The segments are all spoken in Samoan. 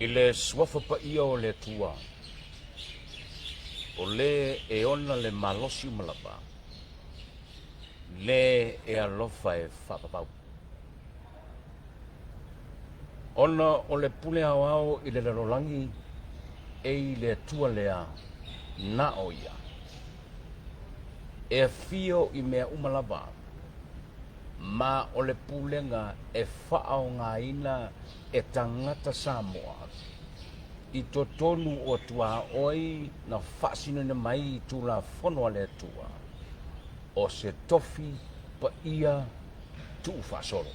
I le Suafa Paia o le Atua, o le e ona le malosi uma lava, le e alofa e faavavau. Ona o le pule aoao i le lalolagi e i le Atua lea na o ia. E afio i mea uma lava, ma o le pulega e faaaogaina e tagata Samoa i totonu o tuaoi na faasinoina mai i Tulafono a le Atua, o se tofi paia tuufaasolo.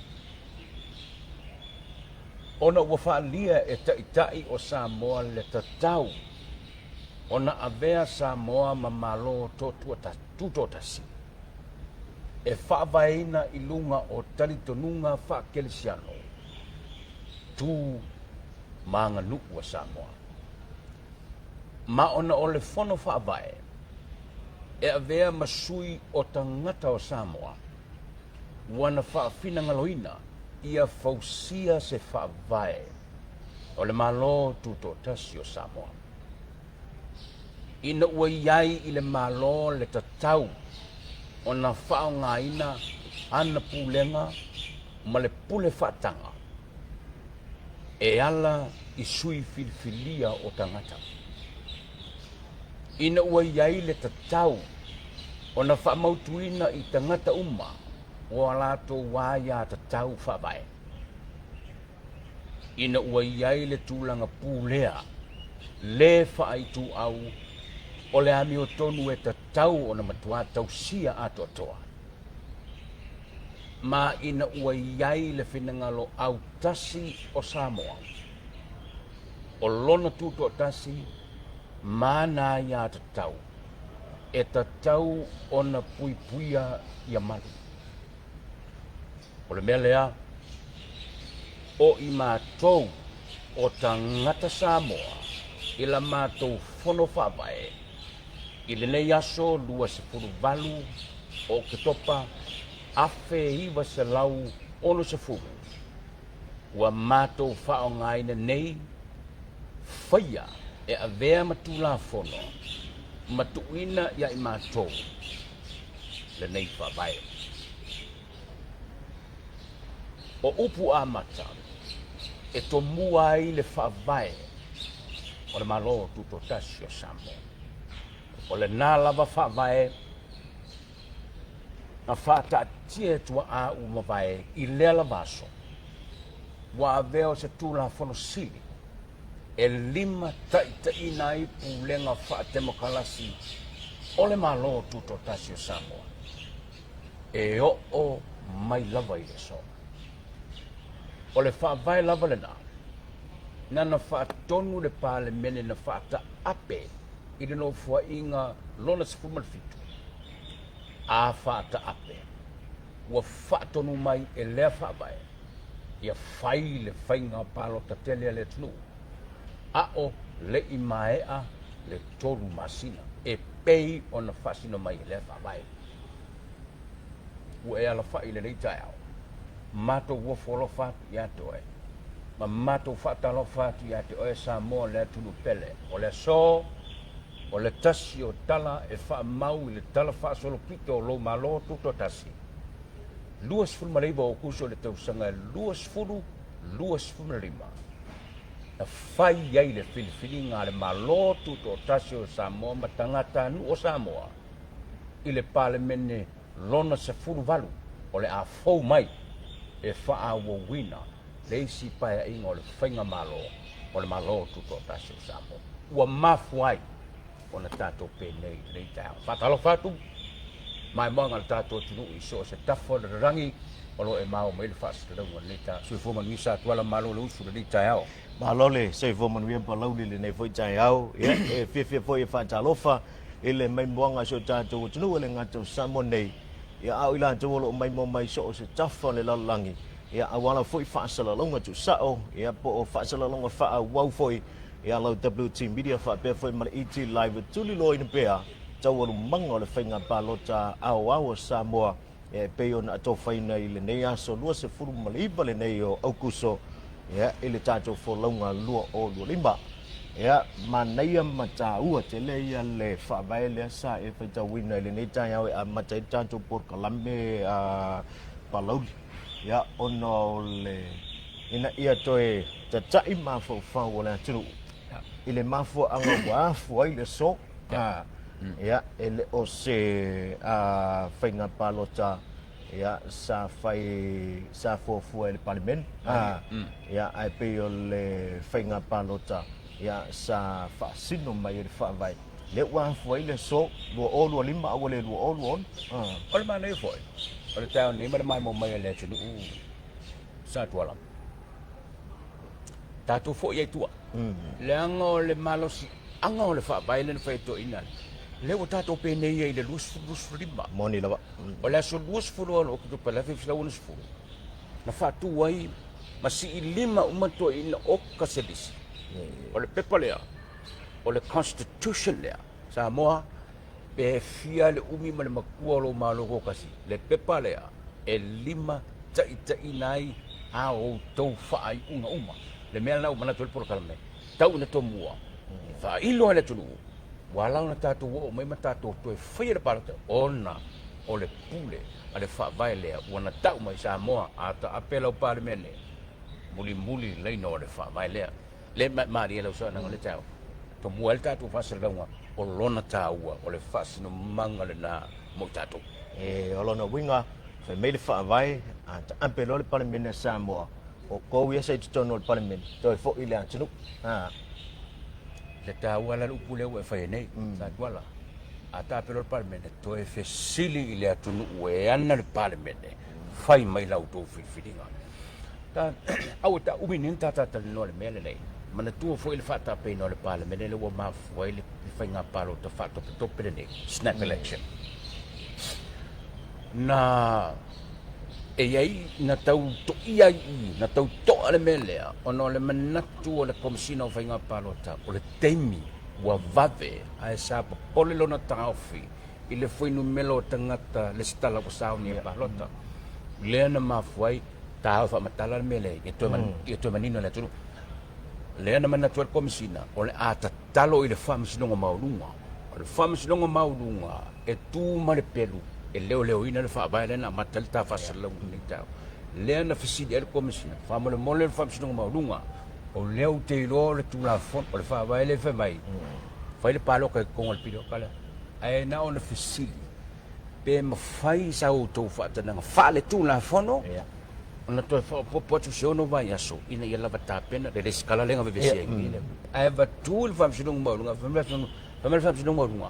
Ona ua faaalia e Taitai o Samoa le tatau ona avea Samoa ma Malo Tutoatasi e faavaeina i luga o talitonuga faakerisiano, tu ma aganuu a Samoa. Ma ona o le Fono Faavae e avea ma sui o tagata o Samoa, ua na faafinagaloina ia fausia se faavae o le Malo Tutoatasi o Samoa. Ina ua i ai i le Malo le tatau ona faaaogaina ana pulega ma le pule faataga e ala i sui filifilia o tagata. Ina ua i ai le tatau ona faamautuina i tagata uma o a latou aiatatau faavae. Ina ua i ai le tulaga pulea lē faaituau o le amiotonu e tatau ona matuā tausia atoatoa, ma ina ua i ai le finagalo autasi o Samoa, o lona tutoatasi ma ana aiatatau e tatau ona puipuia ia malu. O le mea lea, o i matou o tagata Samoa i la matou fono faavae i lenei aso 28 o Oketopa 1960, ua matou faaaogaina nei faia e avea ma Tulafono ma tuuina ia i matou lenei faavae. O upu amata e tomua ai le faavae o le Malo Tutoatasi o Samoa. O lena lava faavae na faataatia e tuaa ua mavae i lea lava aso, ua avea o se Tulafono Sili e limataitaiina ai pulega faatemokalasi o le Malo Tutoatasi o Samoa e oo mai lava i le aso. O le faavae lava lena na na faatonu le Palemene na faataape i le Nofoaiga lona 17 a faataape ua faatonu mai e lea faavae ia fai le faiga palota tele a le atunuu a o le i maea le 3 masina e pei ona faasino mai e lea faavae. Ua e alafai i lenei taeao, matou ofo alofa atu ia te oe, ma matou faatalofa atu ia te oe Samoa le atunuu pele. O le aso, o le tasi o tala e faamau i le talafaasolopito o lou Malo Tutoatasi. 29 o Okuso i le tausaga e 2025, na fai ai le filifiliga a le Malo Tutoatasi o Samoa ma tagatanuu o Samoa i le Palemene lona 18 o le a fou mai e faaauauina le isi paeaiga o le Faigamalo o le Malo Tutoatasi o Samoa. Ua mafua ai ona tatou penei i lenei taeao. Faatalofa atu maimoaga a le tatou atunuu i so o se tafa o le lalolagi o lo o e maua mai le faasalalauga o lenei taeao. Soifua manuia Satuala, malo le usu i lenei taeao. Malo le soifua manuia Palauli i lenei foi taeao. Ia, e fiafia foi e faatalofa i le maimoaga a si o tatou atunuu e le gata o Samoa nei, ia a o i latou o lo o maimoa mai i so o se tafa o le lalolagi, ia auala foi faasalalauga tuusao, ia po o faasalalauga faaauau foi Ia lau WT Media faapea foi ma le ET Live e tuliloaina pea taualumaga o le faiga palota aoao a Samoa e pei ona atofaina i lenei aso 29 lenei o Aukuso ia, i le tatou folauga 2025. Ia, manaia ma taua tele ia le faavae lea sa e faitauina i lenei taeao e amata ai le tatou polokalame a Palauli. Ia, ona o le ina ia toe tata'i mafaufau o le atunuu i le mafuaaga ua afua ai le aso, ia, e le o se faiga palota ia, sa fai sa fuafua e le Palemene, ia, ae pei o le faiga palota ia, sa faasino mai e le Faavae, lea ua afua ai le aso 2025 a ua le 2026. O le manaia foi o le taeao nei ma le maimoa mai a le atunuu Satuala. Tatou foi ai tua. Leaga o le malosiaga o le faavae lea na fai e toeaiina lea ua tatou penei ai i le 2025. Moni lava. O le aso 26 o Oketopa 1960 na faatu ai ma sii lima uma toeaiina o Kaselisi. O le pepa lea, o le Constitution lea, Samoa, Pe fia le umi ma le makua o lou malo toatasi, le pepa lea e lima taitaiina ai a outou faaiuga uma. Le mea lena ua manatu ai le polokalame, tau ina tomua, faailo ai le atunuu, ua ala ona tatou oo mai ma tatou toe faia le palota, ona o le pule a le faavae lea ua na tau mai Samoa a taape lau Palemene, mulimuli laina o le faavae lea. Le malie lau saunoaga le taeao, tomua ai le tatou faasalalauga o lona taua, o le faasinomaga lena mo i tatou. E, o lona uiga, fai mai le Faavae, a taape loa le Palemene a Samoa, o kou ia sa i totonu o le Palemene, toe foi i le atunuu. A. Le taua la le upu lea ua e faia nei, Satuala. A taape loa le Palemene, toe fesili i le atunuu e ana le Palemene, fai mai la outou filifiliga. Ta, aua ta umi nei ona ta talanoa i le mea lenei. Manatua foi le faatapeina o le Palemene lea ua mafua ai le faiga palota faatopetope lenei, snap election. Na e i ai na tau toia ai i i, na tau toa le mea lea ona o le manatu o le Komesina o Faiga Palota o le taimi ua vave ae sa popole lona taofi i le fuainumela o tagata lesitala ua sauni e palota. Lea na mafua ai ta ao faamatala le mea lea ia toe, ia toe manino le atunuu. Lea na manatu ai le Komesina o le a tatalo i le Faamasinoga Maualuga. O le Faamasinoga Maualuga e tu ma le pelu e leoleoina le faavae lea na amata ai le ta faasalalauga i lenei taeao. Lea na fesili ai le Komesina, faamolemole le Faamasinoga Maualuga, o lea ou te iloa o le Tulafono, o le faavae lea e fai mai, fai le palota i totonu o le piliota lea. Ae na ona fesili pe mafai sa outou faatanaga faaletulafono ona toe faaopoopo atu se ono vaiaso ina ia lava tapena le resitala lea na vevesi ai nei le ae avatu i le Faamasinoga Maualuga. Fai mai le Faamasinoga Maualuga,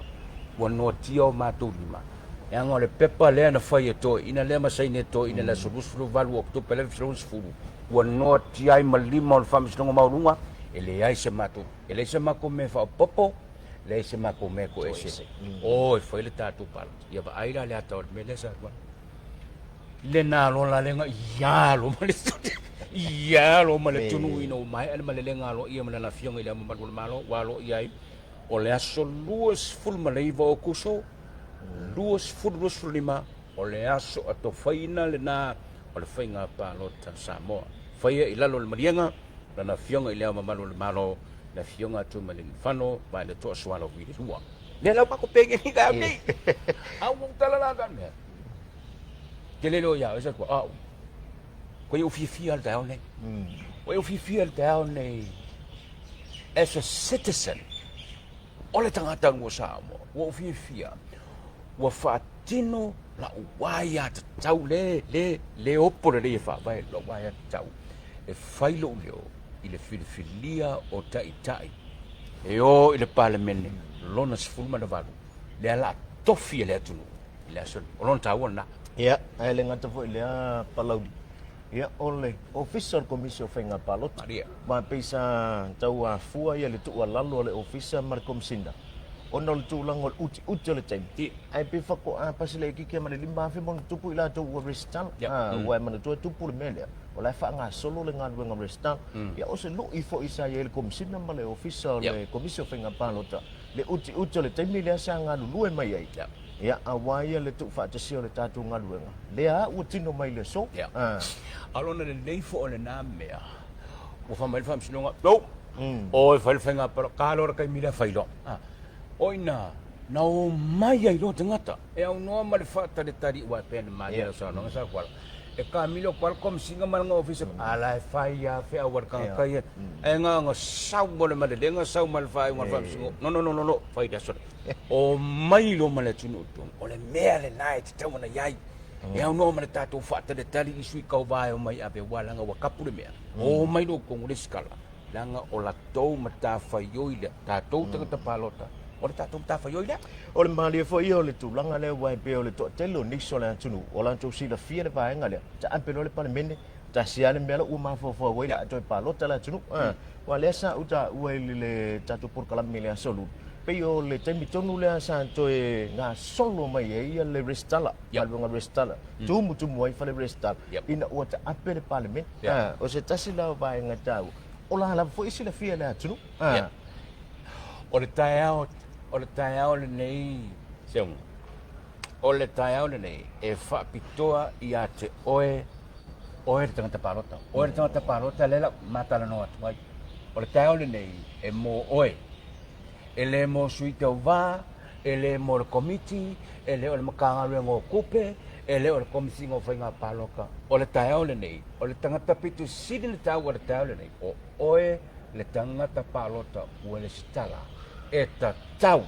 ua noatia o matou lima, leaga o le pepa lea na fai e toeaiina lea ma saini e toeaiina i le aso 28 o Oketopa 1960, ua noatia ai ma lima o le Faamasinoga Maualuga, e leai se matou, e leai se matou mea e faaopoopo, leai se matou mea e toese. O e fai le tatou palota. Ia vaai la le ata o le mea lea sa alu ai. Le nalo la lenga ia lo ma le ia lo ma le tunu ina ua maea le malelega aloaia ma lana afioga i le Ao Mamalu o le Malo ua aloaia ai o le aso 29 o Aokuso 2025 o le aso atofaina lena o le faiga palota Samoa faia i lalo o le maliega lana afioga i le Ao Mamalu o le Malo le afioga a Tuimalealiifano Vaaletoa Sualauvi II. Lea la ua matou pegeni taeao nei. A ua ou tala la ta mea. te le iloa ia oe sa tua, au, ua e ou fiafia i le taeao lenei. Ua e ou fiafia i le taeao lenei as a citizen o le tagata ua Samoa. Ua ou fiafia, ua faatino la'u aiatatau le, le, le opo lelei e faavae la'u aiatatau e fai lo'u leo i le filifilia o taitai e o i le Palemene lona 18 lea la tofi e le atunuu i le aso o lona taua lena. Ia, ae le gata foi i lea Palauli, ia o le Ofisa o le Komisi o Faiga Palota. Malie. Ma pei sa tau afua ia le tuualalo a le Ofisa ma le Komisina ona o le tulaga o le utiuti o le taimi. Ia. Ae pei faatoa pasi laitiiti lava ma le 5,000 ma ona tupu i latou ua resitala. Ia. Aua e manatua e tupu le mea lea, o la e faagasolo le galuega resitala. Ia o se lui foi sa i ai le Komisina ma le Ofisa o le Komisi o Faiga Palota, le utiuti o le taimi lea sa galulue mai ai. Ia. Ia, aua ia le tuufaatasia o le tatou galuega, lea ua tino mai le aso. Ia. A o lona lelei foi o lena mea, ua fai mai le Faamasinoga, no, o e fai le faiga palota, ka loa le taimi lea fai loa. O i ina, na omai ai loa tagata e aunoa ma le faatalitali aua e pei ona malie lau saunoaga sa Kuala. E kamilo atu lava le Komesina ma lana ofisa, a la e fai lava feau a le tagata ia. Ae na ona sau ma le malelega sau ma le faaiuga a le Faamasinoga, no, no, no, no, no, fai le aso lea. Omai loa ma le atunuu i totonu. O le mea lena e tatau ona i ai. E aunoa ma le tatou faatalitali i sui tauva e omai ave aua leaga ua tapu le mea. Omai loa i totonu lesitala, leaga o latou matafaioi lea, tatou tagata palota, o le tatou matafaioi lea. O le malie foi ia o le tulaga lea aua e pei o le toatele o nisi o le atunuu o latou silafia le vaega lea, taape loa le Palemene, tasi lava le mea la ua mafaufau ai o le a toe palota le atunuu. Aua lea sa ou taua i le tatou polokalame i le Aso Lulu, pei o le taimi tonu lea sa toe gasolo mai ai le resitala, galuega resitala, tumutumu ai fale resitala ina ua taape le Palemene. O se tasi la o vaega taua, o la lava foi e silafia e le atunuu. O le taeao, o le taeao lenei, Seuga, o le taeao lenei e faapitoa ia te oe, oe le tagata palota. Oe le tagata palota lea la ma talanoa atu ai. O le taeao lenei e mo oe. E le mo sui tauva, e le mo le komiti, e le o le Matagaluega o Tupe, e le o le Komesina o Faiga Palota. O le taeao lenei, o le tagata pito sili ona taua i le taeao lenei, o oe le tagata palota ua lesitala e tatau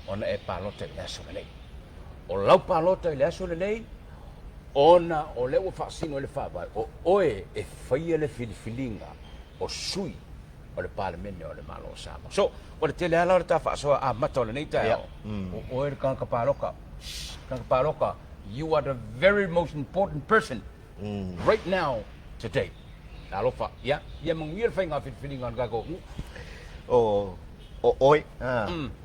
ona e palota i le aso lenei. O lau palota i le aso lenei, ona o lea ua faasino ai le Faavae, o oe e faia le filifiliga o sui o le Palemene o le Malo o Samoa. So, o le tele lava la o le ta faasoa amata o lenei taeao, o oe le tagata palota. Shh, tagata palota, you are the very most important person right now, today. Talofa, ia, ia manuia le faiga filifiliga o le tatou atunuu. O, o oe,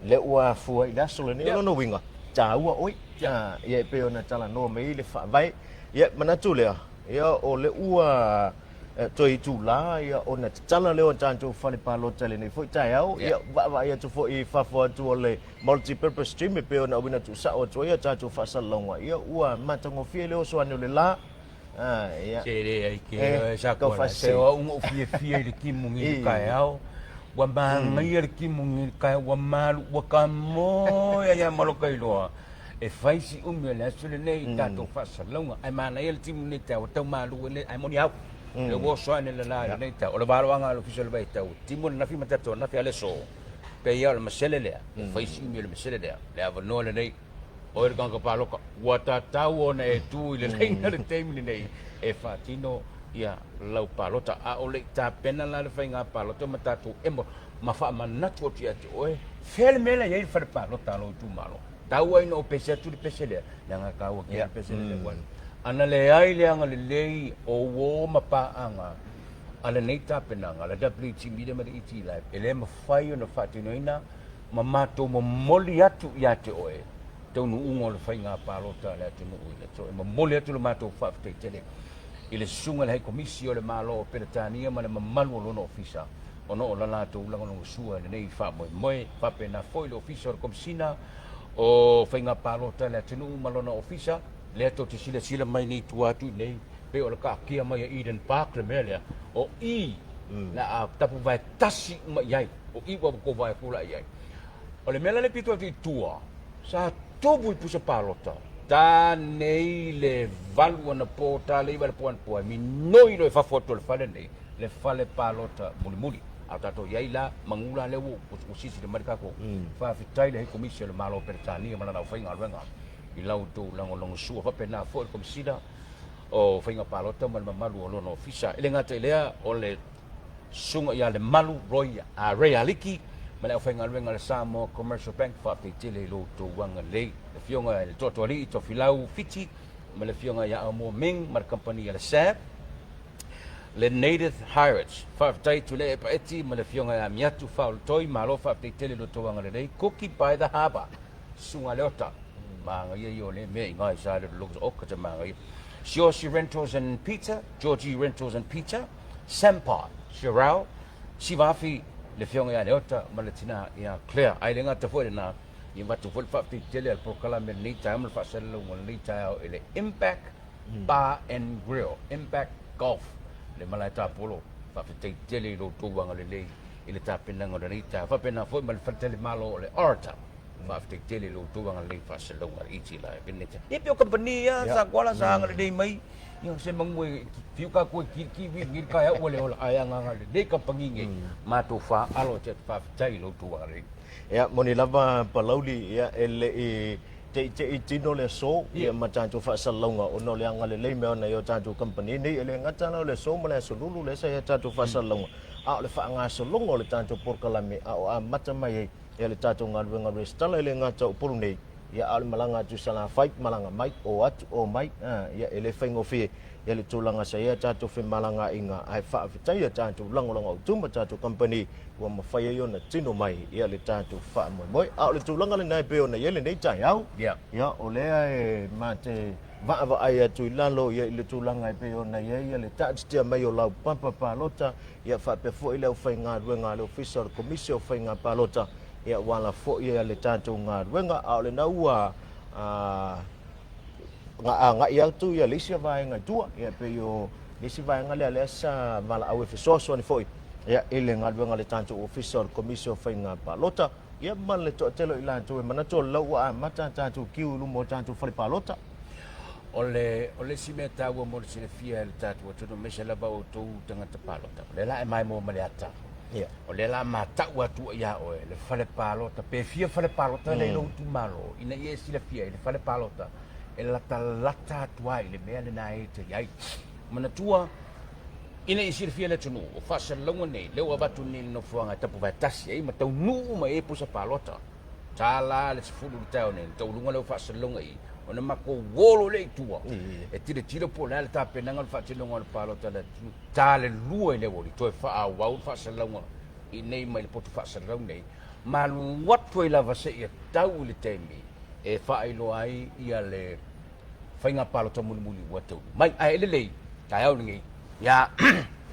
lea ua afua i le aso lenei, o lona uiga, taua oe. Ia e pei ona talanoa mai ai le Faavae. Ia, manatu lea, ia o lea ua toe itulā ia ona tatala lea o tatou fale palota i lenei foi taeao. Ia, vaavaai atu foi i fafo atu o le multi-purpose gym e pei ona auina tuusao atu ai a tatou faasalalauga, ia ua matagofie le oso ane o le la. Ia. Se leai ke oe sa koa se o au na ou fiafia i le timugi i le taeao. Ua manaia le timugi i le taeao, ua malu, ua tamoe ai lava ma lota iloa e fai si umi o le aso lenei i tatou faasalalauga. Ae manaia le timugi i le taeao, ua tau malu ai le, ae moni au, lea ua oso ane le la i lenei taeao. O le valoaga a le Ofisa o le Vaitau, timu ananafi ma tatou ananafi, a o le aso, pei lava o le masele lea, e fai si umi o le masele lea, le avanoa lenei, oe le tagata palota, ua tatau ona e tu i le laina i le taimi lenei e faatino ia lau palota. A o le i tapena la le faiga palota ma tatou emo ma faamanatu atu ia te oe, fea le mea la e i ai le fale palota a lou itumalo. Tau ai ina ou pese atu le pese lea, leaga e taua tele le pese lea. Ana leai le agalelei o uo ma paaga a lenei tapenaga, le WT Media ma le ET Live, e le mafai ona faatinoina ma matou momoli atu ia te oe taunuuga o le faiga palota a le atunuu i le aso. E momoli atu le matou faafetai tele i le Susuga i le High Komisi o le Malo o Peretania ma le mamalu o lona ofisa ona o la latou lagolagosua i lenei faamoemoe. Faapena foi le Ofisa o le Komisina o Faiga Palota a le atunuu ma lona ofisa, lea tou te silasila mai nei i tua atu i nei, pei o le taatia mai a Eden Park le mea lea, o i la a tapuvae tasi uma i ai, o i ua outou vaai atu la i ai. O le mea la lea e pito atu i tua, sa tumu i pusa palota. Ta nei le 8 anapo, ta le 9 i le po anapo, e minoi loa i fafo atu o le fale nei, le fale palota mulimuli. A o tatou i ai la, manu la lea ua silasila mai le tatou. Faafetai i le Komisi a le Malo o Peretania ma lana aufaigaluega i la outou lagolagosua. Faapena foi le Komesina o Faiga Palota ma le mamalu o lona ofisa. E le gata i lea, o le Susuga ia Lemalu Roy Ray Aliki ma le aufaigaluega a le Samoa Commercial Bank, faafetai tele i lo outou agalelei. Le Afioga i le Toatoalii Tofilau Fiti ma le Afioga ia Aumua Ming ma le kamupani a le SAB, le Native Hirates, faafetai Tuilaepa Paeti ma le Afioga ia Miatu Faolotoi, malo faafetai tele i lo outou agalelei. Cookie by the Harbour, Susuga Leota, magaia ia o lea mea i ina i Salelologa, oka te magaia. Siaosi Rentals and Pizza, Georgie Rentals and Pizza, Sampa, Sherelle, Sivafi, le Afioga ia Leota ma le tina ia Claire. Ae le gata foi lena, ia avatu foi le faafetai tele a le polokalame i lenei taeao ma le faasalalauga o lenei taeao i le Impact Bar and Grill, Impact Golf, le malae tapolo. Faafetai tele i lo outou agalelei i le tapenaga o lenei taeao. Faapena foi ma le faletalimalo o le Orator. Faafetai tele i lo outou agalelei i faasalalauga a le ET Live i lenei taeao. Ia pei o kamupani ia sa koala sa agalelei mai. Ia se mangu e fiu ka koe ki ki wi ngil ka ua le ola ai anga le nei kampangi nge matou fa alo te faafetai i lo outou agalelei. Ia, moni lava Palauli, ia, e le i teitei tino le aso, ia, ma tatou faasalalauga ona o le agalelei mai ona i o tatou kamupani nei. E le gata la o le aso ma le aso lulu lea sa i a tatou faasalalauga, a o le faagasologa o le tatou polokalame a o amata mai ai ia le tatou galuega resitala e le gata o Upolu nei, ia a o le malaga atu i Salafai, malaga mai, o atu, o mai, a, ia e le faigofie ia le tulaga sa i ai a tatou femalagaaiga, ae faafetai ia tatou lagolago autu ma tatou kamupani ua mafai ai ona tino mai ia le tatou faamoemoe. A o le tulaga lena e pei ona i ai lenei taeao, ia o lea e ma te vaavaai atu i lalo ia i le tulaga e pei ona i ai ia le taatitia mai o lau papa palota, ia faapea foi le aufaigaluega a le Ofisa o le Komisi o Faiga Palota, ia ua ala foi le tatou galuega, a o lena ua agai atu ia le isi vaega i tua, ia pei o le isi vaega lea lea sa valaau e fesoasoani foi ia i le galuega a le tatou Ofisa o le Komisi o Faiga Palota, ia ma le toatele o i latou e manatu o lau ua amata tatou kiu i luma o tatou fale palota. O le, o le isi mea taua mo le silafia e le tatou atunuu, aemaise lava outou tagata palota, o lea la e maimoa ma le ata. Ia. O lea la matau atu ai ia oe le fale palota, pe fia fale palota lea i lou itumalo, ina ia e silafia i le fale palota e latalata atu ai i le mea lena e te i ai. Manatua, ina ia silafia e le atunuu, o faasalalauga nei, lea ua avatu nei i le nofoaga e tapuvae tasi ai ma taunuu uma i ai pusa palota. $1 le 10 i le taeao nei, na taualuga lea o faasalalauga i i, ona matou olo lea i tua, e tilotilo po o le a le tapenaga o le faatinoga o le palota a le atunuu. Ta le 2 i le aoauli, toe faaauau le faasalalauga i nei mai le potu faasalalau nei, ma alu atu ai lava seia tau i le taimi e faailoa ai ia le faiga palota mulimuli ua taunuu mai. Ae lelei, taeao lenei, ia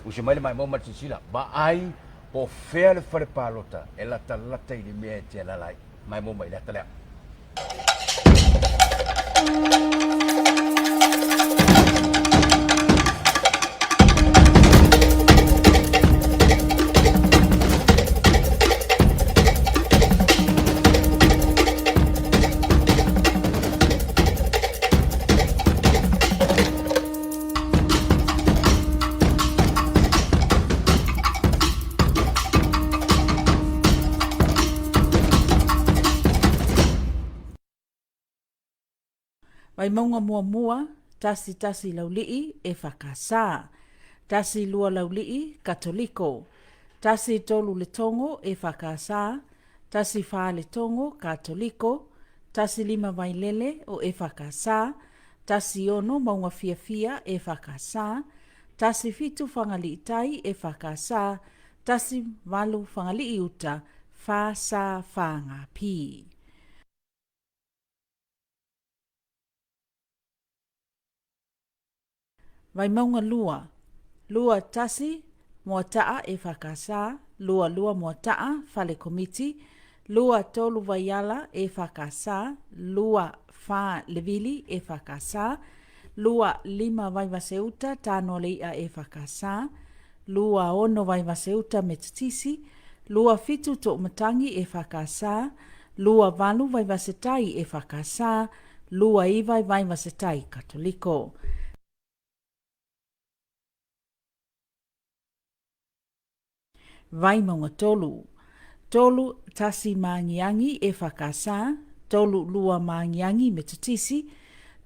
usi mai le maimoa ma le silasila, vaai po o fea le fale palota e latalata i le mea e te alaala ai. Maimoa mai i le ata lea. Vaimauga muamua, tasi tasi laulii, EFKS. Tasi lua laulii, Katoliko. Tasi tolu Letogo, EFKS. Tasi fa Letogo, Katoliko. Tasi lima Vailele, o EFKS. Tasi ono Maugafiafia, EFKS. Tasi fitu Fagalii Tai, EFKS. 18 Fagalii Uta, fa sa fa nga pi. Vaimauga 2, 2 1 Moataa EFKS, 2 2 Moataa, Fale Komiti, 2 3 Vaiala EFKS, 2 4 Levili EFKS, 2 5 Vaivaseuta Tanoalei'a EFKS, 2 6 Vaivaseuta Metotisi, 2 7 Toomatangi EFKS, 2 8 Vaivasetai EFKS, 29 i Vaivase-tai, Katoliko. Vaimauga 3, 3 tasi Māngiangi EFKS, 3 2 Māngiangi Metotisi,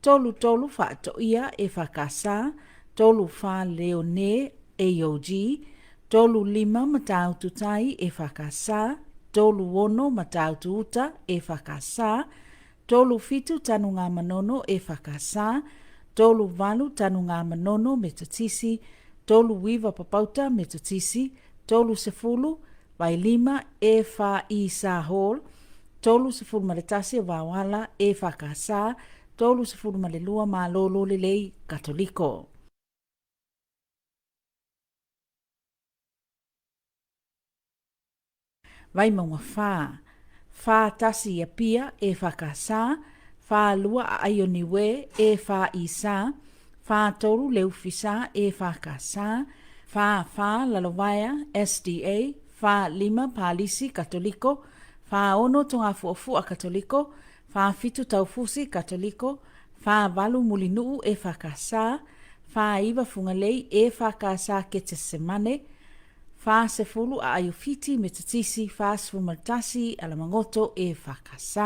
3 3 Faatoia EFKS, 3 4 Leone AOG, 3 5 Matautu Tai EFKS, 3 6 Matautu Uta EFKS, 3 7 Tanungamanono EFKS, 3 8 Tanungamanono Metotisi, 3 9 Papauta Metotisi, 30 Vailima EFI Sa Hall, 31 Vaoala EFKS, 32 Malolo Lelei Katoliko. Vaimauga 4, 4 tasi i Apia, EFKS, 4 2 Aai o Niue, EFI Sa, 4 3 Leufi Sa, EFKS, 4 4 Lalovaea, SDA, 4 5 Palisi, Katoliko, 4 6 Togafuafua, Katoliko, 4 7 Taufusi, Katoliko, 4 8 Mulinuu, EFKS, 4 9 Fugalei, EFKS Ketesemane, 40 Aaiofiti, Metotisi, 41 Alamagoto, EFKS.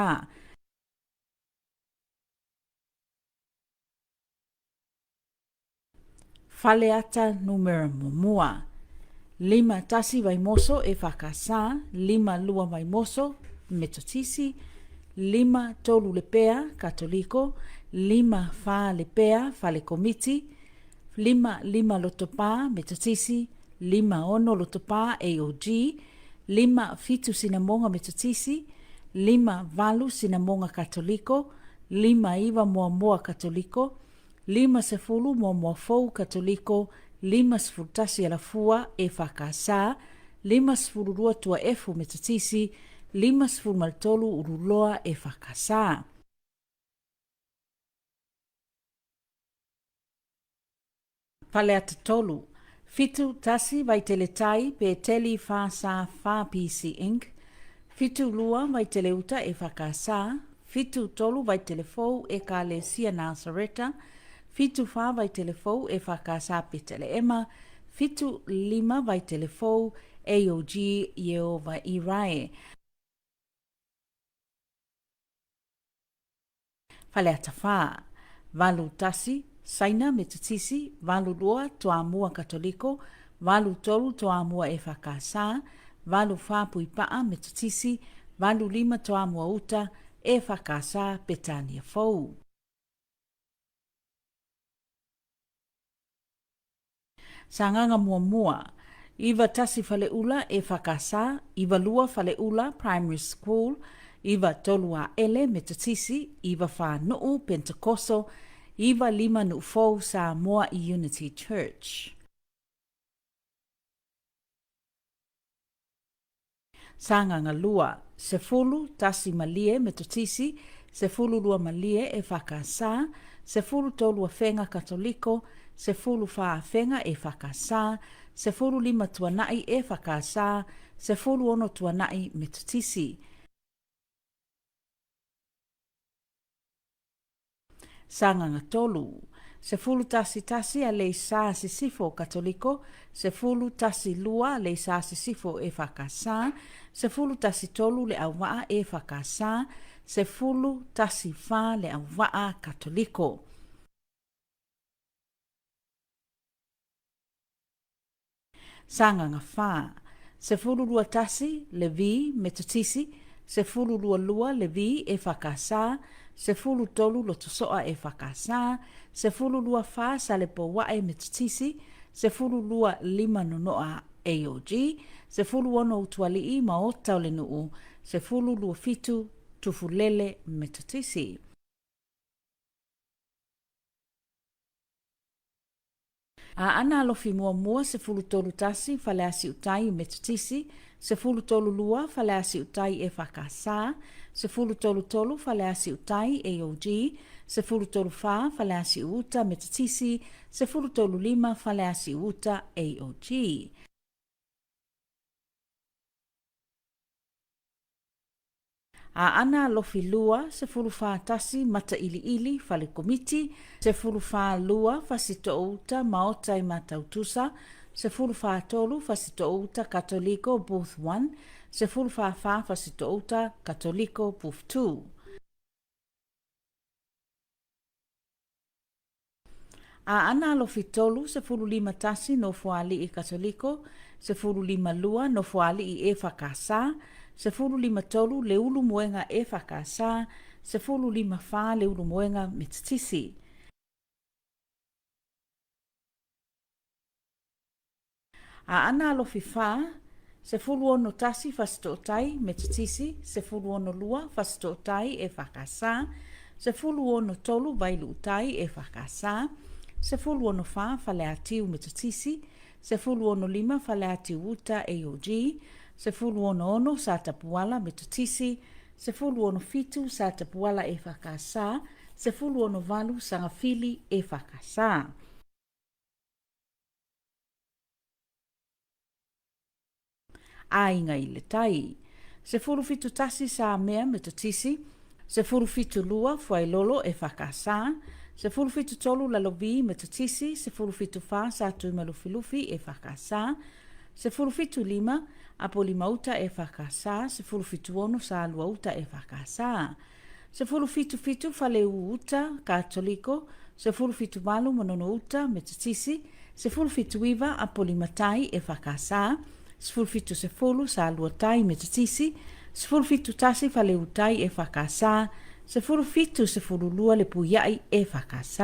Faleata numera muamua. 51 Vaimoso EFKS, 52 Vaimoso, Metotisi, 53 Lepea, Katoliko, 54 Lepea, Fale Komiti, 55 Lotopā, Metotisi, 56 Lotopā, AOG, 57 Sinamoga, Metotisi, 58 Sinamoga Katoliko, 59 Moamoa Katoliko, 50 Moamoa Fou Katoliko, 51 Alafua, EFKS, 52 Tuaefu Metotisi, 53 Ululoa, EFKS. Faleata 3, 7 1 Vaitele Tai, Peteli 4 Sa 4 PC Inc, 7 2 Vaitele Uta EFKS, 7 3 Vaitele Fou Ekalesia Nasareta, 7 4 Vaitele Fou EFKS Peteleema, 7 5 Vaitele Fou AOG Ieova Irae. Faleata 4, 8 1, Saina Metotisi, 8 2, Toamua Katoliko, 8 3, Toamua EFKS, 8 4 Puipa'a Metotisi, 8 5 Toamua Uta, EFKS Petania Fou. Sagaga Muamua, 9 tasi Faleula EFKS, 9 2 Faleula Primary School, 9 3 Aele Metotisi, 9 4 Nuu Pentekoso, 9 5 Nuufou Samoa Unity Church. Sagaga 2, 11 Malie Metotisi, 12 Malie EFKS, 13 Afega Katoliko, 14 Afega EFKS, 15 Tuanai EFKS, 16 Tuanai Metotisi. Sagaga 3, 11 1 Aleisa Sisifo Katoliko, 11 2 Aleisa Sisifo EFKS, 11 3 Leauvaa EFKS, 11 4 Leauvaa Katoliko. Sagaga 4, 12 1 Levi Metotisi, 12 2 Levi EFKS, 13 Lotosoa EFKS, 12 4 Salepouae Metotisi, 12 5 Nonoa AOG, 16 Utualii Maota o le Nuu, 12 7 Tufulele Metotisi. Aana Alofi Muamua 13 1 Faleasiutai Metotisi, 13 2 Faleasiutai EFKS, 13 3 Faleasiutai AOG, 13 4 Faleasiuuta Metotisi, 13 5 Faleasiuuta AOG. Aana Alofi 2, 14 1 Matailiili, Fale Komiti, 14 2 Fasitoouta, Maota i Matautusa, 14 3 Fasitoouta, Katoliko, Booth 1, 14 4 Fasitoouta, Katoliko, Booth 2. Aana Alofi 3, 15 1 Nofoalii Katoliko, 15 2 Nofoalii EFKS, 15 3 Leulumoega EFKS, 15 4 Leulumoega Metotisi. Aana Alofi 4, 16 1 Fasitootai, Metotisi, 16 2 Fasitootai, EFKS, 16 3 Vailuutai, EFKS, 16 4 Faleatiu, Metotisi, 16 5 Faleatiu Uta, AOG, 16 6 Satapuala, Metotisi, 16 7 Satapuala, EFKS, 16 8 Sagafili, EFKS. Aiga i le Tai. 17 1 Samea Metotisi, 17 2 Fuailolo EFKS, 17 3 Lalovi Metotisi, 17 4 Satuimalufilufi EFKS, 17 5 Apolimauta EFKS, 17 6 Saluauta EFKS, 17 7 Faleuuta Katoliko, 17 8 Manonouta Metotisi, 17 9 Apolimatai EFKS, 17 10 Saluatai Metotisi, 17 1 Faleutai EFKS, 17 12 Lepuiai EFKS.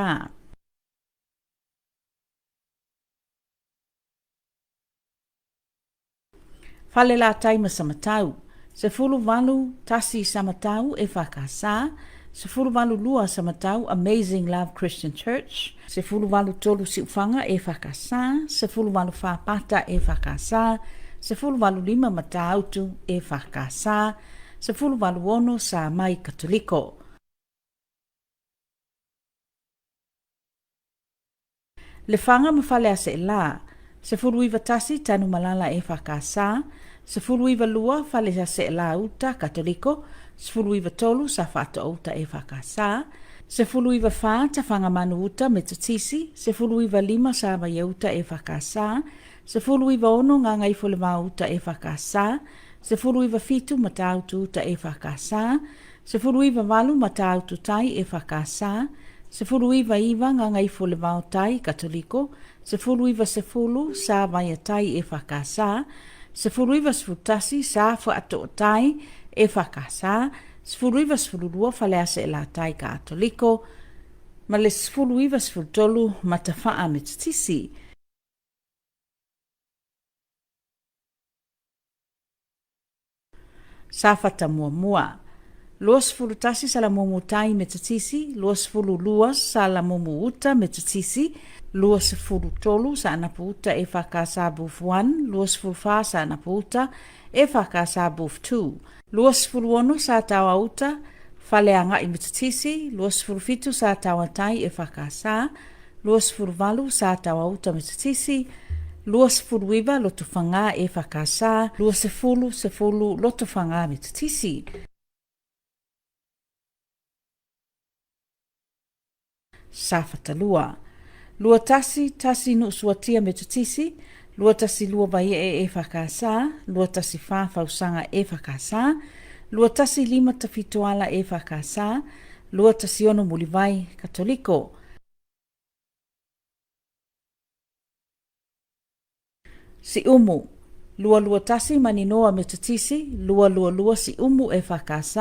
Falelatai ma Samatau, 18 1 Samatau EFKS, 18 2 Samatau Amazing Love Christian Church, 18 3 Siufaga EFKS, 18 4 Pata EFKS, 18 5 Matautu EFKS, 18 6 Samai Katoliko. Lefaga ma Faleaseela, 19 1 Tanumalala EFKS, 19 2 Faleaseela Uta Katoliko, 19 3 Safato'outa EFKS, 19 4 Tafagamanu Uta Metotisi, 19 5 Savaiauta EFKS, 19 6 Gagaifolevao Uta EFKS, 19 7 Matautu Uta EFKS, 19 8 Matautu Tai EFKS, 19 9 Gagaifolevao Tai Katoliko, 19 10 Savaiatai EFKS, 19 11 Safuato'otai EFKS, 19 12 Falease'elatai Katoliko, ma le 19 13 Matafa'a Metotisi. Safata muamua. 21 Salamumu Tai Metotisi, 22 Salamumu Uta Metotisi, 23 Saanapu Uta EFKS Booth 1, 24 Saanapu Uta EFKS Booth 2, 26 Sataoa Uta Faleaga'i Metotisi, 27 Sataoa Tai EFKS, 28 Sataoa Uta Metotisi, 29 Lotofaga EFKS, 20 10 Lotofaga Metotisi. Safata 2. 21 1 Nu'usuatia Metotisi, 21 2 Vaie'e EFKS, 21 4 Fausaga EFKS, 21 5 Tafitoala EFKS, 21 6 Mulivai Katoliko. Siumu, 221 Maninoa Metotisi, 222 Siumu EFKS,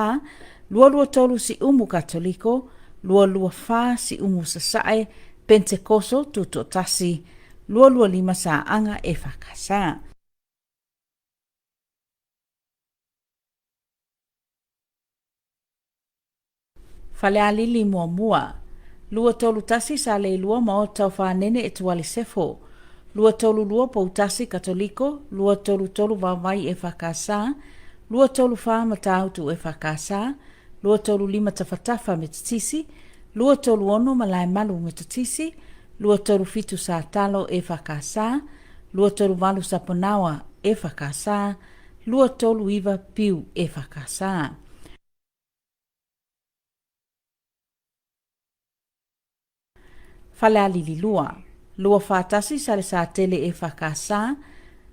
223 Siumu Katoliko, 224 Siumu Sasae, Pentekoso Tuto'atasi, 225 Sa'aga EFKS. Falealili muamua. 231 Saleilua Maota o Fanene Etualesefo. 232 Poutasi Katoliko, 233 Vaovai EFKS, 234 Matautu EFKS, 235 Tafatafa Metotisi, 236 Malaemalu Metotisi, 237 Satalo EFKS, 238 Saponawa EFKS, 239 Piu EFKS. Falealili 2, 241 Salesatele EFKS,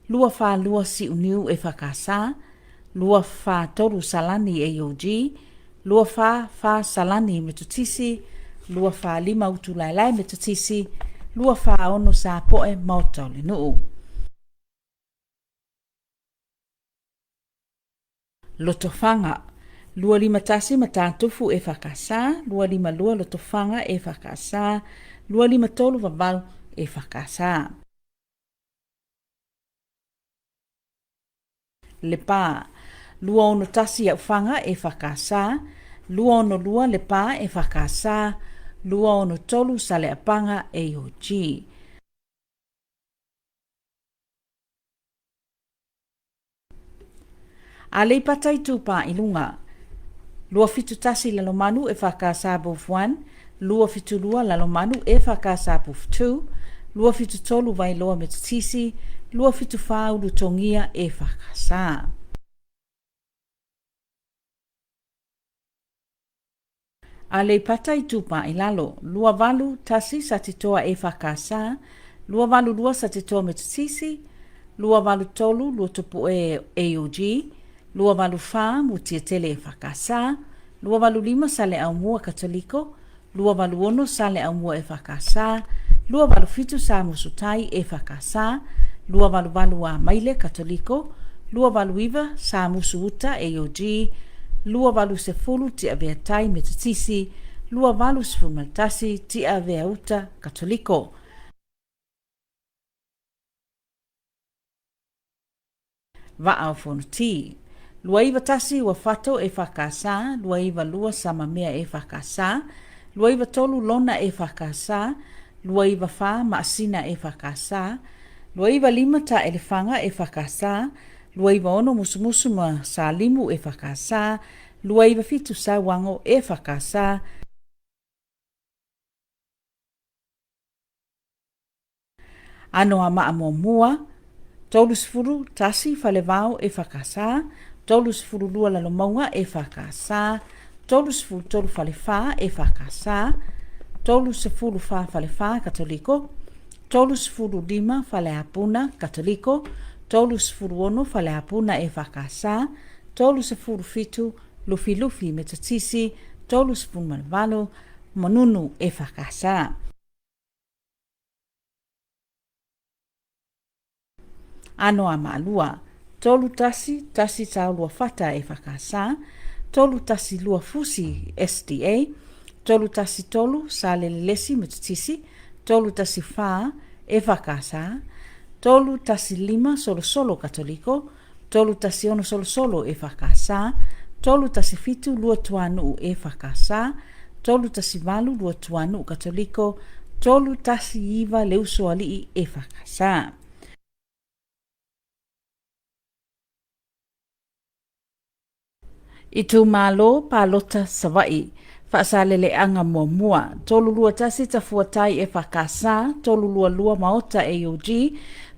242 Siuniu EFKS, 243 Salani AOG, 244 Salani Metotisi, 245 Utulaelae Metotisi, 246 Sapoe Maota o le Nuu. Lotofaga, 251 Matatufu EFKS, 252 Lotofaga EFKS, 253 Vavau EFKS. Lepa, 261 Aufaga EFKS, 262 Lepa EFKS, 263 Saleapaga AOG. Aleipata Itupa i Luga, 271 Lalomanu EFKS Booth 1, 272 Lalomanu EFKS Booth 2, 273 Vailoa Metotisi, 274 Ulutogia EFKS. Aleipata Itupa i Lalo, 281 Satitoa EFKS, 282 Satitoa Metotisi, 283 Luatopue AOG, 284 Mutiatele EFKS, 285 Saleaumua Katoliko, 286 Saleaumua EFKS, 287 Samusutai EFKS, 288 Amaile Katoliko, 289 Samusu Uta AOG, 280 Tiaveatai Metotisi, 281 Tiaveauta Katoliko. Vaa o Fonoti. 291 Uafato EFKS, 292 Samamea EFKS, 293 Lona EFKS, 294 Maasina EFKS, 295 Taelefaga EFKS, 296 Musumusu ma Salimu EFKS, 297 Sauago EFKS, Anoamaa Muamua, 31 Falevao EFKS, 32 Lalomauga EFKS, 33 Falefa EFKS, 34 Falefa Katoliko, 35 Faleapuna Katoliko, 36 Faleapuna EFKS, 37 Lufilufi Metotisi, 38 Manunu EFKS. Anoamalua, 31 1 Taolua Fata EFKS, 312 Fusi SDA, 313 Salelelesi Metotisi, 314 EFKS, 315 Solosolo Katoliko, 316 Solosolo EFKS, 317 Luatuanuu EFKS, 318 Luatuanuu Katoliko, 319 Leusoalii EFKS. Itumalo Palota Savaii, Faasaleleaga Muamua, 321 Tafuatai EFKS, 322 Maota AOG,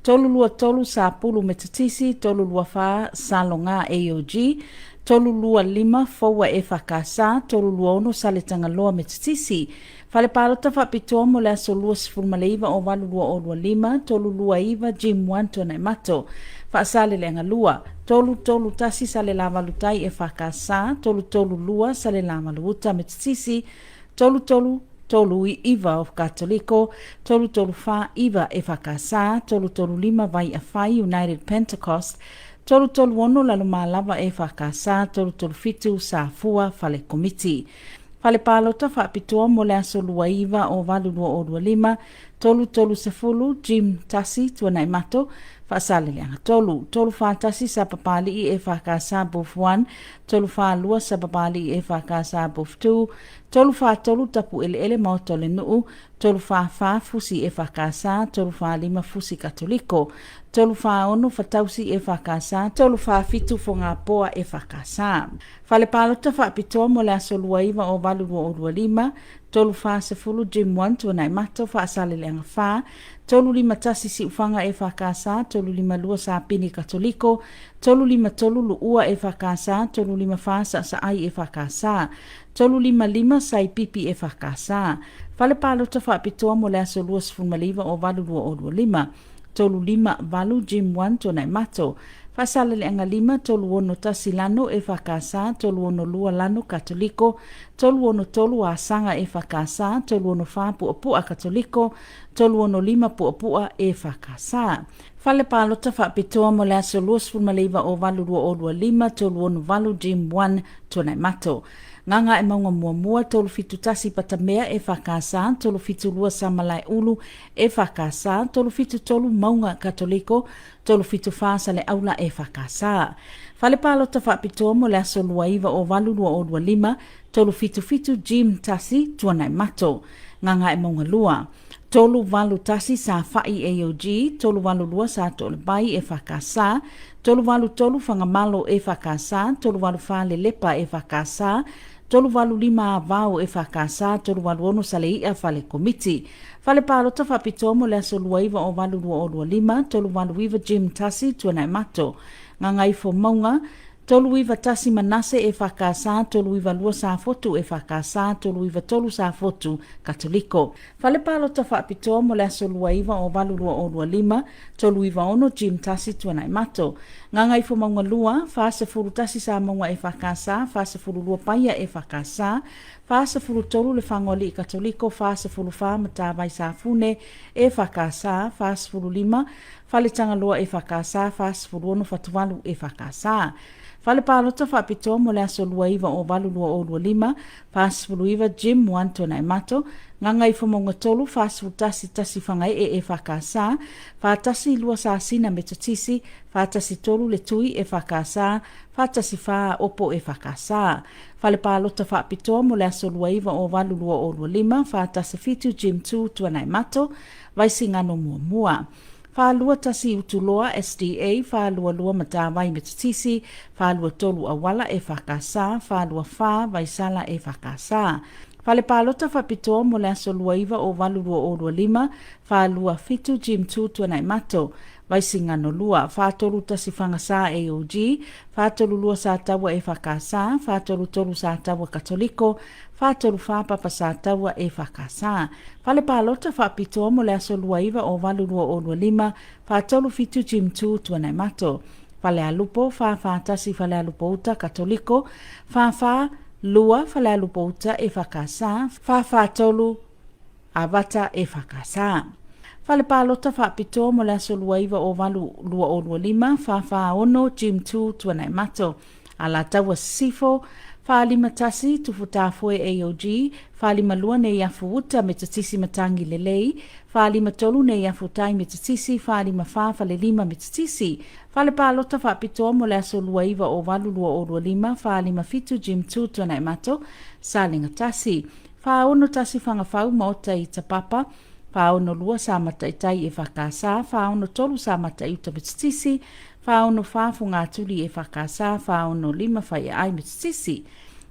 323 Sapulu Metotisi, 324 Saloga AOG, 325 Foua EFKS, 326 Saletagaloa Metotisi, Fale Palota Faapitoa mo le aso 29 o 8 2025, 329 Jim 1 Tuanaimato, Faasaleleaga 2, 331 Salelavalutai EFKS, 332 Salelavaluuta Metotisi, 339 of Katoliko, 349 EFKS, 335 Vaiafai United Pentecost, 336 Lalomalava EFKS, 337 Safua Fale Komiti. Fale Palota Faapitoa mo le aso 29 o 8 2025, 330 Jim Tasi Tuanaimato, Faasaleleaga 3, 341 Sapapalii EFKS Booth 1, 342 Sapapalii EFKS Booth 2, 343 Tapueleele Maota o le Nuu, 344 Fusi EFKS, 345 Fusi Katoliko, 346 Fatausi EFKS, 347 Fogapoa EFKS. Fale Palota Faapitoa mo le aso 29 o 8 2025, 340 Jim 1 Tuanaimato, Faasaleleaga 4, 351 Siufaga EFKS, 352 Sapini Katoliko, 353 Luua EFKS, 354 Saasaai EFKS, 355 Saipipi EFKS. Fale Palota Faapitoa mo le aso 29 o 8 2025. 358 Jim 1 Tuanaimato. Faasaleleaga 5 361 Lano EFKS, 362 Lano Katoliko, 363 Asaga EFKS, 364 Puapua Katoliko, 365 Puapua EFKS. Fale Palota Faapitoa mo le aso 29 o 8 2025, 368 Jim 1 Tuanaimato. Gagaemauga Muamua, 371 Patamea EFKS, 372 Samalaeulu EFKS, 373 Mauga Katoliko, 374 Saleaula EFKS. Fale Palota Faapitoa mo le aso 29 o 8 2025, 377 Jim 1 Tuanaimato. Gagaemauga 2. 381 Safa'i AOG, 382 Sato'olebai EFKS, 383 Fagamalo EFKS, 384 Lelepa EFKS, 385 Avao EFKS, 386 Salei'a Fale Komiti. Fale Palota Faapitoa mo le aso 29 o 8 2025, 389 Jim Tasi Tuanaimato. Gagaifomauga, 391 Manase EFKS, 392 Safotu EFKS, 393 Safotu Katoliko. Fale Palota Faapitoa mo le aso 29 o 8 2025, 396 Jim Tasi Tuanaimato. Gagaifomauga 2, 41 Samauga EFKS, 42 Paia EFKS, 43 Lefagoalii Katoliko, 44 Matavai Safune EFKS, 45 Fale Tagaloa EFKS, 46 Fatuvalu EFKS. Fale Palota Faapitoa mo le aso 29 o 8 2025, 49 Jim 1 Tuanaimato, Gagaifomauga 3, 41 Tasi Fagaee EFKS, 41 2 Sasina Metotisi, 43 Le Tui EFKS, 44 Opo EFKS. Fale Palota Faapitoa mo le aso 29 o 8 2025, 47 Jim 2 Tuanaimato, Vaisigano Muamua. 41 Utuloa SDA, 42 Matawai Metotisi, 43 Auala EFKS, 44 Vaisala EFKS. Fale Palota Faapitoa mo le aso 29 o 8 2025, 47 Jim 2 Tuanaimato, Vaisigano 2, 43 Fagasa AOG, 42 Sataua EFKS, 43 Sataua Katoliko, 44 Papa Sataua EFKS. Fale Palota Faapitoa mo le aso 29 o 8 2025, 47 Jim 2 Tuanaimato. Falealupo, 441 Falealupo Uta, Katoliko, 442 Falealupo Uta, EFKS, 443 Avata EFKS. Fale Palota Faapitoa mo le aso 29 o 8 2025, 446 Jim 2 Tuanaimato. Alataua Sisifo, 451 Tufutafoe AOG, 452 Neiafu Uta Metotisi Matangi Lelei, 453 Neiafu Tai Metotisi, 454 Falelima Metotisi. Fale Palota Faapitoa mo le aso 29 o 8 2025, 457 Jim 2 Tuanaimato, Salega 1. 461 Fagafau Maota i Tapapa, 462 Samataitai EFKS, 463 Samataiuta Metotisi, 464 Fogatuli EFKS, 465 Faiaai Metotisi.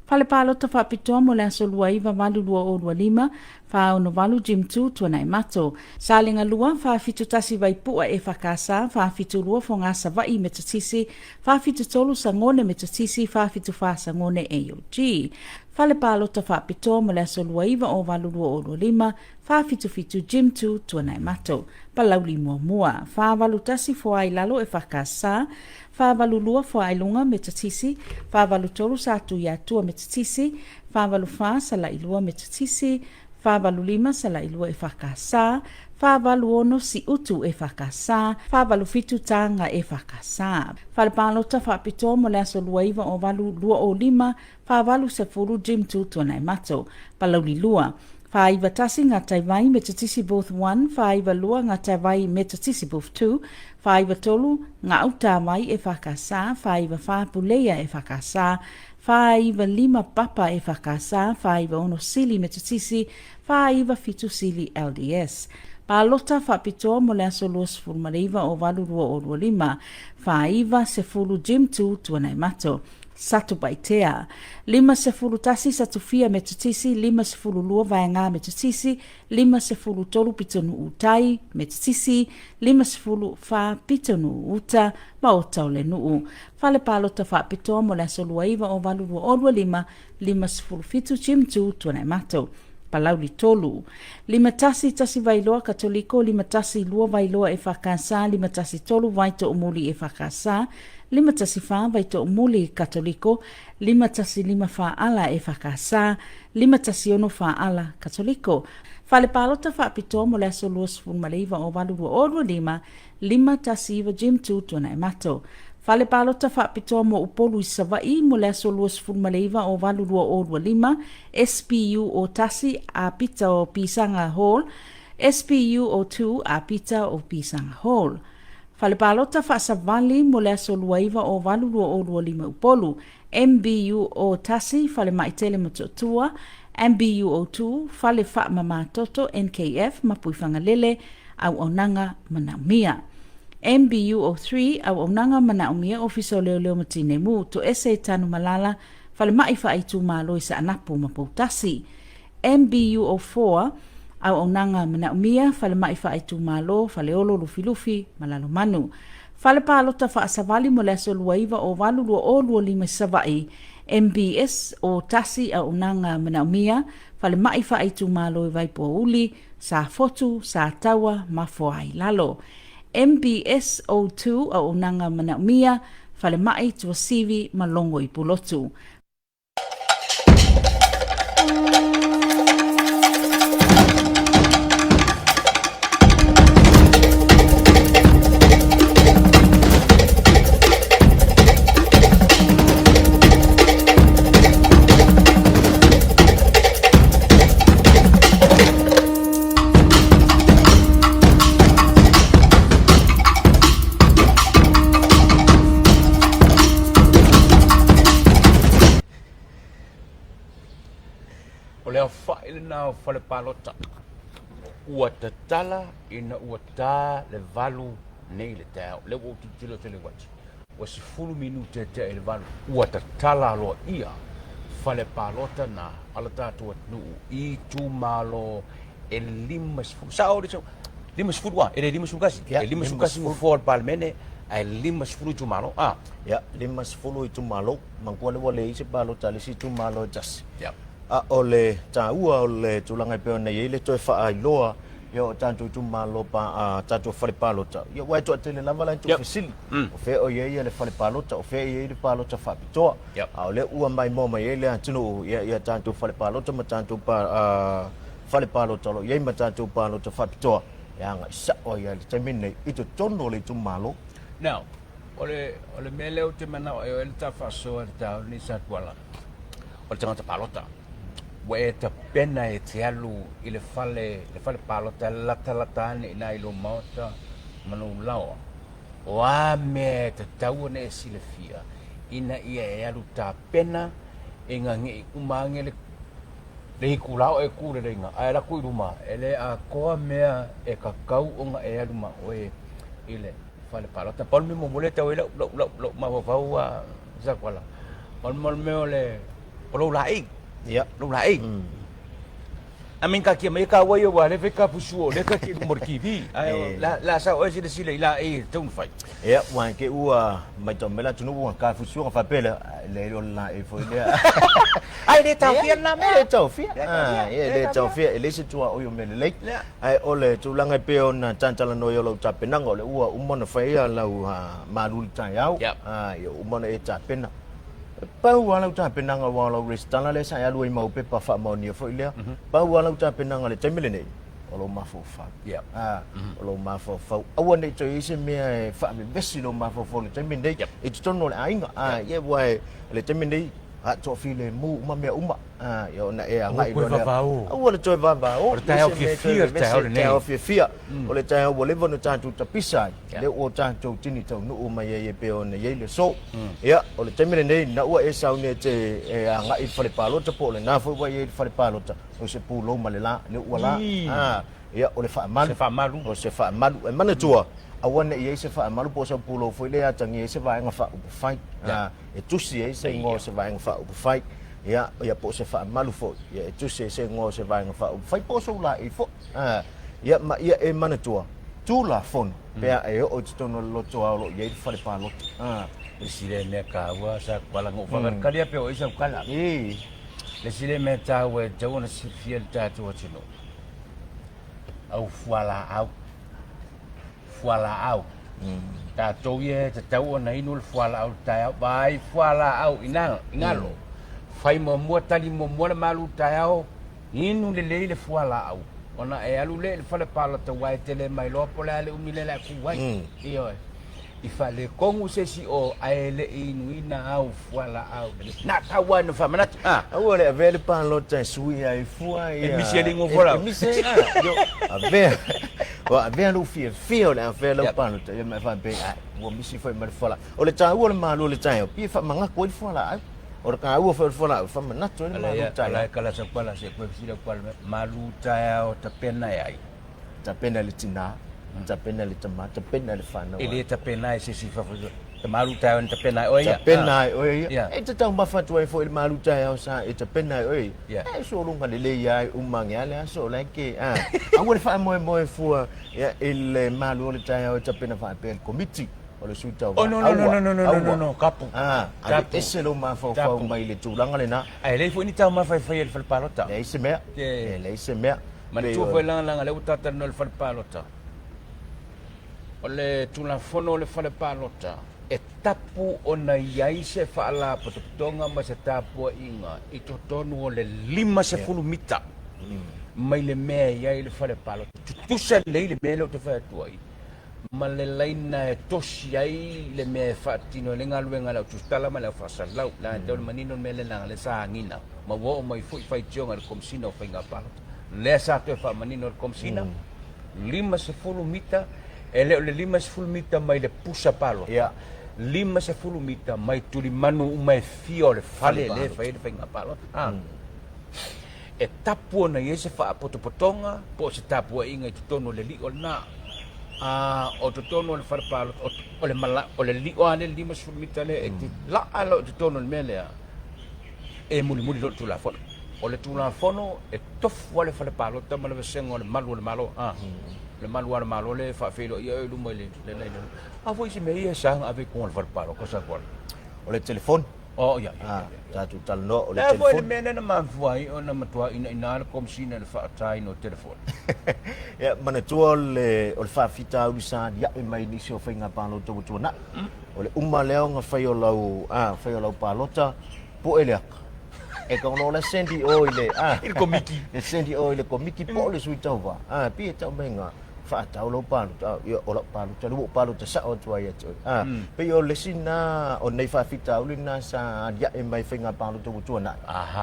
Fale Palota Faapitoa mo le aso 29 8 2025, 468 Jim 2 Tuanaimato. Salega 2, 471 Vaipua EFKS, 472 Fogasavaii Metotisi, 473 Sagone Metotisi, 474 Sagone AOG. Fale Palota Faapitoa mo le aso 29 o 8 2025, 477 Jim 2 Tuanaimato. Palauli Muamua, 481 Foailalo EFKS, 482 Foailuga Metotisi, 483 Satuiatua Metotisi, 484 Salailua Metotisi, 485 Salailua EFKS, 486 Siutu EFKS, 487 Taga EFKS. Fale Palota Faapitoa mo le aso 29 o 8 2025, 480 Jim 2 Tuanaimato. Palauli 2. 491 Ngā Taiwai Metotisi Booth 1, 492 Ngā Taiwai Metotisi Booth 2, 493 Ngā Autāwai EFKS, 494 Puleia EFKS, 495 Papa EFKS, 496 Sili Metotisi, 497 Sili LDS. Palota Faapitoa mo le aso 29 o 8 2025, 490 Jim 2 Tuanaimato. Satupaitea. 51 Satufia Metotisi, 52 Vaegā Metotisi, 53 Pitonuu Tai Metotisi, 54 Pitonuu Uta, Maota o le Nuu. Fale Palota Faapitoa mo le aso 29 o 8 2025, 57 Jim Tu Tuanaimato. Palauli 3. 51 Vailoa Katoliko, 52 Vailoa EFKS, 53 Vaitoomuli EFKS, 54 Vaitoomuli Katoliko, 154 Faala EFKS, 156 Faala Katoliko. Fale Palota Faapitoa mo le aso 29 o 8 2025, 519 Jim Tu Tuanaimato. Fale Palota Faapitoa mo Upolu i Savaii mo le aso 29 o 8 2025, SPU o 1 Apita o Pisaga Hall, SPU o 2 Apita o Pisaga Hall. Fale Palota Faasavali mo le aso 29 o 8 2025 Upolu, MBU o 1 Falemai Tele Motootua, MBU o 2 Fale Faamamatoto NKF Mapuifagalele, Auaunaga Manaomia. MBU o 3 Auaunaga Manaomia Ofisa o Leoleo ma Tinei Mu, Toese Tanumalala, Falemai Faaitumalo i Saanapu ma Poutasi. MBU o 4 Auaunaga Manaomia, Falemai Faaitumalo, Faleolo, Lufilufi ma Lalomanu. Fale Palota Faasavali mo le aso 29 o 8 2025 i Savaii, MBS o 1 Auaunaga Manaomia, Falemai Faaitumalo i Vaipoauli, Safotu, Sataua ma Foailalo. MBSO2 Auaunaga Manaomia, Falemai, Tuasivi ma Logo i Pulotu. O le aofa'i lena o fale palota ua tatala ina ua ta le 8 nei i le taeao. O lea ua ou tilotilo atu i le uati, ua 10 minute e tea i le 8, ua tatala aloaia fale palota na a le tatou atunuu i itumalo e 50, sao le sao? 50 a, e le 51, e 51 nofoa o le Palemene ae 50 itumalo, a. Ia, 50 itumalo, manatua lea ua leai se palota a le isi itumalo e tasi. A o le taua o le tulaga e pei ona i ai le toe faailoa ia o tatou itumalo pa a tatou fale palota, ia aua e toatele lava la e tuufesili, o fea o i ai le fale palota, o fea e i ai le palota faapitoa. A o lea ua maimoa mai ai le atunuu ia ia tatou fale palota ma tatou pa fale palota o lo o i ai ma tatou palota faapitoa e agai sao ai lava i le taimi lenei i totonu o le itumalo. Now, o le, o le mea lea ou te manao ai o le ta faasoa i le taeao lenei Satuala, o le tagata palota. Ua e tapena e te alu i le fale, le fale palota e latalata ane i ina i lou maota ma lou laoa. O a mea e tatau ona e silafia ina ia e alu tapena ina ne i uma ane le le itula o e ku leleiga ae alu atu i luma e le atoa mea e tatau ona e alu ma oe i le fale palota. Pau le mea muamua lea e tau ai lau lau lau lau mafaufau a Zakuala, o le mea o le o lou laei. Ia. Lou laei. I mean taatia mai taua ia aua o lea e fai ta fusu o lea ta te i luma o le TV. Ae o le a sao oe silasila i laei e tatau ona fai? Ia, aua e te i ua matau mai le atunuu ua ta fusu ona faapea lea, e leai o le laei foi lea. Ai e le taofia lena mea. E le taofia. E le taofia, e leai se tuaoi o mea lelei. Ae o le tulaga e pei ona talatalanoa ai o lau tapenaga, o lea ua uma ona fai lau malu i le taeao, ia ua uma ona e tapena. Pau lava lau tapenaga aua o lau resitala lea sa e alu ai ma au pepa faamaonia foi lea. Pau lava lau tapenaga i le taimi lenei, o lou mafaufau. O lou mafaufau. Aua ne i toe i ai se mea e faavevesi lou mafaufau i le taimi lenei i totonu o le aiga. Ia aua o le taimi lenei, a toafilemu uma mea uma. Ia ona e agai loa lea. Aua le toe vavao. O le taeao fiafia le taeao lenei. Taeao fiafia. O le taeao ua leva ona tatou tapisa ai. Lea ua tatou tini taunuu mai ai e pei ona i ai le aso. Ia, o le taimi lenei, na ua e sauni e te e agai i le fale palota po o lena foi ua i ai le fale palota, o se pulou ma le la, lea ua la. Ia, o le faamalu. Se faamalu. O se faamalu. E manatua, aua ne i i ai se faamalu po o sau pulou foi lea e atagia ai se vaega faaupufai, e tusi ai se igoa o se vaega faaupufai, ia, ia po o se faamalu foi, ia e tusi ai se igoa o se vaega faaupufai po o sou laei foi. Ia, ma ia e manatua, Tulafono, pe a e oo i totonu o le loto ao o lo o i ai le fale palota. Le isi lea mea taua sa pala na ou faakalikali lava pe o ai sau tala. Le isi lea mea taua e tatau ona silafia e le tatou atunuu, au fualaau, fualaau. Tatou ia e tatau ona inu le fualaau i le taeao, vaai fualaau i galo, fai muamua, tali muamua le malu i le taeao, Inu lelei le fualaau ona e alu lea i le fale palota aua e te le mailoa po o le a le umi lea o le a tu ai. Ioe. I faaletonu se isi o ae le i inuina au fualaau lelei. Na tau lava ina faamanatu. A. Aua le avea le palota e sui ai fua ia. E misi ai le igoa fualaau. E misi ai a. Io, avea. Ua avea lou fiafia o le a fea lau palota ia ma e faapea, ai, ua misi foi ma le fualaau. O le taua o le malu o le taeao, pei e faamanatu ai le fualaau. O le taua foi o le fualaau, e faamanatu ai le malu taeao. Ala e kala sau pala se koe fesili au pala mea, malu taeao tapena e ai? Tapena e le tina, tapena e le tama, tapena e le fanau. E le tapena e se isi i fafo, te malu taeao na tapena e oe ia. Tapena e oe ia. E te taumafa atu ai foi i le malu taeao sa e tapena e oe ia. E sologa lelei lava e uma age lava le aso o la e ke, a. Aua le faamoemoe fua i le malu o le taeao e tapena faapea e le Komiti. O le sui tauva. Oh, no, no, no, no, no, no, no, no, kapu. Ah, aveese lou mafaufau mai le tulaga lena. Ae leai foi ni taumafa e faia i le fale palota. Leai se mea. E leai se mea. Manatua foi lagalaga lea ua talatalanoa i le fale palota. O le Tulafono o le fale palota, e tapu ona i ai se faalapotopotoga ma se tapuaiga i totonu o le 50 mita mai le mea e i ai le fale palota. Tutusa lelei le mea lea ou te fai atu ai. ma le laina e tosi ai le mea e faatino ai le galuega a le au tusitala ma le au faasalalau. Leaga e tau le manino le mea lea leaga lea sa agiga ma ua oo mai foi faitioga i le Komesina o Faiga Palota. Lea sa toe faamanino e le Komesina, 50 mita, e le o le 50 mita mai le pusa palota, 50 mita mai tulimanu uma e fia o le fale lea e fai ai le faiga palota. E tapu ona i ai se faapotopotoga po o se tapuaiga i totonu o le lio lena. A o totonu o le fale palota, o le mala, o le lio lava lea, le 50 mita lea, e te laa loa i totonu o le mea lea, e mulimuli loa le Tulafono. O le Tulafono e tofu lava le fale palota ma le vasega o le malu o le Malo. A, le malu lava o le Malo lea e faafeiloai oe i luma i le laina. A foi isi mea ia e sa ona ave i luga o le fale palota sa koa. O le telefoni. Oh, ia, ia, ia, ia. Tatou talanoa o le telefoni. Le a foi le mea lea na mafua ai ona matua inaina le Komesina i le faataina o telefoni? Ia, manatua o le, o le faafitauli sa aliae mai i nisi o faiga palota ua tuanai. O le uma lea ona fai o lau, a, fai o lau palota, pue le aka. E kau loa le sendi o i le, a, I le komiki. Le sendi o i le komiki po o le sui tauva. A, pei e tau mai ngā. Faatau lau palota, ia, o lau palota, ua ou palota sao atu ai ia te oe. A, pei o le isi lena o nei faafitauli lena sa aliae mai faiga palota ua tuanai.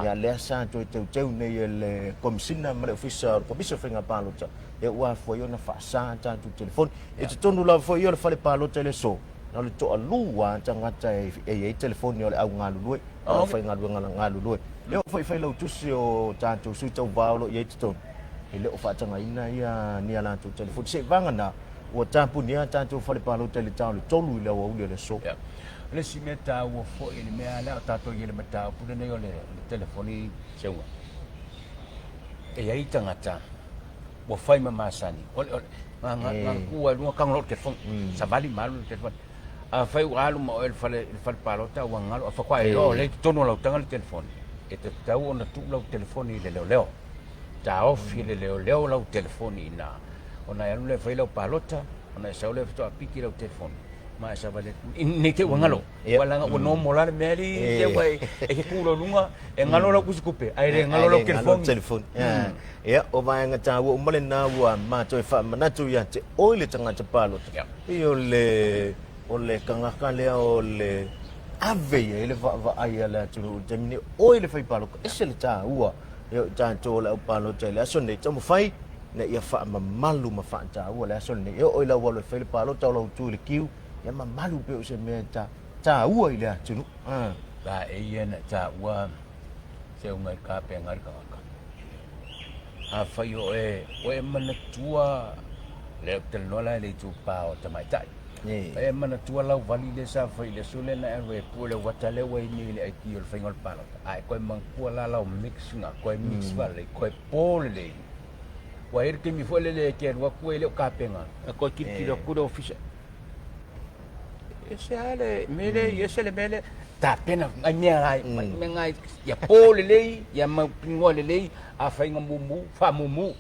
Ia, lea sa toe teuteu nei e le Komesina ma le Ofisa o le Komisi o Faiga Palota, ia ua afua ai ona faasa tatou telefoni. I totonu lava foi ia o le fale palota i le aso, na o le toalua lava tagata e i ai telefoni o le au galulue, o le aufaigaluega galulue. E oo foi i failautusi o tatou sui tauva o lo o i ai i totonu, E le o faatagaina ia ni a latou telefoni. Seivaga ua tapunia a tatou fale palota i le ta o le 3 i le aoauli o le aso. Ia. O le isi mea taua foi i le mea lea o tatou i ai i le mataupu lenei o le telefoni seuga, e i ai tagata ua fai ma masani, o le tu lava i luga tago loa i le telefoni, savali ma alu i le telefoni. Afai ua alu ma oe i le fale, i le fale palota ua galo, a faatoa e iloa o lea i totonu o lau taga le telefoni, e tatau ona tuu lau telefoni i le leoleo. Taofi e le leoleo lau telefoni i ina, ona e alu lea e fai lau palota, ona e sau lea faatoa piki lau telefoni, ma e savali atu, nei te i ua galo, aua leaga ua normal lava le mea alii, te ua e te tu loa i luga, e galo lau tusitupe, ae le galo lau telefoni. Ia, o vaega taua uma lena ua matou e faamanatu ia te oe le tagata palota, pei o le, o le tagata lea o le ave i ai le vaavaai a le atunuu i le taimi nei, o oe le fai palota, ese le taua E o i tatou o le au palota i le aso lenei, taumafai ina ia faamamalu ma faataua le aso lenei. E oo i lau alu e fai le palota o lau tu i le kiu, ia mamalu pei o se mea e taua i le atunuu. La e ia na taua se unga i ka pe ngai le tagata. Afai o e, ua e manatua, lea ou te talanoa la i le itupa o tamaitai. Ua e manatua lau vali lea sa fai i le aso lea na e alu ai e pue le uata lea ua i nei i le ID o le faiga o le palota, a e toe manatua la lau mix na, toe mix faalelei, toe po lelei. Ua i ai le taimi foi lele e te alu atu e le o tapena, e toe tilotilo atu le ofisa, ese lava le mea lea, ese le mea lea, tapena nai mea la, nai mea na ia po lelei, ia mautinoa lelei, afai na mumu, faamumu,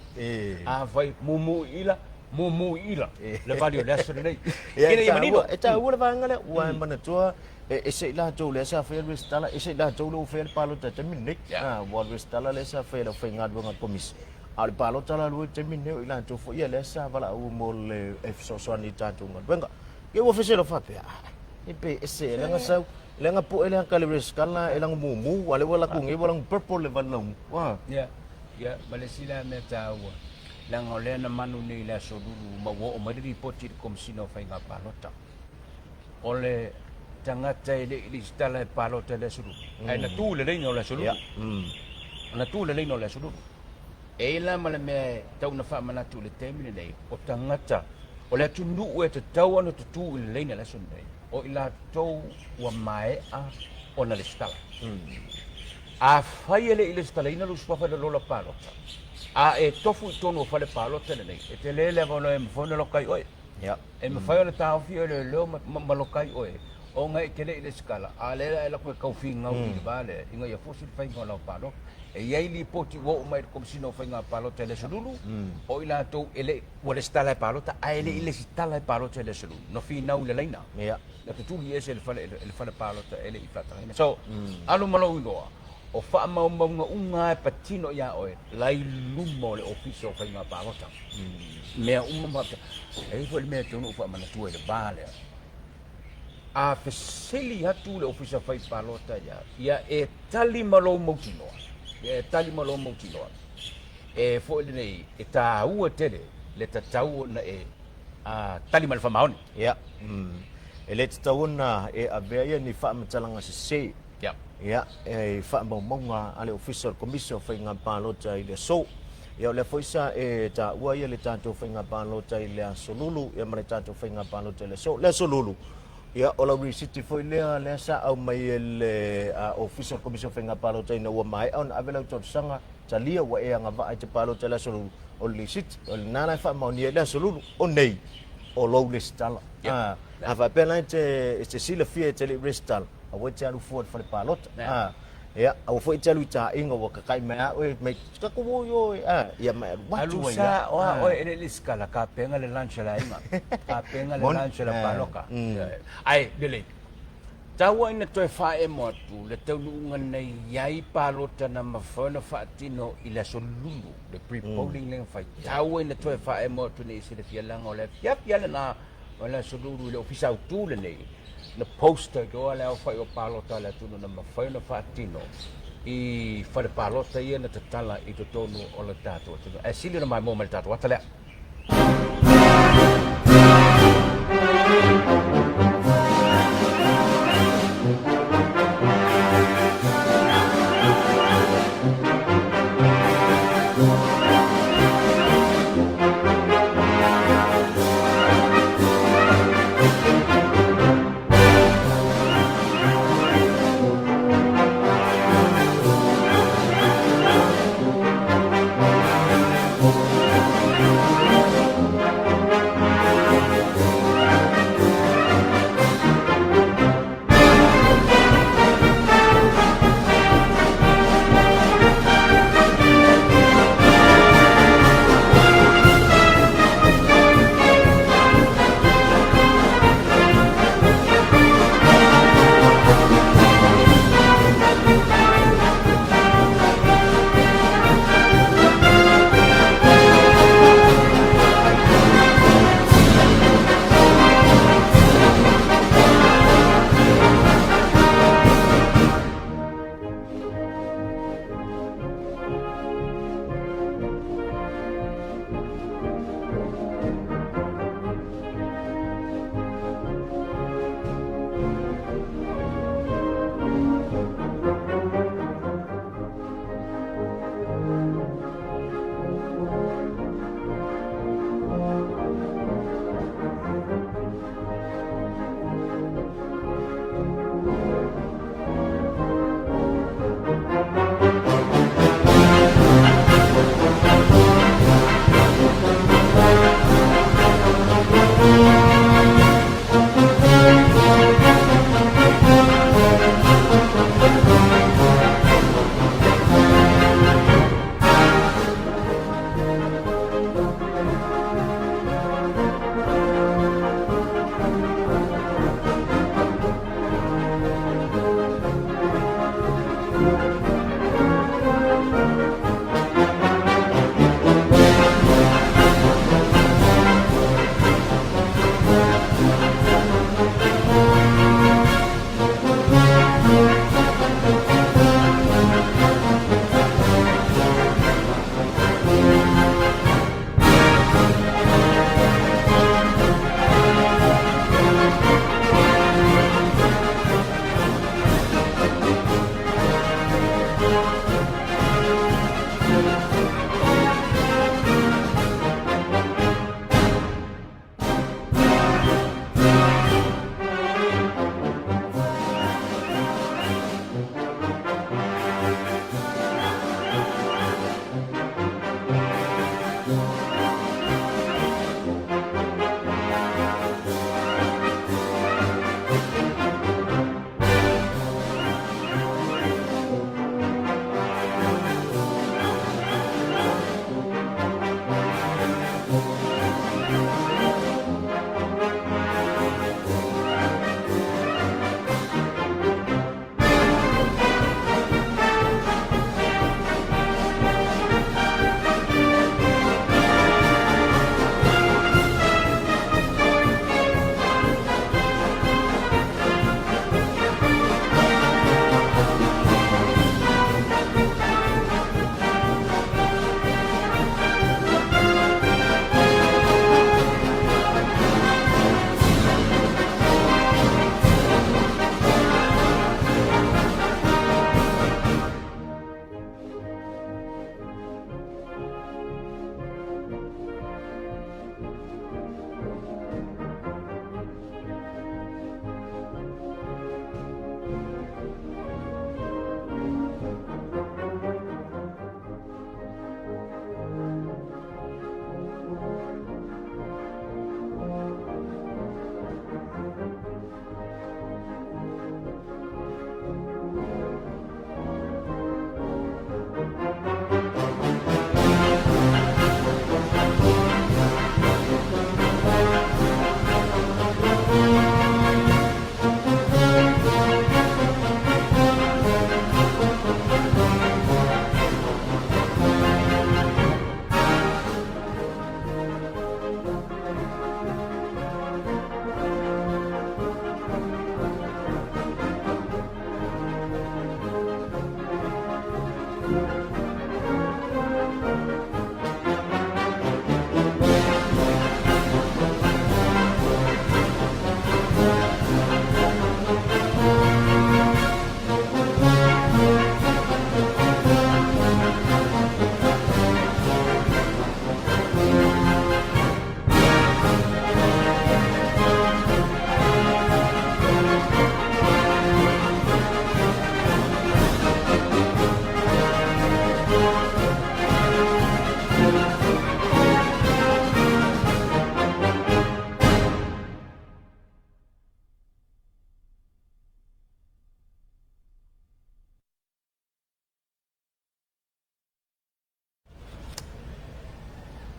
afai mumu i ila, mumu i ila, le vali o le aso lenei. Ina ia manino. E taua le vaega lea, ua e manatua, e ese i latou lea sa faia le resitala, ese i latou lea ua faia le palota i le taimi lenei. Ua resitala lea sa faia e le aufaigaluega a le Komisi, a o le palota la lua i le taimi lenei, o i latou foi ia lea sa valaau mo le fesoasoani i tatou galuega. Ia ua feselo faapea, ah, e pe ese e leaga sau, leaga poe le aka le resitala e lago mumu, a lea ua laku nei ua lago purple le vali laumu. Ua. Ia, ia, ma le isi la mea taua, leaga o lea na manu nei i le aso Lulu ma ua oo mai le lipoti i le Komesina o Faiga Palota. O le tagata e le i lesitala e palota i le aso Lulu, ae na tu i le laina o le aso Lulu. Na tu i le laina o le aso Lulu. E i ai la ma le mea e tau ina faamanatu i le taimi lenei, o tagata o le atunuu e tatau ona tutu i le laina i le aso lenei, o i latou ua maea ona lesitala. Afai e le i lesitalaina lou suafa i le lola palota, a e tofu i totonu o fale palota lenei, e tele le avanoa e mafai ona loka ai oe. E mafai ona taofi oe e leoleo ma loka ai oe, ona e te le i lesitala, a o lea la e alu atu e tau finau i le va lea, ina ia fusi le faiga o lau palota. E i ai lipoti ua oo mai i le Komesina o Faiga Palota i le Aso Lulu, o i latou e le i, ua lesitala e palota, ae le i lesitala e palota i le Aso Lulu, na finau i le laina, na tutuli ese e le fale, e le fale palota e le i faatagaina. So, alu ma lou iloa, o faamaumauga uma lava e patino iā oe la i luma o le Ofisa o Faiga Palota. Mea uma ma faapea. E i ai foi le mea e tatau ona ou faamanatua i le va lea, A fesili atu le Ofisa Fai Palota iā ia e tali ma lou mautinoa, ia e tali ma lou mautinoa, e foi lenei, e taua tele le tatau ona e tali ma le faamaoni. Ia, e le tatau ona e avea ia ni faamatalaga sese, ia, i faamaumauga a le Ofisa o le Komisi o Faiga Palota i le aso. Ia, o lea foi sa e taua ia le tatou faiga palota i le aso Lulu, ia ma le tatou faiga palota i le aso. Le aso Lulu, ia, o lau risiti foi lea, lea sa aumai e le Ofisa o le Komisi o Faiga Palota ina ua maea ona ave lau talosaga, talia ua e agavaa i te palota i le aso Lulu, o le lisiti, o lena la e faamaonia i le aso Lulu, o nei, o lou resitala. A faapea la e te silafia e te le i resitala, aua e te alu fua i le fale palota. Ia, aua foi e te alu i taaiga ua kakaʻi mai a oe, mai taku oi oi, a, ia mai alu atu ai. Alu sa, o a oe e le i lesitala, tapena le lunch a le aiga, tapena le lunch a le paloka. Ae, lelei, taua ina toe faaemo atu le taunuuga na i ai palota na mafai ona faatino i le aso Lulu, le pre-polling lea na fai, taua ina toe faaemo atu nei i silafia leaga o le afiafi lava lena o le aso Lulu i le ofisa autu lenei, na post ai loa le aofai o palota a le atunuu na mafai ona faatino i fale palota ia na tatala i totonu o le tatou atunuu. Ae sili ona maimoa mai le tatou ata lea.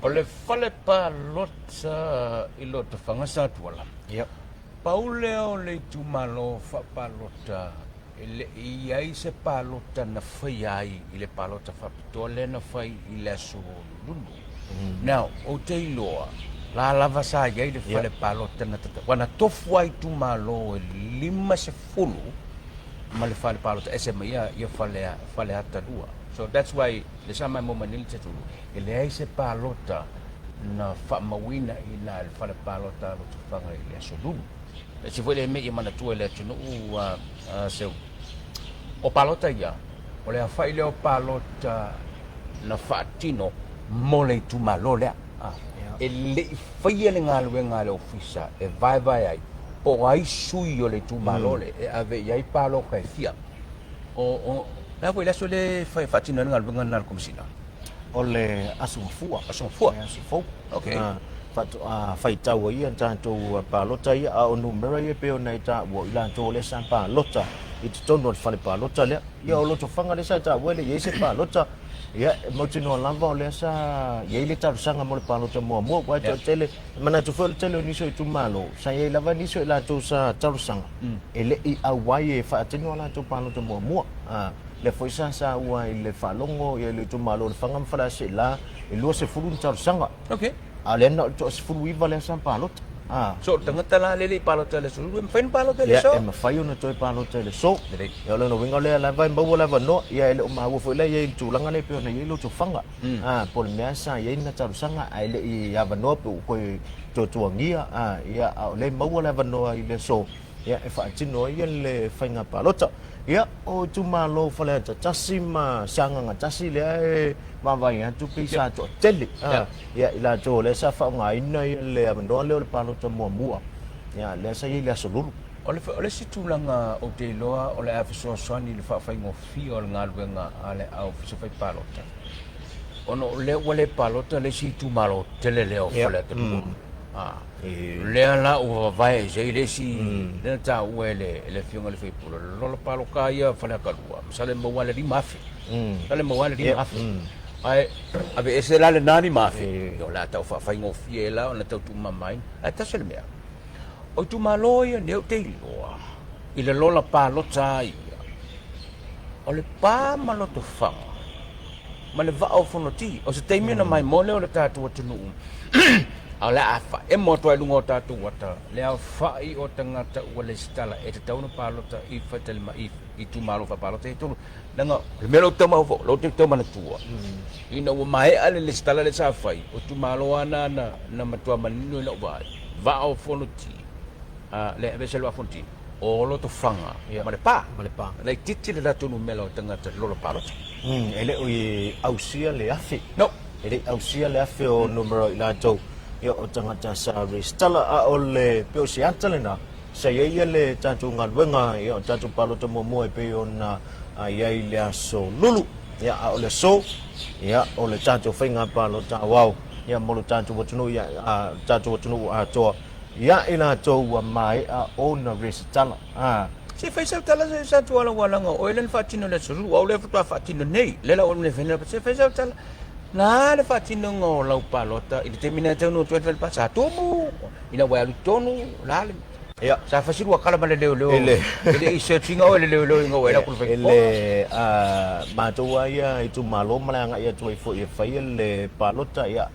O le fale palota i Lotofaga sa Tuala. Ia. Pau lea o le itumalo faapalota e le i i ai se palota na faia ai i le palota faapitoa lea na fai i le aso Lulu. Now, ou te iloa, la lava sa i ai le fale palota na tata, ua na tofu lava itumalo e 50 ma le fale palota ese ma ia, ia fale, Faleata 2. So that's why le sa mai mo manili te tulu, e leai se palota na faamauina i ina i le fale palota a Lotofaga i le aso Lulu. Le isi foi lea mea ia manatua i le atunuu a Seu, o palota ia, o le aofai lea o palota na faatino mo le itumalo lea. E le i faia le galuega a le ofisa e vaevae ai po o ai sui o le itumalo lea e ave i ai palota e fia. O le a foi le aso lea e faatino ai le galuega lena a le Komesina? O le Aso Gafua. Aso Gafua. Le aso fou. Okay. Faatoa faitau ai ia tatou palota ia, a o numera ia pei ona e taua, o i latou o lea sa palota i totonu o le fale palota lea. Ia o Lotofaga lea sa taua e le i i ai se palota. Ia, e mautinoa lava o lea sa i ai le talosaga mo le palota muamua, aua e toatele, e manatu foi o le tele o nisi o itumalo, sa i ai lava nisi o i latou sa talosaga, e le i auai e faatino a latou palota muamua. Lea foi sa saua i le faalogo i le itumalo o Lefaga ma Faleaseela, e 20 ni talosaga. Okay. A o lea na o le toa-19 lea sa palota. So, o le tagata la lea e le i palota i le aso lua, e mafai ona palota i le aso? Ia, e mafai ona toe palota i le aso. Lelei. Ia, o lona uiga o lea lava e maua le avanoa, ia e le o maua foi la i ai i le tulaga lea e pei ona i ai Lotofaga. Po o le mea sa i ai ni talosaga ae le i avanoa pe ua toe tuatuagia, ia, a o lea e maua le avanoa i le aso, ia, e faatino ai le faiga palota. Ia, o itumalo o Faleata 1 ma Sagaga 1 lea e vaavaai atu pei sa toatele, ia, i latou o lea sa faaaogaina le avanoa lea o le palota muamua, ia, lea sa i ai i le Aso Lulu. O le isi tulaga ou te iloa o le a fesoasoani i le faafaigofie o le galuega a le Ofisa Fai Palota, ona o lea ua le palota le isi itumalo tele lea o Faleata 2. Lea la ua vavae ese ai le isi, lea na taua e le Afioga i le sui usufono, le lola paloka ia Faleata 2, masalo e maua lava le 5,000. Masalo e maua lava le 5,000. Ae aveese la lena 5,000, o le a tau faafaigofie ai la ona tau tuumamaina. Ae tasi le mea, o itumalo ia nei ou te iloa i le lola palota lava ia, o le pa ma Lotofaga ma le Vaa o Fonoti. O se taimi ona maimoa lea o le tatou atunuu, a o le a faaemo atu ai i luga o tatou ata le aofai o tagata ua lesitala e tatau ona palota i faletalimalo i itumalo faapalota ia e tolu. Leaga o le mea lea ou te tau mafaufau, lea ou te tau manatua, ina ua maea le lesitala lea sa fai, o itumalo lava na na matua manino i lau vaai, Vaa o Fonoti, le aveese le Vaa o Fonoti, o Lotofaga ma Lepa. Ma Lepa. Laitiiti le latou numera o tagata lola palota. E le o i ausia le 1,000. No. E le i ausia le 1,000 o numera o i latou ia o tagata sa resitala, a o le pei o se ata lena sa i ai le tatou galuega ia o tatou palota muamua e pei ona i ai le aso Lulu. Ia a o le aso ia o le tatou faiga palota aoao ia mo le tatou atunuu ia a tatou atunuu atoa ia i latou ua maea ona resitala. A. Se i fai sau tala se sa tua lau alaga o oe lea na faatino i le aso lua, au lea faatoa faatino nei, lea la ua le se fai sau tala. Na le faatinoga o lau palota i le taimi na taunuu atu ai le fale palota, sa tumu ina ua e alu i totonu, la le Ia. Sa fai si lua kala ma le leoleo. E le i search ina oe e le leoleo ina ua e alu atu i le E le matou lava ia itumalo ma le agai atu ai foi e fai le palota, ia,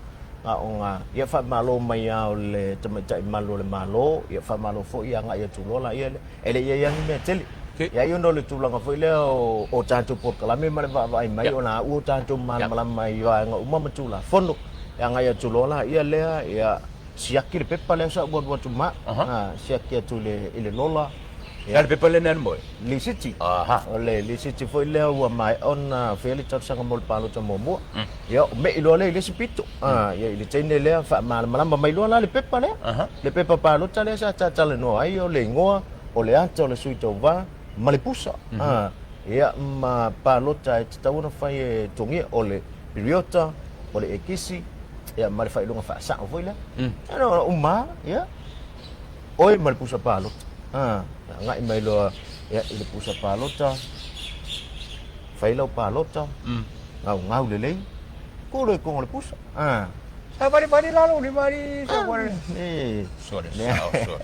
a o ga, ia faamalo mai lava o le tamaitai malu o le Malo, ia faamalo foi ia agai atu loa laia lea. E le i i ai lava ni mea tele. Ia ai ona o le tulaga foi lea o tatou polokalame ma le vaavaai mai o la ua tatou malamalama i vaega uma ma Tulafono. E agai atu loa laia lea, ia siaki le pepa lea sa ou alu atu ma au, siaki atu i le lola. Ia le pepa lea na alu ma oe? Lisiti. O le lisiti foi lea ua maea ona faia le talosaga mo le palota muamua. Ia, me'i loa lea i le isi pito. Ia, i le teine lea, faamalamalama mai loa la le pepa lea. Le pepa palota lea sa tatalanoa ai, o le igoa, o le ata o le sui tauva, ma le pusa. Ia, ma palota e tatau ona fai e togia, o le piriota, o le ekisi, ia, ma le faailoga faasao foi lea. Ia, uma, ia, oe ma le pusa palota. Agai mai loa ia, i le pusa palota, fai lau palota, gaugau lelei, tu loa i koga o le pusa. Savalivali lalo lima alii sa Sole sao sole.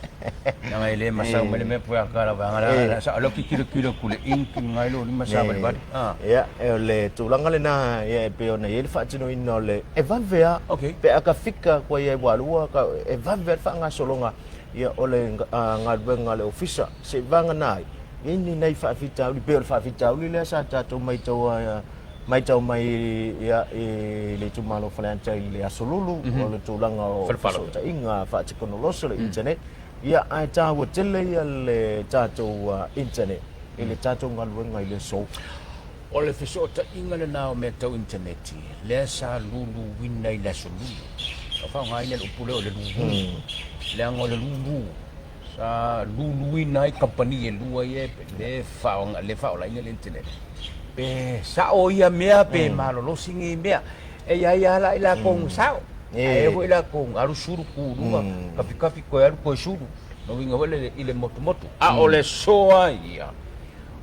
Leaga e le masau mai le mea pue a kala vaega la sa lo ki kilo kilo ku le ink ngai lo lima savalivali. Ah. Ia, o le tulaga lena ia e pei ona i ai le faatinoina o le e vave lava. Okay. Pe a ka fika kua i ai ua lua ka e vave lava le faagasologa ia o le galuega a le ofisa seivagana ai i ni nai faafitauli pei o le faafitauli lea sa tatou maitaua Matau mai ia i le itumalo o Faleata i le Aso Lulu, o le tulaga o fesootaiga faatekonolosi o le internet, ia ae taua tele ia le tatou internet i le tatou galuega i le aso. O le fesootaiga lena o mea tau internet lea sa luluina i le Aso Lulu. Sa faaaogaina le upu lea o le lulu, leaga o le lulu Sa luluina ai kamupani e lua ia le faaolaina le internet. Pe sao ia mea pe malolosi nei mea. E i ai lava la i latou na sao, ae i ai foi latou na alu sulu tu i luga, kafikafi toe alu toe sulu. Lona uiga foi lele i le motumotu. A o le soa ia,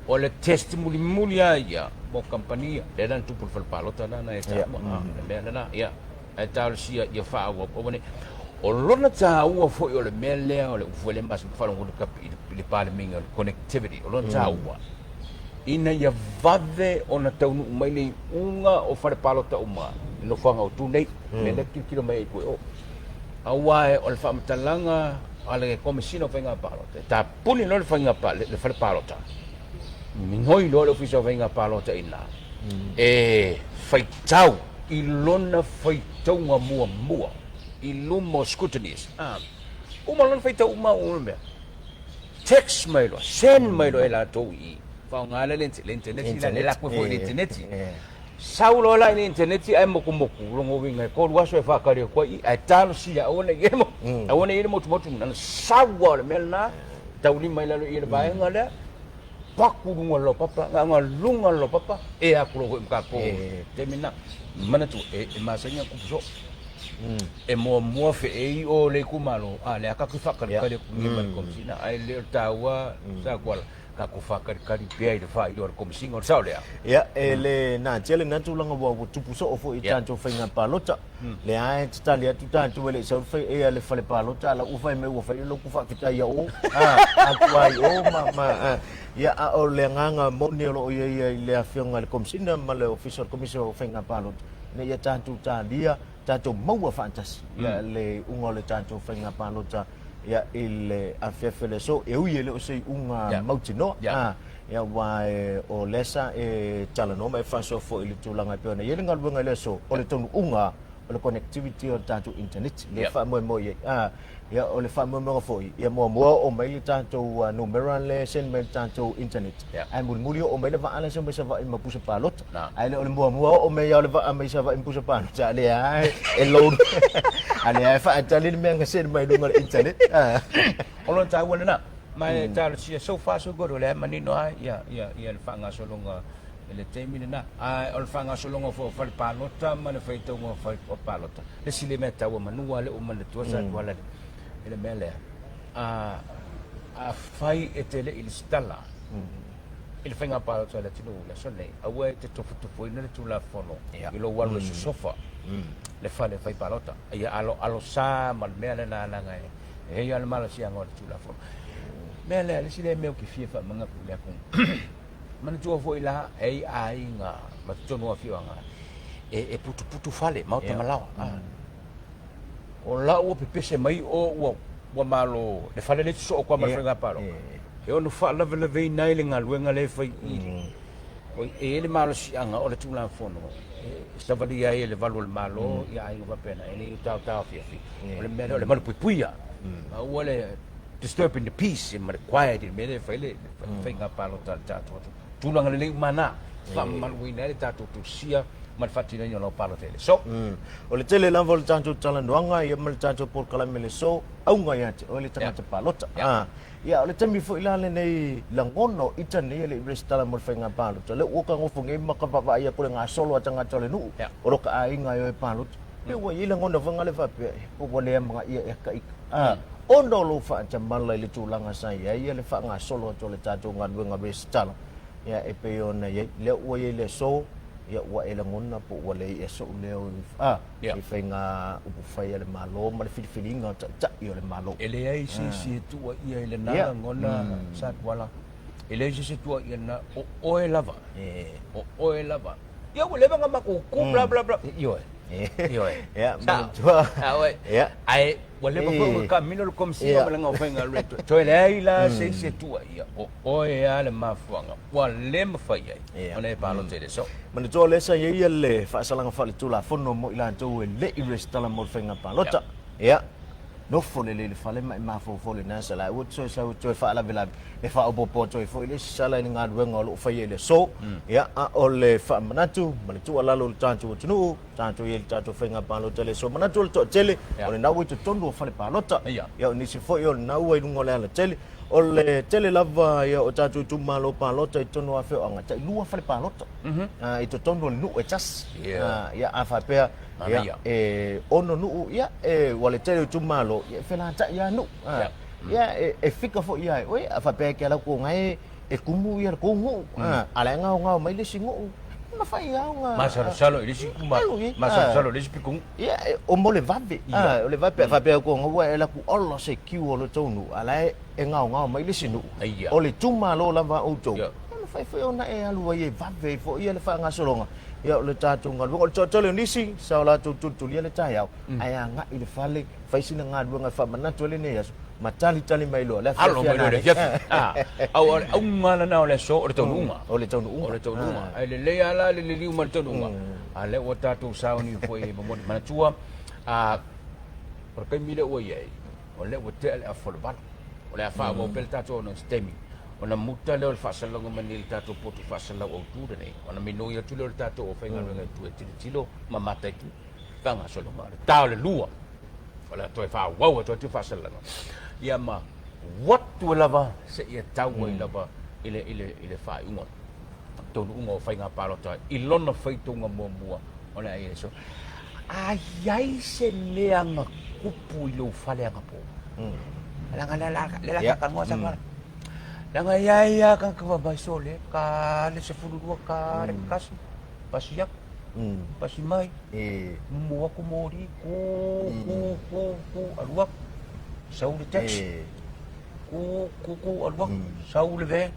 o le test mulimuli lava ia mo kamupani ia. Lea la na tupu i le fale palota lena e taua, le mea lena. Ia. Ae talosia ia faaauau aua nei. O lona taua foi o le mea lea o le upu foi lea masani faalogo i le Palemene o le connectivity, o lona taua ina ia vave ona taunuu mai le iuga o fale palota uma i nofoaga o tu nei, mea lea tilotilo mai ai i o. Aua o le faamatalaga a le Komesina o Faiga Palota, e tapuni loa le faiga le fale palota, migoi loa le Ofisa o Faiga Palota i ina e faitau i lona faitauga muamua i luma o scrutinies, a uma lona faitau uma uma mea, text mai loa, send mai loa e latou i i, faaaoga lea le internet, le latou foi i le internet. Sau loa la i le internet ae motumotu, lona uiga e tolu aso e faatali atu ai i i, ae talosia aua ne i i aua ne i i le motumotu, na ona sau lava o le mea lena, taulima i lalo i i le vaega lea, paku luga o le laupapa, na ona luga o le laupapa, ea atu loa foi ma tatou i le taimi lena. Manatua, e masani ona tupu soo. E muamua feei o le itumalo, a o lea tatou te faatalitali atu nei ma le Komesina, ae le o le taua sa Tuala, tatou faatalitali pea i le faailoa a le Komesina, o le sao lea? Ia, e le natia lena tulaga ua tupu soo foi i tatou faiga palota. Lea lava e tatali atu tatou e le i sau le le fale palota a la ua fai mai ua fai le lotu faafetai ia o atu ai o ma ma ia a o le agaga moni o lo o i ai i le afioga i le Komesina ma le Ofisa o le Komisi o Faiga Palota ina ia tatou talia tatou maua faatasi ia le iuga o le tatou faiga palota ia i le afiafi o le aso e ui e le o se iuga mautinoa ia aua o lea sa e talanoa ma e faasoa foi i le tulaga e pei ona i ai le galuega i le aso o le taunuuga o le connectivity o le tatou internet lea e faamoemoe i ai. A, ia o le faamoemoega foi ia muamua oo mai le tatou numera lea e send mai i le tatou internet ae mulimuli oo mai le vaa lea sau mai Savaii ma pusa palota. Ae le o le muamua oo mai lava o le vaa mai Savaii ma pusa palota a lea lava e load a lea lava e faatali le mea na send mai i luga o le internet. O lona taua lena. Ma e talosia, so far so good, o lea e manino lava ia, ia, ia le faagasologa i le taimi lena. Ae o le faagasologa foi o fale palota ma le faitauga o fale palota, le isi lea mea taua manu lava lea ua manatua sa Tuala i le mea lea, a, afai e te le i lesitala i le faiga palota a le atunuu i le aso lenei, aua e te tofotofoina le Tulafono i lou alu e sosofa le fale fai palota. Ia alo, alosa ma le mea lena leaga e E i ai lava le malosiaga o le Tulafono. O le mea lea, le isi lea mea ou te fia faamanatu i le atunuu, manatua foi la, e i ai aiga ma totonu o afioaga e putuputu fale, maota ma laoa. O la ua pepese mai o ua ua malo le fale lea e sosoo atu lava ma le faiga palota, e ono faalavelaveina ai le galuega lea e fai i i. E i ai le malosiaga o le Tulafono e savalia ai e le valu o le Malo ia aiga faapena, e le i taotaofiafi. O le mea lea o le malupuipuia, aua le disturbing the peace ma le quiet i le mea lea e fai le faiga palota a le tatou atunuu. Tulaga lelei uma na, faamamaluina ai le tatou tusia ma le faatinoina o lau palota i le aso. O le tele lava o le tatou talanoaga ia ma le tatou polokalame i le aso, auga ia te oe le tagata palota. Ia, o le taimi foi la lenei lagona o ita nei e le i resitala mo le faiga palota, lea ua ka gofo nei ma ka vaavaai atu i le gasolo a tagata o le nuu, o lo ka aiga e o e palota. Pe ua i ai lagona foi ngale faapea, eh, po ua lea magaia ea ka ika. A, ona o lou faatamala i le tulaga sa i ai ia le faagasolo atu o le tatou galuega resitala, ia e pei ona i ai, lea ua i ai le aso, Ia, ua e lagona po ua le i'a so'u leo i, a, i faiga upufai a le Malo ma le filifiliga o ta'ita'i o le Malo. E leai se isi e tuuaia i lena lagona, sa Tuala. E leai se isi e tuuaia i lena, o oe lava. O oe lava. Ia ua leva ona matou tu bla bla bla. Ioe. Ioe. Ia, manatua. Sa oe. Ia. Ae ua leva foi ona taamilo le Komesina ma le Gaofaigaluega. Toe leai la se isi e tuuaia, o oe lava le mafuaaga ua le mafai ai ona e palota i le aso. Manatua o lea sa i ai le faasalaga faaletulafono mo i latou e le i resitala mo le faiga palota. Ia, nofo lelei i le fale ma e mafaufau i lena sala, aua te toe sau e toe faalavelave e faaopoopo atu ai foi le isi sala i le galuega o lo o faia i le aso. Ia, a o le faamanatu ma le tuualalo i le tatou atunuu, tatou i ai i le tatou faiga palota i le aso. Manatu o le toatele, o lena ua i totonu o fale palota. Ia, o nisi foi o lena ua i luga o le alatele. O le tele lava ia o tatou itumalo palota i totonu o afioaga, tai lua fale palota i totonu o le nuu e tasi. Ia, a faapea ia, e ono nuu, ia, e, ua le tele o itumalo, ia, e felataʻi lava nuu. Ia, e fika foi ia e oe, a faapea e ke ala kou ngae e kumu ia le kou nuu, a la e gaogao mai le isi nuu, e mafai lava ona Masalosalo i le isi masalosalo i le isi pito nuu. Ia, o mo le vave. O le vave pe a faapea kou ngaua e ala ku ola se kiu o le tou nuu, a la e gaogao mai le isi nuu. O le itumalo lava a outou, e mafai foi ona e alu ai e vave ai foi ia le faagasologa ia o le tatou galuega. O le toatele o nisi sa o latou tulitulia le taeao, ae agai i le fale, fai sina galuega e faamanatu ai lenei aso, ma talitali mai loa le afiafi. Alo mai loa i le afiafi. A o le auga lena o le aso, o le taunuuga. O le taunuuga. O le taunuuga. Ae lelei lava la le liliu mai le taunuuga. A lea ua tatou sauni foi e momoli manatua, a o le taimi lea ua i ai, o lea ua tea le afa o le 8. O le a faaauau pea le tatou ona se taimi, ona muta lea o le faasalalauga mai nei i le tatou potu faasalalau autu lenei, ona minoi atu lea o le tatou aufaigaluega i tua e tilotilo ma mataitu faagasologa. O le ta o le 2, o le a toe faaauau atu ai faasalalauga, ia ma uatu lava seia tau ai lava i le faaiuga taunuuga o faiga palota i lona faitauga muamua o le a aso. A i ai se mea na tupu i lou fale anapo? Leaga lea la lea la talanoa sa fale. Leaga e i ai lava tagata fai mai, sole, ta le 12, ta le 1, pasi atu, pasi mai, mumu atu moli, ku, ku, ku, ku, alu atu, sau le taxi, ku, ku, ku, alu atu, sau le van.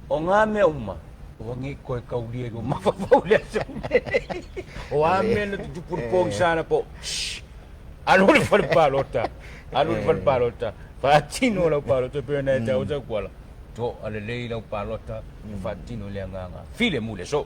O ngā mea uma, ua ngi koe kaulia i lou mafaufau i le aso lenei. O a mea na tutupu i le pogisa na po, shh, alu i le fale palota, alu i le fale palota, faatino lau palota pei ona e taua sau kuala, to'a lelei lau palota, ma faatino i le agaga filemu i le aso.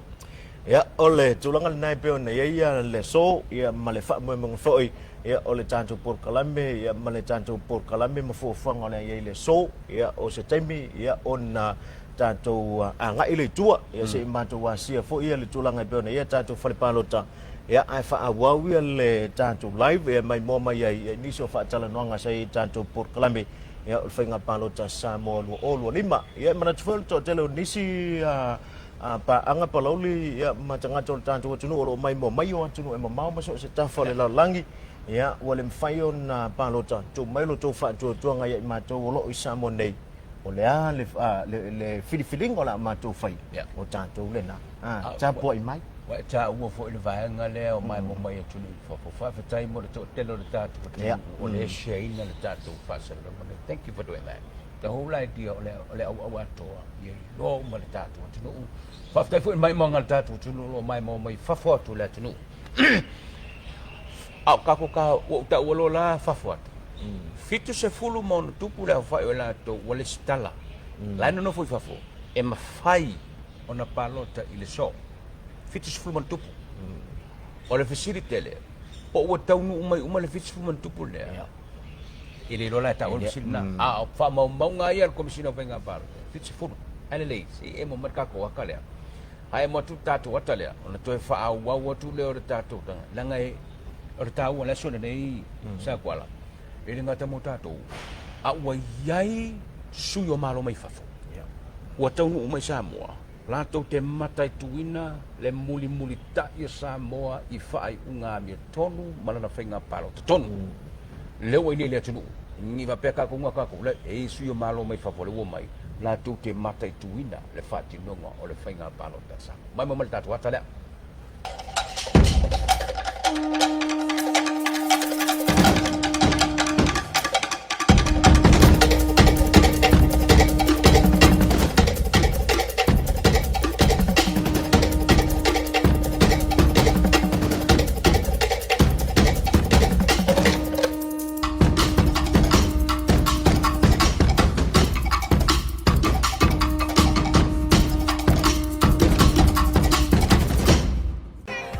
Ia, o le tulaga lena e pei ona i ai le aso, ia, ma le faamoemoega foi, ia, o le tatou polokalame, ia, ma le tatou polokalame ma fuafuaga o le a i ai le aso, ia, o se taimi, ia, ona tatou agai lea i tua, ia, se i matou asia foi ia le tulaga e pei ona i ai tatou fale palota, ia, ae faaauau ia le tatou live, ia, maimoa mai ai, ia, nisi o faatalanoaga sa i ai i tatou polokalame, ia, o le faiga palota a Samoa 2025. Ia, e manatu foi o le toatele o nisi, a paaga palauli ia, ma tagata o le tatou atunuu o lo o maimoa mai o atunuu e mamao ma so o se tafa o le lalolagi, ia, ua le mafai ona palota. Tuu mai lo outou faatuatuaga ia i matou o lo o i Samoa nei, o le a le, a, le, le filifiliga o le a matou fai, o tatou lena. A, tapuai mai. Ua e taua foi le vaega lea o maimoa mai atunuu i fafo. Faafetai mo le toatele o le tatou atunuu o lea e share-ina le tatou faasalalauga nei. Thank you for doing that. The whole idea o le, o le auau atoa ia iloa uma le tatou atunuu. Faafetai foi i le maimoaga a le tatou atunuu o lo o maimoa mai fafo atu o le atunuu. A o kako ka ua ou taua loa la fafo atu. 76+ le aofai o i latou ua lesitala. La e nonofo i fafo e mafai ona palota i le so. 70+. O le fesili tele, po ua taunuu mai uma le 70+ lea? E le iloa la e taua le fesili lena. A o faamaumauga ia a le Komesina o Faiga Palota, 70. Ae lelei, se i emo mai le tatou ata lea. A emo atu le tatou ata lea, ona toe faaauau atu lea o le tatou tanga. Leaga e, o le taua o le aso lenei, Sakuala, e le gata mo tatou, a ua i ai sui o Malo mai fafo, ua taunuu mai Samoa, latou te mataituina le mulimulita'i o Samoa i faaiuga amiotonu ma lana faiga palota tonu. Lea ua i nei i le atunuu, ni faapea tatou na tatou, le e i ai sui o Malo mai fafo lea ua omai, latou te mataituina le faatinoga o le faiga palota a Samoa. Mai mo mai le tatou ata lea.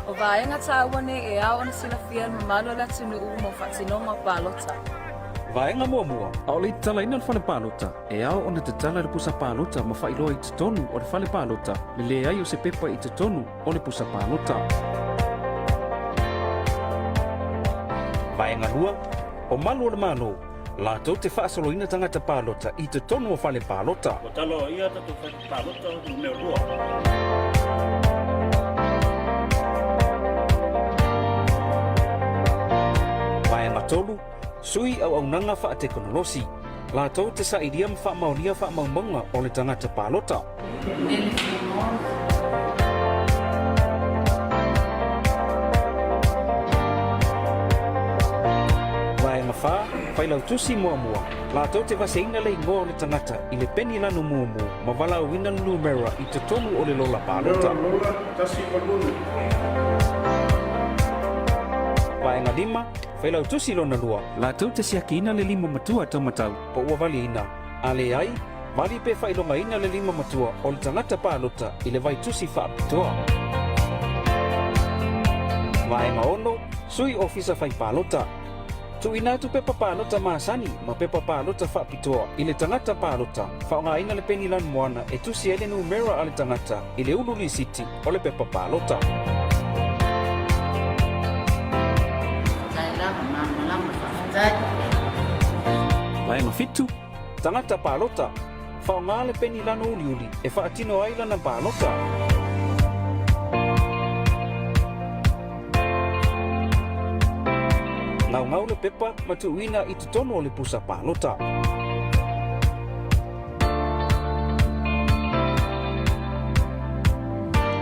O vaega tāua nei e ao ona silafia le mamalu o le atunuu mo faatinoga o palota. Vaega muamua, ʻaʻole i tatalaina le fale palota, e ao ona tatala le pusa palota ma faailoa i totonu o le fale palota le leai o se pepa i totonu o le pusa palota. Vaega 2, o malu o le Malo, latou te faasoloina tagata palota i totonu o fale palota. Ua taloa tatou fale palota numera 2. Vaega 3, Sui auaunaga faatekonolosi, latou te sailia ma faamaonia faamaumauga o le tagata palota. Vaega 4, Failautusi muamua, latou te vaseina le igoa o le tagata i le peni lanu mumu ma valaauina le numera i totonu o le lola palota. Lola 186. Vaega 5, Failautusi lona lua, latou te siakiina le lima matua taumatau po ua valiina, a leai, vali pe faailogaina le lima matua o le tagata palota i le vaitusi faapitoa. Vaega 6, Sui Ofisa Fai Palota. Tuuina atu pepa palota masani ma pepa palota faapitoa i le tagata palota, faaaogaina le peni lanumoana e tusi ai le numera a le tagata i le ulu lisiti o le pepa palota. Vaega 7, Tagata palota. Faaaoga le peni lano uliuli e faatino ai lana palota. Gaugau le pepa ma tuuina i totonu o le pusa palota.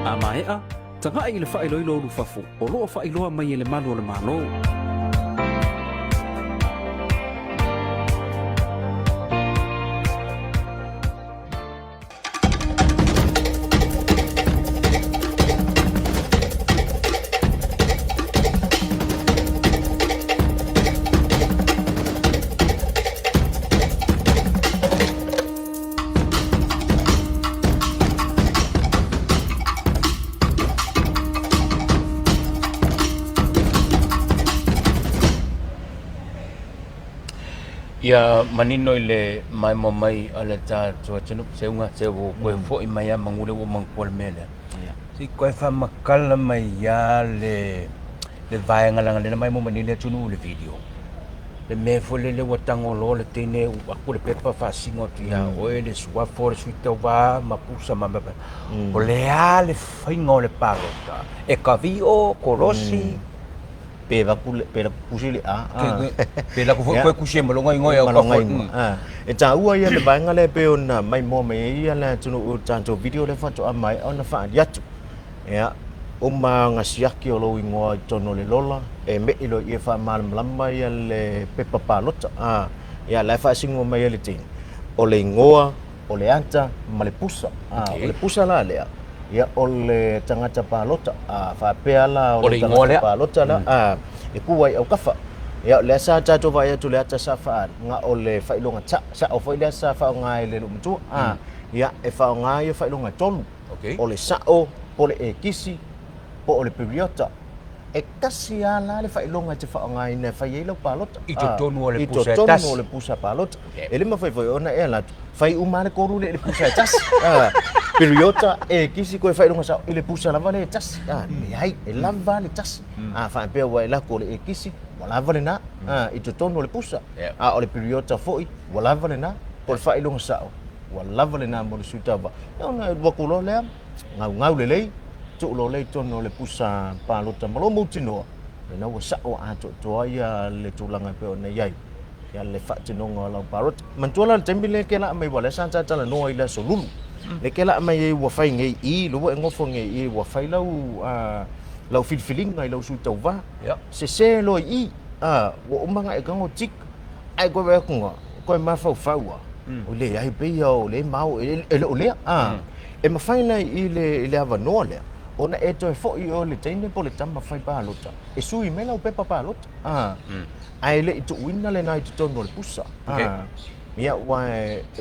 A maea, tagaʻi i le faailoilo ulufafo o lo o faailoa mai e le malu o le Malo. Ia manino i le maimoa mai a le tatou atunuu, seuga se ua koe fo'i mai a manu lea ua manatua le mea lea. Se i koe faamatala mai lava le le vaega leaga lea na maimoa mai nei le atunuu i le video. Le mea foi lele ua tago loa le teine ua atu le pepa faasino atu ia oe le suafa o le sui tauva ma pusa ma mea faapena. O le a le faiga o le palota? E kavio, kolosi? Pe vaku le pe laku kusi le a. Pe laku foi koe kusi e ma loga igoa e au ka foi. E taua ia le vaega lea e pei ona maimoa mai ai ia le atunuu i le tatou video lea faatoa maea ona faaali atu. Ia, uma ona siaki o lou igoa i totonu o le lola, e me'i loa i i e faamalamalama ia le pepa palota. A, ia, la e faasino mai ai le teine, o le igoa, o le ata ma le pusa. A, o le pusa la lea, ia, o le tagata palota. A faapea la o le tagata palota la, a, e ku ai i autafa. Ia, o lea sa tatou vaai atu i le ata sa faaali, na o le faailoga sa'o foi lea sa faaaoga e le loomatua. A, ia, e faaaoga ia faailoga e tolu. Okay. O le sa'o, po o le ekisi, po o le piriota. E tasi lava la le faailoga e te faaaogaina e fai ai lau palota. I totonu o le pusa e tasi. I totonu o le pusa palota. Okay. E le mafai foi ona e alu atu, fai uma lava le tolu lea i le pusa e tasi. Piriota, ekisi, koe faailoga sa'o i le pusa lava lea e tasi. Leai, e lava le tasi. A faapea ua e alu atu o le ekisi, ua lava lena i totonu o le pusa. A o le piriota foi, ua lava lena. Po o le faailoga sa'o, ua lava lena mo le sui tauva. Ia ona e alu atu loa lea, gaugau lelei, tuu loa lea i totonu o le pusa palota ma lou mautinoa, lena ua sa'o atoatoa ia le tulaga e pei ona i ai ia le faatinoga o lau palota. Manatua la le taimi lea e kelaa mai aua o lea sa ta talanoa i le aso Lulu, lea e kelaa mai ai ua fai nei i i, lea ua e nofo nei i i ua fai lau lau filifiliga i lau sui tauvā. Sese loa i i, a, ua uma ona e tago tick, ae toe vaai atu na, toe mafaufau lava, oi leai, pei lava o lea e mao, e le o lea, a. E mafai la i le avanoa lea ona e toe foi i o i le teine po o le tama fai palota e sui mai lau pepa palota, a, ae le i tuuina lena i totonu o le pusa. A, ia, aua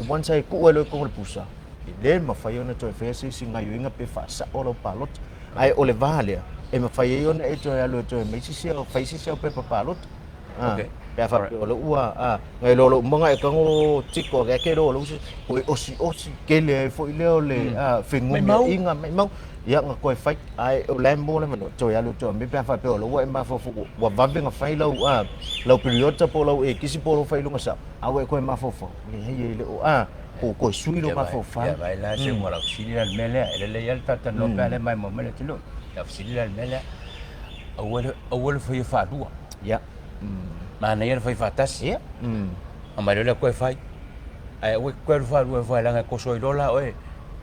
once e tuu ai loa i totonu o le pusa, E le mafai ona toe faia se isi gaioiga pe faasao lau palota. Ae o le va lea, e mafai ai ona e toe alu e toe aumai se isi au, fai se isi au pepa palota. A, Okay. pe a faapea o lea ua, a, na iloa loa uma ona e tago tiko ake ake loa o lou se, ua e osi'osi tele ai foi lea o le, a, fenumiaiga, maimau, ia na toe fai. Ae o la e maua le avanoa, toe alu e toe aumai pe a faapea o lea ua e mafaufau ua vave ona fai lau, a, lau piriota po o lau ekisi po o lou faailoga sao, a ua e toe mafaufau, leai e le o, a, Po o toe sui lou mafaufau. Ia vai la se ua lau fesili la le mea lea. E lelei lava le talatalanoa pe a le maimoa mai le atunuu. Lau fesili la le mea lea, aua le, aua le faia faalua. Ia. Manaia le fai faatasi. Ia. Aumai loa lea koe fai. Ae aua e te toe alu faalua e fai leaga e toso ai loa la oe.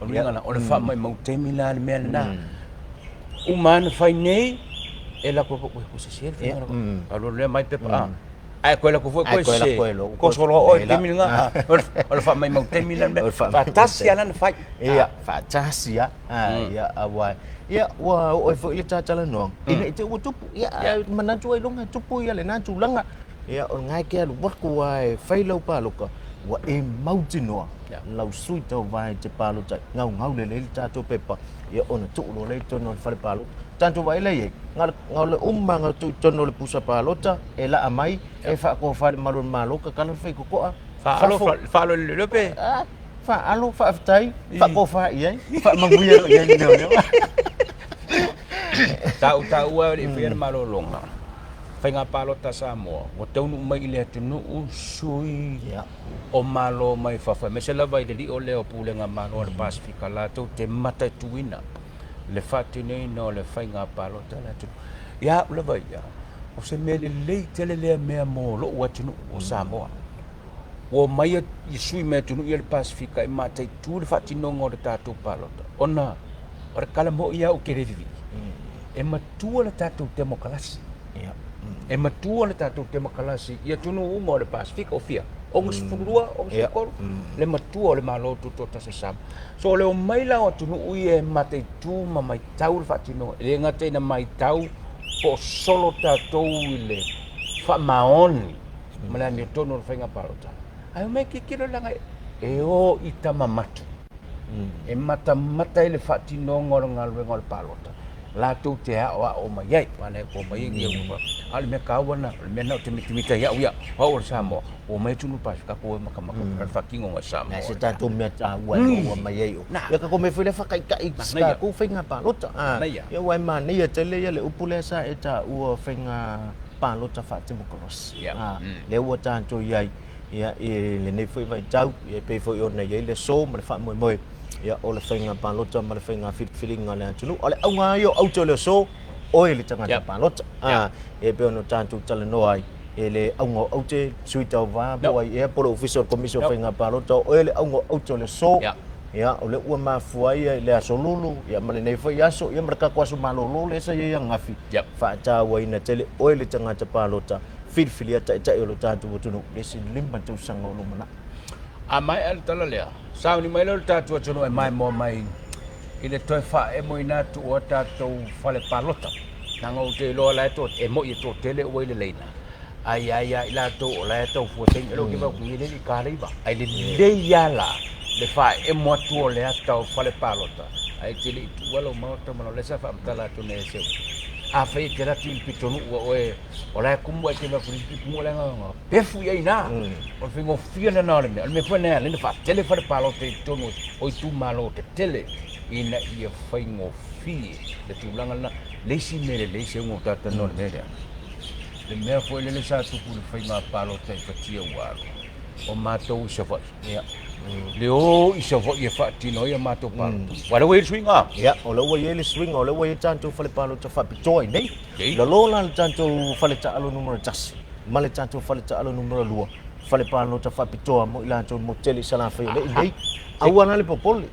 O le uiga la, o le faamaumau taimi la le mea lena. Uma lava ona fai nei, e lako atu, ua sese le faiga lea. Alu alu lea aumai pepa, a. Ae toe lako foi koe sese, toso loa oe i le taimi lena. O le faamaumau taimi lena le mea. Faatasi lava la ona fai. Ia, faatasi lava. Ia, aua, ia, ua oo ai foi le ta talanoaga, ina i te i ua tupu. Ia, manatu ailoga e tupu ia lena tulaga. Ia, o lena e te alu atu lava e fai lau paloka, ua e mautinoa lau sui tauva e te palota ai. Gaugau lelei le tatou pepa, ia ona tuu loa lea i totonu o le fale palota. Tatou vaai la i ai, na o le uma lava ona tuu i totonu o le pusa palota, e laa mai, e faatofa i le malu o le Malo, tatala le faitotoa, Faalo, faalo i le leoleo pe? Faalo, faafetai, faatofa i ai, faamanuia loa i ai le leoleo. Sa ou taua e le i faia le malologa, faiga palota a Samoa, ua taunuu mai i le atunuu sui o Malo mai fafo, aemaise lava i le lio lea o Pulega Malo a le Pasefika, latou te mataituina le faatinoina o le faiga palota a le atunuu. Ia au lava ia, o se mea lelei tele lea mea mo lou atunuu o Samoa. Ua omai i sui mai atunuu ia o le Pasefika e mataitu le faatinoga o le tatou palota, ona o le tala moni lava ou te le vivii, e matua le tatou temokalasi. E matua le tatou temokalasi i atunuu uma o le Pasefika, o fia? 62, 63, le matua o le Malo Tutoatasi o Samoa. So o le omai la o atunuu ia e mataitu ma matau le faatinoga, e le gata ina matau po o solo tatou i le faamaoni ma le amiotonu o le faiga palota, ae omai e tilotilo leaga e o i tama matu, e matamata ai le faatinoga o le galuega o le palota, latou te aoao mai ai, aua o lea e omai ai ia, a o le mea taua lena, o le mea lena ou te mitamita ai au ia, o au o le Samoa, ua omai atunuu Pasefika tatou o e matamata le faatinoga i Samoa. Se tatou mea taua e maua mai ai o. Ia tatou mea foi lea faataitai i se tatou faiga palota. Ia aua e manaia tele ia le upu lea sa e taua faiga palota faatemokarasi. Lea ua tatou i ai ia i lenei foi vaitau, ia e pei foi ona i ai le aso ma le faamoemoe ia o le faiga palota ma le faiga filifiliga a le atunuu. O le auga lava ia o aute o le aso, oe le tagata palota. E pei ona tatou talanoa ai, e le auga o aute, sui tauva, po o ai ea, po o le Ofisa o le Komisi o Faiga Palota, o oe le auga o aute o le aso. Ia, o lea ua mafua ai le aso Lulu, ia ma lenei foi aso, ia ma le tatou aso malolo lea sa i ai ananafi, faatauaina tele oe le tagata palota, filifilia taitai o lo tatou atunuu i le isi 5 tausaga o lumanai. A maea le tala lea, sauni mai lea o le tatou atunuu e maimoa mai i le toe faaemoina atu o a tatou fale palota. Leaga ou te iloa la e to, e moi e toatele ua i le laina, ae ia ia i latou o la e tau fua taimi. E le o ke vau nei le i kaleiva, ae lelei lava la le faaemo atu o le ata o fale palota, ae te le i tuua lou maota ma lau lea sa faamatala atu nei e Seu. Afai e te alu atu i le pitonuu a oe, o la e kumu ae te vaai atu i le isi pitonuu la e pefu i ai i ina. O le faigofie lena o le mea. O le mea foi lena e ala ai ona faatele fale palota i totonu o itumalo tetele ina ia faigofie le tulaga lena. Le isi mea lelei Seuga ua talatalanoa i le mea lea, le mea foi lele sa tupu i le faiga palota i fatia ua alu, o matou i Savaii, le o i Savaii e faatino ai a matou palota. Aua o lea ua i ai le suiga. Ia, o lea ua i ai le suiga, o lea ua i ai tatou fale palota faapitoa i inei. Lalo la le tatou fale taalo numera tasi ma le tatou fale taalo numera lua, fale palota faapitoa mo i latou i le motu tele i Salafai o lea i inei. Aua la le popole,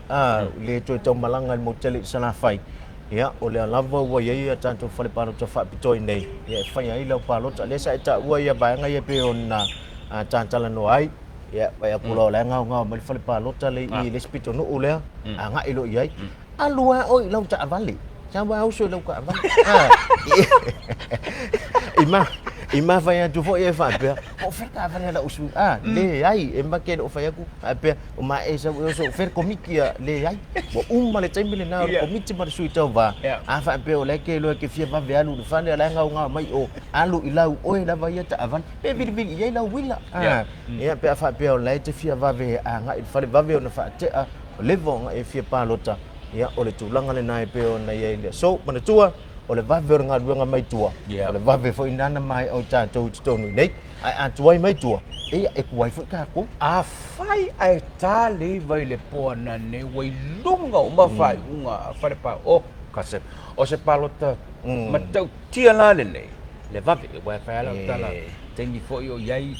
le toe taumalaga i le motu tele i Salafai. Ia, o lea lava ua i ai a tatou fale palota faapitoa i nei, ia e fai ai lau palota. Lea sa e taua ia vaega ia pei ona ta talanoa ai, ia, vaai atu loa o la e gaogao mai le fale palota le i le isi pitonuu lea, agai loa i ai. Alu lava oe i lau taavale. Sau lava uso i lau taavale. I ma, i mafai atu foi e faapea, po o fea le taavale a lau sui, a, leai, e make e le o fai atu, faapea, o ma e sau e oso, fea le komiti a, leai. Ua uma le taimi lena o le komiti ma le sui tauva, a faapea o la e te iloa e te fia vave alu i le fale, a o la e gaogao mai o, alu i lau oe lava ia taavale, pe vilivili i ai lau uila. Ia, pe a faapea o la e te fia vave agai i le fale, vave ona faatea, Ua leva ona e fia palota, ia o le tulaga lena e pei ona i ai le aso. Manatua, o le vave o le galuega mai tua, o le vave foi lena na maea ai tatou i totonu i nei. Ae a tuai mai tua, ia e tuai foi tatou. Afai ae ta le iva i le po anane ua i luga uma faaiuga a fale o ka se o se palota matautia la lenei le vave aua e fai a lau tala taimi foi o i ai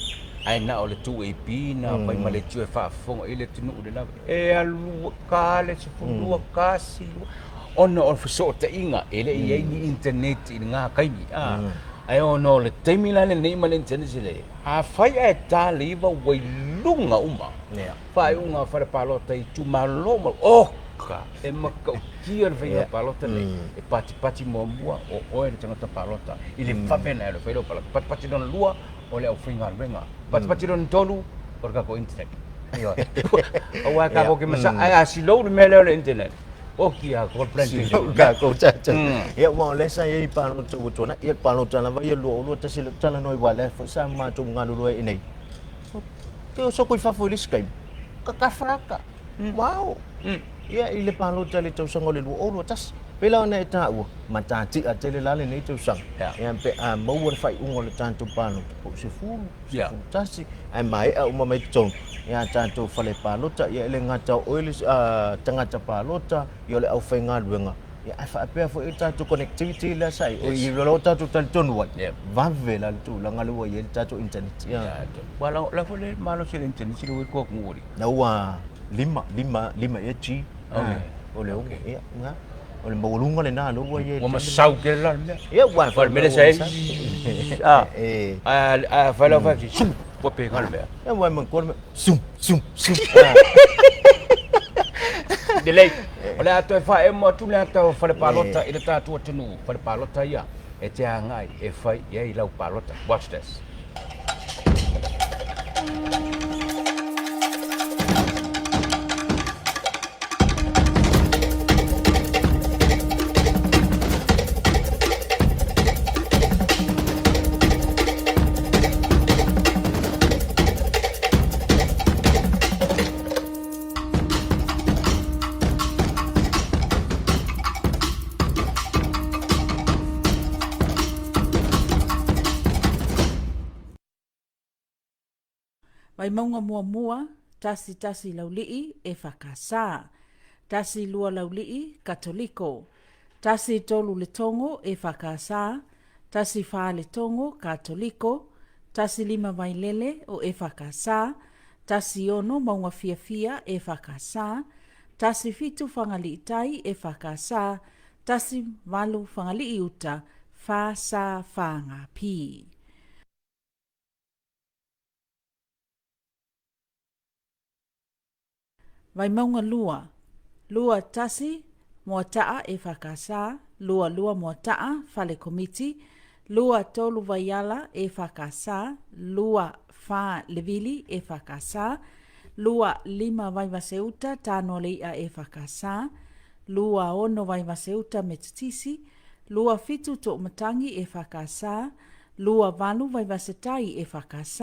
ae na o le 2AP na fai ma le tio e faafofoga i le atunuu le lava e alu ka le 12 ka silua ona o le fesootaiga e le i ai ni internet i lena taimi a ae ona o le taimi la lenei ma le internet le afai ae ta le iva ua i luga uma faaiuga a fale palota i itumalo ma oka e matautia le faiga palota nei e patipati muamua o oe le tagata palota i le vave ona e alu e fai lau palota patipati lona lua o le aufaigaluega patipati lona tolu o le tatou internet ioe aua tatou te masaa ae a silou le mea lea o le internet oki a ko plan Silou tatou tata. Ia, aua o lea sa i ai palota ua tuanai, ia le palota lava ia 2021 lea ou talanoa ai aua o lea foi sa matou galulue ai i inei. Te oso atu i fafo i le isi taimi, tatafa ata, wow. Ia i le palota i le tausaga o le 2021. Pei la ona e taua, matatia tele la lenei tausaga. Ia pe a maua le faaiuga o le tatou palota, po o 10, 11, ae maea uma mai totonu ia tatou fale palota. Ia e le gata o oe le tagata palota, ia o le aufaigaluega, Ia, ae faapea foi le tatou connectivity lea sa i ai, i lo tatou talitonu ai, vave la le tulaga lea ua i ai le tatou internet. Ia. Ua la la foi le malosi o le internet i le ko nguri. Na ua lima, lima, lima ea G. Okay. O le ono, ia, nga. O le maualuga lena lea ua i ai. Ua masau tele la le mea. Ia, ua Ua le mea lea sa i. Ah. A a fai lau fai, sum, ua pe le mea. Ia, ua manatua le mea, sum, sum, sum. Lelei. O le a toe faaemo atu le ata o fale palota i le tatou atunuu. Fale palota ia e te agai e fai i ai lau palota. Watch this. Vaimauga muamua, tasi tasi laulii, EFKS. Tasi lua laulii, Katoliko. Tasi tolu Letogo, EFKS. Tasi fa Letogo, Katoliko. Tasi lima Vailele, o EFKS. 16 Mauga Fiafia, EFKS, 17 Fagalii Tai, EFKS, 18 Fagalii Uta, FSFGP. Vaimauga 2, 2 1 Moataa, EFKS, 2 2 Moataa, Fale Komiti, 2 3 Vaiala, EFKS, 2 4 Levili, EFKS, 2 5 Vaivaseuta, Tanoa le I'a, EFKS, 2 6 Vaivaseuta, Metotisi, 2 7 Toomatangi, EFKS, 2 8 Vaivasetai, EFKS,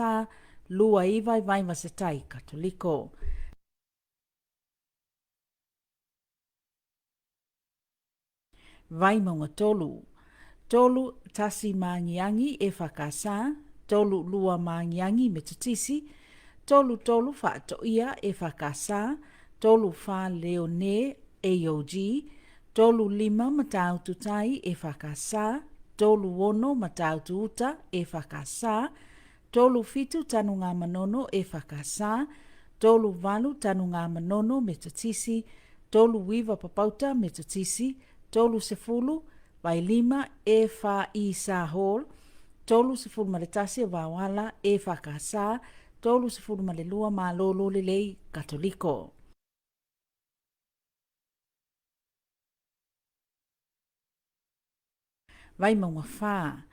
2 9 Vaivasetai, Katoliko. Vaimauga 3. 3 tasi Māngiangi EFKS, 3 2 Māngiangi Metotisi, 3 3 Faatoia EFKS, 3 4 Leone AOG, 3 5 Matautu Tai EFKS, 3 6 Matautu Uta EFKS, 3 7 Tanungamanono EFKS, 3 8 Tanungamanono Metotisi, 3 9 Papauta Metotisi, 30, Vailima, EFI Sa Hall, 31 Vaoala, EFKS, 32 Malolo Lelei, Katoliko. Vaimauga 4,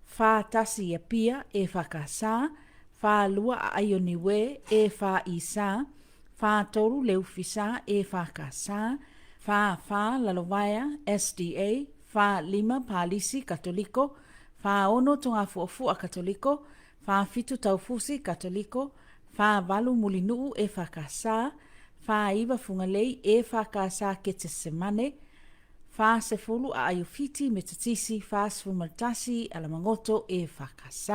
4 1 i Apia, EFKS, 4 2 Aai o Niue, EFI Sa, 4 3 Leufi Sa, EFKS, 4 4 Lalovaea, SDA, 4 5 Palisi, Katoliko, 4 6 Togafuafua, Katoliko, 4 7 Taufusi, Katoliko, 4 8 Mulinuu, EFKS, 4 9 Fugalei, EFKS Ketesemane, 40 Aaiofiti, Metotisi, 41 Alamagoto, EFKS.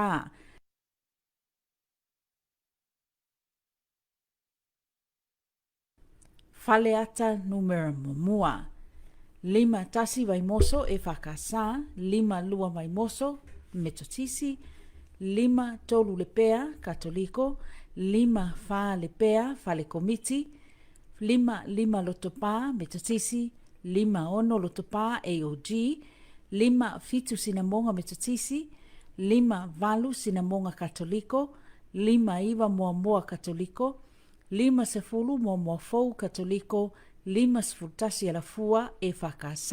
Faleata numera muamua. 51 Vaimoso, EFKS, 52 Vaimoso, Metotisi, 53 Lepea, Katoliko, 54 Lepea, Fale Komiti, 55 Lotopā, Metotisi, 56 Lotopā, AOG, 57 Sinamoga Metotisi, 58 Sinamoga Katoliko, 59 Moamoa Katoliko, 50 Moamoa Fou Katoliko, 51 Alafua, EFKS,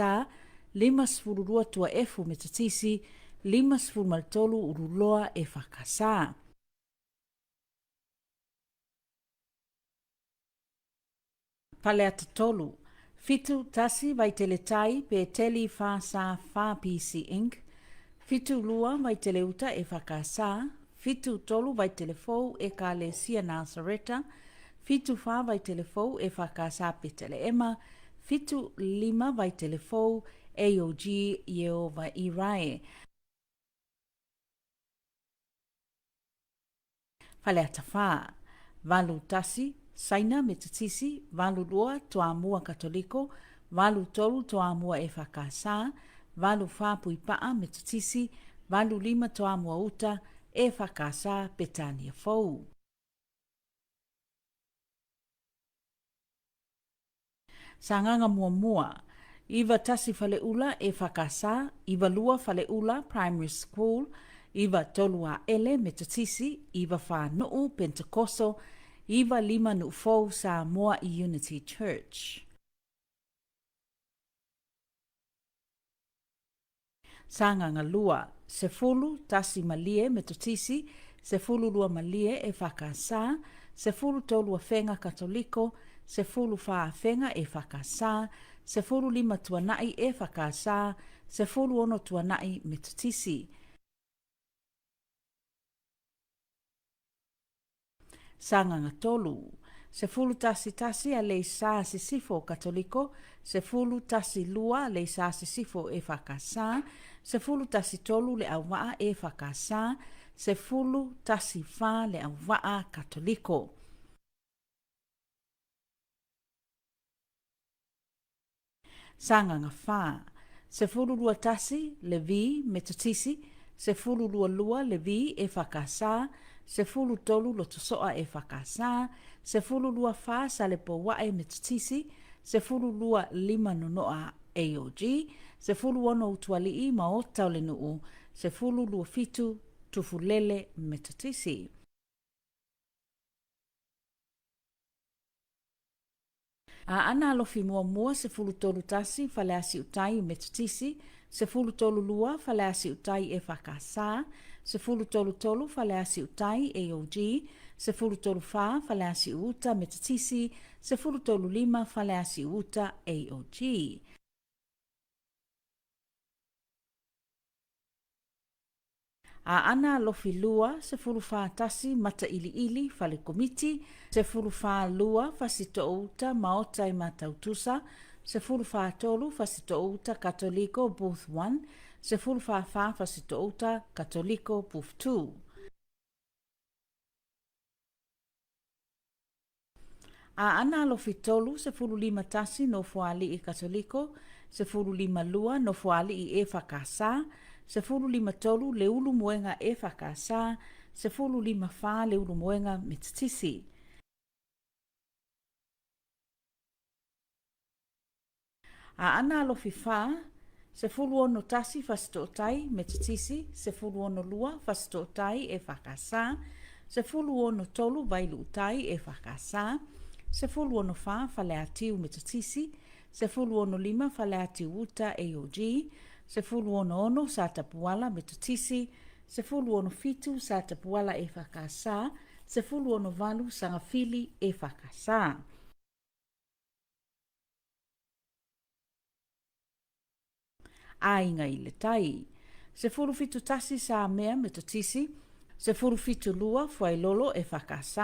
52 Tuaefu Metotisi, 53 Ululoa, EFKS. Faleata 3, 7 1 Vaitele Tai, Peteli 4 Sa 4 PC Inc, 7 2 Vaitele Uta EFKS, 7 3 Vaitele Fou Ekalesia Nasareta, 7 4 Vaitele Fou EFKS Petelehema, 7 5 Vaitele Fou AOG Ieova Irae. Faleata 4, 8 1, Saina Metotisi, 8 2 Toamua Katoliko, 8 3 Toamua EFKS, 8 4 Puipa'a Metotisi, 8 5 Toamua Uta, EFKS Petania Fou. Sagaga muamua, 9 1 Faleula EFKS, 9 2 Faleula Primary School, 9 3 Aele Metotisi, 9 4 Nuu Pentekoso, 9 5 Nuufou Samoa Unity Church. Sagaga 2, 11 Malie Metotisi, 12 Malie EFKS, 13 Afega Katoliko, 14 Afega EFKS, 15 Tuanai EFKS, 16 Tuanai Metotisi. Sagaga 3, 11 1 Aleisa Sisifo Katoliko, 11 2 Aleisa Sisifo EFKS, 11 3 Leauvaa EFKS, 11 4 Leauvaa Katoliko. Sagaga 4, 12 1 Levi Metotisi, 12 2 Levi EFKS, 13 Lotosoa EFKS, 12 4 Salepouae Metotisi, 12 5 Nonoa AOG, 16 Utualii Maota o le Nuu, 12 7 Tufulele Metotisi. Aana Alofi muamua 13 1 Faleasiutai Metotisi, 13 2 Faleasiutai EFKS, 13 3 Faleasiutai AOG, 13 4 Faleasiuta Metotisi, 13 5 Faleasiuta AOG. Aana Alofi 2, 14 1 Matailiili, Fale Komiti, 14 2 Fasitouta, Maota i Matautusa, 14 3 Fasitouta, Katoliko, Booth 1, 14 4 Fasitouta, Katoliko, Booth 2. Aana Alofi 3, 15 1 Nofoalii Katoliko, 15 2 Nofoalii EFKS, 15 3 Leulumoega EFKS, 15 4 Leulumoega Metotisi. Aana Alofi 4, 16 1 Fasitootai, Metotisi, 16 2 Fasitootai, EFKS, 16 3 Vailuutai, EFKS, 16 4 Faleatiu, Metotisi, 16 5 Faleatiu Uta, AOG, 16 6 Satapuala, Metotisi, 16 7 Satapuala, EFKS, 16 8 Sagafili, EFKS. Aiga i le tai. 71 Samea Metotisi, 72 Fuailolo EFKS,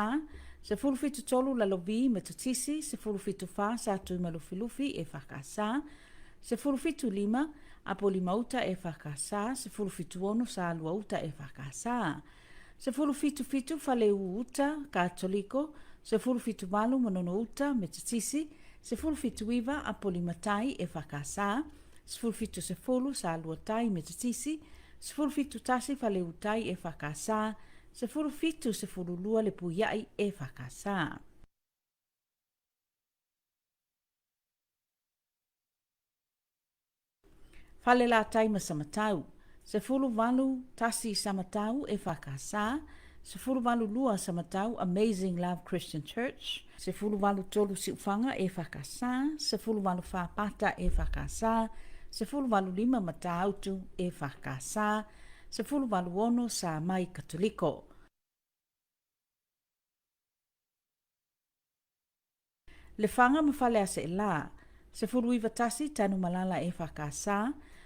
73 Lalovi Metotisi, 74 Satuimalufilufi EFKS, 75 Apolimauta EFKS, 76 Saluauta EFKS, 17 Faleu Uta, Katoliko, 18 Manono Uta, Metotisi, 19 Apolimatai, EFKS, 17 Saluatai, Metotisi, 17 Faleutai, EFKS, 17 12 Lepuiai, EFKS. Falelatai ma Samatau, 18 Samatau EFKS, 18 2 Samatau Amazing Love Christian Church, 18 3 Siufaga EFKS, 18 4 Pata EFKS, 18 5 Matautu EFKS, 18 6 Samai Katoliko. Lefaga ma Faleaseela, 19 Tanumalala EFKS,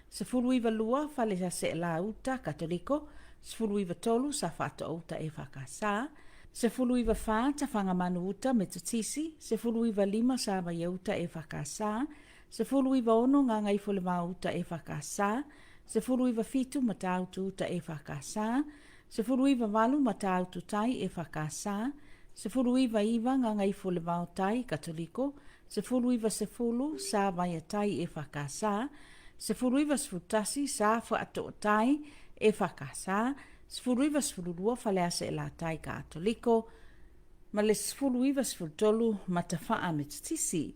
19 2 Faleaseela Uta, Katoliko, 19 3 Safaatoa Uta EFKS, 19 4 Tafagamanu Uta, Metotisi, 19 5 Savaia Uta EFKS, 19 6 Gagaifolevao Uta EFKS, 19 7 Matautu Uta EFKS, 19 8 Matautu Tai EFKS, 19 Gagaifolevao Tai, Katoliko, 19 10 Savaia Tai EFKS, 19 11 Safaatoa Tai EFKS, 19 12 Faleaseela Tai Katoliko, ma le 19 13 Matafaa Metotisi.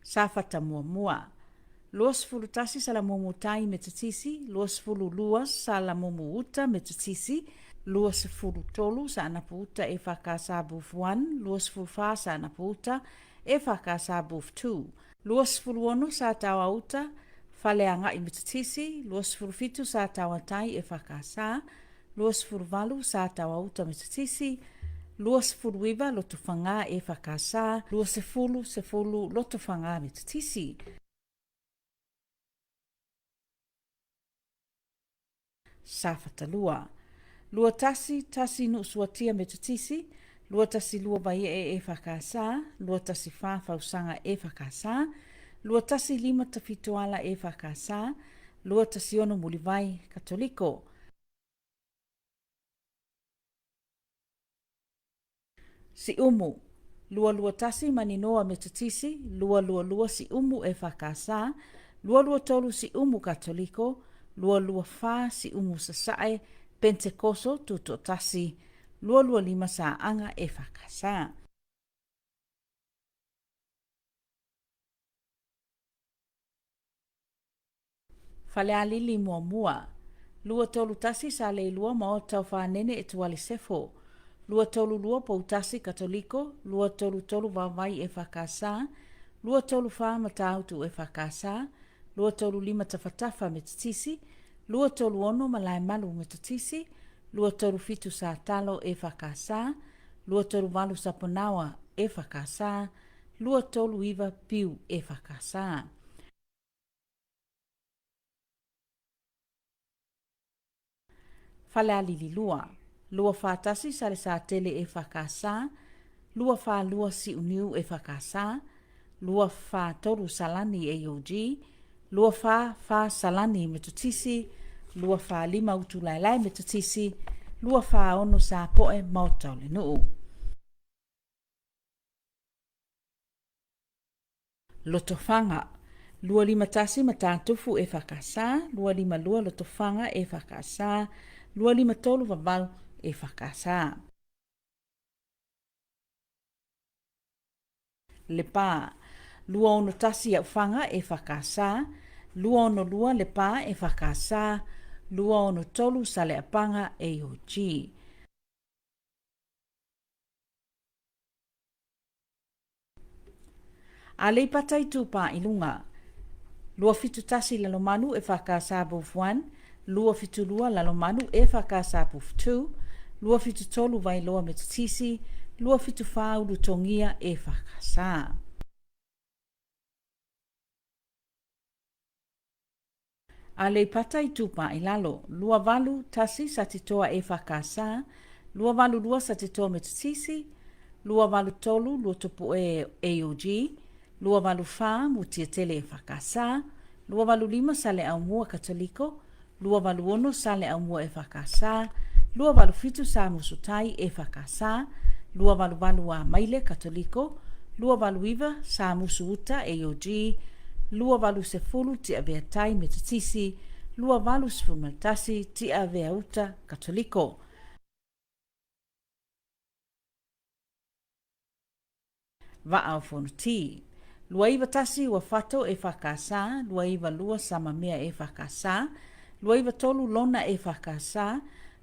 Safata muamua. 21 Salamumu Tai Metotisi, 22 Salamumu Uta Metotisi, 23 Saanapu Uta EFKS Booth 1, 24 Saanapu Uta EFKS Booth 2, 26 Sataoa Uta Faleagai Metotisi, 27 Sataoa Tai EFKS, 28 Sataoa Uta Metotisi, 29 Lotofaga EFKS, 20 10 Lotofaga Metotisi. Safata 2. 21 1 Nuusuatia Metotisi, 21 2 Vaiee EFKS, 21 4 Fausaga EFKS, 21 5 Tafitoala EFKS, 21 6 Mulivai Katoliko. Siumu, 221 Maninoa Metotisi, 222 Siumu EFKS, 223 Siumu Katoliko, 224 Siumu Sasae, Pentekoso Tutoatasi, 225 Saaga EFKS. Falealili muamua. 231 Saleilua Maota o Fanene Etuale Sefo. 232 Poutasi Katoliko, 233 Vaovai EFKS, 234 Matautu EFKS, 235 Tafatafa Metotisi, 236 Malaemalu Metotisi, 237 Satalo EFKS, 238 Saponawa EFKS, 239 Piu EFKS. Falealili 2. 241 Salesatele EFKS, 242 Siuniu EFKS, 243 Salani AOG, 244 Salani Metotisi, 245 Utulaelae Metotisi, 246 Sapoe Maota o le Nuu. Lotofaga, 251 Matatufu EFKS, 252 Lotofaga EFKS, 253 Vavau EFKS. Lepa. 261 Aufaga EFKS, 262 Lepa EFKS, 263 Saleapaga AOG. Aleipata Itupā i Luga. 271 Lalomanu EFKS Booth 1, 272 Lalomanu EFKS Booth 2, 273 Vailoa Metotisi, 274 Ulutogia EFKS. Aleipata Itupa i Lalo, 281 Satitoa EFKS, 282 Satitoa Metotisi, 283 Luatopue AOG, 284 Mutiatele EFKS, 285 Saleaumua Katoliko, 286 Saleaumua EFKS, 287 Samusutai EFKS, 288 Amaile Katoliko, 289 Samusu Uta AOG, 280 Tiaveatai Metotisi, 281 Tiaveauta Katoliko. Vaa o Fonoti. 291 Uafato EFKS, 292 Samamea EFKS, 293 Lona EFKS,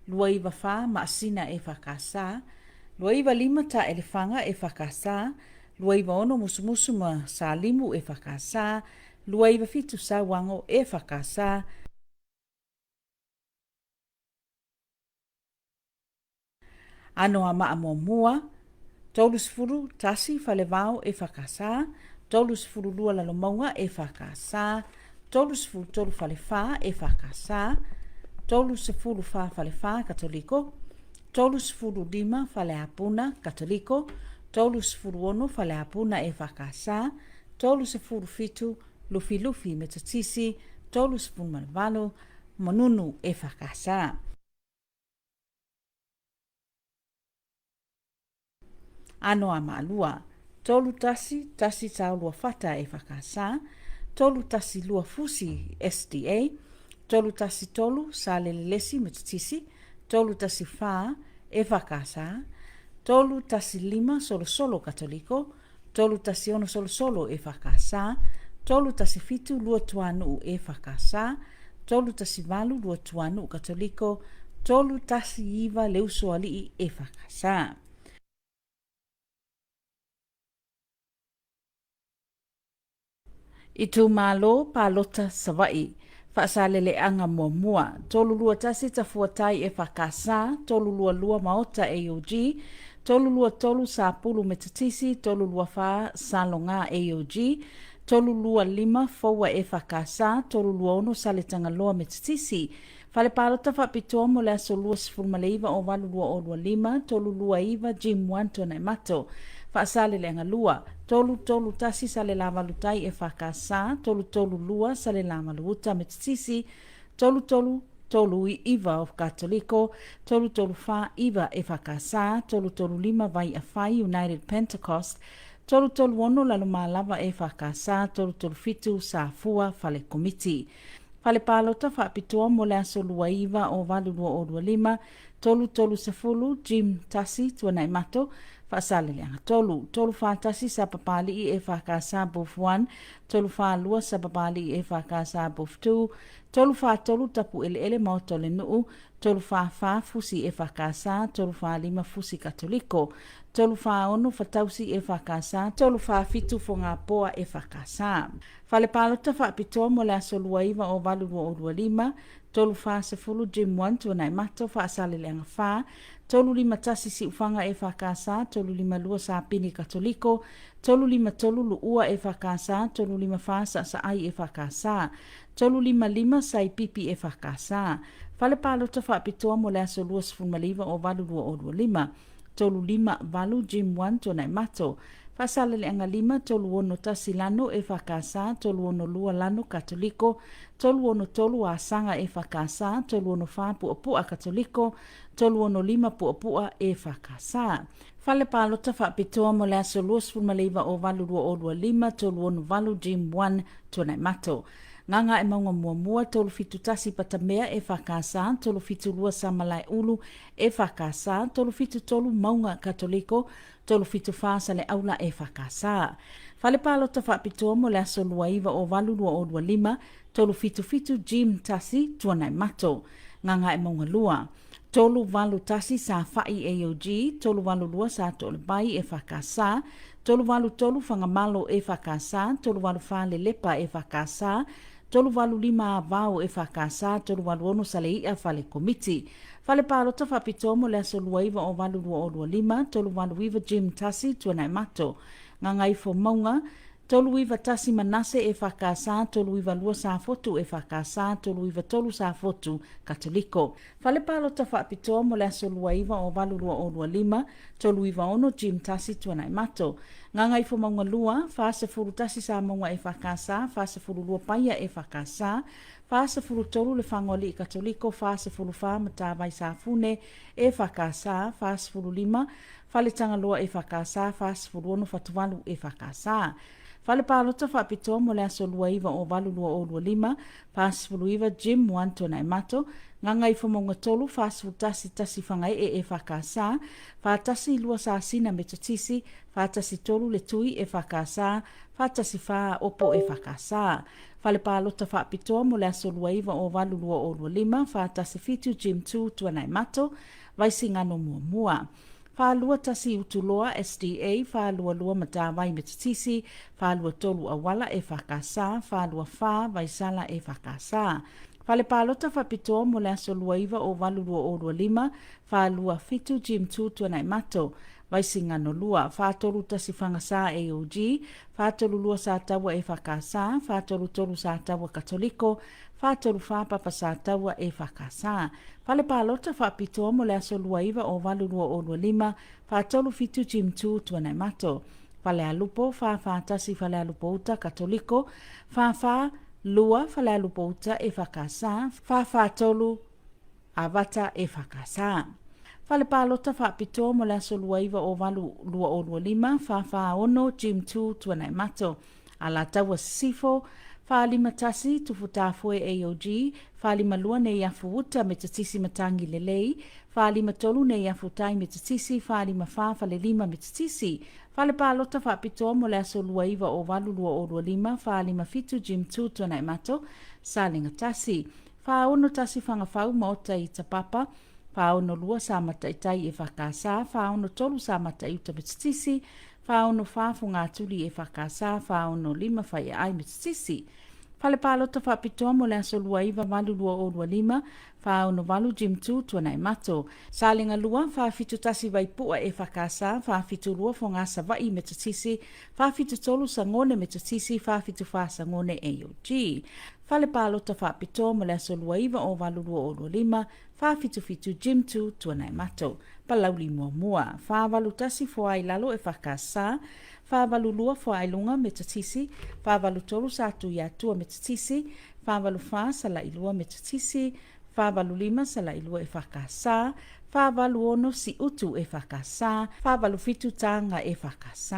294 Maasina EFKS, 295 Taelefaga EFKS, 296 Musumusu ma Salimu EFKS, 297 Sauago EFKS, Anoamaa Muamua, 31 Falevao EFKS, 32 Lalomauga EFKS, 33 Falefa EFKS, 34 Falefa Katoliko, 35 Faleapuna Katoliko, 36 Faleapuna EFKS, 37 Lufilufi Metotisi, 38 Manunu EFKS. Anoamalua, 31 tasi taolua fata EFKS, 312 Fusi SDA, 313 Salelelesi Metotisi, 314 EFKS, 315 Solosolo Katoliko, 316 Solosolo EFKS, 317 Luatuanuu EFKS, 318 Luatuanuu Katoliko, 319 Leusoalii EFKS. Itumalo Palota Savaii, Faasaleleaga Muamua, 321 Tafuatai EFKS, 322 Maota AOG, 323 Sapulu Metotisi, 324 Saloga AOG, 325 Foua EFKS, 326 Saletagaloa Metotisi, Fale Palota Faapitoa mo le aso 29 o 8 2025, 329 Jim 1 Tuanaimato, Faasaleleaga 2, 331 Salelavalutai EFKS, 332 Salelavaluuta Metotisi, 339 of Katoliko, 349 EFKS, 335 Vaiafai United Pentecost, 336 Lalomalava EFKS, 337 Safua Fale Komiti. Fale Palota Faapitoa mo le aso 29 o 8 2025, 330 Jim Tasi Tuanaimato, Faasaleleaga 3, 341 Sapapalii EFKS Booth 1, 342 Sapapalii EFKS Booth 2, 343 Tapueleele Maota o le Nuu, 344 Fusi EFKS, 345 Fusi Katoliko, 346 Fatausi EFKS, 347 Fogapoa EFKS. Fale Palota Faapitoa mo le aso 29 o 8 2025, 340 Jim 1 Tuanaimato, Faasaleleaga 4, 351 Siufaga EFKS, 352 Sapini Katoliko, 353 Luua EFKS, 354 Saasaai EFKS, 355 Saipipi EFKS. Fale Palota Faapitoa mo le aso 29 o 8 2025, 358 Jim 1 Tuanaimato, Faasaleleaga 5, 361 Lano EFKS, 362 Lano Katoliko, 363 Asaga EFKS, 364 Puapua Katoliko, 365 Puapua EFKS. Fale Palota Faapitoa mo le aso 29 o 8 2025, 368 Jim 1 Tuanaimato. Gagaemauga 1, 371 Patamea EFKS, 372 Samalaeulu EFKS, 373 Mauga Katoliko, 374 Saleaula EFKS. Fale Palota Faapitoa mo le aso 29 o 8 2025, 377 Jim Tasi, Tuanaimato. Gagaemauga 2, 381 Safa'i AOG, 382 Sato'olebai EFKS, 383 Fagamalo EFKS, 384 Lelepa EFKS, 385 Avao EFKS, 386 Salei'a Fale Komiti. Fale Palota Faapitoa mo le aso 29 o 8 2025, 389 Jim Tasi, Tuanaimato. Gagaifomauga, 391 Manase EFKS, 392 Safotu EFKS, 393 Safotu Katoliko. Fale Palota Faapitoa mo le aso 29 o 8 2025, 396 Jim Tasi Tuanaimato. Gagaifomauga 2, 41 Samauga EFKS, 42 Paia EFKS, 43 Lefagoalii Katoliko, 44 Matavai Safune EFKS, 45 Fale Tagaloa EFKS, 46 Fatuvalu EFKS. Fale Palota Faapitoa mo le aso 29 o 8 2025, 49 Jim 1 Tuanaimato, Gagaifomauga 3, 41 Tasi Fagaee EFKS, 42 Sasina Metotisi, 43 Le Tui EFKS, 44 Opo EFKS. Fale Palota Faapitoa mo le aso 29 o 8 2025, 47 Jim 2 Tuanaimato, Vaisigano 1. 41 Utuloa SDA, 42 Matawai Metotisi, 43 Auala EFKS, 44 Vaisala EFKS. Fale Palota Faapitoa mo le aso 29 o 8 2025, 47 Jim 2 Tuanaimato, Vaisigano 2, 41 Fagasa AOG, 42 Sataua EFKS, 43 Sataua Katoliko, 44 Papa Sataua EFKS. Fale Palota Faapitoa mo le aso 29 o 8 2025, 47 Jim 2 Tuanaimato. Falealupo, 441 Falealupo Uta, Katoliko, 442 Falealupo Uta, EFKS, 443 Avata, EFKS. Fale Palota Faapitoa mo le aso 29 o 8 2025, 446 Jim 2 Tuanaimato. Alataua Sisifo, 451 Tufutafoe AOG, 452 Neiafu Uta Metotisi Matangi Lelei, 453 Neiafu Tai Metotisi, 454 Falelima Metotisi, Fale Palota Faapitoa mo le aso 29 o 8 2025, 457 Jim 2 Tuanaimato, Salega 1, 461 Fagafau Maota i Tapapa, 462 Samataitai EFKS, 463 Samataiuta Metotisi, 464 Fogatuli EFKS, 465 Faiaai Metotisi, Fale Palota Faapitoa mo le aso 29 8 2025, 468 Jim 2 Tuanaimato, Salega 2, 471 Vaipua EFKS, 472 Fogasavaii Metotisi, 473 Sagone Metotisi, 474 Sagone AOG. Fale Palota Faapitoa mo le aso 29 o 8 2025, 477 Jim 2 Tuanaimato. Palauli 1, 481 Foailalo EFKS, 482 Foailuga Metotisi, 483 Satuiatua Metotisi, 484 Salailua Metotisi, 485 Salailua EFKS, 486 Siutu EFKS, 487 Taga EFKS.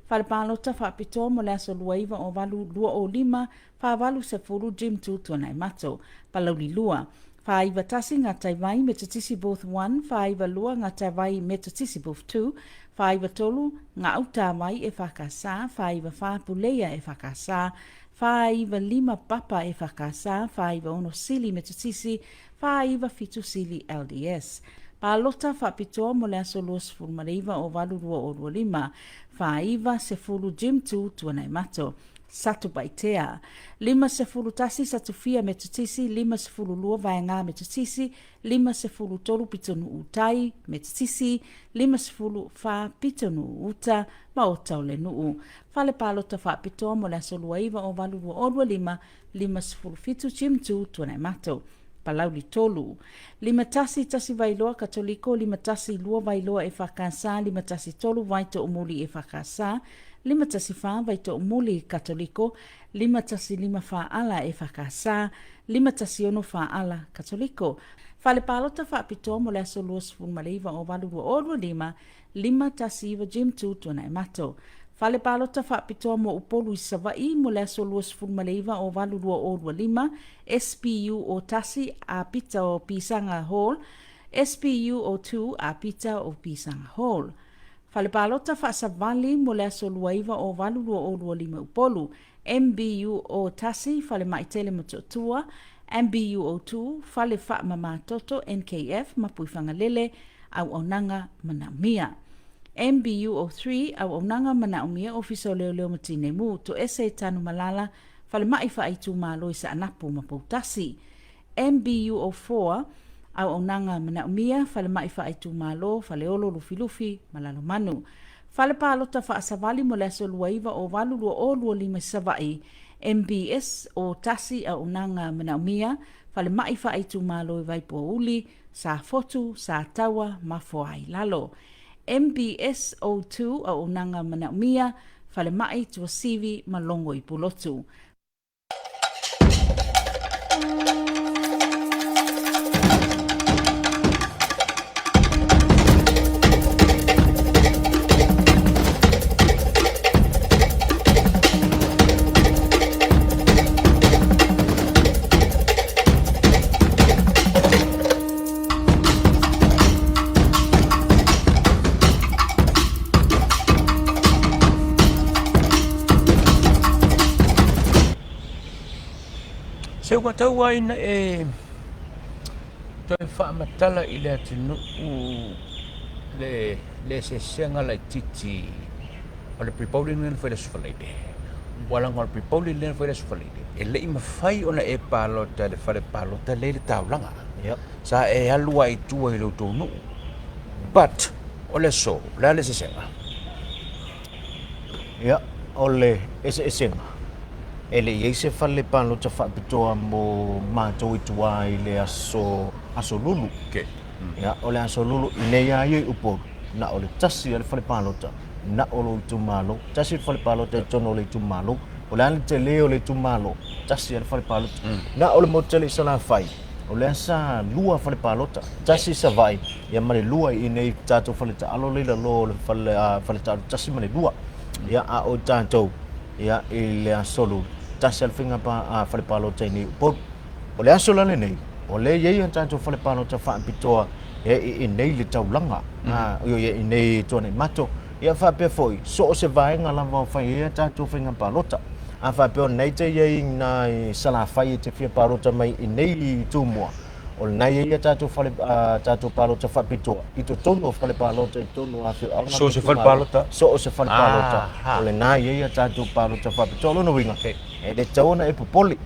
Fale Palota Faapitoa mo le aso 29 o 8 2025, 480 Jim 2 Tuanaimato. Palauli 2, 491 Ngātaiwai Metotisi Booth 1, 492 Ngātaiwai Metotisi Booth 2, 493 Ngāutāwai EFKS, 494 Puleia EFKS, 495 Papa EFKS, 496 Sili Metotisi, 497 Sili LDS. Palota Faapitoa mo le aso 29 o 8 2025, 490 Jim 2 Tuanaimato. Satupaitea. 51 Satufia Metotisi, 52 Vaegā Metotisi, 53 Pitonuu Tai Metotisi, 54 Pitonuu Uta, Maota o le Nuu. Fale Palota Faapitoa mo le aso 29 o 8 2025, 57 Jim 2 Tuanaimato. Palauli 3. 51 1 Vailoa Katoliko, 51 2 Vailoa EFKS, 53 Vaitoomuli EFKS, 54 Vaitoomuli Katoliko, 55 Faala EFKS, 56 Faala Katoliko. Fale Palota Faapitoa mo le aso 29 o 8 2025, 519 Jim 2 Tuanaimato. Fale Palota Faapitoa mo Upolu i Savaii mo le aso 29 o 8 2025, SPU o 1 Apita o Pisaga Hall, SPU o 2 Apita o Pisaga Hall. Fale Palota Faasavali mo le aso 29 o 8 2025 Upolu, MBU o 1 Falemai Tele Motootua, MBU o 2 Fale Faamamatoto NKF Mapuifagalele, Auaunaga Manaomia. MBU o 3 Auaunaga Manaomia Ofisa o Leoleo ma Tinei Mu, Toese Tanumalala, Falemai Faaitumalo i Saanapu ma Poutasi. MBU o 4 Auaunaga Manaomia, Falemai Faaitumalo, Faleolo, Lufilufi ma Lalomanu. Fale Palota Faasavali mo le aso 29 o 8 2025 i Savaii, MBS o 1 Auaunaga Manaomia, Falemai Faaitumalo i Vaipouli, Safotu, Sataua ma Foailalo. MBS o 2 Auaunaga Manaomia, Falemai, Tuasivi ma Logo i Pulotu. Se ua tau ai ina e toe faamatala i le atunuu le le eseesega laitiiti o le pre-polling lea na fai i le Aso Faraile. Ua laga o le pre-polling lea na fai i le Aso Faraile, e le i mafai ona e palota i le fale palota lea i le taulaga. Sa e alu lava i tua i lo outou nuu. But, o le aso, o le a le eseesega? Ia, o le eseesega, e le i i ai se fale palota faapitoa mo matou i tua i le aso, aso Lulu. Okay. Ia, o le aso Lulu, i nei lava ia i Upolu, na o le tasi lava le fale palota, na o lou itumalo, tasi le fale palota i totonu o le itumalo. O le a le tele o le itumalo, tasi lava le fale palota. Na o le motu tele i Salafai, o lea sa lua fale palota, tasi i Savaii, ia ma le lua i inei i tatou fale taalo lea i lalo o le fale, fale taalo tasi ma le lua. Ia, a o tatou, ia, i le aso Lulu, tasi lava le faiga pa, fale palota i inei i Upolu. O le aso la lenei, o lea e i ai a tatou fale palota faapitoa e i inei i le taulaga, ioe, i inei i Tuanaimato, ia faapea foi, so o se vaega lava o fai ai a tatou faiga palota. A faapea o lena e te i ai i ina i Salafai e te fia palota mai i inei i Tumua, o lena e i ai a tatou fale, a tatou palota faapitoa i totonu o fale palota i totonu o afioaga So o se fale palota? So o se fale palota, o lena e i ai a tatou palota faapitoa. O lona uiga, e le tatau ona e popole,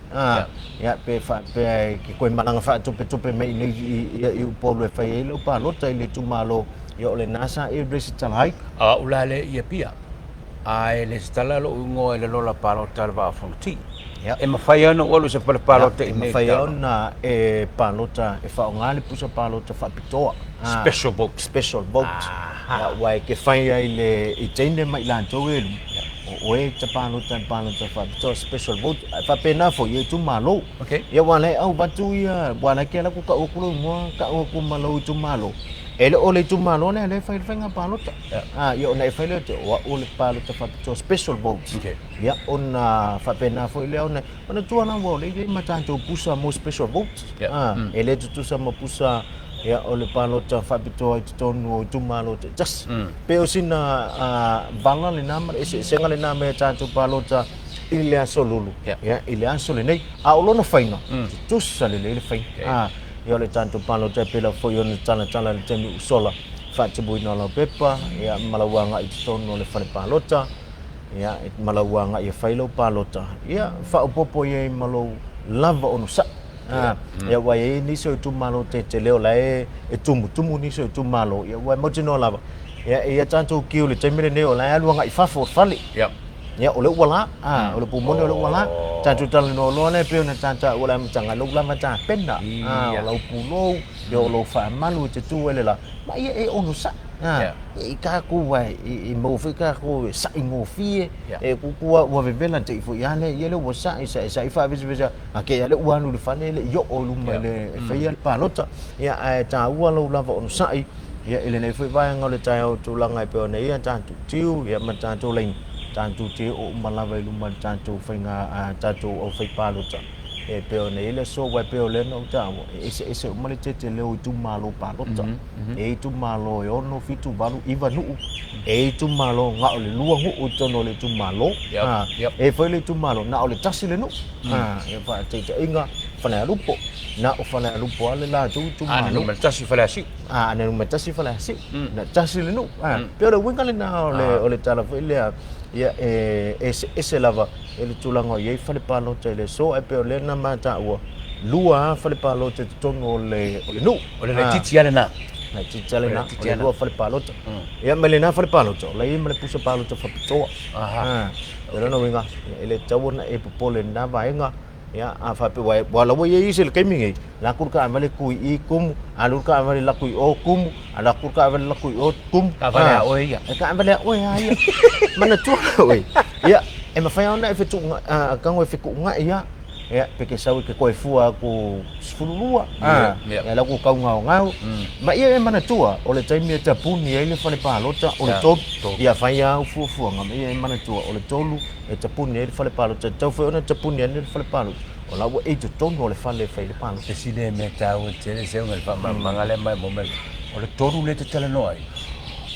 ia, pe faapea e te toe malaga faatopetope mai i inei i Upolu e fai ai lau palota i le itumalo, ia o lena sa e resitala ai. A o la le i Apia, a e resitala lou igoa i le lola palota a le Vaa o Fonoti. E mafai lava ona ou alu i se fale palota i inei i E mafai lava ona e palota, e faaaoga le pusa palota faapitoa. Special vote. Special vote. Ia, aua e te fai ai i teine ma i latou e lua, o oe e te palota i le palota faapitoa, special vote. Ae faapena foi i itumalo. Okay. Ia, aua o la e avatu ia, aua o la e te alu atu tau atu lou igoa, tau atu ma lou itumalo. E le o le itumalo lea lea e fai ai le faiga palota. Ia ona e fai lea o au o le palota faapitoa, special vote. Okay. Ia ona faapena foi lea ona manatua lava o lea e i ai ma tatou pusa mo special vote. E le tutusa ma pusa ia o le palota faapitoa i totonu o itumalo taitasi. Pei o sina vala lena ma le eseesega lena me tatou palota i le aso Lulu, ia i le aso lenei. A o lona faiga, tutusa lelei le faiga. Ia o le tatou palota e pei lava foi ona talatala i le taimi ua sola, faatupuina o lau pepa, ia ma lau agai i totonu o le fale palota, ia ma lau agai e fai lau palota, ia faaopoopo i ai ma lou lava onosai. Ia aua e i ai nisi o itumalo tetele o la e tumutumu nisi o itumalo, ia aua e mautinoa lava, ia e i ai tatou queue i le taimi lenei o la e alu agai i fafo o le fale. Ia, o le ua la, o le pumone o le ua la. Tatou talanoa loa lea pei ona ta taua i le amataga, lou lava tapena, o lau pulou, ia o lou faamalu e te tu ai le la, ma ia e onosai. I tatou ae i maua foi tatou e sa'i gofie, e tutu lava ua vevela te i foi lava lea, ia lea ua sa'i, sa'i, sa'i faavesevese a te i lava lea ua alu i le fale e le i oo i luma i le e faia le palota. Ia, ae taua lou lava onosai, ia i lenei foi vaega o le taeao i tulaga e pei ona i ai a tatou tiu, ia ma tatou laina. Tatou te oo uma lava i luma i le tatou faiga, a tatou aufaipalota, e pei ona i ai le aso, aua e pei o lea na ou taua, e eseese uma le tele o itumalo palota. E i ai itumalo e 6, 7, 8, 9 nuu, e i ai itumalo na o le lua nuu i totonu o le itumalo, e i ai foi le itumalo na o le tasi le nuu. Ia faataitaiga, Falealupo, na o Falealupo lava le latou itumalo. A na numera tasi Faleasiu. A na numera tasi Faleasiu, na tasi le nuu. Pei o le uiga lena o le tala foi lea, ia e eseese lava i le tulaga o i ai fale palota i le aso, ae pei o lea na ma taua, lua lava fale palota i totonu o le nuu. O le laitiiti lava lena. Laitiiti lava lena, o le lua fale palota. Ia ma lena fale palota, o la e i ai ma le pusa palota faapitoa. O lona uiga, e le tatau ona e popole i lena vaega. Ia, a faapea, aua, aua la ua i ai isi i le taimi nei, la atu le taavale tu i i tumu, alu le taavale latu i o tumu, alu atu le taavale latu i o tumu. Taavale a oe ia. E taavale a oe lava ia. Manatua oe. Ia, e mafai lava ona e fetuunai, a tago e fetuunai lava. Ia, pe te sau e te toe fua atu 12, a, ia la ua tau gaogao. Ma ia e manatua, o le taimi e tapuni ai le fale palota, o le tolu. Ia fai lava au fuafuaga, ma ia e manatua, o le tolu e tapuni ai le fale palota. E tatau foi ona tapuni ane le fale palota, o la ua e i totonu o le fale e fai ai le palota. Tasi lea mea taua tele se uga i le faamalamalamaga lea mai mo mea. O le tolu lea e te talanoa ai,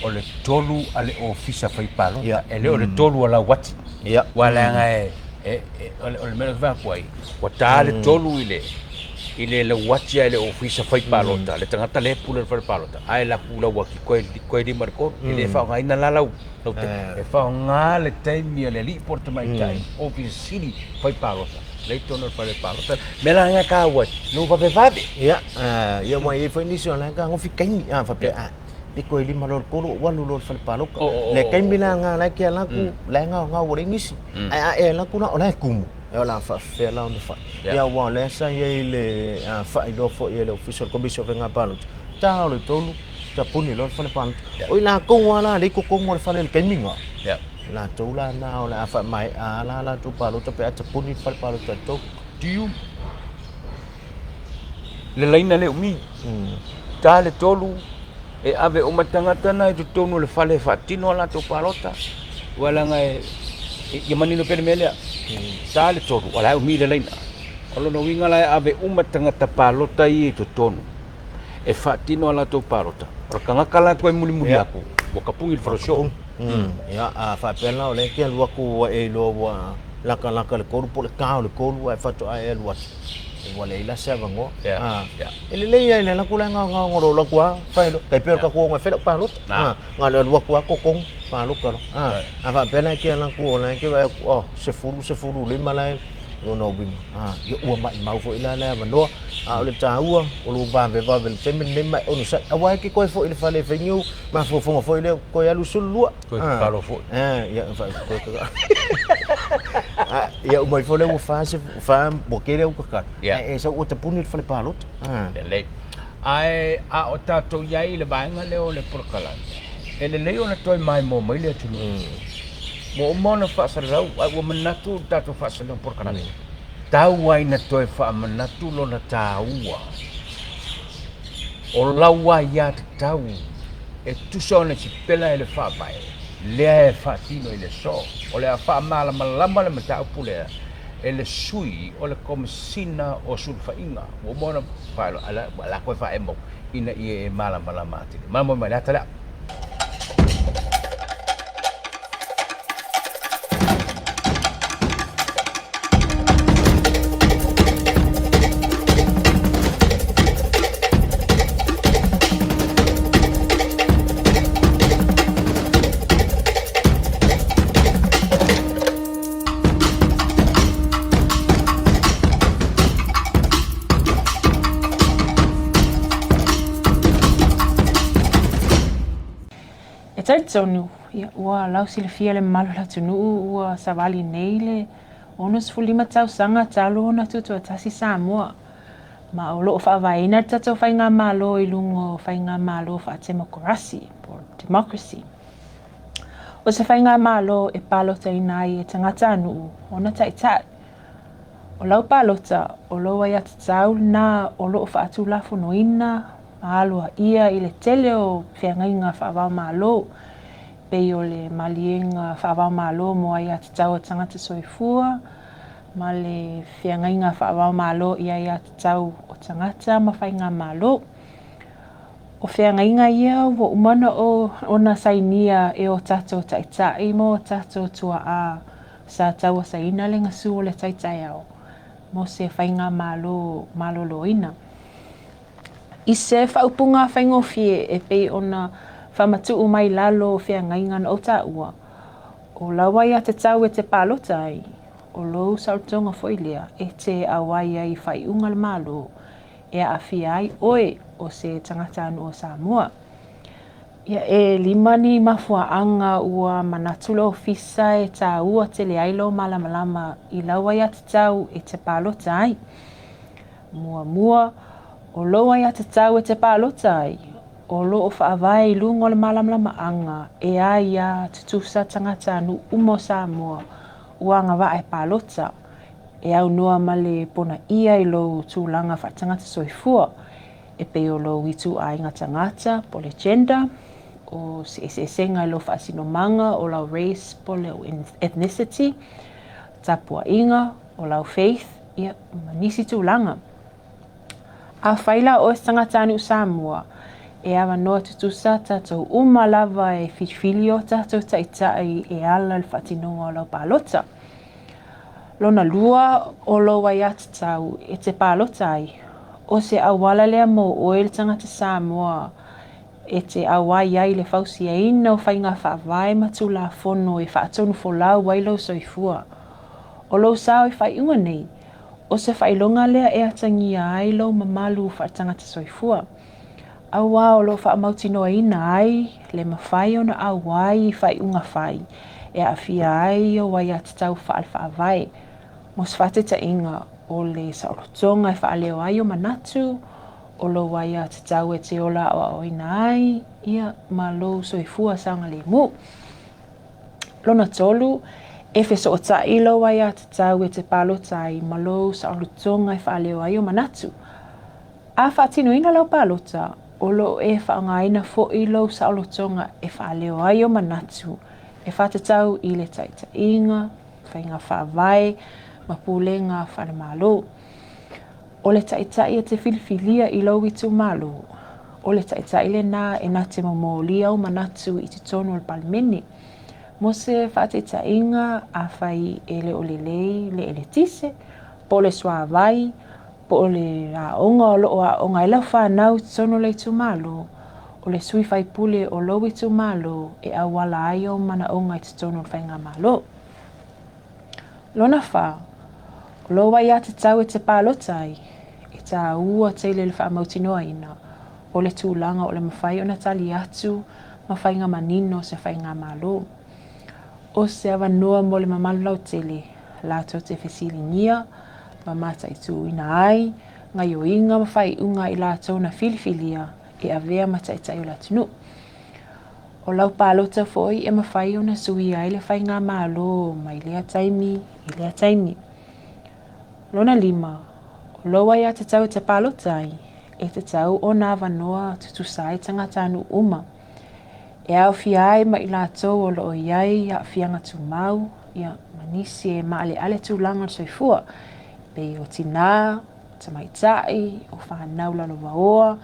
o le tolu a le ofisa fai palota, e le o le tolu a lau ati. Aua leaga e, e, e, o le, o le mea lea ou te fai atu ai, ua ta le tolu i le, i le lauati a i le ofisa fai palota, le tagata lea e pule i le fale palota, ae laku lauati koe, koe lima i le tolu. E le faaaogaina la lau, lau te, e faaaoga le taimi a le alii po o le tamaitai, ofisa sili fai palota, lea i totonu o le fale palota. Mea la lena e taua ai, no vavevave. Ia, ia aua e i ai foi nisi o la e fetagofi taimi, a faapea, a, pe toe lima loa i le tolu ou alu loa i le fale palota. Le taimi la lena la e te alu atu, la e gaogao ua leai nisi. Ae a e alu atu la o la e tumu, ia o le a faapefea la ona fai. Ia aua o lea sa i ai le faailoa foi e le Ofisa o le Komisi o Faiga Palota, ta o le tolu, tapuni loa le fale palota. O i latou lava la lea i totonu o le fale i le taimi lena, o latou la lena o le a faamaea lava la latou palota pe a tapuni le fale palota i le tolu. Tiu le laina le umi, ta le tolu, e ave uma tagata na i totonu o le fale e faatino a latou palota, aua leaga e, ia manino pea le mea lea, ta le tolu, o la e umi le laina. O lona uiga la e ave uma tagata palota ia i totonu e faatino a latou palota. O le tagata la e toe mulimuli atu, ua tapuni le faleso. Ia, a faapea la o lea e te alu atu ua e iloa ua latalata le tolu po o le ta o le tolu ae faatoa e alu atu, ua leai la se avanoa. E lelei lava i le alu atu la e gaogaoga loa alu atu lava fai loa, tai pei o le tatou oga e fai lau palota. Na o le alu atu lava totogi palota loa. A faapea la e te alu atu o la e te vaai atu, oh, sefulu, sefulu lima la e lona uiga, ia ua maimau foi la le avanoa. A o le taua, o lou vavevave i le taimi lenei ma e onosai, aua e te toe foi i le fale e fai ni ou mafaufauga foi lea, toe alu 12. Toe tatalo foi. Ia, ia uma ifo lea ua fa se fa ua tele au tatalo. Ae e sau ua tapuni le fale palota. Lelei. Ae a o tatou i ai i le vaega lea o le polokalame, e lelei ona toe maimoa mai le atunuu. Ua uma ona faasalalau, ae ua manatu le tatou faasalalau polokalame, tau ai ina toe faamanatu lona taua o lau aiatatau e tusa ona sipela e le Faavae lea e faatino i le aso. O le a faamalamalama le mataupu lea e le sui o le Komesina o Sulufaiga. Ua uma ona faailoa, ae o le a toe faaemo ina ia e malamalama atili. Malamalama mai le ata lea. E talitonu, ia, ua lausilafia le mamalu o le atunuu ua savali nei le 65 tausaga talu ona tutoatasi Samoa, ma o lo o faavaeina le tatou faigamalo i luga o faigamalo faatemokarasi, po o democracy. O se faigamalo e palotaina ai e tagatanuu ona taitai. O lau palota, o lou aiatatau lena o lo o faatulafonoina ma aloaia i le tele o feagaiga faava-o-Malo. pei o le Maliega Faava-o-Malo mo Aiatatau a Tagata Soifua ma le Feagaiga Faava-o-Malo i Aiatatau o Tagata ma Faigamalo. O feagaiga ia ua uma ona sainia e o tatou taitai ma o tatou tuaa sa tauasaina le gasu o le tai taeao mo se faigamalo maloloina. I se faaupuga faigofie e pei ona faamatuu mai lalo o feagaiga na ou taua, o lau aiatatau e te palota ai, o lou saolotoga foi lea e te auai ai i faaiuga a le Malo e aafia ai oe o se tagatanuu o Samoa. Ia, e lima ni mafuaaga ua manatu le Ofisa e tāua tele ai lou malamalama i lau aiatatau e te palota ai. Muamua, o lou aiatatau e te palota ai, o lo o faavae i luga o le malamalamaaga e aia tutusa tagatanuu uma o Samoa ua agavaa e palota, e aunoa ma le ponaia i lou tulaga faaletagata soifua, e pei o lou ituaiga tagata po o le gender, o se eseesega i lou faasinomaga o lau race po o le ethnicity, tapuaiga, o lau faith, ia, ma nisi tulaga. Afai la o oe se tagatanuu Samoa, e avanoa tutusa tatou uma lava e filifili o tatou taitai e ala i le faatinoga o lau palota. Lona lua, o lou aiatatau e te palota ai, o se auala lea mo oe le tagata Samoa e te auai ai i le fausiaina o faiga faavae ma Tulafono e faatonufolau ai lou soifua. O lou sao i faaiuga nei, o se faailoga lea e atagia ai lou mamalu faaletagata soifua. Auā o lo o faamautinoaina ai le mafai ona auai i faaiuga fai e aafia ai ou aiatatau faale-faavae, mo se faataitaiga, o le saolotoga e faaleo ai ou manatu, o lou aiatatau e te ola aoaoina ai, ia, ma lou soifua saogalemu. Lona tolu, e fesootai lou aiatatau e te palota ai ma lou saolotoga e faaleo ai ou manatu. A faatinoina lau palota, o lo o e faaaogaina foi lou saolotoga e faaleo ai ou manatu e faatatau i le taitaiga, faiga faavae ma pulega faale-Malo. O le taitai e te filifilia i lou itumalo, o le taitai lenā e na te momolia ou manatu i totonu o le Palemene. Mo se faataitaiga, afai e le o lelei le eletise, po o le suavai, po o le aoga o lo o aooga ai lau fanau i totonu o le itumalo, o le sui faipule o lou itumalo e auala ai ou manaoga i totonu o le faigamalo. Lona fa, o lou aiatatau e te palota ai, e tāua tele le faamautinoaina o le tulaga o le mafai ona tali atu ma faiga manino o se faigamalo. O se avanoa mo le mamalu lautele latou te fesiligia ma mataituina ai gaioiga ma faaiuga a i latou na filifilia e avea ma taitai o le atunuu. O lau palota foi e mafai ona suia ai le faigamalo mai lea taimi i lea taimi. Lona lima, o lou aiatatau e te palota ai, e tatau ona avanoa tutusa ai tagatanuu uma. E aofia ai ma i latou o lo o i ai aafiaga tumau, ia, ma nisi e maaleale tulaga o le soifua, e pei o tinā, o tamaitai, o fanau lalovaoa,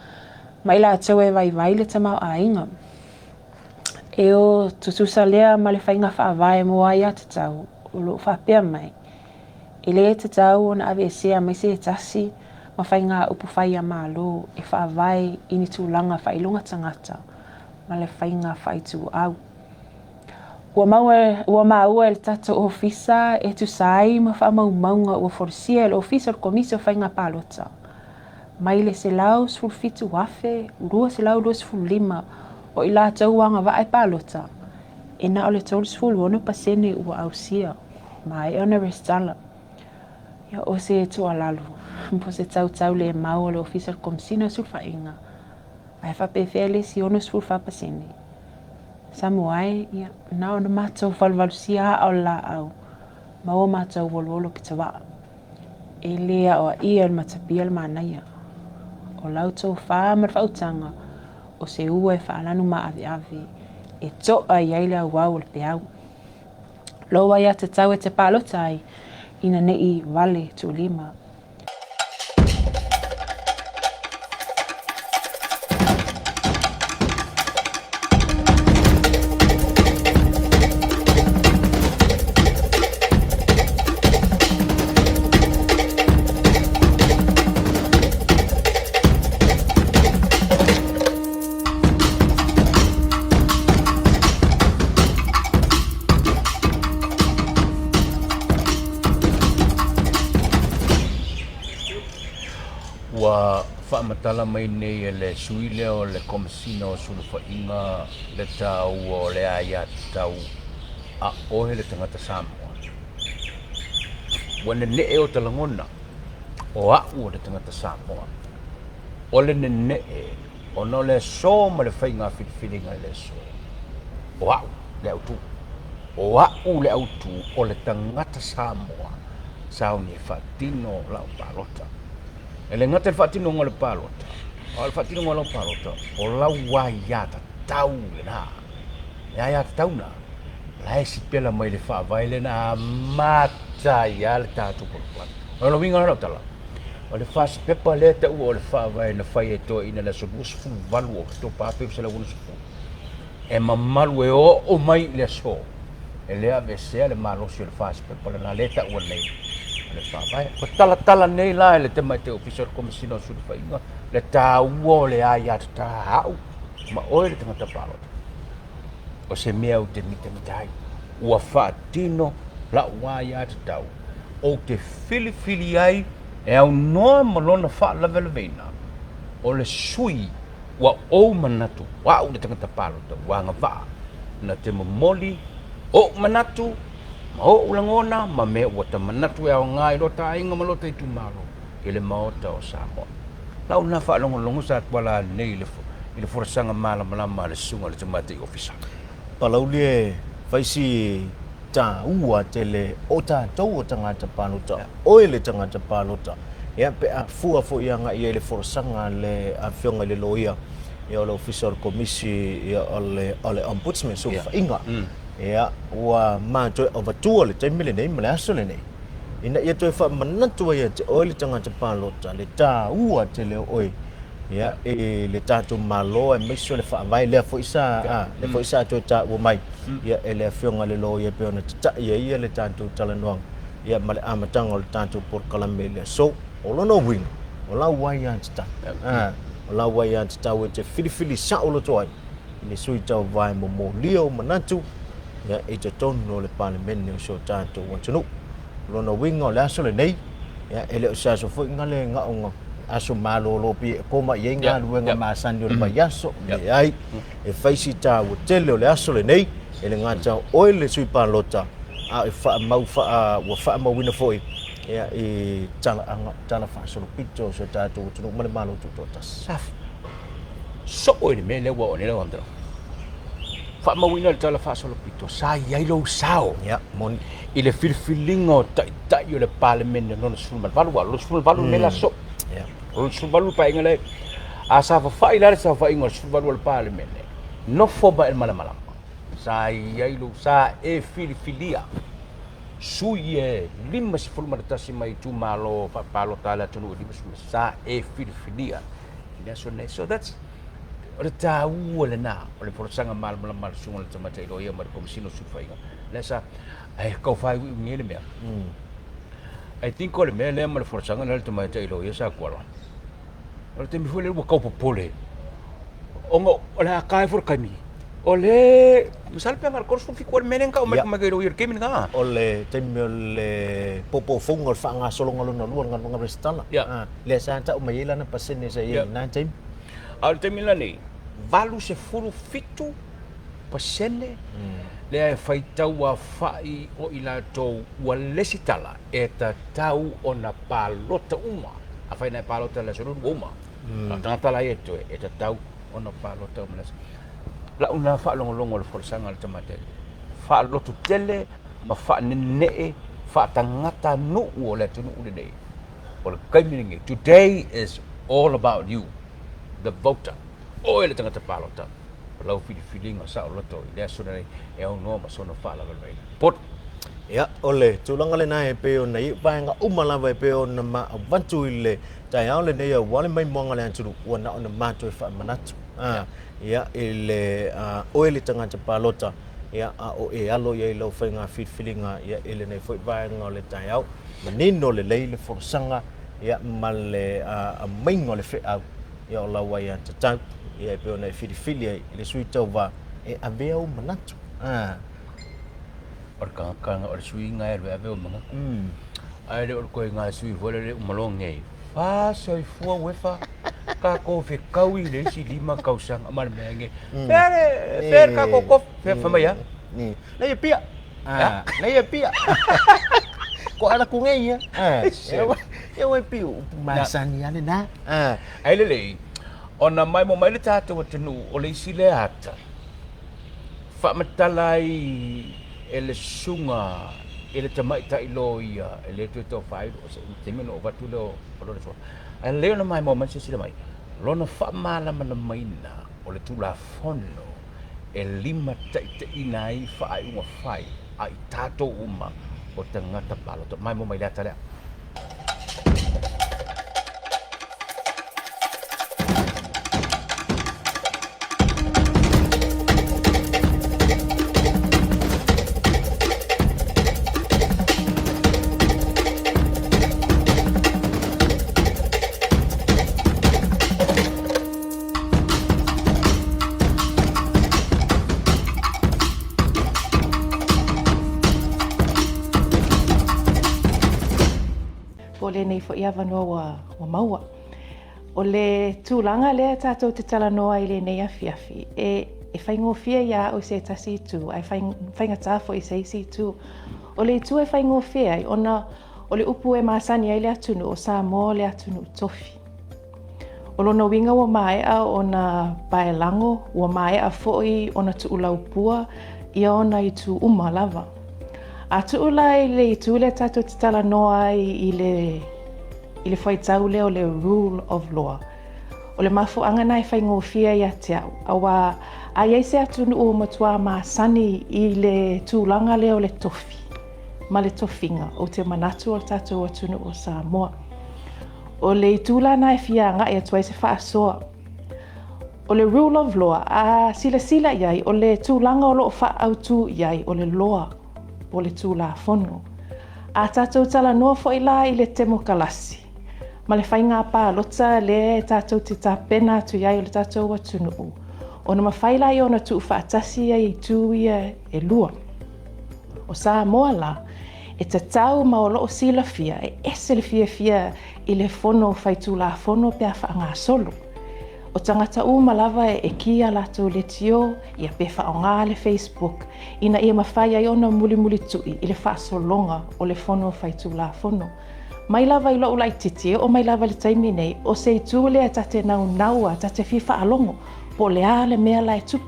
ma i latou e vaivai le tamaoaiga. E o tutusa lea ma le faiga faavae mo aiatatau o lo o faapea mai, e le tatau ona aveesea mai se tasi ma faiga upufai a Malo e faavae i ni tulaga faailoga tagata ma le faiga faaituau. Ua maua, ua maua e le tatou Ofisa e tusa ai ma faamaumauga ua folasia e le Ofisa o le Komisi o Faiga Palota mai le 117,225 o i latou ua agavaa e palota, e na o le 36% ua ausia, maea ona resitala. Ia, o se tuualalo, po o se tautau le mau a le Ofisa o le Komesina o Sulufaiga, ae faapefea le isi 64%? Samoa e, ia, na ona matou valuvalusia aa o le laau, maua matou oluolu pitavaa. E le aoaia e le matapia le manaia. O lau tofa ma le faautaga, o se ua e faalanu maaveave e to'a i ai le auau o le peau. Lou aiatatau e te palota ai, ina ne i vale tuulima. Ua faamatala mai nei e le sui lea o le Komesina o Sulufaiga le taua o le aiatatau a oe le tagata Samoa. Ua nene'e ota lagona o a'u o le tagata Samoa. O le nene'e ona o le aso ma le faiga filifiliga i le aso, o a'u le autu. O a'u le autu o le tagata Samoa sauni e faatino la'u palota. E le gata i le faatinoga o le palota, a o le faatinoga o lau palota, o lau aiatatau lena. Le aiatatau lena, la e sipela mai le faavae lea na amata ai lava le tatou polokalame. O le uiga o lau tala, o le fasi pepa lea e taua o le faavae na fai e toeaiina i le aso 28 o Oketopa 1960, e mamalu e oo mai i le aso, e le aveesea le malosi o le fasi pepa lena lea e taua nei o le faavae. Ua talatala nei la e le Tamaitai Ofisa o le Komesina o Sulufaiga le taua o le aiatatau ma oe le tagata palota. O se mea ou te mitamita ai, ua faatino la'u aiatatau ou te filifili ai e aunoa ma lona faalavelaveina o le sui ua ou manatu a'u le tagata palota ua agavaa na te momoli o'u manatu ma o'u lagona ma mea ua ta manatu e aoga i lota aiga ma lota itumalo i le Maota o Samoa. Lau lena faalogologo sa tuala nei i le folasaga malamalama a le Susuga i le Tamaitai Ofisa. Palauli e fai si taua tele o tatou o tagata palota, oe le tagata palota, ia pe a fua foi agai i ai le folasaga a le Afioga i le Loia, ia o le Ofisa o le Komisi, ia o le, o le Ombudsman, Sulufaiga, ia ua ma toe avatua le taimi lenei ma le aso lenei, ina ia toe faamanatu ai ia te oe le tagata palota le taua tele o oe ia i le tatou Malo aemaise o le Faavae lea foi sa a lea foi sa toe taua mai ia e le Afioga i le Loia e pei ona tata'i ai ia le tatou talanoaga ia ma le amataga o le tatou polokalame i le aso. O lona uiga, o lau aiatatau, a o lau aiatatau e te filifili saoloto ai i le sui tauvae momolia o manatu ia i totonu o le Palemene o si o tatou atunuu. O lona uiga o le aso lenei, ia e le o se aso foi gale gaoga aso malolo pei e koma i ai galuega masani o le vaiaso, leai, e fai si taua tele o le aso lenei, e le gata o oe le sui palota, a e faamau faa, ua faamauina foi ia i talaaga, tala faasolopito o si o tatou atunuu ma le Malo Tutoatasi. Soo i le mea lea ua oo nei lau faamatalaga. Faamauina le tala faasolopito, sa i ai lou sao Ia, moni. i le filifiliga o taitai o le Palemene lona 18, aua o le lona 18 lenei la soo. Ia. O lona 18 le paeaiga lea, a saofafai la le saofaiga o le 18 o le Palemene, nofo mai i le malamalama, sa i ai lou sa e filifilia sui e 51 mai itumalo faapalota a le atunuu e 51 sa e filifilia i le aso lenei. So that's, o le taua lena o le folasaga malamalama a le Susuga i le Tamaitai Loia ma le Komesina o Sulufaiga. Lea sa, ae tau faaiuiu nei le mea. I think o le mea lea ma le folasaga lea a le Tamaitai Loia sa Kuala, o le taimi foi lea ua tau popole, ona o le a tae foi le taimi, o le, masalo pe na o le 37 ea le mea lea na tau mai le Tamaitai Loia i le taimi lena. O le taimi o le poupou fouga o le faagasologa lona lua o le galuega resitala. Lea sa tau mai ai lana pasene sa i ai i lena taimi. A o le taimi lenei, 87% lea e faitau afa'i o i latou ua lesitala e tatau ona palota uma. Afai na e palota i le aso lua, ua uma. A o tagata la ia e toe, e tatau ona palota uma i le aso. Lau lena faalogologo i le folasaga a le tamaitai, faalototele ma faanenee faatagata nuu o le atunuu lenei. O le taimi lenei, today is all about you, the voter. Oe le tagata palota. O lau filifiliga saoloto i le aso lenei e aunoa ma sona faalavelave. Poto. Ia, o le tulaga lena e pei ona i ai vaega uma lava e pei ona ma avatu i le taeao lenei aua le maimoaga a le atunuu, ua na ona matou e faamanatu, a, ia, i le, a, oe le tagata palota, ia, a o e alo i ai lau faiga filifiliga, ia, i lenei foi vaega o le taeao. Manino lelei le folasaga, ia, ma le, a, aumaiga o le feau, ia, o lau aiatatau, ia, e pei ona e filifili ai i le sui tauva e avea ou manatu. A. O le tagata o le sui ga e alu e ave ou manatu. Ae le o le toe sui foi lele uma loa nei. Fa soifua uefa tatou fetau i le isi 5 tausaga ma le mea nei. Fea le fea le tatou tofi? Fea fai mai a? Nei e pia. Nei e pia. Ko ala ku nei ia. E oi piu masani ale na. Ai lelei, ona mai mo mai le tatou atunuu o le isi lea ata. Faamatala ai e le susuga i le tamaitai loia e le toe tau faailoa se taimi ona ou avatu lea o lona suafa. Ae lelei ona maimoa mai silasila mai lona faamalamalamaina o le Tulafono e limataitaiina ai faaiuga fai a i tatou uma o tagata palota. Maimoa mai le ata lea. Po o lenei foi avanoa ua, ua maua. O le tulaga lea tatou te talanoa ai i lenei afiafi, e, e faigofie iā au i se tasi itu, ae faigatā foi i se isi itu. O le itu e faigofie ai, ona o le upu e masani ai le atunuu o Samoa o le atunuu tofi. O lona uiga ua maea ona paelago, ua maea foi ona tuulaupua ia ona itu uma lava. A tuu la i le itu lea tatou te talanoa ai i le, i le fuaitau lea o le rule of law, o le mafuaaga na e faigofie ia te au, auā a i ai se atunuu ua matuā masani i le tulaga lea o le tofi ma le tofiga, ou te manatu o le tatou atunuu o Samoa. O le itu la na e fia agai atu ai se faasoa. O le rule of law, a silasila i ai, o le tulaga o lo o faaautu i ai, o le loa, po o le Tulafono. A tatou talanoa foi la i le temokalasi, ma le faiga palota lea e tatou te tapena atu i ai o le tatou atunuu, ona mafai lea ona tuufaatasi ai itu ia e lua. O Samoa la, e tatau ma o lo o silafia, e ese le fiafia i le Fono Faitulafono pe a faagasolo. O tagata uma lava e ki a latou leitio, ia pe faaaoga le Facebook, ina ia mafai ai ona mulimulitu'i i le faasologa o le Fono Faitulafono. Mai lava i lo'u laitiiti e oo mai lava i le taimi nei, o se itu lea ta te naunau a ta te fia faalogo po o le a le mea la e tupu.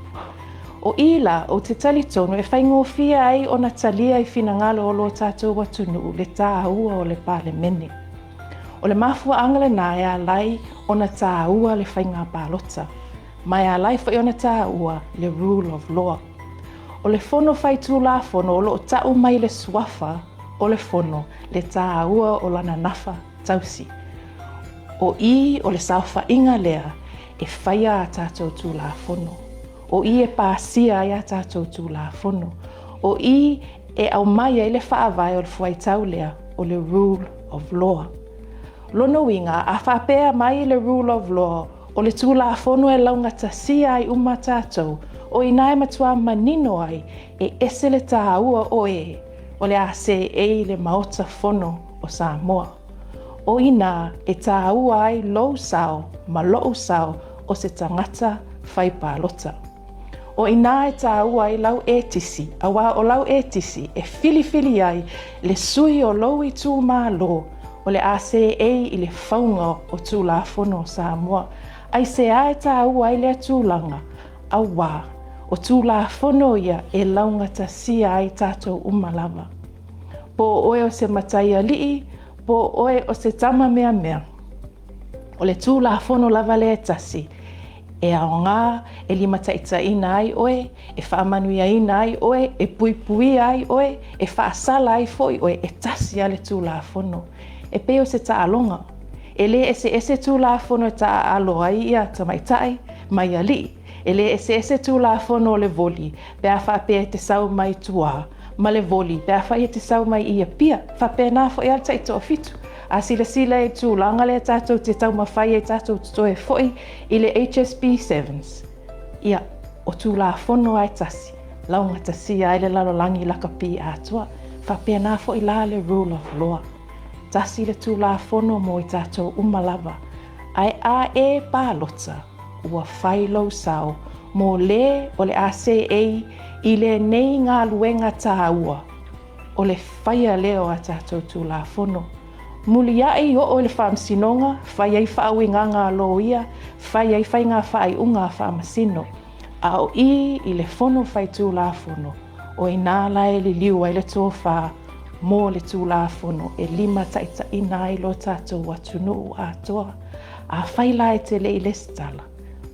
O i la, ou te talitonu e faigofie ai ona talia i finagalo o lo tatou atunuu le tāua o le Palemene. O le mafuaaga lenā e ala ai ona tāua le faiga palota, ma e ala ai foi ona tāua le rule of law. O le Fono Faitulafono o lo o ta'u mai le suafa o le Fono le tāua o lana nafa tausi. O i o le saofaiga lea e faia a tatou Tulafono. O i e pasia ai a tatou Tulafono. O i e aumai ai le faavae o le fuaitau lea o le rule of law. Lona uiga, a faapea mai le rule of law, o le Tulafono e laugatasia ai uma tatou, o inā e matuā manino ai e ese le tāua o e o le a seei i le Maota Fono o Samoa. O inā e tāua ai lou sao ma lo'u sao o se tagata fai palota. O inā e tāua ai lau ētisi, auā o lau ētisi e filifili ai le sui o lou itumalo o le a seei i le fauga o Tulafono o Samoa. Aisea e tāua ai lea tulaga? Auā, o Tulafono ia e laugatasia ai tātou uma lava. Po o oe o se matai aliʻi, po o oe o se tama meamea, o le Tulafono lava lea e tasi. E aoga e limataitaiina ai oe, e faamanuiaina ai oe, e puipuia ai oe, e faasala ai foi oe, e tasi lava le Tulafono. E pei o se taaloga. E le eseese Tulafono e taaalo ai ia tamaitai ma i alii. E le eseese Tulafono o le voli pe a faapea e te sau mai tua ma le voli pe afai e te sau mai i Apia. Faapena foi lava le taitoafitu. A silasila i le tulaga lea tatou te taumafai ai tatou te toe foi i le HSP Sevens, ia, o Tulafono lava e tasi, laugatasia ai le lalolagi lakapi atoa. Faapena foi la le rule of law. Tasi le Tulafono mo i tatou uma lava. Ae a e palota, ua fai lou sao mo lē o le a seei i lenei galuega tāua o le faia lea o a tatou Tulafono. Muliaʻi oo i le Faamasinoga, fai ai faauigaga a loia, fai ai faiga faaiuga a Faamasino. A o i i le Fono Faitulafono, o inā la e liliu ai le tofa mo le Tulafono e limataitaiina ai lo tatou atunuu atoa. Afai la e te le i lesitala,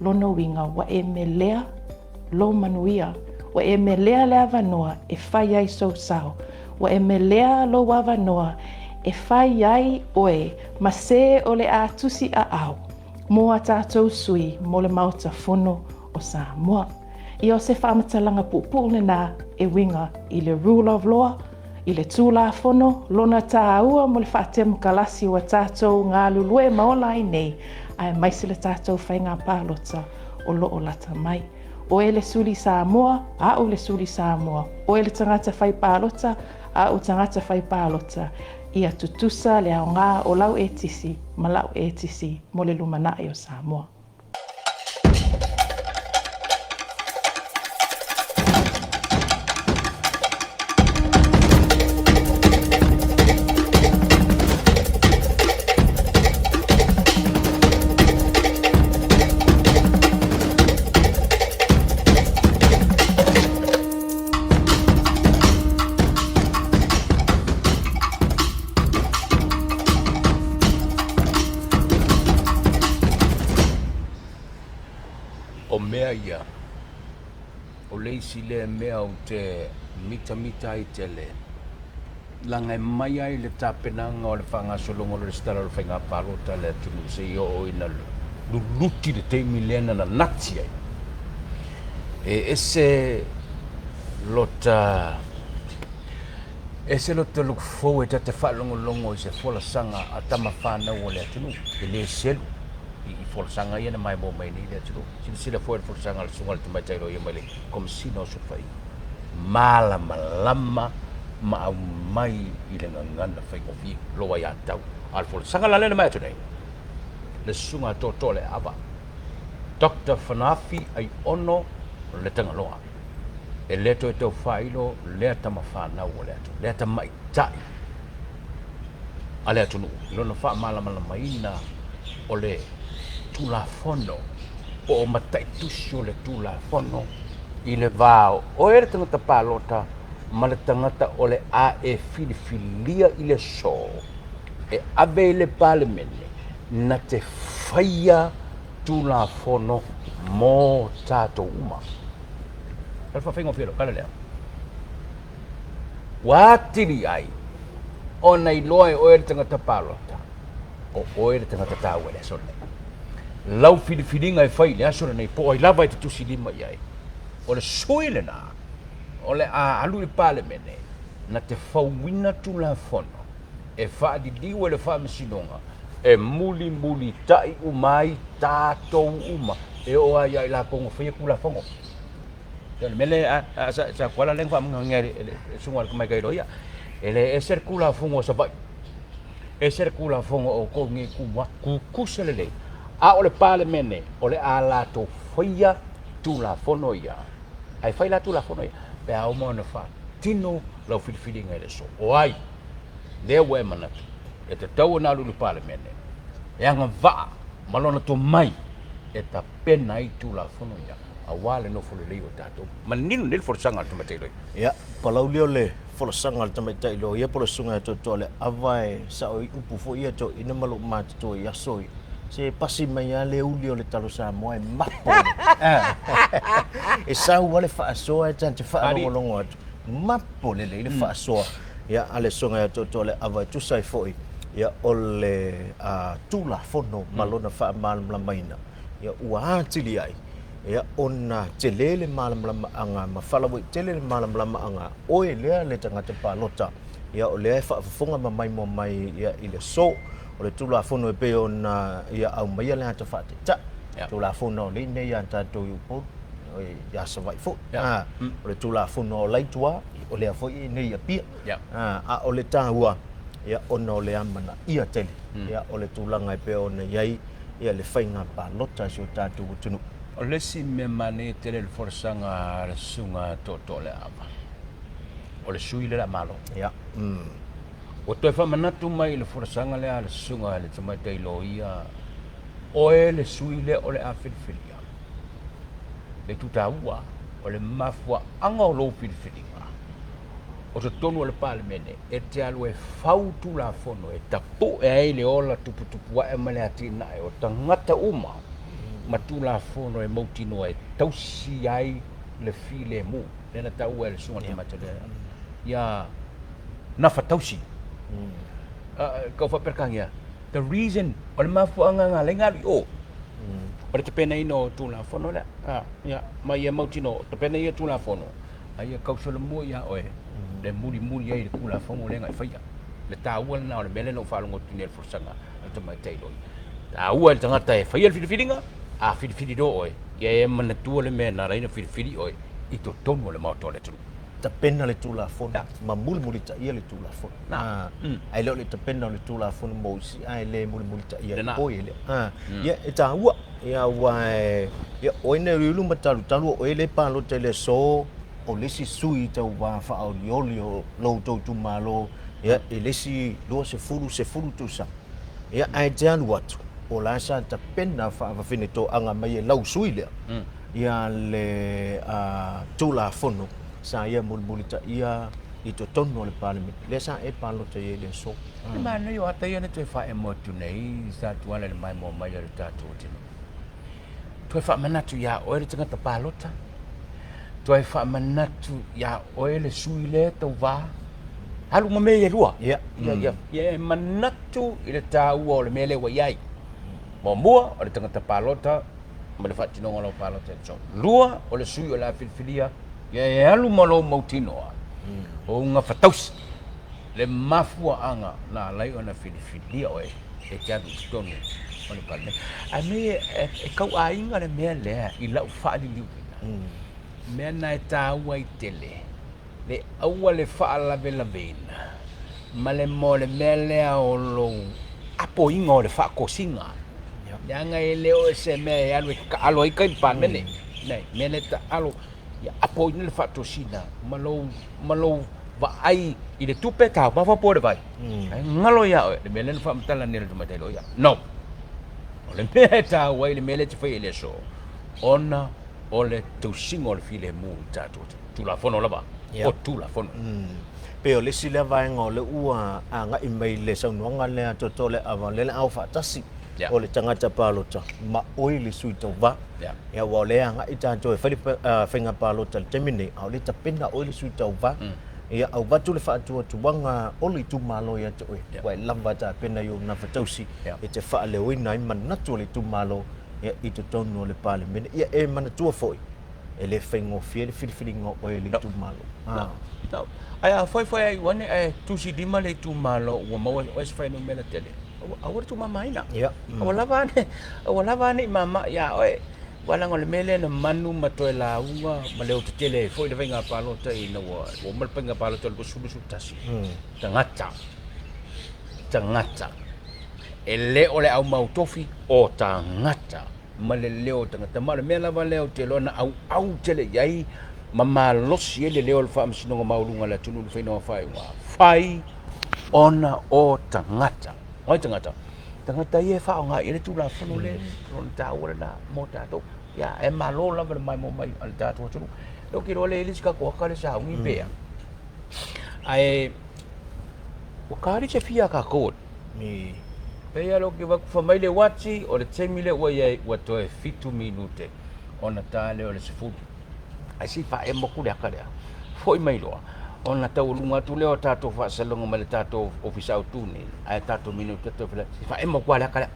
lona uiga ua e melea lou manuia, ua e melea le avanoa e fai ai sou sao, ua e melea lou avanoa e fai ai oe ma se o le a tusi aao mo a tatou sui mo le Maota Fono o Samoa. Ia o se faamatalaga puupuu lena e uiga i le rule of law, i le Tulafono, lona tāua mo le faatemokalasi ua tatou galulue ma ola ai nei, aemaise le tatou faiga palota o lo o lata mai. Oe le suli Samoa, a'u le suli Samoa, oe le tagata fai palota, a'u tagata fai palota, ia tutusa le aoga o lau etisi ma la'u etisi mo le lumanai o Samoa. O mea ia, o le isi lea mea ou te mitamita ai tele, laga e mai ai le tapenaga o le faagasologa o le resitala o le faiga palota a le atunuu seia oo ina luluti le taimi lea na nanati ai. E ese lota ese lota look forward ta te faalogologo i se folasaga a tama fanau o le atunuu, e le selu i folasaga ia na maimoa mai nei le atunuu. Silasila foi i le folasaga a le Susuga i le Tamaitai Loia mai le Komesina o Sulufaiga, malamalama ma aumai i le gagana faigofie lou aiatatau. A o le folasaga la lea na mai atu nei, le Susuga a Tootoo Leaava, Doctor Fanaafi Aiono Letagaloa, e le toe tau faailo lea tama fanau o le atunuu, lea tamaitai a le atunuu i lona faamalamalamaina o le Tulafono po o mataitusi o le Tulafono i le va o oe le tagata palota ma le tagata o le a e filifilia i le aso e ave i le Palemene na te faia Tulafono mo tatou uma. O le faafaigofie lau tala lea. Ua atili ai ona iloa e oe le tagata palota, o oe le tagata taua i le aso lenei. Lau filifiliga e fai i le aso lenei, po o ai lava e te tusi lima i ai, o le sui lena o le a alu i le Palemene na te fauina Tulafono e faaliliu e le Faamasinoga e mulimulita'i uma ai tatou uma e oo lava ia i latou na faia Tulafono. O le mea lea, sa tuala lea na faamaninoina e le susuga i le tamaitai loia, e le ese le Tulafono a Savaii, ese le Tulafono a outou nei Tumua, tutusa lelei. A o le Palemene, o le a latou faia Tulafono ia, ae fai la Tulafono ia pe a uma ona faatino lau filifiliga i le aso. O ai lea ua e manatu e tatau ona alu i le Palemene e agavaa ma lona tomai e tapena ai Tulafono ia aua le nofo lelei o tatou. Manino nei le folasaga a le tamaitai loia. Ia, palauli o le folasaga a le tamaitai loia po o le susuga ia Tootooaleava e sao ai upu foi ia toeaina ma lou matutua i aso ia. Se pasi mai lava le uli o le talo Samoa e mapo. E sau lava le faasoa e ta te faalogologo atu, mapo lelei le faasoa ia a le Susuga ia Tootooaleava e tusa ai foi ia o le Tulafono ma lona faamalamalamaina ia ua atili ai ia ona tele le malamalamaaga ma faalauaitele le malamalamaaga oe lea le tagata palota ia o lea e faafofoga ma maimoa mai ia i le aso. O le Tulafono e pei ona ia aumaia le ata faataitai. Tulafono o lea nei ia tatou i Upolu, ia Savaii foi. O le Tulafono o la i tua, o lea foi e nei i Apia. A o le taua, ia ona o le amanaia tele, ia o le tulaga e pei ona i ai ia le faiga palota a si o tatou atunuu. O le isi mea manaia tele i le folasaga a le Susuga a Tootooleaava, o le sui lea o le a malo. Ia. Ua toe faamanatu mai i le folasaga lea a le Susuga i le Tamaitai Loia, oe le sui lea o le a filifilia. Le itu taua, o le mafuaaga o lou filifiliga, o totonu o le Palemene e te alu e fau Tulafono e tapue ai le ola tuputupu ae ma le atinae o tagata uma ma Tulafono e mautinoa e tausi ai le filemu. Lea na taua e le Susuga i le Tamaitai Loia ia gafatausi. Kau faaperekania, the reason, o le mafuaaga na ala ai ona alu i o, o le tapenaina o Tulafono lea. Ia, ma ia mautinoa, tapena ia Tulafono, a ia kausolomua ia oe le mulimuli ai i le Tulafono lea na e faia. Le taua lena o le mea lea na ou faalogo atu nei i le folasaga a le tamaitai loia. Taua i le tagata e faia le filifiliga, a filifili loa oe, ia e manatua le mea na ala ai ona filifili oe i totonu o le Maota o le atunuu. Tapena le Tulafono ma mulimulitaia le Tulafono. Ae le o le tapena o le Tulafono mo isi ae le mulimulitaia e oe lea. Ia, e taua, ia aua e, ia oe na uluulu ma talutalu o oe le palota i le aso o le isi sui tauva faaolioli o lo outou itumalo, ia, i le isi 20, 10 tausaga. Ia, ae te alu atu, o la sa tapena faavafine toaga mai e lau sui lea, ia le Tulafono sa ia mulimulitaia i totonu o le Palemene, lea sa e palota i ai i le aso. E manaia o ata ia na toe faaemo atu nei sa tuala i le maimoa mai o le tatou atunuu. Toe faamanatu iā oe le tagata palota, toe faamanatu iā oe le sui lea tauva, alu ma mea ia e lua. Ia, ia, ia, ia e manatu i le taua o le mea lea ua i ai. Muamua, o le tagata palota ma le faatinoga o lau palota i le aso. Lua, o le sui o le a filifilia, ia e alu ma lou mautinoa, o ou gafatausi le mafuaaga na ala ai ona filifilia oe e te alu i totonu o le Palemene. Ae me e tauaiga le mea lea i lau faaliliuina, mea na e taua ai tele le aua le faalavelaveina ma le mo le mea lea o lou apoiga o le faatosina. Leaga e le o se mea e alu e taalo ai tai i le Palemene. Nei, mea lea e taalo, ia apoina le faatosina ma lou, ma lou vaai i le tupe taumafa po o le vai. Ae galo ia oe le mea lea na faamatala nei e le tamaitai loia. No. O le mea e taua ai le mea lea e te faia i le aso, ona o le tausiga o le filemu i tatou Tulafono lava, o Tulafono. Pei o le isi lea vaega o lea ua agai mai le saunoaga lea a Tootooleava, o lea o le a o faatasi o le tagata palota ma oe le sui tauva. Ia, aua o lea e agai tatou e fai le faiga palota i le taimi lenei, a o lea e tapena oe le sui tauva. Ia, avatu le faatuatuaga o le itumalo ia te oe, ua e lava tapena i ou gafatausi e te faaleoina ai manatu o le itumalo i totonu o le Palemene. Ia e manatua foi, e le faigofie le filifiliga o oe e le itumalo. No. No. Ae a foefoe ai ua ane ae tusi lima le itumalo ua maua oe se fuainumera tele, aua le tuumamaina. Ia. Aua lava ane, aua lava ne i mama iā oe. Aua leaga o le mea lea na manu ma toe lauga ma leotetele ai foi le faiga palota ina ua uma le faiga palota o le 2021. Tagata, tagata, e le o le aumau tofi o tagata ma le leo o tagata. Ma o le mea lava lea ou te iloa na auau tele i ai ma malosi ai le leo o le Faamasinoga Maualuga a le atunuu i le faiga o faaiuga fai ona o tagata. O ai tagata? Tagata ia e faaaoga i ai le Tulafono lea, lona taua lena mo tatou. Ia, e malo lava le maimoa mai a le tatou atunuu. Lea ou te iloa lea e i ai le isi tatou ata lea sauni pe a. Ae ua ta le fiafia a tatou. Ni. Pei lava lea ou te vaai atu fai mai le uati, o le taimi lea ua i ai ua toe fitu minute ona ta lea o le 10. Ae se i faaemo atu le ata lea, foi mai loa ona taualuga atu lea o tatou faasalaga mai le tatou ofisa autu nei, ae tatou minute toe fela, se i faaemo atu lava le ata lea.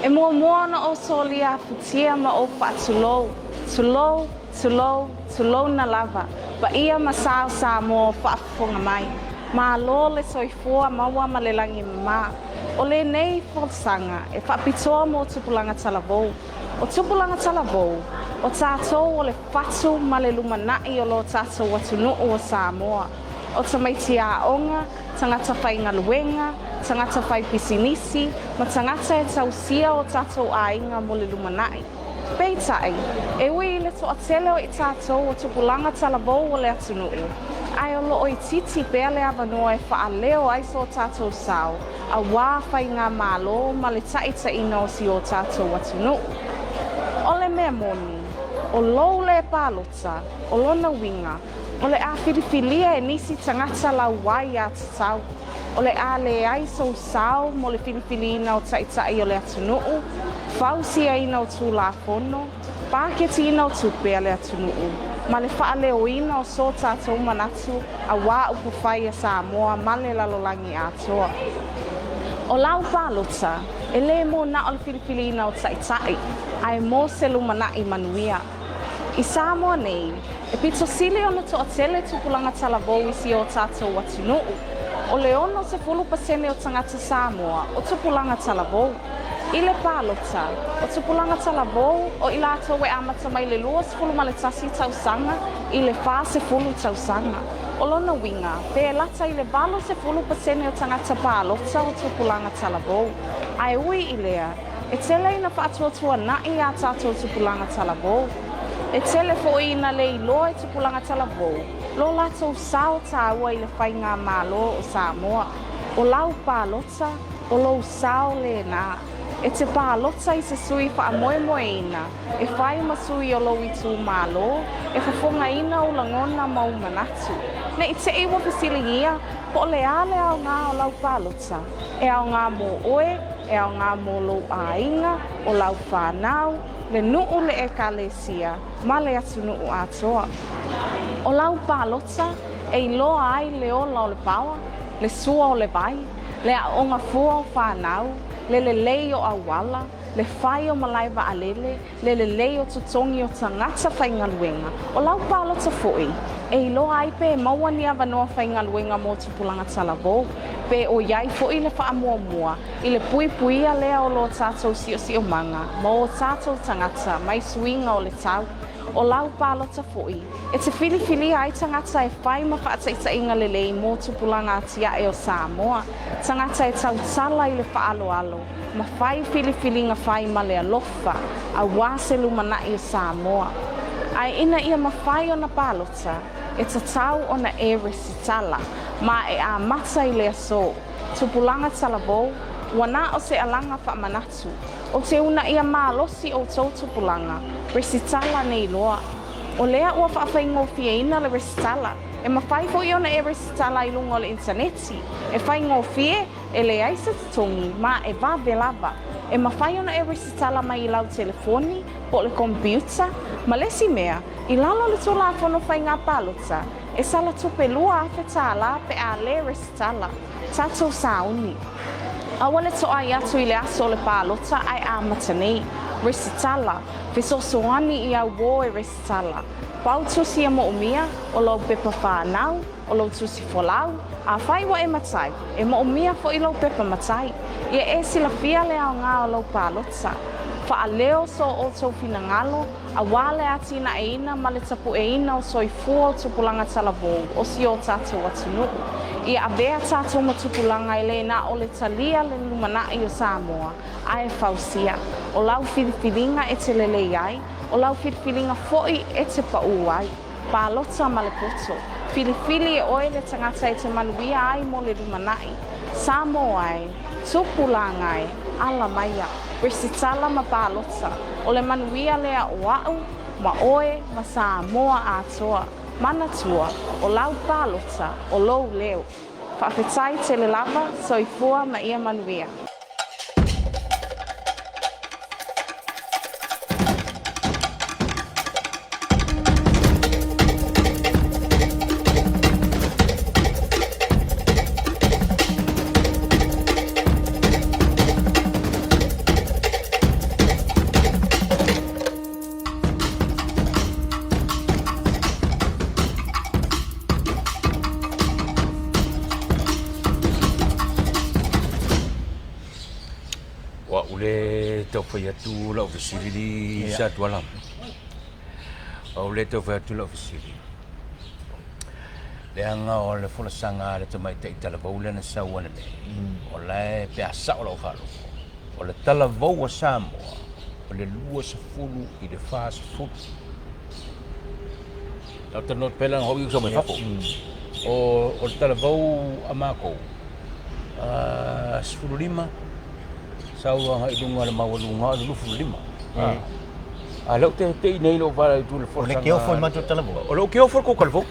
E muamua ona ou solia afutia ma ou faatulou, tulou, tulou, tulouna lava, paia ma sa o Samoa o faafofoga mai. Malo le soifua maua ma le lagi mama. O lenei folasaga e faapitoa mo tupulaga talavou. O tupulaga talavou, o tatou o le fatu ma le lumanai o lo tatou atunuu o Samoa. O tamaiti aoga, tagata faigaluega, tagata fai pisinisi, ma tagata e tausia o tatou aiga mo le lumanai. Peitai, e ui i le toatele o i tatou o tupulaga talavou o le atunuu, ae o lo o itiiti pea le avanoa e faaleo ai so tatou sao aua faigamalo ma le taitaiina o si o tatou atunuu. O le mea moni, o lou le palota, o lona uiga, o le a filifilia e nisi tagata lau aiatatau, o le a leai sou sao mo le filifiliina o taitai o le atunuu, fausiaina o Tulafono, paketiina o tupe a le atunuu, ma le faaleoina o so tatou manatu aua upufai a Samoa ma le lalolagi atoa. O lau palota, e le mo na o le filifiliina o taitai, ae mo se lumanai manuia. I Samoa nei, e pito sili ona toatele tupulaga talavou i si o tatou atunuu. O le 60% o tagata Samoa o tupulaga talavou. I le palota, o tupulaga talavou o i latou e amata mai le 21 tausaga i le 40 tausaga. O lona uiga, pe lata i le 80% o tagata palota o tupulaga talavou. Ae ui i lea, E tele ina faatuatuanaʻi ā tātou tupulaga talavou. E tele foʻi ina le iloa e tupulaga talavou lo latou sao tāua i le faigamalo o Samoa. O lau palota, o lou sao lēnā. E te palota i se sui faamoemoeina e fai ma sui o lou itumalo e fofogaina ou lagona ma ou manatu. Ne i te i ua fesiligia po o le a le aoga o lau palota, e aoga mo oe, e aoga mo lou aiga, o lau fanau, le nuu le ekalesia, ma le atunuu atoa. O lau palota e iloa ai le ola o le paoa, le sua o le vai, le aoga fua o fanau, le lelei o auala, le fai o malae vaalele, le lelei o totogi o tagata faigaluega, o lau palota foʻi, e iloa ai pe maua ni avanoa faigaluega mo tupulaga talavou, pe ʻoiai foʻi le faamuamua i le puipuia lea o lo tatou siosiomaga ma o tatou tagata mai suiga o le tau. O lau palota foʻi, e te filifilia ai tagata e fai ma faataitaiga lelei mo tupulaga atiae o Samoa, tagata e tautala i le faaaloalo, ma fai filifiliga fai ma le alofa aua se lumanai o Samoa. Ae ina ia mafai ona palota, e tatau ona e resitala, ma e amata i le aso. Tupulaga talavou, ua na o se alaga faamanatu, o te uunaia malosi outou tupulaga, resitala nei loa. O lea ua faafaigofieina le resitala, e mafai foi ona e resitala i luga o le initaneti, e faigofie, E leai se totogi, ma e vave lava. E mafai ona e resitala mai i lau telefoni po o le komipiuta. Ma le isi mea, i lalo o le Tulafono Faiga Palota, e sala tupe $2,000 pe a le resitala. Tatou sauni. Aua le toai atu i le aso o le palota ae amata nei. Resitala. Fesoasoani i au uō e resitala. Pau tusi e moomia, o lou pepa whanau, o lou tusi folau, afai ua e matai, e moomia foʻi lou pepa matai, ia e silafia le aoga o lou palota. Faaleo so outou finagalo, aua le atinaeina ma le tapueina o soifua o tupulaga talavou o si o tatou atunuu. Ia avea tatou ma tupulaga e le na o le talia le lumanai o Samoa, ae fausia. O lau filifiliga e te lelei ai, o lau filifiliga foi e te paū ai. Palota ma le poto. Filifili e oe le tagata e te manuia ai mo le lumanai. Samoa e, tupulaga e, ala maia. Resitala ma palota. O le manuia lea o a'u, ma oe, ma Samoa atoa. Manatua, o lau palota, o lou leo. Faafetai tele lava, soifua ma ia manuia. O a'u le tau fai atu la'u fesili sa Tuala. O a'u le tau fai atu la'u fesili, leaga o le folasaga a le tamaitai talavou lea na sau ananei, o la e pe a sa'o la'u faalogo, o le talavou a Samoa o le 20 i le 40. Lau talanoa atu pea leaga o au ia sau mai fafo. O le talavou a makou, 15 sau agai i luga o le maualuga o le 25. A o lea ou te tei nei i lou vala i tu le O le keofo i matou talavou. O lou keofo le kou talavou.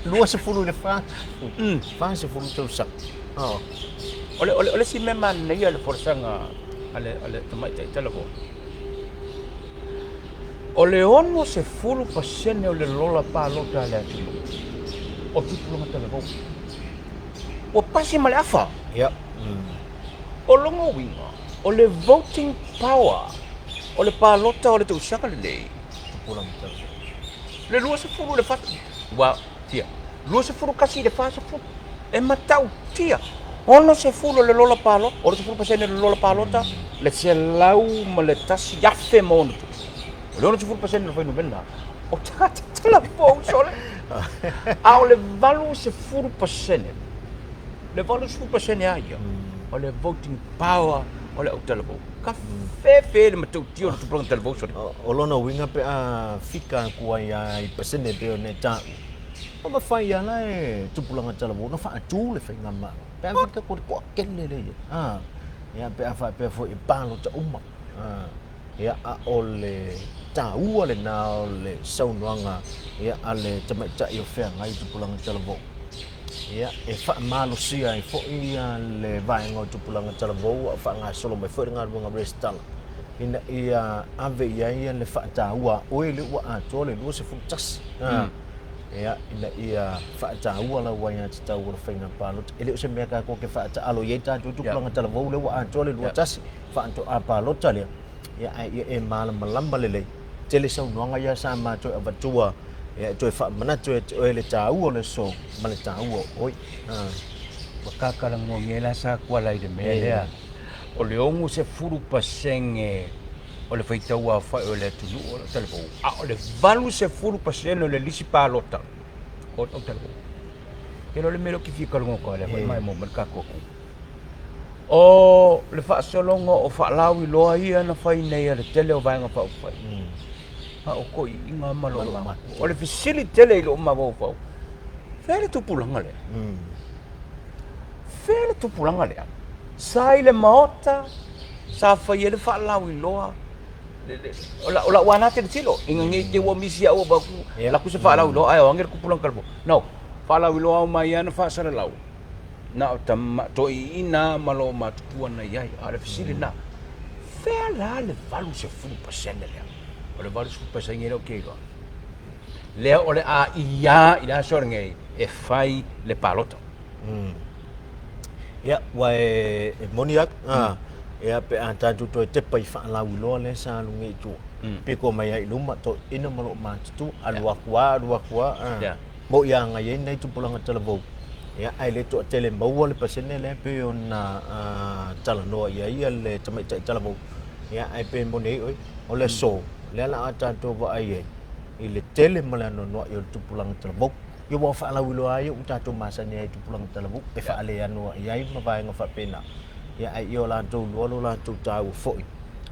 20 i le 40. 40 tausaga. O le isi mea manaia i le folasaga a le tamaitai talavou, O le 60% o le lola palota a le atunuu o tupulaga talavou. Ua pasi ma le afa. Ia. O lona uiga, o le voting power o le palota o le tausaga lenei, Tupulaga talavou. Le 20 i le 40, ua fia? 21 i le 40, e matautia 60 o le lola palota, 60% o le lola palota, le 101,000 ma ono tupu. O le 60% o le fuainumera, o tagata talavou sole. A o le 80%, le 80% a ia, o le voting power o le au talavou. Ka fefe le matautia o le tupulaga talavou sole. O lona uiga pe a fika atu ai lava i pasene pei ona e taua, Ua mafai lava la e tupulaga talavou ona faatu le faigamalo pe a fika atu le toatele lea i ai. Ia, pe a faapea foi e palota uma. Ia, a o le taua lena o le saunoaga ia a le tamaitai o feagai i tupulaga talavou. Ia, e faamalosia ai foi le vaega o tupulaga talavou a o faagasolo mai foi le galuega resitala ina ia ave i ai le faataua a oe lea ua atoa le 21. Ia, ina ia faataua lau aiatatau o le faiga palota. E le o se mea tatou te faataalo i ai tatou tupulaga talavou lea ua atoa le 21, faatoa palota lea, ia, ae ia e malamalama lelei. Tele saunoaga ia sa matou avatua ia e toe faamanatu ia te oe le taua o le aso ma le taua o oe. Ua kakalagogia la sa kuala i le mea lea. O le 60% o le faitau aofai o le atunuu o le talavou, a o le 80% o le lisi palota o le talavou. Ke le mea lea ou te fia talanoa atu ai lea foi mai mo mai le tatou atunuu. O le faasologa o faalauiloa ia na fai nei a le tele o Vaega Faaupufai, a o toeaiina ma lou mafaufau. O le fesili tele i lou mafaufau, fea le tupulaga lea? Fea le tupulaga lea? Sa i le Maota sa fai ai le faalauiloa o lau ana tilotilo ina nei te ua misi au avatu laku se faalauiloa ae o age le tupulaga talavou. No, faalauiloa ao mai ana faasalalau na o tama toeaiina ma lo matutua na i ai. A o le fesili lena, fea la le 80% lea? O le 80% lea ou te iloa lea o le a ia i le aso lenei e fai le palota. Ia, ua e moni atu, ia, pe a tatou toe tepa i faalauiloa lea sa alu nei i tua, piko mai ai i luma, toeaina ma loo matutua, alu atu lava, alu atu lava, mo'i a agai ai nei tupulaga talavou, ia, ae le toatele maua le pasene lea pei ona talanoa i ai le tamaitai talavou. Ia, ae pe moni ai oe, o le aso, lea la a tatou vaai ai i le tele ma le anoanoai o le tupulaga talavou. Ia ua faalauiloa ai ua tatou masani ai i tupulaga talavou e faaleanoai ai ma vaega faapena. Ia ae ia o latou iloa lo latou taua foi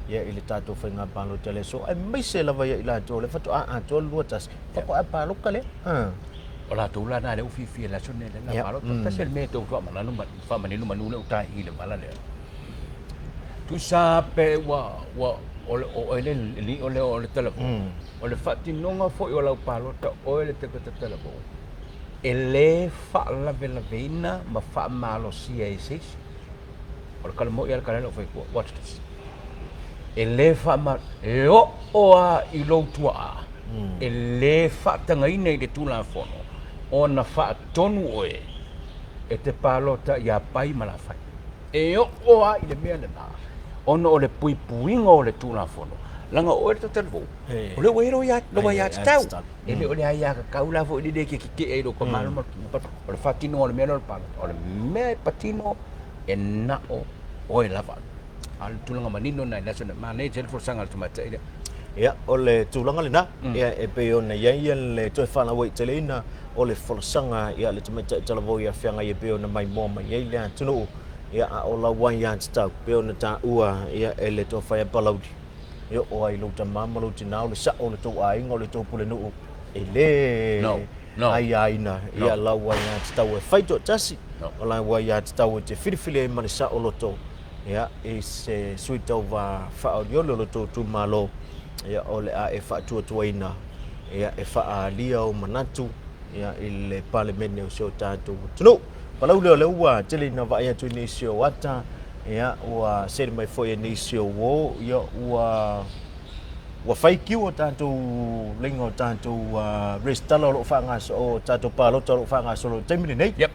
ia i le tatou faiga palota i le aso, aemaise lava ia i latou o lea faatoa atoa le 21, faatoa palota lea. O latou la na lea ua fiafia i le aso lenei lea palota. Tasi le mea e tau faamanano ma faamanino manu lea uta i le vala lea. Tusa pe ua ua o le o oe le lio lea o le talavou. O le faatinoga foi o lau palota oe le tagata talavou, e le faalavelaveina ma faamalosia e se isi. O le kala moi a le kala lea o fai kua, watch this. E le faama, e oo lava i lou tuaa, e le faatagaina i le Tulafono ona faatonu oe e te palota iā Pai ma Lafai. E oo lava i le mea lena, ona o le puipuiga o le Tulafono, leaga o oe le tatalivou, o lea ua i ai lou aiatatau. E le o le aiatatau la foi lea e te tetee ai i lou tamaloa ma le O le faatinoga o le mea lea o le palota, o le mea e patino e na o oe lava. A o le tulaga manino lena i le aso lenei. Manaia tele le folasaga a le tamaitai lea. Ia, o le tulaga lena, ia, e pei ona i ai le toe faalauaiteleina o le folasaga ia le tamaitai talavou ia feagai e pei ona maimoa mai ai le atunuu, ia, a o lau aiatatau, pei ona taua ia e le Tofa ia Palauli, e oo ai i lou tama ma lou tina, o le sao o le tou aiga, o le tou pulenuu, e le no. No. aiaina no. ia lau aiatatau e fai toatasi, no. o lau aiatatau e te filifili ai ma le saoloto ia, i se sui tauva faaolioli o lo tou itumalo, ia, o le a e faatuatuaina ia, e faaalia ou manatu ia, i le Palemene o si o tatou atunuu. Palauli o lea ua tele ina vaai atu i nisi o ata, ia, ua seli mai foi e nisi o uo, ia, ua ua fai kiu o tatou leiga o tatou resitala o lo o faagasolo, o tatou palota o lo o faagasolo i le taimi lenei. Yep.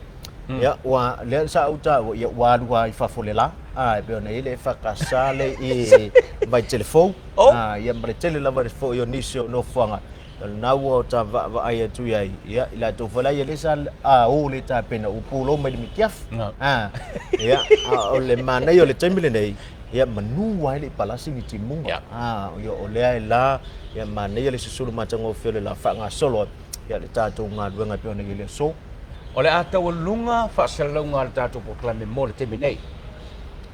Ia, ua, lea sa ou taua, ia, ua alu lava i fafo i le la, a, e pei ona i ai le EFKS le i Vaitele Fou, Oh. a, ia, ma le tele lava foi o nisi o nofoaga, o lena ua ta vaavaai atu i ai, ia, i latou foi la ia lea sa a, o le tapena, ua pulou mai le mitiafu. No. A, ia, a o le manaia o le taimi lenei, ia, manu ai le i palasi ni timuga. Yeah. A, ia, o lea e la, ia, manaia le susulu matagofie o le la faagasolo, ia, le tatou galuega e pei ona i ai le aso. O le a taualuga faasalalauga a le tatou polokalame mo le taimi nei.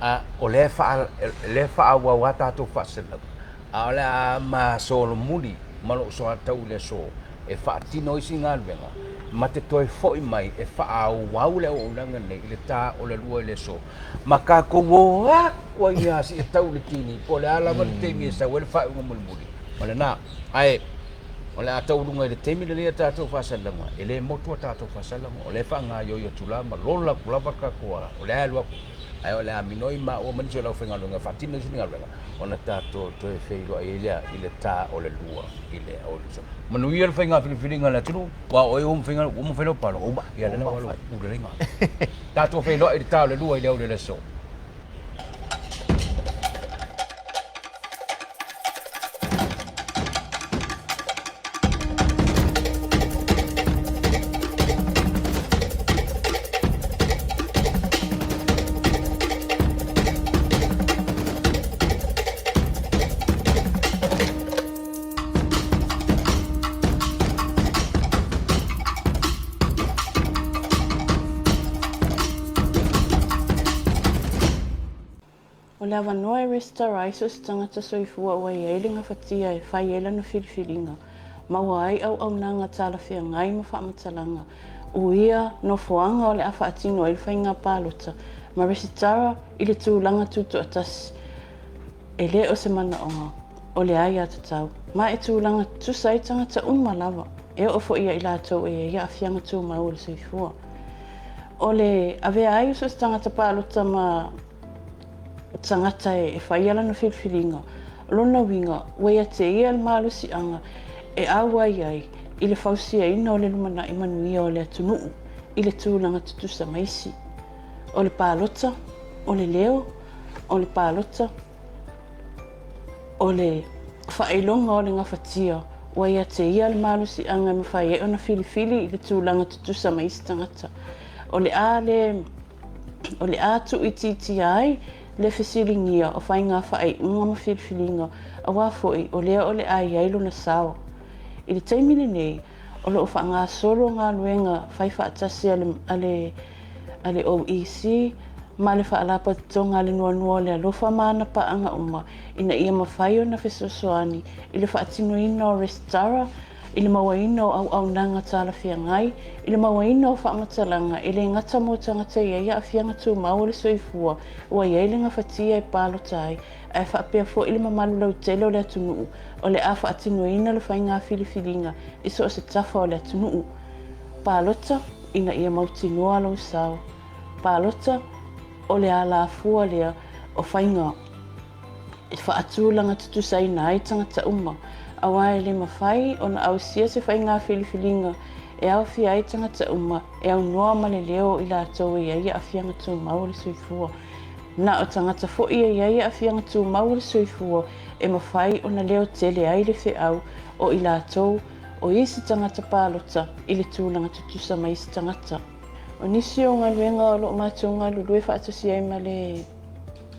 A, o lea e faa, lea e faaauau lava tatou faasalalauga, a o le a ma solomuli ma lou soatau i le aso e faatino isi galuega ma te toe foi mai e faaauau le auaunaga nei i le ta o le 2 i le aso ma tatou o aku ai lava seia tau i le tini po o le a lava le taimi e sau ai le faaiuga mulimuli o lena. Ae o le a taualuga i le taimi lenei a tatou faasalalauga, e le motu a tatou faasalalauga, o lea e faagaoioi atu la ma lola atu lava le tatou a, o lea e alu atu, ae o le a minoi maua ma nisi o le aufaigaluega e faatino isi galuega ona tatou toe feiloai ai lea i le ta o le 2 i le aoauli. Manuia le faiga filifiliga a le atunuu, aua o oe ua uma fai lau palota, ia lea la ua alu atu. Tatou feiloai i le ta o le 2 i le aoauli o le aso. O le avanoa e resitala ai so o se tagata soifua ua i ai le gafatia e fai ai lana filifiliga, maua ai auaunaga talafeagai ma faamatalaga, uia nofoaga o le a faatino ai le faiga palota, ma resitala i le tulaga tutoatasi. E le o se manaoga, o le aiatatau, ma e tulaga tutusa ai tagata uma lava, e oo foi ia i latou e i ai aafiaga tumau o le soifua. O le avea ai o so o se tagata palota ma tagata e faia lana filifiliga, o lona uiga ua ia te ia le malosiaga e auai ai i le fausiaina o le lumanai manuia o le atunuu i le tulaga tutusa ma isi. O le palota, o le leo, o le palota, o le faailoga o le gafatia, ua ia te ia le malosiaga e mafai ai ona filifili i le tulaga tutusa ma isi tagata. O le a le, o le a tuuitiitia ai le fesiligia o faiga faaiuga ma filifiliga aua foi o lea o le a i ai lona sao. I le taimi lenei, o lo o faagasolo galuega fai faatasi a le, a le, a le OEC ma le Faalapotopotoga a le Nuanua o le Alofa ma ana paaga uma ina ia mafai ona fesoasoani i le faatinoina o resitala i le mauaina o auaunaga talafeagai, i le mauaina o faamatalaga e le gata mo tagata e i ai aafiaga tumau o le soifua ua i ai le gafatia e palota ai, ae faapea foi le mamalu lautele o le atunuu o le a faatinoina le faiga filifiliga i so o se tafa o le atunuu. Palota ina ia mautinoa lou sao. Palota, o le alafua lea o faiga e faatulaga tutusaina ai tagata uma, aua e le mafai ona ausia se faiga filifiliga e aofia ai tagata uma e aunoa ma le leo o i latou e i ai aafiaga tumau o le soifua. Na o tagata foi e i ai aafiaga tumau o le soifua e mafai ona leo tele ai le feau o i latou o isi tagata palota i le tulaga tutusa ma isi tagata. O nisi o galuega o lo o matou galulue faatasi ai ma le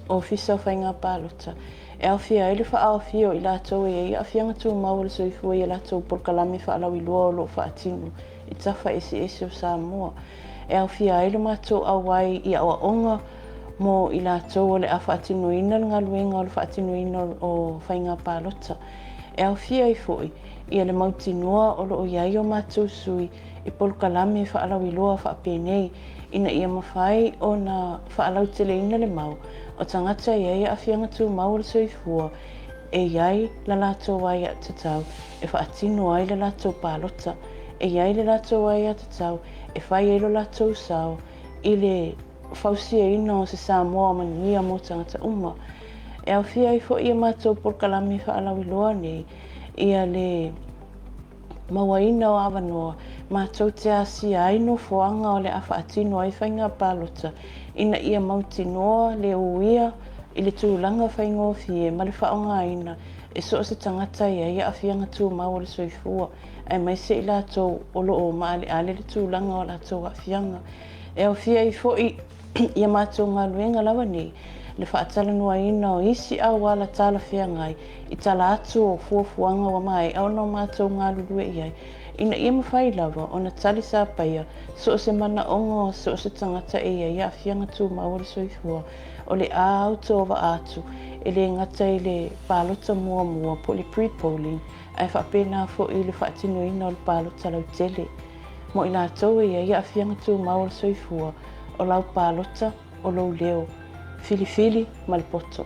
Ofisa o Faiga Palota, e aofia ai le faaofia o i latou e i ai aafiaga tumau o le soifua i a latou polokalame faalauiloa o lo o faatino i tafa eseese o Samoa. E aofia ai le matou auai i aoaoga mo i latou o le a faatinoina le galuega o le faatinoina o faiga palota. E aofia ai foi ia le mautinoa o lo o i ai o matou sui i polokalame faalauiloa faapenei ina ia mafai ona faalauteleina le mau o tagata e i ai aafiaga tumau o le soifua e i ai la latou aiatatau e faatino ai le latou palota, e i ai le latou aiatatau e fai ai lo latou sao i le fausiaina o se Samoa manuia mo tagata uma. E aofia ai foi ia matou polokalame faalauiloa nei ia le mauaina o avanoa matou te asia ai nofoaga o le a faatino ai faiga palota ina ia mautinoa le uia i le tulaga faigofie ma le faaaogaina e so o se tagata e i ai aafiaga tumau o le soifua aemaise i latou o lo o maaleale le tulaga o latou aafiaga. E aofia ai foi i a matou galuega lava nei le faatalanoaina o isi auala talafeagai i tala atu o fuafuaga ua maea ona o matou galulue i ai, ina ia mafai lava ona tali sapaia so o se manaoga o so o se tagata e i ai aafiaga tumau o le soifua o le a autovaa atu, e le gata i le palota muamua po o le pre-polling, ae faapena foi i le faatinoina o le palota lautele. Mo i latou e i ai aafiaga tumau o le soifua, o lau palota, o lou leo. Filifili ma le poto.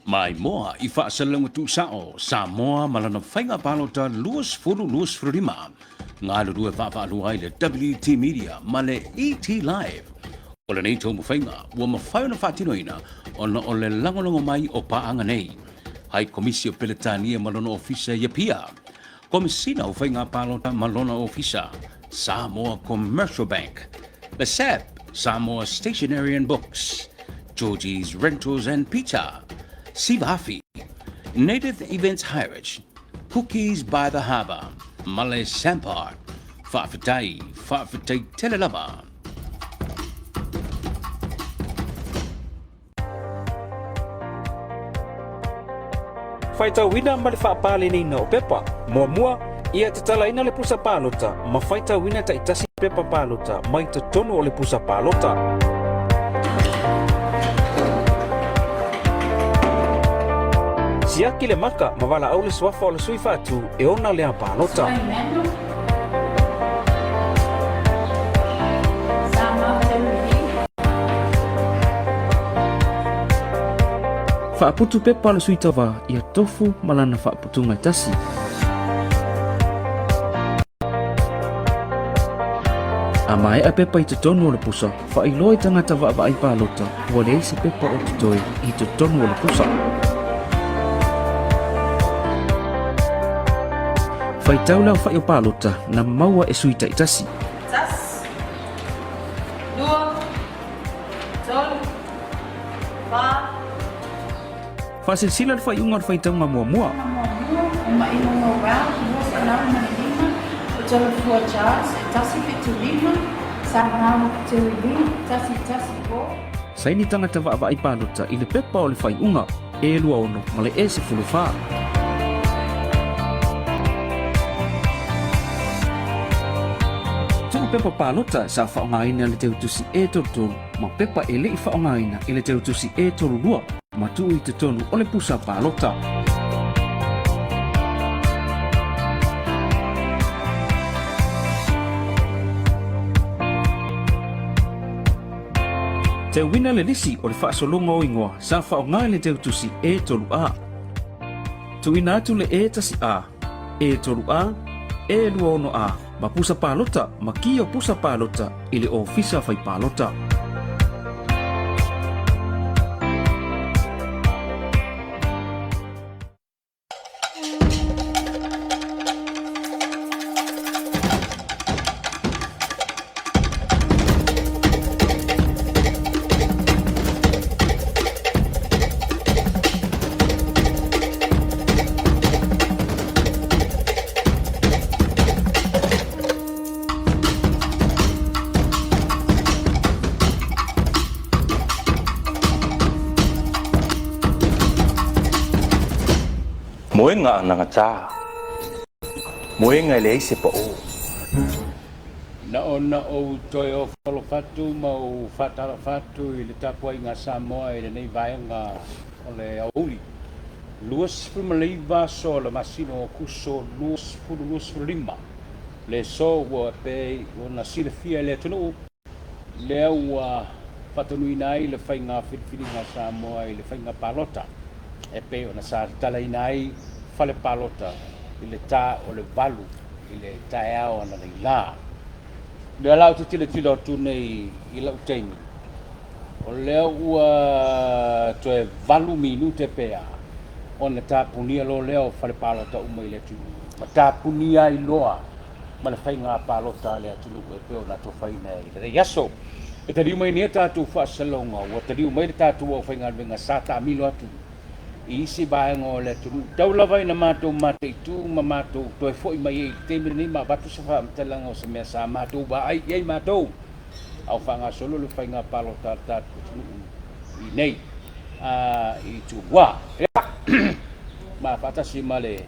Maimoa i faasalalauga tuusao Samoa ma lana faiga palota 2025, galulue vaavaalua ai le WT Media ma le ET Live. O lenei taumafaiga ua mafai ona faatinoina ona o le lagolago mai o paaga nei. Hai Komisi o Peretania ma lona Ofisa i Apia, Komesina o Faiga Palota ma lona Ofisa, Samoa Commercial Bank, le SAB, Samoa Stationery and Books, Georgie's Rentals and Pizza, Sivafi, Native Events Hirage, Cookies by the Harbour, ma le Sampar. Faafetai, faafetai tele lava. Faitauina ma le faapaleniina o pepa. Muamua, ia tatalaina le pusa palota ma faitauina taitasi pepa palota mai totonu o le pusa palota. Siaki le maka ma valaau le suafa o le sui faatu e ona lea palota. Faaputu pepa le sui tauva ia tofu ma lana faaputuga e tasi. A maea pepa i totonu o le pusa, faailoa i tagata vaavaai palota ua leai se pepa o totoe i totonu o le pusa. Faitau le aofai o palota na maua e sui taitasi. Tasi, lua, tolu, fa. Faasilasila le faaiuga o le faitauga muamua. Muamua, o Maimoa Round 205, o Tolofua Charles 175, Samoa Terry Lee 110. Saini tagata vaavaai palota i le pepa o le faaiuga E 26 ma le E 14. Tuu pepa palota sa faaaogaina i le teutusi E 33 ma pepa e le i faaaogaina i le teutusi E 32 ma tuu i totonu o le pusa palota. Teuina le lisi o le faasologa o igoa sa faaaoga i le teutusi E3A. Tuuina atu le E1A, E3A, E26A ma pusa palota ma ki o pusa palota i le ofisa fai palota. Moega anagata, moega e leai se pao. Na ona ou toe ofo alofa atu ma ou faatalofa atu i le tapuaiga a Samoa i lenei vaega o le aoauli 29 aso o le masina o Aokuso 2025. Le aso ua pei ona silafia e le atunuu, lea ua faatonuina ai le faiga filifiliga a Samoa i le faiga palota e pei ona sa tatalaina ai fale palota i le ta o le 8 i le taeao analeila. O lea la ou te tilotilo atu nei i la'u taimi, o lea ua toe 8 minute pe a ona tapunia loa lea o fale palota uma i le atunuu ma tapunia ai loa ma le faiga palota a le atunuu e pei ona atofaina i lenei aso. E taliu mai nei a tatou faasalalauga, ua taliu mai le tatou aufaigaluega sa taamilo atu i isi vaega o le atunuu, tau lava ina matou mataitu ma matou toe foi mai ai i le taimi lenei ma avatu se faamatalaga o se mea sa matou vaai i ai matou a o faagasolo le faiga palota a le tatou atunuu i nei i Tumua. Ma faatasi ma le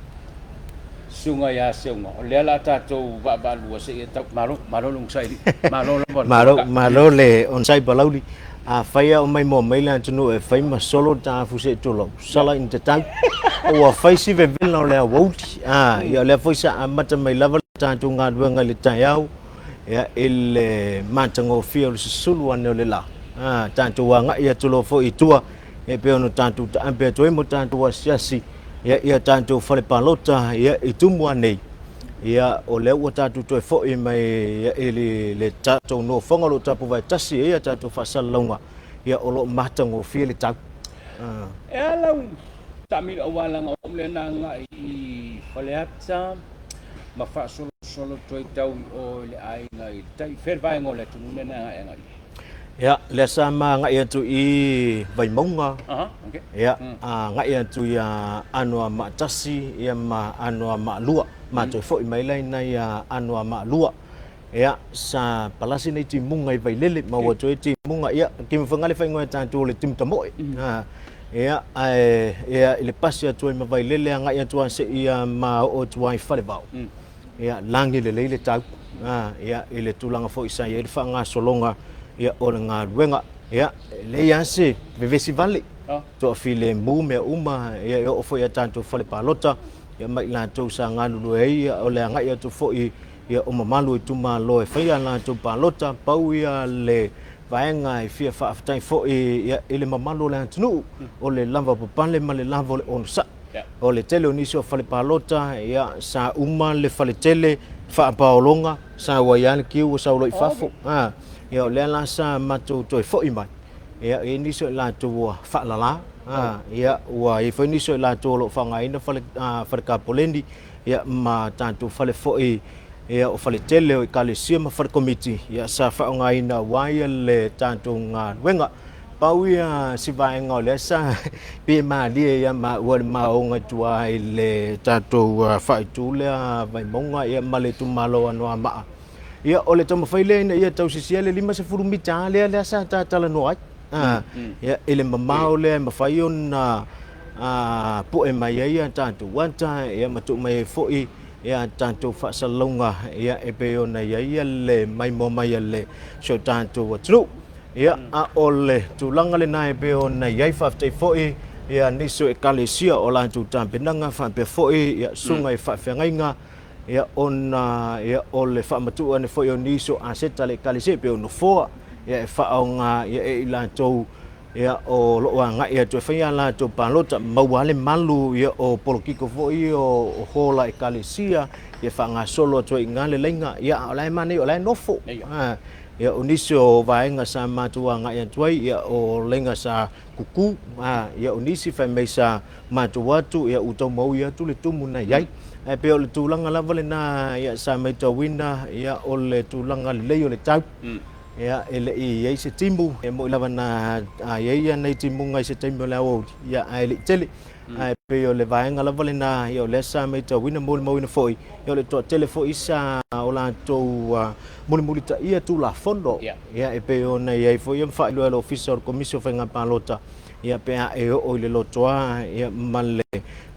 Susuga ia Seuga, o lea la tatou vaavaalua seia tau, malo, malo le onosai alii, malo lava le Malo, malo le onosai Palauli. Afai a o maimoa mai le atunuu e fai ma solo le taafu se i tulou, sala ina tatau. Ua fai si vevela o le aoauli. Ah, ia o lea foi sa amata mai lava le tatou galuega i le taeao, ia, i le matagofie o le susulu ane o le la. Ah, tatou agai atu loa foi i tua, e pei ona tatou taape atu ai mo tatou asiasi, ia, ia tatou fale palota, ia, i Tumua nei. Ia, o lea ua tatou toe foi mai ia, i le, le tatou nofoga o lo o tapuvae tasi ai a tatou faasalalauga, ia, o lo o matagofie le tau. Ah. E a lau taamilo aua leaga o au lea na agai i Faleata ma faasolosolo toe tau i o i le aiga i le tai, fea le vaega o le atunuu lea na e agai i ai? Ia, lea sa ma agai atu i Vaimauga. Aha, okay. Ia, agai atu ia Anoamaa 1 ia ma Anoamaa 2. Ma toe foi mai la ina ia Anoamaa 2. Ia, sa palasi nei timuga i Vailele, ma ua toe timuga, ia, ki mawhangale whaingoa e tātou o le timu tamoe. Ia, ae, ia, i le pasi atu ai ma Vailele, agai atu a se ia ma oo atu ai Falevao. Ia, lagi lelei le tau, ia, i le tulaga foi sa i ai le faagasologa, ia, o le galuega. Ia, e leai lava se vevesi vale, toafilemu mea uma, ia, e oo foi i a tatou fale palota, ia, ma i latou sa galulue ai, ia, o le agai atu foi, ia, o mamalu o itumalo e fai a latou palota, pau ia le vaega e fia faafetai foi, ia, i le mamalu o le atunuu, o le lavapapale ma le lava o le onosai. O le tele o nisi o fale palota, ia, sa uma le fale tele, faapaologa, sa ua i ai lava le kiu ua sau loa i fafo. A, ia o lea la sa matou toe foi mai, ia e i ai nisi o i latou ua faalala, a, ia ua i ai foi nisi o i latou o lo o faaaogaina fale, a, fale kapoleni, ia ma tatou fale foi, ia o fale tele o ekalesia ma fale komiti, ia sa faaaogaina aua ia le tatou galuega. Pau ia si vaega o lea sa pei e malie ia maua le maoga i tua i le tatou faaitu lea Vaimauga ia ma le itumalo o Anoamaa. Ia o le taumafai lea ina ia tausisia le 50 mita lea lea sa ta talanoa ai. Ia i le mamao lea e mafai ona pue mai ai a tatou ata ia ma tuu mai ai foi ia tatou faasalalauga ia e pei ona i ai le maimoa mai a le si o tatou atunuu. Ia, a o le tulaga lena e pei ona i ai, faafetai foi ia nisi o Ekalesia o latou tapenaga faapea foi ia susuga i faafeagaiga, ia ona ia o le faamatuu ane foi o nisi o aseta a le Ekalesia e pei o nofoa ia e faaaoga ia e i latou ia o lo o agai atu e fai a latou palota, maua le malu ia o polokiko foi ia o hall a Ekalesia ia faagasolo atu ai i ina le laina, ia a o la e manaia o la e nofo. Ia, o nisi o vaega sa matou agai atu ai, ia, o laina sa kuku, a, ia, o nisi fai mai sa matou atu, ia, ua tau maui atu le tumu na i ai. Ae pei o le tulaga lava lena, ia, sa maitauina, ia, o le tulaga lelei o le tau, ia, e le i i ai se timu, e moni lava na i ai nai timuga i se taimi o le aoauli, ia, ae le i tele. Ae pei o le vaega lava lena, ia, o lea sa maitauina, molimauina foi, ia, o le toatele foi sa o latou mulimulitaia Tulafono, ia, e pei ona i ai foi ia ma faailoa e le Ofisa o le Komisi o Faiga Palota, ia, pe a e oo i le lotoa, ia, ma le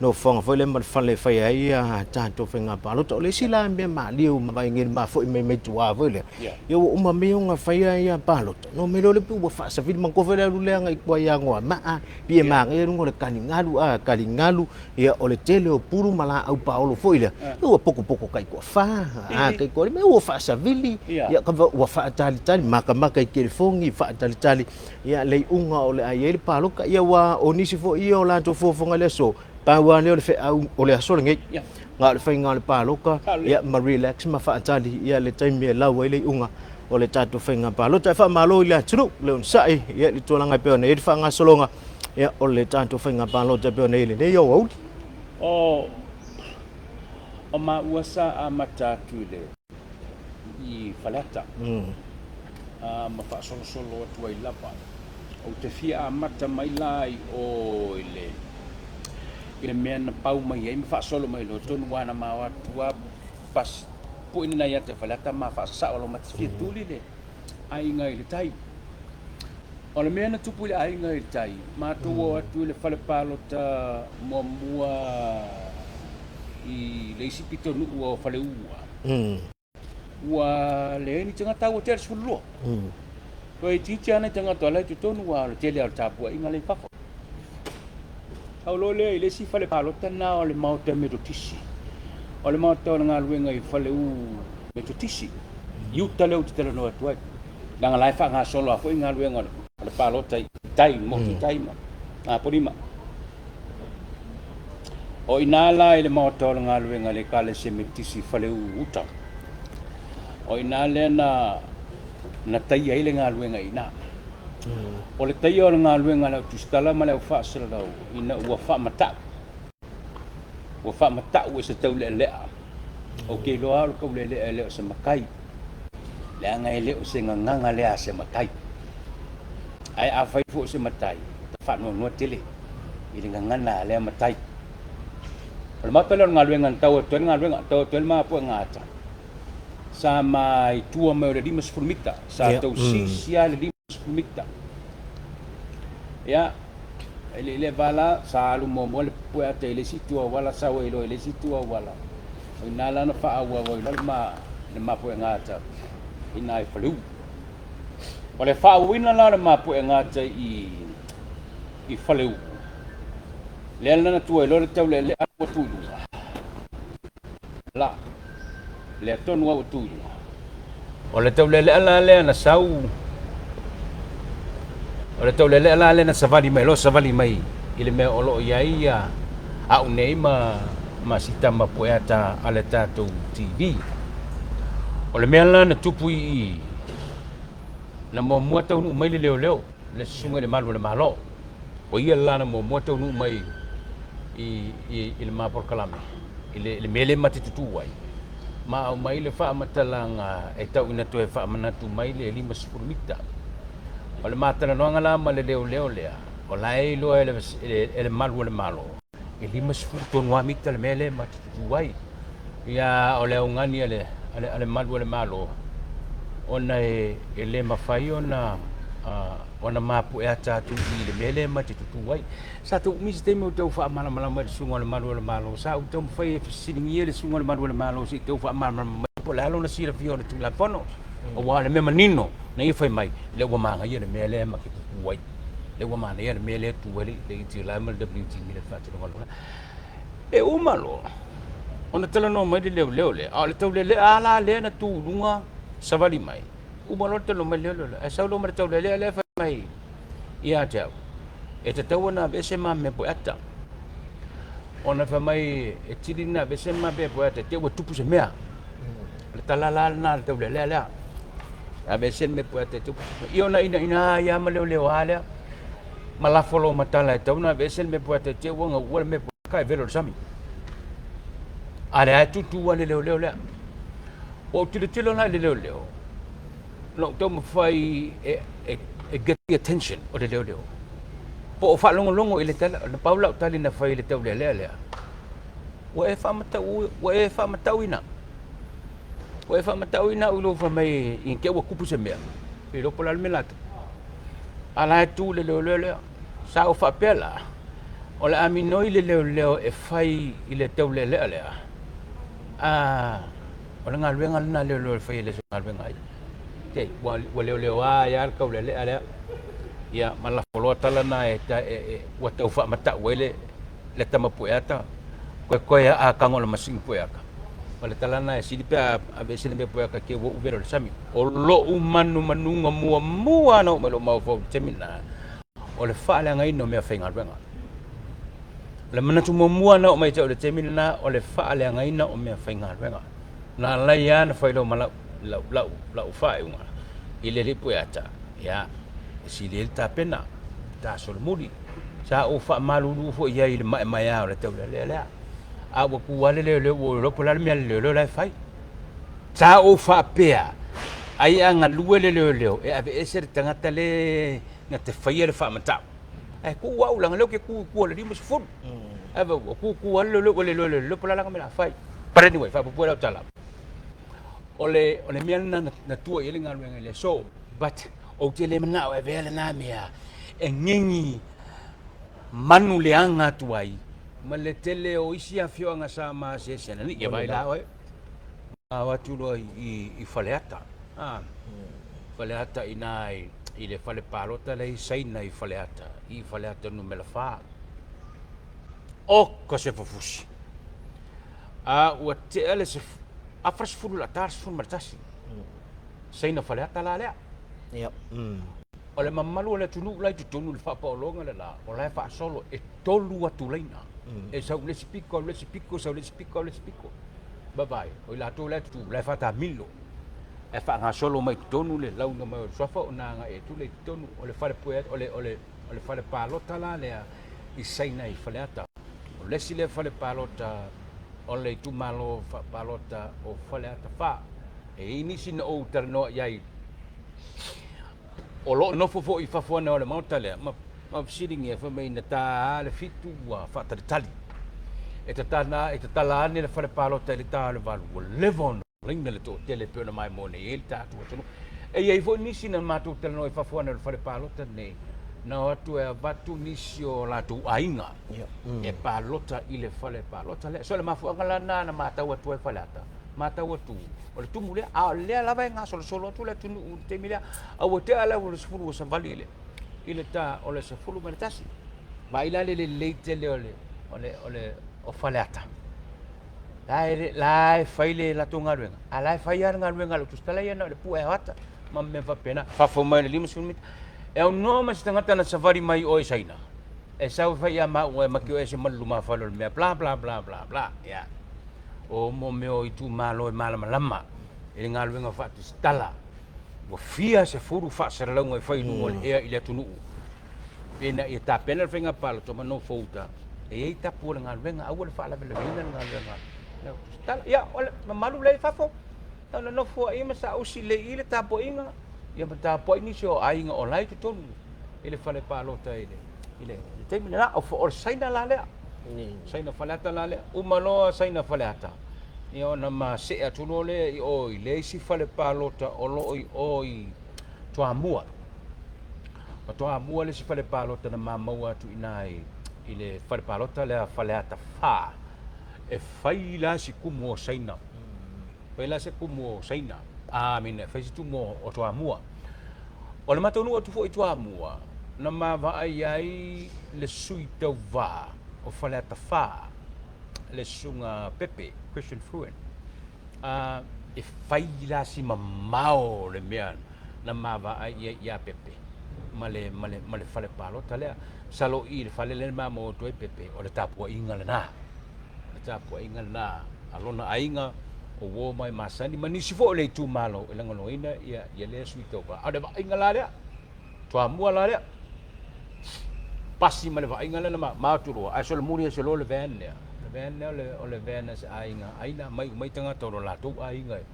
nofoaga foi lea ma le fale e fai ai ia tatou faiga palota. O le isi la mea malie ua vaai nei i le mafo'i mai mai tua foi lea, ia, ua uma mai ona faia ia palota, ona omai loa lea pei ua faasavili manatua foi le alu lea agai i tua i Anoamaa, pei e manaia luga o le taligalu, a, taligalu, ia, o le tele o pulu ma laau paolo foi lea, ia, ua potopoto taitoafa, a, taitoalima, ia, ua faasavili, ia, ua faatalitali, matamata i telefoni, faatalitali, ia, le iuga o le a i ai le palota, ia, ua o nisi foi ia o latou fuafuaga i le aso, pau lava lea o le feau o le aso lenei, na o le faiga o le palota, ia, ma relax ma faatali, ia, le taimi e lau ai le iuga o le tatou faiga palota. E faamalo i le atunuu le onosai, ia, i le tulaga e pei ona i ai le faagasologa, ia, o le tatou faiga palota e pei ona i ai lenei aoauli. O, o maua sa amata atu i le, i Faleata, ma faasolosolo atu ai lava. Ou te fia amata mai la i o i le, i le mea na pau mai ai ma faasolo mai loa tonu aua na ma o atu lava pas, puina nai ata i Faleata ma faasasao loa ma te fia tuli le aiga i le tai. O le mea na tupu i le aiga i le tai, matou o atu i le fale palota muamua i le isi pitonuu o Faleua. Ua leai ni tagata ua tea le 12. Toe itiiti lava nai tagata o la e i totonu aua o le tele lava o le tapuaiga la e i fafo. Sau loa lea i le isi fale palota lena o le Maota Metotisi. O le Maota o le galuega i Faleu Metotisi, i uta lea ou te talanoa atu ai. Leaga la e faagasolo lava foi galuega o le palota i tai, motu i tai ma Apolima. O i ina la i le Maota o le galuega i le Ekalesia Metotisi i Faleu Uta, o i ina lea na na taia ai le galuega i ina. O le taia o le galuega a le au tusitala ma le au faasalalau ina ua faamatau, ua faamatau e se taulealea. Ou te iloa lava o le taulealea e le o se matai, leaga e le o se gagana lea a se matai. Ae afai foi o se matai, e faanoanoa tele i le gagana a lea matai. O le maota lea o le galuega na tau atu ai le galuega, tau atu ai le mapuega ata, sa ma i tua mai o le 50 mita, sa tausisi lava le 50 mita. Ia, e le i leva la, sa alu muamua le pue ata i le isi itu auala, sau ai loa i le isi itu auala. O i ina la na faaauau ai loa le mapuega ata i ina i Faleu. O le faaauauina la o le mapuega ata i Faleu, lea la na tuai loa le taulealea ua tu i luga. La, lea tonu lava ua tu i luga. O le taulealea la lea na sau, o le taulealea la lea na savali mai loa, savali mai i le mea o lo o i ai au nei ma si tama pueata a le tatou TV. O le mea la na tupu i i, na muamua taunuu mai le leoleo, le susuga i le malu o le Malo. O ia la na muamua taunuu mai i, i, i le ma polokalame, i le, i le mea lea ma te tutū ai. Ma aumai le faamatalaga e tau ina toe faamanatu mai le 50 mita. O le matalanoaga la ma le leoleo lea, o la e iloa e le, e le malu o le Malo, e 50 tonu lava mita le mea lea ma te tutū ai. Ia, o le augani a le, a le, a le malu o le Malo, ona e, e le mafai ona, uh, ona mapueata atu i le mea lea ma te tutū ai. Sa tau umi se taimi o tau faamalamalama i le susuga o le malu o le Malo, sa ou taumafai e fesiligia le susuga o le malu o le Malo se i tau faamalamalama mai po o le a lona silafia o le Tulafono. Aua o le mea manino na ia fai mai, lea ua manaia le mea lea ma te tutū ai. Lea ua manaia le mea lea e tu ai le ETLI ma le WT i le faatinoga o le E uma loa ona talanoa mai le leoleo lea, a o le taulelea lava la lea na tu i luga savali mai, uma loa le talanoa mai le leoleo lea, ae sau loa ma le taulelea lea fai mai ia te au, e tatau ona aveese ma mea pueata. Ona fai mai e tili ona aveese ma mea pueata te ua tupu se mea. O le tala la lena a le taulelea lea. Aveese le mea pueata e tupu se mea. Ia ona inaina ai lava ma leoleo lea. Ma lafo loa ma tala e tatau ona aveese le mea pueata i te ua gaua le mea pueata e velo i le sami. A lea e tutu lava le leoleo lea. Ua ou tilotilo la i le leoleo, na ou taumafai e, e, e get the attention o le leoleo. Po o faalogologo i le tala, na pau lau tali na fai i le taulealea lea. Ua e faamatau, ua e faamatauina. Ua e faamatauina au i lou fai mai i te ua tupu se mea. Pe iloa po o le a le mea la tupu. A la e tu le leoleo lea. Sa ou faapea la, o le a minoi le leoleo e fai i le taulealea lea. A, o le galuega lena a leoleo e fai e le o se galuega a ia. Te, ua, ua leoleoa ai lava le taulealea lea. Ia, ma lafo loa tala na e, e, e, ua tau faamatau ai le, le tama pueata, koekoe a tago o le masini pueata. O le tala lena e sili pe a aveese le mea pueata te ua uvela o le sami. O lou manumanuga muamua na oo mai lou mafaufau i le taimi lena, o le faaleagaina o meafaigaluega. O le manatu muamua na oo mai ia te au i le taimi lena, o le faaleagaina o meafaigaluega. Na alai lava na fai loa ma lau, lau, lau, lau faaiuga i le alii pueata, ia, e sili ai le tapena, ta solomuli. Sa ou faamalulu foi i ai i le maemaea o le taulealea lea. A ua tu lava le leoleo ua ou iloa po o le a le mea a le leoleo la e fai. Sa ou faapea, ai a galue le leoleo e aveese le tagata le na te faia le faamatau. Ae tuu au leaga o lea ou te tu i tua o le 50. Ae ua tu tu lava le leoleo ua le iloa e le leoleo po o le a lana mea o le a fai. But anyway, faapuupuu ai lau tala, o le, o le mea lena na tua i ai le galuega i le aso. But ou te le manao e avea lena mea e gigi manu leaga atu ai ma le tele o isi afioaga sa ma asiasi ana ia vai la oe. Ma o atu loa i, i Faleata. Ah, Faleata i na i, i le fale palota lea i Saina i Faleata, i Faleata numera 4. Oka se fufusi. A ua tea le sef, afa sefulu la ta 11. Saina Faleata la lea. Yep. O le mamalu o le atunuu la i totonu i le faapaologa le la, o la e faasolo e tolu atu laina. E sau i le isi piko, alu i le isi piko, sau i le isi piko, alu i le isi piko. Vaavaai, o i latou la e tutu, la e faatamilo. Ae faagasolo mai totonu le lauina mai o le suafa ona agai atu lea i totonu. O le fale puea, o le, o le, o le fale palota la lea i Saina i Faleata. O le isi lea fale palota o le itumalo faapalota o Faleata 4. E i ai nisi na ou talanoa i ai o lo o nofo foi i fafo ane o le maota lea, ma, ma fesiligia fai mai na ta le fitu ua faatalitali. E tatala, e tatala ane le fale palota i le ta o le valu, ua leva ona laina le toatele e pei ona maimoa nei ai le tatou atunuu. E i ai foi nisi na matou talanoa i fafo ane o le fale palota lenei, na o atu e avatu nisi o latou aiga e palota i le fale palota lea. So o le mafuaaga la lena na matau atu ai Faleata, matau atu o le tumu lea, a o lea lava e gasolosolo atu le atunuu i le taimi lea, a ua tea le alu o le 10 ua savali i le, i le ta o le 11. Vaai la le lelei tele o le, o le, o le, o Faleata. La e, la e fai le latou galuega, a la e fai lava le galuega a le tusitala ia na o le pue o ata ma mea faapena. Fafo mai o le 50 mita. E aunoa ma se tagata na savali mai o i Saina, e sau e fai ia maua e maki o e se malulu mafale o le mea, bla bla bla bla bla. Yeah. O mo mea o itumalo e malamalama. I le galuega faatusitala, ua fia sefulu faasalalauga e fai i luga o le ea i le atunuu ina ia tapena le faiga palota ma nofouta e i ai tapu o le galuega, aua le faalavelaveina le galuega le au tusitala. Ia, o le mamalu lea i fafo, na ona nofo ai ma saausi lelei i le tapuaiga, ia ma tapuai nisi o aiga o la e i totonu i le fale palota i le i le taimi lena. O le Saina la lea, Saina Faleata la lea. Uma loa Saina Faleata, ia ona ma see atu loa lea i o i le isi fale palota o lo o i o i Toamua. O Toamua le isi fale palota na ma maua atu i ina i le fale palota lea Faleata 4. E fai la si kumu o Saina. Fai la se kumu o Saina. I mean, e fai si tumu o Toamua. O le matou nuu atu foi i Toamua, na ma vaai ai le sui tauva o Faleata 4, le Susuga Pepe, Christian Fruin, a e fai la si mamao le mea na ma vaai i ai ia Pepe ma le, ma le, ma le fale palota lea. Masalo i le fale lea na ma maua atu ai Pepe, o le tapuaiga lena. O le tapuaiga lena a lona aiga, o uo ma e masani, ma nisi foi o le itumalo e lagolagoina ia, ia lea sui tauva. A o le vaaiga la lea, Toamua la lea, pasi ma le vaaiga lea na ma, ma atu loa, ae solomuli ese loa le van lea. Le van lea o le, o le van a se aiga, aina mai umai tagata o lo latou aiga e,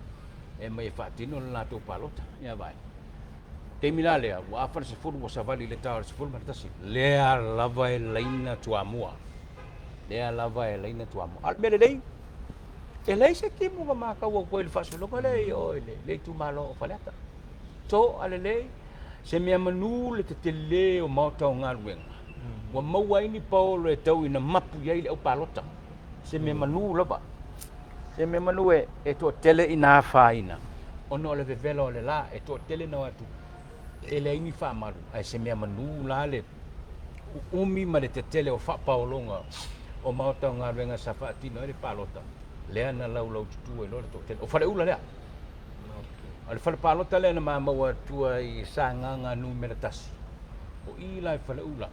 e mai e faatino le latou palota. Ia vaai. Taimi la lea, ua afa le 10 ua savali i le ta o le 11. Lea lava e laina Toamua. Lea lava e laina Toamua. A o le mea lelei, e leai se timu na matau atu ai i le faasologa lea i o i le, le itumalo o Faleata. Toa lelei, se mea manu le tetele o maota o galuega, ua maua ai ni paolo e tau ina mapu i ai le au palota. Se mea manu lava. Se mea manu e, e toatele ina afaina, ona o le vevela o le la, e toatele na o atu, e leai ni faamalu, ae se mea manu la le uumi ma le tetele o faapaologa o maota o galuega sa faatino ai le palota, lea na laulaututu ai loa le toatele. O Faleula lea. O le fale palota lea na ma maua atu ai i Sagaga numera 1. O i la i Faleula,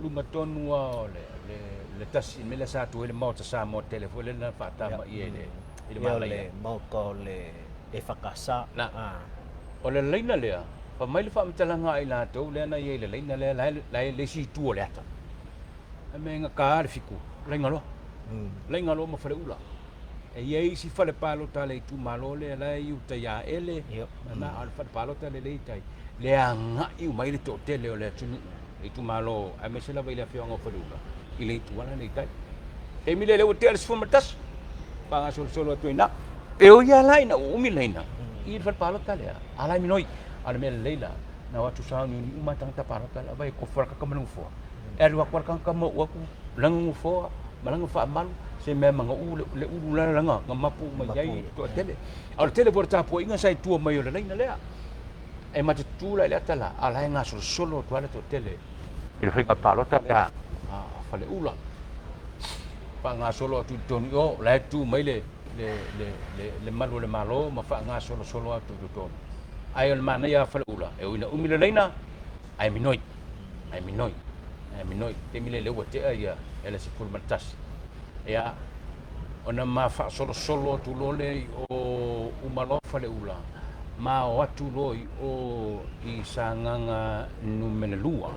luma tonu lava o le, le, le tasi, le mea lea sa tu ai le Maota Samoa tele foi lea na faatama i ai le, i le Ia, o malaia. le Maota o le EFKS. Na. O le laina lea, fai mai le faamatalaga a i latou lea na i ai i le laina lea, la e, la e i le isi itu o le ata. Fai mai e gata le fiku, laina loa. Laina loa ma Faleula. E i ai isi fale palota a le itumalo lea la e i uta ia Ele, ma na, a o le fale palota lea i tai, le agai uma ai le toatele o le atunuu, le itumalo, aemaise lava i le afioaga o Faleula, i le ituala lea i tai. Taimi lea, lea ua tea le 11, faagasolosolo atu ai i ina. E ui lava la ina uumi laina i le fale palota lea, a la e minoi. A o le mea lelei la, na o atu sauniuni uma lava tagata palota lava e kofo laka ma le nofoa. E alu atu lava le tagata ma ou atu lana nofoa ma lana faamalu, se mea magauu le ulu la lana na mapu uma i ai le toatele. A o le tele foi o le tapuaiga sa i tua mai o le laina lea. E ma te tutū la i le ata la, a o la e gasolosolo atu lava le toatele i le faiga palota lea a Faleula. Faagasolo atu i totonu i o, o la e tu mai le, le, le, le, le malu o le Malo ma faagasolosolo atu i totonu. Ae o le manaia a Faleula, e ui ina umi le laina, ae minoi, ae minoi, ae minoi. Taimi lea, lea ua tea ia le 11. Ia, ona ma faasolosolo atu loa lea i o Umaloa Faleula, ma o atu loa i o i Sagaga numera 2.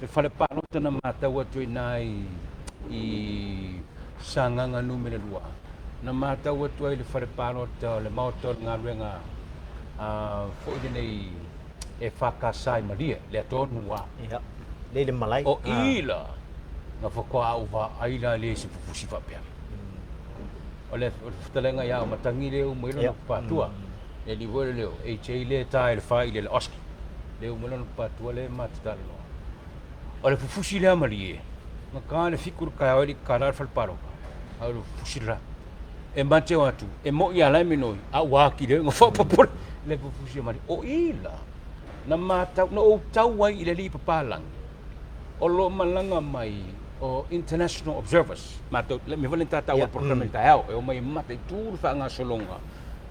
Le fale palota na matau atu ai i ina i Sagaga numera 2, na matau atu ai i le fale palota o le Maota o le Galuega foi lenei EFKS i Malie, lea tonu lava. Ia, lea i le malae. O i la, na faatoa ou vaai la le se pupusi faapea. O le fetalaiga ia Aumatangi lea e uma ai lona patua. Le alii foi lea o AJ lea e ta i le fa i le Oski. Lea e uma ai lona patua lea e ma te talanoa. O le fufusi lea malie, na ta le 7 i le taeao e le i tatala le fale palota, a o le fufusi le la. E mate o atu, e moi lava la e minoi, a ua atili ai ona faaopoopo le fufusi o malie. O i la, na matau, na ou tau ai i le alii papalagi, o lo o malaga mai o international observers, matou, le mea foi lea na ta taua i le polokalame i le taeao, e omai e mataitu le faagasologa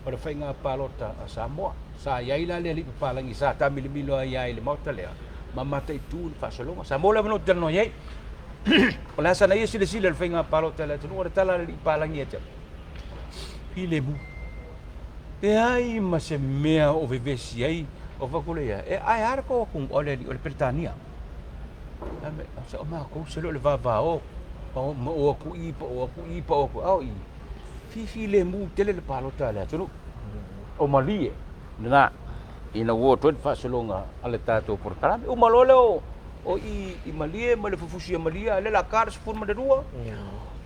o le faiga palota a Samoa. Sa i ai la le alii papalagi sa taamilomilo ai lava i le Maota lea ma mataitu le faasologa. Sa maua le avanoa ou te talanoa i ai. O le a sana ia silasila i le faiga palota a le atunuu, o le tala a le alii papalagi ia te au, filemu. Leai ma se mea o vevesi ai o fai atu lea ia, e ae a le tou atunuu a o le alii o le Peretania. Fai mai, o sa o matou se le o le vavao ma o atu i pa o atu i pa o atu a o i. Fifilemu tele le palota a le atunuu. O malie lena ina ua oo atu ai le faasologa a le tatou polokalame. Uma loa lea o i i Malie ma le fufusi a Malie, a o lea o le a ta le 12,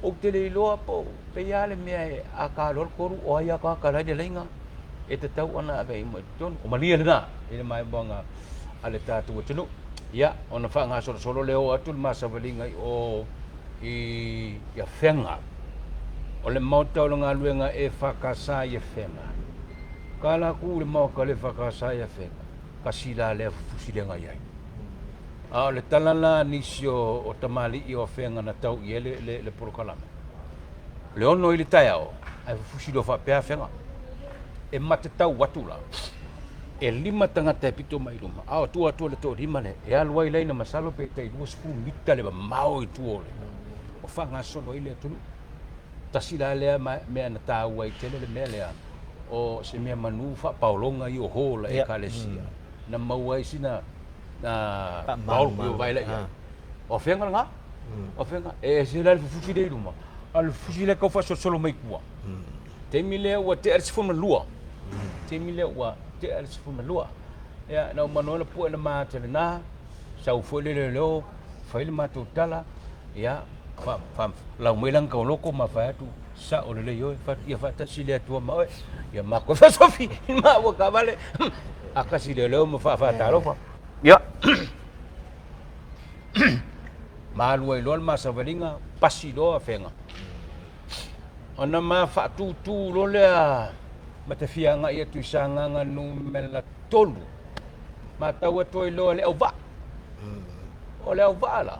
ou te le iloa po o pei lava le mea e a ta loa le 3, o ai lava tagata la e i le laina e tatau ona ave uma i totonu. O Malie lena i le maimoaga a le tatou atunuu. Ia, ona faagasolosolo lea oo atu le ma savaliga i o i Afega. O le maota o le galuega EFKS i Afega. Ka la ku le maota o le EFKS i Afega, kasi la lea fufusilega i ai. A o le tala la a nisi o, o tamalii o Afega na tau i ai le, le, le polokalame. O le 6 i le taeao, ae fufusi loa faapea Afega. E matatau atu la, e lima tagata e pito mai i luma, a o tua atu o le toalima lea, e alu ai laina masalo pe tai 20 mita le mamao i tua o le, o faagasolo ai le atunuu. Tasi la lea mea na taua ai tele le mea lea, o se mea manu faapaologa ia o hall a ekalesia, na maua ai sina paolo i o vaela i ai. O afega lena? O afega? E ese la le fufusi lea i luma, a o le fufusi lea e tau faasolosolo mai i tua. Taimi lea ua tea le 12. Taimi lea ua tea le 12. Ia, na uma noa na pue na mata lena, sau foi le leoleo, fai le matou tala, ia, fa, fa, lau mai lana tauloko ma fai atu, sao lelei oe, fa, ia faatasi le Atua ma oe. Ia matou fasofi i maua taavale, a kasi leoleo ma faafaatalofa. Ia, ma alu ai loa le ma savaliga, pasi loa Afega. Ona ma faatūtū loa lea ma te fia agai atu i Sagaga numera 3. Matau atu ai loa le auvaa. O le auvaa la,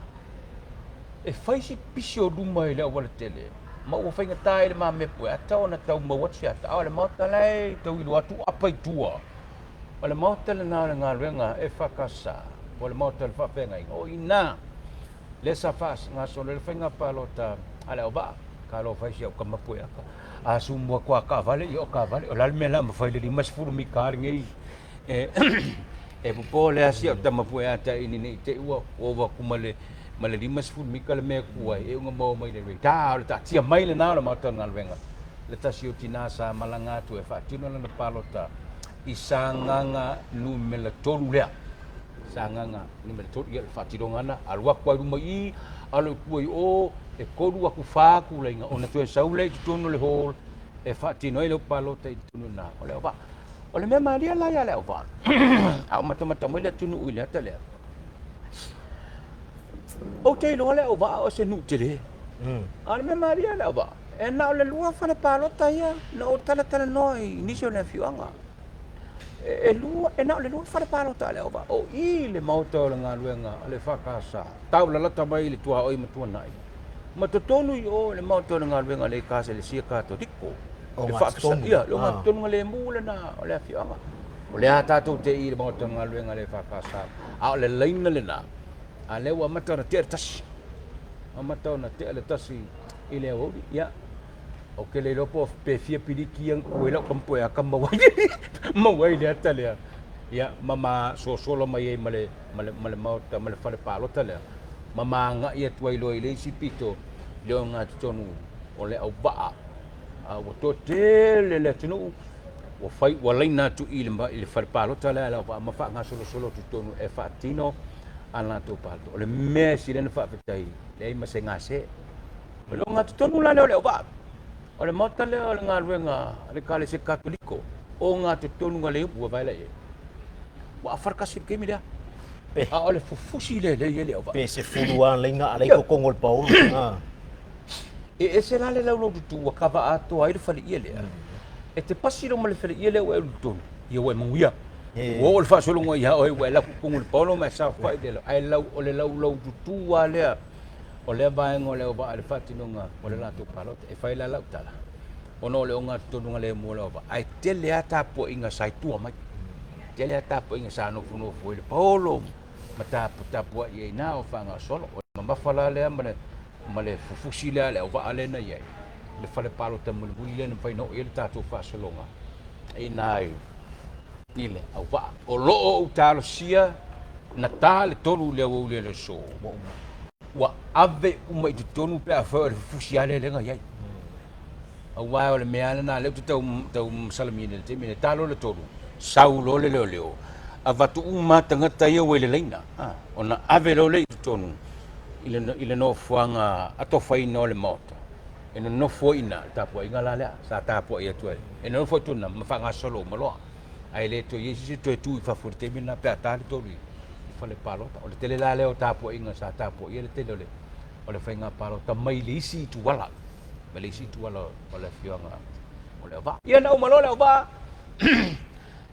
e fai si pisi o luma i le aualatele, ma ua faigata ai le ma mepu e ata ona tau mau atu se ata. A o le maota la e tau iloa atu apa i tua. O le maota lena o le galuega EFKS, po o le maota o le faafeagaiga. O i ina lea sa faagasolo ai le faiga palota a le auvaa, talofa e si au tama pueaka, a sumu atu a taavale, ia o taavale, o le a le mea o le a mafai i le 50 mita lenei e, e popo lea si au tama pueata ini nei te i ua ova atu ma le ma le 50 mita le mea e tu ai, e una maua mai le radar, o le taatia mai lena o le maota o le galuega. Le tasi o tinā sa malaga atu e faatino lana palota i Sagaga numera 3 lea. Sagaga numera 3, ia le faatinoga lena, alu atu lava i luma i i, alu i tua i o, e tolu atu fa tulaga ona toe sau lea i totonu o le hall e faatino ai lau palota i totonu i ina o le auvaa. O le mea malie la ia le auvaa, a o matamata mai le atunuu i le ata lea, ou te iloa le auvaa o se nuu tele. A o le mea malie le auvaa, e na o le lua fale palota ia na ou talatalanoa i nisi o le afioaga. E lua, e na o le lua fale palota a le auvaa, o i le maota o le galuega a le EFKS, tau lalata mai i le tuaoi ma Tuanai, ma totonu i o i le maota o le galuega a le Ekalesia Katoliko. O Ogatotonu. Ia, le Ogatotonu lemu lena o le afioaga. O lea tatou te i le maota o le galuega a le EFKS, a o le laina lena, a lea ua amata ona tea le tasi. Amata ona tea le tasi i le aoauli, ia, Ou te le iloa po pe fia piliki ia na tuu ai lau tama pueaka maua ai maua ai le ata lea. Ia, ma ma sosolo mai ai ma le, ma le, ma le maota, ma le fale palota lea, ma ma agai atu ai loa i le isi pito i le ogatotonu o le auvaa. A ua toatele le atunuu, ua fai, ua laina atu i le, i le fale palota lea a le auvaa ma faagasolosolo atu i totonu e faatino a latou palota. O le mea e sili ai ona faafetai, leai ma se gase. O le ogatotonu la lea o le auvaa, o le maota lea o le galuega a le Ekalesia Katoliko, ogatotonu na le ua vaela i ai. Ua afa le tasi i le taimi lea. A o le fufusi lea lea i ai le auvaa. Pe sefulu lava laina a o la e i totonu o le paolo. E ese la le laulaututu ua kava atoa ai le faleie lea. E te pasi loa ma le faleie lea ua e alu i totonu, ia ua e manuia. Ua oo le faasologa ia oe ua e lafu i totonu o le paolo ma e saofai i le ae lau, o le laulaututu lava lea O lea vaega o le auvaa i le faatinoga o le latou palota, e fai la lau tala, ona o le ogatotonu lemu o le auvaa, ae tele lava tapuaiga sa i tua mai. Tele lava tapuaiga sa nofonofo i le paolo ma taputapuai ai na o faagasolo. O le mamafa la lea ma le, ma le fufusi lea a le auvaa lea na i ai, le fale palota mulimuli lea na mafai ona oo i ai le tatou faasologa. I ina i le auvaa. O lo o ou talosia na ta le 3 i le aoauli o le aso, ua ave uma i totonu pe afai o le fufusi lava lea lea na i ai. Aua o le mea lava lena lea ou te tau, tau masalamiina i le taimi lenei, ta loa le 3, sau loa le leoleo, avatu uma lava tagata ia ua i le laina, ona ave loa lea i totonu i le, i le nofoaga atofaina o le Maota. E nonofo ai i ina, le tapuaiga la lea sa tapuai atu ai, e nonofo atu ina ma faagasolo uma loa. Ae le toe i ai se isi e toe tu i fafo i le taimi lena pe a ta le 3 i fale palota. O le tele la lea o tapuaiga sa tapuaia le tele o le faiga palota mai le isi ituala, mai le isi ituala o le afioaga o Leauvaa. Ia na uma loa Leauvaa,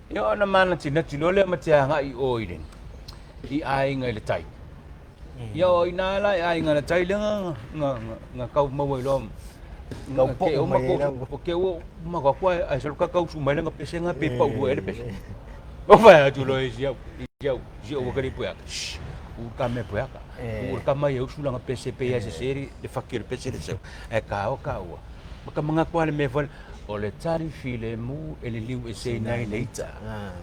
ia ona manatinati loa lea ma te agai i o i le i aiga i le tai. Ia o ina la i aiga i le tai lea na tau maua ai loa Kau po'o mai ai lau. O ke ua ma ka kua ai solo ka kau su mai lenga pese nga pe pau ai le pese. O fa atu lo i siau i siau si o ka pu aka. U ka me pu aka. U ka mai u su langa pese pe ia se seri le fakir pese le seu. E ka o ka ua. Ma ka manga kua le me fale o le tari filemu e liliu ese ina i le ita.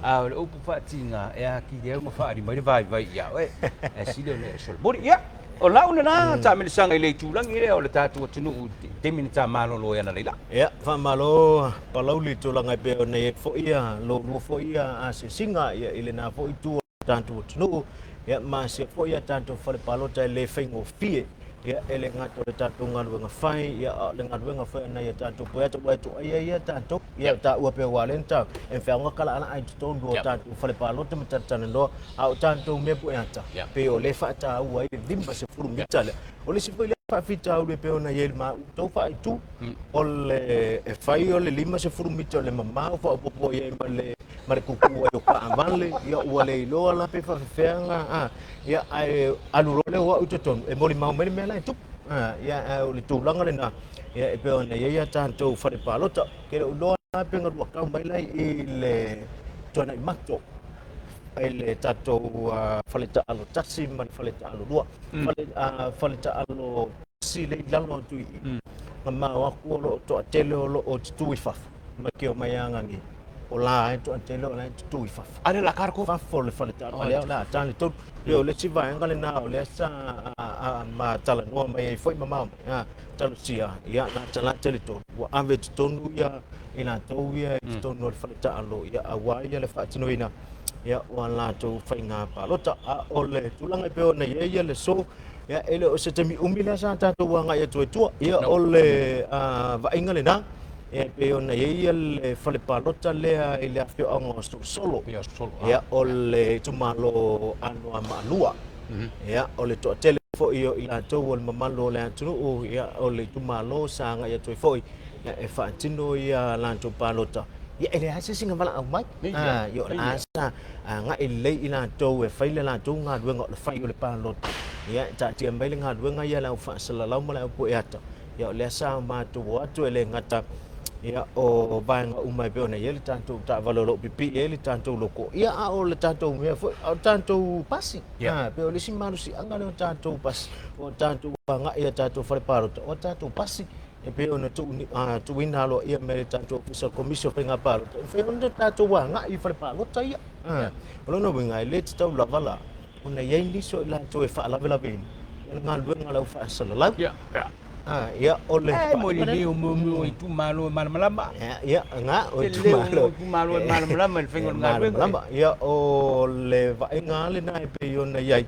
A o le upu faatiga e atili ai ona faaali mai le vaivai ia oe, ae sili ona e solomuli. Ia, o lau lena taamilosaga i le itulagi lea o le tatou atunuu i le taimi na ta malolo ai analeila. Ia, faamalo Palauli i tulaga e pei ona i ai foi lo oulua foi asiasiga i lena foi itu o le tatou atunuu, ia ma asia foi a tatou fale palota e le faigofie. Ia, e le gata o le tatou galuega fai, ia, a o le galuega foi a nai a tatou poeata ua e toaia ia tatou, ia, taua pea ua lea na tau, e mafai ona kalaalaa i totonu o tatou fale palota ma talatalanoa, a o tatou mea poeata, pei o lea e faataua ai le 50 mita lea. O le isi foi lea faafitauli e pei ona i ai i le matou faaitu, o le e fai o le 50 mita o le mamao faaopoopo i ai ma le ma le kuku ai o taavale, ia ua le iloa la pe faafefea ona, a, ia ae alu loa lea o au i totonu, e molimau mai le mea la e tupu. A, ia ae o le tulaga lena, ia e pei ona i ai a tatou fale palota. Ke le o iloa la pe na lua kau mai la i le Tuanaimato i le tatou fale taalo tasi ma le fale taalo lua. Fale, fale taalo tasi le i lalo atu i i. Mamao aku o lo o toatele o lo o tutū i fafo. Ma ke o mai agagi. O la e toatele o la e tutū i fafo. Ale la karko. Fafo le fale taalo. Lea o le a ta le tolu. Pei o le isi vaega lena o lea sa ma talanoa mai ai foi mamao mai. A, talosia, ia, na talata le tolu. Ua ave i totonu ia i latou ia i totonu o le fale taalo, ia, aua ia le faatinoina ia o a latou faiga palota. A o le tulaga e pei ona i ai ia le aso, ia, e le o se taimi umi lea sa tatou agai atu ai tua. Ia, o le vaaiga lena, ia, e pei ona i ai le fale palota lea i le afioaga o Solosolo. Ia, o le itumalo Anoamaa 2. Ia, o le toatele foi o i latou o le mamalu o le atunuu, ia, o le itumalo sa agai atu ai foi ia, e faatino ia latou palota. Ia, e leai se isi na valaau mai. Ia, o le a sa agai lelei i latou e fai le latou galuega o le fai o le palota. Ia, e taatia mai le galuega ia le au faasalalau ma le au pueata. Ia, o lea sa matou o atu e le gata ia, o vaega uma e pei ona i ai le tatou taavale o lo o pipii ai le tatou loko, ia, a o le tatou mea foi, a o le tatou pasi. Yeah. Pei o le isi malosiaga lea o tatou pasi, o tatou agai i a tatou fale palota, o tatou pasi e pei ona tuuina aloaia mai le tatou Ofisa o le Komisi o Faiga Palota, e mafai ona tatou agai i fale palota ia. O lona uiga, e le tatau lava la ona i ai nisi o i latou e faalavelaveina le galuega a le au faasalalau. Ia, o le E mo le leo mo mo itumalo e malamalama. Ia, nga o itumalo. Itumalo e malamalama i le faiga o le galuega. Malamalama. Ia, o le vaaiga lena e pei ona i ai.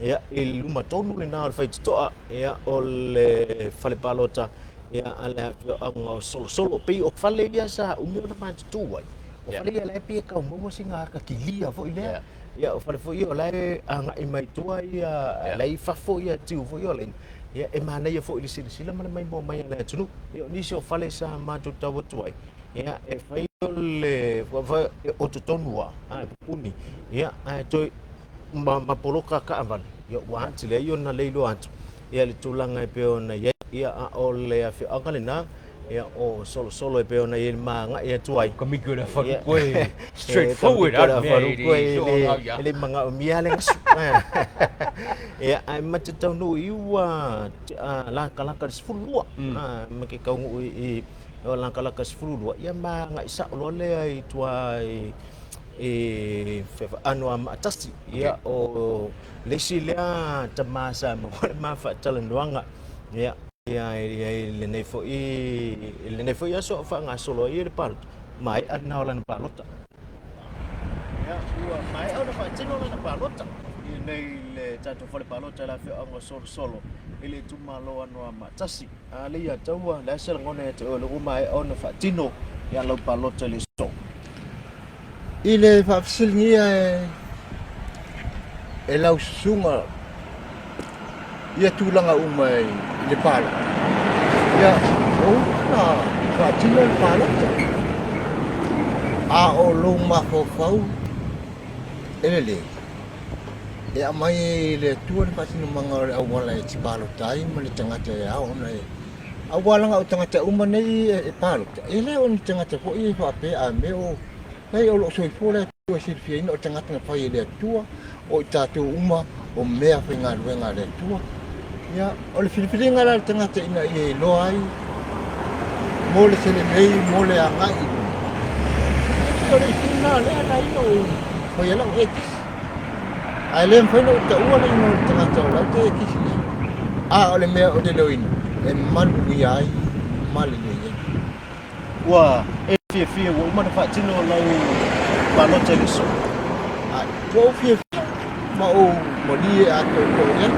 Ia, i luma tonu lena o le faitotoa, ia, o le fale palota, ia, a le afioaga o Solosolo. Pei o fale ia sa umi ona matutu ai. O fale ia la e pei e tau maua sina ata kilia foi lea. Ia, o fale foi ia o la e agai mai tua ia, la e i fafo ia tiu foi ia o laina. Ia, e manaia foi i le silasila ma le maimoa mai a le atunuu. Ia, o nisi o fale sa matou tau atu ai, ia, e fai o le, o totonu lava, e pupuni, ia, ae toe ma poloka taavale, ia, ua atili ai ona le iloa atu, ia, le tulaga e pei ona i ai. Ia, a o le afioaga lena, ia, o Solosolo e pei ona i ai le ma agai atu ai. Kamiki o le afaruku e straight forward a le mea e le manaomia le gasu. Ia, ae ma te taunuu i ua lakalaka le 12 ma ke taunuu i O lakalaka 12, ia ma agai sao loa lea i tua i Anoamaa Tasi. Ia, o le isi lea tama sa maua le ma faatalanoaga, ia, i lenei foi i lenei foi aso o faagasolo ai le palota, maea lena o lana palota. Ia, ua maea ona faatino lana palota i nei le tatou fale palota i le afioaga o Solosolo i le itumalo o Anoamaa 1. A le ia taua, le a se lagona ia te oe o lea ua maea ona faatino ia lau palota i le aso? I le faafesiligia e lau susuga ia tulaga uma i le palota, ia ua uma ona faatino le palota, a o lou mafaufau e lelei, e aumai e le Atua le faatinomaga o le auala e te palota ai ma le tagata e ao ona e aua leaga o tagata uma nei e palota, e le o ni tagata foi e faapea a mea o Leai, o loo soifua le Atua e silifiaina o tagata na fai e le Atua, o i tatou uma o mea faigaluega a le Atua. Ia, o le filifiliga la a le tagata ina ia iloa ai mo le selelei, mo le agai i luma. E o le itu lena lea na ina ou fai ai lau ekisi. Ae le mafai ona ou taua le igoa o le tagata o lau te ekisi nei. A o le mea o le leoina, e manuia ai ma lelei ai. Ua e fiafia ua uma ona faatino lau palota i le aso? Ae, ua ou fiafia ma ou malie atoatoa i ai.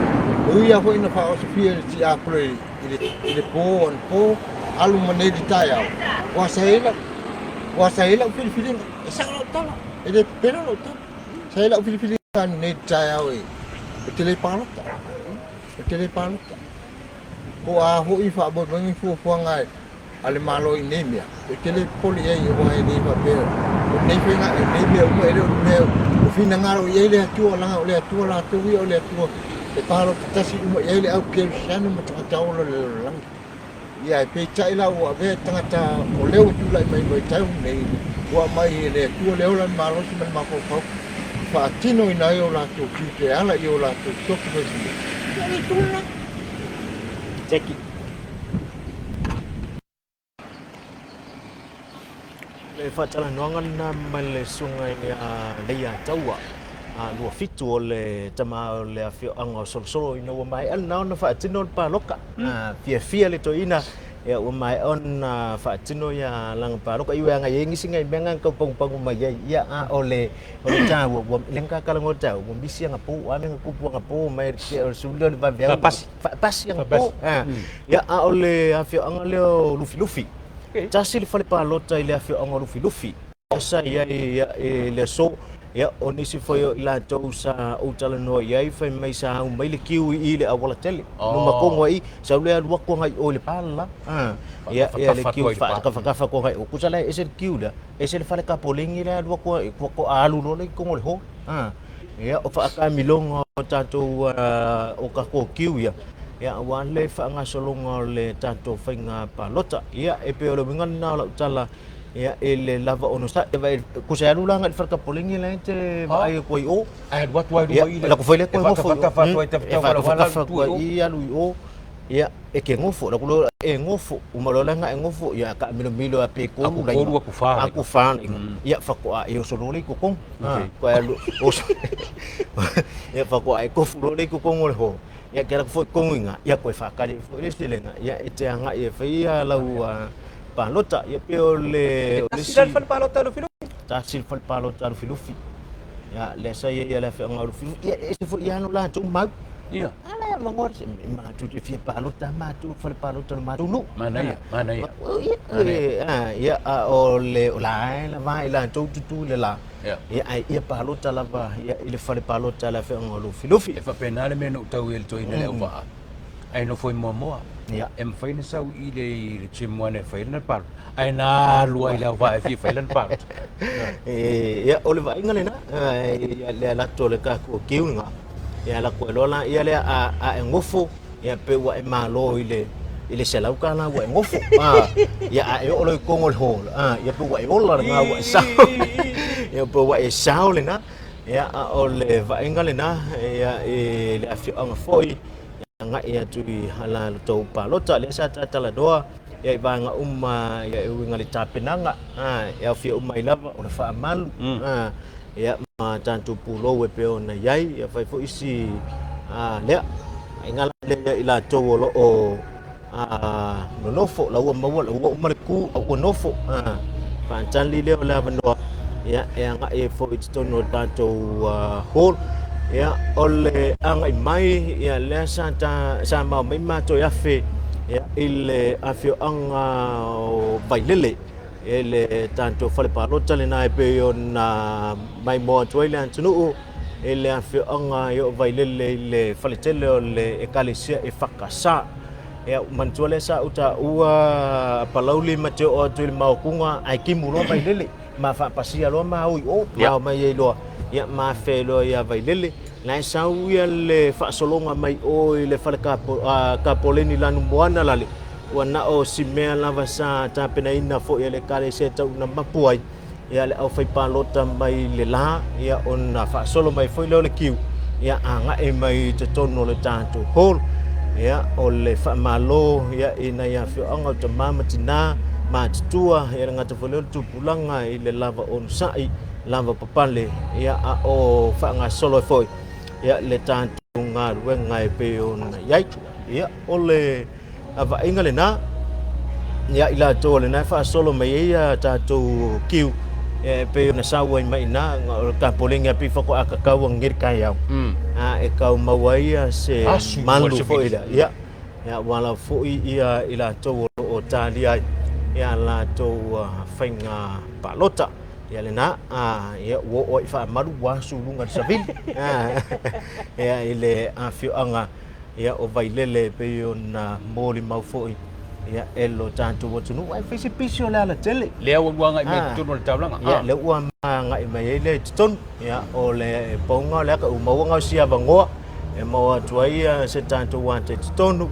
E ui lava foi ina faaosofia e le tiapolo i le po anapo, alu ma nei i le taeao, ua sa i ai lau, ua sa i ai lau filifiliga. E sao lau tala, e le pepelo lau tala. Sa i ai lau filifiliga ananei i le taeao e, ou te le palota, ou te le palota. Po o a foi faamoemoega fuafuaga a le Malo i nei mea, ou te le popole i ai aua e le faapea o nei faiga, o nei mea uma e le o ni mea o finagalo i ai le Atua, leaga o le Atua latou ia o le Atua e palota tasi uma i ai le au kerisiano ma tagata ola o le lalolagi. Ia ae peitai la ua avea tagata o lea ua tulai mai i vaitau nei, ua aumai e le Atua le ola, le malosi ma le mafaufau e faatinoina ai o latou tiute e ala i o latou tofi faipule. Ia o le itu lena. Jackie. Le faatalanoaga lena ma le susuga ia Leiataua Luafitu o le tama o le afioaga o Solosolo ina ua maea lena ona faatino le paloka. Fiafia le toeaina ia ua maea ona faatino ia lana paloka. I ueaga i ai nisi nai mea na tau pagupagu mai ai ia a o le O le taua, ua le nga kala ngo tau, ua misi anga po, a me nga kupu anga po mai ke o sulu le va veu. Faapasi. Faapasi anga po. Ia a o le afioaga lea o Lufilufi. Tasi le fale palota i le afioaga o Lufilufi. Sa i ai ia i le aso, ia o nisi foi o i latou sa ou talanoa i ai, fai mai sa au mai le kiu i i le auala tele. Numa kogo ai, sa au le alu atu agai i o i le pa le la. Ia ia le kiu faatafatafa atu agai i o. Kusa la e ese le kiu lea. Ese le fale kapoleni lea alu atu ai, kua ko alu loa lea i totonu o le hall. Ia, o faatamiloga o tatou o tatou kiu ia, ia aua le faagasologa o le tatou faiga palota. Ia, e pei o le uiga lena o lau tala, ia, e le lava onosai. Kusa e alu la agai i le fale kapoleni la e te vaai atu ai i o. Ae alu atu ai lua i le... Alu atu foi lea toe nofo i o. E faatafatafa atu ai tafatafa o le auala alu atu i o. I alu i o. Ia, e ke ngofo, la kulo e ngofo, uma loa la e ngofo, ia ka milo milo a pe kolu la. Aku kolu aku fa. Aku fa la. Ia fa ko a e oso lo le ko kong. Ko a oso. Ia fa ko a e kofu lo le ko kong o le ho. Ia ke la fo kongu inga, ia ko e fa kale fo le sele nga. Ia e te anga e fa ia la u palota, ia pe o le o le si. Tasi palota lufi lufi. Tasi palota lufi lufi. Ia le sa ia ia le fa nga lufi. Ia e se fo ia no la tu mau. Ia. Ala ia mangoa se matou te fia palota matou fale palota o le matou nuu. Manaia, manaia. Ia, ia a o le o la e lava i latou tutu i le la. Ia. Ia ae ia palota lava ia i le fale palota a le afioaga o Lufilufi. E faapena le mea na ou tau ai i le toeaina le auvaa, ae nofo i Moamoa. Ia. E mafai ona sau i le gym 1 e fai lana palota, ae na alu ai le auvaa e fia fai lana palota. Ia, o le vaaiga lena, ia le alu atu o le tatou kiu lena. Ia ala koe loa la ia lea a a e gofo ia pe ua e malo i le i le $100 ua e gofo a ia a e oo loa i totonu o le hall a ia pe ua e ola lena ua e sao ia pe ua e sao lena ia a o le vaaiga lena ia i le afioaga foi agai atu i hala le tou palota lea sa tatalanoa. Ia i vaega uma ia e uiga i le tapenaga, e aofia uma ai lava o le faamalu, ia ma tatou pulou e pei ona i ai, ia fai foi isi lea aiga la lea i latou o lo o nonofo, la ua maua, la ua uma le ku, la ua nofo. Faatali lea o le avanoa ia e agai ai foi i totonu o le tatou hall. Ia o le agai mai ia lea sa ta, sa mao mai matou e afe ia, i le afioaga o Vailele i le tatou fale palota lena e pei ona maimoa atu ai le atunuu i le afioaga o Vailele i le faletele o le Ekalesia EFKS. Ia, manatua lea sa ou taua Palauli ma te oo atu i le Maokuga ae timu loa Vailele. Ma faapasia loa ma o i o, ma o mai ai loa, ia ma afea ai loa ia Vailele. La e sau ia le faasologa mai o i le fale kapoleni lanumoana lale, ua na o si mea lava sa tapenaina foi e le Ekalesia e tau ina mapu ai ia le aufaipalota mai le la, ia ona faasolo mai foi lea o le kiu, ia agai mai i totonu o le tatou hall. Ia o le faamalo ia i nai afioaga o tama ma tina matutua, ia le gata foi lea o le tupulaga i le lava onosai, lava papale, ia a o faagasolo ai foi ia le tatou galuega e pei ona i ai. Ia o le vaaiga lena ia i latou o lena e faasolo mai ai a tatou kiu e pei ona sau ai mai ina o le tapoleni a pei faatoa kakau a ngeri taeao a e kau maua ai ia se malu foi lea ia ia ua lava foi ia i latou o lo o talia ai ia latou faiga palota. Ia lena, ia ua oo ai i faamalu ua asu i luga i le savili ia i le afioaga ia o Vailele e pei ona molimau foi ia e lo tatou atunuu ae fai se pisi o le alatele. Lea ua agai mai i totonu o le taulaga. Ia, lea ua agai mai ai lea i totonu. Ia, o le pauga o le aka ua maua gaosia avanoa e maua atu ai ia se tatou ata i totonu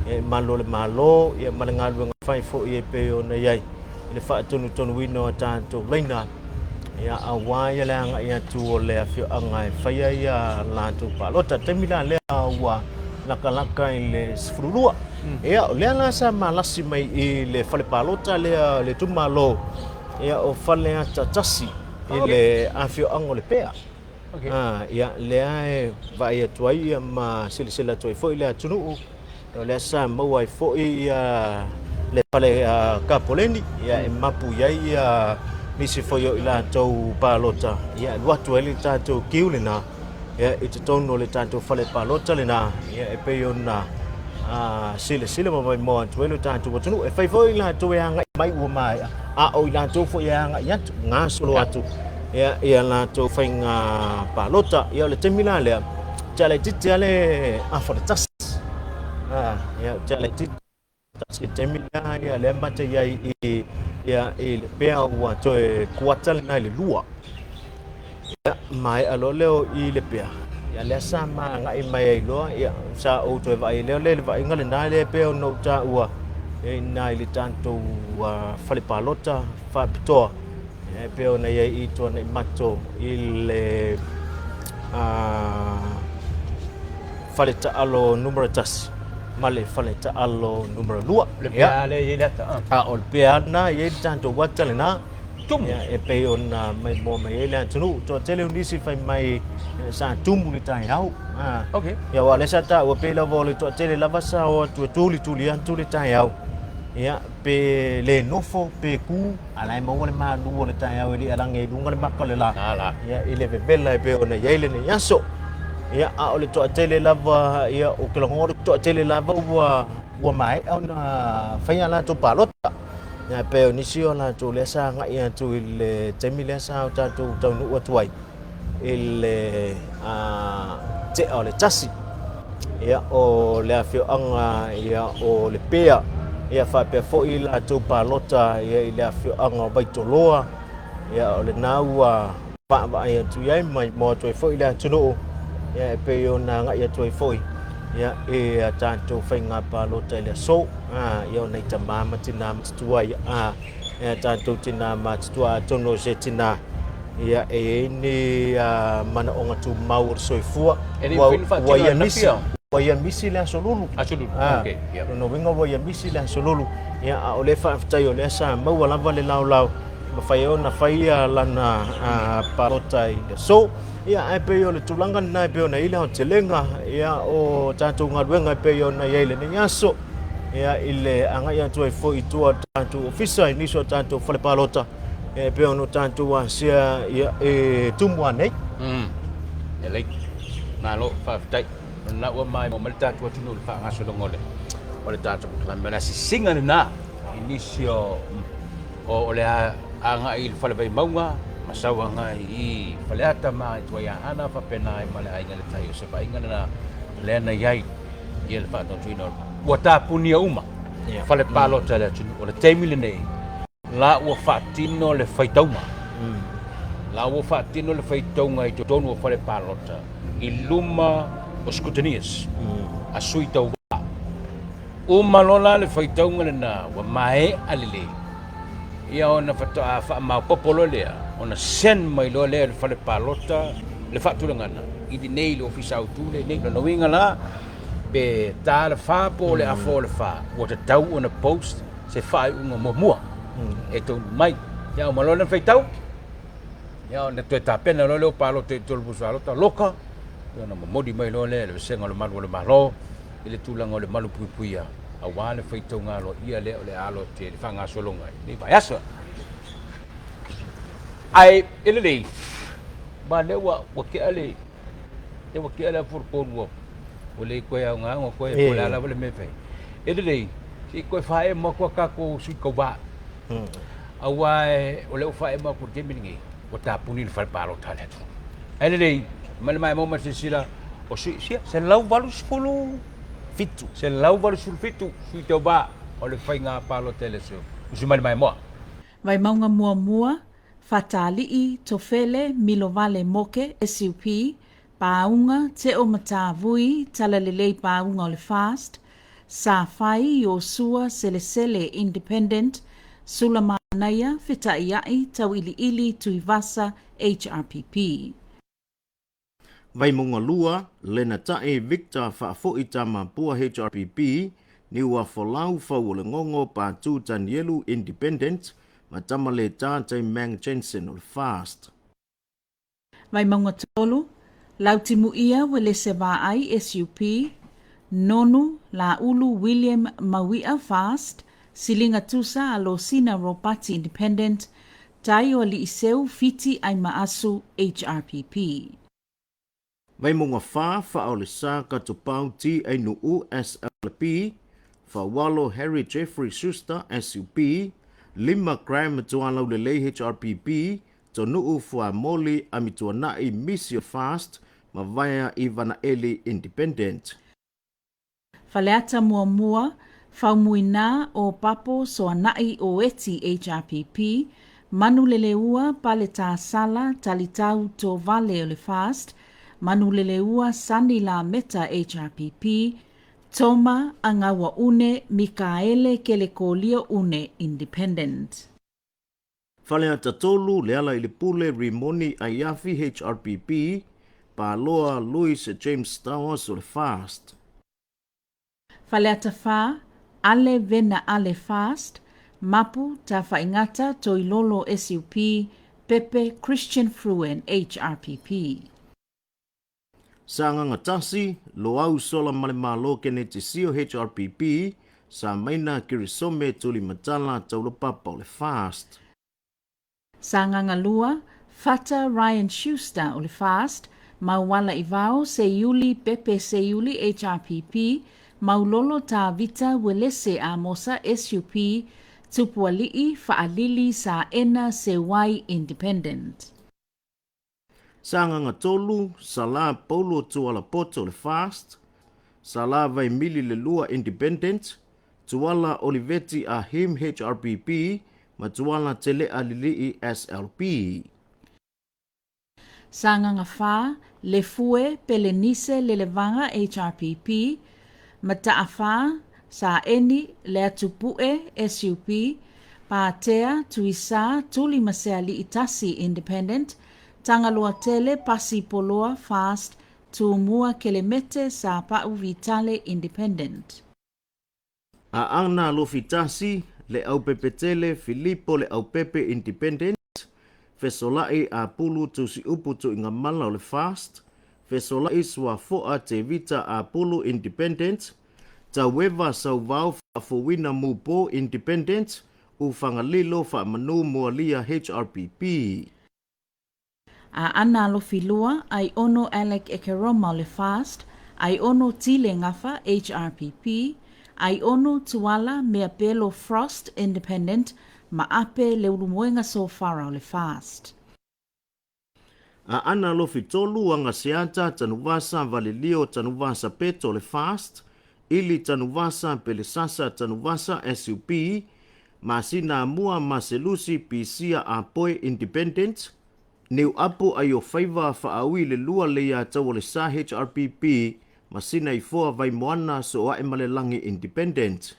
ia i malu o le Malo ia ma le galuega fai foi e pei ona i ai i le faatonutonuina o tatou laina ia aua ia le agai atu o le afioaga e faia ia latou palota. Taimi la lea ua lakalaka i le 12. Ia o lea la sa malasi mai i le fale palota lea le itumalo ia o Faleata 1 i le afioaga o Lepea. Okay. Ia lea e vaai atu ai ia ma silasila atu ai foi le atunuu. O lea sa maua ai foi ia le fale kapoleni ia e mapu i ai ia nisi foi o i latou palota ia alu atu ai le tatou kiu lena ia i totonu o le tatou fale palota lena ia e pei ona silasila ma maimoa atu ai lo tatou atunuu. E fai foi i latou e agai mai ua maea, a o i latou foi e agai atu, gasolo atu ia ia latou faiga palota. Ia o le taimi la lea, Te laitiiti lava le afa le tasi. Ia, te laitiiti tasi taimi lea, ia, lea ma te i ai i, ia, i le pea ua toe kuata lena i le lua. Ia, maea loa lea o i le pea, ia, lea sa ma agai mai ai loa, ia, sa ou toe vaai lea le vaaiga lena lea pei ona ou taua, ia, i ina i le tatou fale palota faapitoa. E pei ona i ai i Tuanaimato i le fale taalo numera 1 ma le fale taalo numera 2. Le pea lea e i ai le ata. A o le pea lena e i ai le tatou ata lena. Tumu. Ia, e pei ona maimoa mai ai le atunuu. Toatele o nisi fai mai sa tumu le taeao. Okay. Ia, aua o lea sa taua pei lava o le toatele lava sa o atu e tulituli atu le taeao. Ia, pe le nofo, pe ku, a la e maua le malu o le taeao e le alagi ai i luga le maka o le la. Ia, i le vevela e pei ona i ai lenei aso. Ia, a o le toatele lava, ia, ou te lagona o le toatele lava ua, ua maea ona fai a latou palota. Ia, e pei o nisi o latou lea sa agai atu i le taimi lea sa o tatou taunuu atu ai i le tea o le tasi. Ia, o le afioaga ia, o Lepea, ia faapea foi latou palota ia, i le afioaga o Vaitoloa, ia, o lena ua vaavaai atu i ai ma maimoa atu ai foi le atunuu, ia, e pei ona agai atu ai foi ia, i a tatou faiga palota i le aso. Ia, o nai tama ma tina matutua ia, ia tatou tina matutua, atonu o se tina ia e i ai ni manaoga tumau o le soifua E le mafai ona faatino ua ia ananafi misi a. Ua ia misi le aso lulu. Aso lulu, Ah, okay, yeah. Lona uiga ua ia misi le aso lulu. Ia, a o lea faafetai o lea sa maua lava le laolao e mafai ai ona fai ia lana palota i le aso. Ia, ae pei o le tulaga lena e pei ona i ai le aotelega ia, o tatou galuega e pei ona i ai i lenei aso. Ia, i le agai atu ai foi i tua o le tatou ofisa i nisi o tatou fale palota ia, e pei ona tatou asia ia, e tumu nei. Lelei. Malo, faafetai. O lena ua maimoa mai le tatou atunuu i le faagasologa o le o le tatou polokalame. O le asiasiga lena i nisi o o le agai i le fale Vaimauga ma sau agai i Faleata ma agai i tua i Aana faapena ai ma le Aiga i le Tai. O se vaaiga lena lea na i ai ia le faatautoina o ua tapunia uma fale palota i le atunuu. O le taimi lenei la ua faatino le faitauga. La ua faatino le faitauga i totonu o fale palota i luma o scrutineers a sui tauva. Uma loa la le faitauga lena ua maea lelei, ia ona faatoa faamaopoopo loa lea ona send mai loa lea e le fale palota le faatulagana i lenei i le ofisa autu lenei. Lona uiga la, pe ta le fa po o le afa o le fa, ua tatau ona post se faaiuga muamua e taunuu mai. Ia uma loa lena faitau, ia ona toe tapena loa lea o palota i totonu o le pusa palota, loka, ia ona momoli mai loa lea e le Vasega o le Malu o le Malo i le tulaga o le malu puipuia aua le faitauga aloaia lea o le a alo atu i ai le faagasologa i lenei vaiaso. Ae e lelei, ma lea ua tea le lea ua tea le afa tolu ua ua le toe aoga ona toe po o le a lava le mea e fai. E lelei, se i toe faaemo atu a tatou sui tauva. Aua o lea ua faaemo atu i le taimi lenei, ua tapuni le fale palota a le atunuu. Ae lelei, ma le maimoa ma le silasila, o sui, sia, 187, 187 sui tauva o le faiga palota i le aso usu mai le maimoa. Vaimauga Muamua, Fatalii, Tofele, Milovale Moke, SUP, Pāuga, Teo Matavui, Talalelei Pāuga o le FAST, Safai, Iosua, Selesele, Independent, Sula Manaia, Fetaiai, Tauiliili, Tuivasa, HRPP. Vaimauga 2, Lenatai Victor Faafoi Tamapua HRPP, Niuafolau Fauolegogo Patu Tanielu Independent ma Tamaleta Taimang Jensen o le FAST. Vaimauga 3, Lautimuia Welese Vaai SUP, Nonu Laulu William Maui'a FAST, Siliga Tusa Alosina Ropati Independent, Tai o Aliiseu Fiti Aimaasu HRPP. Vaimauga 4, Faaolesa Katupau T Ainuu SLP, Faualo Harry Jeffrey Schuster SUP, Lima Graham Tualaulelei HRPP, Tonuu Fuamoli Amituanai Misi Fast ma Vaea Ivanaeli Independent. Faleata Muamua, Faumuina o Papo Soana'i o Eti HRPP, Manuleleua Paletāsala Talitau Tovale o le Fast, Manuleleua Sani Lameta HRPP, Toma Angauaune Mikaele Kelekolio-une Independent. Faleata 3, Lealailepule Rimoni Aiafi HRPP, Paloa Louis James Towers o le Fast. Faleata 4, Ale Vena Ale Fast, Mapu Tafaigata Toilolo SUP, Pepe Christian Fruen HRPP. Sagaga 1, Loau Sola Malemalo Keneti Sio HRPP, Samaina Kirisome Tulimatala Taulapapa o le Fast. Sagaga 2, Fata Ryan Schuster o le Fast, Mauala Ivao Seiuli Pepe Seiuli HRPP, Maulolo Tavita Uelese Amosa SUP, Tupuali'i Fa'alili Saena Seuai Independent. Sagaga 3, Salah Paulo Tualapoto o le Fast, Salah Vaimili Lelua Independent, Tuala Oliveti Ahim HRPP ma Tuala Tele'a Lili'i SLP. Sagaga 4, Lefue Pelenise Lelevaga HRPP, Mataafa Saeni Leatupu'e SUP, Patea, Tuisā, Tuli ma Seali'i Tasi, Independent, Tagaloatele, Pasi Poloa, Fast, Tumua Kelemete Sapa'u Vitale Independent. Aana Alofi Tasi, Leaupepetele Filipo Leaupepe Independent, Fesola'i Apulu Tusiupu Tuigamala o le FAST, Fesola'i Suafo'a Tevita Apulu Independent, Taueva Sauvao Faafouina Mupo Independent, Ufagalilo Faamanu Moalia HRPP. Aana Alofi 2, Aiono Alec Ekeroma o le FAST, Aiono Tile Gafa HRPP, Aiono Tuala Meapelo Frost Independent ma Ape Leulumoega Sofara o le FAST. Aana Alofi 3, Agaseata Tanuvasa Valelio Tanuvasa Peto o le FAST, Ili Tanuvasa Pelesasa Tanuvasa SUP, Masina Amua Maselusi Pisia Apoe Independent, Niuapu Aiofaiva Faaui le Lua Leiataualesa HRPP, ma Sinaifoa Vaimoana Sooaemalelagi Independent.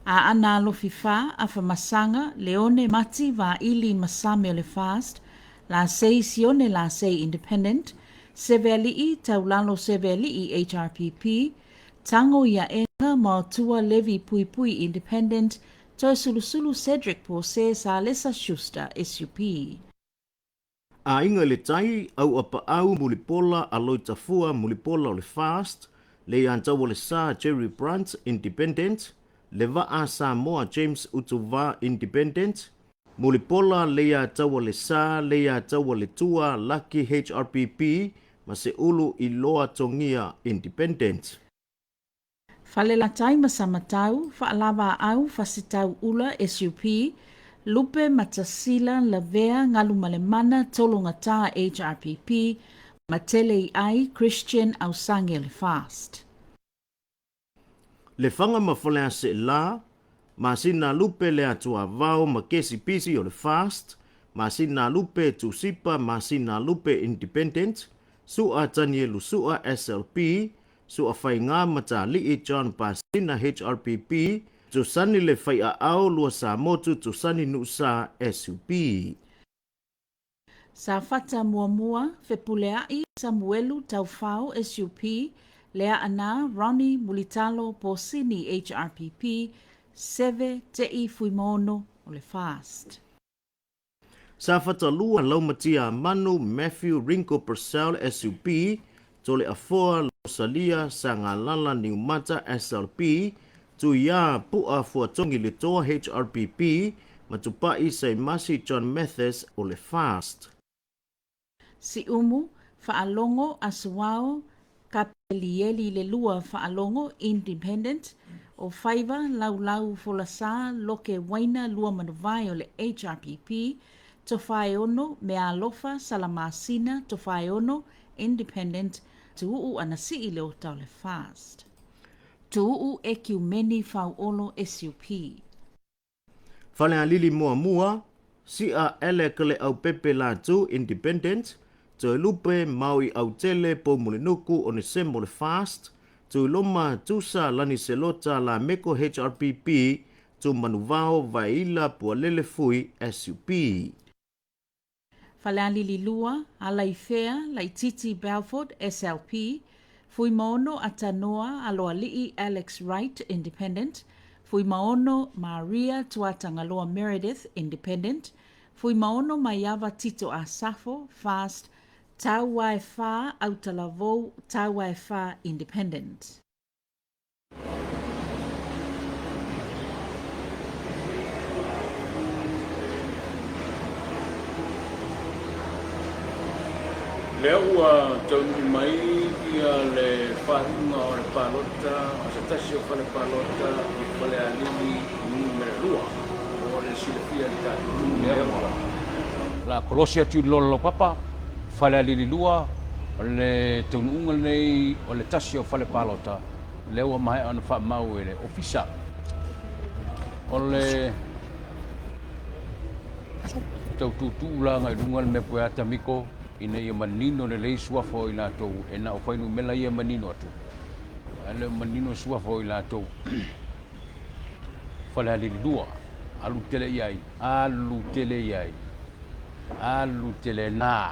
Aana Alofi 4, Afamasaga, Leone Mati Vaili Masame o le FAST, Lasei Sione Lasei Independent, Seveali'i Taulalo Seveali'i HRPP, Tago Iaega Maotua Levi Puipui Independent, Toesulusulu Cedric Pose Salesa Schuster SUP. Aiga i le Tai, Auapaau Mulipola Aloitafua Mulipola o le FAST, Leiataualesa Jerry Brunt Independent, Levaa Samoa James Utuva Independent, Mulipola Leiataualesa Leiataualetua Lucky HRPP ma Seulu Iloa Togia Independent. Falelatai ma Samatau, Faalavaau Fasitauula SUP, Lupe Matasila Lavea Galumalemana Tologata HRPP, ma Teleiai Christian Ausage o le FAST. Lefaga ma Faleaseela, Masina Lupe Leatuavao Makesi Pisi o le FAST, Masina Lupe Tusipa Masina Lupe Independent, Su'a Tanielu Su'a SLP, Su'afaiga Matali'i John Pasina HRPP, Tusani Le Faiaao Lua Samotu Tusani Nu'usa SUP. Safata 1, Fepulea'i Samuelu Taufao SUP, Leaana Ronnie Mulitalo Posini HRPP, Seve Te'i Fuimaono o le FAST. Safata 2, Laumatia Manu Matthew Ringo Purcell SUP, Toleafoa Losalia Sagalala Niumata SLP, Tuia Pu'a Fuatogi Letoa HRPP, ma Tupai Saimasi John Mathis o le FAST. Siumu, Faalogo Asuao Kapelieli Lelua Faalogo Independent, o Faiva Laulau Folasa Loke Waina Luamanuvae o le HRPP, Tofaeono Meaalofa Salamasina Tofaeono Independent, Tuuu Anasii Leota o le FAST. Tuuu Ekiumeni Fauolo SUP. Falealili 1, Si'a Alec Leaupepe Latu Independent, Toelupe Maui Autele Poumulinuku Onesemo le FAST, Tuiloma Tusa Laniselota Lameko HRPP, Tumanuvao Vaila Pualele Fui SUP. Falealili 2, Alaifea Laititi Belford SLP, Fuimaono Atanoa Aloali'i Alex Wright Independent, Fuimaono Maria Tuatagaloa Meredith Independent, Fuimaono Maiava Tito Asafo FAST, Tauaefa Autalavou Tauaefa Independent. Lea ua taunuu mai ia le faaiuga o le palota o se tasi o fale palota i Falealili numera 2 mo le silafia i le tatou nuu. Lea ua la kolosi atu i le lola laupapa Falealili 2, o le taunuuga lenei o le tasi o fale palota lea ua maea ona faamau e le Ofisa. O le tau tuutuu la agai luga le mea pueata miko ina ia manino lelei suafa o i latou e na o fuainumera ia e manino atu, ae le o manino suafa o i latou. Falealili 2, alu tele i ai, alu tele i ai, alu tele na.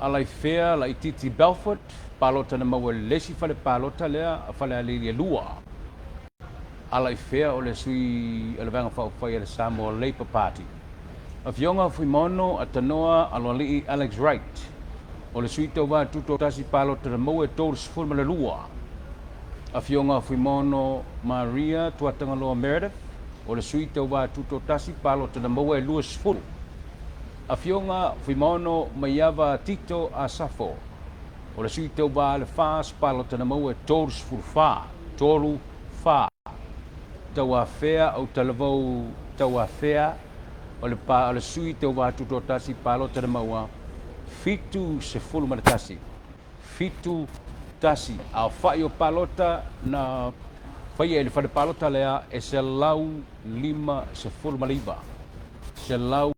Alaifea Laitiiti Belford, palota na maua i le isi fale palota lea a Falealili e 2. Alaifea o le sui o le Vaega Faaupufai a le Samoa Labour Party. Afioga Fuimaono Atanoa Aloalii Alex Wright, o le sui tauva tutoatasi palota na maua e 32. Afioga Fuimaono Maria Tuatagaloa Meredith, o le sui tauva tutoatasi palota na maua e 20. Afioga Fuimaono Maiava Tito Asafo, o le sui tauva a le FAST palota na maua e 34, 3, 4. Tauafea Autalavou Tauafea, o le pa o le sui tauva tutoatasi palota na maua 71, 7, 1. Aofai o palota na faia i le fale palota lea e 159.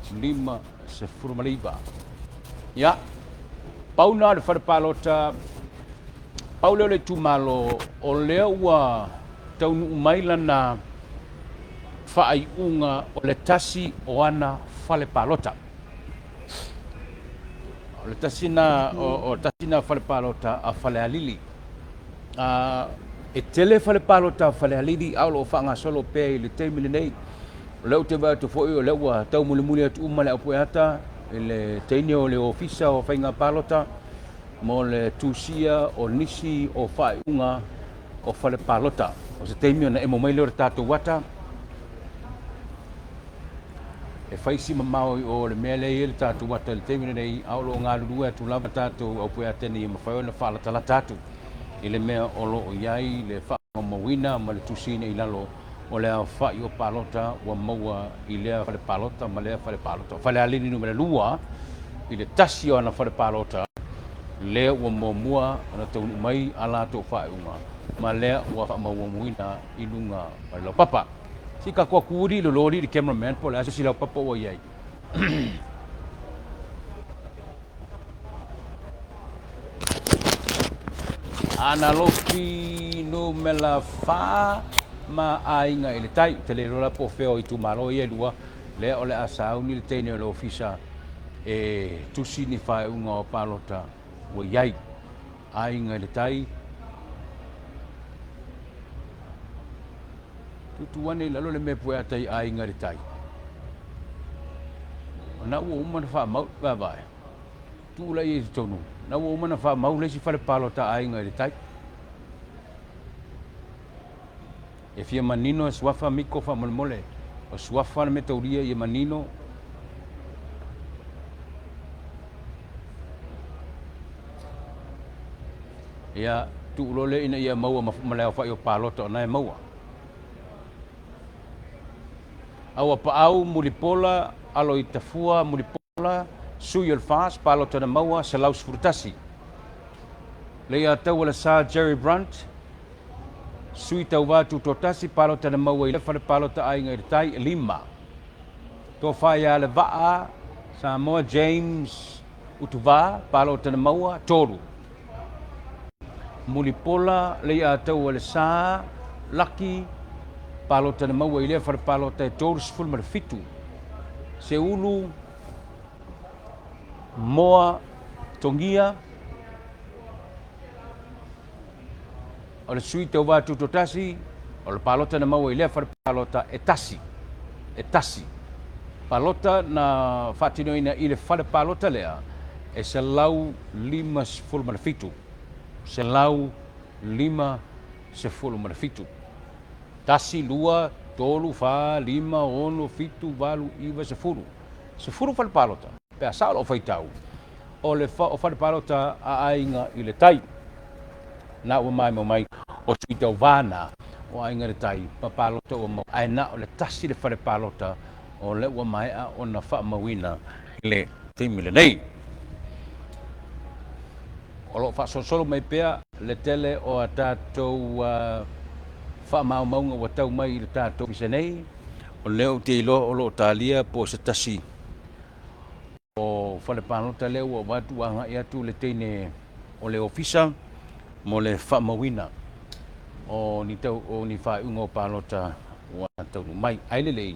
159. Ia, pau na o le fale palota, pau lea o le itumalo o lea ua taunuu mai lana faaiuga o le tasi o ana fale palota. O le tasi na, o, o tasi na fale palota a Falealili. E tele fale palota a Falealili a o lo o faagasolo pea i le taimi lenei. O lea ou te vaai atu foi o lea ua taumulimuli atu uma le aupueata i le teine o le Ofisa o Faiga Palota mo le tusia o nisi o faaiuga o fale palota. O se taimi ona emo mai lea o le tatou ata e fai si mamao i o le mea lea e i ai le tatou ata i le taimi lenei, a o lo o galulue atu lava tatou aupueata ina ia mafai ona faalatalata atu i le mea o lo o i ai le faamaumauina ma le tusiina i lalo o le aofai o palota ua maua i lea fale palota ma lea fale palota. O Falealili numera 2 i le tasi o ana fale palota lea ua muamua ona taunuu mai a latou faaiuga ma lea ua faamaumauina i luga o le laupapa. Se i tatou atu i le loli i le cameraman po o le a se isi laupapa ua i ai. Analofi numera 4 ma Aiga i le Tai. Ou te le iloa la po o fea o itumalo ia e lua, lea o le a sauni le teine o le ofisa e tusi ni faaiuga o palota ua i ai. Aiga i le Tai. Tutu ane i lalo le mea pueata i Aiga i le Tai. O na ua uma na faamau, vaavaai. Tuu laia i totonu, na ua uma na faamau le isi fale palota Aiga i le Tai. E fia manino e suafa Miko faamolemole. O suafa le mea taulia ia manino. Ia, tuu loa lea ina ia maua ma le aofai o palota o na e maua. Auapaau Mulipola Aloitafua Mulipola Sui o le FAST palota na maua 111. Leiataualesa Jerry Brunt Sui Tauva Tutoatasi palota na maua i le Fale Palota Aiga i le Tai e 5. Tofa ia Levaa Samoa James Utuvā palota na maua 3. Mulipola Leiataualesa Lucky palota na maua i lea fale palota e 37. Seulu Moa Togia o le sui tauva tutoatasi o le palota na maua i lea fale palota e tasi, e tasi. Palota na faatinoina i le fale palota lea e 157, 157. Tasi, lua, tolu, fa, lima, ono, fitu, valu, iva, sefulu. Sefulu fale palota, pe a sao lou faitau, o le o fale palota a Aiga i le Tai. Na ua maimoa mai o sui tauva na o Aiga i le Tai ma palota ua maua, ae na o le tasi le fale palota o lea ua maea ona faamauina i le taimi lenei. O lo o faasolosolo mai pea le tele o a tatou faamaumauga ua tau mai i le tatou ofisa nei. O lea ou te iloa o lo o talia po o se tasi o fale palota lea ua avatu agai atu le teine o le ofisa mo le faamauina o ni tau o ni faaiuga o palota ua taunuu mai. Ai lelei,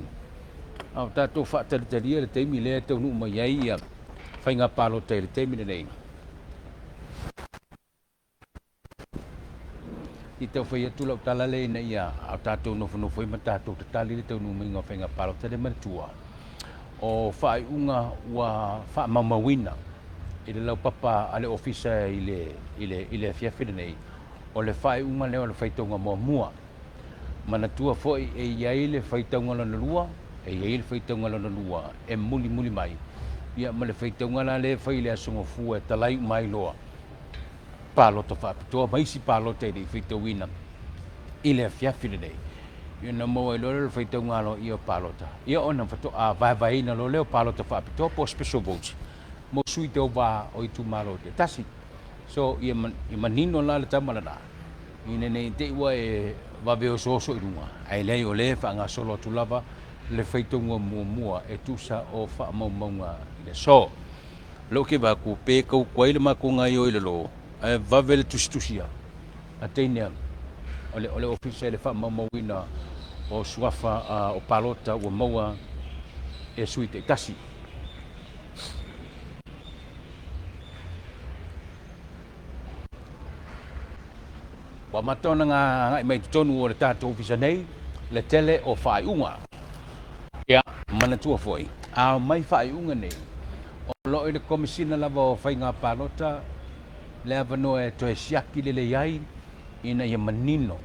a o tatou faatalitalia le taimi lea e taunuu mai ai ia Faiga Palota i le taimi lenei. I tau fai atu lau tala lea ina ia a tatou nofonofo ai ma tatou tatali le taunuuina o faiga palota lea manatua o faaiuga ua faamaumauina i le laupapa a le ofisa i le, i le, i le afiafi lenei, o le faaiuga lea o le faitauga muamua. Manatua foi e i ai le faitauga lona lua, e i ai le faitauga lona lua e mulimuli mai, ia ma le faitauga la lea e fai i le Aso Gafua e talai uma ai loa palota faapitoa ma isi palota e le i faitauina i le afiafi lenei. Ia ona maua ai loa lea o le faitauga aloaia o palota, ia ona faatoa vaevaeina loa lea o palota faapitoa po o special votes mo sui tauva o itumalo taitasi. So, ia manino la le tama lena, ina ne i te i ua e vave osooso i luga, ae leai o lea e faagasolo atu lava le faitauga muamua e tusa o faamaumauga i le aso. Lou ke vaku pe kau kuai le makou gaio i le lo, ae vave le tusitusia a teine o le, o le ofisa i le faamaumauina o suafa o palota ua maua e sui taitasi. Ua amata ona agai mai i totonu o le tatou ofisa nei le tele o faaiuga. Ia, manatua foi, a omai faaiuga nei, o lo o i le Komesina lava o Faiga Palota le avanoa e toe siaki lelei ai ina ia manino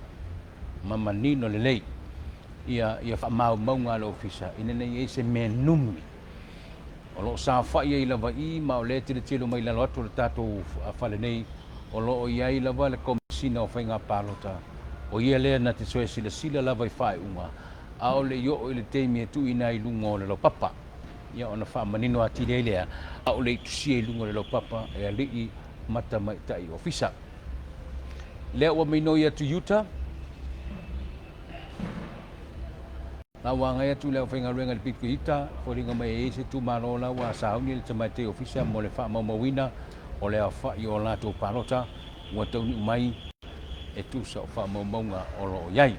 ma manino lelei ia, ia faamaumauga a le ofisa ina ne i i ai se mea numi O lo o saofai ai lava i i ma o lea e tilotilo mai i lalo atu o le tatou fale nei, o lo o i ai lava le Komesina o Faiga Palota, o ia lea na te toe silasila lava i faaiuga, ʻaʻole i oo i le taimi e tuuina ai i luga o le laupapa. Ia ona faamanino atili ai lea, ʻaʻole i tusia i luga o le laupapa e alii ma tamaitai ofisa. Lea ua minoi atu i uta. La ua agai atu le aufaigaluega i le pito i uta, foliga mai e i ai se itumalo la ua sauni le tamaitai ofisa mo le faamaumauina o le aofai o latou palota ua taunuu mai e tusa o faamaumauga o lo o i ai.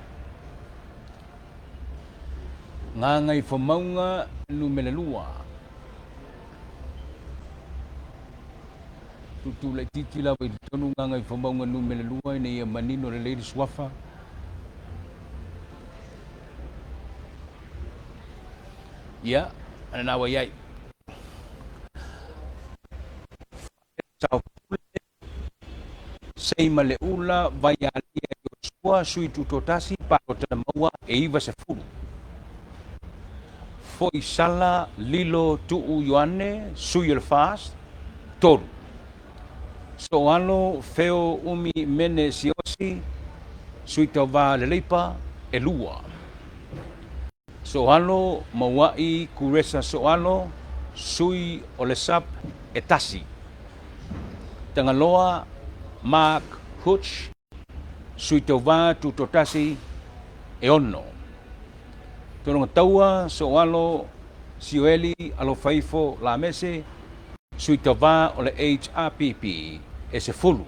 Gagaifomauga Numera 2. Tuutuu laitiiti lava i totonu Gagaifomauga Numera 2 ina ia manino lelei le suafa. Ia, lena ua i ai. Saopule, Seimaleula, Vaialia, Iosua, Sui Tutoatasi, Palota na maua e 90. Foisala, Lilo, Tuu, Ioane, Sui o le FAST, 3. Soalo, Feo, Umi, Mene, Siaosi, Sui Tauva, Leleipa, e 2. Soalo, Maua'i, Kuresa Soalo, Sui o le sap, e 1. Tagaloa, Mark Hutch, Sui Tauva, Tutoatasi, e 6. Tologataua, Soalo, Sioeli, Alofaifo, Lamese, Sui Tauva o le HRPP, e 10.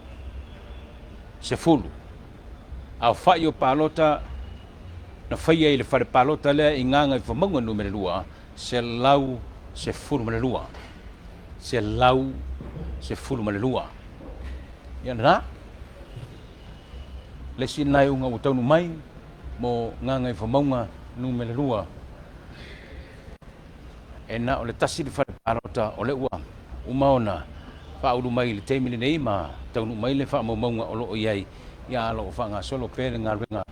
10. Aofai o palota na faia i le fale palota lea i Gagaifomauga Numera 2, 112. 112. Ia lena. Le isi lena iuga ua taunuu mai mo Gagaifomauga Numera 2. E na o le tasi le fale palota o lea ua uma ona faaulu mai i le taimi lenei ma taunuu mai le faamaumauga o lo o i ai, ia a o lo o faagasolo pea le galuega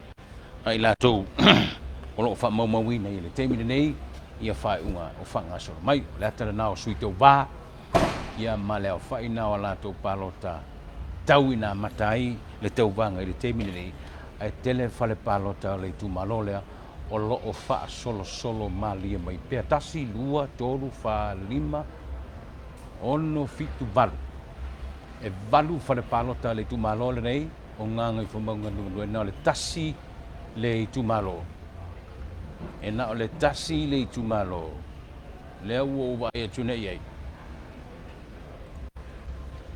a i latou o lo o faamaumauina i le taimi lenei ia faaiuga o faagasolo mai. O le ata lena o sui tauva ia ma le aofai na o a latou palota tau ina amata ai le tauvaga i le taimi lenei, ae tele fale palota o le itumalo lea o lo o faasolosolo malie mai pea. 1, 2, 3, 4, 5, 6, 7, 8. E 8 fale palota a le itumalo lenei o Gagaifomauga Nu. E na o le tasi le itumalo. E na o le tasi le itumalo. Lea ua ou vaai atu nei i ai.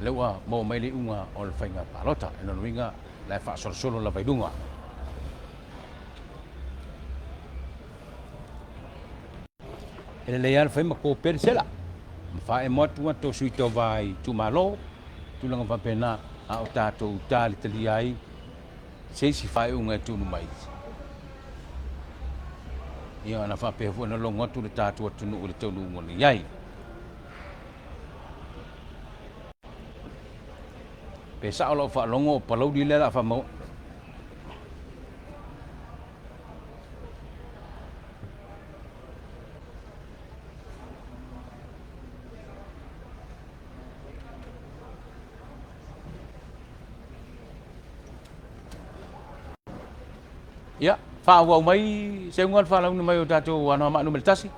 Lea ua maua mai le iuga o le faiga palota. E lona uiga, la e faasolosolo lava i luga. E lelei lava le fai ma kope le sela. Ma faaemo atu atu o sui tauva i itumalo, tulaga faapena, a o tatou talitalia ai se isi faaiuga e tuunu mai. Ia ona faapea foi ona logo atu le tatou atunuu i le taunuuga na i ai. Pe sao lau faalogo o Palauli lea o le a faamaua. Ia, faaauau mai Seuga le faalauna mai o tatou Anoamaa Nu.1.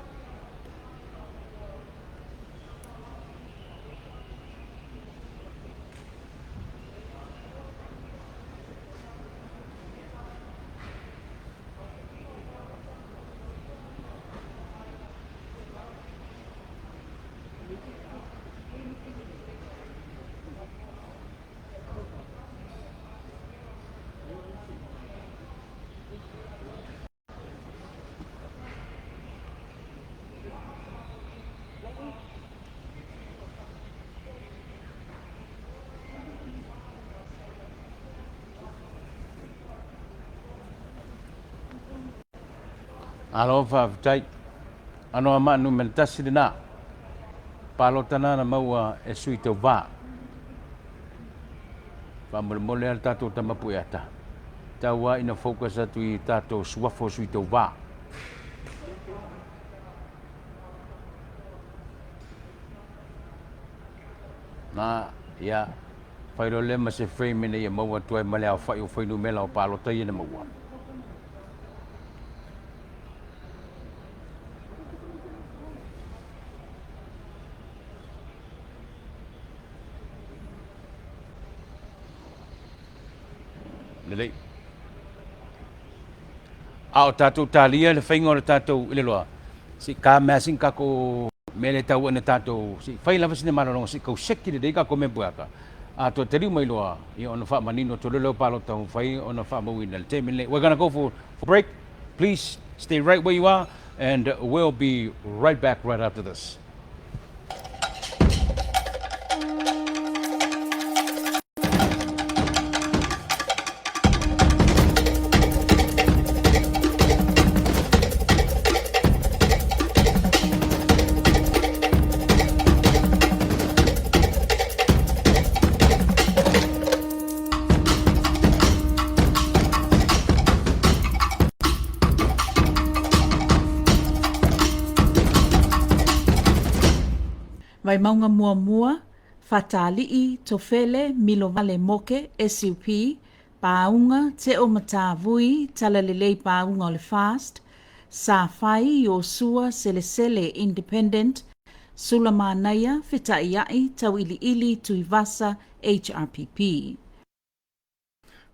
Malo faafetai. Anoamaa Nu.1 lena. Palota na na maua e sui tauva. Faamolemole lava le tatou tama pueata. Tau lava ina focus atu i tatou suafa o sui tauva. Na, ia, fai loa lea ma se frame ina ia maua atu ai ma le aofai o fuainumera o palota ia na maua. Lelei. A o tatou talia le faiga o le tatou i le loa, se i ka mea sina tatou mea lea e tau ina tatou, se i fai lava sina malologa se i tau seki lelei tatou mea pueata, a toe taliu mai loa, ia ona faamanino atu loa lea o palota ua mafai ona faamauina i le taimi lenei. We're gonna go for break. Please stay right where you are and we'll be right back right after this. Vaimauga Muamua, Fatalii, Tofele, Milovale Moke, SUP, Pāuga, Teo Matavui, Talalelei Pāuga o le Fast, Safai, Iosua, Selesele, Independent, Sula Manaia, Feta'ia'i, Tau'ili'ili, Tuivasa, HRPP.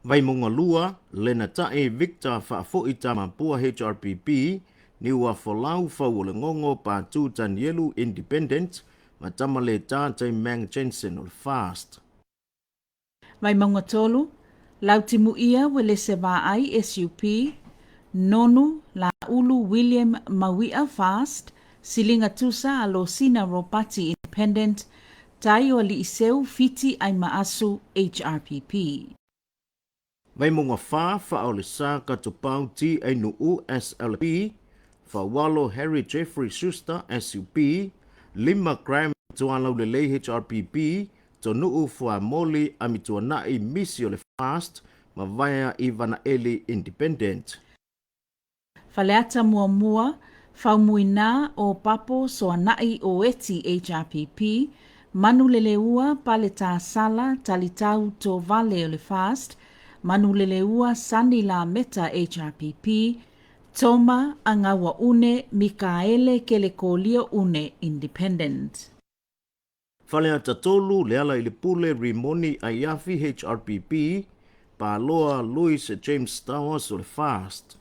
Vaimauga 2, Lenata'i Victor Faafo'i Tamapua HRPP, Niuafolau Fauolegogo Patu Tanielu Independent ma Tamaletā Taimang Jensen o le Fast. Vaimauga 3, Lautimuia Welese Vaai SUP, Nonu Laulu William Maui'a Fast, Siliga Tusa Alosina Ropati Independent, Tai o Aliiseu Fiti Aimaasu HRPP. Vaimauga 4, Faaolesa Katopau TANUU SLP, Faualo Harry Jeffrey Schuster SUP, Lima Graham Tualaulelei HRPP, Tonuu Fuamoli Amituana'i Misi o le Fast ma Vaea Ivanaeli Independent. Faleata Muamua, Faumuina o Papo Soana'i o Eti HRPP, Manuleleua Paletāsala Talitau Tovale o le Fast, Manuleleua Sani Lameta HRPP, Toma Agauaune Mikaele Kelekolio-une Independent. Faleata 3, Lealailepule Rimoni Aiafi HRPP, Paloa Louis James Towers o le Fast.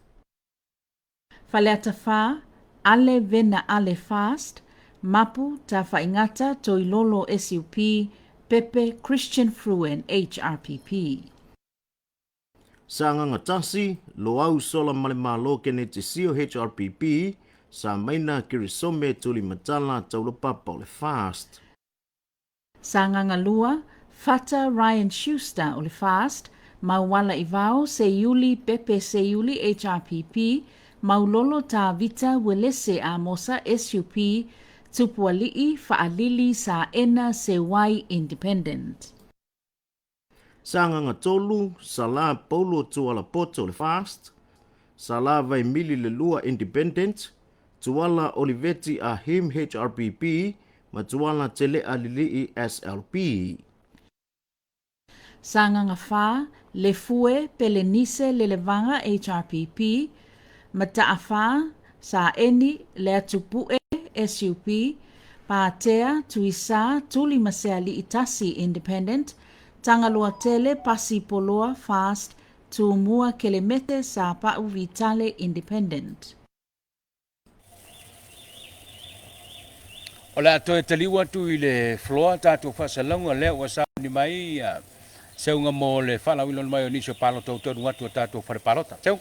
Faleata 4, Ale Vena Ale Fast, Mapu Tafaigata Toilolo SUP, Pepe Christian Fruen HRPP. Sagaga 1, Loau Sola Malemalo Keneti Sio HRPP, Samaina Kirisome Tulimatala Taulapapa o le FAST. Sagaga 2, Fata Ryan Schuster o le FAST, Mauala Ivao Seiuli Pepe Seiuli HRPP, Maulolo Tavita Uelese Amosa SUP, Tupuali'i Fa'alili Saena Sewai Independent. Sagaga 3, Sala Paulo Tualapoto o le FAST, Sala Vaimili Lelua Independent, Tuala Oliveti Ahim HRPP ma Tuala Tele'a Lili'i SLP. Sagaga 4, Lefue Pelenise Lelevaga HRPP, Mata'a 4, Saeni Leatupu'e SUP, Patea Tuisa Tuli Maseali'i Tasi Independent, Tagaloatele Pasi Poloa Fast Tumua Kelemete Sapa'u Vitale Independent. O le a toe taliu atu i le floor tatou faasalalauga lea ua sauni mai seuga mo le faalauiloina mai o nisi o palota ua taunuu atu a tatou fale palota. Seu.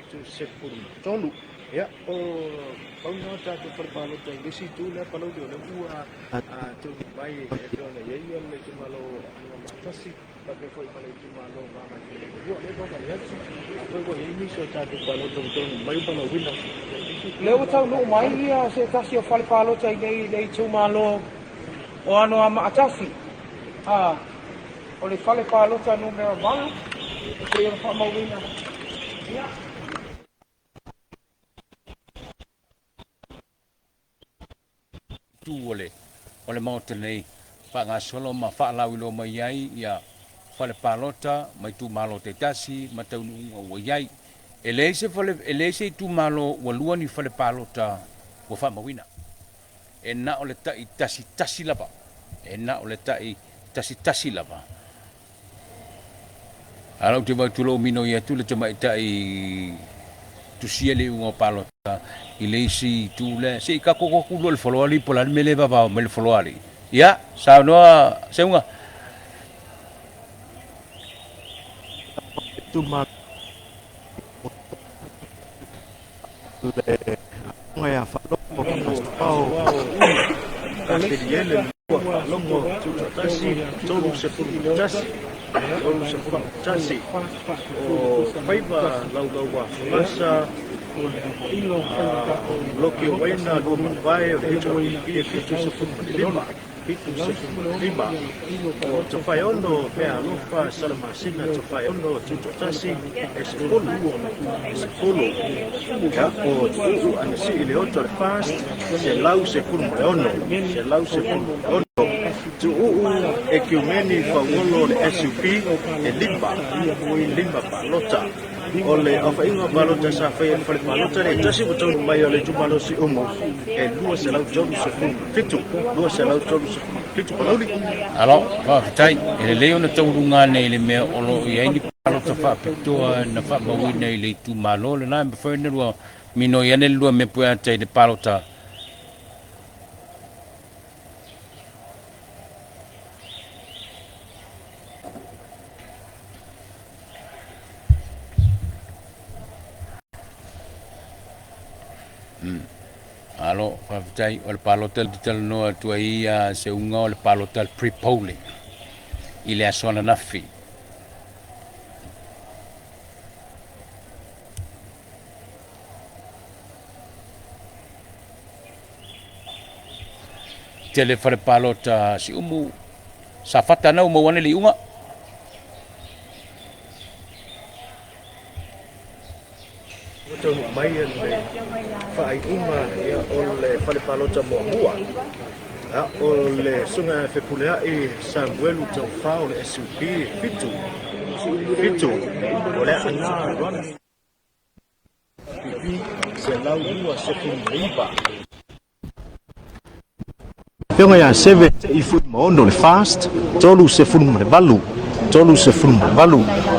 73. Ia, o pau na tatou fale palota i le isi itu lea Palauli o lea ua taunuu mai e pei ona i ai le itumalo o Anoamaa 1 faapea foi ma le itumalo o Gagaifomauga 2. O lea ua vaai atu, afai ua i ai nisi o tatou palota ua taunuu mai ua palauina. Lea ua taunuu mai ia se tasi o fale palota i nei le itumalo o Anoamaa 1. A o le fale palota numera 8 e pei ona faamauina. Ia. Itu o le o le Maota nei faagasolo ma faalauiloa mai ai ia fale palota ma itumalo taitasi ma taunuuga ua i ai. E leai se fale, e leai se itumalo ua lua ni fale palota ua faamauina. E na o le tai tasi tasi lava. E na o le tai tasi tasi lava. A o lea ou te vaai atu o lo o minoi atu le tamaitai tusia le iuga o palota i le isi itu lea. Se i kakoko atu loa i le foloali po o le a le mea lea e vavao mai le foloali. Ia, saunoa Seuga. Le aoga ia Faalogo Pastor Kapeniele Lua Faalogo Tutoatasi 31 31 o Faiva Laulau Afagasa Loki Waina Lua Mavae o le HRPP e 75 75 o Tofaeono Fealofa Salamasina Tofaeono Tutoatasi e 10 e 10 ia o Tuuu Anasii Leota le FAST 116 116 Tuuu Ekiumeni Faugolo le SUP e 5 5 palota. O le aofaiga o palota sa faia i le fale palota le tasi ua taunuu mai o le itumalo Siumu e 237, 237 Palauli. Alo, faafetai. E lelei ona tauluga nei i le mea o lo o i ai ni palota faapitoa na faamauina i le itumalo lena e mafai ona lua minoi ane le lua mea pueata i le palota. Alo, faafetai. O le palota e talanoa atu ai ia seuga o le palota pre-polling i le aso ananafi. Tele fale palota Siumu Safata na ua maua ane le iuga. mai le faaiuga o le fale palota muamua. O le Susuga ia Fepuleai Samuelu Taufa o le SUP, 7, 7, o le Aana Ronnie PP, 129. Afioga ia Seve Te'i Fuimaono le Fast, 38, 38. O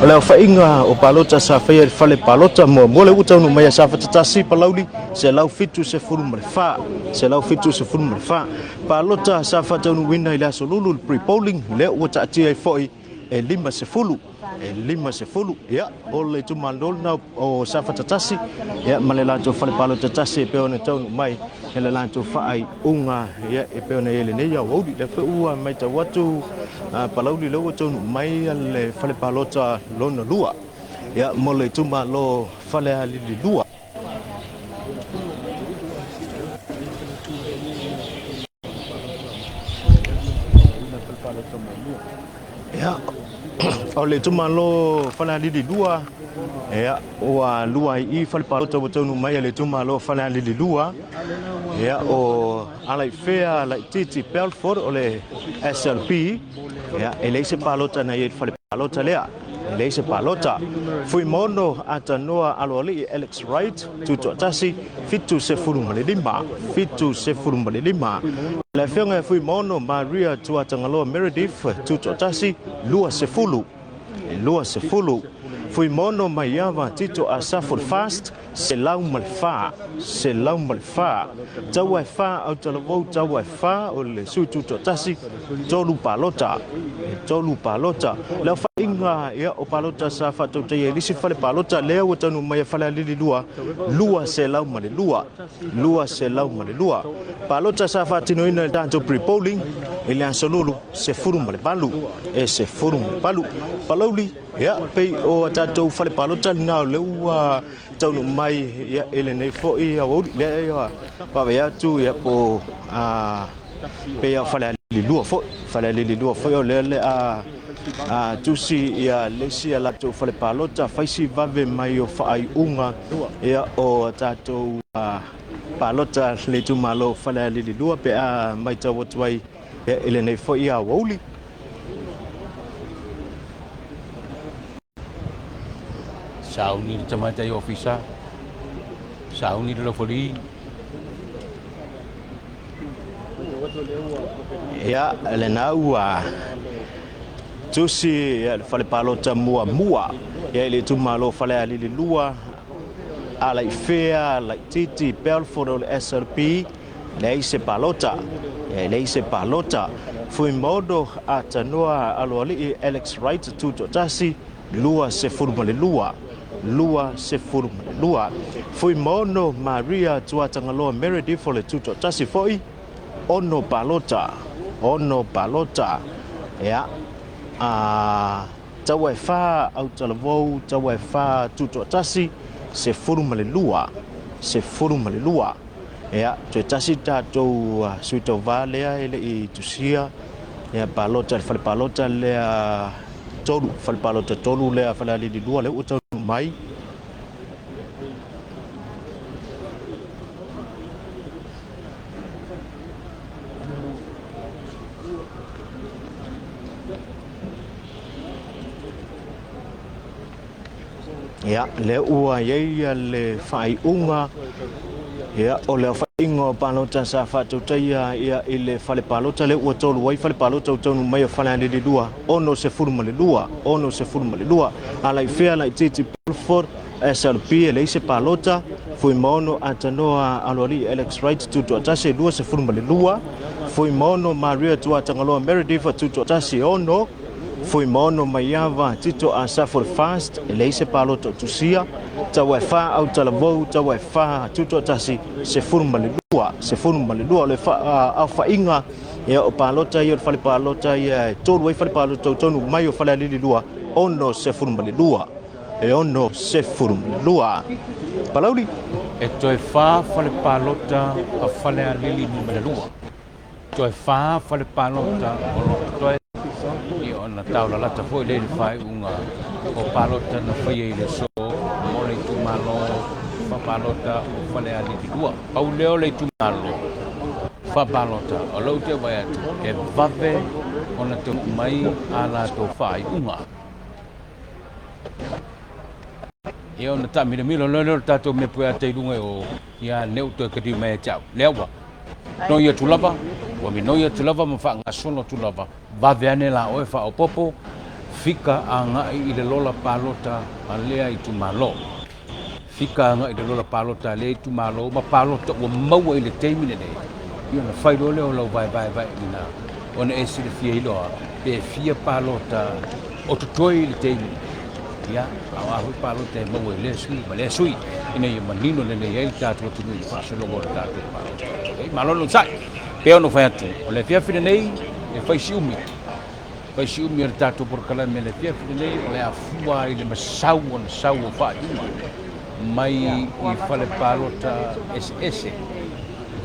le aofaiga o palota sa faia i le fale palota muamua lea ua taunuu mai a Safata 1, Palauli, 174, 174. Palota sa faataunuuina i le Aso Lulu le pre-polling lea ua taatia ai foi e 50, e 50. Ia, o le itumalo lena o Safata 1, ia, ma le latou fale palota tasi e pei ona taunuu mai i le latou faaiuga, ia, e pei ona i ai lenei aoauli. Lea foi ua matau atu Palauli lea ua taunuu mai le fale palota lona lua, ia, mo le itumalo Falealili 2. Ia, o le itumalo Falealili 2, ia, ua lua ai i fale palota ua taunuu mai e le itumalo Falealili 2, ia, o Alaifea Laitiiti Belford o le SLP, ia, e leai se palota na i ai i le fale palota lea. E leai se palota. Fuimaono Atanoa Aloalii Alex Wright, Tutoatasi, 75, 75. Le Afioga ia Fuimaono Maria Tuatagaloa Meredith, Tutoatasi, 20, 20. Fuimaono Maiava Tito Asafo Fast, 104, 104. Taua e wha au talavou, taua e wha o le sui tutoatasi, tolu palota, e tolu palota. Le aofaiga ia o palota sa faatautaia i le isi fale palota lea ua taunuu mai e Falealili 2, 202, 202. Palota sa faatinoina i le tatou pre-polling i le Aso Lulu 18, e 18. Palauli, ia, pei o a tatou fale palota lena o lea ua taunuu mai ia, i lenei foi aoauli. Lea ia vaavaai atu ia po a pei o Falealili 2 foi. Falealili 2 foi o lea le a a tusi ia le isi a latou fale palota fai si vave mai o faaiuga ia o tatou palota le itumalo Falealili 2 pe a matau atu ai i lenei foi aoauli. Sauni le tamaitai ofisa, sauni le lofoli. Ia, lena ua tusi ia le fale palota muamua ia i le itumalo Falealili 2, Alaifea, Laititi, Belford o le SLP, leai se palota, e leai se palota. Fuimaono Atanoa Aloalii Alex Wright Tutoatasi, 22, 22. Fuimaono Maria Tuatagaloa Meredith o le Tutoatasi foi, ono palota, ono palota. Ia, a taua e whā Autalavou, taua e whā Tutoatasi, 12, 12. Ia, toe tasi tatou sui tauva lea e le i tusia, ia palota le fale palota lea tolu, fale palota tolu lea Falealili 2 lea ua taunuu mai. Ia, lea ua i ai le faaiuga ia, o le aofaiga o palota sa faatautaia ia, i le fale palota lea ua tolu ai fale palota ua taunuu mai o Falealili 2, 62, 62. Alaifea Laitiiti Belford, SLP e leai se palota, Fuimaono Atanoa Aloalii Alex Wright Tutoatasi 22, Fuimaono Maria Tuatagaloa Meredith Tutoatasi 6, Fuimaono Maiava, Tito Asafo le Fast, e leai se palota o Tusia, Taua e whā Autalavou, Taua e whā Tutoatasi, 12, 12. O le aofaiga ia o palota ia o le fale palota ia e tolu ai fale palota tau mai o Falealili 2, 62, e 62. Palauli. E toe whā fale palota a Falealili numera 2. Toe whā fale palota o lo totoe i ona taulalata foi lea i le faaiuga o palota na faia i le aso mo le itumalo. Faapalota o Falealili 2. Pau lea o le itumalo faapalota o lea ou te vaai atu e vave ona taunuu mai a latou faaiuga. Ia ona taamilomilo loa lea o le tatou mea pueata i luga i o, ia ne ua toe kaliu mai ia te au. Lea ua minoi atu lava, ua minoi atu lava ma faagasolo atu lava, vave ane la oe faaopoopo, fika agai i le lola palota a lea itumalo. Fika agai i le lola palota a lea itumalo ma palota ua maua i le taimi lenei, ia ona fai loa lea o lau vaevaevaeina ona e silafia ai loa pe fia palota o totoe i le taimi lenei. Ia, a o a foi palota e maua i lea sui ma lea sui, ina ia manino lelei ai le tatou atunuu i le faasologa o le tatou palota. Okay, malo le onosai. Pei ona ou fai atu, o le afiafi lenei e fai si umi, fai si umi o le tatou polokalame i le afiafi lenei, o le a fua i le masau ona sau o faaiuga mai i fale palota eseese i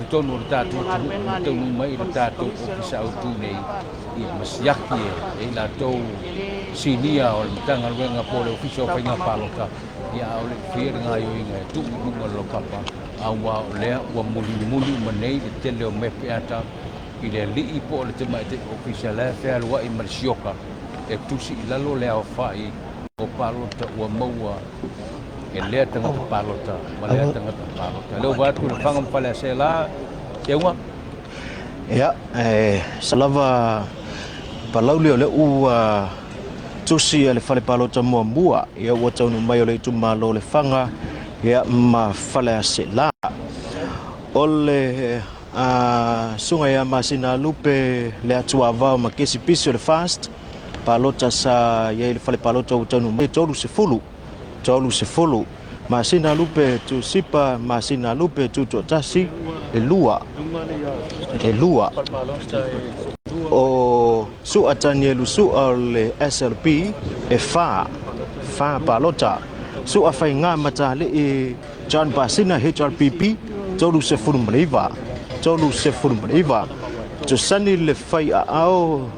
totonu o le tatou atunuu ma taunuu mai i le tatou ofisa autu nei, ia ma siaki e i latou sinia o le Matagaluega po o le Ofisa o Faiga Palota, ia a o le i faia le gaoioiga e tuu i luga o le laupapa, aua o lea ua mulimuli uma nei le tele o mea peata i le alii po o le tamaitai ofisa la e fealuai ma le sioka e tusi i lalo le aofai o palota ua maua e lea tagata palota ma lea tagata palota. Lea ua vaai atu Lefaga ma Faleaseela, Seuga. Ia, e sa lava Palauli o lea ua tusi a le fale palota muamua, ia ua taunuu mai o le itumalo o Lefaga ia ma Faleaseela. O le susuga ia Masinalupe le Atuavao ma Kesi Pisi o le FAST palota sa i ai i le fale palota ua taunuu mai e 30, 30 masina lupe tusipa masina lupe tutoatasi e lua, e lua. O Su'a Tanielu Su'a o le SLP e fa, fa palota. Su'a Faiga Matali'i John Pasina HRPP 39, 39. Tusani le Faiaao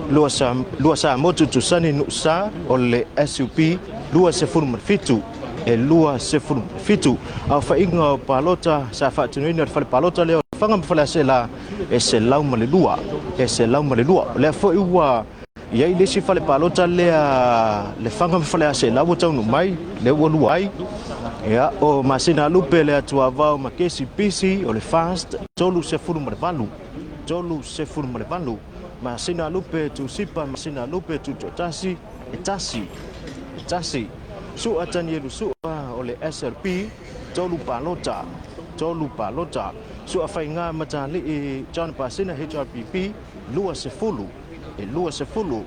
Lua Samotu Tusani Nu'usa o le SUP 27, e 27. Aofaiga o palota sa faatinoina i le fale palota lea o Lefaga ma Faleaseela e 102, e 102. O lea foi ua I ai le isi fale palota lea Lefaga ma Faleaseela ua taunuu mai, lea ua lua ai. Ia, o Masinalupe le Atuavao ma Kesi Pisi o le FAST 38, 38. Masinalupe Tusipa Masinalupe Tutoatasi e tasi, e tasi. Su'a Tanielu Su'a o le SLP, tolu palota, tolu palota. Su'a Faiga Matali'i John Pasina HRPP, 20. E 20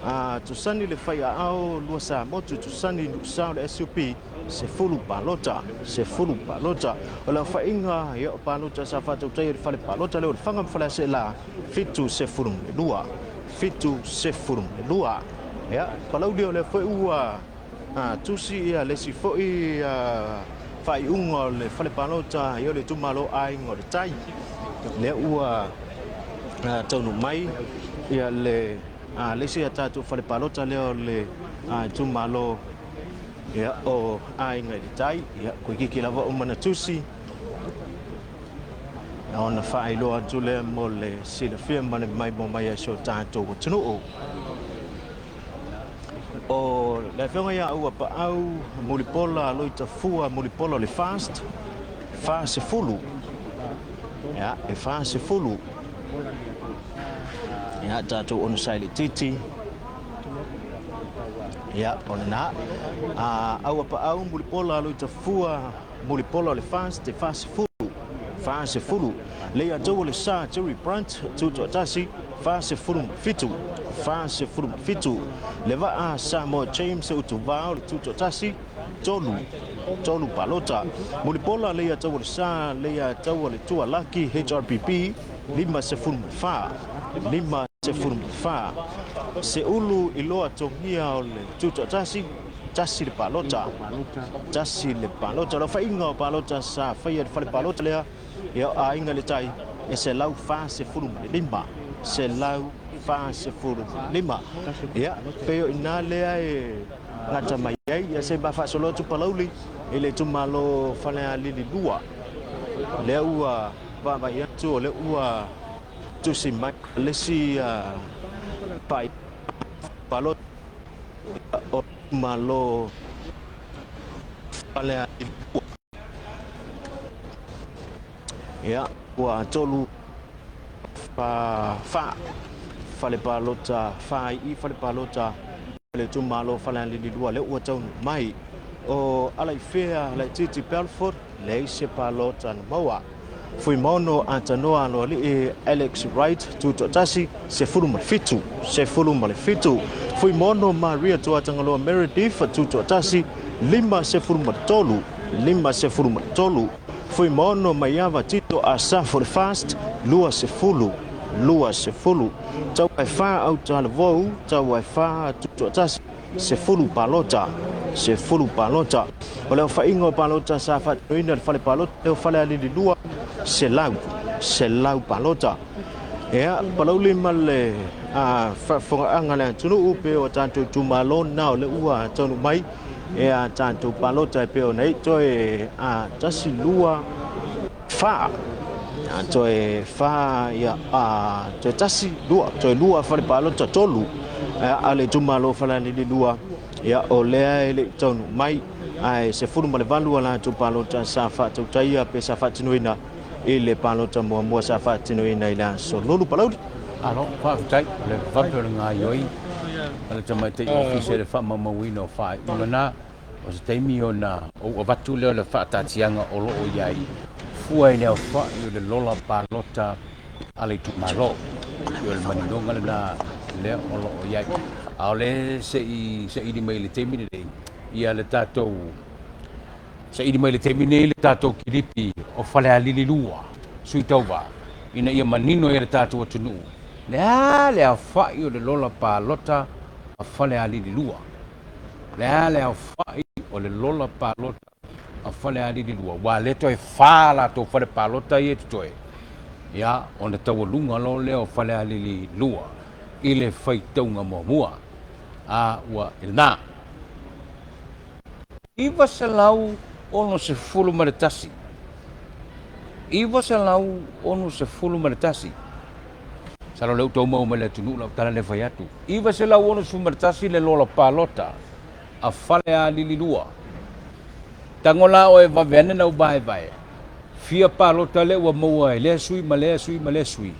a Tusani le Faiaao lua Samotu Tusani Nu'usao le SUP 10 palota 10 palota. O le aofaiga ia o palota sa faatautaia i le fale palota lea o Lefaga ma Faleaseela 72 72. Ia Palauli o lea foi ua tusi ia le isi foi faaiuga o le fale palota ia o le itumalo Aiga o le Tai lea ua taunuu mai ia le le isi a tatou fale palota lea o le itumalo ia o Aiga i le Tai. Ia toeitiiti lava uma ona tusi ona faailoa atu lea mo le silafia ma le maimoa mai a si o tatou atunuu. O le afioga ia Auapaau Mulipola Loitafua Mulipola o le FAST, 40. Ia, e 40. Ia, tatou onosai laitiiti. Ia, o lena. Auapaau Mulipola Loitafua Mulipola o le FAST, e 40. 40. Leiatou o le Sa Jerry Brunt, Tutoatasi, 47, 47. Le vaa Samoa James Utuvao, le Tutoatasi, 3, 3 palota. Mulipola Leiatou o le Sa Leiatou o le Tualaki HRPP, 54, 54. Seulu Iloa Togia o le Tutoatasi, tasi le palota, tasi le palota. O le aofaiga o palota sa faia i le fale palota lea, ia o Aiga i le Tai, e 145, 145. Ia, pei o i ina lea e gata mai ai. Ia se i faasolo atu Palauli i le itumalo Falealili 2. Lea ua vaavaai atu o lea ua tusi mai le isi pai palota o le itumalo Falealili 2. Ia, ua 3 fa fale palota fa i fale palota le itumalo Falealili 2 lea ua taunuu mai. O Alaifea Laitiiti Belford, leai se palota na maua. Fuimaono Atanoa Aloalii Alex Wright, tutoatasi, 17, 17. Fuimaono Maria Tuatagaloa Meredith, tutoatasi, 53, 53. Fuimaono Maiava Tito Asafo the First, 20, 20. Tauaefā Autalavou, Tauaefā Tutoatasi, 10 palota, 10 palota. O le aofaiga o palota sa faatinoina i le fale palota lea o Falealili 2, 100, 100 palota. Ia, Palauli ma le faafofogaaga a le atunuu pe o tatou itumalo na o lea ua taunuu mai e a tatou palota e pei ona i toe a, tasi, lua, fa. A, toe fa, ia, a, toe tasi, lua, toe lua fale palota, tolu, a, a le itumalo Falealili 2, ia, o lea e le i taunuu mai, ae 18 a latou palota sa faatautaia pe sa faatinoina i le palota muamua sa faatinoina i le aso Lulu. Palauli. Alo, faafetai, o le vave o le gaoioi a le tamaitai ofisa i le faamaumauina o faaiuga na. O se taimi ona ou avatu lea o le faataatiaga o lo o i ai fua i le aofai o le lola palota a le itumalo. O le maninoga lena lea o lo o i ai. A o le se i saili mai i le taimi lenei ia le tatou saili mai i le taimi nei le tatou kilipi o Falealili 2, Sui Tauva, ina ia manino ai le tatou atunuu le a le aofai o le lola palota a Falealili 2. Le a le aofai o le lola palota a Falealili 2, ua le toe fa latou fale palota ia e totoe, ia, ona taualuga loa lea o Falealili 2 i le faitauga muamua. A ua i lena. 961, 961, Masalo o lea ua outou maua mai le atunuu lau tala lea e fai atu. 961 le lola palota a Falealili 2. Tago la oe vave ane lau vaevae, fia palota lea ua maua e lea sui ma lea sui ma lea sui,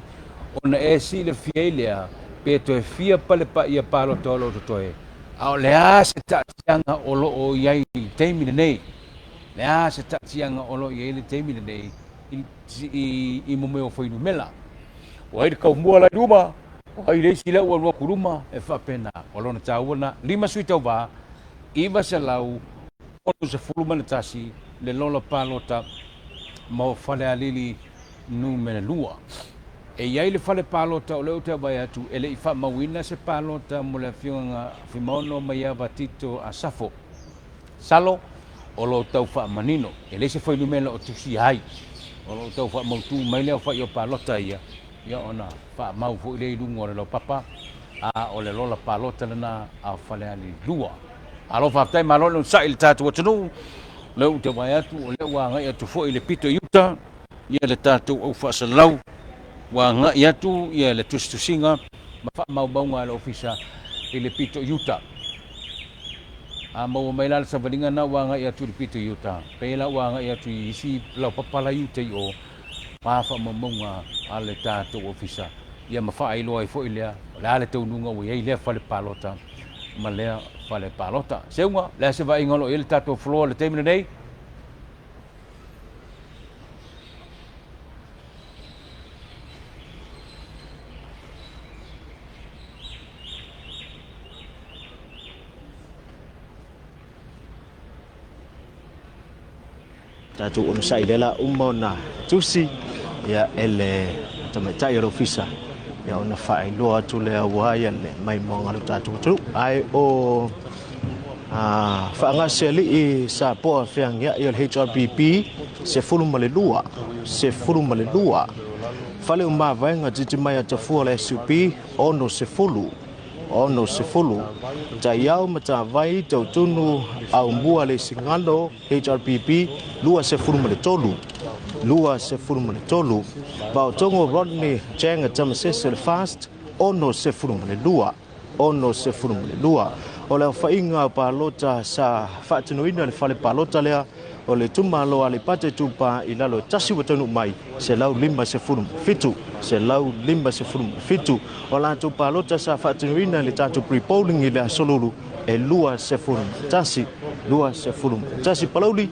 ona e silafia ai lea pe toe fia pale paia palota o lo o totoe, a o le a se taatiaga o lo o i ai i le taimi lenei, le a se taatiaga o lo o i ai i le taimi lenei i mo mea o fuainumera. O ai le kaumua la i luma, o ai le isi lea ua alu atu i luma, e faapena. O lona taua lena, 5 sui tauva, 961 le lola palota mo Falealili numera 2. E i ai le fale palota o lea ou te vaai atu e le i faamauina se palota mo le Afioga Fuimaono Maiava Tito Asafo. Salo, o lo o tau faamanino, e leai se fuainumera o tusia ai. O lo o tau faamautu mai le aofai o palota ia, ia ona faamau foi lea i luga o le laupapa, a o le lola palota lena a Falealili 2. Malo faafetai, malo le onosai i le tatou atunuu. O lea ou te vaai atu, o lea ua agai atu foi i le pito i uta, ia le tatou au faasalau, ua agai atu ia le tusitusiga ma faamaumauga a le ofisa i le pito i uta. A maua mai la le savaliga lena ua agai atu i le pito i uta, pei la ua agai atu i isi laupapa la i uta i o, pa faamaumauga a le tatou ofisa, ia ma faailoa ai foi lea, o le a le taunuuga ua i ai lea fale palota ma lea fale palota. Seuga, o le a se vaaiga o lo o i ai le tatou floor i le taimi lenei? Tatou onosai lea la uma ona tusi ia e le tamaitai o le ofisa ia ona faailoa atu lea ua ia le maimoaga o le tatou atunuu. Ae o Faagase Alii sa poa feagiai o le HRPP 12, 12. Fale o Mavaega Titi Mai Atafua o le SUP 60. 60. Taiao Matavai Tautunu Aumua Leisigalo HRPP 23. 23. Vaotogo Rodney Chang Tamasese le Fast 62. 62. O le aofaiga o palota sa faatinoina i le fale palota lea o le itumalo o Aleipata Itupa i Lalo e tasi ua taunuu mai, 157, 157. O latou palota sa faatinoina i le tatou pre-polling i le Aso Lulu e 21, 21. Palauli,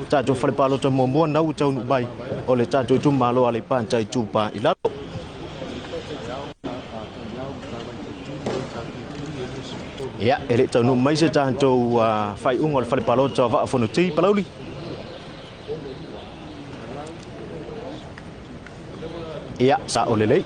tatou fale palota muamua na ua taunuu mai o le tatou itumalo o Aleipata Itupa i Lalo. Ia, e le i taunuu mai se tatou faaiuga o le fale palota o Vaa Fonoti, Palauli. Ia, sao lelei.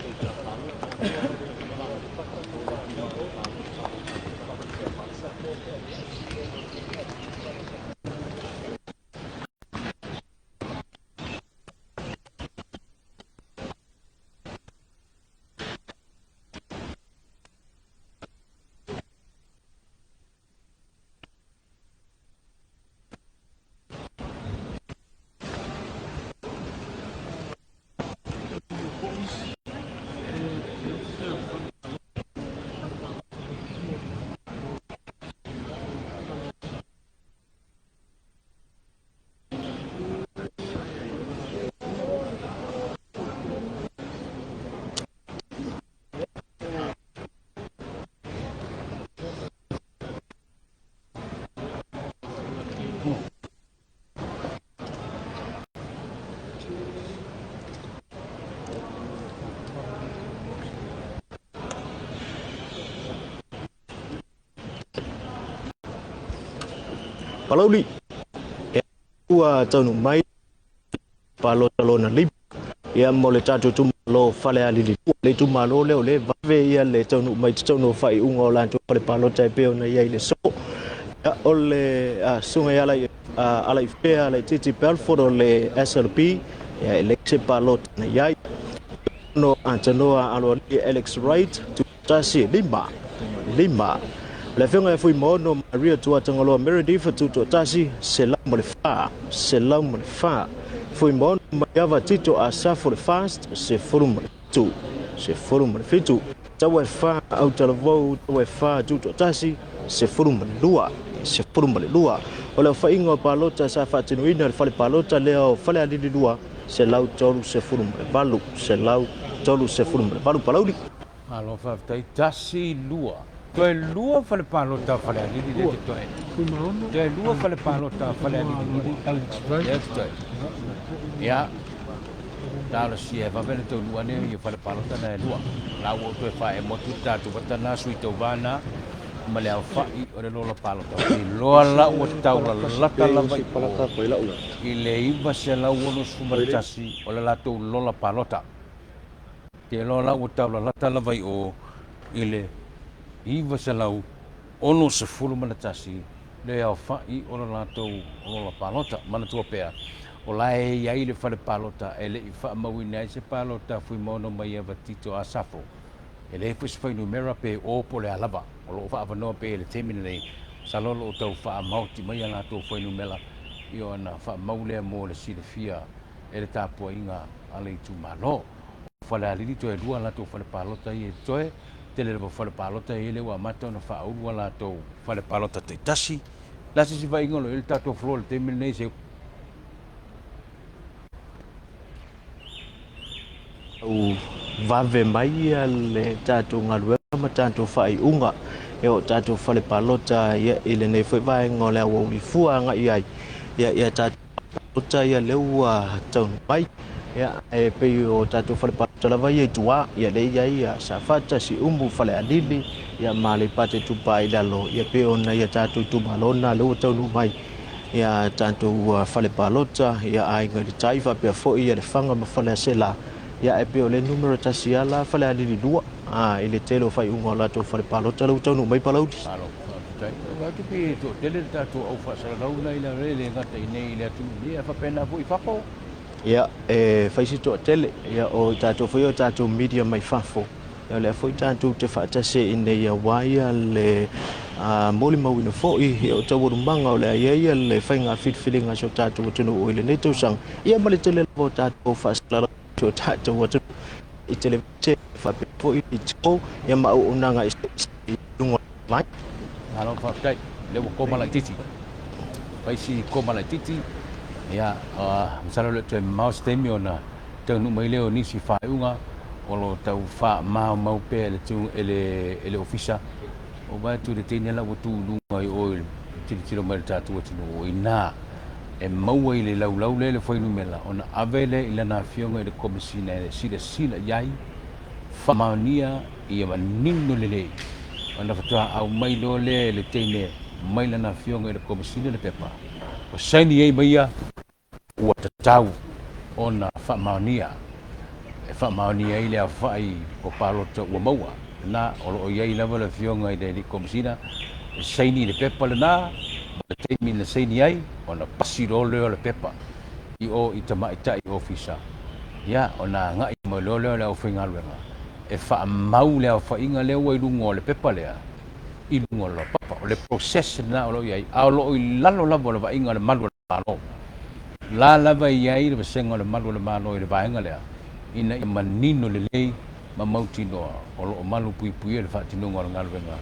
Palauli, e ua taunuu mai palota lona lima ia mo le tatou itumalo Falealili 2. Le itumalo lea o lea e vave ia le taunuu mai totonu o faaiuga o latou fale palota e pei ona i ai le aso. Ia, o le susuga ia Alaifea Alaititi Belford o le SLP, ia e leai se palota na i ai. No Atanoa Aloalii Alex Wright, tasi e lima, lima. O le afioga ia Fuimaono Maria Tuatagaloa Meredith, tutoatasi, 104, 104. Fuimaono Maiava Tito Asafo le Fast, 17, 17. Taua e whā Autalavou, taua e whā tutoatasi, 12, 12. O le aofaiga o palota sa faatinoina i le fale palota lea o Falealili 2, 138, 138 Palauli. Malo faafetai. Tasi, lua. Toe lua fale palota a Falealili lea totoe. Toe lua fale palota a Falealili lua lea totoe. Ia, talosia e vave ona taunuu ane ia fale palota na e lua. La ua ou toe faaemo atu le tatou vata na, sui tauva na, ma le aofai o le lola palota. Ou te iloa la ua taulalata lava i o i le 961 o le latou lola palota. Te iloa la ua taulalata lava i o i le 961 le aofai o le latou lola palota. Manatua pea, o la e i ai le fale palota e le i faamauina ai se palota a Fuimaono Maiava Tito Asafo. E leai foi se fuainumera pe o po o le a lava. O lo o faaavanoa pea i le taimi lenei, masalo o lo o tau faamaoti mai a latou fuainumera ia ona faamau lea mo le silafia e le tapuaiga a le itumalo. O Falealili toe lua a latou fale palota ia i toe, tele lava o fale palota ia lea ua amata ona faaulu a latou fale palota taitasi. O le a se isi vaaiga o lo o i ai le tatou floor i le taimi lenei se Tau vave mai ia le tatou galuega ma tatou faaiuga ia o tatou fale palota ia i lenei foi vaega o le aoauli fua agai i ai ia ia tatou palota ia lea ua taunuu mai. Ia, e pei o tatou fale palota lava ia i tua, ia lea e i ai ia Safata, Siumu, Falealili, ia ma Aleipata Itupa i lalo, ia pei ona ia tatou itumalo na lea ua taunuu mai ia tatou fale palota, ia Aiga i le Tai faapea foi ia Lefaga ma Faleaseela, ia ae pei o lea numera tasi lava la Falealili 2, a, i le tele o faaiuga o latou fale palota lea ua taunuu mai Palauli. Malo, faafetai. Ou atu pe toatele le tatou au faasalalau na i le le gata i nei i le atunuu nei, ae faapena foi i fafo. Ia, e fai si toatele, ia o i tatou foi o tatou media mai fafo, Ia o lea foi tatou te faatasi ai ina ia aua ia le molimauina foi ia o taualumaga o le a i ai le faiga filifiliga a si o tatou atunuu i lenei tausaga, ia ma le tele lava o tatou faasalalauga i si o tatou atunuu i televise faapea foi i radio ia ma auaunaga eseese i luga o le vai. Malo faafetai, lea ua koma laitiiti. Fai si koma laitiiti, ia, masalo e le o toe mamao se taimi ona taunuu mai lea o nisi faaiuga o lo o tau faamaumau pea e le, e le, e le ofisa. Ua vaai atu i le teine la ua tu i luga i o i le tilotilo mai i le tatou atunuu, o i ina e maua i le laulau lea le fuainumera ona ave lea i lana afioga i le Komesina e silasila i ai, faamaonia ia manino lelei ona faatoa aumai loa lea e le teine mai lana afioga i le Komesina le pepa ua saini ai ma ia ua tatau ona faamaonia e faamaonia ai le aofai o palota ua maua. Lena, o lo o i ai lava le Afioga i le Alii Komesina e saini i le pepa lena, ma le taimi na saini ai, ona pasi loa lea o le pepa i o i tamaitai ofisa, ia, ona agai mai loa lea o le aufaigaluega e faamau le aofaiga lea ua i luga o le pepa lea i luga o le laupapa. O le process lena o lo o i ai, a o lo o i lalo lava o le vaaiga a le Malu o le Malo. O la lava e i ai le vasega o le Malu o le Malo i le vaega lea, ina ia manino lelei ma mautinoa o lo o malu puipuia le faatinoga o le galuega a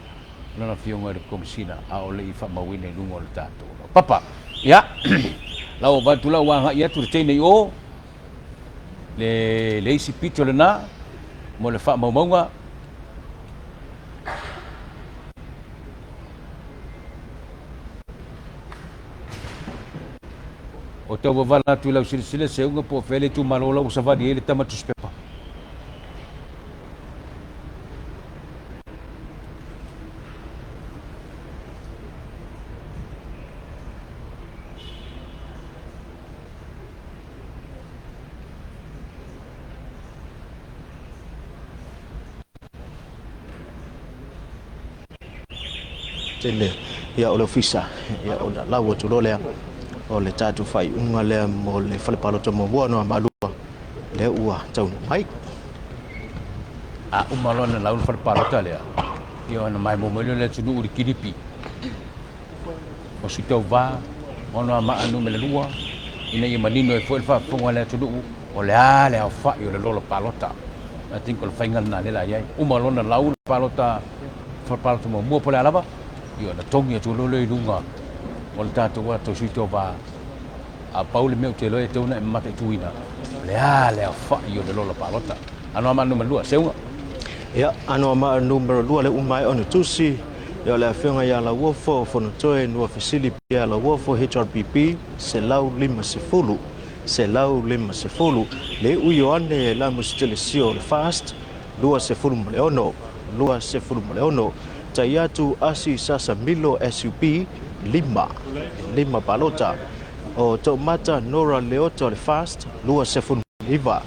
Lana Afioga i le Komesina a o le i faamauina i luga o le tatou laupapa. Ia, la ua avatu la ua agai atu le teine i o, le, le isi pito lena mo le faamaumauga. O tau wavala atu i lau silasila Seuga po o fea le itumalo la ua savali ai le tama tusipepa. Tele ia o le ofisa ia ona lau atu loa lea o le tatou faaiuga lea mo le fale palota muamua Anoamaa 2 lea ua taunuu mai. A uma loa ona lau le fale palota lea, ia ona maimoa mai lea o le atunuu i le kilipi o Sui Tauva o Anoamaa 2, ina ia manino ai foi le faafofoga a le atunuu o le a le aofai o le lola palota. I think o le faiga lena lea la i ai. Uma loa ona lau le palota, fale palota muamua po o le a lava, ia ona togi atu loa lea i luga o le tatou ato Sui Tauva. A pau le mea ou te iloa e tatau ona e mataituina, o le a le aofai o le lola palota. Anoamaa 2, Seuga. Ia, Anoamaa 2 lea ua maea ona tusi, ia o le Afioga ia Lauofo Fonotoe Nuafesili Pierre Lauofo HRPP 150, 150. Le iu Ioane Lamusitele Sio o le FAST 26, 26. Tai atu Asi Sasa Milo SUP 5, 5 palota. O Toomata Nora Leota o le FAST 29,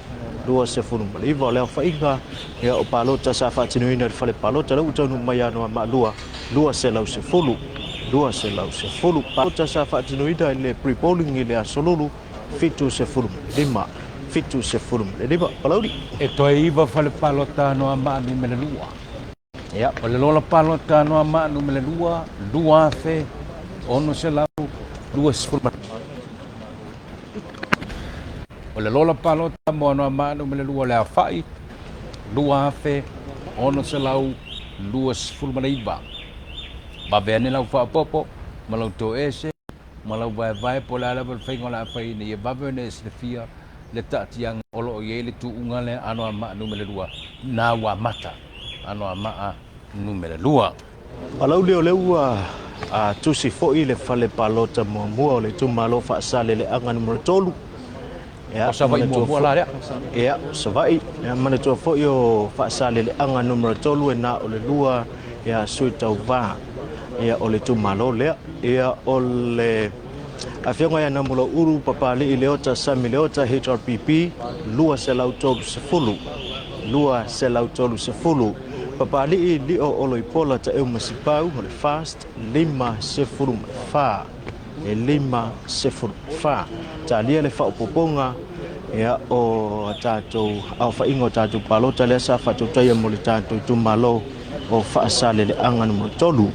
29. O le aofaiga ia o palota sa faatinoina i le fale palota lea ua taunuu mai ia Anoamaa 2, 210, 210. Palota sa faatinoina i le pre-polling i le aso Lulu 75, 75. Palauli. E toe 9 fale palota Anoamaa 2. Ia. O le lola palota Anoamaa 2, 2,620. O le lola palota mo Anoamaa 2 o le aofai 2,629. Vave ane lau faaopoopo ma lau toese ma lau vaevae po o le a lava le faiga o le a fai ina ia vave ona e silafia le taatiaga o lo o i ai le tuuga lea Anoamaa 2 na ua amata Anoamaa 2. Palauli o lea ua tusi foi le fale palota muamua o le itumalo Faasaleleaga numera 3. Ia, o Savaii muamua la lea. Ia, Savaii. Ia, manatua foi o Faasaleleaga numera 3 e na o le lua ia sui tauva ia o le itumalo lea. Ia, o le Afioga ia Namulauulu Papali'i Leota Sami Leota HRPP 230, 230. Papali'i Lio Oloipola Taeu Masipau o le FAST 54, e 54. Talia le faaopoopoga Ia, o tatou aofaiga o tatou palota lea sa faatautaia mo le tatou itumalo o Faasaleleaga numera 3.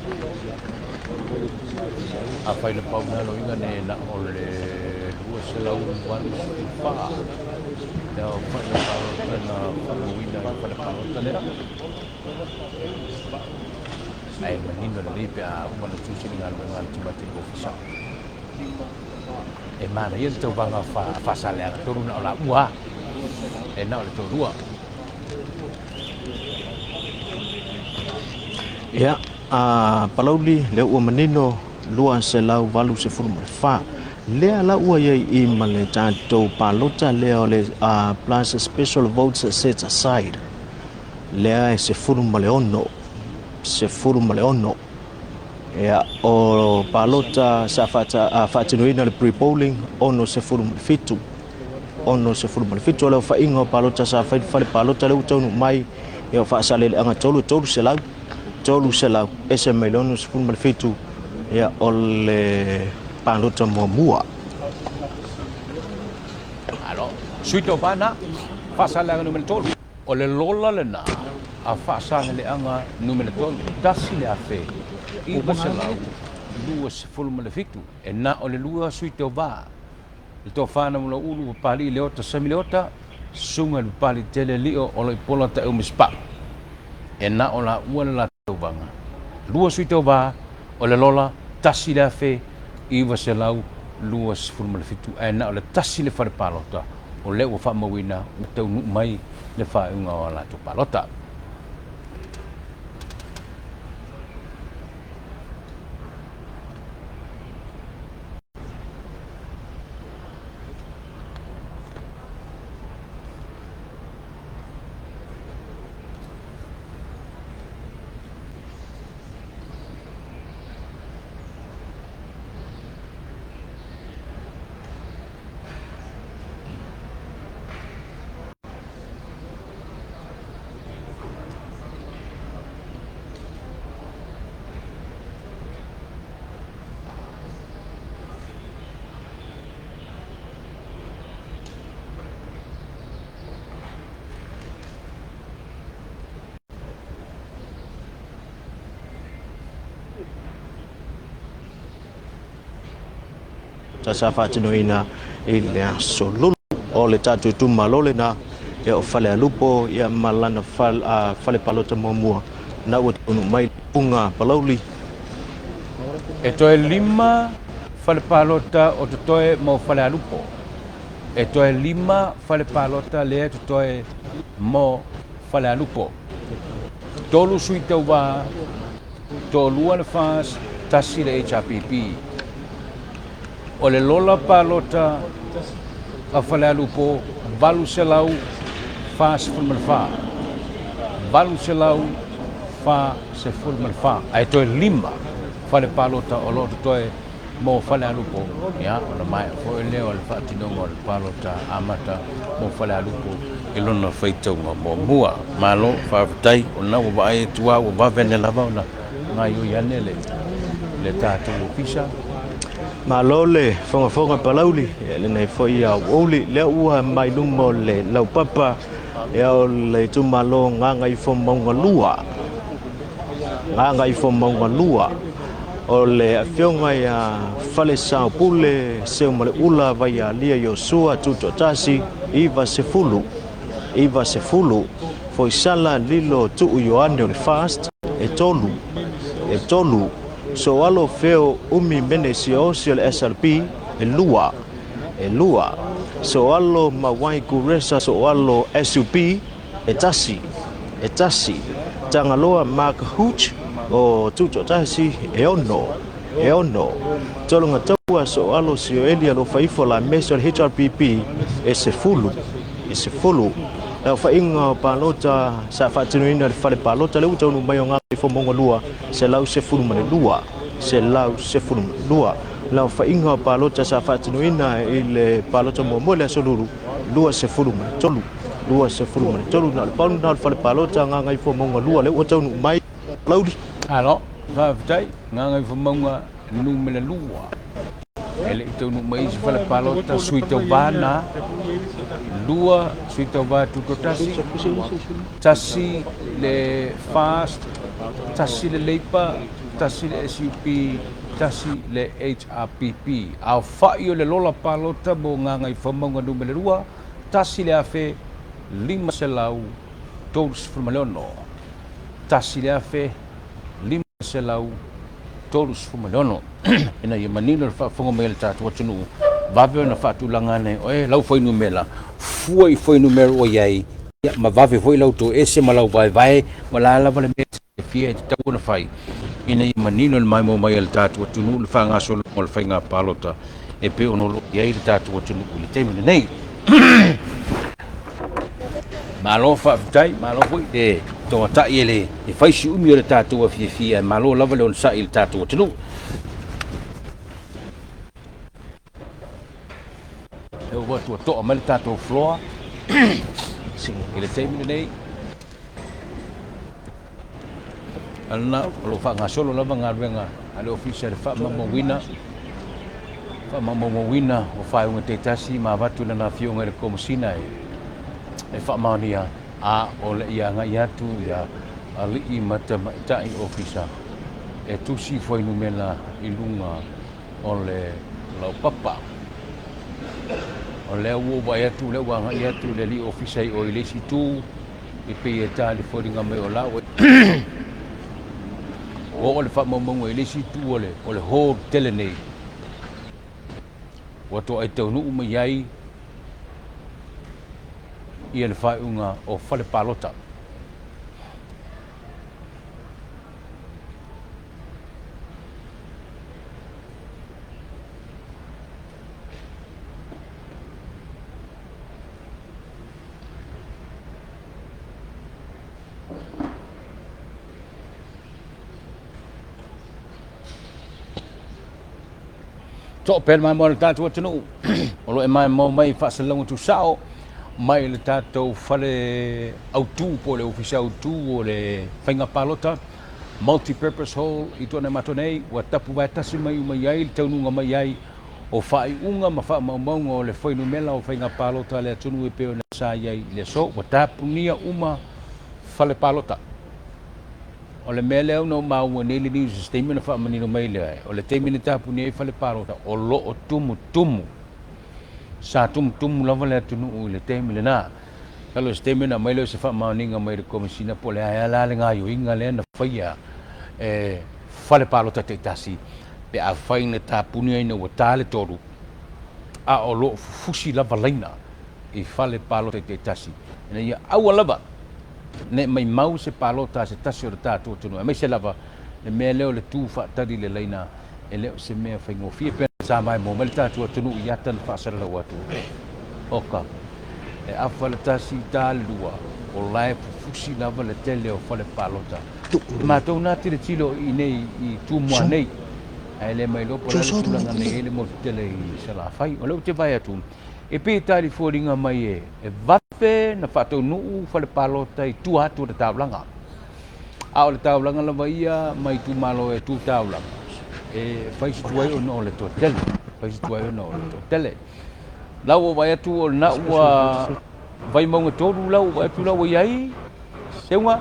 Afai na pau na loiga ne na o le 284 le aofai o palota na faamauina i le fale palota lea. Ae manino lelei pe a uma ona tusi le galuega a le Timati i le Ofisa. E manaia le tauvaga a Faasaleleaga 3 na o laua e na o le toalua. Ia, a Palauli, lea ua manino 284. Lea la ua i ai i ma le tatou palota lea o le plus special votes set aside. Lea e 16, 16. Ia, o palota sa faatinoina le pre-polling, 67. 67 o le aofaiga o palota sa fai i le fale palota lea ua taunuu mai, ia o Faasaleleaga 3, 300, 300, ese mai le 67, ia o le palota muamua. Malo. Sui tauva na, Faasaleleaga numera 3. O le lola lena a Faasaleleaga numera 3, 1927, e na o le lua sui tauva. Le tofa na Mulaulu, Papalii Leota, Sami Leota, susuga i le Papalii tele Lio o Loipola Taeu Mispa. E na o laua le latou tauvaga. Lua sui tauva o le lola 1927 ae na o le tasi le fale palota o lea ua faamauina ua taunuu mai le faaiuga o a latou palota. Sa faatinoina i le aso Lulu o le tatou itumalo lena ia o Falealupo ia ma lana fale palota muamua na ua taunuu mai le Palauli. E toe lima fale palota o totoe mo Falealupo. E toe lima fale palota lea totoe mo Falealupo. Tolu sui tauva, toalua le FAS, tasi le HRPP. O le lola palota a Falealupo, 844. 844. Ae toe lima fale palota o lo o totoe mo Falealupo. Ia, ona maea foi lea o le faatinoga o le palota amata mo Falealupo i lona faitauga muamua. Malo, faafetai, o lena ua vaai atu lava ua vave ane lava ona gaoioi ane le tatou ofisa. Malo le fogafoga Palauli, ia lenei foi aoauli, lea ua mai luma o le laupapa, ia o le itumalo Gagaifomauga 2. Gagaifomauga 2, o le afioga ia Falesaopule Seumaleula Vaialia Iosua Tutoatasi, 90, 90, Foisala Lilo Tuu Ioane o le Fast, e 3, e 3, Soalo Feo Umi Mene Siaosi o le SLP, e 2, e 2, Soalo Mawai Kuresa Soalo SUP, e 1, e 1, Tagaloa Mark Hooch o Tutoatasi, e 6, e 6, Tologataua Soalo Sioeli Alofaifo la Mesa o le HRPP, e 10, e 10. Le aofaiga o palota sa faatinoina le fale palota le ua taunuu mai o Gagaifomauga 2, 112, 112. Le aofaiga o palota sa faatinoina i le palota muamua i le aso Lulu, 23, 23. Na o le pau lena o le fale palota Gagaifomauga 2 lea ua taunuu mai Palauli. Alo, faafetai, Gagaifomauga numera 2. E le i taunuu mai isi fale palota sui tauva na. Lua Sui Tauvae Tutoatasi, tasi le FAST, tasi le Labour, tasi le SUP, tasi le HRPP. Aofa'i o le lola palota mo Gagaifomauga Numera 2, 1536. 1536. Ina ia manino le faafofoga mai a le tatou atunuu, vave ona faatulaga nei oe lau fuainumera, fua i fuainumera ua i ai, ia, ma vave foi lau toese ma lau vaevae, ma la lava le mea e fia e tatau ona fai, ina ia manino le maimoa mai a le tatou atunuu le faagasologa o le faiga palota e pei ona o lo o i ai le tatou atunuu i le taimi lenei. Malo faafetai, malo foi le toatai e le e fai si umi o le tatou afiafi ae malo lava le onosai i le tatou atunuu. E ua tua toa mai le tatou floor i le taimi lenei. Alana, o lo o faagasolo lava galuega a le Ofisa i le faamaumauina faamaumauina o faaiuga taitasi ma avatu i lana afioga i le Komesina e, e faamaonia a o le i agai atu ia alii ma tamaitai ofisa e tusi fuainumera i luga o le laupapa. O lea ua ou vaai atu, lea ua agai atu le alii ofisa i o i le isi itu, e pei e ta le foliga mai o la ua oo le faamaumauga i le isi itu o le, o le hall tele nei ua toai taunuu mai ai ia le faaiuga o fale palota. To'a pea le maimoa a le tatou atunuu o lo o e maimoa mai i faasalalauga tuusao mai le tatou fale autu po o le ofisa autu o le faiga palota Multi-Purpose Hall i Tuanaimato nei ua tapu vaetasi mai uma i ai le taunuuga mai ai o faaiuga ma faamaumauga o le fuainumera o faiga palota a le atunuu e pei ona sa i ai i le aso ua tapunia uma fale palota. O le mea lea na ou maua nei le news i se taimi ona faamanino mai lea, o le taimi na tapunia ai fale palota o lo o tumutumu. Sa tumutumu lava le atunuu i le taimi lena. Masalo o se taimi ona aumai lea o se faamaoniga mai le Komesina po o le a ea la le gaoioiga lea na faia e fale palota taitasi pe afai na tapuni ai ina ua ta le tolu a o lo o fufusi lava laina i fale palota taitasi ina ia aua lava ne i maimau se palota a se tasi o le tatou atunuu aemaise lava le mea lea o le tu faatali i le laina e le o se mea faigofie pe sa maimoa mai le tatou atunuu i ata na faasalalau atu oka e afa le tasi ta le lua o la e fufusi lava le tele o fale palota matou na tilotilo i nei i Tumua nei ae le mailoa po o le a le tulaga na i ai le motu tele i Salafai o lea ou te vaai atu e pei e talifoliga mai e vave na faataunuu fale palota i tua atu o le taulaga. A o le taulaga lava ia ma itumalo e tu taulaga, e fai si tuai ona o le toatele, fai si tuai ona o le toatele. La ua vaai atu o lena ua Vaimauga 3 la ua vaai atu la ua i ai Seuga.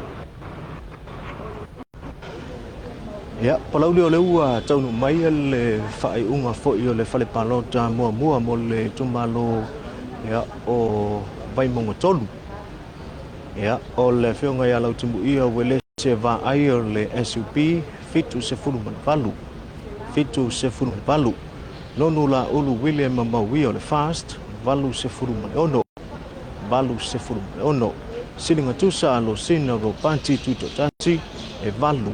Ia, Palauli o lea ua taunuu mai le faaiuga foi o le fale palota muamua mo le itumalo ia, o Vaimauga 3. Ia, o le afioga ia Lautimuia Uelese Vaai o le SUP 78, 78. Nonu Laulu William Mauia o le FAST 86, 86. Siliga tusa a Losina Ropati Tuitoatasi e 8,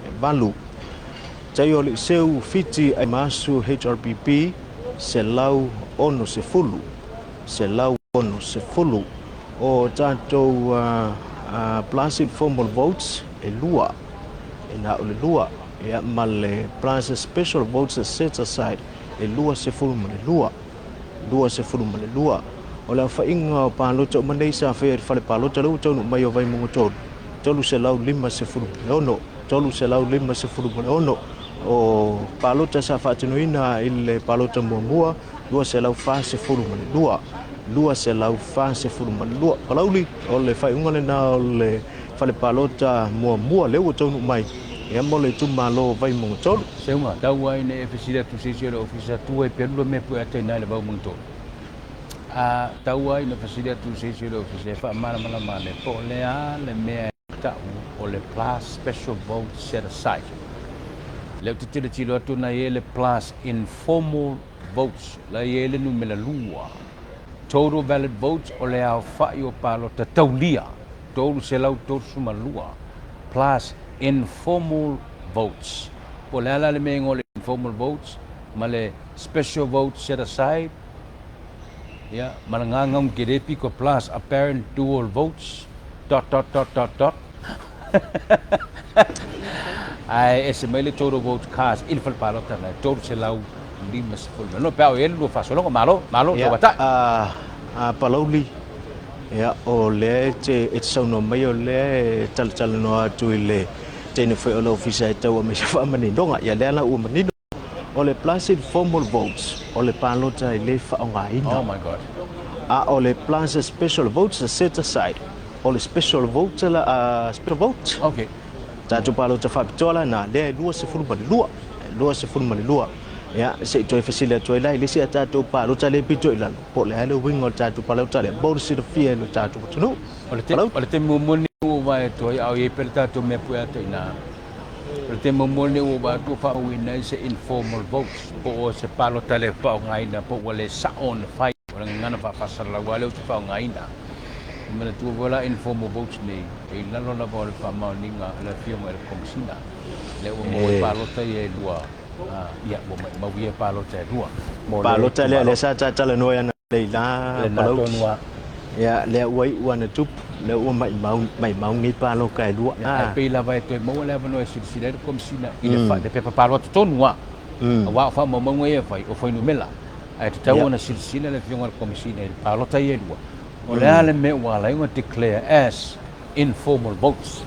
e 8. Taio Aliiseu Fiti Aimasu HRPP 160, 160. O tatou Placid Formal Votes e lua, e na o le lua, ia ma le plus Special Votes Set Aside e 22, 22. O le aofaiga o palota uma nei sa faia i le fale palota lea ua taunuu mai o Vaimauga 3, 356, 356 o palota sa faatinoina i le palota muamua 242, 242. Palauli, o le faaiuga lena o le fale palota muamua lea ua taunuu mai ia mo le itumalo o Vaimauga 3. Seuga, tau ai nei e fesili atu se isi o le ofisa tua i pelula mea pue ata ina i le Vaimauga 3. A tau ai na fesili atu se isi o le ofisa e faamalamalama ane po o le a le mea e tau o le plus special vote set aside. Lea ou te tilotilo atu na i ai le plus informal votes, la i ai le numera lua. Total valid votes o le aofa'i o palota taulia, 332, plus informal votes. Po o le a la le mea igoa o le informal votes ma le special votes set aside, ia, ma le gagau tele piko plus apparent dual votes, dot, dot, dot, dot, dot. Ae ese mai le total votes cast i le fale palota na e 350. No, pe a o i ai le lua faasologa, malo, malo, Ia, tau atai. a, a Palauli, ia, o lea e te, e te saunoa mai o lea e talatalanoa atu i le teine foi o le ofisa e tau aumai se faamaninoga. Ia, lea la ua manino. O le plus informal votes, o le palota e le faaaogaina. Oh my God. A o le plus special votes set aside, o le special vote la, uh, special vote. Okay. Tatou palota faapitoa la na, lea e 22, 22. Ia, se i toe fesili atu ai la i le isi a tatou palota le pito i lalo, po o le a le uiga o le tatou palota lea, mo le silafia e lo tatou atunuu. O le te, o le taimi muamua lenei ua ou vaai atu ai, a o i ai pea le tatou mea pue ata i ina. O le taimi muamua lenei ua ou vaai atu ua faamauina ai se informal votes, po o se palota le faaaogaina, po ua le sao ona fai. O le gagana faafaasalalau lava lea ou te faaaogaina. E manatua foi la informal votes nei, e i lalo lava o le faamaoniga a le Afioga i le Komesina. Lea ua maua ai palota ia e lua, ia, ua maumau ia palota e lua mo le Palota lea, lea sa talanoa ai Leila Palauli. Ia, lea ua iu ana tupu, lea ua maimau, maimau nei paloka e lua. Ia, ae pei lava e toe maua le avanoa e silasila ai le Komesina i le, le pepa palota tonu lava. Aua o faamaumauga ia e fai, o fuainumera. Ae tatau ona silasila le Afioga i le Komesina i le palota ia e lua, o le a le mea ua ala ai ona declare as informal votes.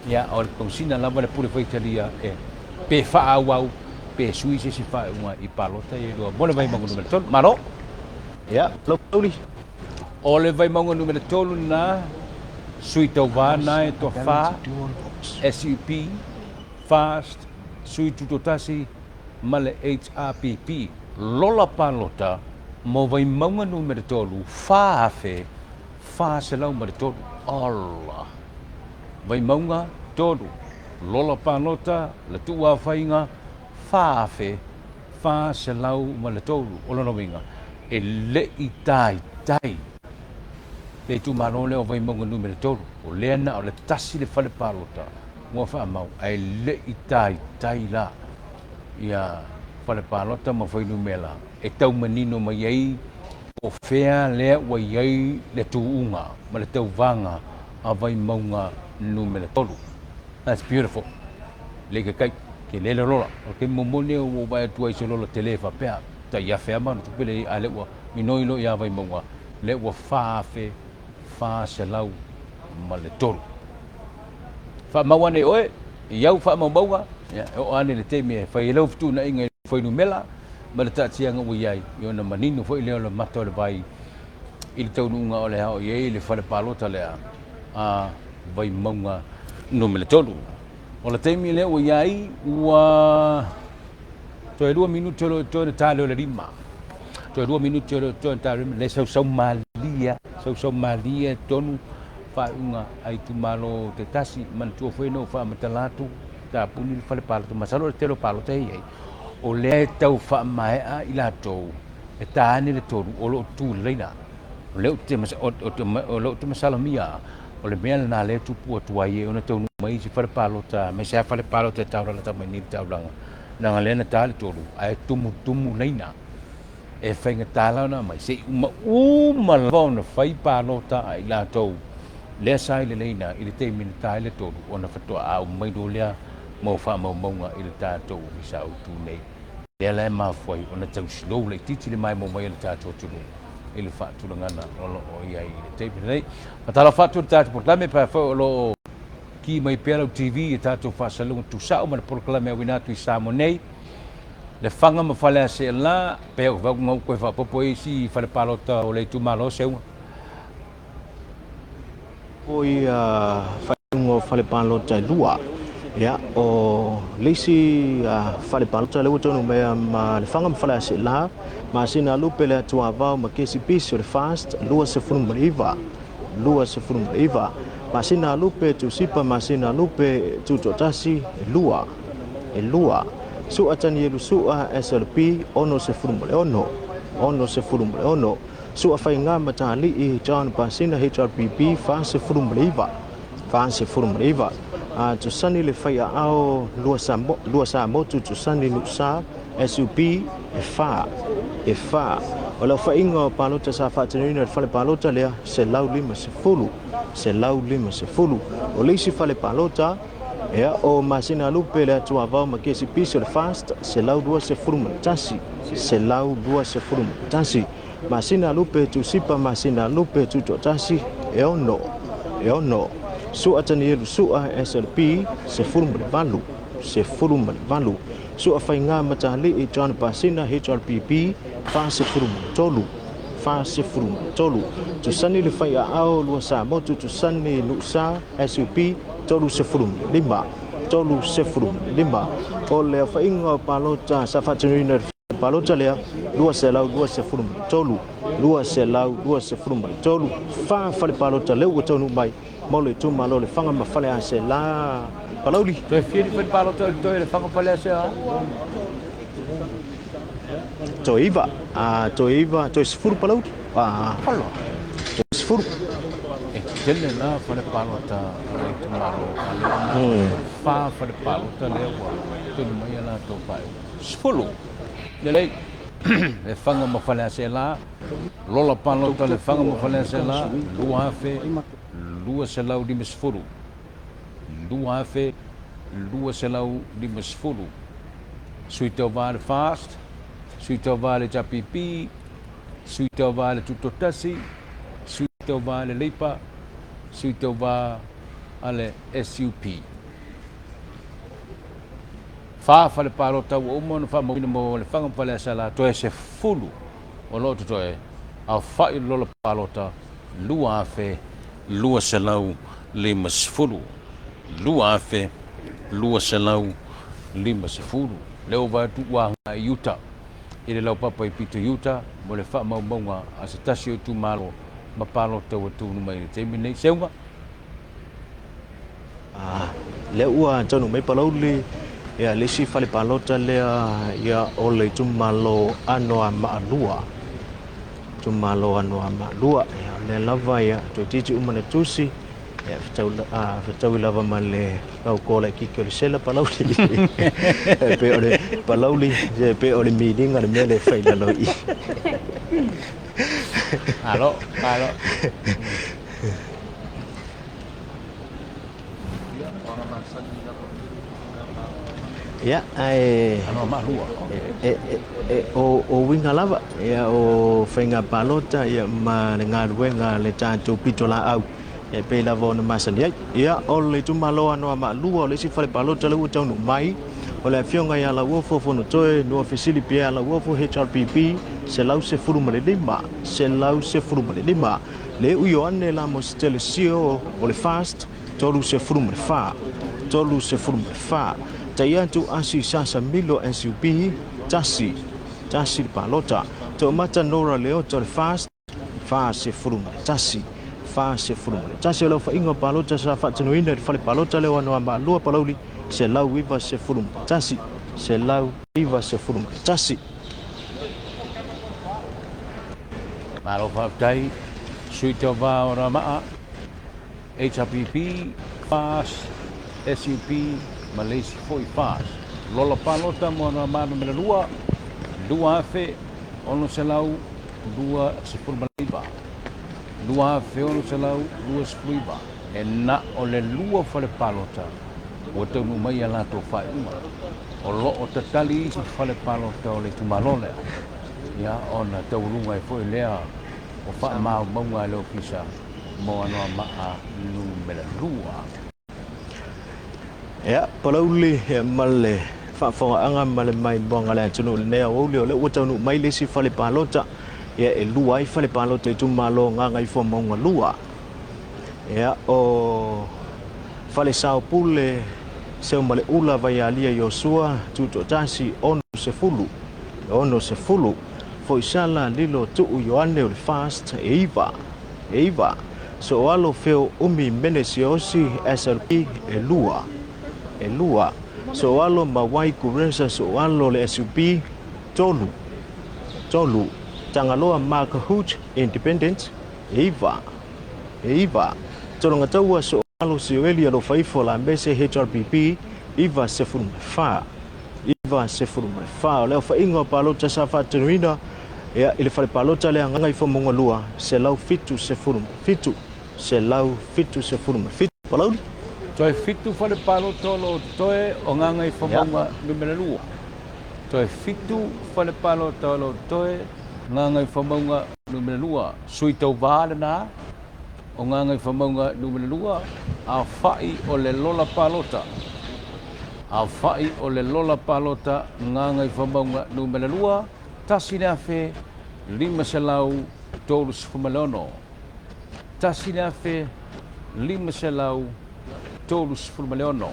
Ia, o le Komesina lava le pule faitalia e pe faaauau pe sui se isi faaiuga i palota ia e lua mo le Vaimauga numera tolu. Malo! Ia, Palauli. O le Vaimauga numera tolu lena, sui tauva na e toafa, SUP, FAST, Sui Tutoatasi ma le HRPP. Lola palota mo Vaimauga numera tolu, 4,403. Allah! Vaimauga 3, Lola Palota, le tuuaofaiga 4,403. O lona uiga, e le i taitai le itumalo lea o Vaimauga numera 3. O lea na o le tasi le fale palota ua faamau, ae le i taitai la ia fale palota ma fuainumera e tau manino mai ai po o fea lea ua i ai le tuuga ma le tauvaga a Vaimauga numera 3. That's beautiful. Lei ke kai, ke lele lola. O ke muamua lenei ua ou vaai atu ai i se lola tele faapea, tai afe lava ma ona tupe lea a lea ua minoi loa ia Vaimauga, lea ua 4,403. Faamau ane i oe, i au faamaumauga, ia, e oo ane i le taimi e fai ai lau fetuunaiga i fuainumera ma le taatiaga ua i ai, ia ona manino foi lea o le mata o le vai i le taunuuga o le a oo i ai le fale palota lea a Vaimauga numera 3. O le taimi lea ua i ai, ua toe lua minute o lo o totoe ona ta lea o le lima. Toe lua minute o lo o totoe ona ta lea o le lima. Le sausau malie, sausau malie tonu faaiuga a itumalo taitasi. Manatua foi na ou faamatala atu, tapuni le fale palota, masalo o le tele o palota e i ai, o lea e tau faamaea i latou e ta ane le tolu o lo o tu i le laina. O lea ou te masalomia o le mea lena lea e tupu atu ai e ona taunuu mai isi fale palota, aemaise lava fale palota e taulalata mai nei i le taulaga, leaga lea na ta le tolu ae tumutumu laina. E faigata la ona aumai se i uma uma lava ona fai palota a i latou lea sa i le laina i le taimi na ta ai le tolu ona faatoa aumai loa lea mau faamaumauga i le tatou Ofisa Autu nei. Lea la e mafua ai ona tau slow laitiiti le maimoa mai o le tatou atunuu i le faatulagaga o lo o i ai i le taimi lenei. Faatalofa atu i le tatou polokalame pe afai o lo o ki mai pea lau TV i tatou faasalalauga tusao ma le polokalame auina atu i Samoa nei. Lefaga ma Faleaseela, pea ua fai atu toe faaopoopo ai isi fale palota o le itumalo Seuga. O ia faaiuga o fale palota e lua, ia, o le isi fale palota lea ua taunuu mai ma Lefaga ma Faleaseela, masina lupe le Atuavao ma Kesi Pisi o le FAST 29, 29, masina lupe Tusipa, masina lupe Tutoatasi, e lua, e lua, Su'a Tanielu Su'a SLP 66, 66, Su'a Faiga Matali'i John Pasina HRPP 49, 49, Tusani le Faiaao Lua Samotu Tusani Nu'usa SUP e fa, e fa. O le aofaiga o palota sa faatinoina i le fale palota lea, 150, 150. O le isi fale palota, ia, o Masina Lupe le Atuavao ma Kesi Pisi o le FAST, 121, 121. Masina Lupe Tusipa, Masina Lupe Tutoatasi, e ono, e ono. Su'a Tanielu Su'a SLP, 18, 18. Su'a Faiga Matali'i John Pasina HRPP, 43, 43. Tusani le Faiaao Lua Samotu Tusani Nu'usa SUP, 35, 35. O le aofaiga o palota sa faatinoina i le palota lea, 223, 223, fa fale palota lea ua taunuu mai mo le itumalo o Lefaga ma Faleaseela. Palauli. Toe fia ni fale palota o totoe o Lefaga ma Faleaseela? Toe iva, toe iva, toe 10 Palauli. Alo. Toe 10. E tele la fale palota a le itumalo a lea na fa fale palota lea ua tonu mai a latou faaiuga. 10. Lelei. Lefaga ma Faleaseela, lola palota Lefaga ma Faleaseela, 2,250. 2,250. Sui Tauva le FAST, Sui Tauva le HRPP, Sui Tauva le Tutoatasi, Sui Tauva le Leipa, Sui Tauva a le SUP. Fa fale palota ua uma ona faamauina mo Lefaga ma Faleaseela, toe 10 o lo o totoe, aofai o le lola palota 2,250. 2,250. Lea ua vaai atu ua agai i uta i le laupapa i pito i uta mo le faamaumauga a se tasi o itumalo ma palota ua tunu mai i le taimi lenei. Seuga. Lea ua taunuu mai Palauli, ia le isi fale palota lea ia o le itumalo Anoamaa 2. Itumalo Anoamaa 2. Ia o lea lava ia toeitiiti uma na tusi ia fetaui lava ma le gauko laitiiti o le sela Palauli. E pei o le Palauli, e pei o le miliga le mea lea e fai i lalo i i. Malo, malo. Ia, ae o uiga lava ia o faiga palota ia ma le galuega a le tatou pitolaau e pei lava ona masani ai. Ia, o le itumalo Anoamaa 2 o le isi fale palota lea ua taunuu mai, o le afioga ia Lauofo Fonotoe Nuafesili Pierre Lauofo HRPP 115, 115. Le iu Ioane la mo Stelesio o le Fast, 34, 34. Tai atu Asi Sasa Milo SUP, 1, 1 le palota. Toomata Nora Leota o le Fast, 41, 41. O le aofaiga o palota sa faatinoina i le fale palota lea o Anoamaa 2 Palauli, 191, 191. Malo faafetai Sui Tauva o Rama'a, HRPP, FAS, SUP ma le isi foi FAS. Lola palota mo Anoamaa numera 2, 2629. 2629. E na o le lua fale palota ua taunuu mai a latou faaiuga. O lo o tatali isi fale palota o le itumalo lea, ia, ona taualuga ai foi lea o faamaumauga a le Ofisa mo Anoamaa Numera 2. Ia, Palauli ma le. faafogaaga ma le maimoaga a le atunuu i lenei aoauli, o lea ua taunuu mai le isi fale palota, ia e lua ai fale palota i itumalo o Gagaifomauga 2. Ia, o Falesaopule, Seumaleula, Vaialia, Iosua, Tutoatasi, 60, 60, Foisala, Lilo, Tuu, Ioane o le Fast, e 9, e 9, Sooalo, Feo, Umi, Mene, Siaosi, SLP, e 2, e 2, Sooalo, Mawai, Kuresa, Sooalo, le SUP, 3, 3, Tagaloa, Mark Hooch, Independent, e 9, e 9, Tologataua, Sooalo, Sioeli, Alofaifo, Lamese, HRPP, 94, 94. O le aofaiga o palota sa faatinoina ia, i le fale palota lea Gagaifomauga 2, 177, 177. Palauli. Toe fitu fale palota o lo o totoe o Gagaifomauga numera 2. Toe fitu fale palota o lo o totoe Gagaifomauga numera 2. Sui tauva lena o Gagaifomauga numera 2, aofai o le lola palota. Aofai o le lola palota Gagaifomauga numera 2, 1536. 1536.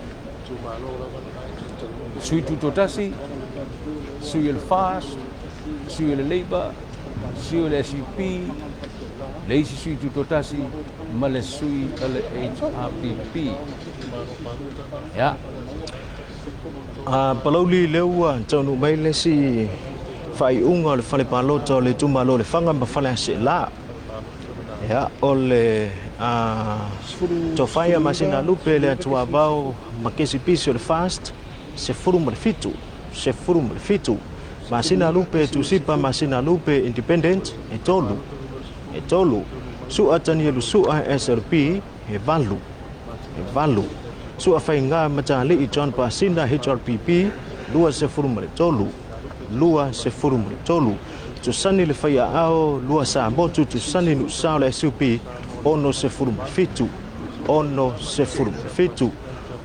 Sui Tutoatasi, sui o le FAST, sui o le Labour, sui o le SUP, le isi sui Tutoatasi ma le sui o le HRPP. Ia. A Palauli, lea ua taunuu mai le isi faaiuga o le fale palota o le itumalo o Lefaga ma Faleaseela. Ia, o le a Tofaia Masinalupe le Atuavao ma Kesipisi o le FAST, 17, 17. Masinalupe Tusipa Masinalupe Independent, e 3, e 3. Sua Tanielu Sua SLP, e 8, e 8. Sua Faiga Matali'i John Pasina HRPP, 23, 23. Tusani le Faiaao Lua Samotu Tusani Nuusao le SUP, 67, 67.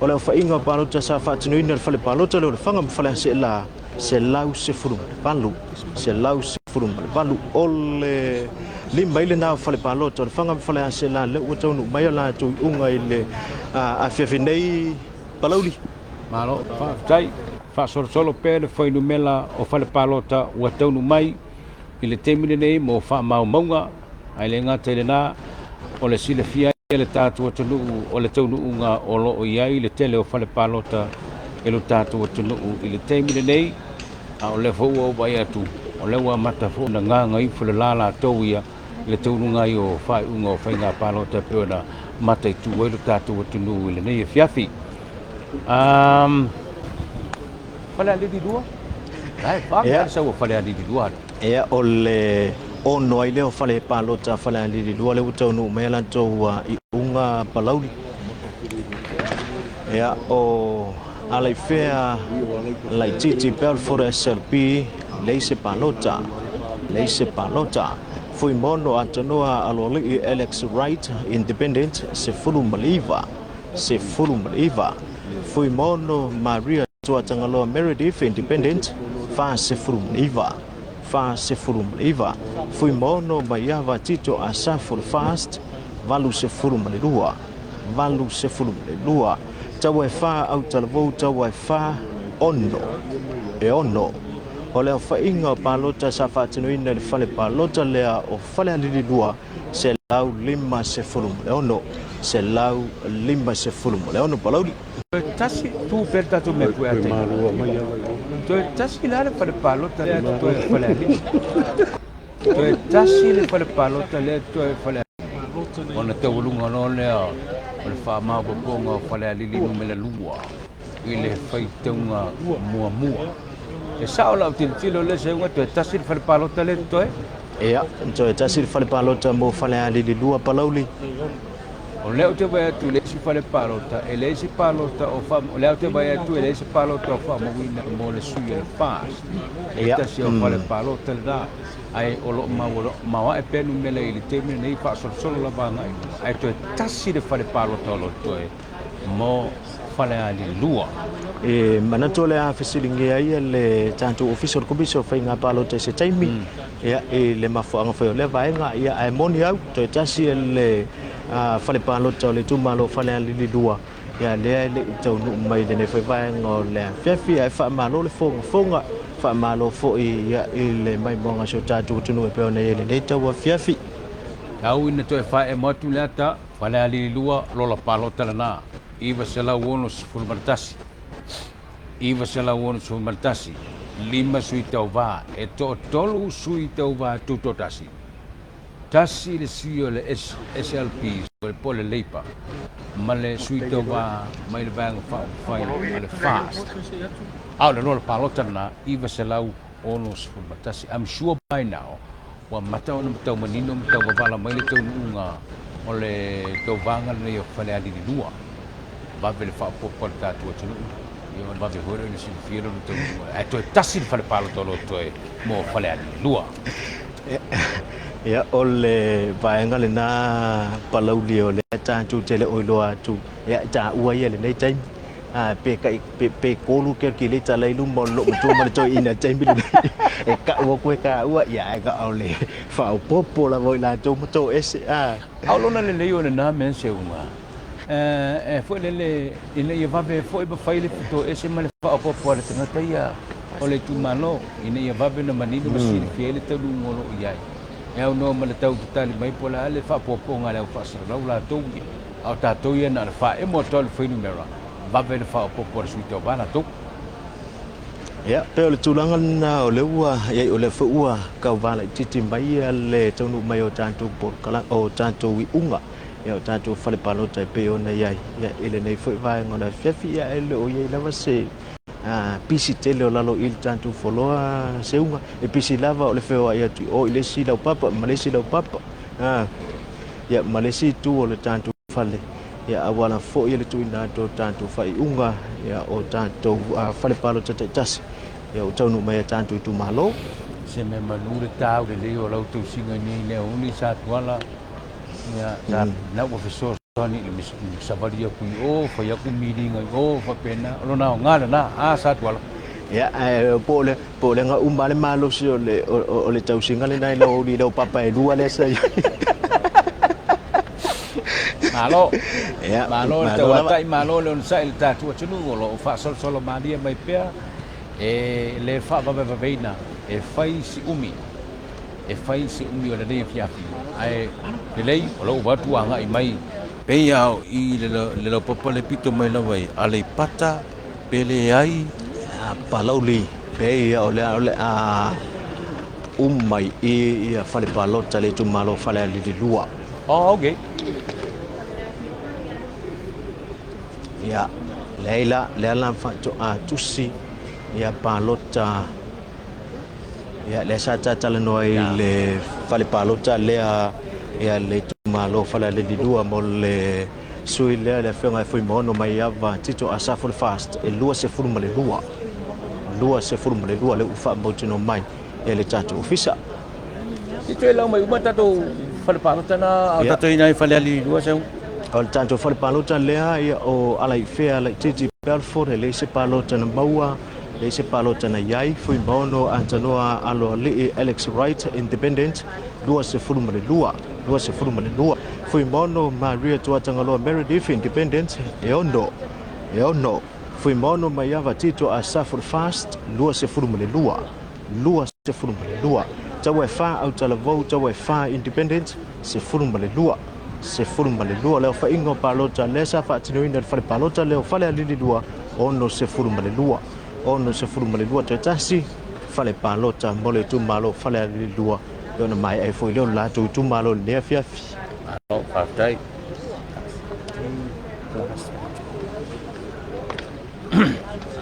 O le aofaiga o palota sa faatinoina i le fale palota lea o Lefaga ma Faleaseela, 118, 118. O le lima ai lena o fale palota o Lefaga ma Faleaseela lea ua taunuu mai a latou iuga i le afiafi nei Palauli. Malo, faafetai. Faasolosolo pea le fuainumela o fale palota ua taunuu mai i le taimi lenei mo faamaumauga, ae le gata i lena, o le silafia ai e le tatou atunuu o le taunuuga o lo o i ai le tele o fale palota i lo tatou atunuu i le taimi lenei, a o lea foi ua ou vaai atu, o lea ua amata foi ona gagaifo le la latou ia i le taunuuga ai o faaiuga o faiga palota e pei ona mataitu ai lo tatou atunuu i lenei afiafi. Um, Falealili 2? Ai, fa yeah. sau o Falealili 2. Ia, o le ono ai lea o fale palota Falealili 2 lea ua taunuu mai a latou iuga Palauli. Ia, o Alaifea Laititi Belford SLP, leai se palota, leai se palota. Fuimono Atonoa Aloalii Alex Wright Independent, 19, 19. Fuimono Maria Tuatagaloa Meredith Independent, 49, 49. Fuimono Maiava Tito Asafo Fast, 82, 82. Taua e whā Autalavou, taua e whā ono, e ono. O le aofaiga o palota sa faatinoina i le fale palota lea o Falealili 2, 156, 156 Palauli. Toe tasi, tu pea le tatou mea pue a taimi. Toe tasi la le fale palota lea toe Falealili. Toe tasi le fale palota lea toe Falealili. Ona taualuga loa lea o le faamaopoopoga o Falealili numera 2 i le faitauga muamua. E sao lau tilotilo lea seuga toe tasi le fale palota lea totoe? Ia, toe tasi le fale palota mo Falealili 2 Palauli. O lea ou te vaai atu i le isi fale palota, e leai se palota o faa, o lea ou te vaai atu e leai se palota o faamauina mo le sui o le FAST. E tasi o fale palota lena, ae o lo o maoae pea numera i le taimi lenei, faasolosolo lava agai i luga. Ae toe tasi le fale palota o lo o totoe mo Falealili 2. E manatu o le a fesiligia ai le tatou Ofisa o le Komisi o Faiga Palota i se taimi, ia, i le mafuaaga foi o lea vaega. Ia, ae moni au, toe tasi le fale palota o le itumalo o Falealili 2, ia, lea e le i taunuu mai i lenei foi vaega o le afiafi. Ae faamalo le fogafoga, faamalo foi, ia, i le maimoaga a si o tatou atunuu e pei ona i ai i lenei tauafiafi. Tau ina toe faaemo atu le ata, Falealili 2, lola palota lena, 961, 961, lima sui tauva, e toatolu sui tauva tutoatasi, tasi le sui o le SLP po o le Labour ma le sui tauva mai le Vaega Faaupufai a le FAST. A o le lola palota lena, 961. I'm sure by now ua mata ona tau manino ma tau wavala mai le taunuuga o le tauvaga lenei o Falealili 2. Vave le faaopoopo a le tatou atunuu, ia ona vave foi lea ona silafia lona taunuuga. Ae toe tasi le fale palota o lo o totoe mo Falealili 2. Ia, o le vaega lena Palauli o lea tatou te le o iloa atu, ia, e taua ia i lenei taimi. A, pe kai, pe, pe kolu calculator la i luma o le loomatua ma le toeaina i le taimi lenei. E kau aku e taua, ia, ae na o le faaopoopo lava o i latou ma toese, a. A o lona lelei o lena mea Seuga, e foi lele ina ia vave foi ma fai le toese ma le faaopoopo a le tagata ia o le itumalo, ina ia vave ona manino ma silafia ai le taunuuga o lo o i ai. E aunoa ma le tau tatali mai po o le a le faaopoopoga a le au faasalalau latou ia, a o tatou ia na o le faaemo atu lava o le fuainumera, vave le faaopoopo a le sui tauva latou. Ia, pei o le tulaga lena o lea ua i ai, o lea foi ua tauva laitiiti mai le taunuu mai o tatou polokala, o tatou iuga, ia, o tatou fale palota e pei ona i ai, ia, i lenei foi vaega o le afiafi, ia, e le o i ai lava se pisi tele o lalo i le tatou foloa seuga. E pisi lava o le feoai atu i o i le isi laupapa ma le isi laupapa, ia, ma le isi itu o le tatou fale, ia, auala foi le tuuina atu o tatou faaiuga, ia, o tatou fale palota taitasi, ia, ua taunuu mai a tatou itumalo. Se mea manu le tau lelei o lau tausiga i nei lea uni sa tuala, ia, sa na ua fesoasoani i le savali aku i o, fai aku miliga i o, faapena, o lona aoga lena, a sa tuala. Ia, ae po o le, po o le ga uma le malosi o le, o le tausiga lena i lau auli i lau papa e lua lea sa i ai. Malo. Ia, malo le tauatai, malo le onosai i le tatou atunuu o lo o faasolosolo malie mai pea e le faavavevaveina e fai si umi, e fai si umi o lenei afiafi. Ae lelei o lou atu agai mai. Pei a o i le laupapa le pito mai lava i Aleipata pe leai. Palauli, pei o le o le a uma i ia fale palota le itumalo Falealili 2. Oh, okay. Ia, leai la, lea la faatoa tusi ia palota, ia, lea sa tatalanoa i le fale palota lea, ia, le itumalo Falealili 2 mo le sui lea, le afioga e Fuimaono Maiava Tito Asafo le Fast, e 22, 22 lea ua faamautinoa mai e le tatou ofisa. I toe lau mai uma tatou fale palota na, a o tatou ina i Falealili 2 sau. O le tatou fale palota lea, ia, o Alaifea Laititi Belford, e leai se palota na maua, leai se palota na i ai. Fuimaono Atanoa Aloalii Alex Wright Independent, 22, 22. Fuimaono Maria Tuatagaloa Meredith Independent, e ono, e ono. Fuimaono Maiava Tito Asafo Fast, 22, 22. Tau e whā Autalavou, tau e whā Independent, 12, 12. Leo whainga o palota, lea sa whaatinoina le fale palota, leo Falealili 2, 62, 62 toe tasi, fale palota mo le itumalo Falealili 2, e ona mai ai foi leo le latou itumalo i lenei afiafi. Malo, faafetai.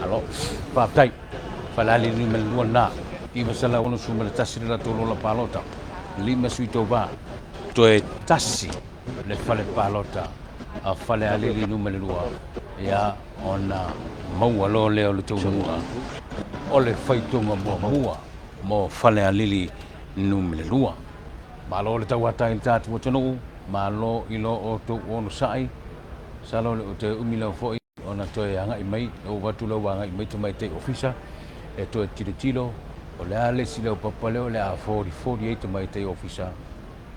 Malo, faafetai. Falealili 2 lena, 961 le latou lola palota, 5 sui tauva, toe tasi le fale palota a Falealili 2, ia, ona maua loa lea o le taunuuga o le faitoga muamua mo Falealili 2. Malo le tauatai i le tatou atunuu, malo i lo outou onosai, masalo le o toe umi lau foi. ona toe agai mai, ou vaai atu lea ua agai mai tamaitai ofisa e toe tilotilo o le a le isi laupapa lea o le a folifoli ai tamaitai ofisa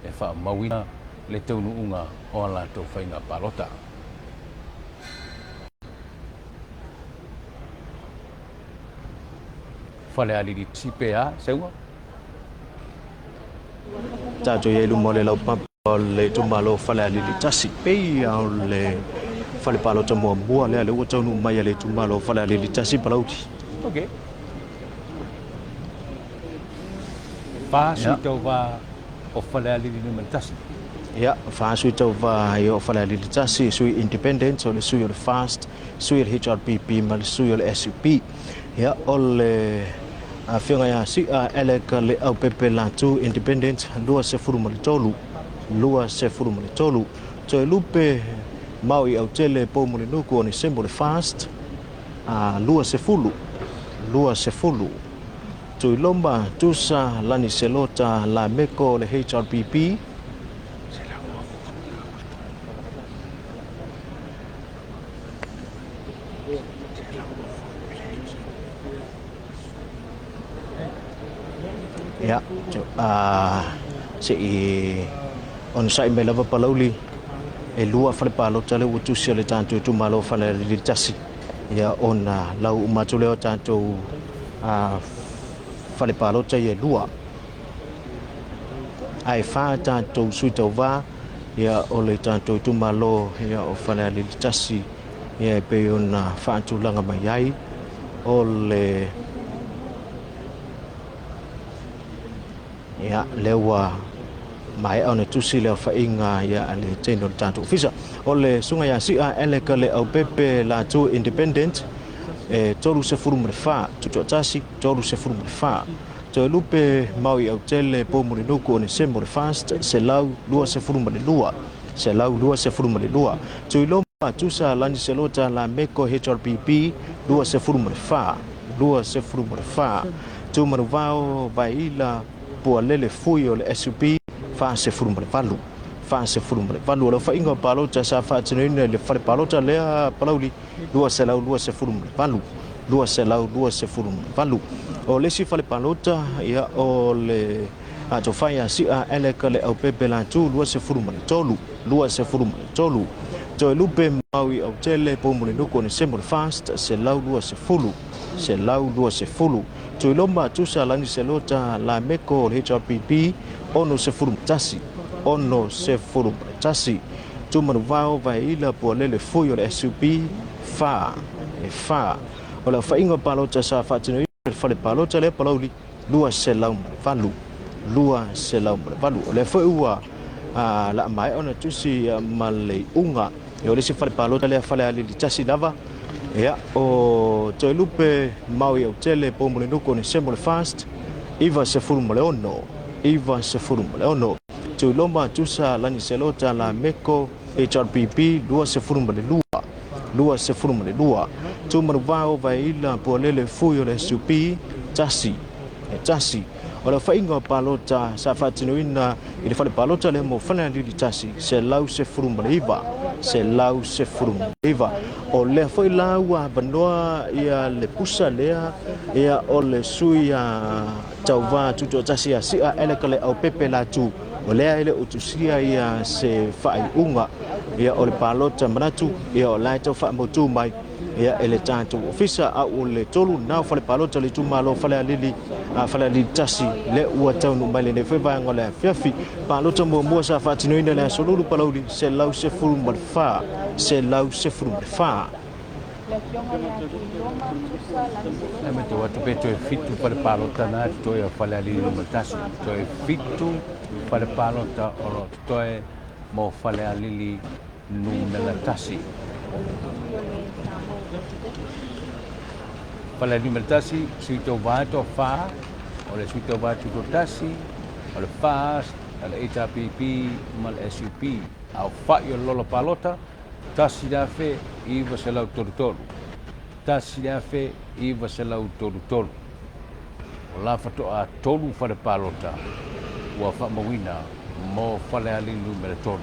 e faamauina le taunuuga o a latou faiga palota. Falealili pe a, Seuga? Tatou i ai i luma o le laupapa o le itumalo o Falealili 1, pei o le fale palota muamua lea lea ua taunuu mai a le itumalo o Falealili 1 Palauli. Ok. Fa sui tauva o Falealili Nu.1. Ia, fa sui tauva o Falealili 1, sui independent, o le sui o le FAST, sui o le HRPP ma le sui o le SUP. Ia, o le afioga ia Si'a Alec Leaupepe Latu, Independent, 23, 23. Toelupe Maui Autele Poumulinuku Onesemo le FAST, 20, 20. Tuiloma Tusa Laniselota Lameko le HRPP, Ia, se i onosai mai lava Palauli, e lua fale palota lea ua tusi a le tatou itumalo o Falealili 1. Ia, ona lau uma atu lea o tatou fale palota ia e lua. Ae fa tatou sui tauva, ia, o le tatou itumalo ia, o Falealili 1, ia, e pei ona faatulaga mai ai o le ia lea ua maea ona tusi le aofaiga ia a le teine o le tatou ofisa. O le susuga ia Si'a Alec Leaupepe Latu Independent e 34, tutoatasi 34. Toelupe Maui Autele Poumulinuku Onesemo le Fast 122, 122. Tuiloma Tusa Laniselota Lameko HRPP 24, 24. Tumanuvao Vaila Pualele Fui o le SUP 48, 48. O le aofaiga o palota sa faatinoina i le fale palota lea Palauli 228, 228. O le isi fale palota ia o le Tofa ia Si'a Alec Leaupepe Latu 23, 23. Toelupe Maui Autele Poumulinuku Onesemo le Fast 120, 120. Tuiloma Tusa Laniselota Lameko o le HRPP 61, 61. Tumanuvao Vaeila Pualele Fui o le SUP 4, e 4. O le aofaiga o palota sa faatinoina i le fale palota lea Palauli 208, 208. O lea foi ua laa maea ona tusi ma le iuga. O le isi fale palota lea Falealili 1 lava. Ia, o Toelupe Maui Autele Poumulinuku Onesemo le Fast 96, 96. Tuiloma Tusa Laniselota Lameko HRPP 22, 22. Tumanuvao Vaeila Pualele Fui o le SUP 1, 1. O le aofaiga o palota sa faatinoina i le fale palota lea mo Falealili 1, 119, 119. O lea foi la ua avanoa ia le pusa lea ia o le sui a tauva tutoatasi ia Si'a Alec Leaupepe Latu. O lea e le o tusia ia se faaiuga ia o le palota manatu ia o la e tau faamautu mai ia e le tatou ofisa a o le tolu na o fale palota o le itumalo Falealili Falealili 1 le ua taunuu mai lenei foi vaega o le afiafi. Palota muamua sa faatinoina i le aso Lulu Palauli 114, 114. E matau atu pe toe fitu fale palota na totoe o Falealili Nu.1. Toe fitu fale palota o lo o totoe mo Falealili Nu.1. Falealili Nu.1, sui tauva toafa, o le sui tauva tutoatasi, o le FAST, o le HRPP ma le SUP. Aofai o le lola palota, 1933. 1933. O la faatoa tolu fale palota ua faamauina mo Falealili Nu.3,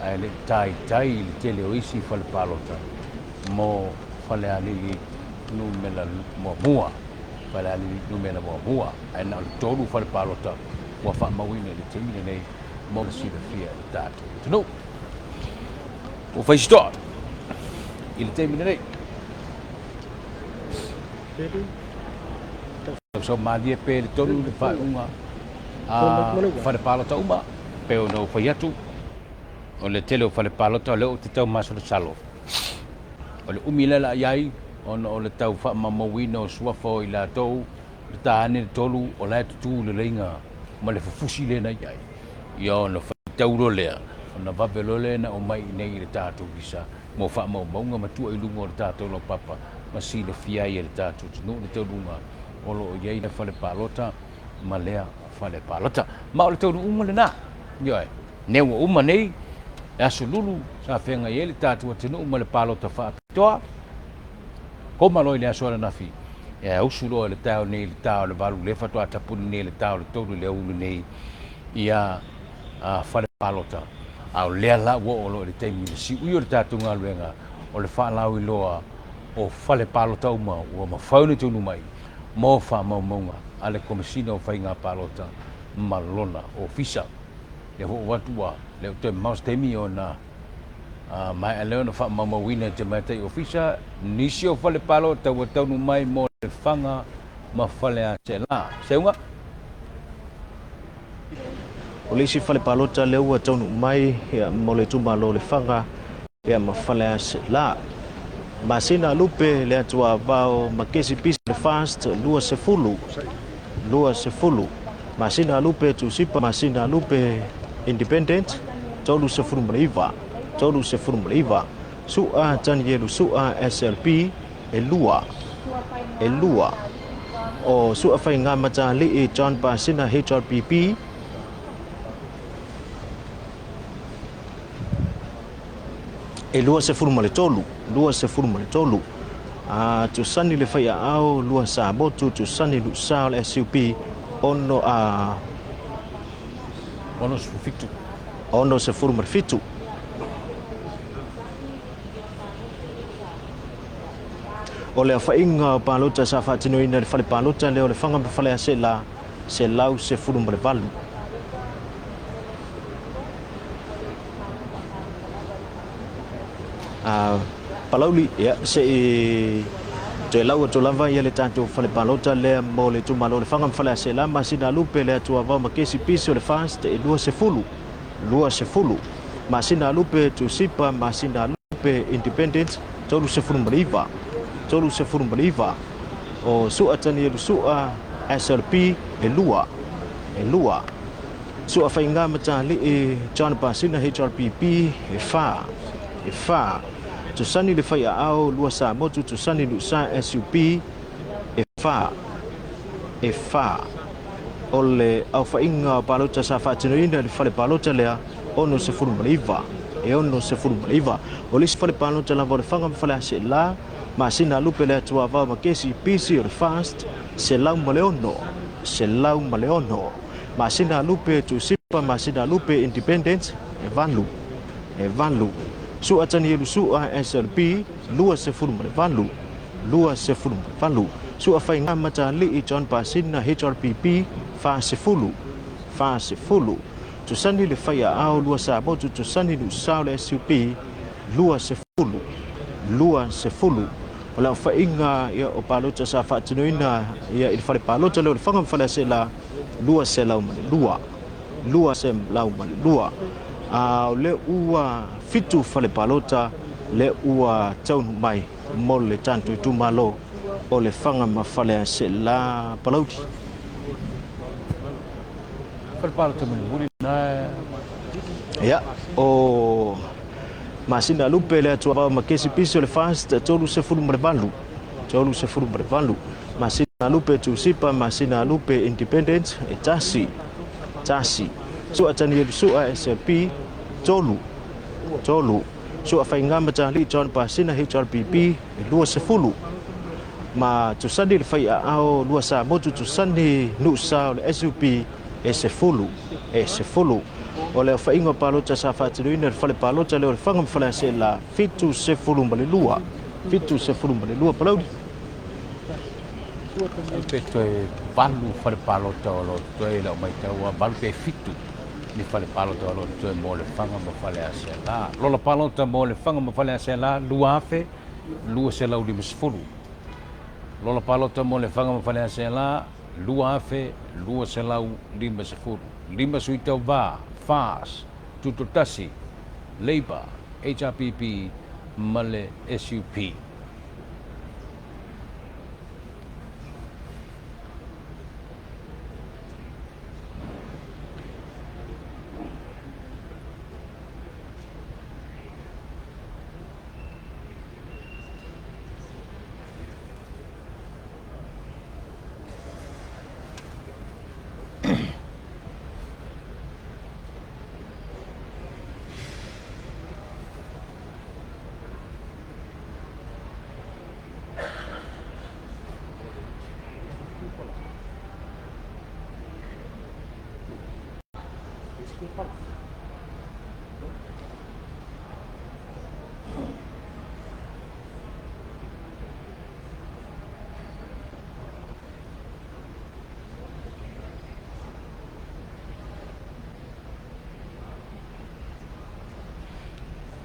ae le i taitai i le tele o isi fale palota mo Falealili numera muamua, Falealili numera muamua, ae na o le tolu fale palota ua faamauina i le taimi lenei mo le silafia e le tatou atunuu. Ua fai se toa i le taimi lenei. Tausau malie pea i le tolu le faaiuga a fale palota uma, pei ona ou fai atu, o le tele o fale palota o lea ou te tau masalosalo, o le umi lea la i ai, ona o le tau faamaumauina o suafa o i latou, le ta ane le tolu, o la e tutu i le leiga ma le fufusi lea na i ai, ia ona faitau loa lea, ona vave loa lea ona aumai i inei i le tatou visa mo faamaumauga ma tua i luga o le tatou laupapa ma silafia ai e le tatou atunuu le taunuuga o lo o i ai le fale palota ma lea fale palota. Ma o le taunuuga lena, ioe, nea ua uma nei le aso lulu sa feagai ai le tatou atunuu ma le palota faapitoa, koma loa i le aso ananafi, e ausu loa i le taeao nei i le ta o le 8 lea faatoa tapuni nei i le ta o le 3 i le aoauli nei ia fale palota. A o lea la ua oo loa i le taimi i le siui o le tatou galuega o le faalauiloa o fale palota uma ua mafai ona taunuu mai mo faamaumauga a le Komesina o Faiga Palota ma lona ofisa. Lea foi ua atu ua le o toe mamao se taimi ona maea lea ona faamaumauina e te tamaitai ofisa nisi o fale palota ua taunuu mai mo Lefaga ma Faleaseela. Seuga. O le isi fale palota lea ua taunuu mai mo le itumalo o Lefaga ma Faleaseela. Masina Lupe le Atuavao ma Kesi Pisi le Fast 20, 20. Masina Lupe Tusipa Masina Lupe Independent 39, 39. Su'a Tanielu Su'a SLP e lua, e lua. O Su'a Faiga Matali'i John Pasina HRPP e 23, 23. A Tusani le Faiaao, lua Samotu, Tusani Lu'sa o le SUP, ono a 67. 67. O le aofaiga o palota sa faatinoina i le fale palota lea o Lefaga ma Faleaseela, 118. Palauli, ia, se i toe lau atu lava ia le tatou fale palota lea mo le itumalo o Lefaga ma Faleaseela, masina lupe le Atuavao ma Kesi Pisi o le FAST e 20, 20. Masina lupe Tusipa, masina lupe Independent, 39, 39. O Sua Tanielu Sua SLP e lua, e lua. Sua Faiga Matali'i John Pasina HRPP e fa, e fa. Tusani Le Faiaao lua Samotu Tusani Lusa SUP e fa, e fa. O le aofaiga o palota sa faatinoina i le fale palota lea, 69, e 69. O le isi fale palota lava o Lefaga ma Faleaseela, masina lupe le Atuavao ma Kesi Pisi o le FAST, 106, 106. Masina lupe Tusipa, masina lupe Independent, e valu, e valu. Sua Tanielu Sua SLP, 28, 28. Sua Faiga Matali'i John Pasina HRPP, 40, 40. Tusani le Faiaao lua Samotu Tusani Lusao le SUP, 20, 20. O le aofaiga ia o palota sa faatinoina ia i le fale palota lea o Lefaga ma Faleaseela, 202, 202. A o lea ua fitu fale palota lea ua taunuu mai mo le tatou itumalo o Lefaga ma Faleaseela Palauli. Fale palota mulimuli na. Ia, o Masina Lupe le Atuavao ma Kesi Pisi o le FAST 38, 38. Masina Lupe Tusipa, Masina Lupe Independent e tasi, tasi. Sua Tanielu Sua SLP tolu, tolu. Sua Faiga Matali John Pasina HRPP e 20. Ma Tusani le Faiaao lua Samotu Tusani Nusa o le SUP e 10, e 10. O le aofaiga o palota sa faatinoina i le fale palota lea o Lefaga ma Faleaseela, 72, 72 Palauli. Pe toe valu fale palota o lo o totoe i lau matau a valu pe fitu ni fale palota o lo o totoe mo Lefaga ma Faleaseela. Lola palota mo Lefaga ma Faleaseela 2250. Lola palota mo Lefaga ma Faleaseela 2250. Lima sui tauva, FAS, Tutoatasi, Labour, HRPP ma le SUP.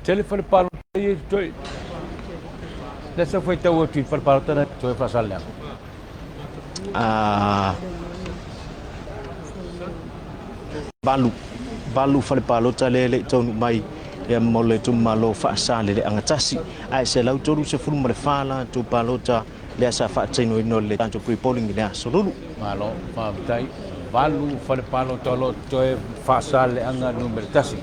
Tele fale palota ia i toe. Lea sa faitau atu i fale palota na toe Faasaleleaga. Ah, valu, valu fale palota lea e le i taunuu mai ia mo le itumalo Faasaleleaga tasi. Ae 134 latou palota lea sa faatinoina le tatou pre-polling i le aso Lulu. Malo, faafetai. Valu fale palota o lo o totoe Faasaleleaga numera tasi.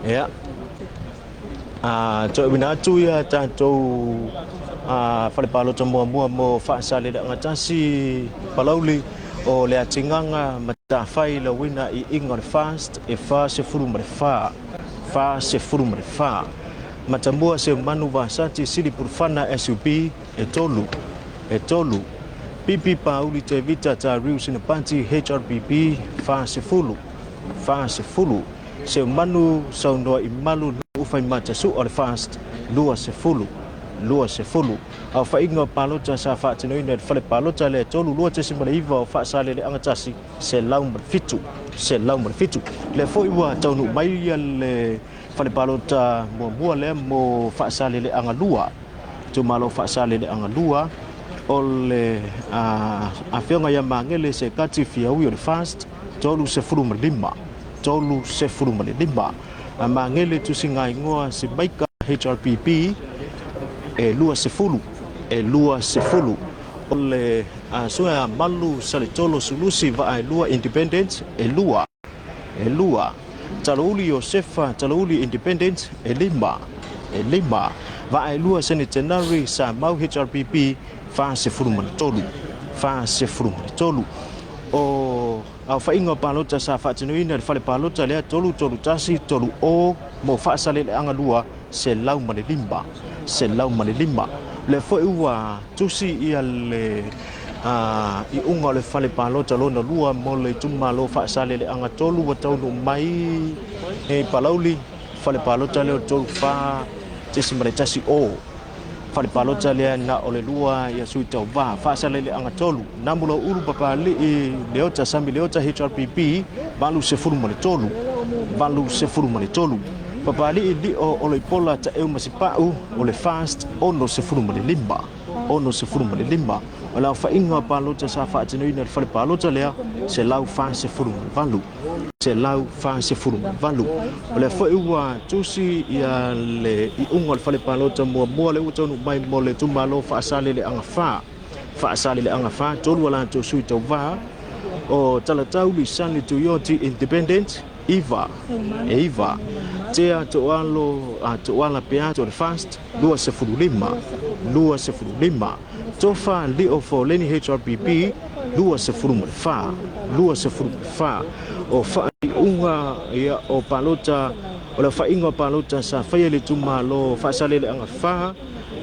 Ia. A toe uina atu ia tatou a fale palota muamua mo Faasaleleaga tasi Palauli o le Atigaga Matafai Lauina i iga o le FAST e 44, 44. Matamua Seumanu Vasati Sili Pulufana SUP e tolu, e tolu. Pipi Pauli Tevita Tariu Sinapati HRPP 40, 40. Seumanu Saunoa Imalu Nuu Faimata Sua o le FAST 20, 20. Aofaiga o palota sa faatinoina i le fale palota le 32.9 o Faasaleleaga 1, 107, 107. Lea foi ua taunuu mai le fale palota muamua lea mo Faasaleleaga 2, itumalo Faasaleleaga 2, o le afioga ia Magele Sekati Fiaui o le FAST 35, 35. Magele Tusigaigoa Simaika HRPP e 20, e 20. O le Suea Malu Saletolo Sulusi Vaaelua Independent e 2, e 2. Talouli Iosefa Talouli Independent e 5, e 5. Vaaelua Senetenari Samau HRPP 43, 43. O aofaiga o palota sa faatinoina i le fale palota lea 331 3 O mo Faasaleleaga 2 105, 105. Lea foi ua tusi ia le iuga o le fale palota lona lua mo le itumalo Faasaleleaga 3 ua taunuu mai i Palauli, fale palota lea o 34.1 O. Fale palota lea na o le lua ia sui tauva Faasaleleaga 3, Namulauulu Papalii Leota Sami Leota HRPP 83, 83. Papalii Lio Oloipola Taeu Masipau o le FAST 65, 65. O le aofaiga o palota sa faatinoina i le fale palota lea 148, 148. O lea foi ua tusi ia le iuga o le fale palota muamua lea ua taunuu mai mo le itumalo Faasaleleaga 4, Faasaleleaga 4, tolu a latou sui tauva o Talatau Lisani Tuioti Independent, iva, e iva. Tea Toalo Toala Peato o le FAST, 25, 25. Tofa Lio Foleni HRPP, 24, 24. O faaiuga ia o palota, o le aofaiga o palota sa faia i le itumalo Faasaleleaga 4,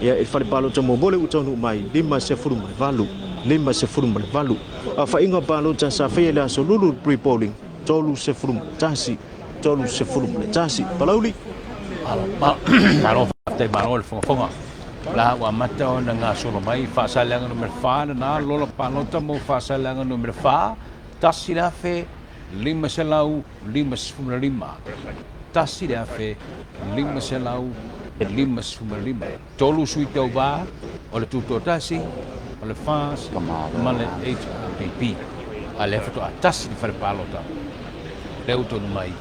ia i le fale palota muamua lea ua taunuu mai, 58, 58. Aofaiga o palota sa faia i le aso Lulu pre-polling, 31, 31. Palauli. Malo faafetai malo le fogafoga. La ua amata ona gasolo mai Faasaleleaga numera 4 lena lola palota mo Faasaleleaga numera 4, 1555, 1555. 3 sui tauva o le Tutoatasi, o le FAS ma le HRPP. A lea faatoa tasi le fale palota lea ua tonu mai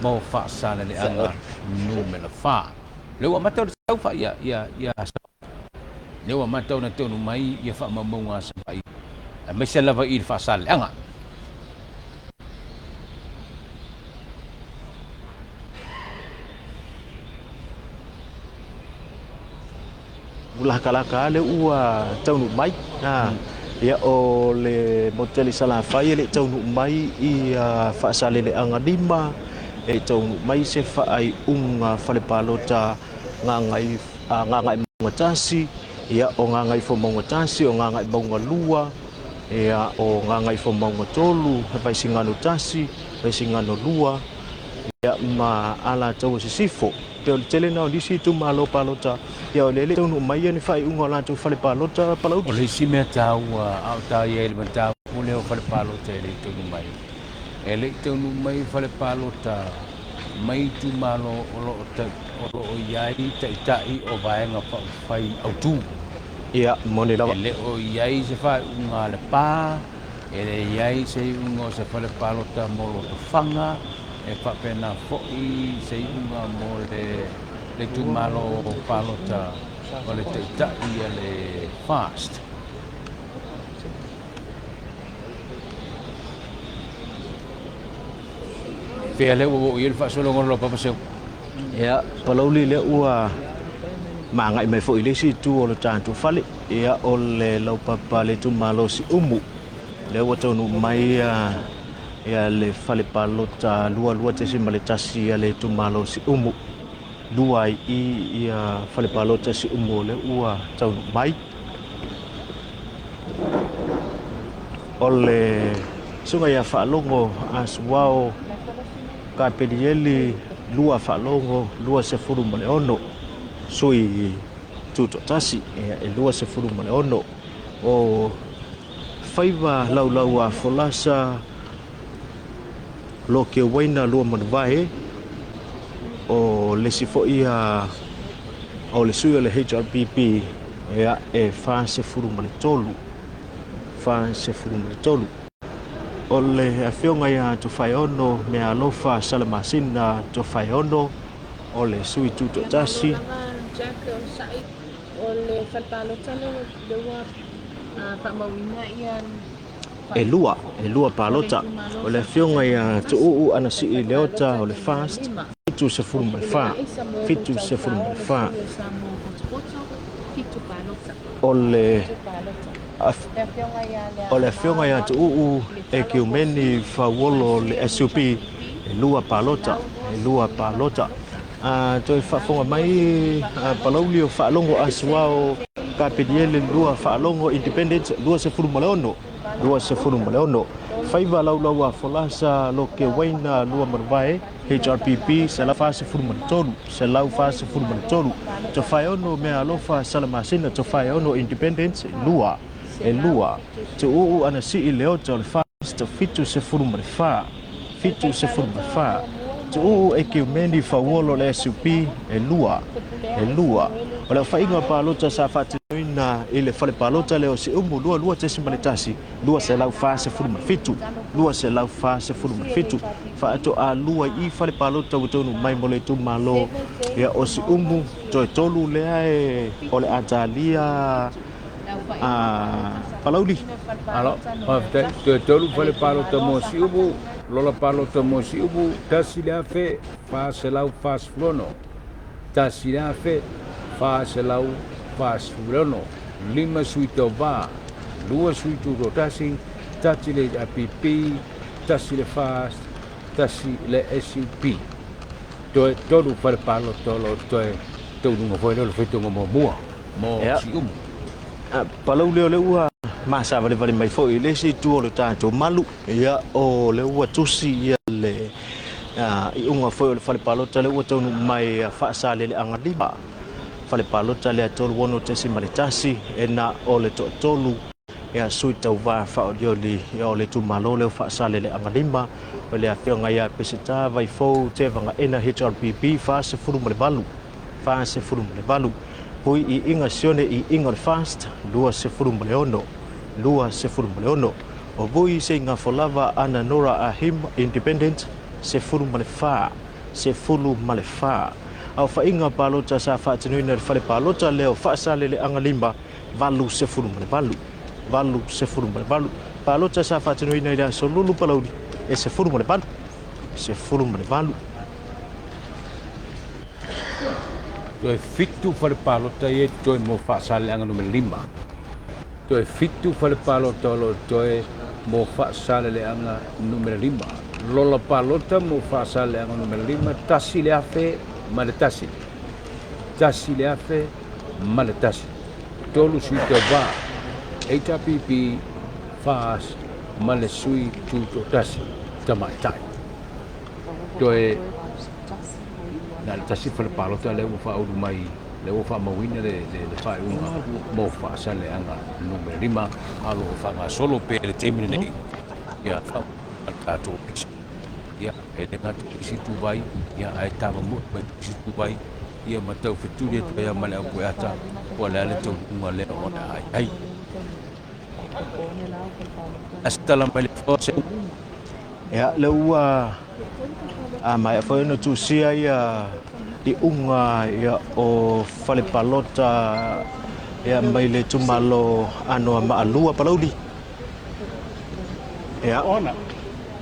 mo Faasaleleaga numera 4. Lea ua amata ona sau fa ia ia ia lea ua amata ona tonu mai ia faamaumauga a Savaii aemaise lava i le Faasaleleaga. Ua lakalaka lava lea ua taunuu mai. Ia, o le moteli Salafai e le i taunuu mai i Faasaleleaga 5, e le i taunuu mai se faaiuga fale palota Gagaemauga 1, ia, o Gagaifomauga 1, o Gagaemauga 2, ia, o Gagaifomauga 3, Vaisigano 1, Vaisigano 2, ia, ma Alataua Sisifo. Pei o le tele lena o nisi itumalo palota, ia o lea e le i taunuu mai ni faaiuga o latou fale palota Palauli. O le isi mea taua a o ta i ai i le mataupu lea o fale palota e le i taunuu mai, e le i taunuu mai fale palota mai itumalo o lo o i ai taitai o Vaega Faaupufai autu. Ia, moni lava. E le o i ai se faaiuga a le pa, e le i ai se iuga o se fale palota mo Lotofaga, E faapena foi se iuga mo le itumalo palota o le Taitai a le FAST. Fea lea ua oo i ai le faasologa o le laupapa seu? Ia, Palauli lea ua magai mai foi i le isi itu o le tatou fale. Ia, o le laupapa a le itumalo o Siumu, lea ua taunuu mai Ia le fale palota 22.1 a le itumalo o Siumu. Lua ai i ia fale palota Siumu o lea ua taunuu mai. O le susuga ia Faalogo Asuao Kapelieli lua Faalogo 26 sui tutoatasi ia e 26 o Faiva laulau a folasa Loke Waina Luamanuvae, o le isi foi ia o le sui o le HRPP ia e 43, 43. O le afioga ia Tofaeono Meaalofa Salamasina Tofaeono o le sui tutoatasi. O le fale palota lea ua faamauina ia E lua, e lua palota. O le afioga ia Tuuu Anasii Leota o le FAST, 74, 74. O le O le afioga ia Tuuu Ekiumeni Fauolo o le SUP, e lua palota, e lua palota. A toe faafofoga mai a Palauli o Faalogo Asuao Kapeniele 2 Faalogo Independent 26 26 Faiva Laulau a Folasa Loke Waina 2 Manuvae HRPP 143 143 Tofaeono Meaalofa Salamasina Tofaeono Independent 2 e 2 Tuuu Anasii Leota o le FAST 74 74. Tuuu Ekiumeni Fauolo le SUP, e lua, e lua. O le aofaiga o palota sa faatinoina i le fale palota lea o Siumu 22.1, 247, 247. Faatoa lua i fale palota ua taunuu mai mo le itumalo ia o Siumu, toe tolu lea e o le a talia a Palauli. Alo, faafetai. Toe tolu fale palota mo Siumu, lola palota mo Siumu, 1446, 1446, lima sui tauva, lua sui tutoatasi, tasi le HRPP, tasi le FAST, tasi le SUP. Toe tolu fale palota o lo o toe taunuga foi lea o le faitauga muamua. Mo Siumu. Palauli o lea ua masavalevale mai foi i le isi itu o le tatou malu, ia o lea ua tusi ia le Iuga foi o le fale palota lea ua taunuu mai a Faasaleleaga 5. Fale palota lea 36.1 e na o le toatolu ia sui tauvā faaolioli ia o le itumalo lea o Faasaleleaga 5, o le afioga ia Peseta Vaifou Tevaga HRPP 48, 48. Pui i Iga Sione i Iga o le FAST 26, 26. O Vui Seigafolava Ana Nora Ahim Independent 14, 14. Aofaiga palota sa faatinoina i le fale palota lea o Faasaleleaga 5, 88, 88. Palota sa faatinoina i le aso Lulu Palauli e 18, 18. Toe 7 fale palota ia e totoe mo Faasaleleaga numera 5. Toe 7 fale palota o lo o totoe mo Faasaleleaga numera 5. Lola palota mo Faasaleleaga numera 5, 1,001. 1,001. 3 sui tauvā, HRPP, FAS ma le sui tutoatasi tamaitai. Toe na o le tasi fale palota lea ua faaulu mai, lea ua faamauina le faaiuga mo Faasaleleaga numera 5, a o lo o faagasolo pea i le taimi lenei ia tatou ofisa. Ia, e le gata i isi ituvai, ia, ae tavamua mai isi ituvai, ia ma tau fetuli atu ai ma le au pueata, po o le a le taunuuga lea o le a i ai. Ase tala mai le foa se upu. Ia, lea ua maea foi ona tusia ia iuga ia o fale palota ia mai le itumalo Anoamaa 2 Palauli. Ia,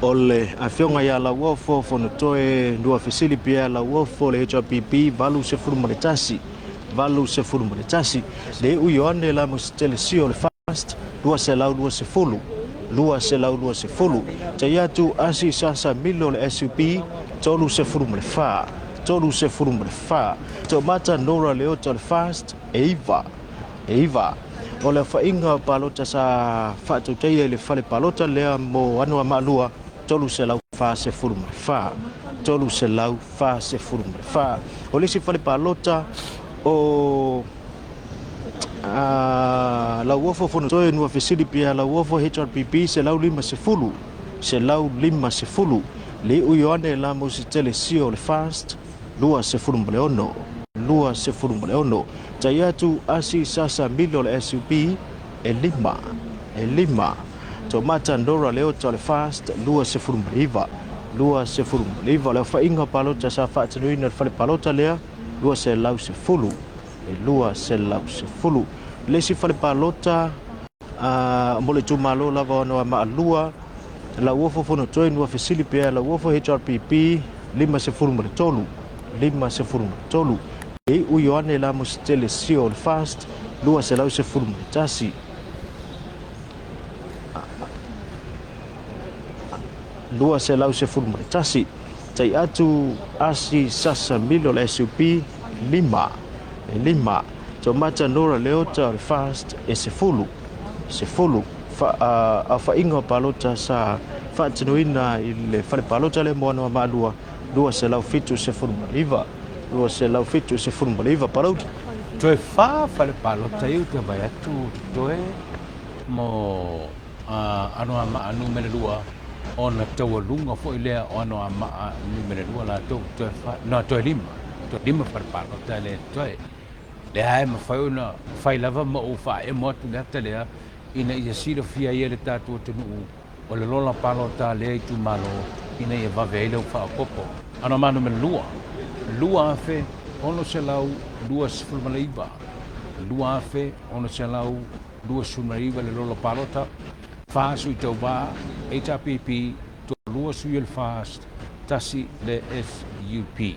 o le afioga ia Lauofo Fonotoe Nuafesili Pierre Lauofo le HRPP 81, 81. Le iu Ioane Lamositele Sio le FAST 220, 220. Taiatu Asi Sasa Milo le SUP 34, 34. Toomata Nora Leota le FAST e 9, e 9. O le aofaiga o palota sa faatautaia i le fale palota lea mo Anoamaa 2, 344, 344. O le isi fale palota o Lauofo Fonotoe Nuafesili Pierre Lauofo HRPP 150, 150. Le iu Ioane Lamositele Sio le FAST 26, 26. Taiatu Asi Sasa Milo le SUP e 5, e 5. Toomata Nora Leota le FAST 29, 29. Le aofaiga palota sa faatinoina i le fale palota lea 210, e 210. Le isi fale palota mo le itumalo lava o Anoamaa 2, Lauofo Fonotoe Nuafesili Pierre Lauofo HRPP 53, 53. Le iu Ioane Lamositele Sio le FAST 211, 211. Taiatu Asi Sasa Milo le SUP 5, 5. Toomata Nora Leota le FAST e 10, 10. Aofaiga o palota sa faatinoina i le fale palota lea mo Anoamaa 2, 279, 279 Palauli. Toe 4 fale palota ia ou te vaai atu totoe mo Anoamaa numera 2, ona taualuga foi lea o Anoamaa numera 2 latou toe 4, no, toe 5, toe 5 fale palota lea totoe. Lea e mafai ona fai lava ma ou faaemo atu le ata lea ina ia silafia ai e le tatou atunuu o le lola palota a lea itumalo ina ia vave ai lau faaopoopo. Anoamaa numera 2, 2629, 2629 le lola palota, 4 sui tauvā, HRPP, 2 sui o le FAST, 1 le SUP.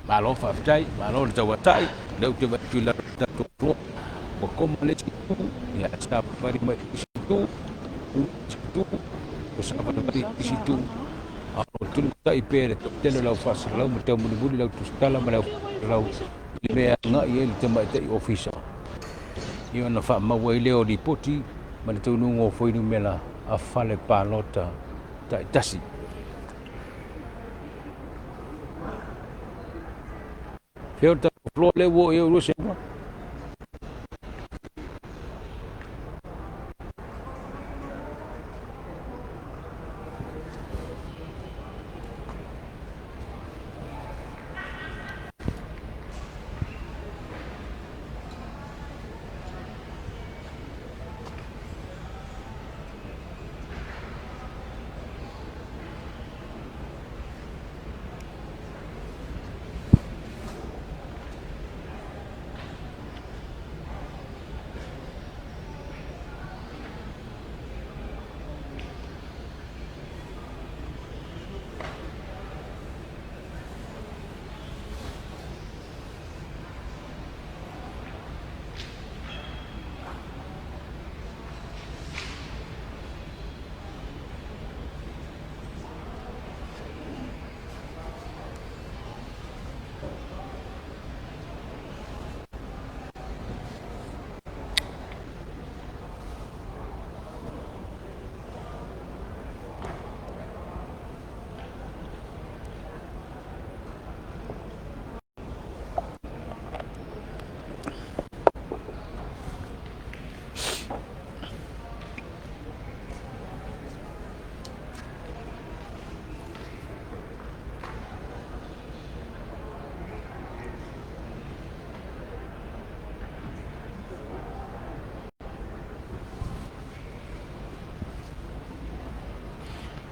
Malo faafetai, malo le tauatai, lea ou te vaai atu i lalo o le tatou floor, ua koma le isi itu, ia savavali mai le isi itu, tu le isi itu, ua savalivali le isi itu, a o lo o tulutai pea le toatele o le au faasalalau ma taumulimuli lau tusitala ma le au faasalalau i le mea e agai ai le tamaitai ofisa. Ia ona faamau ai lea o lipoti ma le taunuuga o fuainumera. a fale palota taitasi. Fea o le tatou floor lea ua oo i ai oulua seuga?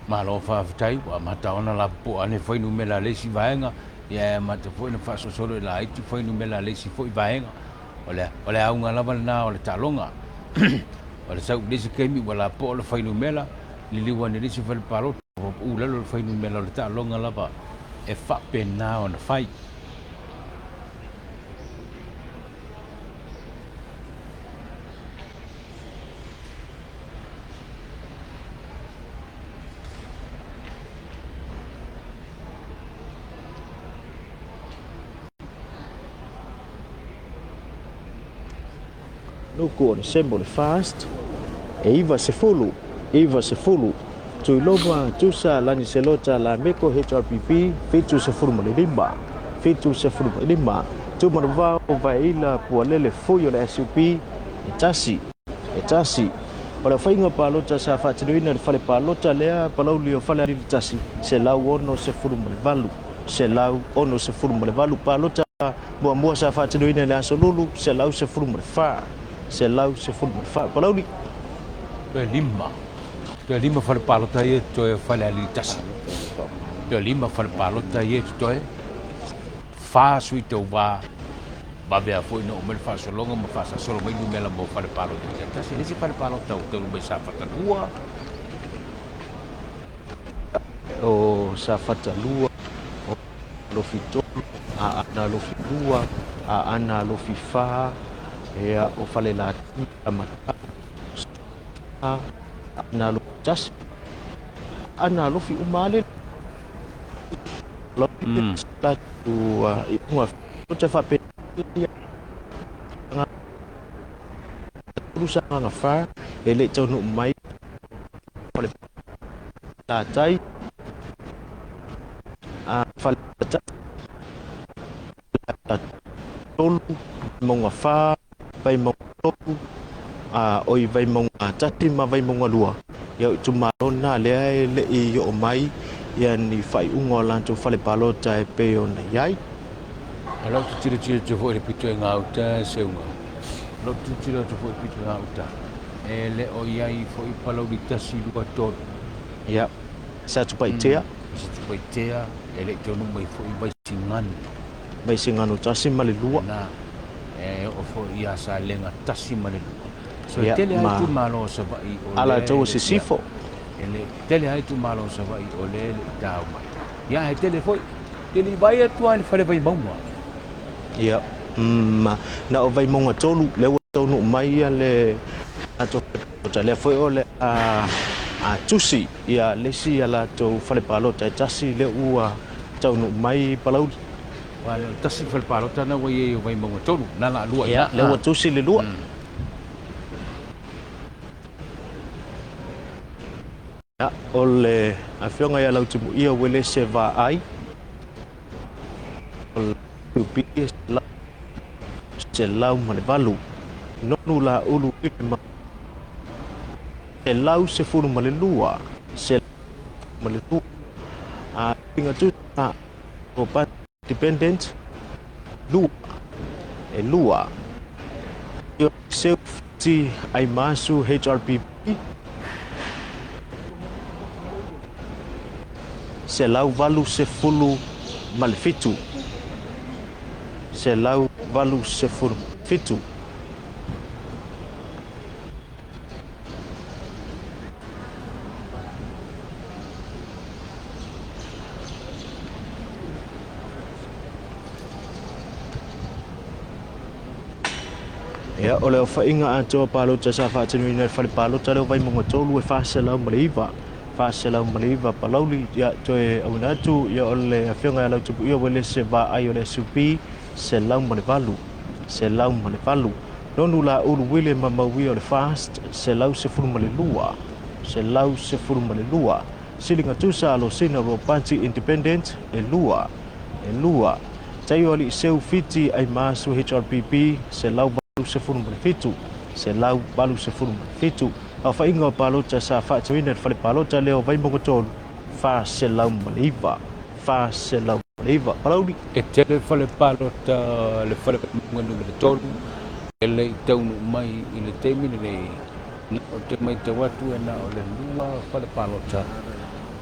Malo faafetai ua amata ona lapopoa ane fuainumera a le isi vaega, ia e amata foi ona faasolosolo i laiti fuainumera a le isi foi vaega. O le, o le auga lava lena o le taaloga. O le sau i le isi taimi ua lapoa le fuainumera, liliu ane i le isi fale palota, ua pau i lalo le fuainumera o le taaloga lava e faapena ona fai. Nuku o Nesemo le Fast, e 90, 90, Tuiloma, Tusa, Laniselota, Lameko, HRPP, 75, 75, Tumanuvao, Vaeila, Pualele, Fui o le SUP, e tasi, e tasi. O le faiga palota sa faatinoina i le fale palota lea Palauli o Falealili 1, 168, 168. Palota muamua sa faatinoina i le Aso Lulu, 114, 114. Palauli. Toe lima. Toe lima fale palota ia toe o Falealili 1. Toe lima fale palota ia toe. Fa sui tauva vave a foi na oo mai le faasologa ma faasasolo mai numera mo fale palota taitasi. Le isi fale palota ua taunuu mai Safata 2. O Safata 2, o Alofi 3, Aana Alofi 2, Aana Alofi 4, ia, o Falelatai, Samatau, Aana Alofi 1, Aana Alofi uma lava le E le i taunuu mai fale tātai a fale tolu Vaimauga 4 Vaimauga 3 a oi Vaimauga 1 ma Vaimauga 2. Ia o itumalo na lea e le i oo mai ia ni faaiuga o latou fale palota e pei ona i ai. O lau tilotilo atu foi i le pito i gauta e seuga. O lau tilotilo atu foi i le pito i gauta, e le o i ai foi Palauli 1, 2, 3. Ia, Satupaitea. Satupaitea, e le i taunuu mai foi Vaisigano. Vaisigano 1 ma le 2. Na, e oo foi ia Salega 1 ma le 2. So e tele lava itumalo o Savaii o lea. Alataua Sisifo. E le tele lava itumalo o Savaii o lea e le i tau mai. Ia e tele foi, te le i vaai atu lava i le fale Vaimauga. Ia, na o Vaimauga 3 lea ua taunuu mai ia le latou fale palota. Lea foi o le a tusi ia le isi a latou fale palota e tasi lea ua taunuu mai Palauli. Aua o le tasi fale palota lena ua i ai o Vaimauga 3, na la lua i ina. Ia, lea ua tusi le lua. Ia, o le Afioga ia Lautimuia Uelese Vaai, o le UP 108, Nonu Laulu Wilema, 112, 102, a Pinga Tusa, o Independent, 2, e 2. Seu Fiti Aimasu HRPP, 187, 187. Ia, o le aofaiga atoa o palota sa faatinoina e le fale palota lea o Vaimauga 3 e 409, 409 Palauli. Ia, toe auina atu, ia, o le afioga ia Lautimuia Uelese Vaai o le SUP, 108, 108. Nonu Laulu William Mauia o le FAST, 112, 112. Siliga tusa Alosina Ropati Independent, e 2, e 2. Taio Alii Seu Fiti Aimaasu HRPP, 187, 187. Aofaiga o palota sa faatinoina e le fale palota lea o Vaimauga 3, 409, 409. Palauli. E tele fale palota le fale Vaimauga numera 3 e le i taunuu mai i le taimi lenei. Ou te matau atu e na o le 2 fale palota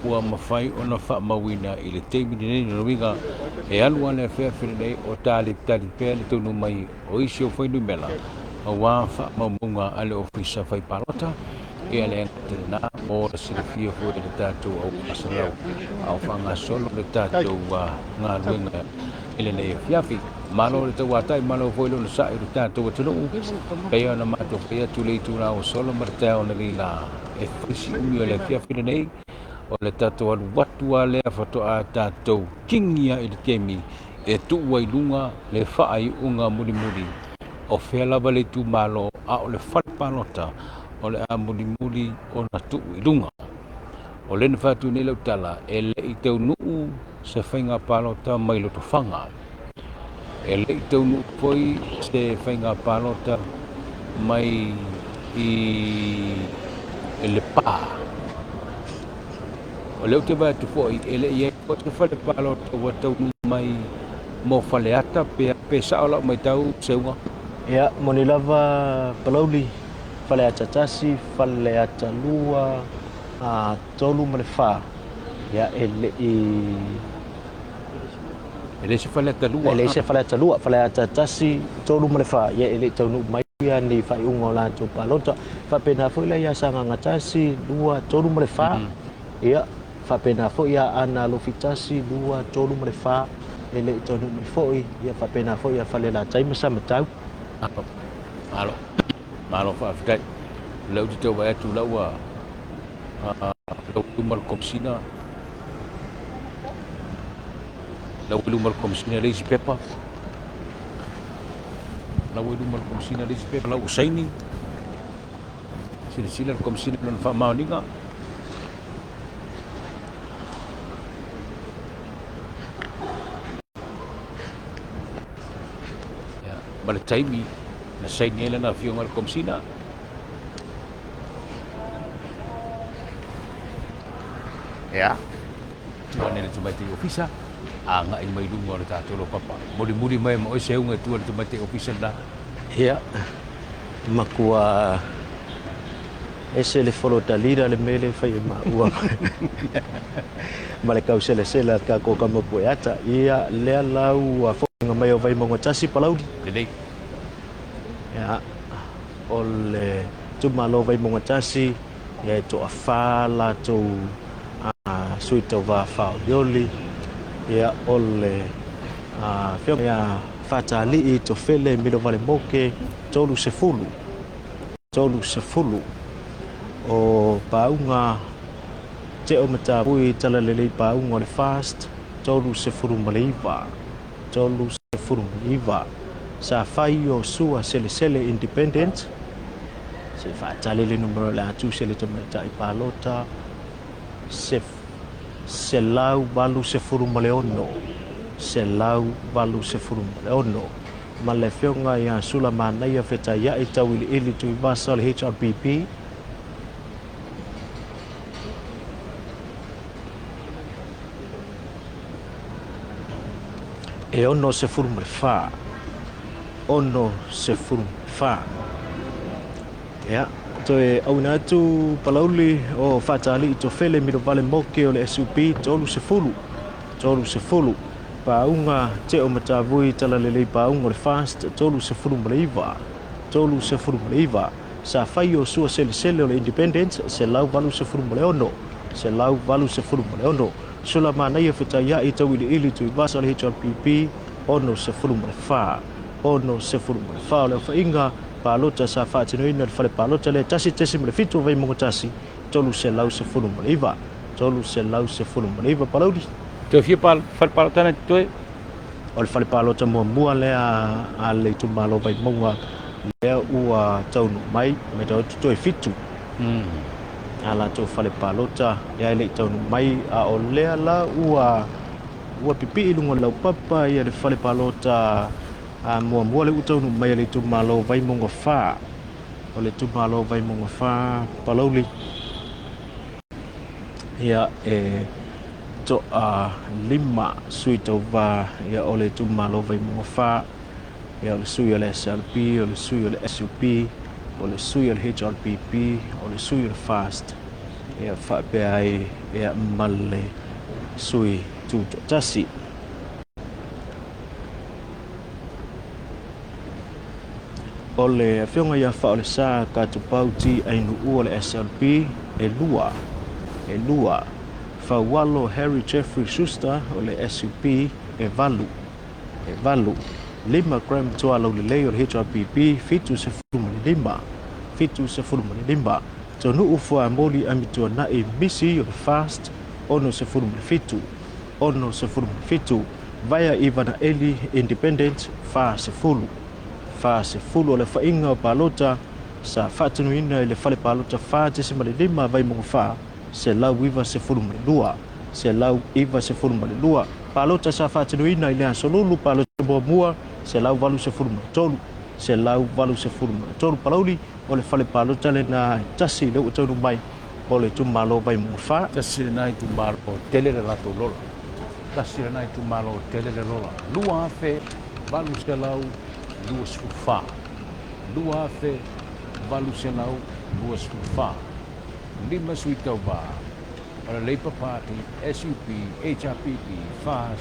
ua mafai ona faamauina i le taimi lenei. Lona uiga e alu lava le afeafe lenei o talitali pea le taunuu mai o isi o fuainumera aua faamaumauga a le Ofisa Fai Palota. Ia le gata lena mo le silafia foi e le tatou au faasalau a o faagasolo le tatou galuega i lenei afiafi. Malo le tauatai, malo foi le onosai i lo tatou atunuu. Pei ona matou fai atu i le itula ua sola ma le taeao analeila la, e fai si umi o le afiafi lenei, o le tatou alu atu lava lea faatoa tatou kigi i le taimi e tuu ai i luga le faaiuga mulimuli o fea lava le itumalo, a o le fale palota o le a mulimuli ona tuu i luga. O lea na fai atu nei lau tala, e le i taunuu se faiga palota mai Lotofaga. E le i taunuu foi se faiga palota mai i Lepa. O lea ou te vaai atu foi, e le i i ai foi se fale palota ua taunuu mai mo Faleata, pe sao lau matau, Seuga? Ia, moni lava Palauli, Faleata 1, Faleata 2, 3 ma le 4. Ia, e le i... E leai se Faleata 2. E leai se Faleata 2, Faleata 1, 3 ma le 4, ia e le i taunuu mai ia ni faaiuga o latou palota. Faapena foi la ia Sagaga 1, 2, 3 ma le 4, ia faapena foi ia Aana Alofi 1, 2, 3 ma le 4, e le i taunuu mai foi, ia faapena foi ia Falelatai ma Samatau. Malo, malo faafetai. O lea ou te tau vaai atu o la ua lau luma le Komesina, lau luma le Komesina le isi pepa, lau luma le Komesina le isi pepa, lau ua saini, silasila le Komesina i lona faamaoniga. Ia, ma le taimi na saini ai lana afioga i le Komesina. Ia. Tua nei le tamaitai ofisa, agai mai luga o le tatou laupapa. Mulimuli mai ma oe Seuga e tua le tamaitai ofisa lena. Ia, matua ese le follow the leader le mea lea e fai e maua ma le kauselesele a le tatou tama Pueata. Ia, lea la ua foliga mai o Vaimauga 1 Palauli. Lelei. Ia, o le itumalo Vaimauga 1, ia e toafa latou sui tauva faaolioli. Ia, o le afioga ia Fatalii Tofele Milovale Moke, 30, 30 o Pauga Teo Matapui Talalelei Pauga o le FAST, 39, 39. Sa fai o Sua Selesele Independent, se faatali le numera o le a tu se le tamaitai palota. Se, 186, 186, ma le Afioga ia Sulamanaia Fetaia'i Tauiliili Tuivasa o le HRPP. E 64, 64. Ia, toe auina atu Palauli o Faatali'i Tofele Milovale Moke o le SUP, 30, 30. Paauga Teo Matavui Talalelei Paauga o le FAST, 39, 39. Sa Faio Sua Selesele o le Independent, 186, 186. Sulamanaia Fetaia'i Tauiliili Tuivasa o le HRPP, 64, 64. O le aofaiga palota sa faatinoina i le fale palota lea 1.7 o Vaimauga 1, 319, 319 Palauli. Toe fia fale palota na toe? O le fale palota muamua lea a le itumalo Vaimauga lea ua taunuu mai, matau atu toe 7 a latou fale palota lea e le i taunuu mai, a o lea la ua ua pipii i luga o le laupapa ia le fale palota a muamua lea ua taunuu mai a le itumalo Vaimauga 4. O le itumalo Vaimauga 4 Palauli, ia e toa 5 sui tauva ia o le itumalo Vaimauga 4, ia o le sui o le SLP, o le sui o le SUP, o le sui o le HRPP, o le sui o le FAST, ia faapea ai ia ma le sui tutoatasi. O le afioga ia Faaolesa Katupau T. Ainuu o le SLP, e 2, e 2. Faualo Harry Jeffrey Schuster o le SUP, e 8, e 8. 5 Graham Tualaulelei o le HRPP, 75, 75. Tonuu Fuamoli Amituanai Misi o le FAST, 67, 67. Vaea Ivana Eli, Independent, 40, 40. O le aofaiga o palota sa faatinoina i le fale palota 4.5 Vaimauga 4, 192, 192. Palota sa faatinoina i le aso Lulu, palota muamua, 183, 183. Palauli, o le fale palota lena e tasi lea ua taunuu mai o le itumalo Vaimauga 4. Tasi lena itumalo tele le latou lola. Tasi lena itumalo tele le lola. 2824. 2824. 5 sui tauva o le Labour Party, SUP, HRPP, FAS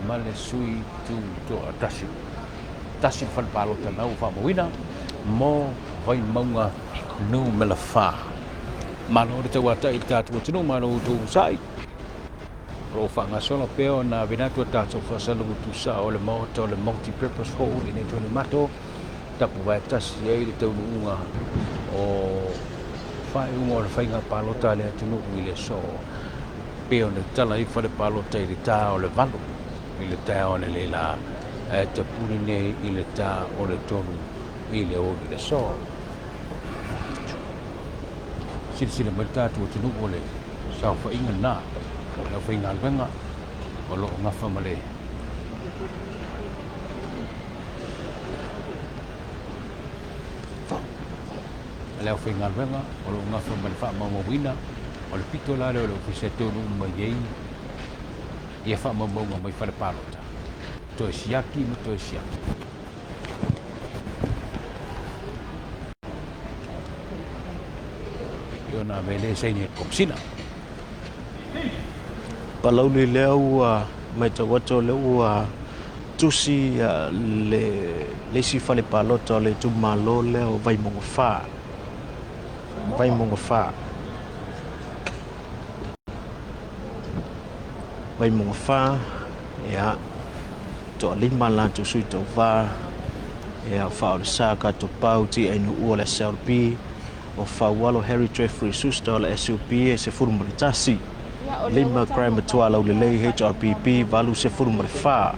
ma le sui tutoatasi. Tasi le fale palota na ua faamauina mo Vaimauga numera 4. Malo le tauatai i le tatou atunuu, malo outou onosai. O lo o faagasolo pea ona avena atu a tatou faasalaga tusa o le maota o le Multi-Purpose Hall i nei Tuanaimato, tapuvae tasi ai le taunuuga o faaiuga o le faiga palota a le atunuu i le aso pei ona tatala ai fale palota i le ta o le 8 i le taeao analeila ae tapuni nei i le ta o le 3 i le aoauli i le aso. Silasila mai le tatou atunuu o le saofaiga lena o le aufaigaluega o lo o gafa ma le le aufaigaluega o lo o gafa ma le faamaumauina o le pito la lea o le ofisa e taunuu mai ai ia faamaumauga mai fale palota, toe siaki ma toe siaki. I ona ave le saini e le Komesina. Palauli lea ua matau atu o lea ua tusi le isi fale palota o le itumalo lea o Vaimauga 4. Vaimauga 4. Vaimauga 4, ia, toalima latou sui tauva, ia, o Faaolesa Katopau T.A. Nuua o le SLP, o Faualo Harry Jeffrey Schuster o le SUP e 11, 5 Graham Tualaulelei HRPP 84,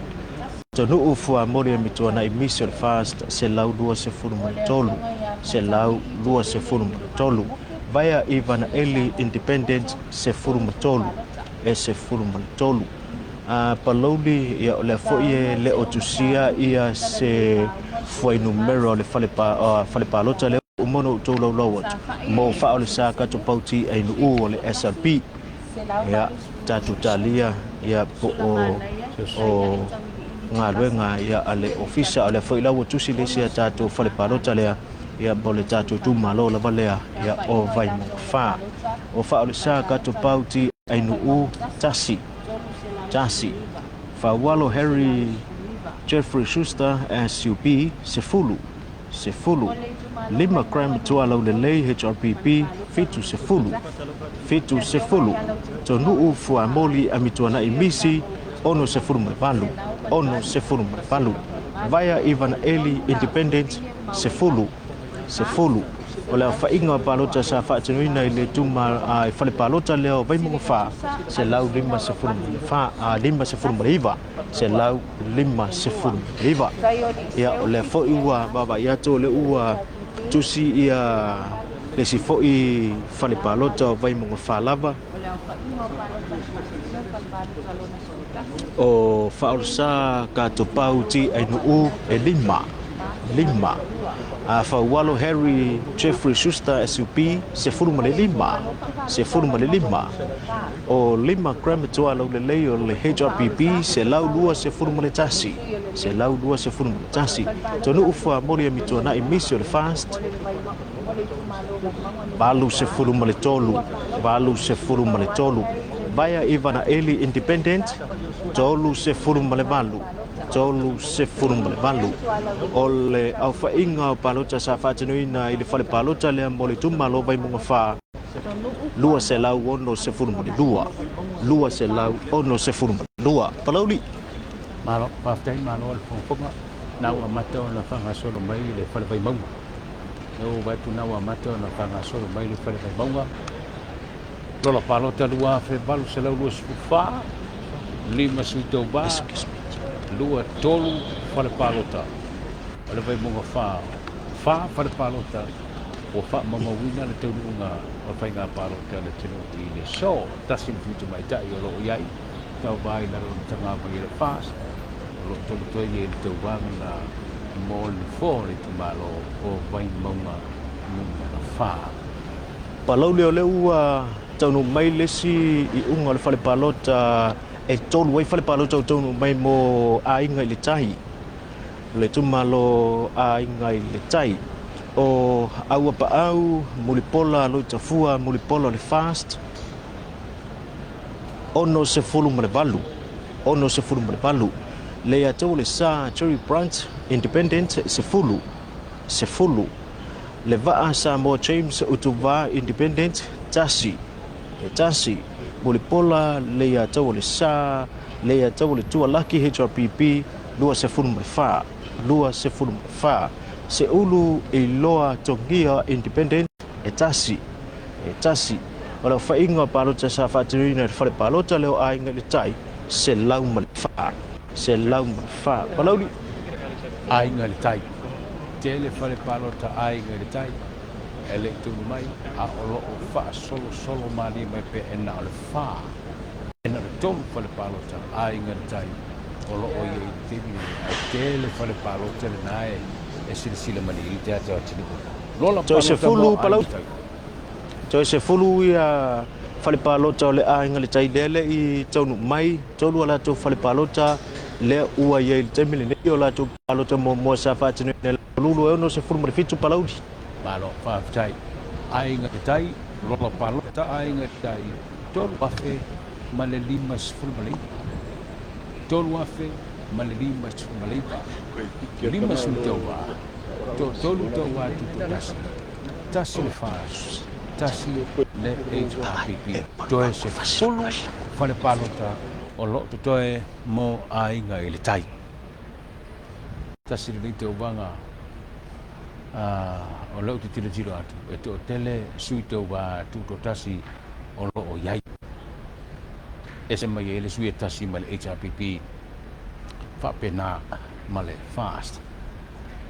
Tonuu Fuamoli Amituanai Misi o le FAST 123, 123. Vaea Ivana Eli Independent 13 e 13. A Palauli, ia o lea foi e le o tusia ia se fuainumera o le fale, pa, fale palota lea ua uma ona ou toulaulau atu mo faaolesa Katopau TANU o le SLP. Ia, tatou talia ia po o, o galuega ia a le ofisa. O lea foi la ua tusi le isi a tatou fale palota lea ia mo le tatou itumalo lava lea ia o Vaimauga 4. O Faaolesa Katopau TANU 1 1. Faualo Harry Jeffrey Schuster SUP 10 10 5 Graham Tualaulelei HRPP 70 70 Tonuu Fuamoli Amituanai Misi 68 68 Vaea Ivan Eli Independent 10 10. O le aofaiga o palota sa faatinoina i le tuma i fale palota lea o Vaimauga 4, 159, 59, 159. Ia, o lea foi ua vaavaai atu o lea ua tusi ia le isi foi fale palota o Vaimauga 4 lava. O Faaolesa Katopau T. Ainuu e 5, 5. A Faualo Harry Jeffrey Schuster SUP 15, 15. O 5 Graham Tualaulelei o le HRPP 121, 121. Tonuu Fuamoli Amituanai Misi o le FAST 83, 83. Vaea Ivana Eli Independent 38, 38. O le aofaiga o palota sa faatinoina i le fale palota lea mo le itumalo Vaimauga 4, 262, 262. Palauli. Malo, faafetai malo le fogafoga. Na ua amata ona faagasolo mai le fale Vaimauga. Na ua vaai atu na ua amata ona faagasolo mai le fale Vaimauga. Lola palota 2824, 5 sui tauva, 2 3 fale palota. O le Vaimauga 4, 4 fale palota ua faamaumauina le taunuuga o faiga palota a le atunuu i le aso. Tasi le sui tamaitai o lo o i ai tauva i lalo o le tagama i le FAST, o lo o totoe i ai le tauvaga na mo le nofoa o le itumalo o Vaimauga Nu.4. Palauli o lea ua taunuu mai le isi iuga o le fale palota e tolu ai fale palota ua taunuu mai mo Aiga i le Tai. O le itumalo Aiga i le Tai o Auapaau, Mulipola, Loitafua, Mulipola o le FAST, 68, 68. Leiataua o le Sa, Jerry Brunt, Independent, 10, 10. Le Vaa Samoa James Utuva, Independent, 1, 1. Mulipola, Leiataua o le Sa, Leiataua o le Tualaki, HRPP, 24, 24. Seulu Iloa Togia, Independent, 1, 1. O le aofaiga o palota sa faatinoina i le fale palota lea o Aiga i le Tai, 104, 104. Palauli. Aiga i le Tai. Tele fale palota Aiga i le Tai e le i tonu mai, a o lo o faasolosolo malie mai pea e na o le 4, e na o le 3 fale palota Aiga i le Tai o lo o i ai i le taimi lenei, ae tele fale palota lena e silasila mai i le tatou atunuu. Lola Toe palota mo 10 Aiga i Palauli. le Tai. Toe 10 ia fale palota o le Aiga i le Tai lea le i taunuu mai, tolu a latou fale palota lea ua i ai i le taimi lenei o latou palota muamua sa faatinoina i le 2067 Palauli. Malo, faafetai. Aiga i le Tai, lola palota Aiga i le Tai, 3059. 3059. 50 tauva, toatolu tauva tutoatasi, tasi le FAST, tasi le HRPP. Toe 10 fale palota o lo o totoe mo Aiga i le Tai. Tasi lenei tauvaga o lea ou te tilotilo atu, e toatele sui tauva tutoatasi o lo o i ai. Ese mai ai le sui e tasi mai le HRPP faapena ma le FAST.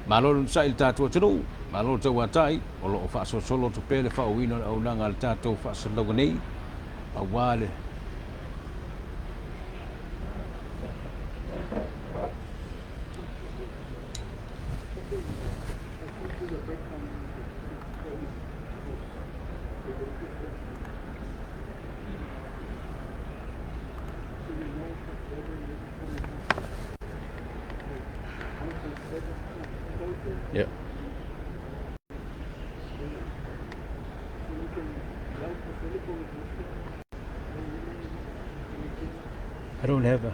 Malo le onosai i le tatou atunuu. Malo le tauatai, o lo o faasolosolo atu pea le faaauauina o le auaunaga a le tatou faasalalauga nei, aua le. Yeah. I don't have a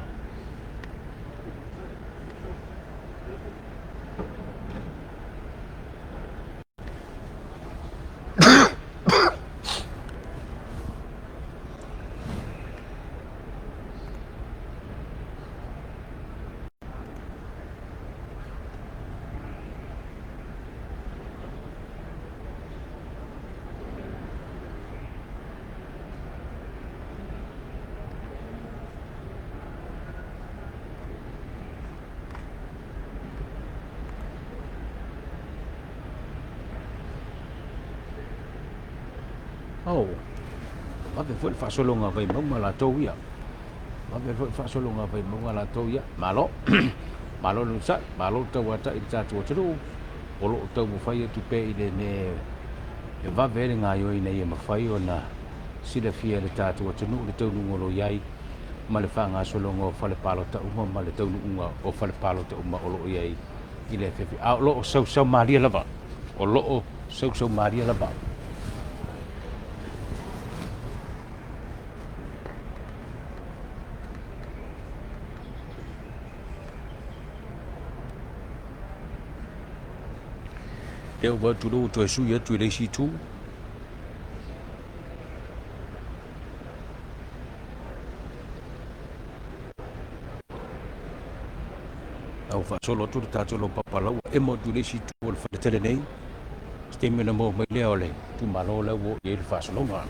Oh, vave foi le faasologa a Vaimauga latou ia. Vave foi le faasologa a Vaimauga latou ia. Malo, malo le onosai, malo le tauatai i le tatou atunuu o lo o taumafai atu pea i le mea e vave ai le gaoioi ina ia mafai ona silafia e le tatou atunuu le taunuuga o lo o i ai ma le faagasologa o fale palota uma ma le taunuuga o fale palota uma o lo o i ai i le afiafi. A o lo o sausau malie lava, o lo o sausau malie lava. Lea ua atu lea ua toe sui atu i le isi itu. A ua faasolo atu le tatou laupapa la ua emo atu i le isi itu o le faletele nei. Se taimi ona maua mai lea o le itumalo la ua oo i ai le faasologa.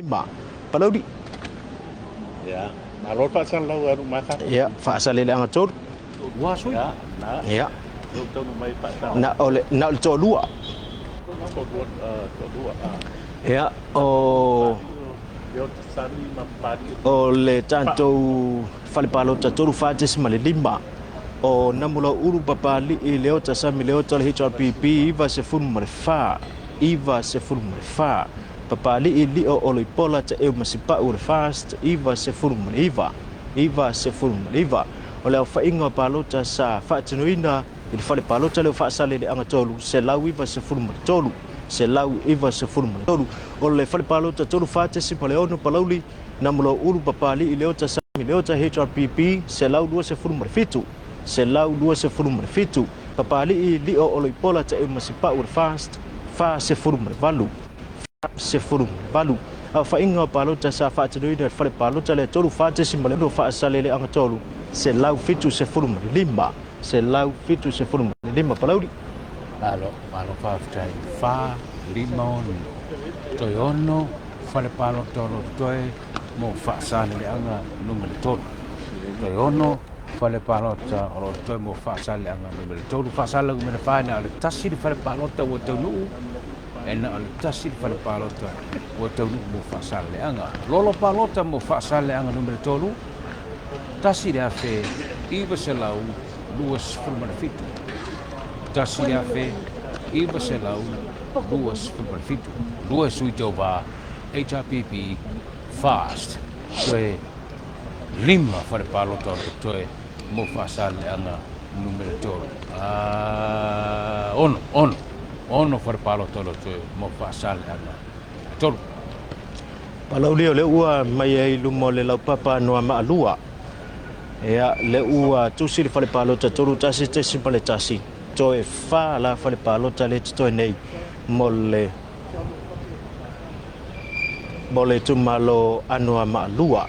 Ma Palauli. Ia, malo le faasalalau e alu mata. Ia, faasaleleaga tolu. Ua sui. Ia, na. Ia. Lou taunuu mai faasalalau. Na o le na o le toalua. Toalua, toalua. Ia, o O le tatou fale palota 34.5 o Namulau'ulu Papali'i Leota Sami Leota o le HRPP 94, 94. Papali'i Lio Oloipola Taeu Masipa'u o le FAST 99, 99. O le aofaiga o palota sa faatinoina i le fale palota lea o Faasaleleaga 3, 193. 193. O le fale palota 34.6 Palauli, Namulau'ulu Papali'i Leota Sami Leota HRPP 127. 127. Papali'i Lio Oloipola Taeu Masipa'u o le FAST 48. 48. Aofaiga o palota sa faatinoina e le fale palota lea 34.6 Faasaleleaga 3, 175. 175 Palauli. Malo, malo faafetai. 4, 5, 6, toe 6 fale palota o lo o totoe mo Faasaleleaga numera 3. Toe 6 fale palota o lo o totoe mo Faasaleleaga numera 3. Faasaleleaga numera 4 na o le tasi le fale palota ua taunuu. E na o le tasi le fale palota ua taunuu mo Faasaleleaga. Lolo palota mo Faasaleleaga numera 3, 1927. 1927. Lua sui tauva HRPP Fast. Toe lima fale palota o lo toe mo Faasaleleaga numera 3. Ono, ono, ono fale palota o lo toe mo Faasaleleaga 3. Palauli o lea ua mai ai i luma o le laupapa Anoamaa 2. Ia, lea ua tusi le fale palota 31.1, toe fa la fale palota lea totoe nei mo le mo le itumalo Anoamaa 2.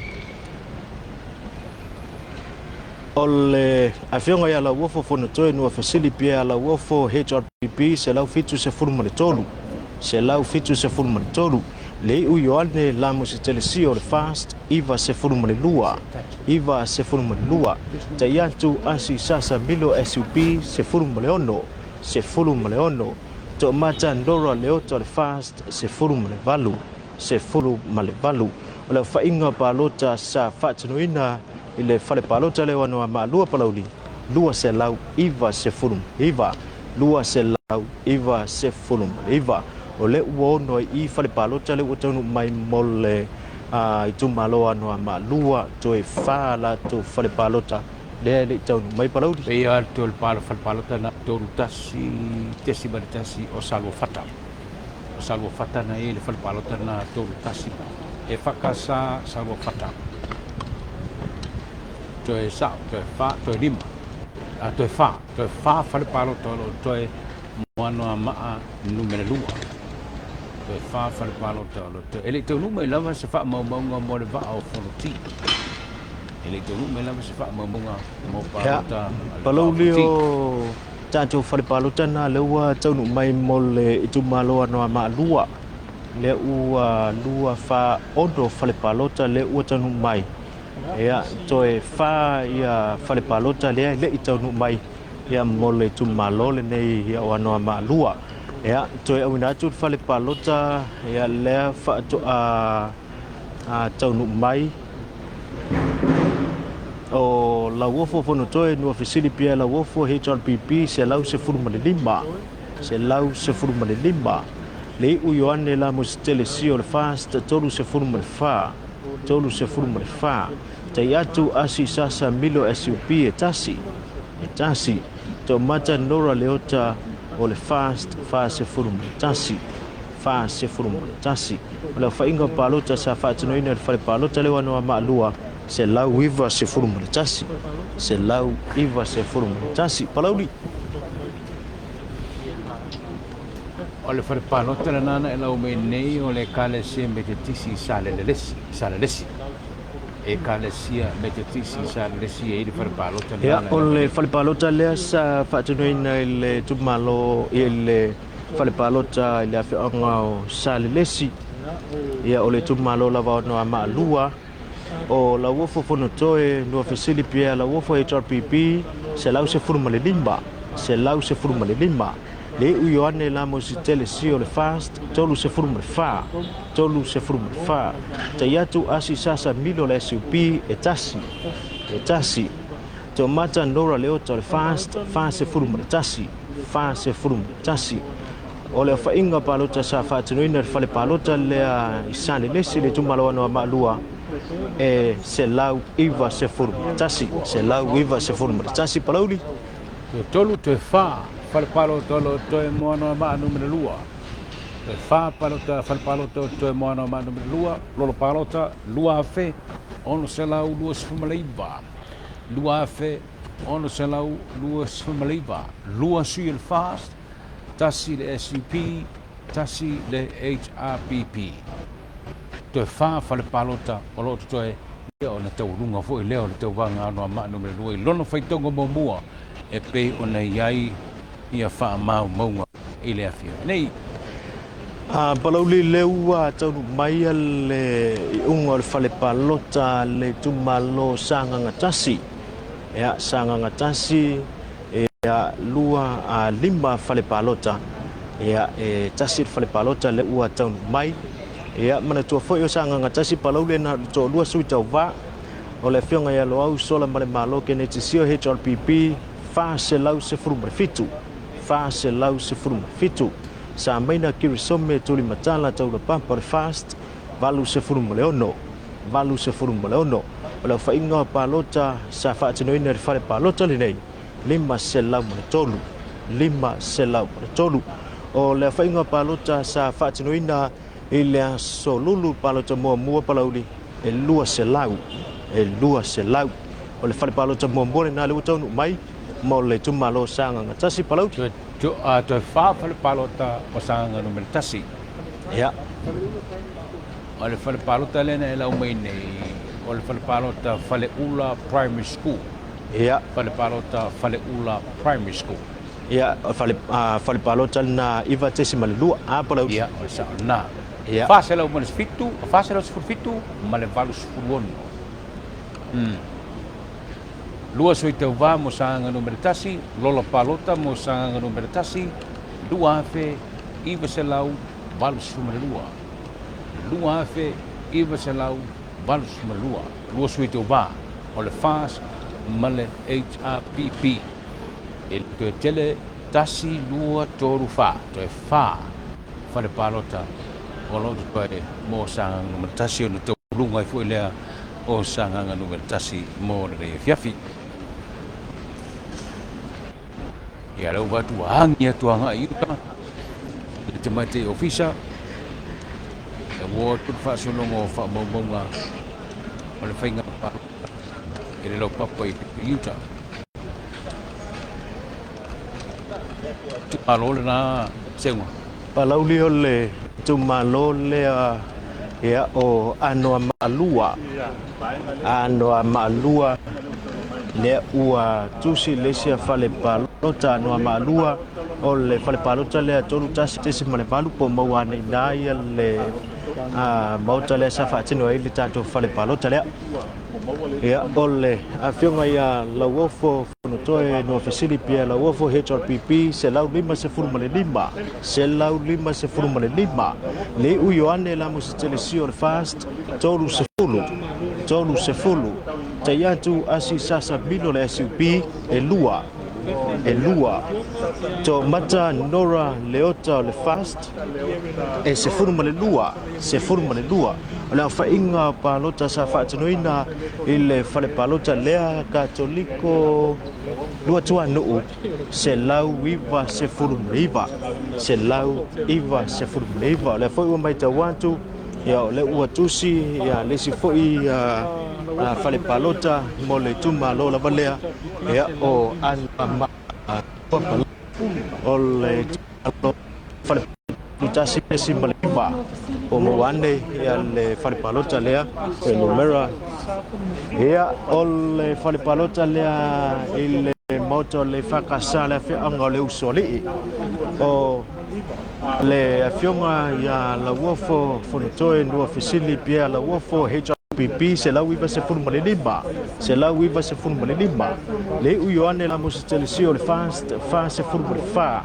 O le afioga ia Lauofo Fonotoe Nuafesili Pierre Lauofo HRPP 173, 173, Le Iu Ioane Lamositelesio o le FAST 92, 92, Taiatu Asi Sasa Milo SUP 16, 16, Toomata Nora Leota o le FAST 18, 18. O le aofaiga palota sa faatinoina i le fale palota lea o Anoamaa 2 Palauli, 299, 299. O lea ua ono ai i fale palota lea ua taunuu mai mo le itumalo o Anoamaa 2, toe fa latou fale palota lea e le i taunuu mai Palauli. Pei lava le fale palota na 31.1 o Saluafata. O Saluafata na i le fale palota na 31 e whakasa Saluafata. Toe sao, toe wha, toe lima. A, toe wha, toe wha fale palota o lo toe mo Anoamaa numera 2. Toe wha fale palota o lo toe. E le taunuu mai lava se faamaumauga mo le vaa o Fonoti. E le taunuu mai lava se faamaumauga mo palota a le vaa o Palauli Fonoti. o tatou fale palota na lea ua taunuu mai mo le itumalo o Anoamaa 2. Lea ua lua fa ono fale palota lea ua taunuu mai. Ia, toe fa ia fale palota lea e le i taunuu mai ia mo le itumalo lenei ia o Anoamaa 2. Ia, toe auina atu le fale palota ia lea faatoa taunuu mai o Lauofo Fonotoe Nuafesili Pierre Lauofo HRPP 115, 115, Le Iu Ioane Lamositelesio o le FAST 34, 34, Taiatu Asi Sasa Milo SUP e tasi, e tasi, Toomata Nora Leota o le FAST 41, 41. O le aofaiga o palota sa faatinoina i le fale palota lea o Anoamaa 2, 191, 191. Palauli. O le fale palota lena na e lau mai nei o le Ekalesia Metotisi i Salelelesi, Salelesi. Ekalesia Metotisi i Salelesi e i le fale palota lena Ia, na e o lau mai le nei. fale palota lea sa faatinoina i le itumalo i le fale palota i le afioaga o Salelesi. Ia, o le itumalo lava o Anoamaa 2, o Lauofo Fonotoe Nuafesili Pierre Lauofo HRPP 115, 115, Le Iu Ioane Lamositelesio o le FAST 34, 34, Taiatu Asi Sasa Milo o le SUP e tasi, e tasi, Toomata Nora Leota o le FAST 41, 41. O le aofaiga palota sa faatinoina i le fale palota lea i Salelesi i le itumalo o Anoamaa 2 e 191, 191 Palauli. Toe tolu, toe fa fale palota o lo o toe mo Anoamaa numera 2. Toe fa palota, fale palota o toe mo Anoamaa numera 2, lolo palota 2629. 2629. Lua sui o le FAST, tasi le SUP, tasi le HRPP. Toe fa fale palota o lo o totoe, ia ona taualuga foi lea o le tauvaga Anoamaa numera 2 i lona faitauga muamua e pei ona i ai ia faamaumauga i le afiafi nei. A Palauli lea ua taunuu mai le iuga o le fale palota a le itumalo Sagaga 1. Ia, Sagaga 1, ia, lua, a, lima fale palota. Ia, e tasi le fale palota lea ua taunuu mai. Ia, manatua foi o Sagaga 1 Palauli e na o le toalua sui tauva, o le afioga ia Loau Solamalemalo Keneti Sio HRPP 417, 417. Sa Maina Kirisome Tulimatala Taulapapa o le FAST 86, 86. O le aofaiga o palota sa faatinoina i le fale palota lenei, 503, 503. O le aofaiga o palota sa faatinoina i le aso Lulu palota muamua Palauli e 200, e 200. O le fale palota muamua lena lea ua taunuu mai mo le itumalo o Sagaga 1 Palauli. Toe fa fale palota o Sagaga numera 1. Ia. O le fale palota lea na e lau mai nei, o le fale palota Faleula Primary School. Ia. Fale palota Faleula Primary School. Ia, o fale, fale palota lena 9.2 a Palauli. Ia, o le sao lena. Ia. 407, 417 ma le 86. Lua sui tauva mo Sagaga numera 1, lola palota mo Sagaga numera 1, 2982. 2982. Lua sui tauva o le FAST ma le HRPP. E le toe tele, 1, 2, 3, 4, toe fa fale palota o lo o totoe mo Sagaga numera 1 ona tauluga ai foi lea o Sagaga numera 1 mo lenei afiafi. Ia lea ua atu ua agi atu agai i uta i le tamaitai ofisa e ua atu le faasologa o faamaumauga o le faiga palota i le laupapa i uta. Itumalo lena Seuga. Palauli o le itumalo lea ia o Anoamalua. Anoamalua lea ua tusi le isi fale palota Anoamalua o le fale palota lea 31.8 po o maua ane i ina ia le maota lea sa faatino ai le tatou fale palota lea. Ia, o le afioga ia Lauofo Fonotoe Nuafesili Pierre Lauofo HRPP 155, 155. Lei'u Ioane Lamositele Sio o le FAST 30, 30. Taiatu Asi Sasa Milo o le SUP e 2, e 2. Toomata Nora Leota o le FAST e 12, 12. O le aofaiga o palota sa faatinoina i le fale palota lea Katoliko Luatuanuu 199, 199. O lea foi ua matau atu, ia, o lea ua tusi ia, le isi foi fale palota mo le itumalo lava lea, ia, o Anoamaa o le itumalo fale 1.9 o maua ane ia le fale palota lea e numera ia o le fale palota lea i le maota o le EFKS le afioaga o le Usoalii o le afioga ia Lauofo Fonotoe Nuafesili Pierre Lauofo HRPP 195 195 Lei'u Ioane Lamositele Sio o le FAST 44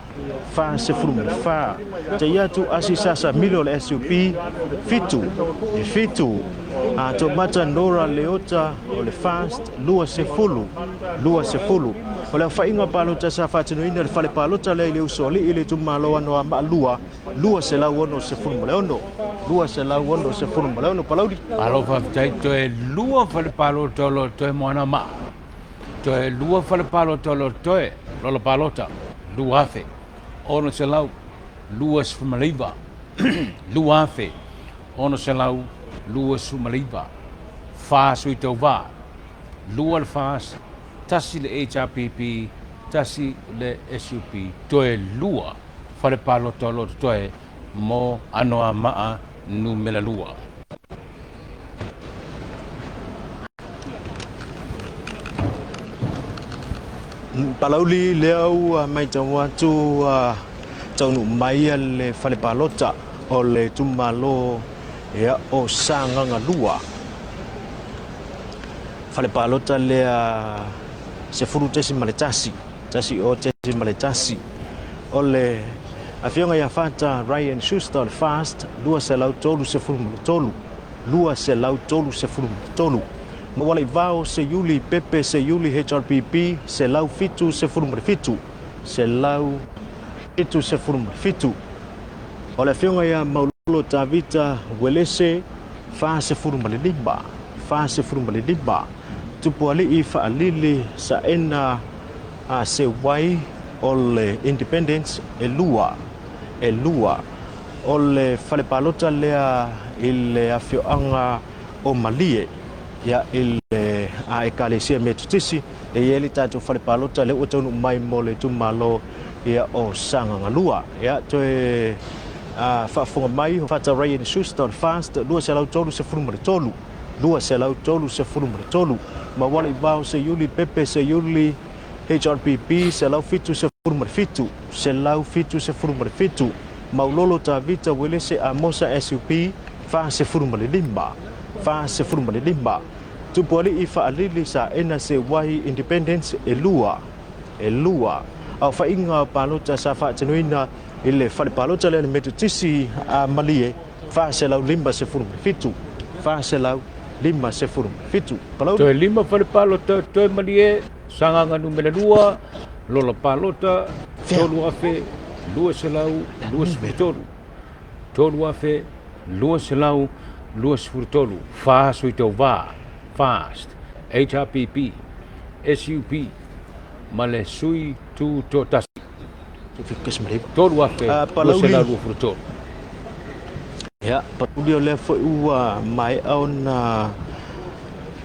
44. Taiatu Asi Sasa Milo o le SUP, 7, e 7. A Tomata Nora Leota o le FAST, 20, 20. O le aofaiga palota sa faatinoina i le fale palota lea i le Usoalii i le itumalo Anoamaa 2, 266, 266 Palauli. Malo faafetai toe lua fale palota o lo o toe mo Anoamaa. Toe lua fale palota o lo o totoe, lola palota, 2,629, 2,629, fa sui tauva, lua le FAST, tasi le HRPP, tasi le SUP, toe lua fale palota o lo o totoe mo Anoamaa numera 2. Palauli lea ua matau atu ua taunuu mai le fale palota o le itumalo ia o Sagaga 2. Fale palota lea 10.1, 10.1 o le Afioga ia Fata Ryan Schuster o le FAST, 233. 233. Maualaivao Seiuli Pepe Seiuli HRPP, 177. 177. O le afioga ia Maulolo Tavita Uelese, 45. 45. Tupualii Faalili Saena a Seuai o le Independence, e lua. E lua. O le fale palota lea i le afioaga o Malie, ia, i le a Ekalesia Metotisi, e i ai le tatou fale palota lea ua taunuu mai mo le itumalo ia o Sagaga 2. Ia, toe a, faafofoga mai, Fata Ryan Schuster o le FAST, 233, 233, Maualaivao Seiuli Pepe Seiuli HRPP, 177, 177, Maulolo Tavita Uelese Amosa SUP, 45, 45, Tupualii Faalili Saena Seuai Independence, e lua, e lua. Aofaiga o palota sa faatinoina i le fale palota lea le Metotisi a Malie, 457, 457. Palauli. Toe lima fale palota, toe Malie, Sagaga numera 2, Lola Palota, 3223. 3223, fa sui tauva, FAST, HRPP, SUP, ma le sui tutoatasi. 3223. Ia, Palauli o lea foi ua maea ona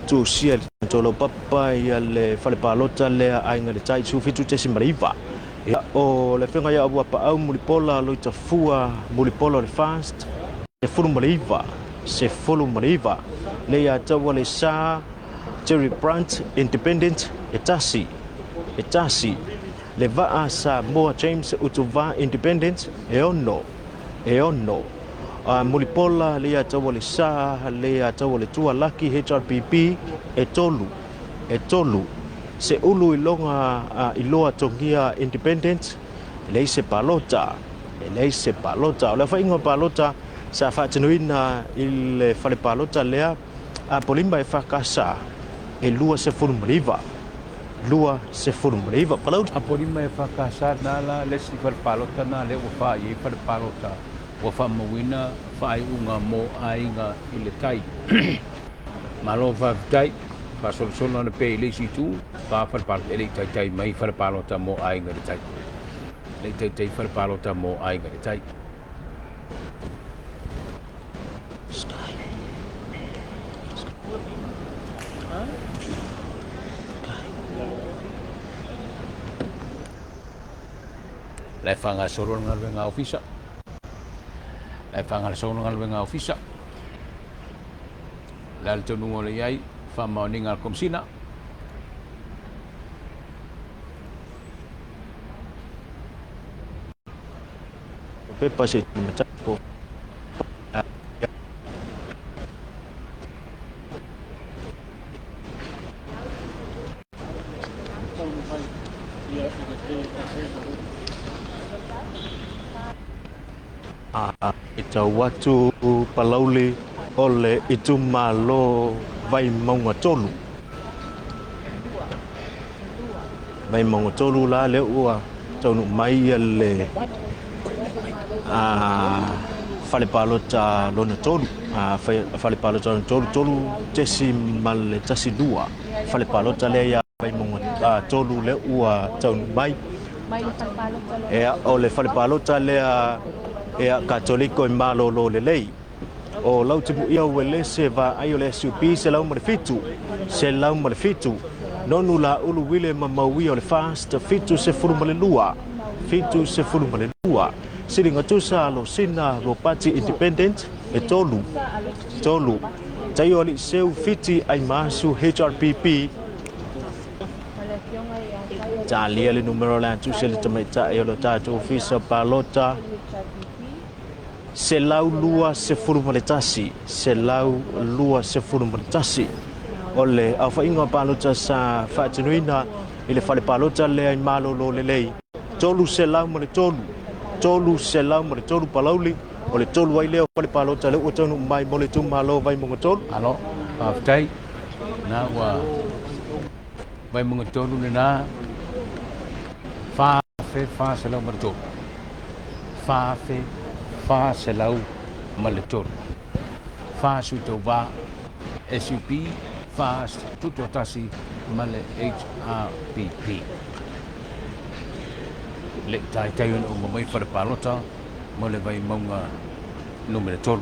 tusia i le tatou laupapa ia le fale palota lea Aiga i le Tai 17.9. Ia, o le afioga ia Auapaau Mulipola Loitafua Mulipola o le FAST, 19, 19. Le ia taua le sa Jerry Brandt Independent, e tasi, e tasi. Le vaa Samoa James Utuva Independent, e ono, e ono. A Mulipola le ia taua le sa le ia taua le tua Laki HRPP, e tolu, e tolu. Se ulu i loga a iloa tongia Independent, e leai se palota, e leai se palota. O le aofaiga o palota sa faatinoina i le fale palota lea a Polima e FKS e 29, 29. Palauli. A Polima e FKS na la le isi fale palota na lea ua faa i ai fale palota ua faamauina faaiuga mo aiga i le tai. Malo faafetai, faasolosolo ana pea i le isi itu, fa fale palota e le i taitai mai fale palota mo aiga i le tai. E le i taitai fale palota mo aiga i le tai. La e faagasolo le galuega a ofisa. La e faagasolo le galuega a ofisa. Le a le taunuuga o le i ai, faamaoniga a le Komesina. Pepa se matapo. I tau atu Palauli o le itumalo Vaimauga 3. Vaimauga 3 la lea ua taunuu mai le fale palota lona tolu, fale palota lona tolu, 3.12, fale palota lea ia Vaimauga 3 lea ua taunuu mai. Ea, o le fale palota lea ea Katoliko i Malolo Lelei. O Lautimuia Uelese Vaai o le SUP 107, 107. Nonu Laulu Wile ma Mauia o le FAST 72, 72. Siligatusa Alosina Ropati Independent e tolu, tolu. Taio Aliiseu Fiti Aimaasu HRPP. Talia le numera o le atusi a le tamaitai o le tatou ofisa palota 121, 121. O le aofaiga o palota sa faatinoina i le fale palota lea i Malolo Lelei, 303, 303 Palauli, o le tolu ai lea o fale palota lea ua taunuu mai mo le itumalo o Vaimauga 3. Malo, faafetai. Na ua Vaimauga 3 lena, 4403. 4403. Fa sui tauva SUP, fa tutoatasi ma le HRPP. Le i taitai ona uma mai fale palota mo le Vaimauga numera 3.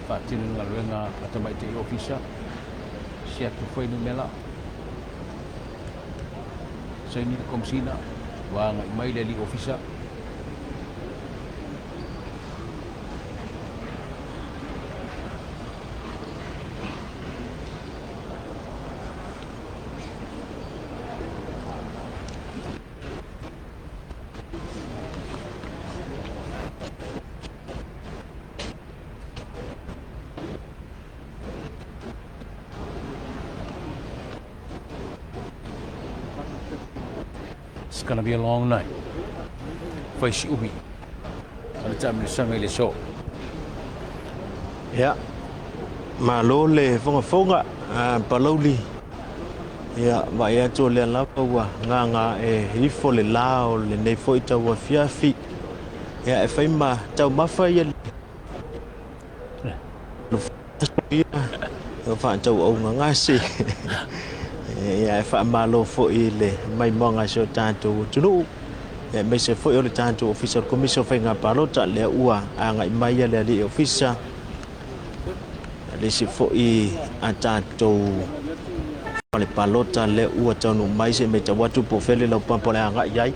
Faatino le galuega a tamaitai ofisa, siaki fuainumera, saini le Komesina, ua agai mai le alii ofisa. It's gonna be a long night. Fai si umi. O le taamilosaga i le aso. Ia, malo le fogafoga a Palauli. Ia, vaai atu o lea lava ua gaga e ifo le la o lenei foi tauafiafi. Ia, e fai ma taumafa ia ia faatauauga gase. Ia, e faamalo foi i le maimoaga a si o tatou atunuu, aemaise foi o le tatou Ofisa o le Komisi o Faiga Palota, lea ua agai mai le alii ofisa, le isi foi a tatou fale palota lea ua taunuu mai. Se i matau atu po o fea le laupapa o le agai i ai.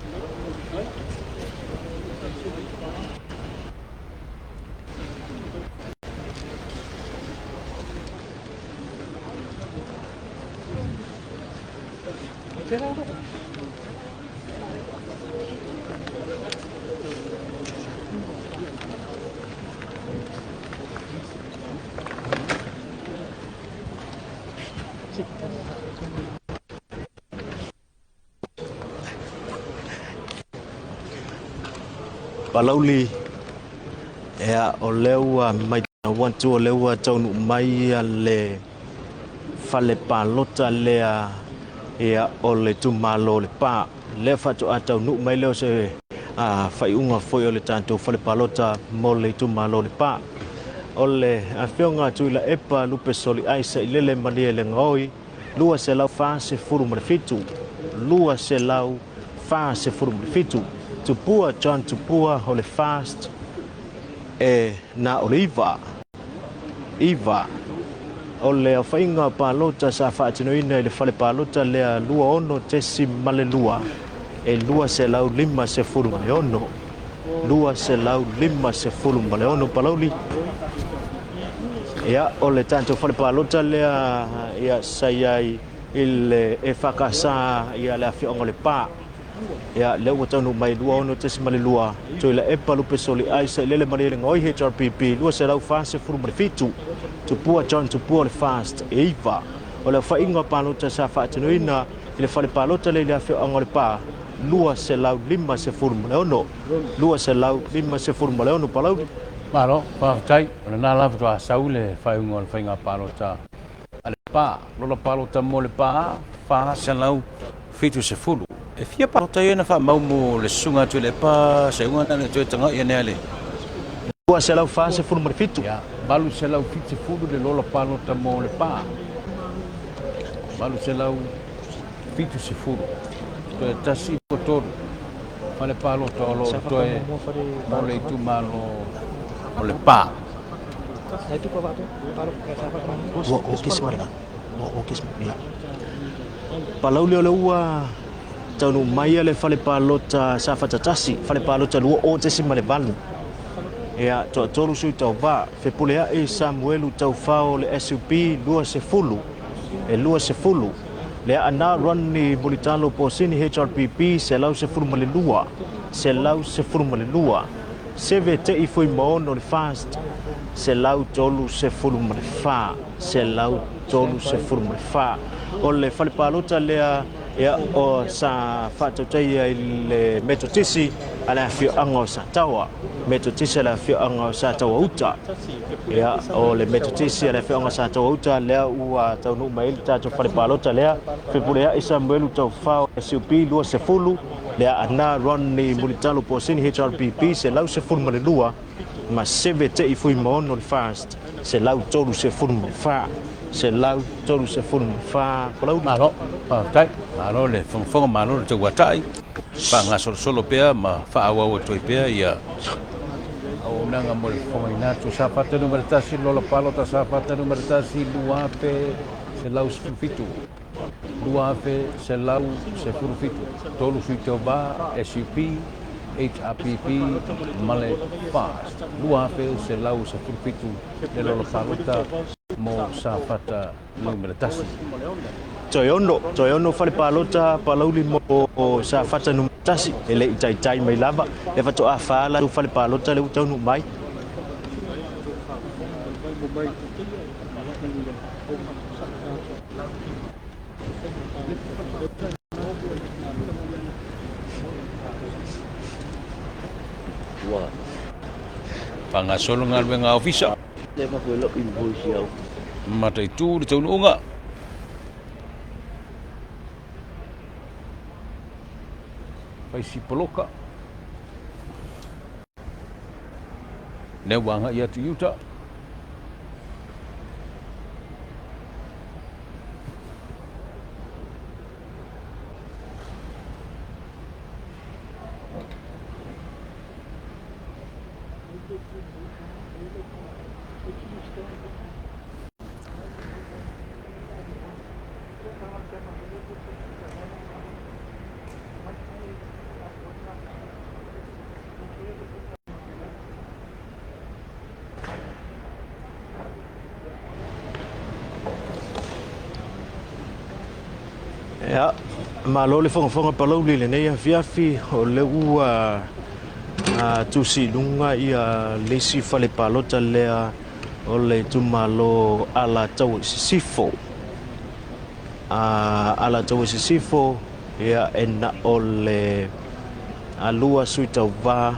Palauli, ia, o lea ua matau atu o lea ua taunuu mai le fale palota lea, ia, o le itumalo o Lepa. Lea faatoa taunuu mai lea o se faaiuga foi o le tatou fale palota mo le itumalo o Lepa. O le afioga Tuilaepa Lupe Soliai Sailele Malie Legaoi, 247, 247. Tupua John Tupua o le FAST e na o le iva. Iva. O le aofaiga palota sa faatinoina i le fale palota lea 26.2 e 256. 256 Palauli. Ia, o le tatou fale palota lea, ia, sa i ai i le EFKS, ia, le afioaga o Lepa. Ia, lea ua taunuu mai 26.2, Tuilaepa Lupesoli Ai Sailele Malielegaoi HRPP 247, Tupua John Tupua o le FAST e 9. O le aofaiga o palota sa faatinoina i le fale palota lea i le afioaga o Lepa, 256, 256 Palauli. Malo, faafetai. O lena lava faatoa sau le faaiuga o le faiga palota a Lepa. Lola palota mo Lepa, 470. E fia palota ia na faamau mo le susuga atu i Lepa, seuga na le toe tagai ane a le 247. Ia, 870 le lola palota mo Lepa. 870. Toe tasi po tolu fale palota o lo o toe mo le itumalo o Lepa. Palauli o le ua taunuu mai le fale palota Safata 1, fale palota 20.8. Ia, toatolu sui tauva, Fepuleai Samuelu Taufao le SUP 20, e 20. Le Aana Rodney Mulitalo Posini HRPP 112, 112. Seve Te'i Fuimaono le FAST 134, 134. O le fale palota lea ia, o sa faatautaia i le Metotisi a le afioaga o Sataoa. Metotisi a le afioaga o Sataoa Uta. Ia, o le Metotisi a le afioaga o Sataoa Uta lea ua taunuu mai ai le tatou fale palota lea. Fepuleai Samuelu Taufao SUP 20, le Aana Ronnie Mulitalo Posini HRPP 112, ma seve te'i Fuimaono le Fast 134, 134 Palauli. Malo, faafetai. Malo le fogafoga, malo le tauatai. Faagasolosolo pea ma faaauau atu ai pea ia auaunaga mo le fofogaina atu o Safata Nu.1, Lola Palota Safata Nu.1, 2117. 2117, tolu sui tauva, SUP, HRPP ma le FAST, 2117 le lola palota mo Safata Numera 1. Toe ono, toe ono fale palota Palauli mo Safata Numera 1, e le i taitai mai lava, e faatoa fa latou fale palota lea ua taunuu mai. Ua faagasolo galuega a ofisa. Mataitu le taunuuga. Faisi poloka. Lea ua agai atu i uta. Ia, malo le fogafoga Palauli i lenei afiafi, o lea ua tusi i luga ia le isi fale palota lea o le itumalo Alataua i Sisifo. Alataua i Sisifo, ia e na o le lua sui tauva,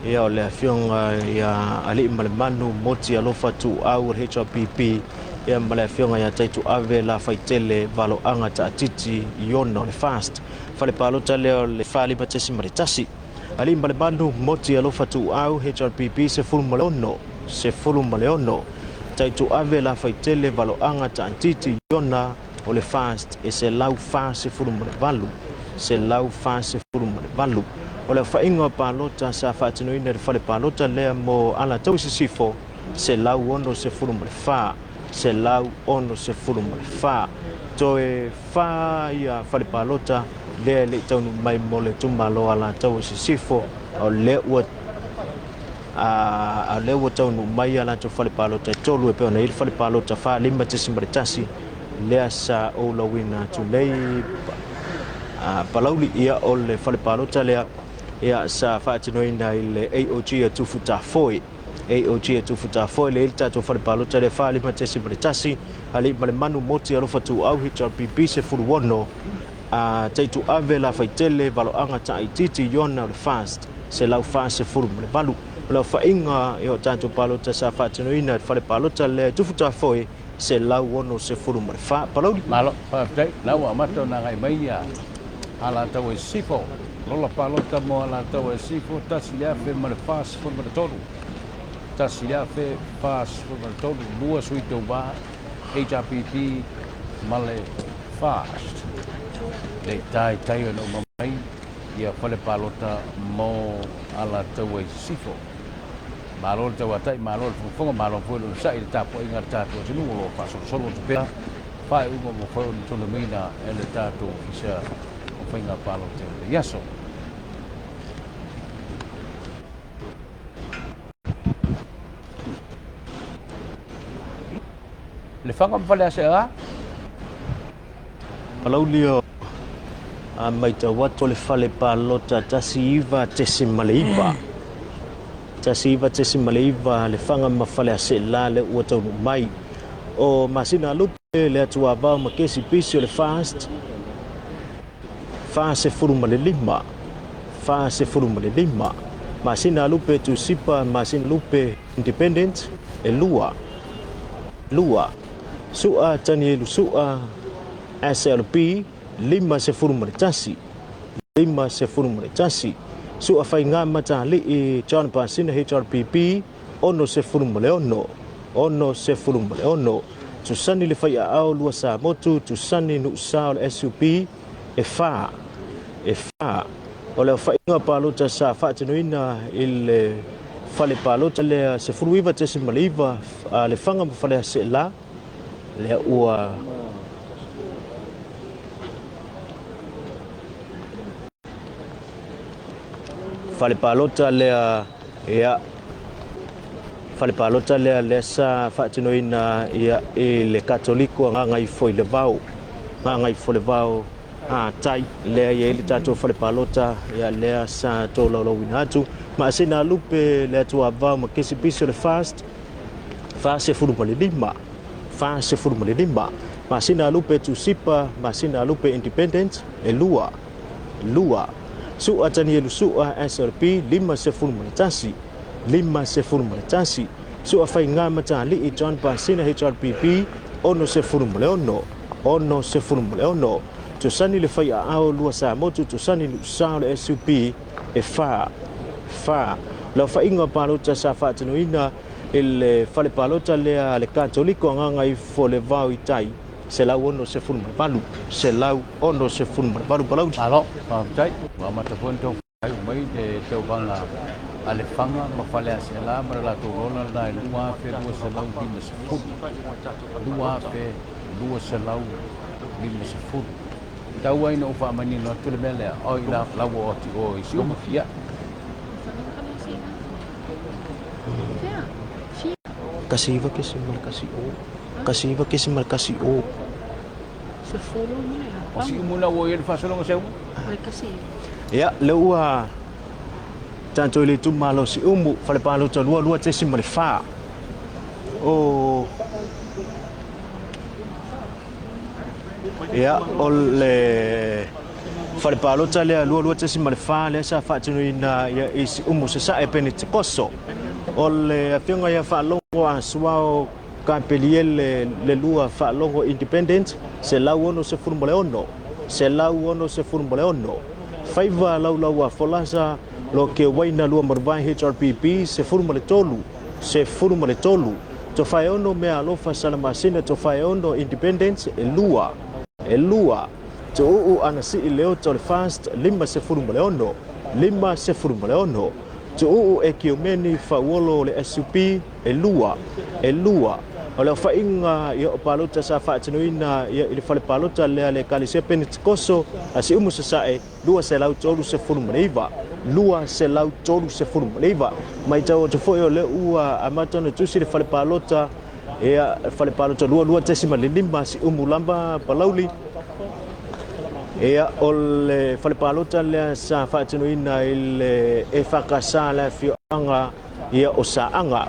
ia o le afioga ia Aliimalemanu Moti Alofa Tuuau o le HRPP, ia ma le afioga ia Taituave Lafaitele Valoaga Taatiti Iona o le FAST. Fale palota lea o le 45.1. Aliimalemanu Moti Alofa Tuuau HRPP 16, 16. Taituave Lafaitele Valoaga Taatiti Iona o le FAST e 148, 148. O le aofaiga o palota sa faatinoina i le fale palota lea mo Alataua i Sisifo, 164, 164. Toe fa ia fale palota lea e le i taunuu mai mo le itumalo Alataua i Sisifo, o lea ua a o lea ua taunuu mai a latou fale palota e tolu e pei ona i ai le fale palota 45.1 lea sa ou lauina atu nei Palauli. Ia o le fale palota lea ia sa faatinoina i le AOG a Tufutafoe, AOG a Tufutafoe lea i le tatou fale palota lea 45.1 Aliimalemanu Moti Alofa Tuuau HRPP 16 Taituave Lafaitele Valoaga Taaitiiti Iona o le FAST 148. O le aofaiga o tatou palota sa faatinoina i le fale palota lea i Tufutafoe 164. Palauli. Malo, faafetai. La ua amata ona agai mai ia Alataua i Sisifo. Lola palota mo Alataua i Sisifo, 1043. 1043, lua sui tauva, HRPP ma le FAST. Le taitai ona uma mai ia fale palota mo Alataua i Sisifo. Malo le tauatai, malo le fogafoga, malo foi le onosai i le tapuaiga a le tatou atunuu o lo o faasolosolo atu pea faaiuga ua mafai ona tolomaina e le tatou Ofisa o Faiga Palota i lenei aso. Lefaga ma Faleaseela. Palauli o a matau atu o le fale palota 19.9. 19.9 Lefaga ma Faleaseela lea ua taunuu mai. O Masina Lupe le atuavao ma Kesi Pisi o le FAST, 45, 45. Masina Lupe Tusipa, Masina Lupe Independent, e lua, lua. Su'a Tanielu Su'a, SLP, 51, 51. Su'a Faiga Matali'i John Pasina HRPP, 66, 66. Tusani le Faiaao Lua Samotu, Tusani Nu'usa o le SUP, e fa, e fa. O le aofaiga palota sa faatinoina i le fale palota lea 19.9 a Lefaga ma Faleaseela, lea ua fale palota lea ia fale palota lea lea sa faatinoina ia i le Katoliko Gagaifo i le Vao Gagaifo le Vao a tai lea i ai le tatou fale palota ia lea sa tolaulauina atu ma asina lupe le atuavao ma kesipisi o le FAST 45 45 masina lupe Tusipa masina lupe Independent e lua lua. Su'a Tanielu Su'a SLP 51 51. Su'a Faiga Matali'i John Pasina HRPP 66 66. Tusani le Faiaao Lua Samotu Tusani Nu'usao le SUP e fa fa. Le aofaiga o palota sa faatinoina i le fale palota lea a le Katoliko Gagaifo le Vao i Tai 168, 168 Palauli. Malo, faafetai. Ua amata foi ona tau faaiu mai le tauvaga a Lefaga ma Faleaseela ma le latou lola lena e 2250. 2250. Tau ai ina ou faamanino atu le mea lea, oi la, la ua oo atu i o i Siumu. Ia. 19 kesimal kasi o. 19 kesimal kasi o. O Siumu la ua i ai le faasologa Siumu? Ia, lea ua tatou i le itumalo o Siumu, fale palota 22.4. O Ia, o le fale palota lea 22.4 lea sa faatinoina ia i Siumu Sasae Penitekoso. O le afioga ia Faalogo Asuao Kapeliele le lua Faalogo Independent 166, 166. Faiva Laulaua Folasa Lo ke Waina Lua Maruvae HRPP 13, 13. Tofaeono Meaalofa Salamasina Tofaeono Independent e lua, e lua. Tuuu Anasii Leota o le FAST 56, 56. Tuuu Ekiomeni Fauolo o le SUP e lua, e lua. O le aofaiga ia o palota sa faatinoina ia i le fale palota lea le Ekalesia Penetikoso a Siumu Sasae 239, 239. Matau atu foi o lea ua amata ona tusi le fale palota ia fale palota 22.5 Siumu lava Palauli. Ia o le fale palota lea sa faatinoina i le EFKS le afioaga ia o Saaga.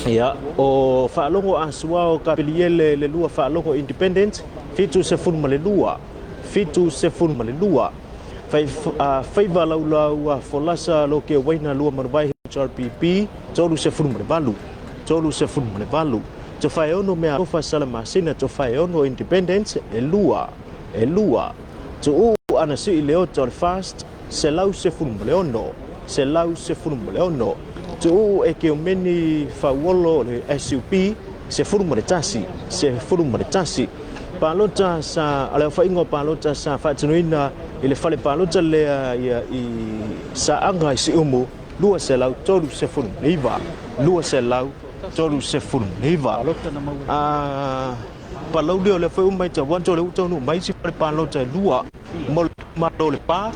Ia o Faalogo Asuao Kapeliele le lua Faalogo Independent 72 72. Faiva laulau folasa lo ke waina lua manuvae HRPP 38 38. Tofaeono mea alofa Salamasina Tofaeono Independent e lua e lua. Tuuu ana sii leota o le FAST 116 116. Tuuu e Keomeni Fauolo o le SUP 11 11. Palota sa a le aofaiga o palota sa faatinoina i le fale palota lea ia i Saaga i Siumu 239 239. A Palauli o lea foi ua matau atu o lea ua taunuu mai isi fale palota e lua mo le itumalo o Lepa.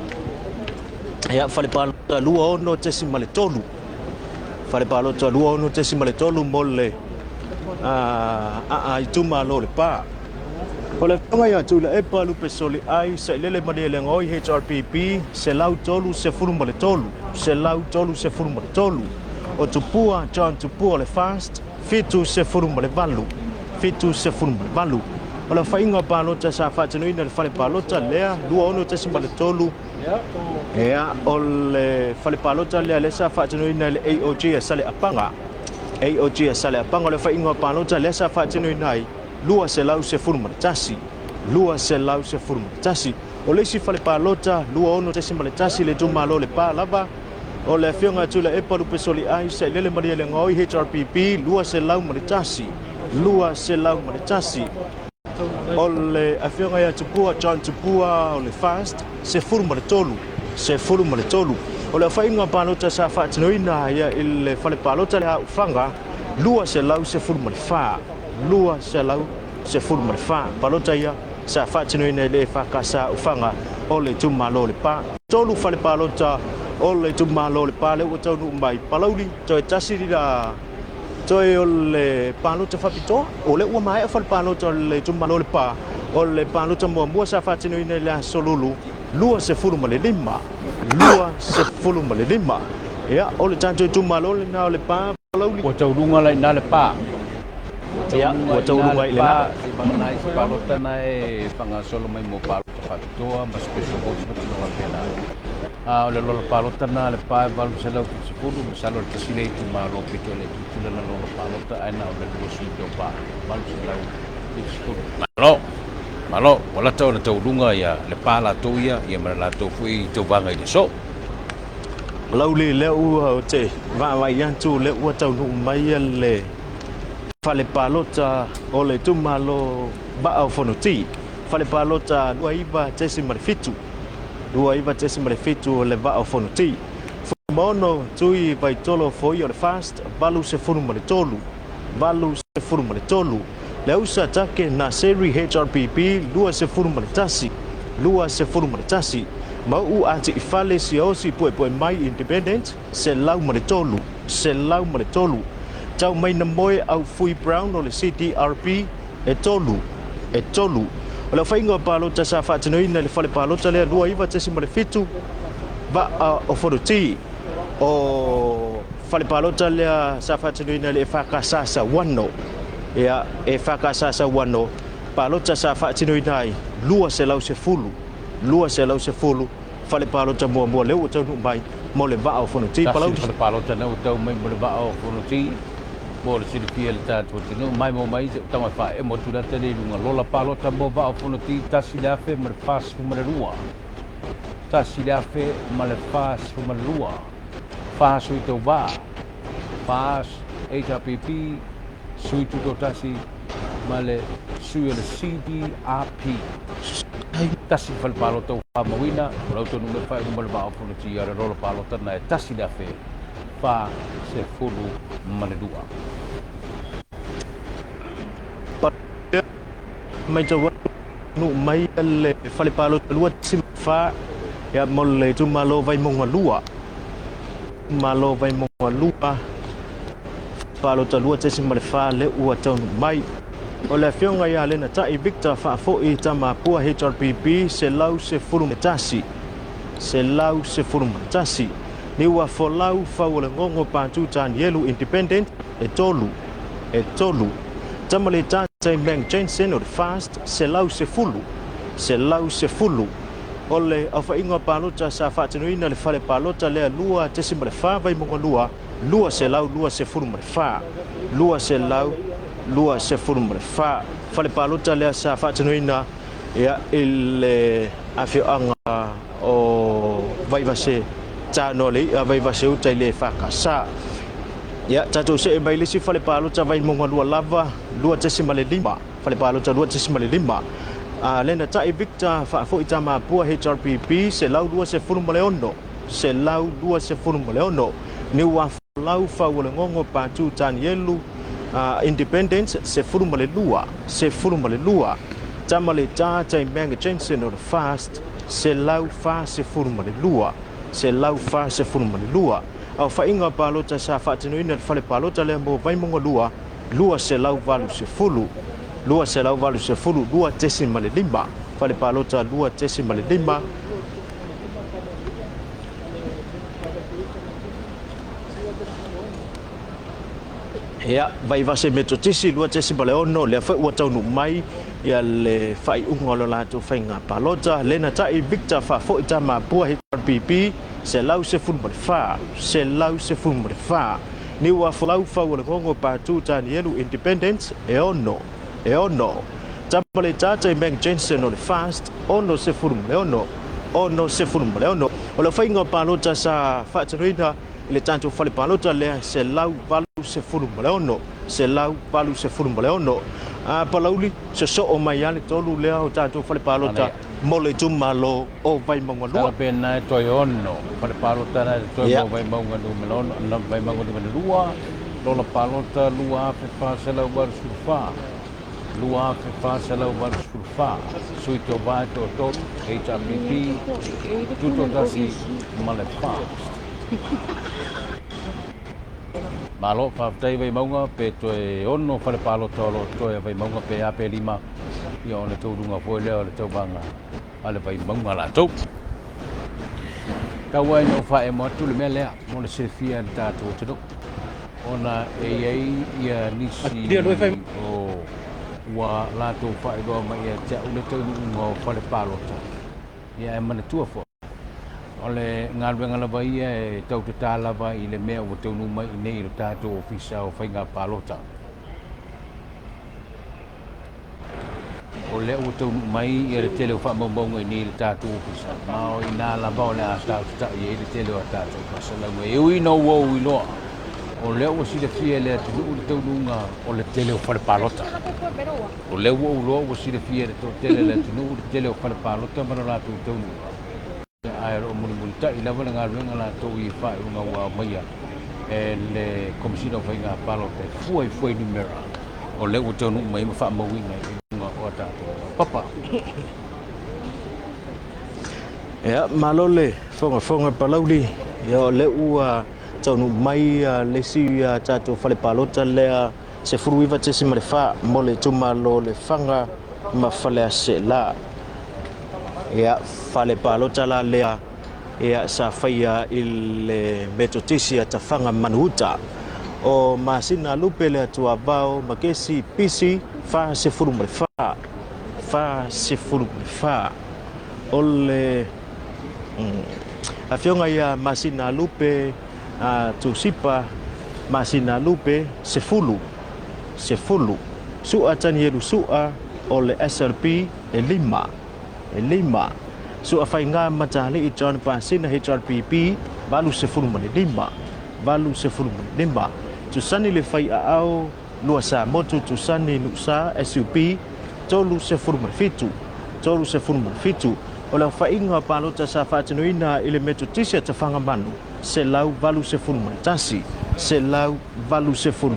Ia, fale palota 26.3 fale palota 26.3 mo le a itumalo o Lepa. O le afioga ia Tuilaepa Lupesoli Ai Sailele Malielegaoi HRPP 133 133. O Tupua John Tupua o le FAST 78 78. O le aofaiga o palota sa faatinoina i le fale palota lea, 26.3. Ia, o le fale palota lea lea sa faatinoina i le AOG a Saleapaga. AOG a Saleapaga, o le aofaiga o palota lea sa faatinoina ai, 211. 211. O le isi fale palota, 26.1 le itumalo o Lepa lava. O le afioga ia Tuilaepa Lupesoliai Sailele Malielegaoi HRPP, 201. 201. O le afioga ia Tupua John Tupua o le FAST, 13. 13. O le aofaiga o palota sa faatinoina ia i le fale palota lea a Ufaga, 214. 214 palota ia sa faatinoina i le EFKS Ufaga o le itumalo o Lepa. Tolu fale palota o le itumalo o Lepa lea ua taunuu mai Palauli, toe tasi la toe o le palota faapitoa. O lea ua maea fale palota o le itumalo o Lepa, o le palota muamua sa faatinoina i le aso Lulu 25, 25. Ia, o le tatou itumalo lena o Lepa Palauli. Ua taunuuga la i ina Lepa. Ia, ua taunuuga i lena. Seivagana ai se palota na e faagasolo mai mo palota faapitoa ma special votes ma tulaga faapena. A o le lola palota na a Lepa e 870, masalo o le tasi lea itumalo pito e le itiiti lana lola palota ae na o le lua sui tauva, 870. Malo, malo, ua lata ona taunuuga ia Lepa latou ia, ia ma le latou foi tauvaga i le aso. Lauli, lea ua ou te vaavaai atu, lea ua taunuu mai le fale palota o le itumalo Vaa o Fonoti, fale palota 29.7, 29.7 o le Vaa o Fonoti. Fuimaono Tui Vaitolo Foia o le FAST, 83, 83. Le Ausa Take Naseri HRPP, 21, 21. Mauu Ati'ifale Siaosi Puepue Mai Independent, 103, 103. Tau mai na moe au Fui Brown o le CDRP, e tolu, e tolu. O le aofaiga o palota sa faatinoina i le fale palota lea 29.7 vaa o Fonoti. O fale palota lea sa faatinoina i le EFKS Sauano. Ia, EFKS Sauano, palota sa faatinoina ai 210, 210 fale palota muamua lea ua taunuu mai mo le vaa o Fonoti. Tasi le fale palota lea ua tau mai mo le vaa o Fonoti. Mo le silafia e le tatou atunuu, maimoa mai se tama e faaemo atu lata le i luga lola palota mo vaa o Fonoti, 1042. 1042. Fa sui tauva, fa HRPP, sui tutoatasi ma le sui o le CDRP. Tasi le fale palota ua faamauina, o lau tonu mea faaiuga ma le vaa o Fonoti a le lola palota na e 1042. Matau atu nuu mai le fale palota 2.4 ia mo le itumalo Vaimauga 2. Itumalo Vaimauga 2, palota 2.4 lea ua taunuu mai. O le afioga ia Lenatai Victor Faafoi Tamapua HRPP 111, 111. Niua Folau Fauolegogo Patu Tanielu Independent e tolu, e tolu. Tamaletā Meng Jensen o le FAST 110, 110. O le aofaiga o palota sa faatinoina i le fale palota lea 2.4 Vaimauga 2, 224, 224. Fale palota lea sa faatinoina ia, i le afioaga o Vaivase Tanoa le i'a Vaivase uta i le EFKS. Ia, tatou see mai le isi fale palota Vaimauga 2 lava, 2.5, fale palota 2.5. A lena ta'i Victor Faafoi Tamapua HRPP 126, 126. Niuafolau Fauolegogo Patu Tanielu Independence 12, 12. Tamaletā Taimanga Jensen o le FAST 142, 142. Aofaiga o palota sa faatinoina i le fale palota lea mo Vaimauga 2, 280, 280, 2.5, fale palota 2.5. Ia, Vaivase Metotisi 2.6, lea foi ua taunuu mai ia le faaiuga o le latou faiga palota. Lena Tai Victor Faafoi Tamapua HRPP 114, 114. Niuafolau Fau o le Gogo Patu Tanielu Independent e 6, e 6. Tamaletate Meng Jensen o le Fast 66, 66. O le faiga palota sa faatinoina i le tatou fale palota lea 186, 186. A Palauli, sosoo mai lava le tolu lea o tatou fale palota mo le itumalo o Vaimauga 2. Tala pe na e toe ono fale palota na e toe mo Vaimauga numera 6, na Vaimauga numera 2, lola palota 2484, 2484, sui tovae toatolu, HRPP, Tutoatasi ma le FAST. Malo, faafetai Vaimauga, pe toe ono fale palota o lo o totoe a Vaimauga pe a pe lima, ia o le taunuuga foi lea o le tauvaga a le Vaimauga latou. Tau ai ina ou faaemo atu le mea lea mo le silafia e le tatou atunuu, ona e i ai ia nisi o ua latou faailoa mai ia te au le taunuuga o fale palota, ia ae manatua foi, o le galuega lava ia e tautatā lava i le mea ua taunuu mai i inei i le tatou Ofisa o Faiga Palota. O lea ua taunuu mai ia le tele o faamaumauga i inei i le tatou Ofisa, ma o i ina lava o le a tautatai ai le tele o a tatou faasalalauga. E ui ina ua ou iloa, o lea ua silafia e le atunuu le taunuuga o le tele o fale palota. O lea ua ou iloa ua silafia e le toatele o le atunuu le tele o fale palota ma lo latou taunuuga, ae o lo o mulimulitai lava le galuega latou i faaiuga ua aumaia e le Komesina o Faiga Palota e fua i fuainumera o lea ua taunuu mai ma faamauina i luga o a tatou papa. Ia, malo le fogafoga Palauli. Ia, o lea ua taunuu mai le isi tatou fale palota lea 19.4 mo le itumalo o Lefaga ma Faleaseela. Ia, fale palota la lea ia sa faia i le Metotisi a Tafaga Manuuta. O Masina Lupe le Atuavao ma Kesi Pisi 44, 44. O le afioga ia Masina Lupe a Tusipa Masina Lupe 10, 10. Su'a Tanielu Su'a o le SLP e 5, e 5. Su'a Faiga Matali'i John Pasina HRPP 85, 85. Tusani le Faiaao Luasamotu Tusani Nu'sa SUP 37, 37. O le aofaiga o palota sa faatinoina i le Metotisi a Tafagamanu, 181, 181.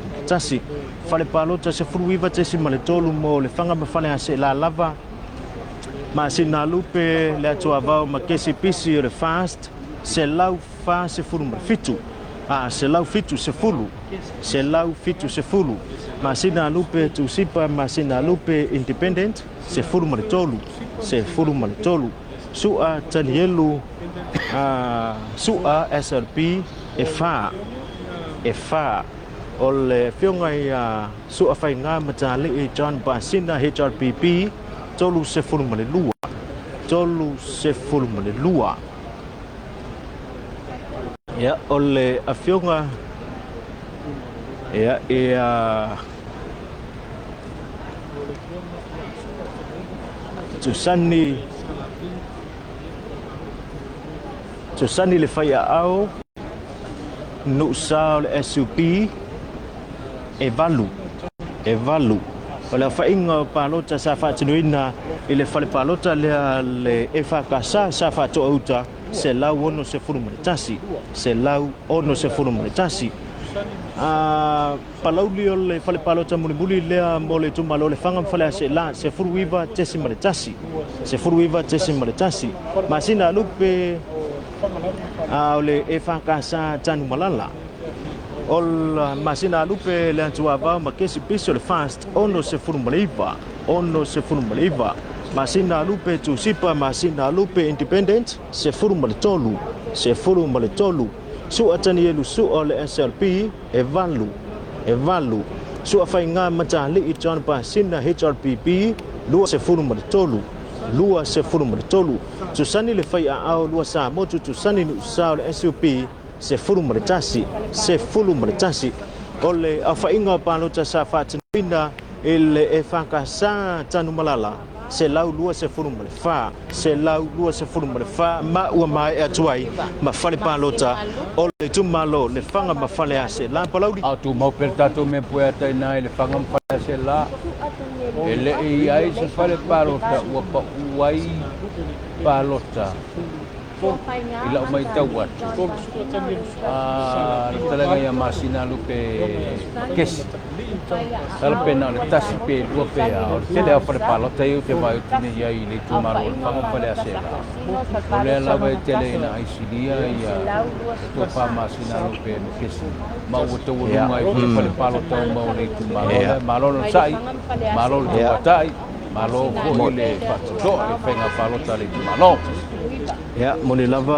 Fale palota 19.3 mo Lefaga ma Faleaseela lava, Masina Lupe, le Atuavao ma Kesi Pisi o le FAST, 147, a 170, 170. Masina Lupe Tusipa, Masina Lupe Independent, 13, 13. Su'a Tanielu, Su'a SLP, e 4, e 4. O le afioga ia Su'a Faiga Matali'i John Basina HRPP, 32, 32. Ia, o le afioga ia ia Tusani Tusani le Faiaao Nu'usa o le SUP e 8, e 8. O le aofaiga o palota sa faatinoina i le fale palota lea le EFKS sa faatoa-uta 161, 161. A Palauli o le fale palota mulimuli lea mo le itumalo o Lefaga ma Faleaseela 19.1, 19.1. Masina Lupe a o le EFKS Tanumalala. O le masina Lupe le Atuavao ma Kesi Pisi o le FAST 69, 69. Masina Lupe Tusipa, Masina Lupe Independent 13, 13. Su'a Tanielu Su'a o le SLP e 8, E valu. Suafaiga Mataalii John Pasina HRPP, 23. 23. Tusani le Faiaao Lua Samotu Tusani Nuusao le SUP, 11. 11. O le aofaiga o palota sa faatinoina i le EFKS Tanumalala, 124. 124 ma ua maea atu ai ma fale palota o le itumalo Lefaga ma Faleaseela. Palauli. A o tumau pea le tatou mea pueata i ina i Lefaga ma Faleaseela, e le i i ai se fale palota ua pau ai palota i lau matau atu, a le fetalaiga ia Masinalupe Makesi, masalo pe na o le tasi pe lua pe a, o le tele lava o fale palota ia ou te vaai atu nei i ai i le itumalo o Lefaga ma Faleaseela, o lea lava e tele ina aisilia ia le tofa Masinalupe Makesi, ma ua taualuga ai foi fale palota uma o le itumalo lea. Malo le onosai, malo le tauatai. Malo foi le faatotoa i faiga palota a le itumalo. Ia, moni lava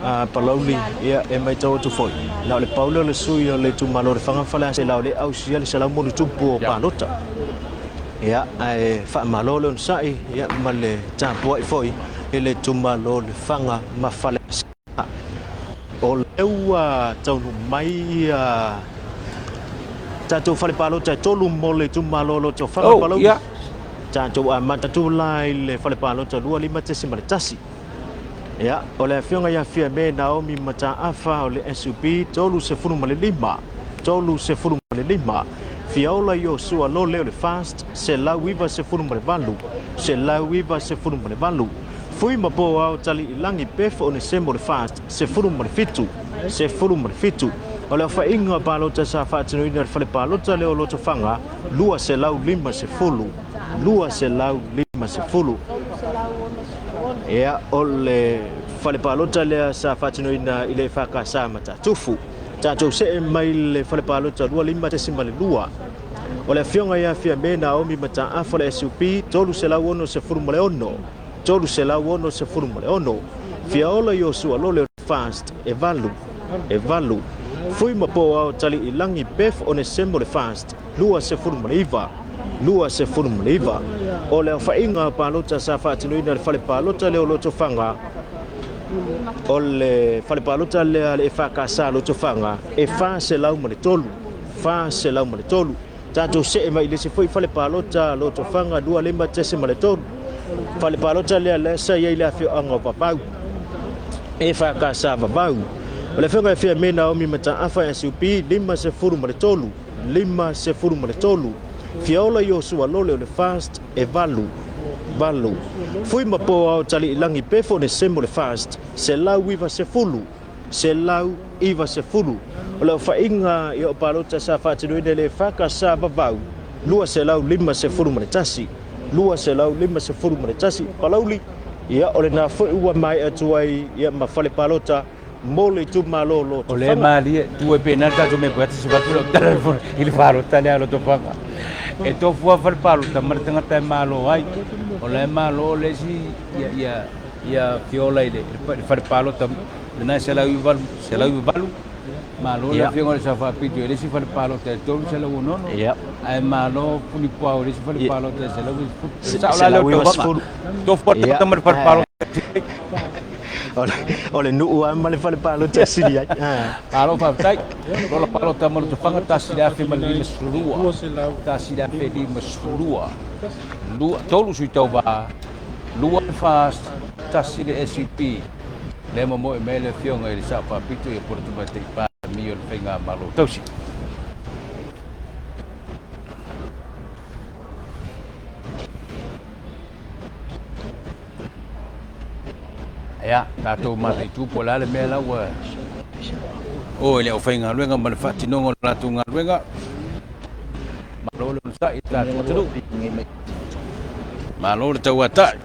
a Palauli, ia, e matau atu foi, na o le pau lea o le sui o le itumalo o Lefaga ma Faleaseela o lea e ausia le 100+ o palota. Ia, ae faamalo le onosai, ia, ma le tapuai foi i le itumalo o Lefaga ma Faleaseela. O lea ua taunuu mai ia tatou fale palota e tolu mo le itumalo o Lotofaga Oh, Palauli. ia. Tatou amata atu la i le fale palota 25.1. Ia, o le afioga ia Fiame Naomi Mataafa o le SUP 35, 35. Fiaola Iosua Lole o le FAST 198, 198. Fui ma po ao Taliilagi Beth Onesemo le FAST 17, 17. O le aofaiga palota sa faatinoina e le fale palota lea o Lotofaga 250, 250. Ia, o le fale palota lea sa faatinoina i le EFKS Matatufu. Tatou see mai le fale palota 25.2. O le afioga ia Fiame Naomi Mataafa le SUP 366, 366. Fiaola Iosua Lole FAST e valu, e valu. Fui ma po ao Taliilagi Beth Onesemo le FAST 29, 29. O le aofaiga palota sa faatinoina e le fale palota lea o Lotofaga, o le fale palota lea a le EFKS Lotofaga e 403, 403. Tatou see mai i le isi foi fale palota Lotofaga 25.3. Fale palota lea lea sa i ai le afioaga o Vavau, EFKS Vavau. O le afioga ia Fiame Naomi Mataafa SUP 53, 53. Fiaola Iosua Lole o le FAST e valu, valu. Fui ma po ao Taliilagi Pefo Nesemo le FAST 190, 190. O le aofaiga i o palota sa faatinoina i le EFKS Vavau 251, 251. Palauli, ia o lena foi ua maea atu ai ia ma fale palota mo le itumalo o O lea e Lotofaga. malie, tu ai pea i ina le tatou mea poea tasi avatu lau tala i le palota lea a Lotofaga. E tofu lava fale palota ma le tagata e malo ai. O la e malo le isi ia, ia, ia Fiola i le, i le fale palota lena e 198, 198. Malo le afioga i le Sao Faapito i le isi fale palota e 306, ae malo Punipuao i le isi fale palota e 190. Sao la lea o Taufaga. Tofu lava le tagata ma le fale palota. O le nuu lava ma le fale palota e sili ai. Malo faafetai. Lola palota ma Lotofaga 1052. 1052. Lua, tolu sui tauva, lua le FAST, tasi le SUP. Lea momoe mai le afioga i le Sao Faapito ia po o le Tamaitai Palemia o le Faigamalo Tausi. Ia, tatou mataitu po o le a le mea la ua o i le aufaigaluega ma le faatinoga o le latou galuega. Malo le onosai i le tatou atunuu. Malo le tauatai.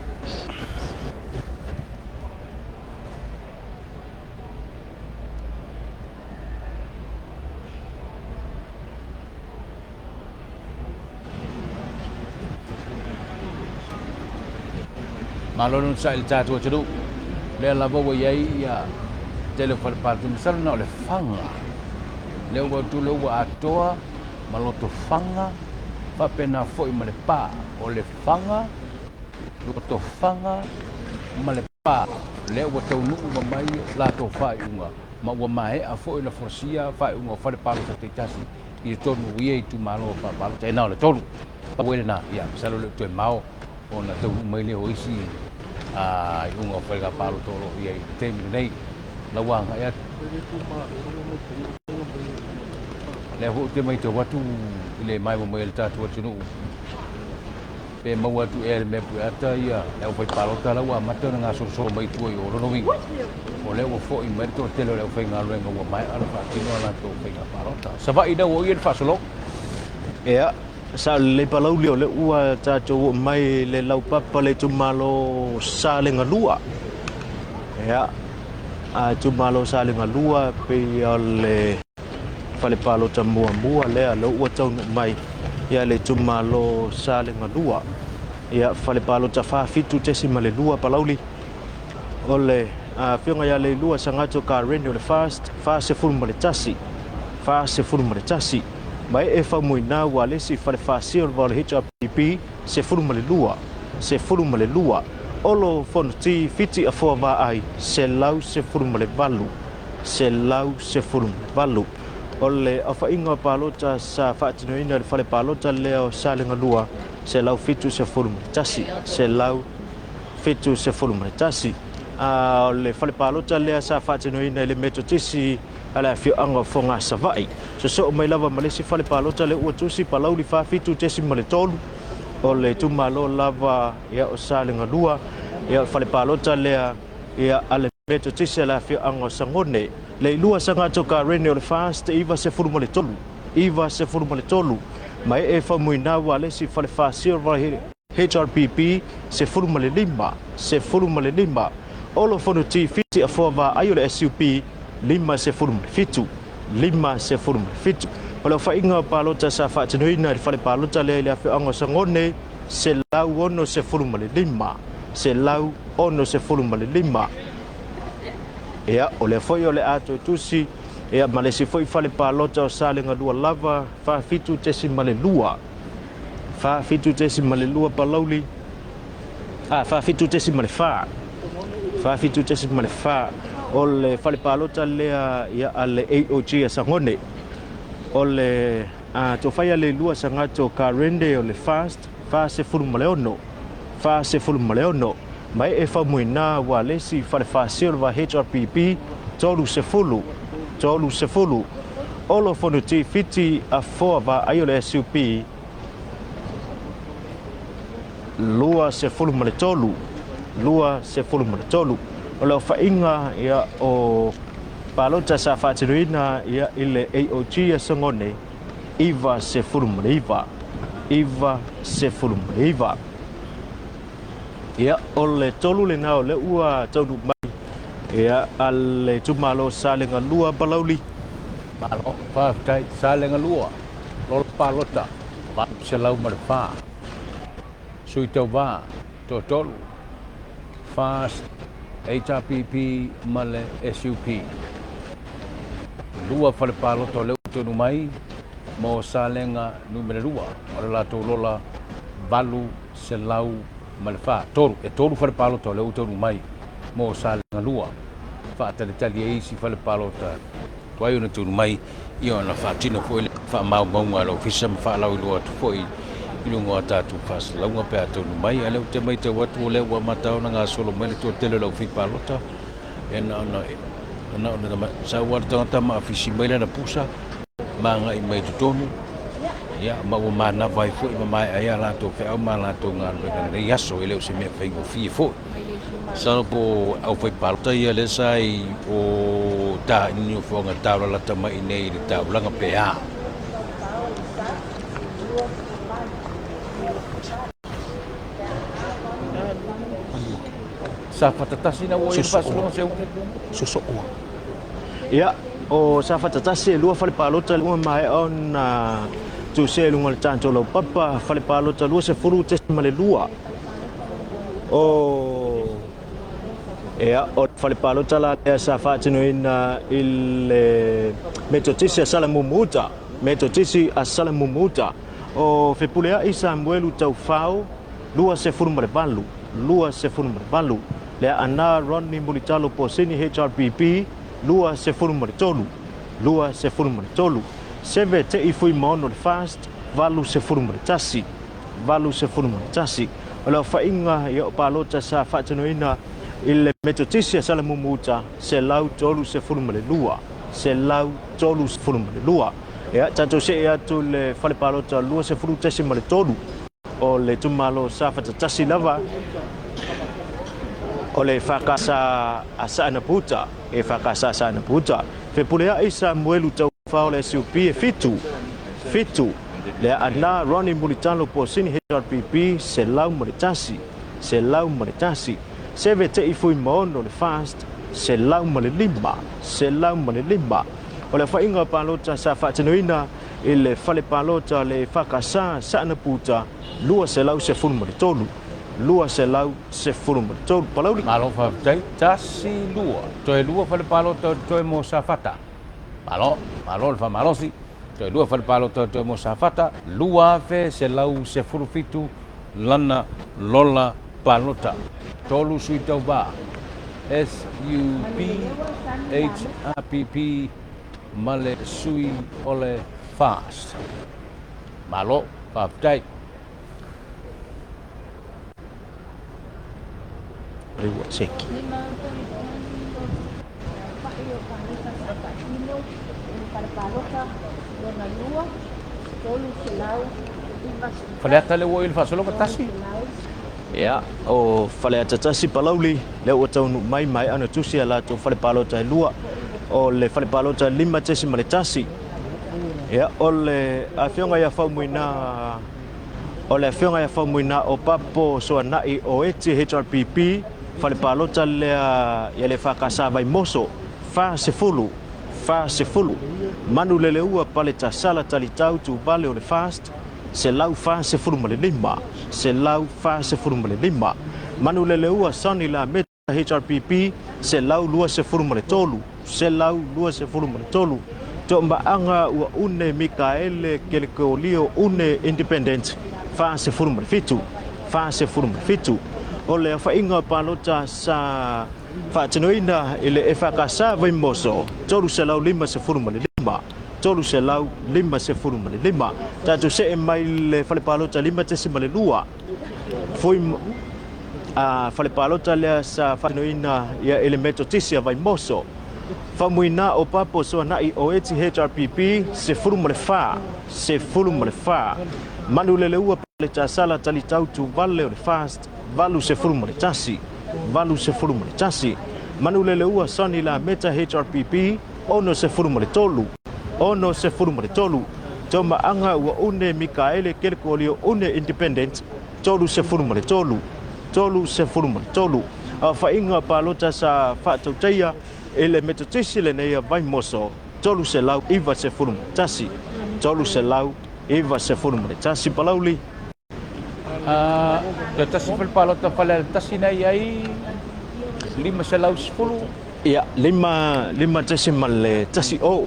Malo le onosai i le tatou atunuu. Lea lava ua i ai ia tele o fale palota. Masalo na o le faga. Lea ua atu lea ua atoa ma Lotofaga, faapena foi ma Lepa. O Lefaga, Lotofaga ma Lepa, lea ua taunuu uma mai latou faaiuga, ma ua maea foi ona folasia faaiuga o fale palota taitasi i totonu o ia itumalo faapalota. E na o le tolu. Pau ai lena, ia, masalo e le o toe mao ona taunuu mai lea o isi iuga o faiga palota o lo o i ai i le taimi lenei. Lau agai atu. Lea foi ou te matau atu i le maimoa mai a le tatou atunuu, pe maua atu ea e le mea pueata ia le aufaipalota la ua amata ona gasolosolo mai i tua i o. Lona uiga, o lea ua foi mai le toatele o le aufaigaluega ua maea ona faatino a latou faiga palota. Savaii ina ua i ai le faasologa. Ia, sao lelei Palauli, o lea ua tatou oo mai i le laupapa le itumalo Salega 2. Ia, a itumalo Salega 2 pei o le fale palota muamua lea lea ua taunuu mai ia le itumalo Salega 2. Ia, fale palota 47.2 Palauli. O le afioga ia Leilua Sagato Kareni o le FAST, 41, 41. Mae e Faumuina ua le isi fale fasia o le vao o le HRPP, 12, 12. Olo Fonoti Fiti Afoa Vaai, 118, 118. O le aofaiga o palota sa faatinoina i le fale palota lea o Salega 2, 171, 171. A o le fale palota lea sa faatinoina i le Metotisi a le afioaga o Fogaa Savaii. Sosoo mai lava ma le isi fale palota lea ua tusi Palauli 47.3 o le itumalo lava ia o Salega 2, ia o le fale palota lea ia a le Metotisi a le afioaga o Sagone. Leilua Sagato Karene o le FAST 93, 93 ma ee Faumuina ua le isi fale fasia o le HRPP 15, 15 Olo Fonoti Fiti Afoa Vaai o le SUP 57, 57. O le aofaiga o palota sa faatinoina i le fale palota lea i le afioaga o Sagone, 165, 165. Ia, o lea foi o le a toe tusi, ia, ma le isi foi fale palota o Salega 2 lava, 47.2, 47.2 Palauli, a, 47.4, 47.4 o le fale palota lea ia a le AOG a Sagone. O le a, tofaia le lua Sagato Karende o le FAST, 46, 46. Ma e Faumuina ua le isi fale fasia o le va HRPP, 30, 30. Olo Fonoti Fiti Afoa Vaai o le SUP, 23, 23. O le aofaiga ia o palota sa faatinoina ia i le AOG a Sagone, 99, 99. Ia, o le tolu lena o lea ua taunuu mai ia a le itumalo Salega 2 Palauli. Malo, faafetai. Salega 2, lola palota, 804. Sui tauva, toatolu, FAST, HRPP ma le SUP. Lua fale palota o lea ua taunuu mai mo Salega numera 2, o le latou lola 804. Tolu, e tolu fale palota o lea ua taunuu mai mo Salega 2, faatalitali ai isi fale palota tuai ona taunuu mai, ia ona faatino foi le faamaumauga a le ofisa ma faalauiloa atu foi i luga o a tatou faasalalauga pe a taunuu mai. A o lea ou te matau atu o lea ua amata ona gasolo mai le toatele o le aufaipalota, e na ona na ona sau lava le tagata ma afisi mai lana pusa ma agai mai i totonu, ia, ma ua manava ai foi ma maea ai a latou feau ma a latou galuega i lenei aso. E le o se mea faigofie foi. Masalo po o aufaipalota ia lea sa i o ta i nofoaga taulalata mai i nei i le taulaga pe a. Safata tasi na ua i le faasologa se upu. Sosoa. Ia, o Safata tasi e lua fale palota ua maea ona tusia i luga o le tatou laupapa, fale palota 20.2. O Ia, o le fale palota la lea sa faatinoina i le Metotisi a Salamumu-uta, Metotisi a Salamumuuta. O Fepuleai Samuelu Taufao, 28, 28, Leaana Rodney Mulitalo Posini HRPP, 23, 23, Seve Te'i Fuimaono Le Fast, 81, 81. O le aofaiga ia o palota sa faatinoina i le Metotisi a Salamumuuta, 132, 132. Ia, tatou see atu i le fale palota 20.3 o le itumalo Safata tasi lava o le EFKS a Saanaputa, EFKS a Saanaputa. Fepuleai Samuelu Taufao le SUP e fitu, fitu, Leaana Ronnie Mulitalo Posini HRPP 101, 101. Seve Te'i Fuimaono le Fast 105, 105. O le aofaiga palota sa faatinoina i le fale palota o le EFKS Saanaputa 213, 213. Palauli. Malo faafetai. Tasi, lua. Toe lua fale palota o toe mo Safata. Malo, malo le faamalosi. Toe lua fale palota o toe mo Safata. 2,117 lana lola palota. Tolu sui tauva. SUP, HRPP ma le sui o le FAST. Malo, faafetai. Faleata lea ua i le faasologa tasi. Ia, o Faleata tasi Palauli, lea ua taunuu mai, maea ona tusi a latou fale palota e lua, o le fale palota 5.1. Ia, o le afioga ia Faumuina, o le afioga ia Faumuina o Papo Soanai o Eti HRPP, fale palota lea ia le EFKS Vaimoso, 40, 40, Manuleleua Paletasala Talitau Tuvale o le FAST, 145, 145, Manuleleua Sonny Lameta HRPP, 123, 123, Toomaaga Ua Une Mikaele Kelekeolio Une Independent, 47, 47. O le aofaiga o palota sa faatinoina i le EFKS Vaimoso, 355. 355. Tatou see mai le fale palota 5.2. Fui a fale palota lea sa faatinoina ia i le Metotisi a Vaimoso. Famuina o Papo Soanai o Eti HRPP 14, 14. Manuleleua Paletasala Talitau Tuvale o le FAST 81, 81. Manuleleua Sonny Lameta HRPP 63, 63, Tomaaga Ua Une Mikaele Kelekolio Une Independent, 33, 33. Aofaiga palota sa faatautaia i le Metotisi lenei a Vaimoso, 391, 391. Palauli. Toe tasi fale palota Faleata na i ai 510. Ia, lima, lima tesimal tasi o.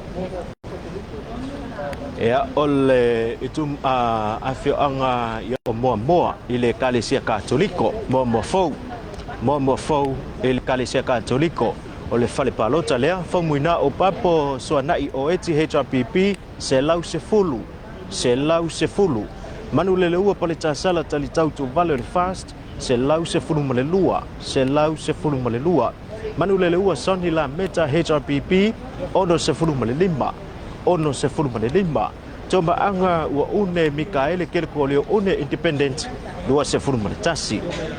Ia, o le itu a afioaga ia o Moamoa i le Ekalesia Katoliko, Moamoa Fou, Moamoa Fou i le Ekalesia Katoliko, o le fale palota lea, Faumuina o Papo Soanai o Eti HRPP, 110, 110. Manuleleua Paletasala Talitau Tuvale o le FAST, 112, 112. Manuleleua Sonny Lameta HRPP, 65, 65. Tomaaga Ua Une Mikaele Kelekolio Une Independent, 21,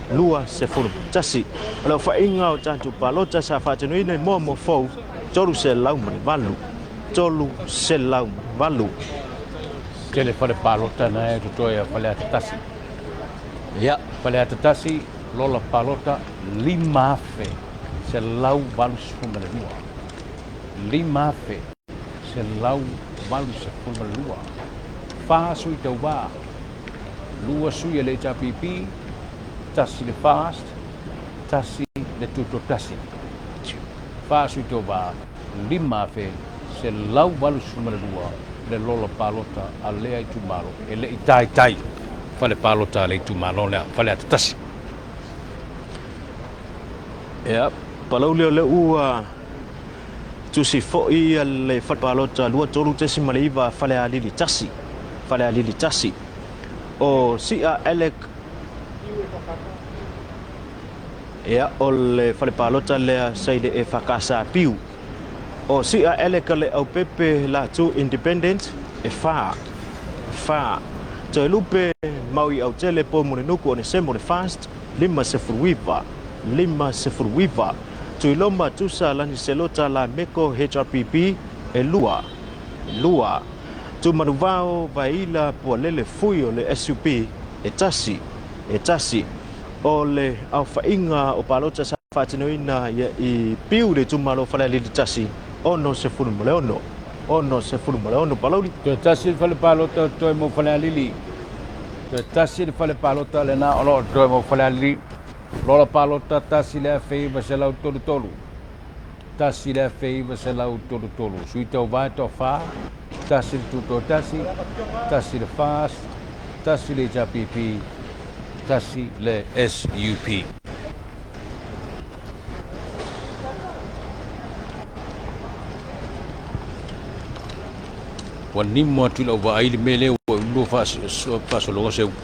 21. O le aofaiga o tatou palota sa faatinoina i Moamoa Fou, 308, 308. Tele fale palota na e totoe a Faleata tasi. Ia. Faleata tasi, lola palota, 5,182. 5,182. Fa sui tauvā, lua sui a le HRPP, tasi le FAST, tasi le Tutoatasi. Fa sui tauvā, 5,182. 182 le lola palota a lea itumalo e le i taitai fale palota a le itumalo lea, Faleata 1. Ia, Palauli o lea ua tusi foi le fale palota 23.9 Falealili 1, Falealili 1. O Sia Alec Ia, o le fale palota lea sa i le EFKS Piu. O Sia Alec Leaupepe Latu Independent e fa, fa. Toelupe Maui Autele Po Mulinuku Onesemo le Fast 59, 59. Tuiloma Tusa Laniselota Lameko HRPP e lua, lua. Tumanuvao Vaila Pualele Fui o le SUP e tasi, e tasi. O le aofaiga o palota sa faatinoina ia i Piu le itumalo Falealili 1, 66, 66 Palauli. Toe tasi le fale palota o totoe mo Falealili. Toe tasi le fale palota lena o lo o totoe mo Falealili. Lola palota 1933. 1933. Sui tauva e toafa, tasi le Tutoatasi, tasi le FAST, tasi le HRPP, tasi le SUP. Ua nimo atu i lau vaai le mea lea ua ulua faasologa se upu.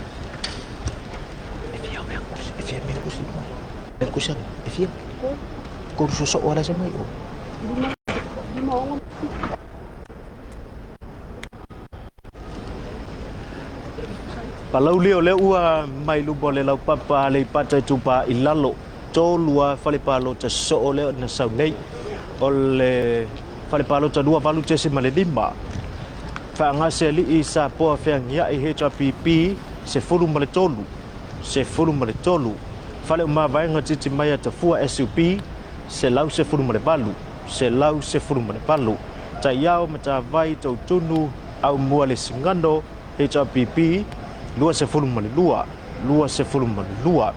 Palauli o lea ua mai luma o le laupapa Aleipata Itupa i lalo, tolu fale palota soo lea na sau nei. O le fale palota 28.5, Faagasealii Sapoa Feagiai HRPP 13, 13, Fale o Mavaega Titimaea Tafua SUP 118, 118, Taiao Matavai Toutunu Aumua Lesigano HRPP 22, 22,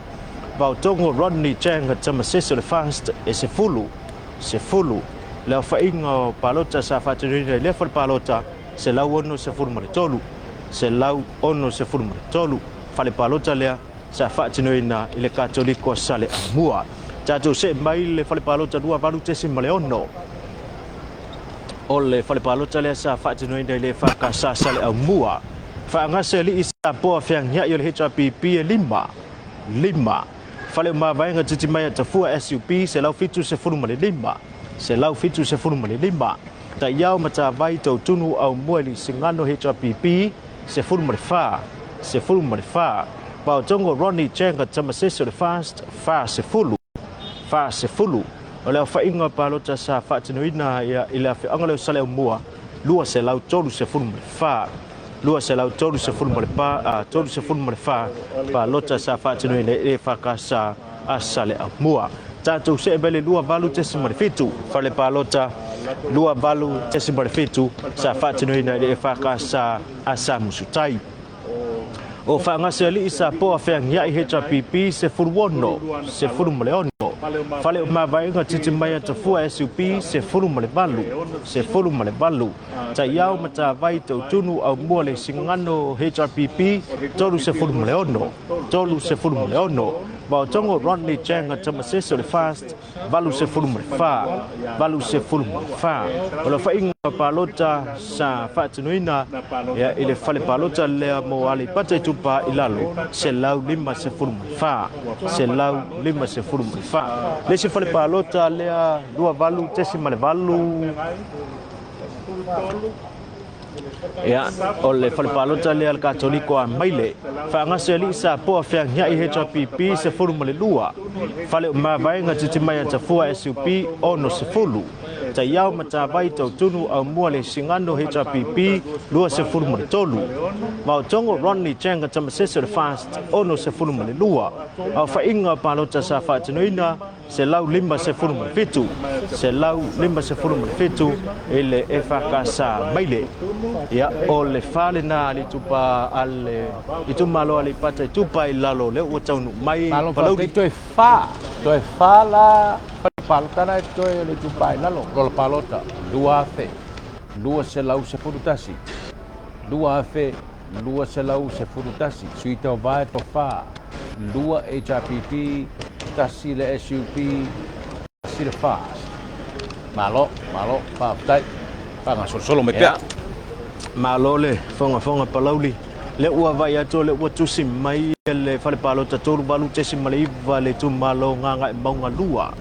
Vaotogo Rodney Chang Tamasese o le FAST e 10, 10, Le aofaiga o palota sa faatinoina i lea fale palota 163, 163, fale palota lea sa faatinoina i le Katoliko Saleaaumua. Tatou see mai le fale palota 28.6 o le fale palota lea sa faatinoina i le EFKS Saleaaumua. Faagase Alii Sapoa Feagiai o le HRPP e 5, 5. Fale o Mavaega Titimaea Tafua SUP 175, 175. Taiao Matavai Tautunu Aumua i Sigano HRPP 14, 14. Vaotogo Ronnie Changa Tamasese o le FAST 40, 40. O le aofaiga o palota sa faatinoina i le afioaga lea o Saleaaumua 234, 234 palota sa faatinoina i le EFKS a Saleaaumua. Tatou see mai le 28.7, fale palota 28.7 sa faatinoina i le EFKS a Samusutai. O Faagasealii Sapoa Feagiai HRPP 16, 16, Fale o Mavaega Titimaea Tafua SUP 18, 18, Taiao Matavai Tautunu Aumua Lesigano HRPP 36, 36, Vaotogo Rodney Changa Tamasese o le FAST 84, 84. O le aofaiga palota sa faatinoina i le fale palota lea mo Aleipata Itupa i Lalo, 154, 154. Le isi fale palota lea 28.8, Ia, o le fale palota lea le Katoliko a Maile, Faagasealii Sapoa Feagiai HRPP 12, Fale o Mavaega Titimaea Tafua SUP 60, Taiao Matavai Tautunu Aumua Lesigano HRPP 23, Vaotogo Rodney Changa Tamasese o le FAST 62, Aofaiga Palota sa faatinoina 157, 157 i le EFKS Maile. Ia, o le fa lena a le itupa a le itumalo Aleipata Itupa i lalo lea ua taunuu mai Malo Palauli. faafetai toe fa, toe fa la fale palota la e toe o le itupa i lalo, lola palota, 2000. 211. 2,211 sui tauva e tofa, 2 HRPP, 1 le SUP, 1 le FAST. Malo, malo, faafetai. Faagasolosolo mai pea. Malo le fogafoga Palauli. Lea ua vaai atu o lea ua tusi mai le fale palota 38.9 le itumalo Gagaemauga 2.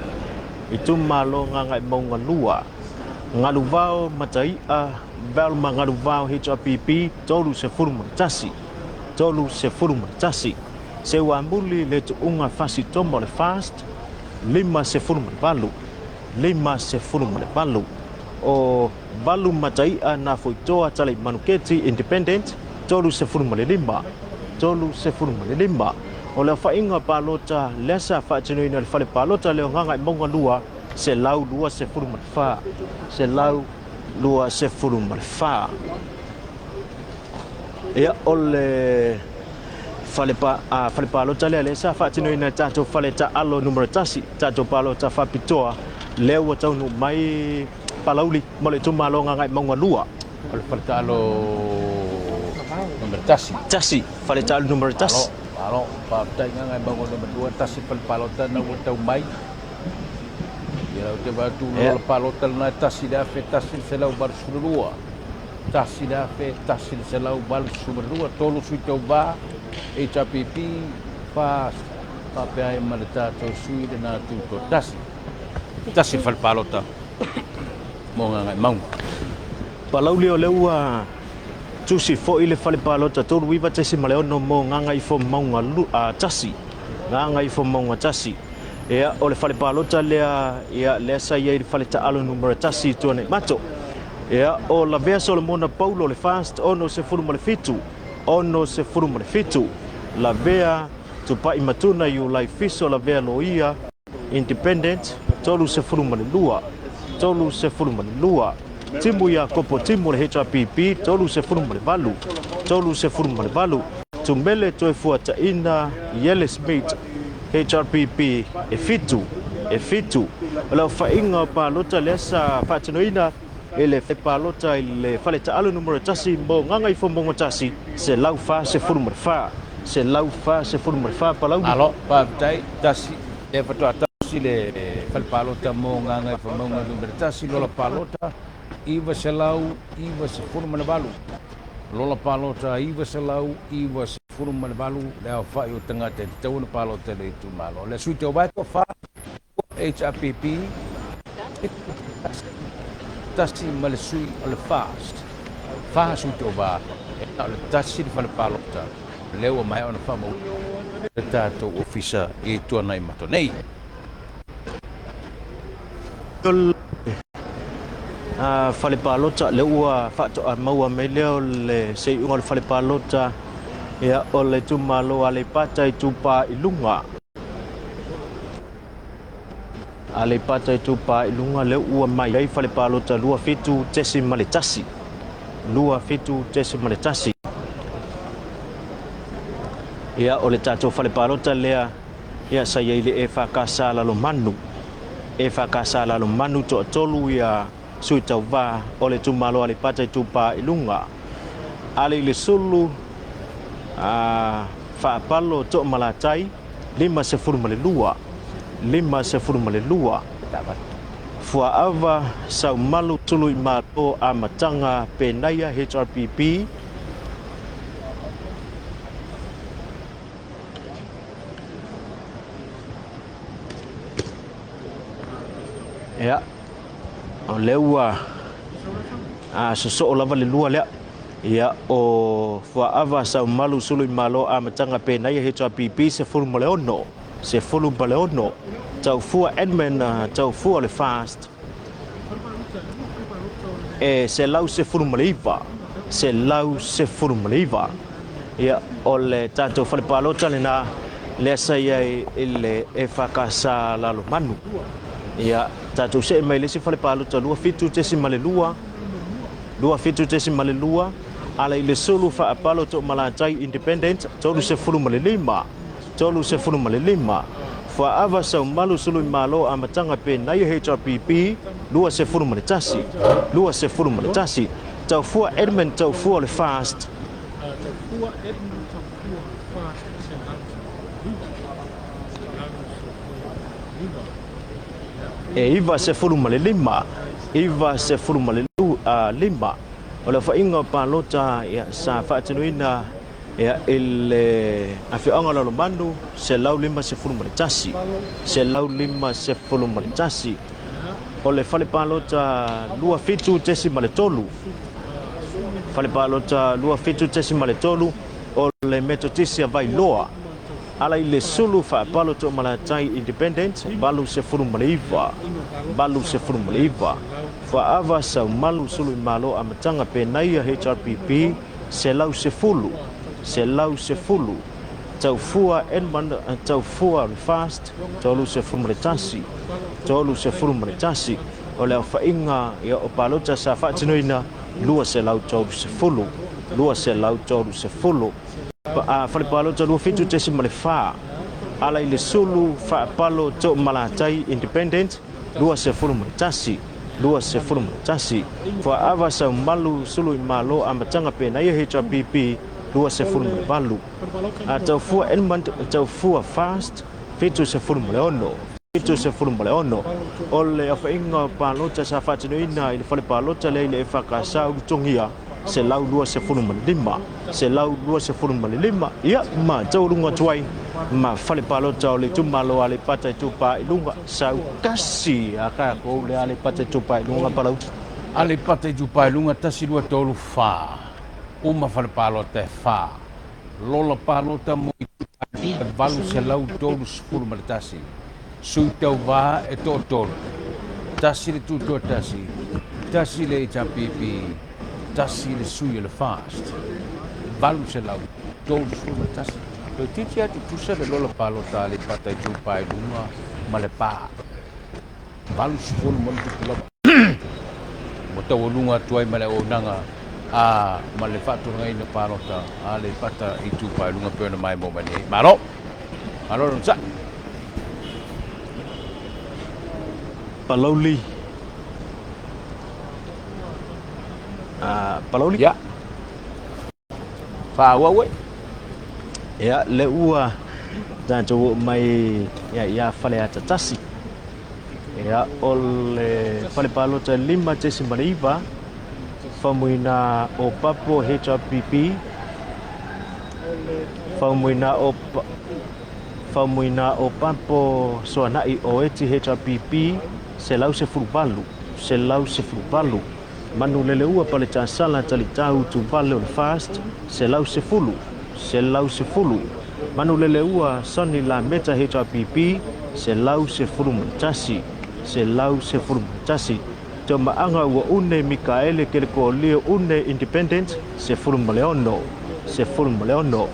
Itumalo Gagaemauga 2. Galuvao Matai'a Velma Galuvao HRPP 31. 31. Seuamuli le tuuga Fasitoma o le FAST 58. 58. O Valu Matai'a Nafoitoa Talaimanuketi Independent 35. 35. O le aofaiga palota lea sa faatinoina e le fale palota lea o Gagaemauga 2, 124. 124. Ia, o le fale, pa, a, fale palota lea, lea sa faatinoina e tatou fale taalo numera 1, tatou palota faapitoa, lea ua taunuu mai Palauli mo le itumalo Gagaemauga 2. O le fale taalo numera 1. Tasi, fale taalo numera 1. Malo, malo, faafetai. Gagaemauga numera 2, tasi fale palota na ua tau mai. Ia lau te vaai atu lola palota lena e 1,182. 1,182, tolu sui tauva, HRPP, FAST, faapea ai ma le tatou sui lena tutoatasi. Tasi le fale palota mo Gagaemauga. Palauli o lea ua tusi foi le fale palota 39.6 mo Gagaifomauga 1. Gagaifomauga 1. Ia, o le fale palota lea, ia, lea sa i ai i le fale taalo numera 1 i Tuanaimato. Ia, o Lavea Solomona Paulo le FAST 67, 67. Lavea Tupai Matuna Iulai Fiso Lavea Loia Independent 32, 32. Timu Iakopo Timu le HRPP 38, 38. Tumele Toefuataina Iele Smith HRPP e 7, e 7. O le aofaiga o palota lea sa faatinoina e le palota i le fale taaalo numera 1 mo Gagaifomauga 1, 144, 144 Palauli. Malo, faafetai. Tasi, lea faatoa tasi le fale palota mo Gagaifomauga numera 1, lola palota 998. Lola palota 998 le aofai o tagata e tatau ona palota i le itumalo. Le sui tauvae toafa HRPP, tasi ma le sui o le FAST. Fa sui tauva, e na o le tasi le fale palota, lea ua maea ona faamauina le tatou ofisa i Tuanaimato nei. Fale palota, lea ua faatoa maua mai lea o le seiuga o le fale palota, ia, o le itumalo Aleipata Itupa i Luga. Aleipata Itupa i Luga, lea ua mai ai fale palota 27.1. 27.1. Ia, o le tatou fale palota lea, ia, sa i ai le EFKS Lalomanu. EFKS Lalomanu toatolu ia sui tauva o le itumalo Aleipata Itupa i Luga. Ale i le sulu, a, Faapalo Toomalatai, 52, 52. Fuaava Saumalu Tuluimalo Amataga Penaia HRPP, Ia, o lea ua sosoo lava le lua lea. Ia, o Fuaava Saumalu Suluimalo Amataga Penaia HRPP 16, 16. Taufua Edmund Taufua le FAST e 119, 119. Ia, o le tatou fale palota lena lea sa i ai i le EFKS Lalomanu. Ia, tatou see mai le isi fale palota 27.2, 27.2, ala i le sulu faapalo Toomalatai Independent 35, 35. Fuaava Saumalu Suluimalo Amataga Penaia HRPP 21, 21, Taufua Edmund Taufua o le FAST. E 95, 95 o le aofaiga o palota sa faatinoina i le afioaga o Lalomanu, 151, 151. O le fale palota 27.3, fale palota 27.3 o le Metotisi a Vailoa, ala i le sulu faapalo Toomalatai Independent 89, 89. Faava Saumalu Sulu i Malo Amataga Penaia HRPP 110, 110. Taufua Edmund Taufua Refast 31, 31. O le aofaiga o palota sa faatinoina 230, 230. Fale Palota 27.4, ala i le sulu faapalo Toomalatai Independent 21, 21. Fuaava Saumalu Sulu i Malo Amataga Penaia HRPP 28. Taufua Edmund Taufua Fast 76, 76. O le aofaiga o palota sa faatinoina i le fale palota lea i le EFKS Ulutogia 125, 125. Ia, ma taualuga atu ai ma fale palota o le itumalo Aleipata Itupa i Luga, saukasi a tatou le Aleipata Itupa i Luga Palauli. Aleipata Itupa i Luga, 1, 2, 3, 4. Uma fale palota e 4. Lola palota mo Itupa i Luga 831. Sui tauva e toatolu. Tasi le Tutoatasi, tasi le HRPP, tasi le sui o le FAST. 831. Toeitiiti lava tutusa le lola palota a Aleipata Itupa i Luga ma Lepa. 80 ma ona tupu lava. Ua taualuga atu ai ma le auaunaga a ma le faatulagaina palota a Aleipata Itupa i Luga pei ona maimoa mai nei. Malo! Malo le onosai! Palauli. Palauli? Ia. Faaauau e. Ia, le ua tatou oo mai ia, ia Faleata tasi. Ia, o le fale palota 5.9, faumuina o Papo HRPP, faumuina o faumuina o Papo Soanai o Eti HRPP, 118, 118. Manuleleua Paletasala Talitau Tuvale o le FAST, 110, 110. Manuleleua Sonny Lameta HRPP, 111, 111. Tomaaga Ua Une Mikaele Kelekoalio Une Independent, 16, 16.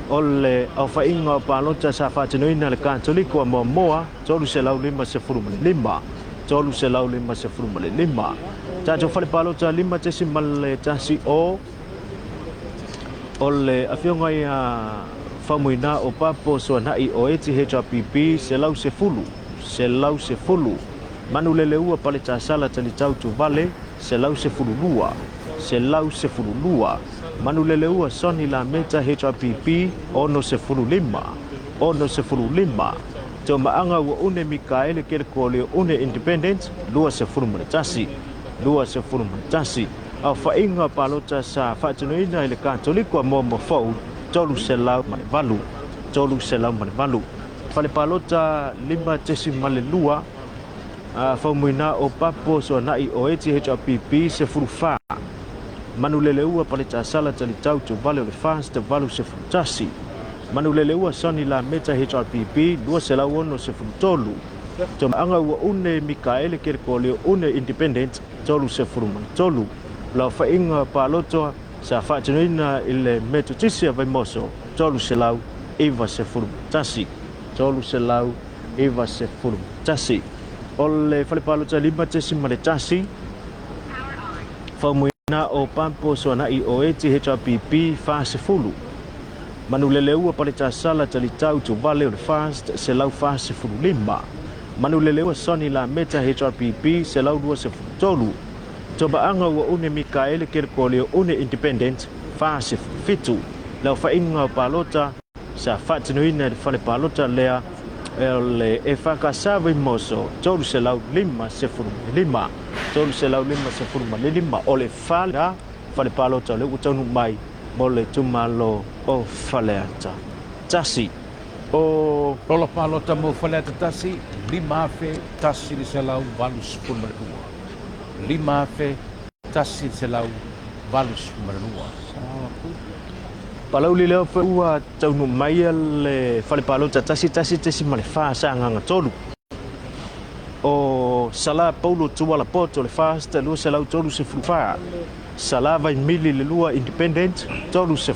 O le aofaiga o palota sa faatinoina e le Katoliko a Moamoa, 355, 355. Tatou fale palota 5.10 o le afioga ia Faumuina o Papo Soanai o Eti HRPP 110, 110. Manuleleua Paletasala Talitau Tuvale 112, 112. Manuleleua Sonny Lameta HRPP 65, 65. Tomaaga Ua Une Mikaele Kelekolio Une Independent 21, 21. Aofaiga palota sa faatinoina i le Katoliko a Moamoa Fou 308, 308. Fale palota 5.2 Faumuina o Papo Soanai o Eti HRPP 14. Manuleleua Paletasala Talitau Tuvale o le FAST 81. Manuleleua Sonny Lameta HRPP 263. Tomaaga Ua Une Mikaele Kelekolio Une Independent 33. Laofaiga Palotoa sa faatinoina i le Metotisi a Vaimoso 391. 391. O le fale palota 5.1 Faumuina o Pampo Soanai o Eti HRPP 40. Manuleleua Paletasala Talitau Tuvale o le FAST 145. Manuleleua Sonny Lameta HRPP 123. Tobaaga ua une Mikaele Kelekolio une Independent 47. Le aofaiga o palota sa faatinoina i le fale palota lea o le EFKS Vaimoso 355. 355 o le fa fale palota o lea ua taunuu mai mo le itumalo o Faleata 1. O. Lola palota mo Faleata 1, 5,182. 5,182. Palauli lea ua taunuu mai le fale palota 11.4 Sagaga 3. O Sala Paulo Tuala Poto le FAST 234. Sala Vaimili le 2 Independent 36.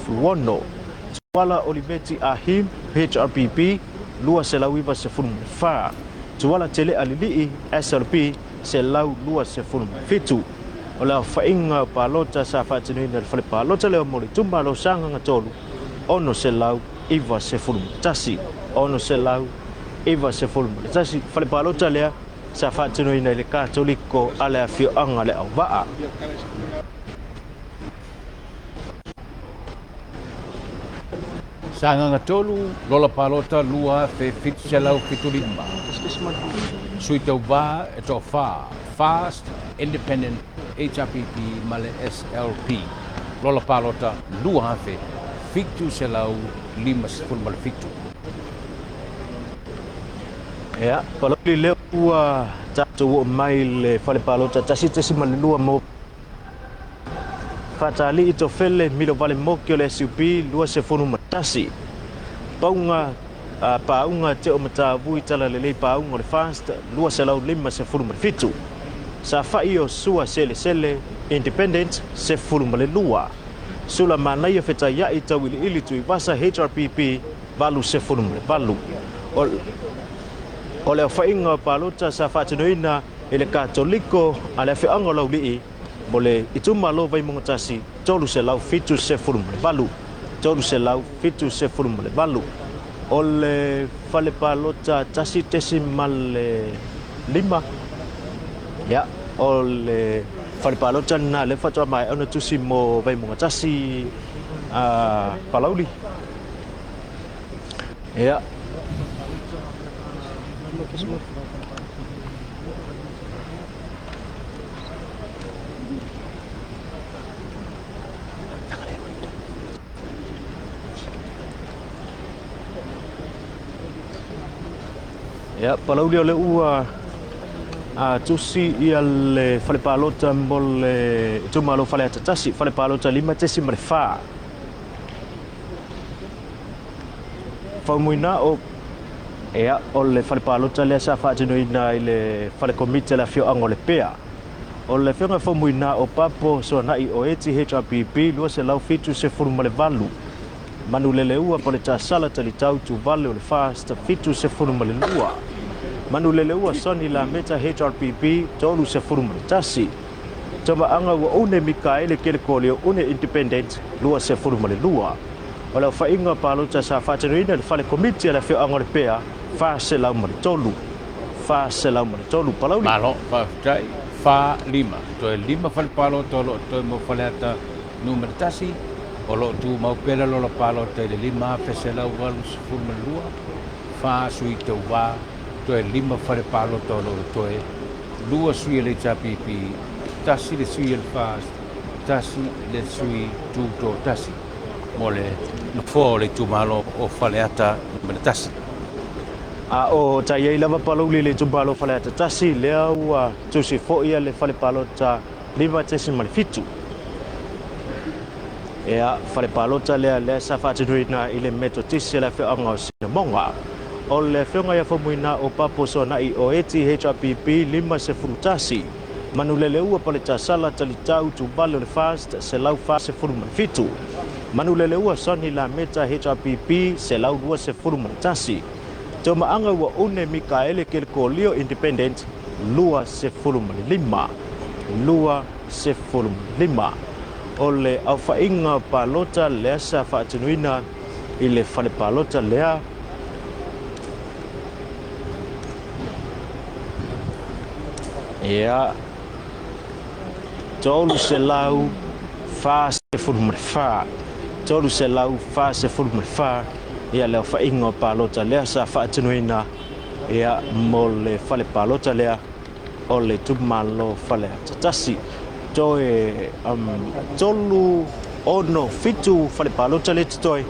Tuala Oliveti Ahim HRPP 294. Tuala Tele Alilii SLP 127. O le aofaiga o palota sa faatinoina i le fale palota lea mo le itumalo Sagaga 3, 691. 691 fale palota lea sa faatinoina i le Katoliko a le afioaga le Auvaa. Sagaga 3, Lola Palota 2775. Sui Tauvā e toafa, FAST, Independent, HRPP ma le SLP. Lola Palota 2757. Ia, Palauli lea ua tatou oo mai le fale palota 1.2 mo Fatalii Tofele Milovale Moki o le SUP 21. Pauga Pauga Teo Matavui Talalelei Pauga o le FAST 257. Safa'i o Sua Selesele Independent 12. Sula Manaia Fetaia'i Tauiliili Tuivasa HRPP 88. O le aofaiga o palota sa faatinoina i le Katoliko a le afioaga o Laulii mo le itumalo Vaimauga 1, 378. 378. O le fale palota 1.5, ia, o le fale palota lena lea faatoa maea ona tusi mo Vaimauga 1 a Palauli. Ia. Ia, Palauli o le ua a tusi ia le fale palota mo le itumalo Faleata 1, fale palota 5.4. Faumuina o Ea, o le fale palota lea sa faatinoina i le fale komiti a le afioaga o Lepea. O le afioga Faumuina o Papo Soanai o Eti HRPP 278. Manuleleua Paletasala Talitau Tuvale o le FAST 72. Manuleleua Sonny Lameta HRPP 31. Tomaaga ua une Mikaele Kelekolio une Independent 22. O le aofaiga o palota sa faatinoina i le fale komiti a le afioaga o Lepea, 403. 403. Palauli. Malo, faafetai. 4, 5. Toe 5 fale palota o lo o toe mo Faleata numera 1, o lo o tumau pea le lola palota i le 5182, 4 sui tauvā, toe 5 fale palota o lo o totoe, 2 sui a le HRPP, 1 le sui a le FAST, 1 le sui tutoatasi mo le nofoa o le itumalo o Faleata numera 1. A o tai ai lava Palauli i le itumalo o Faleata 1, lea ua tusi foi le fale palota 5.7. Ea, fale palota lea lea sa faatinoina i le Metotisi a le afioaga o Sinamoga. O le afioga ia Faumuina o Papo Soanai o Eti HRPP 51, Manuleleua Paletasala Talitau Tuvale o le FAST 147, Manuleleua Sonny Lameta HRPP 121, Tomaaga ua une Mikaele Kelekolio Independent 25. 25. O le aofaiga palota lea sa faatinoina i le fale palota lea. Ia, 344, 344, ia le aofaiga o palota lea sa faatinoina ia mo le fale palota lea o le itumalo Faleata 1. Toe 3, 6, 7 fale palota lea totoe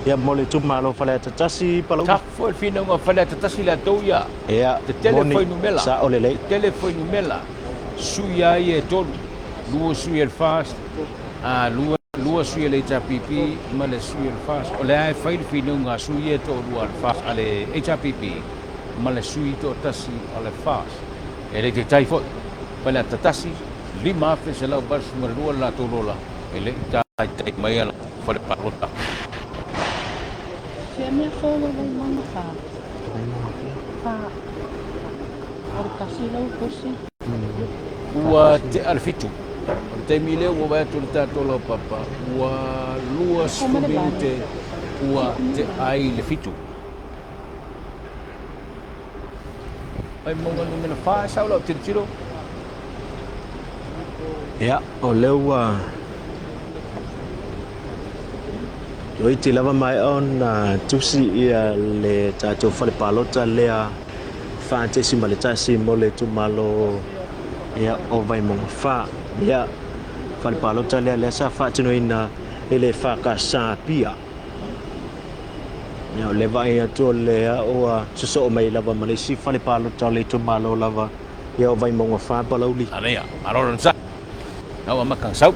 ia mo le itumalo Faleata 1 Palauli. Tough foi le finauga o Faleata 1 latou ia. Ia, Tetele moni, fuainumela, sao lelei. Tetele fuainumela, sui a ia e tolu, lua sui a le FAST, a lua, lua sui a le HRPP ma le sui a le FAST. O lea e fai le finauga a sui ia e toalua a le FAST, a le HRPP ma le sui toatasi a le FAST. E le taitai foi. Faleata 1, 5,182 le latou lola, e le i taitai mai a latou fale palota. Fea mea fou e Vaimauga 4? 4. O le tasi lau tusi. Ua tea le 7. O le taimi lea ua vaai atu le tatou laupapa, ua 20 minute ua tea ai le 7. Vaimauga numera 4, e sao lau tilotilo. Ia, o lea ua toeitiiti lava maea ona tusi ia le tatou fale palota lea 4.1 mo le itumalo ia, o Vaimauga 4. Ia, fale palota lea lea sa faatinoina e le EFKS Apia. Ia, o le vaai atu o lea ua sosoo mai lava ma le isi fale palota o le itumalo lava ia o Vaimauga 4 Palauli. Aleia, malo lona sa. Nau amata sau.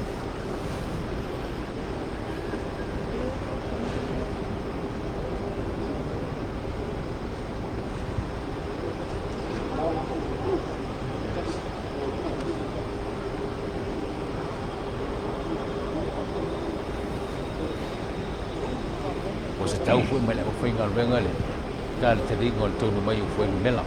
Ua se tau foi mai le aufaigaluega le talataliga o le taunuu mai o fuainumera.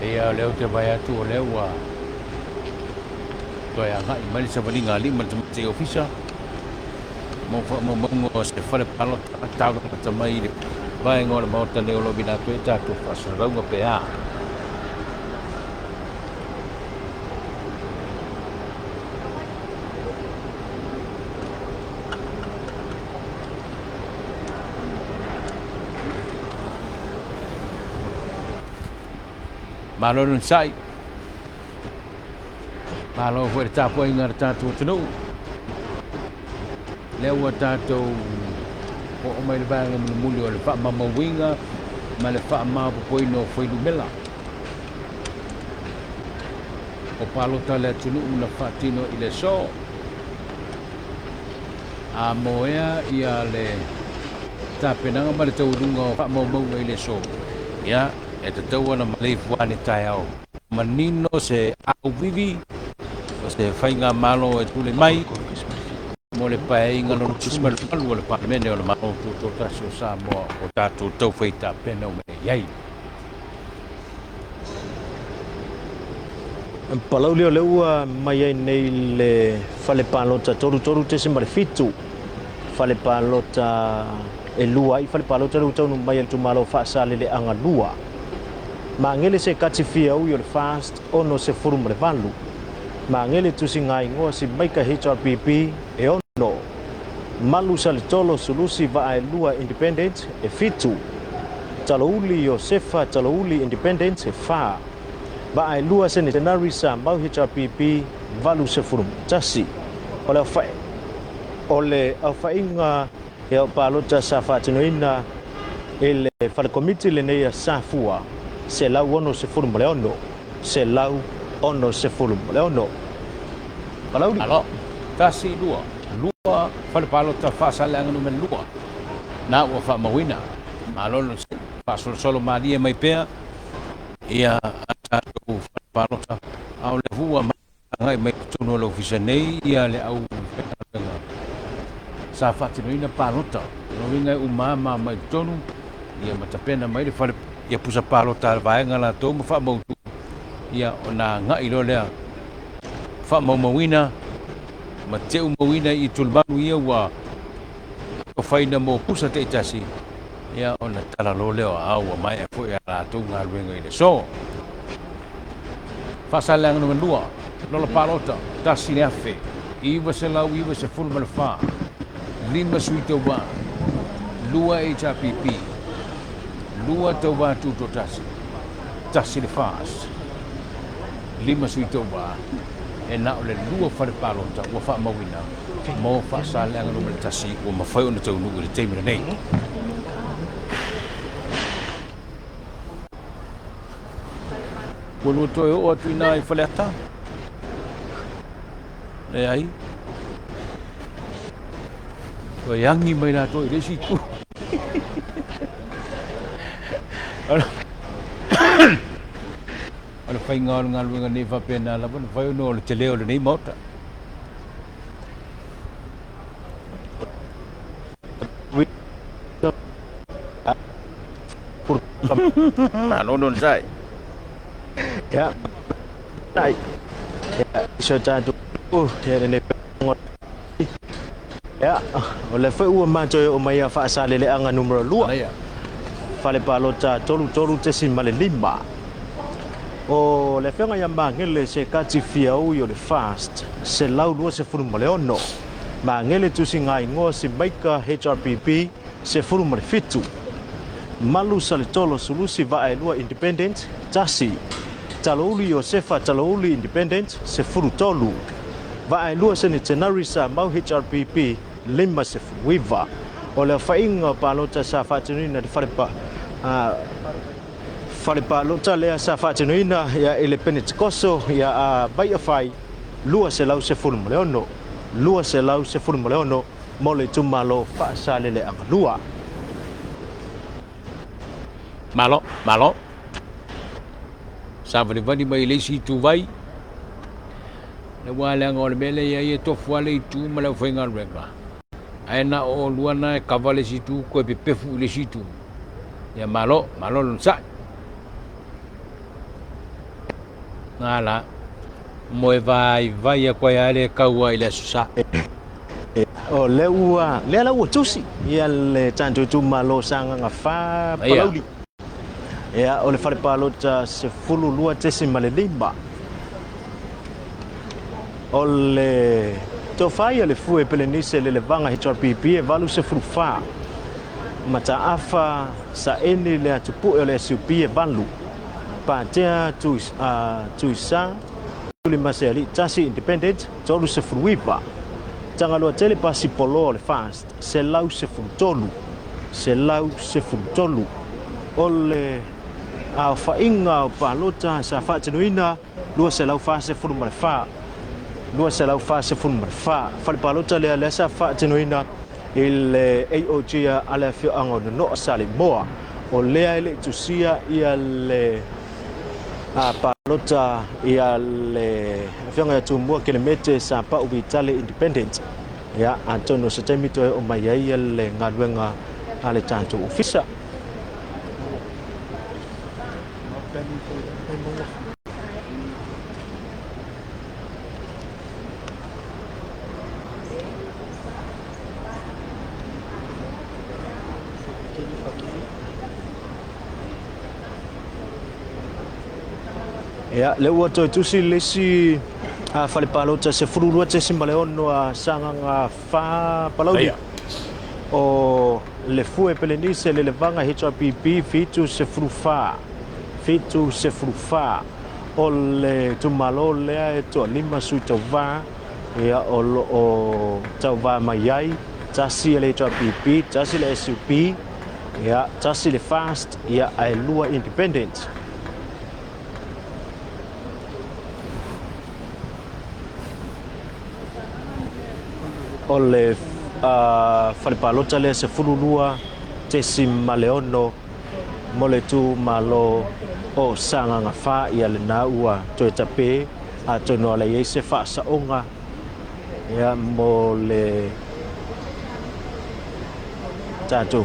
Ia, o lea ou te vaai atu o lea ua toe agai mai le savaliga a alii ma le tamaitai ofisa mo faamaumauga o se fale palota taulagata mai i le vaega o le Maota nei o lo o vila atu ai tatou faasalalauga pe a. Malo le onosai. Malo foi le tapuaiga a le tatou atunuu. Lea ua tatou oo mai le vaega mulimuli o le faamaumauina ma le faamaopoopoina o fuainumera o palota a le atunuu na faatino i le aso. A moea ia le tapenaga ma le taualuga o faamaumauga i le aso, ia, e tatau ona maleifua ane taeao. Manino se auvivi o se faigamalo e tulai mai mo le Paeaiga Lona 18 o le Palemene o le Malo Tutoatasi o Samoa o tatou taufai tapena uma i ai. Palauli o lea ua mai ai nei le fale palota 33.7, fale palota e lua ai fale palota lea ua taunuu mai e le itumalo Faasaleleaga 2. Magele se kati fia ui o le FAST 68. Magele tusiga igoa si Maika HRPP e 6. Malu Salitolo Sulusi Vaaelua Independent e 7. Talouli Iosefa Talouli Independent e 4. Vaaelua Senetenari Samau HRPP 81. O le aofai o le aofaiga ia o palota sa faatinoina i le fale komiti lenei a Safua, 166, 166. Palauli. Alo, tasi, lua, lua, fale palota Faasaleleaga numera lua, na ua faamauina. Malo le onosai, faasolosolo malie mai pea ia a tatou fale palota, a o lea foi ua agai mai totonu o le ofisa nei ia le au faigaluega sa faatinoina palota. O lona uiga e uma ma mai totonu ia ma tapena mai le fale ia pusa palota a le vaega latou ma faamautu, ia ona agai loa lea faamaumauina ma teumauina i tulimalu ia ua atofaina mo pusa taitasi, ia ona tala loa lea o aao ua maea foi a latou galuega i le aso. Faasaleleaga Nu.2, Lola Palota, 1994, 5 sui tauva, 2 HRPP, 2 tauva tutoatasi, 1 le FAST, 5 sui tauva, e na o le 2 fale palota ua faamauina mo Faasaleleaga Nu.1 ua mafai ona taunuu i le taimi lenei. Ua lua toe oo atu inā i Faleata? Leai. Toe agi mai latou i le isi itu. O le faiga o le galuega nei faapena lava na fai ona o le tele o lenei maota. Malo le onosai. Ia, ai. Ia, si o tatou ia lenei Ia, o lea foi ua matou oo mai ia Faasaleleaga numera 2. Fale palota 33.5. O le afioga ia Magele Sekati Fiaui o le FAST 126. Magele Tusigaigoa Simaika HRPP 17. Malu Saletolo Sulusi Vaaelua Independent, 1. Talouli Iosefa Talouli Independent, 13. Vaaelua Senetenari Samau HRPP, 59. O le aofaiga o palota sa faatinoina i le fale fale palota lea sa faatinoina ia i le Penetekoso ia a Vaiafai 216, 216 mo le itumalo Faasaleleaga 2. Malo, malo. Savalivali mai i le isi ituvai. Le ua leaga o le mea lea i ai e tofu lava le itu ma le aufaigaluega. Ae na o oulua na e kava le isi itu koe pepefu i le isi itu. Ia malo, malo le onosai. Ngala, moe vaivai aku ai a le kaua i le Aso Sa. O lea ua, lea la ua tusi ia le tatou itumalo Sagaga 4 Palauli. Ia, o le fale palota 12.5. O le tofa ia le fue Pelenise Lelevaga HRPP e 84. Mataafa Saeni le atupue o le SUP e 8. Patea Tuisa Tulimaseali'i 1 Independent 39. Tagaloa Tele Pasi Poloa o le FAST 113. 113. O le aofaiga o palota sa faatinoina 244. 244. Fale palota lea lea sa faatinoina i le AOG a le afioaga o Nonoa Saleimoa. O lea e le i tusia ia le palota ia le afioga ia Tumua Kelemete sa pau Vitale Independent. Ia, atonu o se taimi toe oo mai ai le galuega a le tatou ofisa. Ia, lea ua toe tusi le isi fale palota 12.6 a Sagaga 4 Palauli. O le Fue Pelenise Lelevaga HRPP 74, 74. O le itumalo lea e toalima sui tauva, ia, o lo o tauva mai ai, 1 le HRPP, 1 le SUP, ia, 1 le FAST, ia, ae 2 Independent. O le fale palota lea 12.6 mo le itumalo o Sagaga 4, ia lena ua toe tape atonu ala i ai se faasaoga ia mo le tatou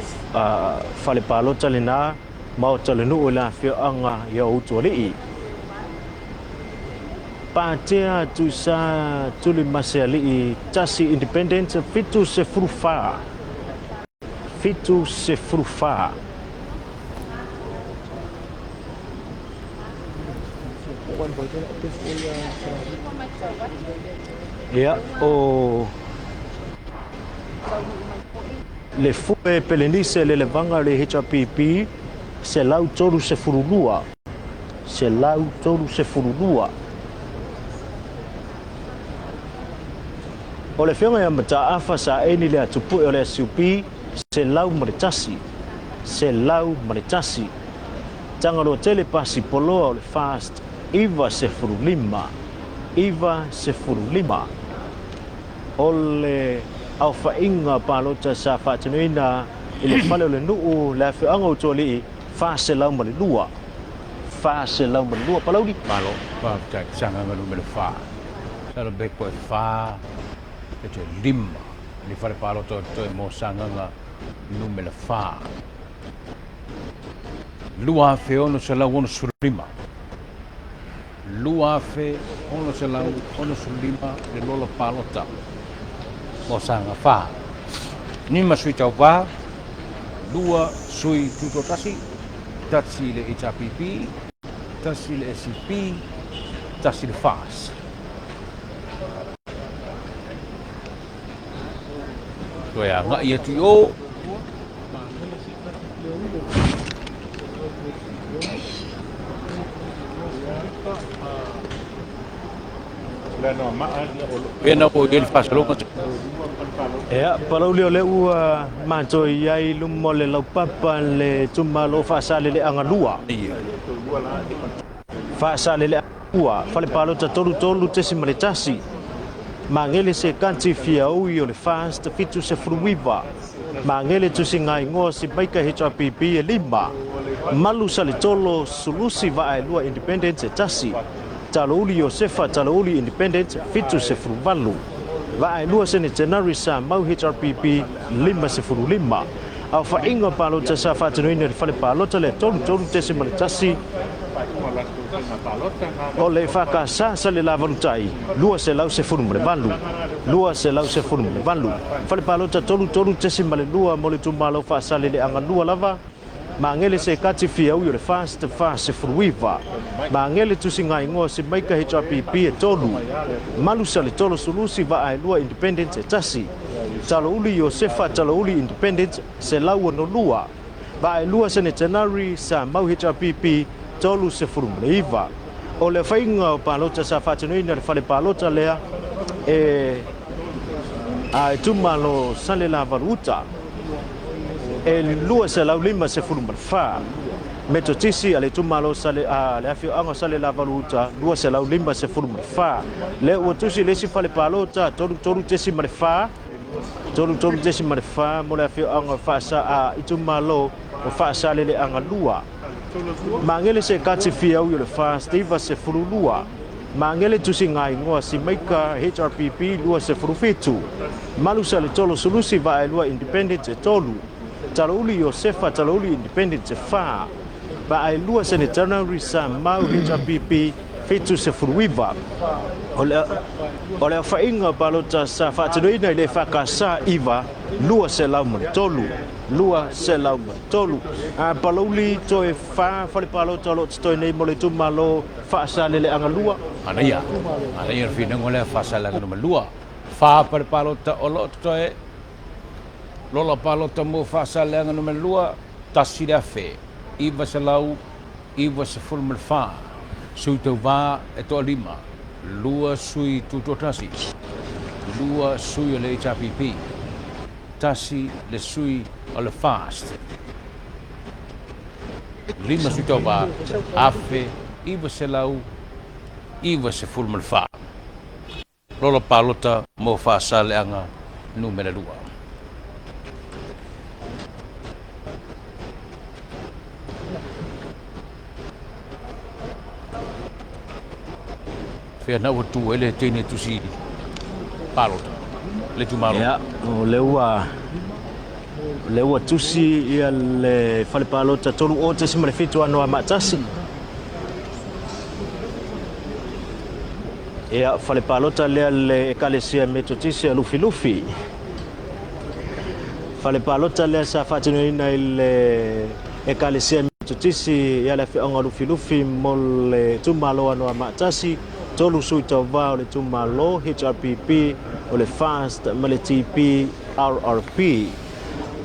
fale palota lena. Maota o le nuu i le afioaga i Utualii. Patea Tuisa Tulimasealii 1 Independent 74. 74. Ia, o le Fue Pelenise le levaga le HRPP 132. 132. O le afioga ia Mataafa Saeni le Atupue o le SUP 101. 101. Tagaloa tele pasi poloa o le FAST 95. 95. O le aofaiga palota sa faatinoina i le fale o le nuu le afioaga o Utualii 402. 402. Palauli. Malo, faafetai. Sagaga numera 4. Sala be koe 4 e te lima. Le fale palota o toe mo Sagaga numera 4. 2665. 2665 le lola palota mo Sagaga 4. 5 sui tauvā, 2 sui tutoatasi, 1 le HRPP, 1 le SCP, 1 le FAS. Toe agai atu i o. Pena o i le faasologa. Ia, Palauli o lea ua matou i ai i luma o le laupapa le itumalo o Faasaleleaga 2. Faasaleleaga 2, Fale Palota 33.1, Magele Sekati Fiaui o le FAST 79, Magele Tusigaigoa Simaika HRPP e 5, Malu Saletolo Sulusi Vaaelua Independent e 1, Talouli Iosefa Talouli Independent 78, Vaaelua Sene Tenari Samau HRPP 55. Aofaiga palota sa faatinoina i le fale palota le 33.1 o le EFKS Salelavalutai 218. 218. Fale palota 33.2 mo le itumalo Faasaleleaga 2 lava. Magele Sekati Fiaui o le FAST 49. Magele Tusigaigoa Simaika HRPP e 3. Malu Saletolo Sulusi Vaaelua Independent e 1. Talouli Iosefa Talouli Independent 162. Vaaelua Senetenari Samau HRPP 39. O le faiga o palota sa faatinoina i le fale palota lea e a itumalo Salelavalu Uta e 254 Metotisi a le itumalo Sale a le afioaga o Salelavalu Uta 254. Lea ua tusi le isi fale palota 33.4 33.4 mo le afioaga o Faasa a itumalo o Faasaleleaga 2. Magele se kati fiaui o le FAST 92. Magele tusigaigoa Simaika HRPP 27. Malu Saletolo Sulusi Vaaelua Independent e 3. Talouli Iosefa Talouli Independent e 4. Vaaelua Senetanari Samau HRPP 79. O le aofaiga o palota sa faatinoina i le EFKS 9, 203. 203. A Palauli toe 4 fale palota o lo o totoe nei mo le itumalo Faasaleleaga 2. Manaia, manaia le finauga lea Faasaleleaga numera 2. 4 fale palota o lo o totoe. Lola palota mo Faasaleleaga numera 2, 1,994. Sui tauvā e toalima, 2 sui tutoatasi, 2 sui o le HRPP, 1 le sui o le FAST, 5 sui tauvā, 1,994. Lola palota mo Faasaleleaga numera 2. Fea na ua tu ai le teine tusi palota le itumalo. Ia, o lea ua Lea ua tusi ia le fale palota 30.7 Anoamaa 1. Ia, fale palota lea le Ekalesia Metotisi a Lufilufi. Fale palota lea sa faatinoina i le Ekalesia Metotisi ia le afioaga o Lufilufi mo le itumalo Anoamaa 1, tolu sui tauva o le itumalo HRPP, o le FAST ma le TPRRP.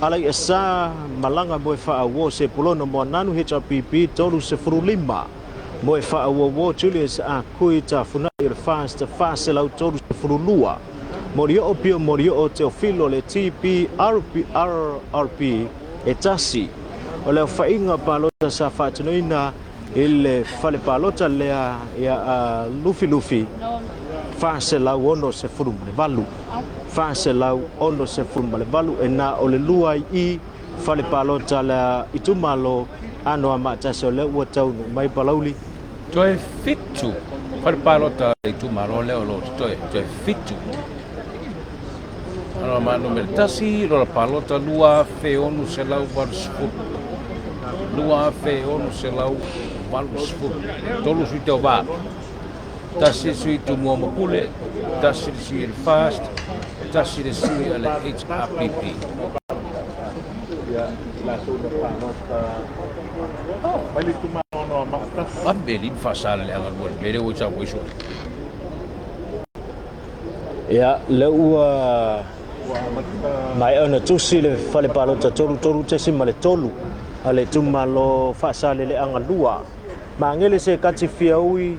Alaiasa Malaga Moefaauo Sepulono Moananu HRPP 35. Moefaauouo Julius Akui Tafunai o le FAST 432. Molioo Pio Molioo Teofilo le TPRRP e tasi. O le aofaiga palota sa faatinoina i le fale palota lea ia a Lufilufi 468. 468 e na o le lua i fale palota le itumalo Anoamaa 1 o lea ua taunuu mai Palauli. Toe fitu fale palota le itumalo lea o lo o totoe, toe fitu. Anoamaa Nu.1, lola palota 2680. 2680. Tolu sui tauva. Tasi sui Tumua ma Pule, tasi le sui a le FAST, tasi le sui a le HRPP. Vave li Faasaleleaga lua le mea lea ua i sau ai soo. Ia, lea ua maea ona tusi le fale palota 33.3 a le itumalo Faasaleleaga 2. Magele se kati fiaui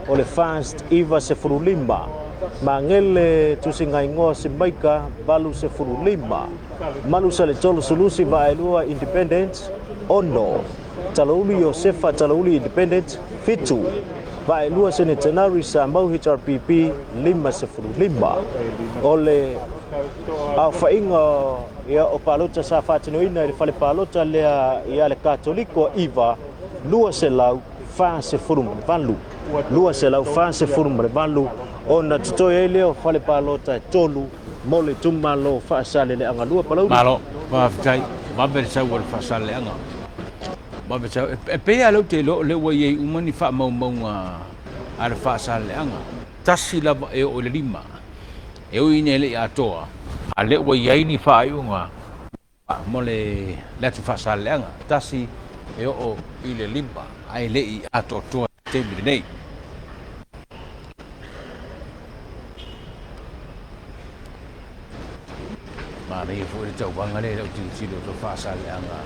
o le FAST 95. Magele tusiga igoa Simaika 85. Malusaletolu Sulusi Vaaelua Independent 6. Talauli Iosefa Talauli Independent 7. Vaaelua Senetenari Samau HRPP 55. O le aofaiga ia o palota sa faatinoina i le fale palota lea ia le Katoliko 9 248. 248 ona totoe ai lea o fale palota e tolu mo le itumalo Faasaleleaga 2 Palauli. Malo, faafetai. Vave le sau o le Faasaleleaga. Vave sau. E pei lava lea ou te iloa o lea ua i ai uma ni faamaumauga a le Faasaleleaga. Tasi lava e oo i le lima. E ui ina e le i atoa, a o lea ua i ai ni faaiuga mo le atu Faasaleleaga. Tasi e oo i le lima, ae le i atoatoa i le taimi lenei. Manaia foi le tauvaga lea i lau tilotilo i Faasaleleaga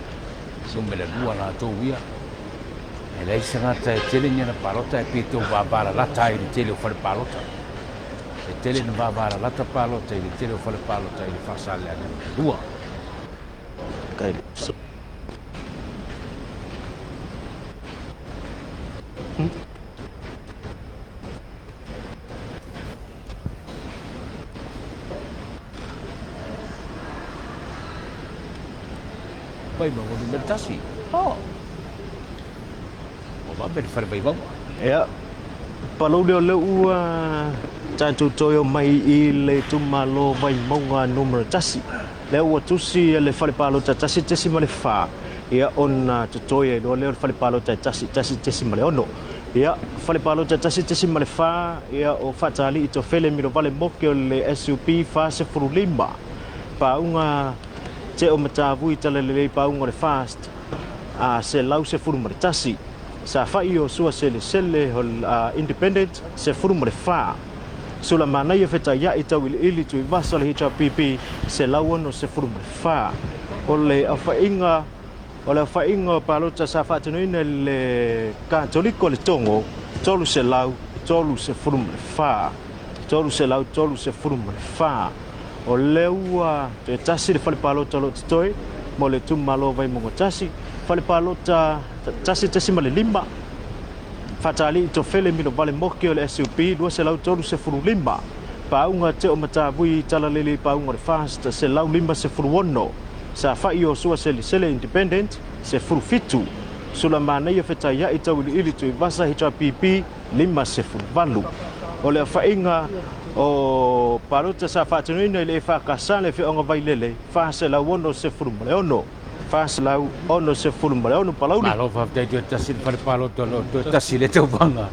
Nu.2 latou ia. E leai se gata e tele ni ana palota e pei tau vavalalata ai i le tele o fale palota. E tele na vavalalata palota i le tele o fale palota i le Faasaleleaga Nu.2. Vaimauga Nu.1. Oh. Ua vave le fale Vaimauga. Ia, Palauli o lea ua tatou toe omai i le itumalo Vaimauga Nu.1. Lea ua tusi le fale palota 1.4, ia ona totoe ai loa lea o le fale palota e 1.6. Ia, fale palota 1.4, ia o Faatali'i Tofele Milovale Moke o le SUP 45. Pauga Teo Matavui Talalelei Pauga o le FAST a 111. Safa'i o Sua Selesele o le Independent 14. Sulamanaia Fetaia'i Tauiliili Tuivasa o le HRPP 164. O le aofaiga o le aofaiga o palota sa faatinoina i le Katoliko le Togo 334. 334. O lea ua toe tasi le fale palota o lo o totoe mo le itumalo Vaimauga 1, fale palota 1.5. Faatali'i Tofele Milovale Moke o le SUP 235. Pauga Teo Matavui Talalelei Pauga o le FAST 156. Safa'i o Sua Selesele Independent 17. Sulamanaia Fetaia'i Tauiliili Tuivasa HRPP 58. O le aofaiga O palota sa faatinoina i le EFKS le afioaga Vailele, 466. 466 Palauli. Malo faafetai toe tasi le fale palota o lo o toe tasi le tauvaga,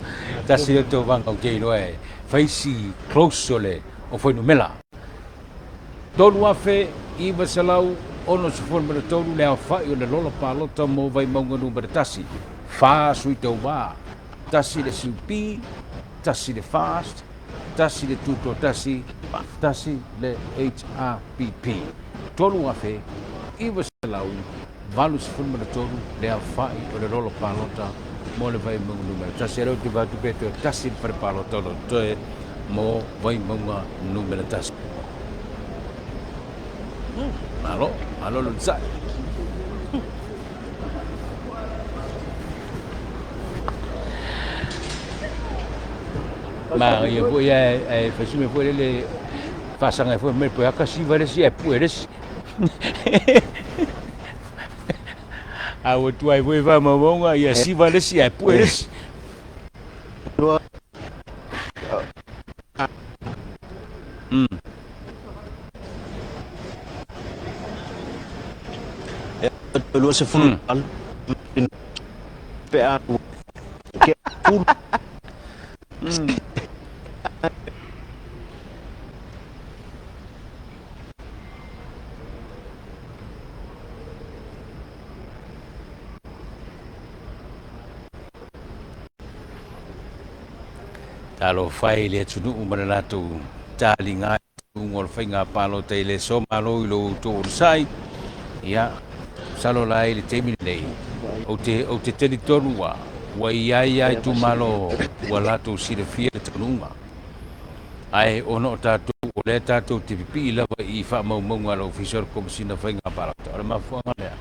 tasi le tauvaga ou te iloa e fai si close o le o fuainumera. 3,963 le aofai o le lola palota mo Vaimauga Nu.1, fa sui tauva, tasi le SUP, tasi le FAST, tasi le Tutoatasi, tasi le HRPP. 3,983 le aofai o le lola palota mo le Vaimauga Nu.1. Lea ou te vaai atu pe toe tasi le fale palota o lo o totoe mo Vaimauga Nu.1. Malo, malo le onosai. Ma ia foi ae fai si mea foi lele faasaga ai foi mai pe aka siva le isi ae pue le isi. A ua tuai foi faamaumauga ia siva le isi ae pue le isi. 28 pe a ke pulu. Talofa e i le atunuu ma le latou taliga i luga o le faiga palota i le aso. Malo i lo outou onosai. Ia, masalo la i le taimi lenei, ou te, ou te talitonu ua, ua i ai lava itumalo ua latou silafia le taunuuga. Ae ona o tatou, o lea tatou te pipii lava i faamaumauga a le Ofisa o le Komesina o Faiga Palota, o le mafuaaga lea,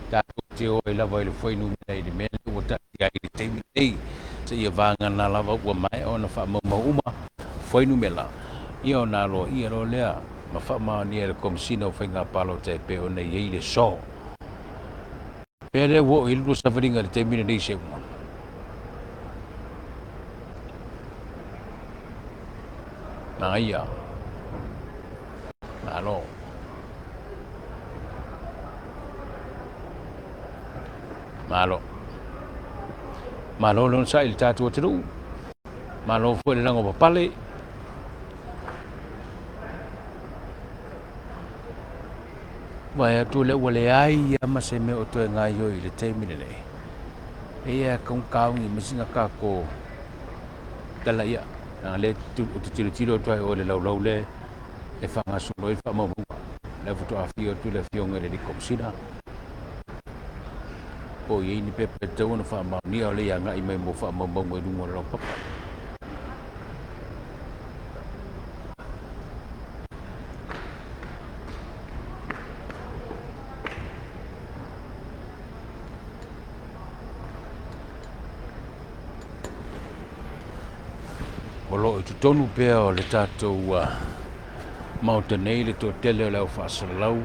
tatou te o ai lava i le fuainumera i le mea lea ua taatia ai i le taimi lenei, seia vagana lava ua maea ona faamaumau uma fuainumera, ia ona aloaia loa lea ma faamaonia e le Komesina o Faiga Palota e pei ona i ai le so. Pea lea ua oo i ai le lua savaliga i le taimi lenei Seuga. Manaia. Malo. Malo. Malo le onosai i le tatou atunuu. Malo foi le lago papale. Vaai atu lea ua leai lava ma se mea o toe gaoioi i le taimi lenei. E ia kaunkauni ma sina kako tala ia. Leaga lea ou te tilotilo atu ai o le laulau lea e faagasolo ai le faamaumauga. Lea faatoa afio atu le afioga i le alii Komesina. Po o i ai ni pepa e tatau ona faamaonia o lea e agai mai mo faamaumauga i luga o le laupapa. O lo o i totonu pea o le tatou Maota nei le toatele o le au faasalalau.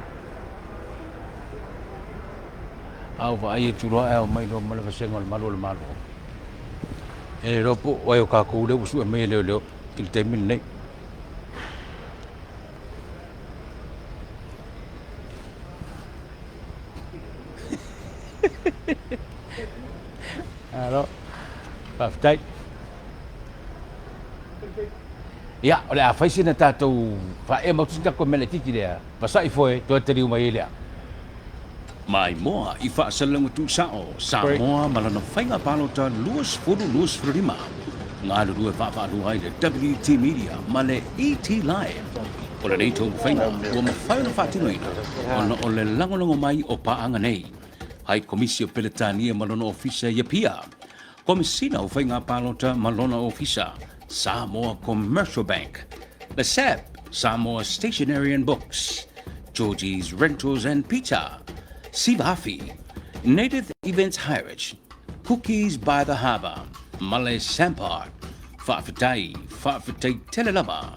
A o vaai atu loa ae omai loa ma le vasega o le malu o le Malo. E le iloa po o ai o kākou lea ua sue mai e leoleo i le taimi lenei. Malo. Faafetai. Ia, o le a fai sina tatou faaema atu sina tatou mea laitiiti lea, vasa'i foe, toe taliu mai ai lea. Maimoa i faasalalauga tuusao Samoa ma lana faiga palota 2025. Galulue vaavaalua ai le WT Media ma le ET Live. O lenei taumafaiga ua mafai ona faatinoina ona o le lagolago mai o paaga nei. Hai Komisi o Peretania ma lona Ofisa i Apia, Komesina o Faiga Palota ma lona Ofisa, Samoa Commercial Bank, le SAB, Samoa Stationery and Books, Georgie's Rentals and Pizza, Sivafi, Native Events Hirage, Cookies by the Harbour, ma le Sampart. Faafetai, faafetai tele lava.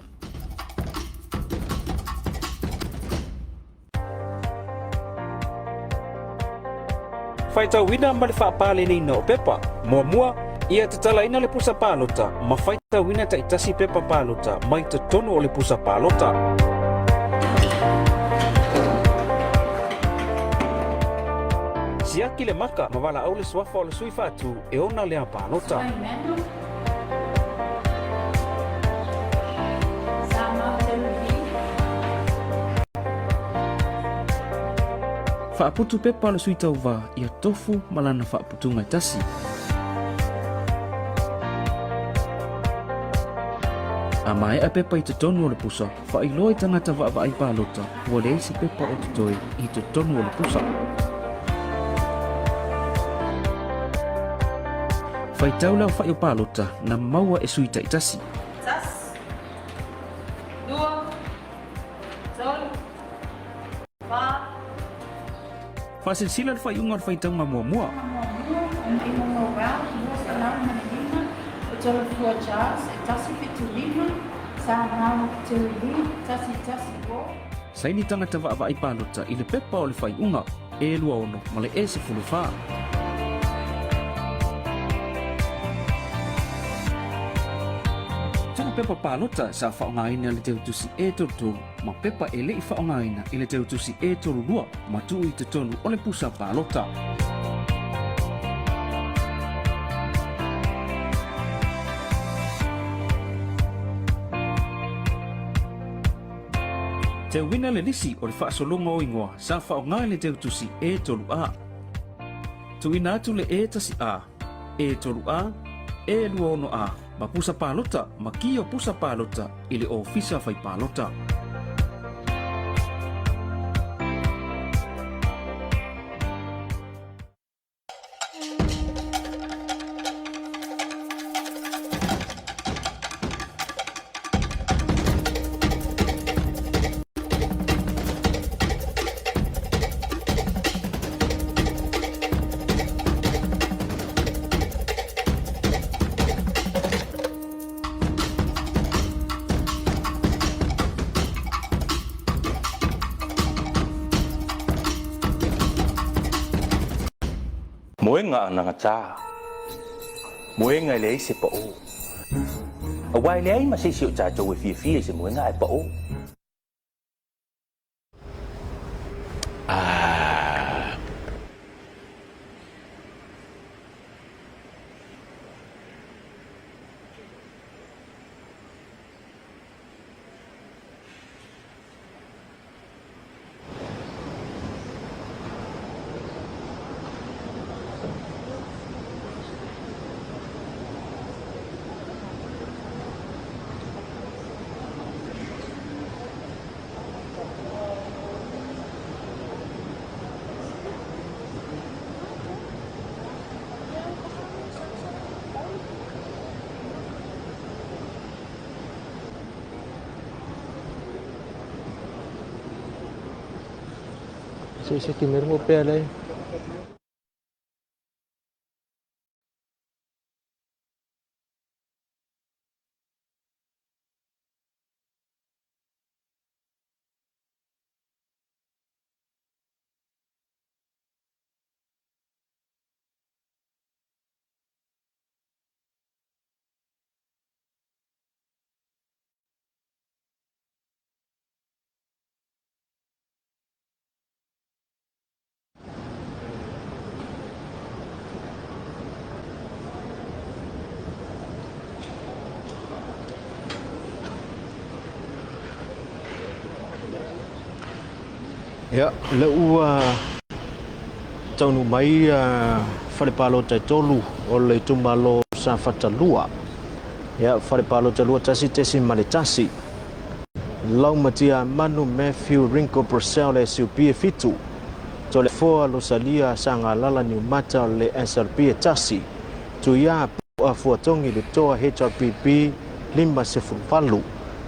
Faitauina ma le faapaleniina o pepa. Muamua, Ia tatalaina le pusa palota ma faitauina taitasi pepa palota mai totonu o le pusa palota. Siaki le maka ma valaau le suafa o le sui faatu e ona lea palota. Faaputu pepa o le sui tauva ia tofu ma lana faaputuga e tasi. A maea pepa i totonu o le pusa, faailoa i tagata vaavaai palota ua leai se pepa o totoe i totonu o le pusa. Faitau le aofai o palota na maua e sui taitasi. Tasi, lua, tolu, fa. Faasilasila le faaiuga o le faitauga muamua. Muamua, o Maimoa Round 205, o Tolofua Charles e 175, Samau Terry Lee 110. Saini tagata vaavaai palota i le pepa o le faaiuga E 26 ma le E 14. Tuu pepa palota sa faaaogaina i le teutusi E 33 ma pepa e le i faaaogaina i le teutusi E 32 ma tuu i totonu o le pusa palota. Teuina le lisi o le faasologa o igoa sa faaaoga i le teutusi E3A. Tuuina atu le E1A, E3A, E26A ma pusa palota ma ki o pusa palota i le ofisa fai palota. Moega anagata. Moega e leai se paʻō. Aua e leai ma se isi o tatou e fiafia i se moega ae paʻō. Ah. Se se ti mermo pea lei. Ia, lea ua taunuu mai fale palota e tolu o le itumalo o Safata 2. Ia, fale palota 21.1. Laumatia Manu Matthew Ringo Purcell le SUP e fitu. Toleafoa Losalia Sagalala Niumata o le SLP e tasi. Tuia Pu'a Fuatongi le Toa HRPP 58.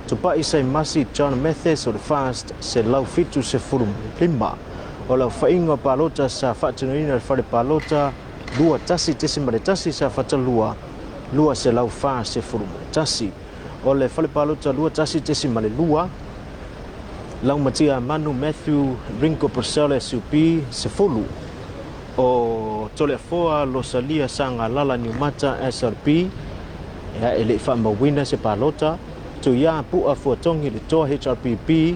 Tupai Saimasi John Mathis o le FAST 175. O le aofaiga o palota sa faatinoina e le fale palota 21.1 Safata 2, 241. O le fale palota 21.2, Laumatia Manu Matthew Ringo Purcell SUP 10. O Toleafoa Losalia Sagalala Niumata SRP, ia, e le i faamauina se palota. Tuia Pu'a Fuatogi Le Toa HRPP,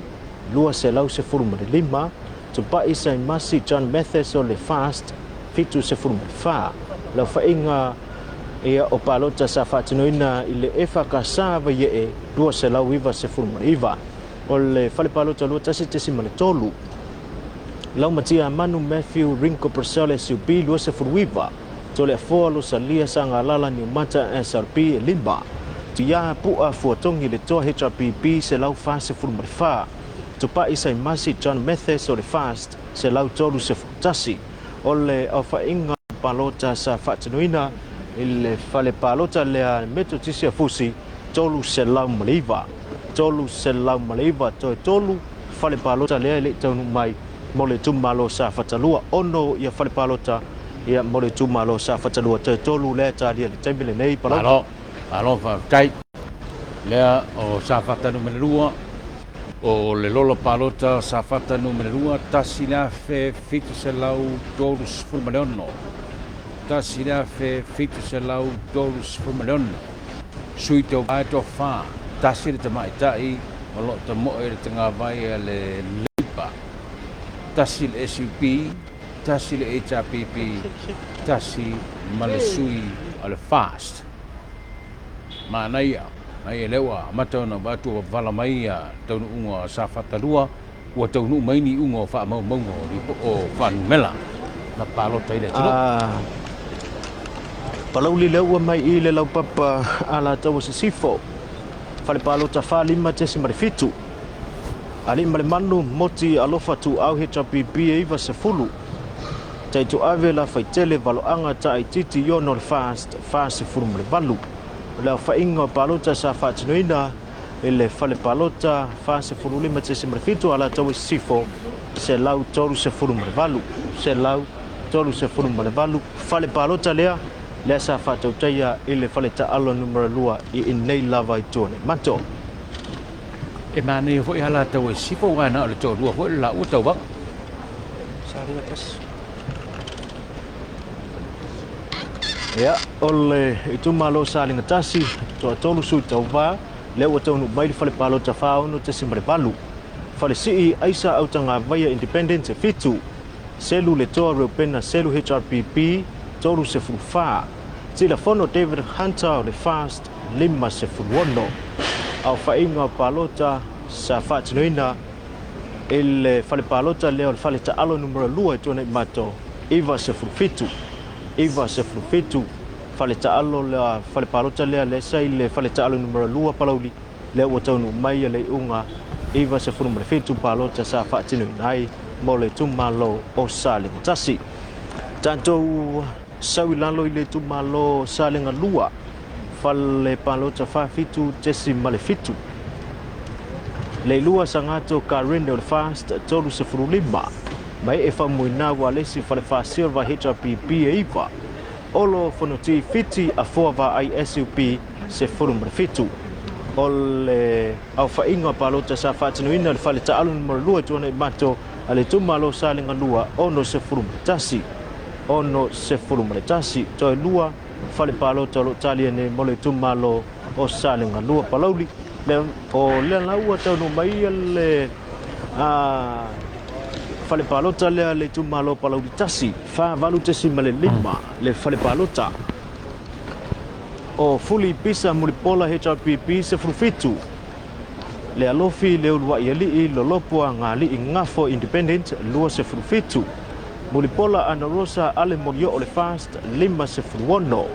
215. Tupai Saimasi John Mathis o le FAST, 74. Le aofaiga ia o palota sa faatinoina i le EFKS Vaiee, 299. O le fale palota 21.3. Laumatia Manu Matthew Ringo Purcell SUP 29, Toleafoa Losalia Sagalala Niumata SRP 5, Tuia Pu'a Fuatogi Le Toa HRPP 144, Tupai Saimasi John Mathis o le FAST 131. O le aofaiga palota sa faatinoina i le fale palota lea Metotisi a Fusi 309. 309 toe tolu fale palota lea e le i taunuu mai mo le itumalo Safata 2. 6 ia fale palota ia mo le itumalo Safata 2 toe tolu lea e talia i le taimi lenei Palauli. Malo, malo faafetai. Lea o Safata numera 2, o le lola palota Safata numera 2, 1736, 1736. Sui tauvae toa-fa, tasi le tamaitai o lo o tamoe i le tagavai a le Leipa, tasi le SUP, tasi le HRPP, tasi ma le sui o le FAST. Manaia, manaia lea ua amata ona avatu ua vala mai ia taunuuga o Safata 2, ua taunuu mai ni iuga o faamaumauga o fuainumera na palota i le atunuu. Palauli lea ua mai i le laupapa Alataua Sisifo, Fale Palota 45.7, Aliimalemanu Moti Alofa Tuau HRPP 90, Taituave Lafaitele Valoaga Taaititi Iono le FAST 48. O le aofaiga o palota sa faatinoina i le fale palota 45.7 Alataua Sisifo 138, 138 fale palota lea lea sa faatautaia i le fale taalo numera 2 i inei lava i Tuanaimato. E manaia foi Alataua Sisifo aua na o le toalua foi le laua tauvaga. Ia, o le itumalo Saligatasi, toatolu sui tauva, lea ua taunuu mai le fale palota 46.8. Falesii Aisa Autagavaia Independent e 7, Selu Letoa Reupena Selu HRPP 34, Tilafono David Hunter o le FAST 56. Aofaiga o palota sa faatinoina i le fale palota lea o le fale taalo numera 2 i Tuanaimato 97, 97 fale taalo lea, fale palota lea lea sa i le fale taalo numera 2 Palauli lea ua taunuu mai le iuga 97 palota sa faatinoina ai mo le itumalo o Salega 1. Tatou sau i lalo i le itumalo Salega 2, fale palota 47.7. Leilua Sagato Karene o le FAST 35, Mae e Faumuina Ualesi Falefa Silva HRPP e 9, Olo Fonoti Fiti Afoa Vaai SUP 17. O le aofaiga o palota sa faatinoina i le fale taaalo numera 2 i Tuanaimato a le itumalo Salega 2, 61, 61, toe lua fale palota o lo o talia nei mo le itumalo o Salega 2 Palauli. Le, o lea la ua taunuu mai le fale palota lea le itumalo Palauli 1, 48.5 le fale palota. O Fuli Pisa Mulipola HRPP 17, Le Alofi Leuluai Alii Lolopoa Galii Gafo Independent 27, Mulipola Ana Rosa Ale Molioo Le Fast 56,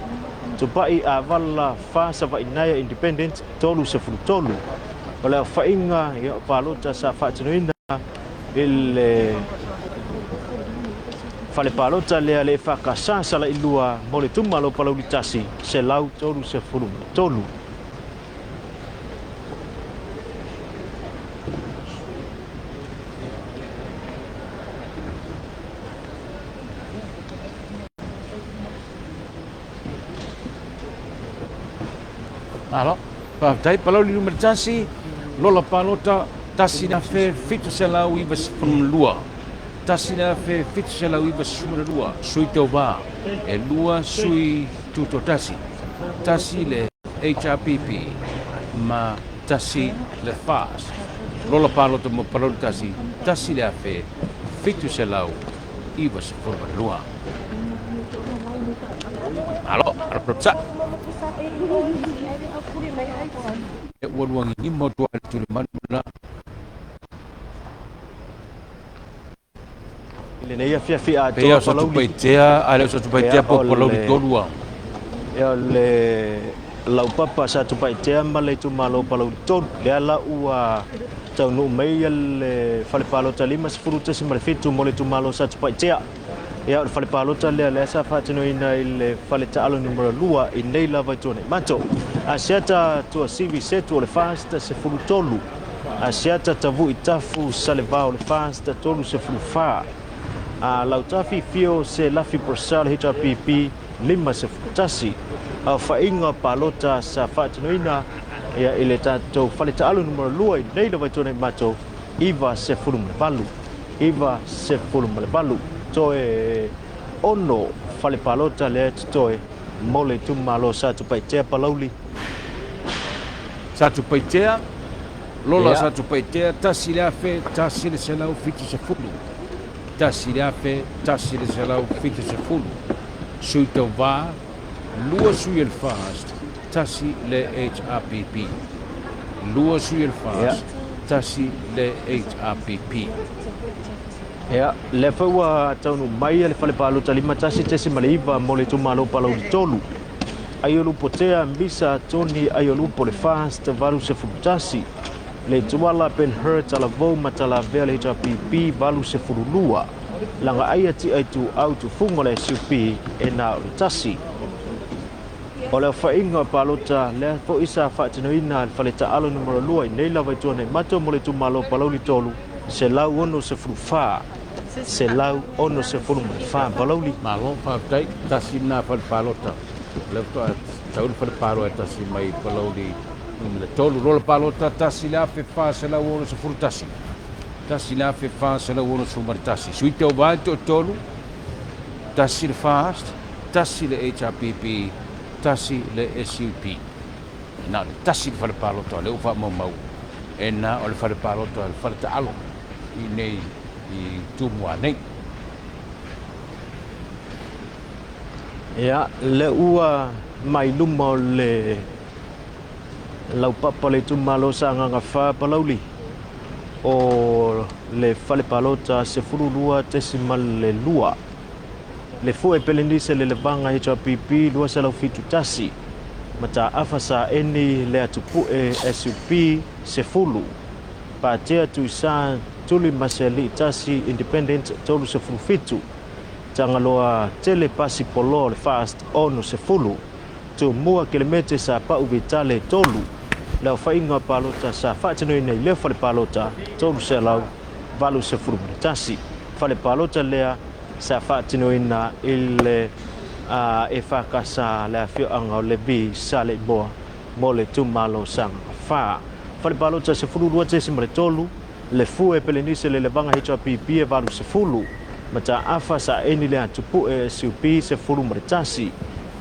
Tupai Avala Fa Savainaia Independent 33. O le aofaiga o palota sa faatinoina i le fale palota lea le EFKS Salailua mo le itumalo Palauli 1, 133. Malo. Faafetai. Palauli numera 1, Lola Palota, 1792. 1792 sui tauvā, e lua sui tutoatasi, tasi le HRPP ma tasi le FAST. Lola palota mo Palauli 1, 1792. Malo, alo sa. E ua luagigima o tua le tulimanu la. I lenei afiafi atoa Pei o Satupaitea, a le o Satupaitea po o Palauli 3 a. Ia o le laupapa Satupaitea ma le itumalo Palauli 3, lea la ua taunuu mai le fale palota 50.7 mo le itumalo Satupaitea. Ia o le fale palota lea lea sa faatinoina i le fale taalo numera 2 i nei lava i Tuanaimato. Asiata Tuasivi Setu o le FAST 13. Asiata Tavui Tafu Salevao o le FAST 34. A Lautafi Fio Selafi Purcell HRPP 51. Aofaiga palota sa faatinoina ia i le tatou fale taalo numera 2 i nei lava i Tuanaimato 98. 98. Toe 6 fale palota lea e totoe mo le itumalo Satupaitea Palauli. Satupaitea, Lola Satupaitea, 1170, 1170, Sui Tauvā, lua sui o le FAST, tasi le HRPP. Lua sui o le FAST, tasi le HRPP. Ia, lea foi ua taunuu mai le fale palota 51.9 mo le itumalo Palauli 3. Aiolupotea Misa Tony Aiolupo le FAST 81. Le Tuala Ben Hur Talavou ma Talavea le HRPP 82. Lagaaia Tia Ituau Tufuga le SUP e na o le tasi. O le aofaiga o palota lea foi sa faatinoina e le fale taalo numera 2 i nei lava i Tuanaimato mo le itumalo Palauli 3, 164, 164 Palauli. Malo faafetai, tasi lena fale palota. O lea faatoa sau le fale palota e tasi mai Palauli numera 3. Lola palota 1461. 1461. Sui tauvā e toatolu, tasi le FAST, tasi le HRPP, tasi le SUP. E na o le tasi le fale palota o lea ua faamaumau, e na o le fale palota o le fale taalo i nei i Tumua nei. Ia, lea ua mai luma o le laupapa o le itumalo Sagaga 4 Palauli o le fale palota 12.2. Le fue Pelenise le levaga HRPP 271, Mataafa Saeni le Atupue SUP 10, Patea Tuisa Tuli Masealii 1 Independent 37, Tagaloa Tele Pasi Poloa o le FAST 60, Tumua Kelemete Sapau Vitale 3, Le aofaiga o palota sa faatinoina i lea fale palota 381. Fale palota lea sa faatinoina i le EFKS le afioaga o Levi Saleimoa mo le itumalo Sagaga 4. Fale palota 12.3, Le Fue Pelenise le Levaga HRPP e 80, Mataafa Saeni le Atupue SUP 11,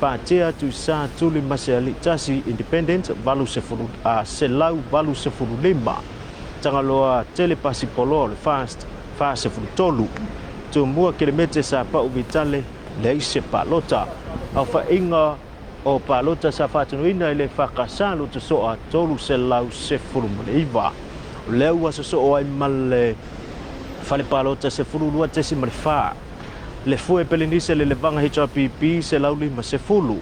Patea Tuisa Tuli Masealii 1 Independent 80, 185, Tagaloa Tele Pasi Poloa o le FAST 43, Tumua Kelemete Sapau Vitale leai se palota. Aofaiga o palota sa faatinoina i le FKS Lotosoa 319. O lea ua sosoo ai ma le fale palota 12.4. Le Fue Pelenise le Levaga HRPP 150.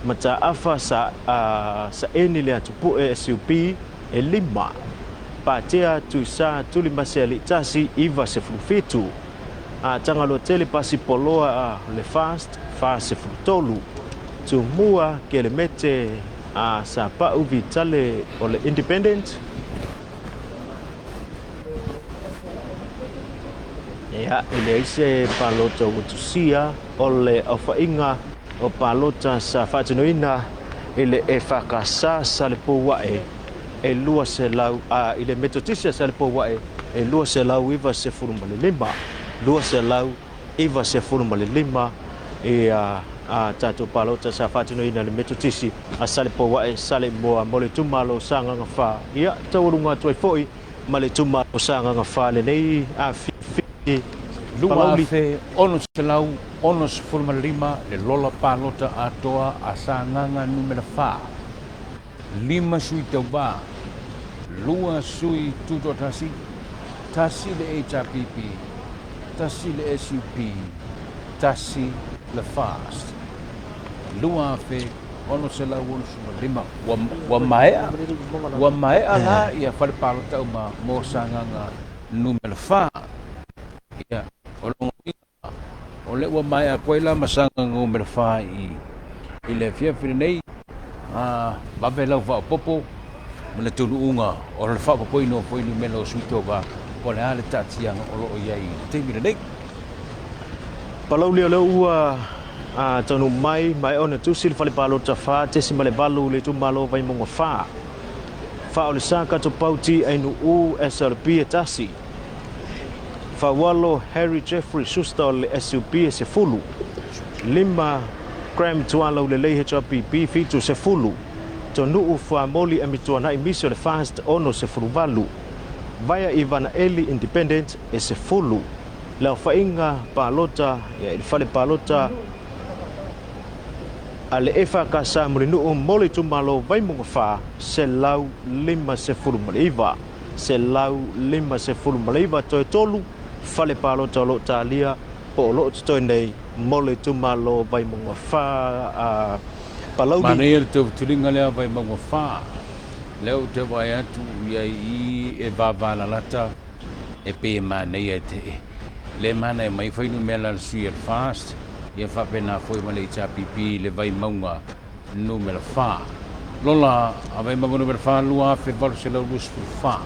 Mataafa sa Saeni le Atupue SUP e lima. Patea Tuisa Tulimasealii 1 97. A Tagaloatele Pasi Poloa le FAST 43. Tumua Kelemete a Sapau Vitale o le Independent. Ia, e leai se palota ua tusia o le aofaiga o palota sa faatinoina i le EFKS Salepouae e 200, a, i le Metotisi a Salepouae e 295. 295 ia a tatou palota sa faatinoina i le Metotisi a Salepouae, Saleimoa mo le itumalo o Sagaga 4. Ia, taualuga atu ai foi ma le itumalo o Sagaga 4 lenei afiafi Palauli. 2665 le lola palota atoa a Sagaga Numera 4, lima sui tauva, lua sui tutoatasi, tasi le HRPP, tasi le SUP, tasi le FAST. 2665 ua, ua maea, ua maea la ia fale palota uma mo Sagaga Numera 4. Ia, o lona uiga, o lea ua maea atu ai la ma Sagaga Numera 4 i, i le afiafi lenei, a vave lau faaopoopo ma le taunuuga o le faaopoopoina o fuainumera o sui tauva, po o le a le taatiaga o lo o i ai i le taimi lenei. Palauli o lea ua taunuu mai, maea ona tusi le fale palota 4.8 le itumalo o Vaimauga 4. Faaolesa Katopau TNU SLP e 1. Faualo Harry Jeffrey Schuster o le SUP e 10. 5 Graham Tualaulelei HRPP 70. Tonuu Fuamoli Amituanai Misi o le FAST 68. Vaea Ivana Eli Independent e 10. Le aofaiga palota i le fale palota a le EFKS Mulinuu mo le itumalo Vaimauga 4, 159. 159 toe tolu fale palota o lo o talia po o lo o totoe nei mo le itumalo Vaimauga 4 a Palauli. Manaia le tautuliga lea Vaimauga 4, lea ou te vaai atu i ai i e vavalalata e pei e manaia e te le manaia mai fuainumera a le sui a le FAST, ia faapena foi ma le HRPP le Vaimauga Numera 4. Lola a Vaimauga Numera 4 2824.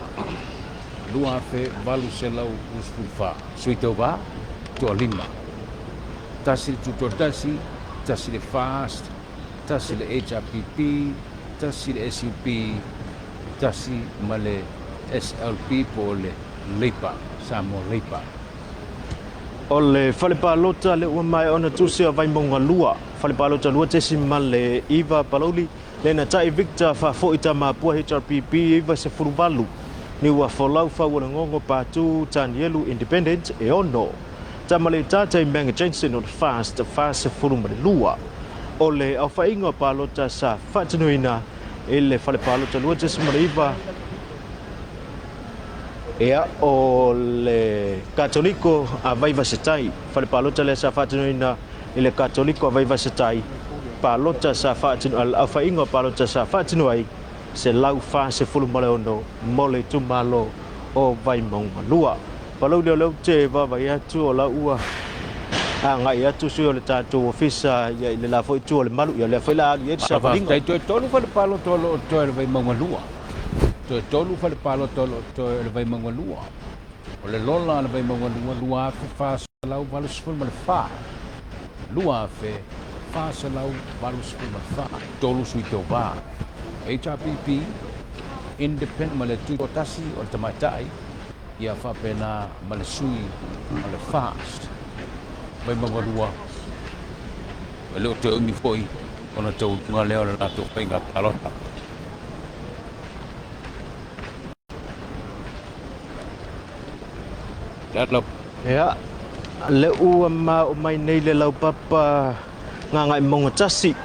2824. Sui tauva, toalima. Tasi le Tutoatasi, tasi le FAST, tasi le HRPP, tasi le SUP, tasi ma le SLP po o le Leipa, Samoa Leipa. O le fale palota le ua maea ona tusi a Vaimauga 2, fale palota 2.9 Palauli, le na tai Victor Faafoi Tamapua HRPP 98, Niua Folau Faualegogo Patu Tanielu Independent e 6, Tamaleitata Manga Jensen o le FAST 42. O le aofaiga o palota sa faatinoina i le fale palota 2.9 Ia, o le Katoliko a Vaivasetai, fale palota lea sa faatinoina i le Katoliko a Vaivasetai, palota sa faatino, aofaiga o palota sa faatino ai, 146 mo le itumalo o Vaimauga 2. Palauli o lea ou te vaavaai atu o la ua agai atu sui o le tatou ofisa ia i le la foi itu o le malu, ia o lea foi la alu i ai le savaliga. Faafetai, toe tolu fale palota o lo o totoe o le Vaimauga 2. Toe tolu fale palota o lo o totoe o le Vaimauga 2. O le lola a le Vaimauga 2, 2484. 2484. Tolu sui tauva. HRPP, Independent ma le Tutoatasi o le Tamaitai, ia faapena ma le sui o le FAST. Vaimauga 2, e le o toe umi foi ona taunuuga lea o le latou faiga palota. Ia, le ua mao'o mai nei le laupapa Gagaemauga 1.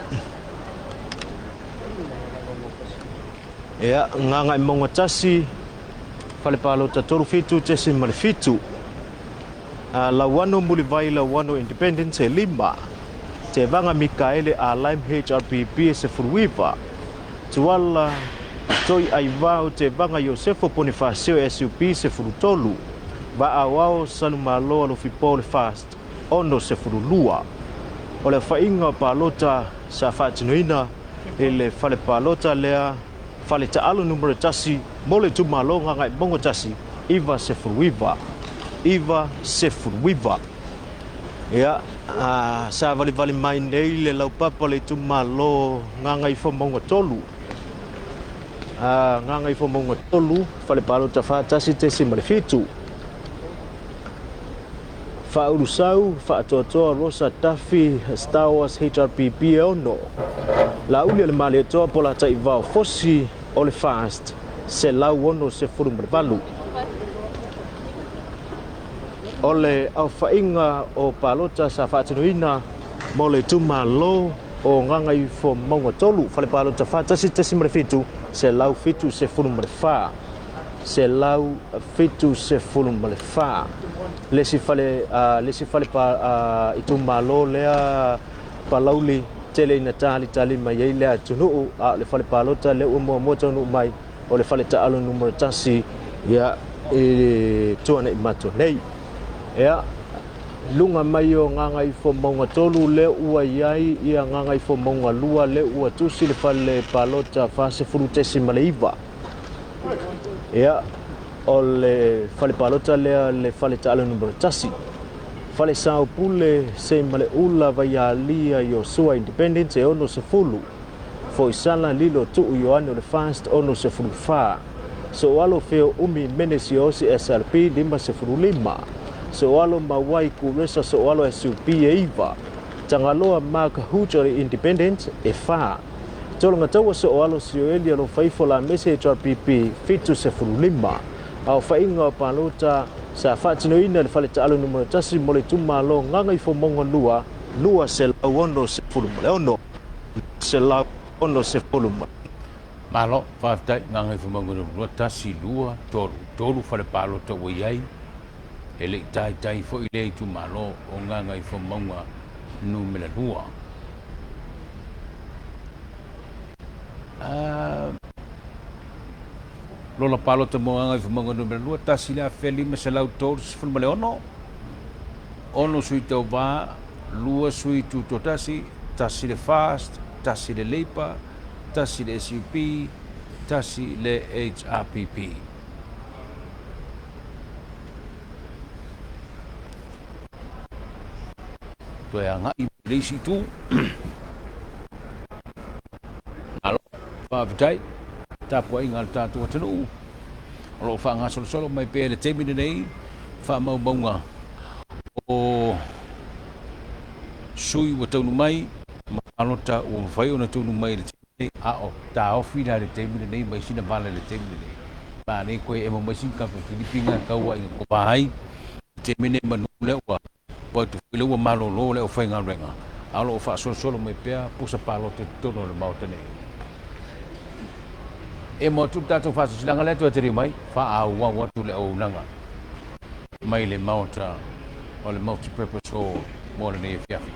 Ia, Gagaemauga 1, fale palota 37.7. Lauano Mulivai Lauano Independent e 5. Tevaga Mikaele Alaim HRPP e 19. Tuala Toi Aivao Tevaga Iosefo Ponifasio SUP 13. Vaaoao Salumalo Alofipo le FAST 62. O le aofaiga o palota sa faatinoina i le fale palota lea fale taalo numera 1 mo le itumalo Gagaemauga 1, 99. 99. Ia, savalivali mai nei le laupapa o le itumalo Gagaifomauga 3. Gagaifomauga 3, fale palota 41.7. Faaulusau, Faatoatoa, Rosa Duffy, Star Wars HRPP e 6. Laauli a le Malietoa Polataivao Fosi o le FAST 168. O le aofaiga o palota sa faatinoina mo le itumalo o Gagaifomauga 3, fale palota 41.7, 174. 174. Le isi fale, le isi fale pa, itumalo lea Palauli, tele ina talitali mai ai le atunuu, a o le fale palota lea ua muamua taunuu mai, o le fale taalo numera 1, ia, i Tuanaimato nei. Ia, luga mai o Gagaifomauga 3 lea ua i ai ia Gagaifomauga 2 lea ua tusi le fale palota 40.9. Ia, o le fale palota lea le fale taalo numera 1. Fale Saopule, Seimaleula, Vaialia, Iosua Independence e 60. Foisala, Lilo, Tuu, Ioane o le Fast 64. Soalo, Feo, Umi, Mene, Siaosi, SLP 55. Soalo, Mauai, Kuresa, Soalo, SUP e 9. Tagaloa, Mark Hujari Independent e 4. Tologataua Soalo Sioeli Alofaifo Lamese HRPP 75. Aofaiga o palota sa faatinoina i le fale taalo numera 1 mo le itumalo Gagaifomauga 2, 266. 260. Malo, faafetai Gagaifomauga 2, 1, 2, 3, 3 fale palota ua i ai, e le i taitai foi lea itumalo o Gagaifomauga numera 2. Lola palota mo Gagaifomauga numera 2, 1536, 6 sui tauva, 2 sui tutoatasi, 1 le FAST, 1 le Labour, 1 le SUP, 1 le HRPP. Toe agai mai le isi itu. Malo, faafetai, tapuaiga a le tatou atunuu o lo o faagasolosolo mai pea i le taimi lenei faamaumauga o sui ua taunu mai ma palota ua mafai ona taunu mai i le taimi lenei, a o taofi la i le taimi lenei mai sina vala i le taimi lenei. Manaia koe emo mai sina tatou Filipiga e tau ai ina ai i le taimi lenei manu lea ua Ua atu foi lea ua malolo le aufaigaluega, a o lo o faasolosolo mai pea pusa palota i totonu o le Maota nei. Emo atu le tatou faasilasilaga lea toe taliu mai, faaauau atu le auaunaga mai le Maota o le Multi-Purpose Hall mo lenei afiafi.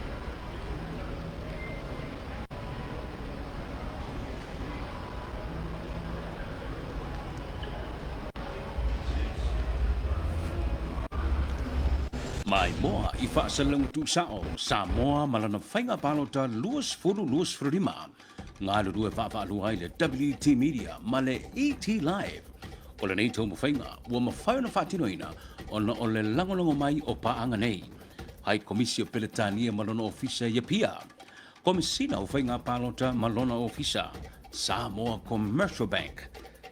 Maimoa i faasalalauga tuusao Samoa ma lana faiga palota 2025. Galulue vaavaalua ai le WT Media ma le ET Live. O lenei taumafaiga ua mafai ona faatinoina ona o le lagolago mai o paaga nei. Hai Komisi o Peretania ma lona Ofisa i Apia. Komesina o Faiga Palota ma lona Ofisa, Samoa Commercial Bank,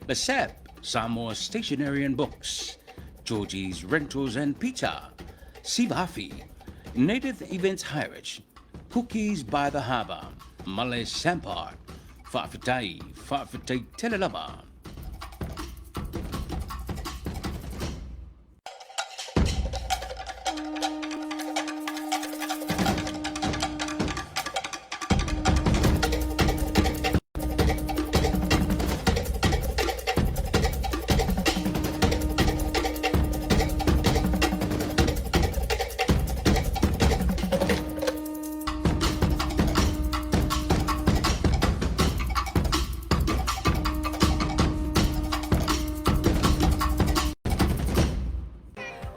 le SAB, Samoa Stationery and Books, Georgie's Rentals and Pizza, Sivafi, Native Events Hirage, Cookies by the Harbour, ma le Sampart. Faafetai, faafetai tele lava.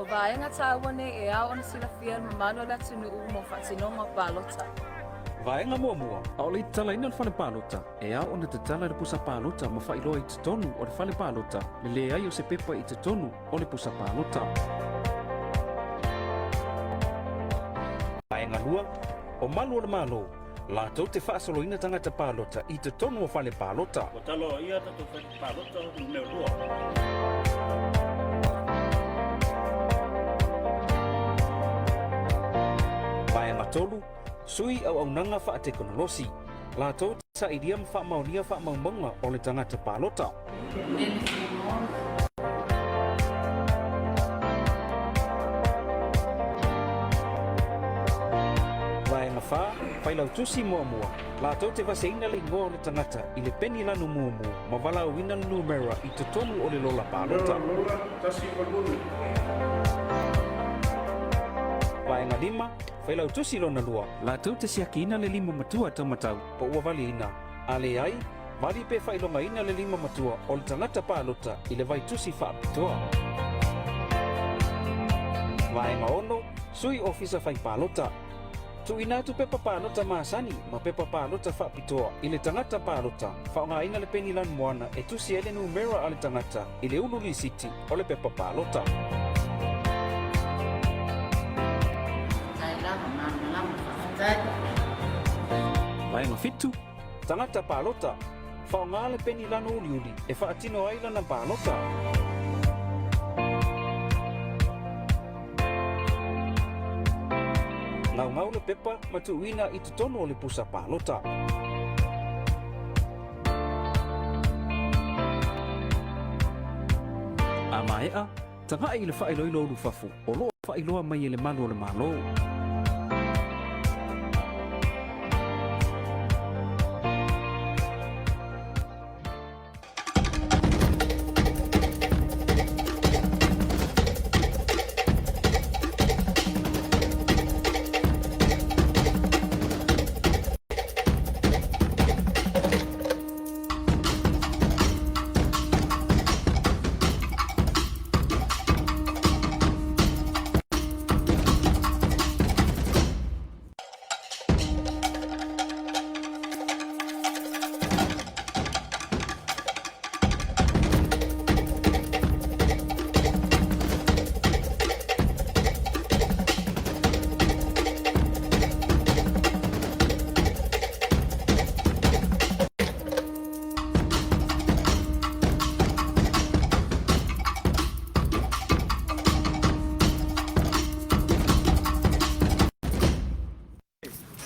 O vaega tāua nei e ao ona silafia le mamalu o le atunuu mo faatinoga o palota. Vaega muamua, ʻaʻole i tatalaina le fale palota, e ao ona tatala le pusa palota ma faailoa i totonu o le fale palota le leai o se pepa i totonu o le pusa palota. Vaega 2, o malu o le Malo, latou te faasoloina tagata palota i totonu o fale palota. Ua taloa ia tatou fale palota numera 2. 3, Sui auaunaga faatekonolosi, latou te sailia ma faamaonia faamaumauga o le tagata palota. Vaega 4, Failautusi muamua, latou te vaseina le igoa o le tagata i le peni lanu mumu ma valaauina le numera i totonu o le lola palota. Lola, 186. Vaega 5, Failautusi lona lua, latou te siakiina le lima matua taumatau po ua valiina, a leai, vali pe faailogaina le lima matua o le tagata palota i le vaitusi faapitoa. Vaega 6, Sui Ofisa Fai Palota. Tuuina atu pepa palota masani ma pepa palota faapitoa i le tagata palota, faaaogaina le peni lanumoana e tusi ai le numera a le tagata i le ulu lisiti o le pepa palota. Vaega 7, Tagata palota. Faaaoga le peni lanu uliuli e faatino ai lana palota. Gaugau le pepa ma tuuina i totonu o le pusa palota. A maea, taga'i i le faailoilo ulufafo o lo o faailoa mai e le Malu o le Malo.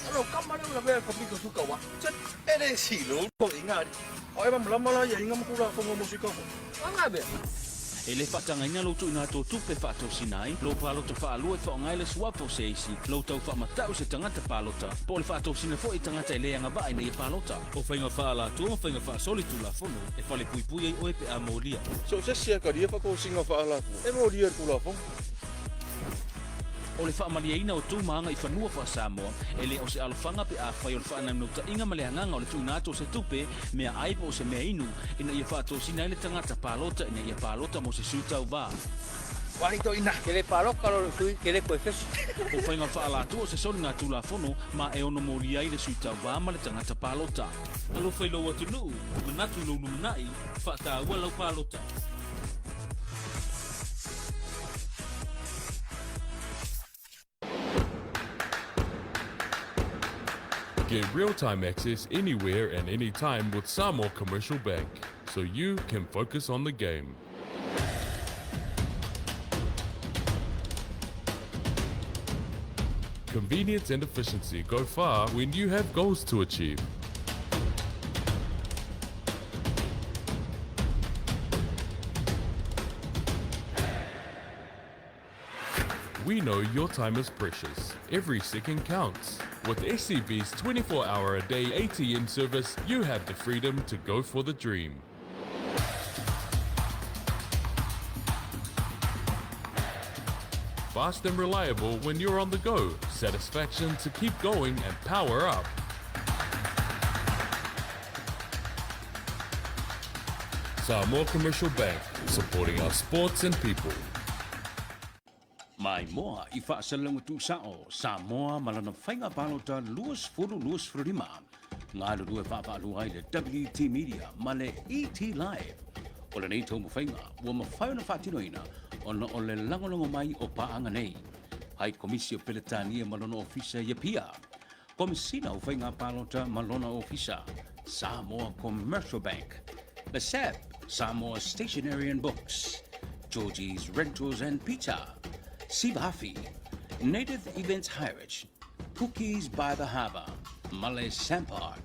Alo kama leo la vea kopiko suka wa. Chat ere silo ko ingari. O e mamlama la ia inga makula fongo musika ko. Anga be. E le faatagaina lou tuuina atu o tupe faatosina ai lou palota faalua e faaaoga ai le suafa o se isi, lou tau faamatau se tagata palota, po o le faatosina foi i tagata e le agavaa ina ia palota. O faiga faaalatua ma faiga faasoli Tulafono e falepuipui ai oe pe a molia. So se sia karia whakausinga whaalatua e molia Tulafono. O le faamalieina o tou ma agaifanua faa-Samoa, e le o se alofaga pe afai o le faanaunautai-ga ma le agaga o le tuuina atu o se tupe, mea ai po o se mea inu, ina ia faatosina ai le tagata palota ina ia palota mo se sui tauva. Wani to ina. Ke le paloka lo sui ke le koe fesi. O faiga faalatua o se soliga Tulafono ma e ono molia ai le sui tauva ma le tagata palota. Alofa i lou atunuu, manatu i lou lumanai, faataua lau palota. Get real-time access anywhere and anytime with Samoa Commercial Bank, so you can focus on the game. Convenience and efficiency go far when you have goals to achieve. We know your time is precious. Every second counts. With SCB's 24 hour a day ATM service, you have the freedom to go for the dream. Fast and reliable when you're on the go. Satisfaction to keep going and power up. Samoa Commercial Bank, supporting our sports and people. Maimoa i faasalalauga tuusao Samoa ma lana faiga palota 2025. Galulue vaavaalua ai le WT Media ma le ET Live. O lenei taumafaiga ua mafai ona faatinoina ona o le lagolago mai o paaga nei. Hai Komisi o Peletania ma lona Ofisa i Apia, Komesina o Faiga Palota ma lona Ofisa, Samoa Commercial Bank, le SAB, Samoa Stationery and Books, Georgie's Rentals and Pizza, Sivafi, Native Events Hirage, Cookies by the Harbour ma le Sampart.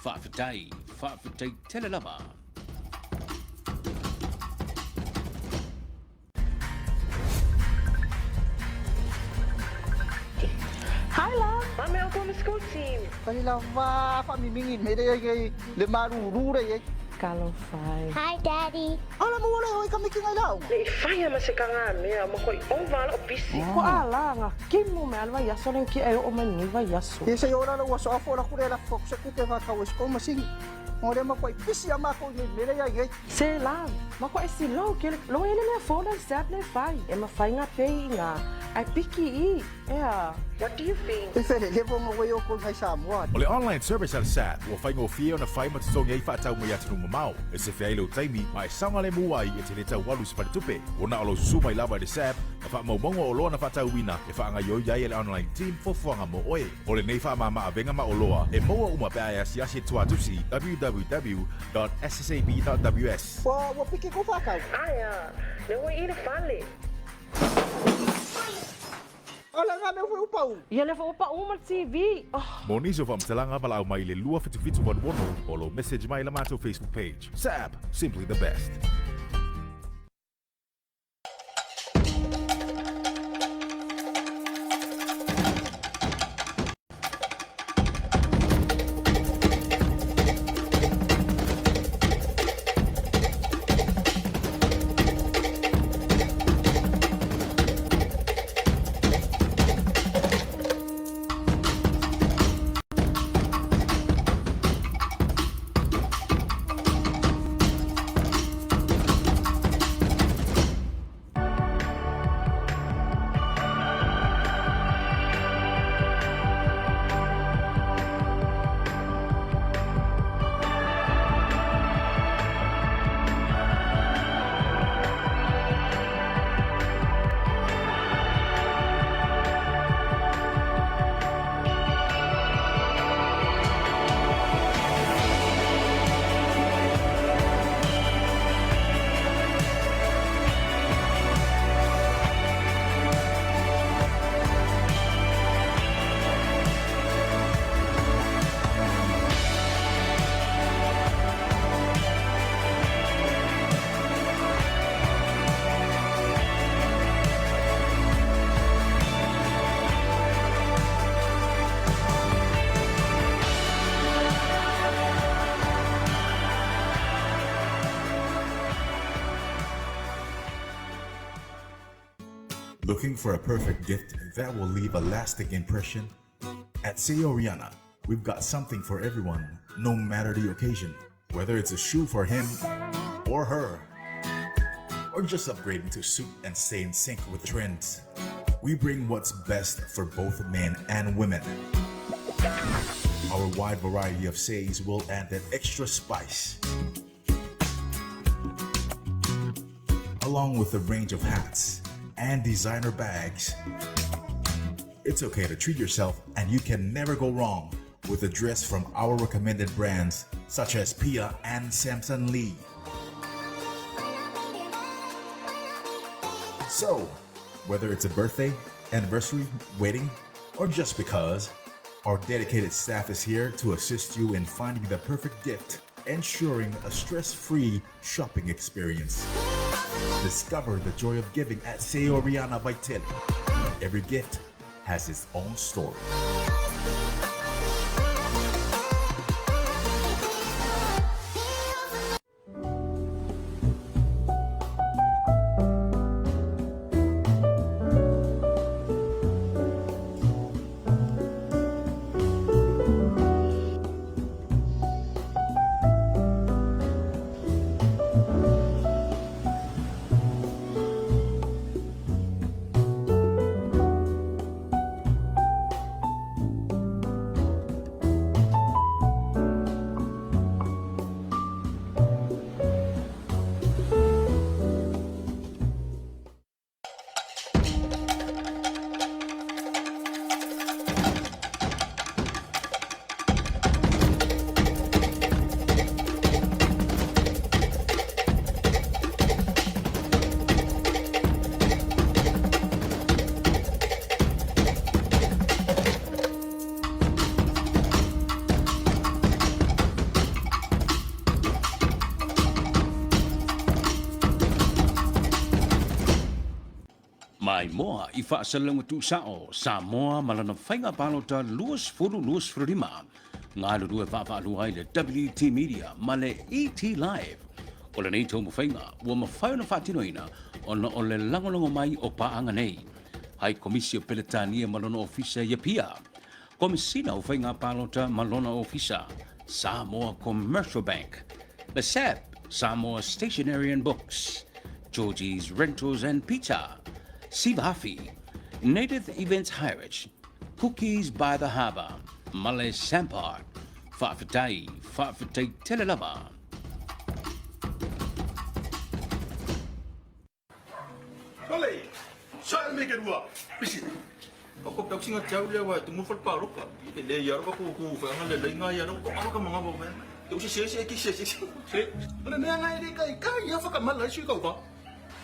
Faafetai, faafetai tele lava. Hi love! Mame o kona school team. Kai la va fa mi mingi me le ai le maruru le ai. Talofa e. Hi daddy. Ala mo le hoi ka miki ngai lau. Le i whaia ma se kanga mea ma koi o vala o bisi. Ko a la nga kimu me alwa yaso len ki e o mai ni vai yaso. Ye se ora la ua so afo la kure la fo se kupe va ka wes ko masingi. Mo le ma koi pisi a ma ko ni me le ai. Se la, ma ko e si lo ke lo ele le fo le sap le fai. E ma fai nga pe i nga. Ai piki i. Ea. What do you think? E fele le vonga wei o ko ngai Samoa. O le online service a le SAT ua faigofie ona fai ma totogi ai faatau mai atunuu mamao e sefe ai lou taimi ma e saogalemu ai e te le tau alu i se faletupe. Ua na o lou susu mai lava i le SAB ma faamaumauga o oloa na faatauina e faagaoioi ai e le online team fuafuaga mo oe. O lenei faamama-avega ma oloa e maua uma pe a e asiasi i le tuatusi www.ssab.ws. Ua piki kou faatau. Aia, le ua i le fale. O le nga mea foi ua pau. Ia lea foi ua pau ma le TV. Oh. Mo nisi o faamatalaga valaau mai i le 27786 o lou message mai i la matou Facebook page. Sab! Simply the best. Looking for a perfect gift that will leave a lasting impression? At Seoriana, we've got something for everyone, no matter the occasion. Whether it's a shoe for him or her, or just upgrading to suit and stay in sync with trends. We bring what's best for both men and women. Our wide variety of says will add that extra spice. Along with a range of hats and designer bags. It's okay to treat yourself, and you can never go wrong with a dress from our recommended brands such as Pia and Samson Lee. So, whether it's a birthday, anniversary, wedding, or just because, our dedicated staff is here to assist you in finding the perfect gift, ensuring a stress free shopping experience. Discover the joy of giving at Seoriana Vitali. Every gift has its own story. Maimoa i faasalalauga tuusao Samoa ma lana faiga palota 2025, galulue vaavaalua ai le WT Media ma le ET Live. O lenei taumafaiga ua mafai ona faatinoina ona o le lagolago mai o paaga nei. Hai Komisi o Peletania ma lona Ofisa i Apia, Komesina o Faiga Palota ma lona Ofisa, Samoa Commercial Bank, le SAB, Samoa Stationery and Books, Georgie's Rentals and Pizza, Sivafi, Native Events Hirage, Cookies by the Harbour, ma le Sampart. Faafetai, faafetai tele lava. Pale, sa e meke rua, pisi. O ko pau singa tau le wa tumu fal paloka. E le ia ro ko ku fa nga le le nga ia ro ko ka manga bo me. Te usi se se ki se se. Se. Ole me nga ile kai kai ia fa ka mala si ka ka.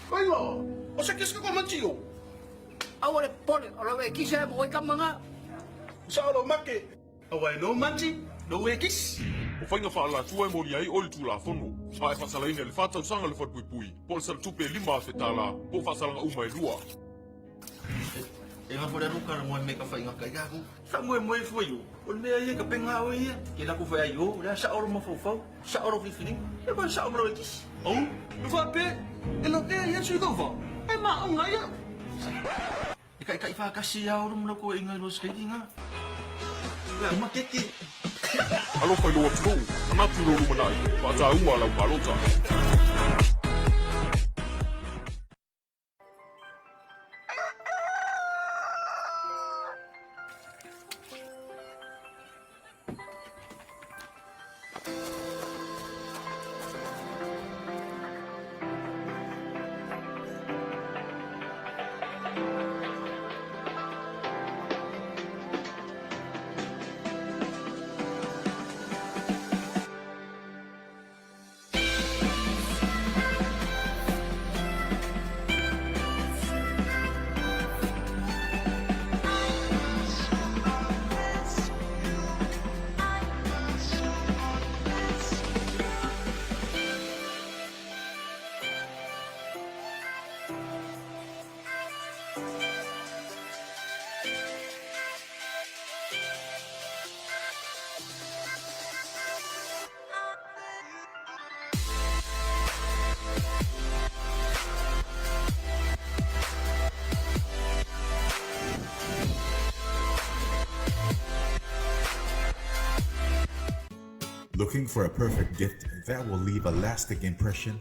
Kai lo. O se kis ko manchi o. Aua le pole, o lau e kisa e mo ka manga. Sa lo make. Aua e no manchi, no e kis. O faiga faaalatua e molia ai oe i le Tulafono, a e faasalaina i le fa tausaga le falepuipui, po o le salatupe e $5,000, po o faasalaga uma e lua. E nga fole alu ka moe me ka whainga kai aku. Sa moe moe fua yo. O le mea ia ka penga o ia. Ke la ku whai ai o, le sa oro mafaufau, sa oro filifiliga. E koe sa oro e kisi. Au, e whape, e lo ea ia sui kau wha. E ma o ngai au. E kai kai whakasi a oro muna ko e ngai lo skating a. Le makeke. Alofa i lou atunuu, manatu i lou lumanai, faataua lau palota. Looking for a perfect gift that will leave a lasting impression?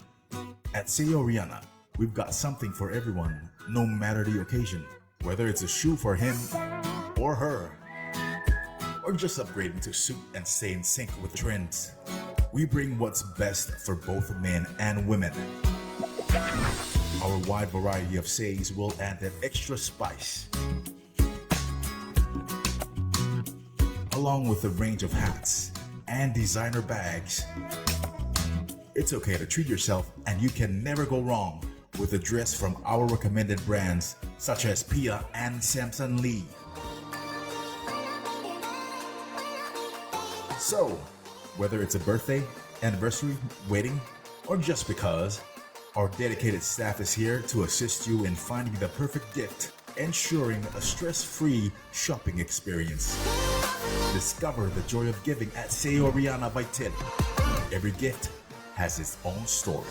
At Seoriana, we've got something for everyone, no matter the occasion. Whether it's a shoe for him or her, or just upgrading to suit and stay in sync with trends. We bring what's best for both men and women. Our wide variety of says will add that extra spice. Along with a range of hats and designer bags. It's okay to treat yourself, and you can never go wrong with a dress from our recommended brands such as Pia and Samson Lee. So, whether it's a birthday, anniversary, wedding, or just because, our dedicated staff is here to assist you in finding the perfect gift, ensuring a stress free shopping experience. Discover the joy of giving at Seoriana by Ted. Every gift has its own story.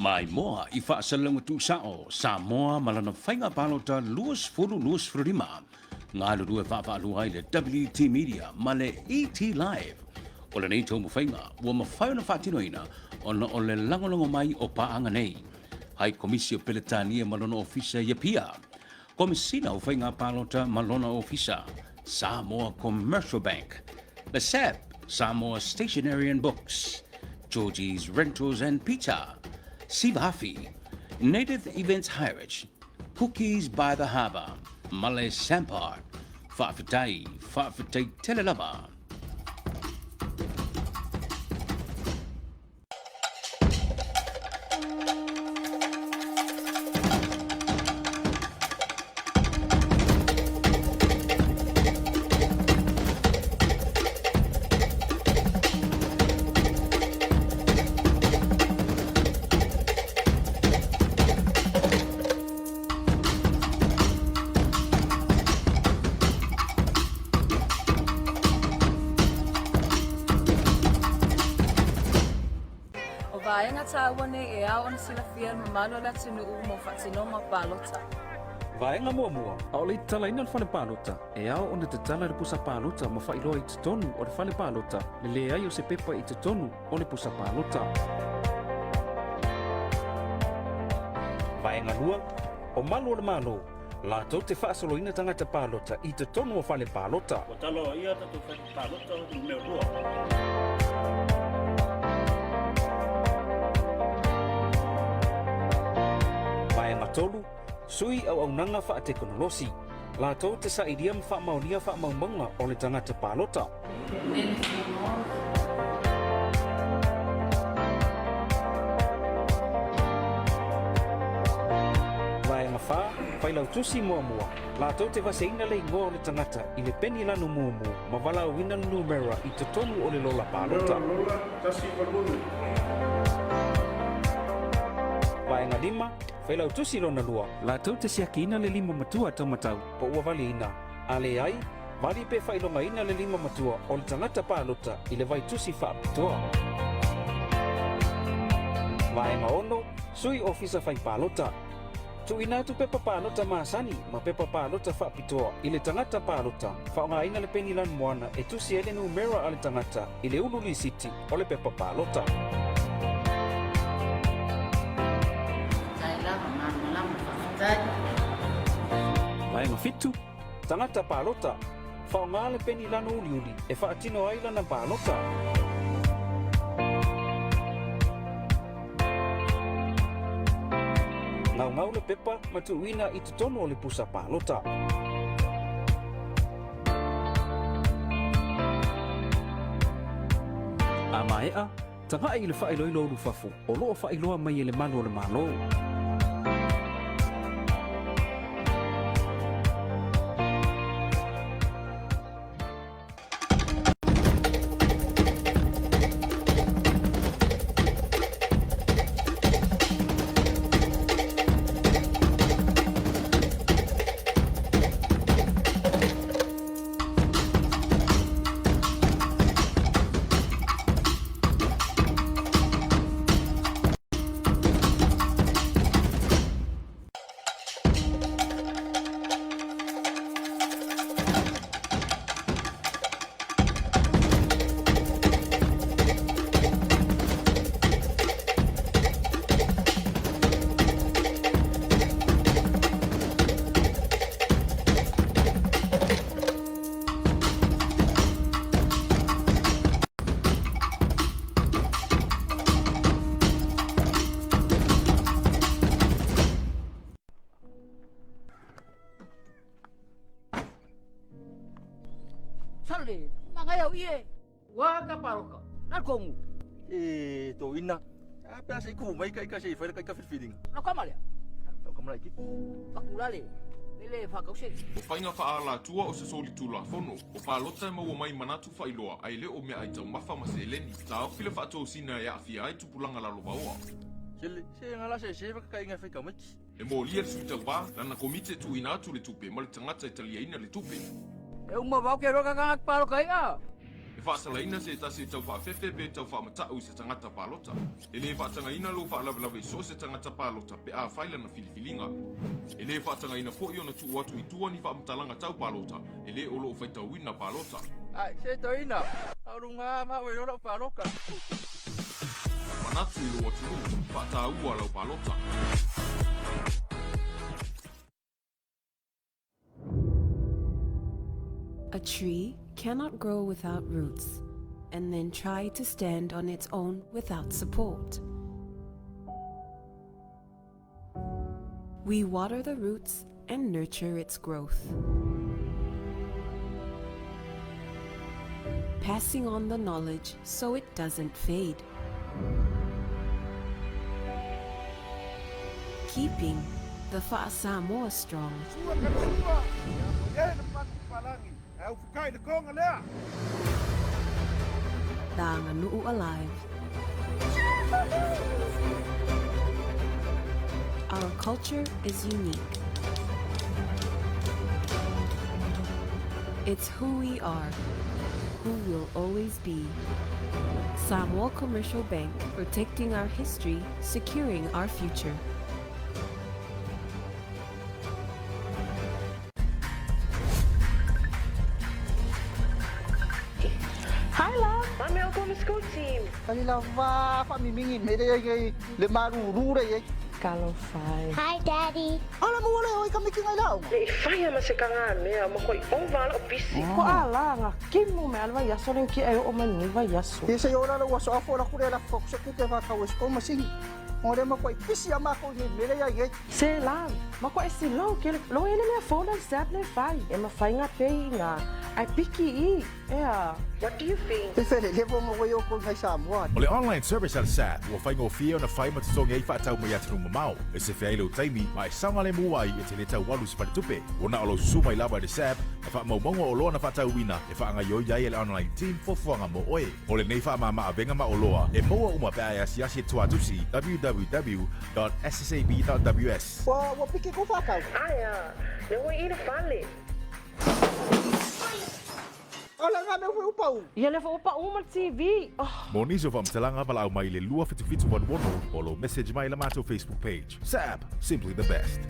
Maimoa i faasalalauga tuusao Samoa ma lana faiga palota 2025. Galulue vaavaalua ai le WT Media ma le ET Live. O lenei taumafaiga ua mafai ona faatinoina ona o le lagolago mai o paaga nei. Hai Komisi o Peletania ma lona Ofisa i Apia, Komesina o Faiga Palota ma lona Ofisa, Samoa Commercial Bank, le SAB, Samoa Stationery and Books, Georgie's Rentals and Pizza, Sivafi, Native Events Hirage, Cookies by the Harbour, ma le Sampart. Faafetai, faafetai tele lava. O vaega tāua nei e ao ona silafia le mamalu o le atunuu mo faatinoga o palota. Vaega muamua, ʻAʻole i tatalaina le fale palota, e ao ona tatala le pusa palota ma faailoa i totonu o le fale palota le leai o se pepa i totonu o le pusa palota. Vaega 2, O malu o le Malo, latou te faasoloina tagata palota i totonu o fale palota. Ua taloa ia tatou fale palota numera 2. Vaega 3, Sui auaunaga faatekonolosi, latou te sailia ma faamaonia faamaumauga o le tagata palota. Vaega 4, Failautusi muamua, latou te vaseina le igoa o le tagata i le peni lanu mumu ma valaauina le numera i totonu o le lola palota. Lola 186. Vaega 5, Failautusi lona lua, latou te siakiina le lima matua taumatau po ua valiina, a leai, vali pe faailogaina le lima matua o le tagata palota i le vaitusi faapitoa. Vaega 6, Sui Ofisa Fai Palota. Tuuina atu pepa palota masani ma pepa palota faapitoa i le tagata palota, faaaogaina le peni lanumoana e tusi ai le numera a le tagata i le ulu lisiti o le pepa palota. Faafetai lava, malamalama, faafetai. Vaega 7, Tagata palota. Faaaoga le peni lanu uliuli e faatino ai lana palota. Gaugau le pepa ma tuuina i totonu o le pusa palota. A maea, taga'i i le faailoilo ulufafo o lo o faailoa mai e le malu o le Malo. Sale, magai au ie. Wa ka paroka. Na kongu. E to ina. A pe asa iku mai kai ka se fai kai ka filfilinga. Na ka malea. Tau ka malaiki. Pakulale. Lele whakause. O faiga faaalatua o se solitulafono, o palota e maua mai manatu faailoa ae le o meaai taumafa ma seleni. Taofi le faatosina e aafia ai tupulaga lalovaoa. Sele, se ngala se se ka inga fai ka maiki. E molia le sui tauva, lana komiti e tuuina atu le tupe ma le tagata e taliaina le tupe. E uma vau ke roka kanga paro kai a. E faasalaina se tasi e tau faafefe pe tau faamata'u i se tagata palota. E lē faatagaina lou faalavelave i so o se tagata palota pe afai lana filifiliga. E lē faatagaina fo'i ona tuu atu i tua ni faamatalaga tau palota e lē o loo faitauina palota. Ai, se toeaina, a o luga ma au e ola o paloka. Manatu i lou atunuu, faataua lau palota. A tree cannot grow without roots and then try to stand on its own without support. We water the roots and nurture its growth. Passing on the knowledge so it doesn't fade. Keeping the Fa'asamoa strong. The Aganu'u alive. Our culture is unique. It's who we are, who we'll always be. Samoa Commercial Bank, protecting our history, securing our future. Hi love, I'm el on the school team. Kani la va fa mi mingi me le ai le maruru re ai. Talofa e. Hi Daddy. Ala mo wala oi ka miki ngai lau. Le i whaia ma se kanga mea, ma koi ova ala o pisi. Ko a la nga kimu me ala vai aso len ki e o mai ni vai aso. Ia se ora la ua so afo la kure la fo se kuke va ka wes ko masini. O le ma koi pisi a ma ko ni me le ai. Se la, ma ko e si lo ke lo ele le fo la sap le fai. E ma fai nga pe nga. Ai piki i. Ea. What do you think? E fele le vonga o ko ngai Samoa. O le online service a le SAB ua faigofie ona fai ma totogi ai faatau mai atunuu mamao. E sefe ai lou taimi ma e saogalemu ai e te le tau alu i se faletupe. Ua na o lou susu mai lava i le SAB ma faamaumauga o oloa na faatauina e faagaoioi ai e le online team fuafuaga mo oe. O lenei faamama-avega ma oloa e maua uma pe a e asiasi i tuatusi www.ssab.ws. Ua piki ko whakau. Aia, le oi i le fale. Ola nga mea ua pau. Ia le fua pau ma le TV. Oh. Mo nisi o faamatalaga valaau mai i le 27786 o lou message mai i la matou Facebook page. SAB, simply the best.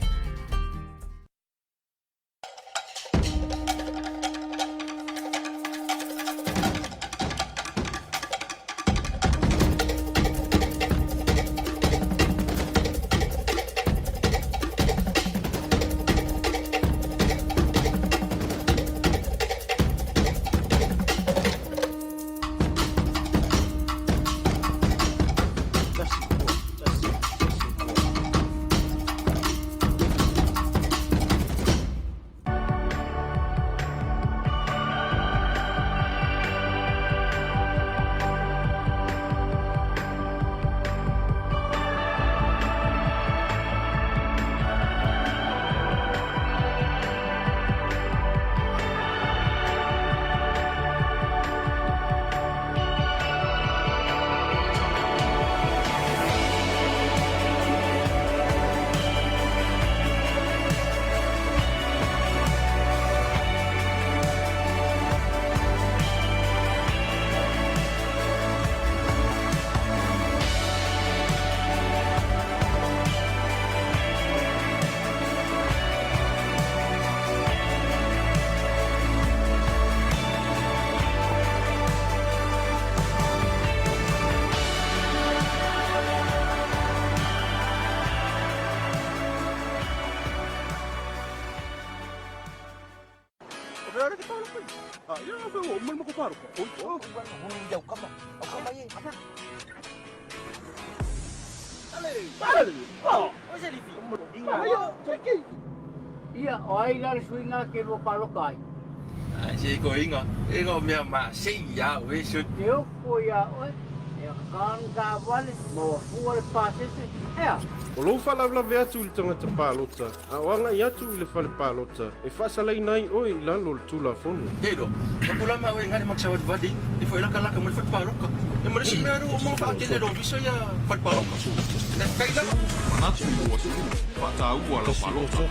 Ia, o ai la le suiga ke lua paloka ai. Ai se ko inga, e ko mea ma sei ia we su. Te oko ia oe, e kan ka wale, ma ua fua le pasese, ea. O lou faalavelave atu i le tagata palota, a o agai atu i le fale palota, e faasalaina ai oe i lalo o le Tulafono. Hero, ma ku lama oe ngale maksa wadi wadi, e fo laka laka mo le fale paloka. E ma le si mea ro mo fa tele ro visa ia fale paloka. E kai lava. Manatu i lou atunuu, faataua lau palota.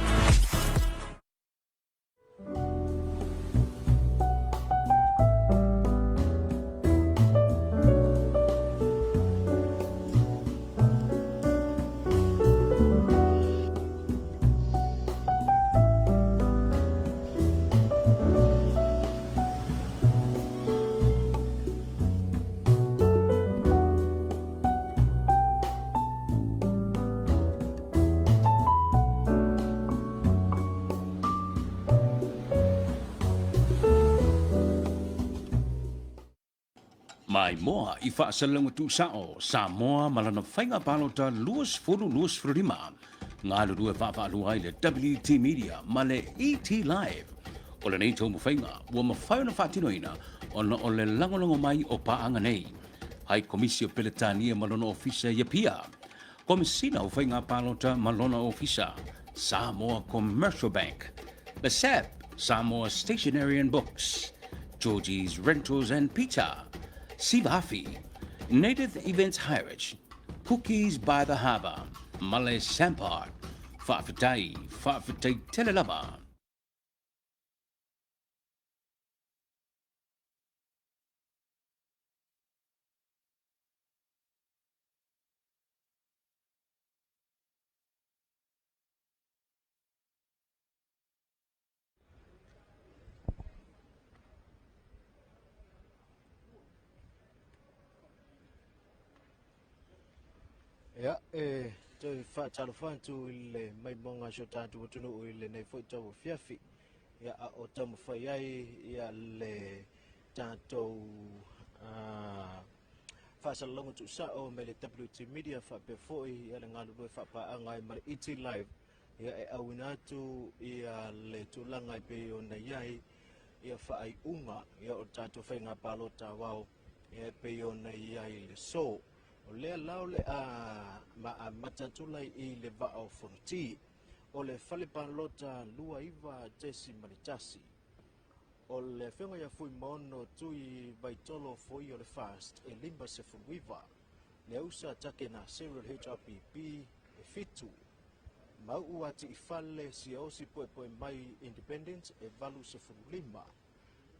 Maimoa i faasalalauga tuusao Samoa ma lana faiga palota 2025. Galulue vaavaalua ai le WT Media ma le ET Live. O lenei taumafaiga ua mafai ona faatinoina ona o le lagolago mai o paaga nei. Hai Komisi o Peletania ma lona Ofisa i Apia. Komesina o Faiga Palota ma lona Ofisa, Samoa Commercial Bank, le SAB, Samoa Stationery and Books, Georgie's Rentals and Pizza, Sivafi, Native Events Hirage, Cookies by the Harbour, ma le Sampart. Faafetai, faafetai tele lava. Ia, e toe faatalofa atu i le maimoaga o si o tatou atunuu i lenei foi tauafiafi. Ia, a o taumafai ai ia le tatou faasalalauga tuusao mai le WT Media faapea foi ia le galulue faapaaga ai ma le ET Live ia e auina atu ia le tulaga e pei ona i ai ia faaiuga ia o tatou faiga palota aoao ia e pei ona i ai le so. O lea la o le a ma amata atu lai i le vaa o Fonoti o le fale palota 29.1. O le afioga ia Fuimaono Tui Vaitolo Foi o le FAST e 59, le ausa Takena Cyril HRPP e 7, Mauu Atiifale Siaosi Poepoe Mai Independent e 85,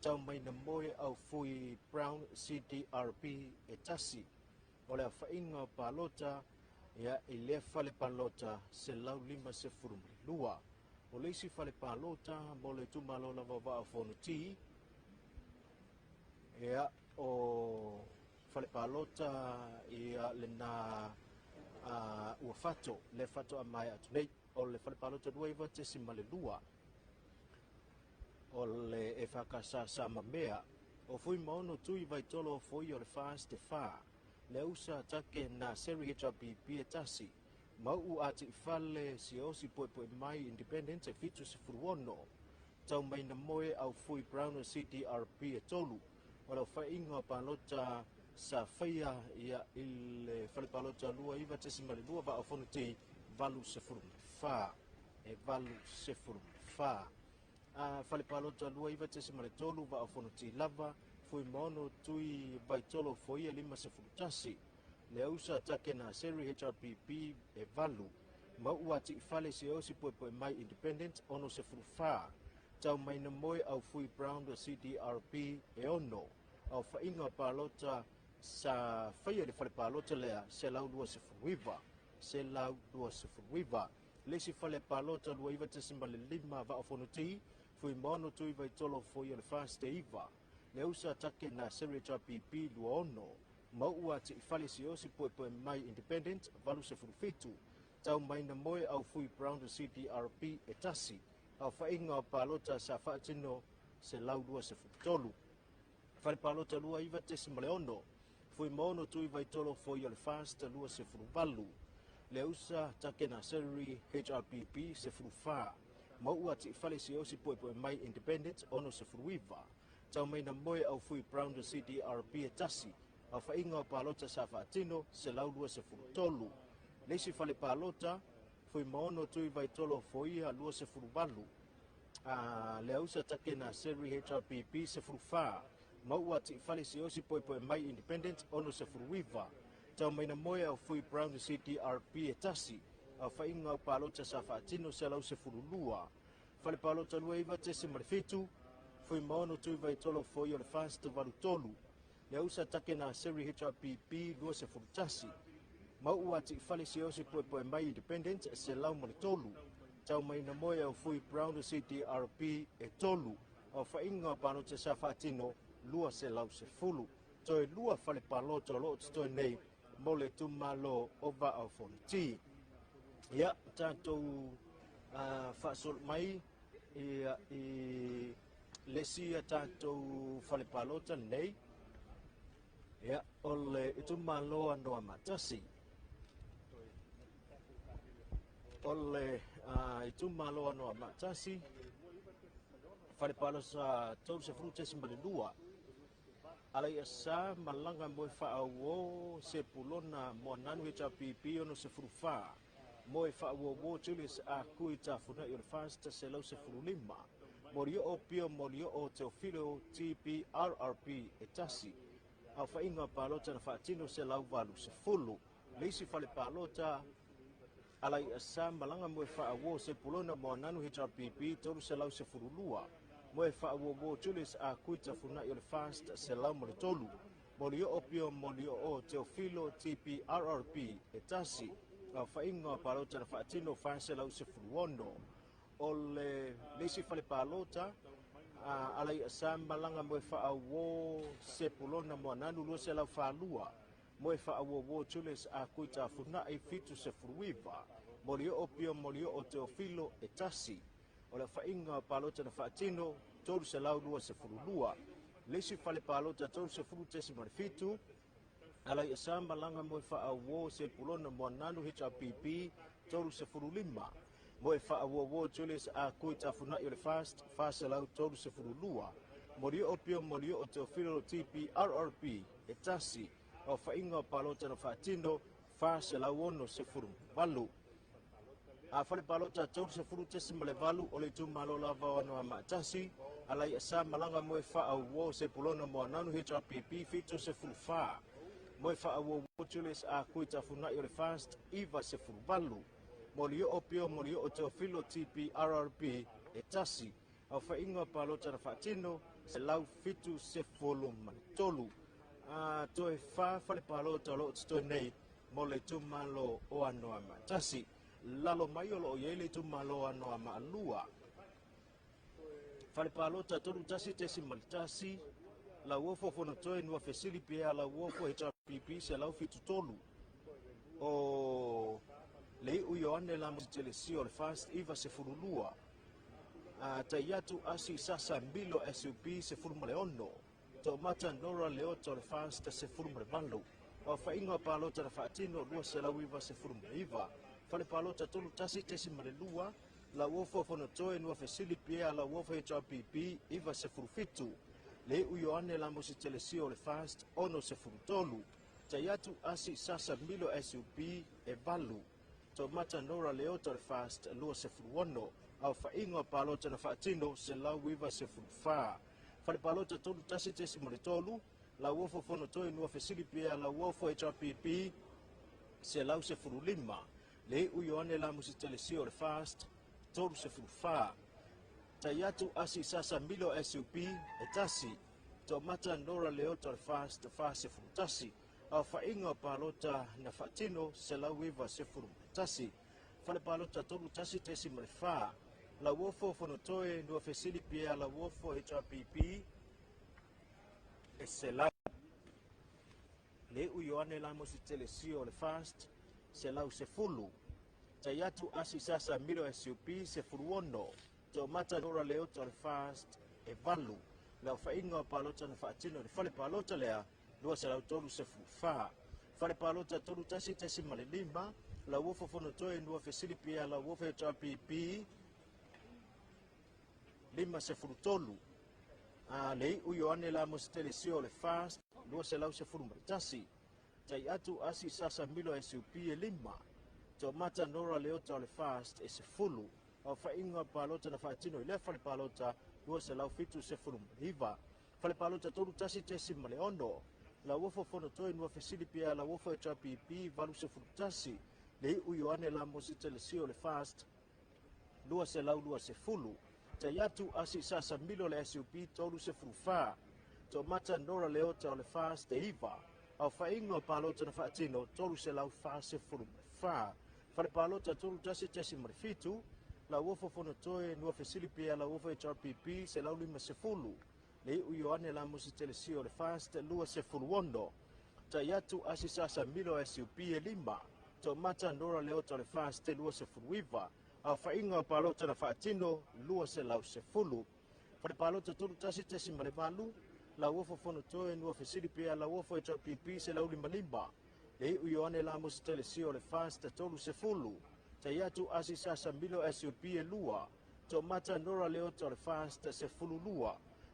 Taumainamoe Aufui Brown CDRP e 1, o le aofaiga o palota ia i lea fale palota 152. O le isi fale palota mo le itumalo lava o Vaa o Fonoti, ia o fale palota ia lena ua fato, le fato a maea atu nei. O le fale palota 29.2 o le e whakasasa mamea. O Fuimaono Tui Vaitolo o Foi o le FAST te whā. Le ausa take nā Seri HRPP e tasi. Mauu Atiifale Siaosi Poepoe Mai Independent e 76. Tau mai na moe au Fui Brown o CDRP e 3. O le aofaiga o palota sa faia ia i le fale palota 29.2 vaa o Fonoti 84. E 84. A fale palota 29.3 vaa o Fonoti lava Fuimaono Tui Vaitolo Foia 51. Le ausa Takena Seri HRPP e 8. Mauu Atiifale Siaosi Poepoe Mai Independent 64. Tau mai na moe au Fui Brown o CDRP e 6. Aofaiga o palota sa faia i le fale palota lea 129. 129. Le isi fale palota 29.5 vaa o Fonoti, Fuimaono Tui Vaitolo Foi o le FAST e 9. Le ausa Takena Seri HRPP 26. Mauu Atiifale Siaosi Poepoe Mai Independent 87. Tau mai na moe au Fui Brown o CDRP e 1. Aofaiga o palota sa faatino 123. Fale palota 29.6. Fuimaono Tui Vaitolo Foi o le FAST 28. Le ausa Takena Seri HRPP 14. Mauu Atiifale Siaosi Poepoe Mai Independent 69. Tau mai na moe au Fui Brown o CDRP e 1. Aofaiga o palota sa faatino 123. Le isi fale palota Fuimaono Tui Vaitolo Foia 28. Le ausa Takena Seri HRPP 14. Mauu Atiifale Siaosi Poepoe Mai Independent 69. Tau mai na moe au Fui Brown CDRP e 1. Aofaiga o palota sa faatino 112. Fale palota 29.7. Fuimaono Tui Vaitolo Foia o le FAST 83. Le ausa Takena Seri HRPP 21. Mauu Atiifale Siaosi Poepoe Mai Independent 103. Tau mai na moe au Fui Brown CDRP e 3. Aofaiga o palota sa faatino 210. Toe lua fale palota o loo totoe nei mo le itumalo o Vaa o Fonoti. Ia, tatou faasolo mai ia, i le isi a tatou fale palota lenei. Ia, o le itumalo Anoamatasi. O le itumalo Anoamatasi, fale palota 30.2. Alaiasa Malaga Moe Faauo Sepulona Moananu HRPP 64. Moe Faauo Julius Akui Tafunai o le FAST 115. Morioo Pio Morioo Teofilo TPRRP e 1. Aofaiga palota na faatino 180. Le isi fale palota Alaiasa Malaga Moe Faauo Sepulona Moananu HRPP 312. Moe Faauo Julius Akui Tafunai o le FAST 103. Morioo Pio Morioo Teofilo TPRRP e 1. Aofaiga palota na faatino 416. O le isi fale palota Alaiasa Malaga Moe Faauo Sepulona Moananu 242. Moe Faauo Julius Akui Tafunai 79. Morioo Pio Morioo Teofilo e 1. O le faiga palota na faatino 322. Le isi fale palota 30.7. Alaiasa Malaga Moe Faauo Sepulona Moananu HRPP 35. Moe Faauo Julius Akui Tafunai o le FAST 432. Morioo Pio Morioo Teofilo TPRRP e 1. O faiga palota na faatino 468. A fale palota 30.8 o le itumalo lava o Anoamatasi. Alaiasa Malaga Moe Faauo Sepulona Moananu HRPP 74. Moe Faauo Julius Akui Tafunai o le FAST 98. Morioo Pio Morioo Teofilo TPRRP e 1. Au faiga palota na faatino 173. Toe 4 fale palota o loo totoe nei mo le itumalo o Anoamatasi. Lalo mai o loo iai le itumalo o Anoamaalua. Fale palota 31.1. Lauofo Fonotoe Nuafesili Pierre Lauofo HRPP 173. O le iu Ioane Lamosi Telesio o le FAST 92. Taiatu Asi Sasa Milo SUP 16. To'omata Nora Leota o le FAST 18. O faiga palota na faatino 299. Fale palota 31.2. Lauofo Fonotoe Nuafesili Pierre Lauofo HRPP 97. Le iu Ioane Lamosi Telesio o le FAST 63. Taiatu Asi Sasa Milo SUP e 8. To'omata Nora Leota o le FAST 26. Au faiga palota na faatino 194. Fale palota 31.3. Lauofo Fonotoe Nuafesili Pierre Lauofo HRPP 115. Le iu Ioane Lamosi Telesio o le FAST 34. Taiatu Asi Sasa Milo SUP e 1. To'omata Nora Leota o le FAST 41. Au faiga palota na faatino 191. Fale palota 31.4. Lauofo Fonotoe Nuafesili Pierre Lauofo HRPP e 100. Le iu Ioane Lamosi Telesio o le FAST 110. Taiatu Asi Sasa Milo SUP 16. To'omata Nora Leota o le FAST e 8. Le aofaiga palota na faatino le fale palota lea 234. Fale palota 31.5. Lauofo Fonotoe Nuafesili Pierre Lauofo HRPP 53. Le iu Ioane Lamosi Telesio o le FAST 211. Taiatu Asi Sasa Milo SUP e 5. To'omata Nora Leota o le FAST e 10. Au faiga palota na faatino i lea fale palota 279. Fale palota 31.6. Lauofo Fonotoe Nuafesili Pierre Lauofo HRPP 81. Le iu Ioane Lamosi Telesio o le FAST 220. Taiatu Asi Sasa Milo le SUP 34. To'omata Nora Leota o le FAST e 9. Au faiga palota na faatino 344. Fale palota 31.7. Lauofo Fonotoe Nuafesili Pierre Lauofo HRPP 150. Le iu Ioane Lamosi Telesio o le FAST 26. Taiatu Asi Sasa Milo SUP e 5. To'omata Nora Leota o le FAST 29. Au faiga palota na faatino 210. Fale palota 31.8. Lauofo Fonotoe Nuafesili Pierre Lauofo HRPP 155. Le iu Ioane Lamusi Telesio o le FAST 30. Taiatu Asi Sasa Milo SUP e 2. Toomata Nora Leota o le FAST 12.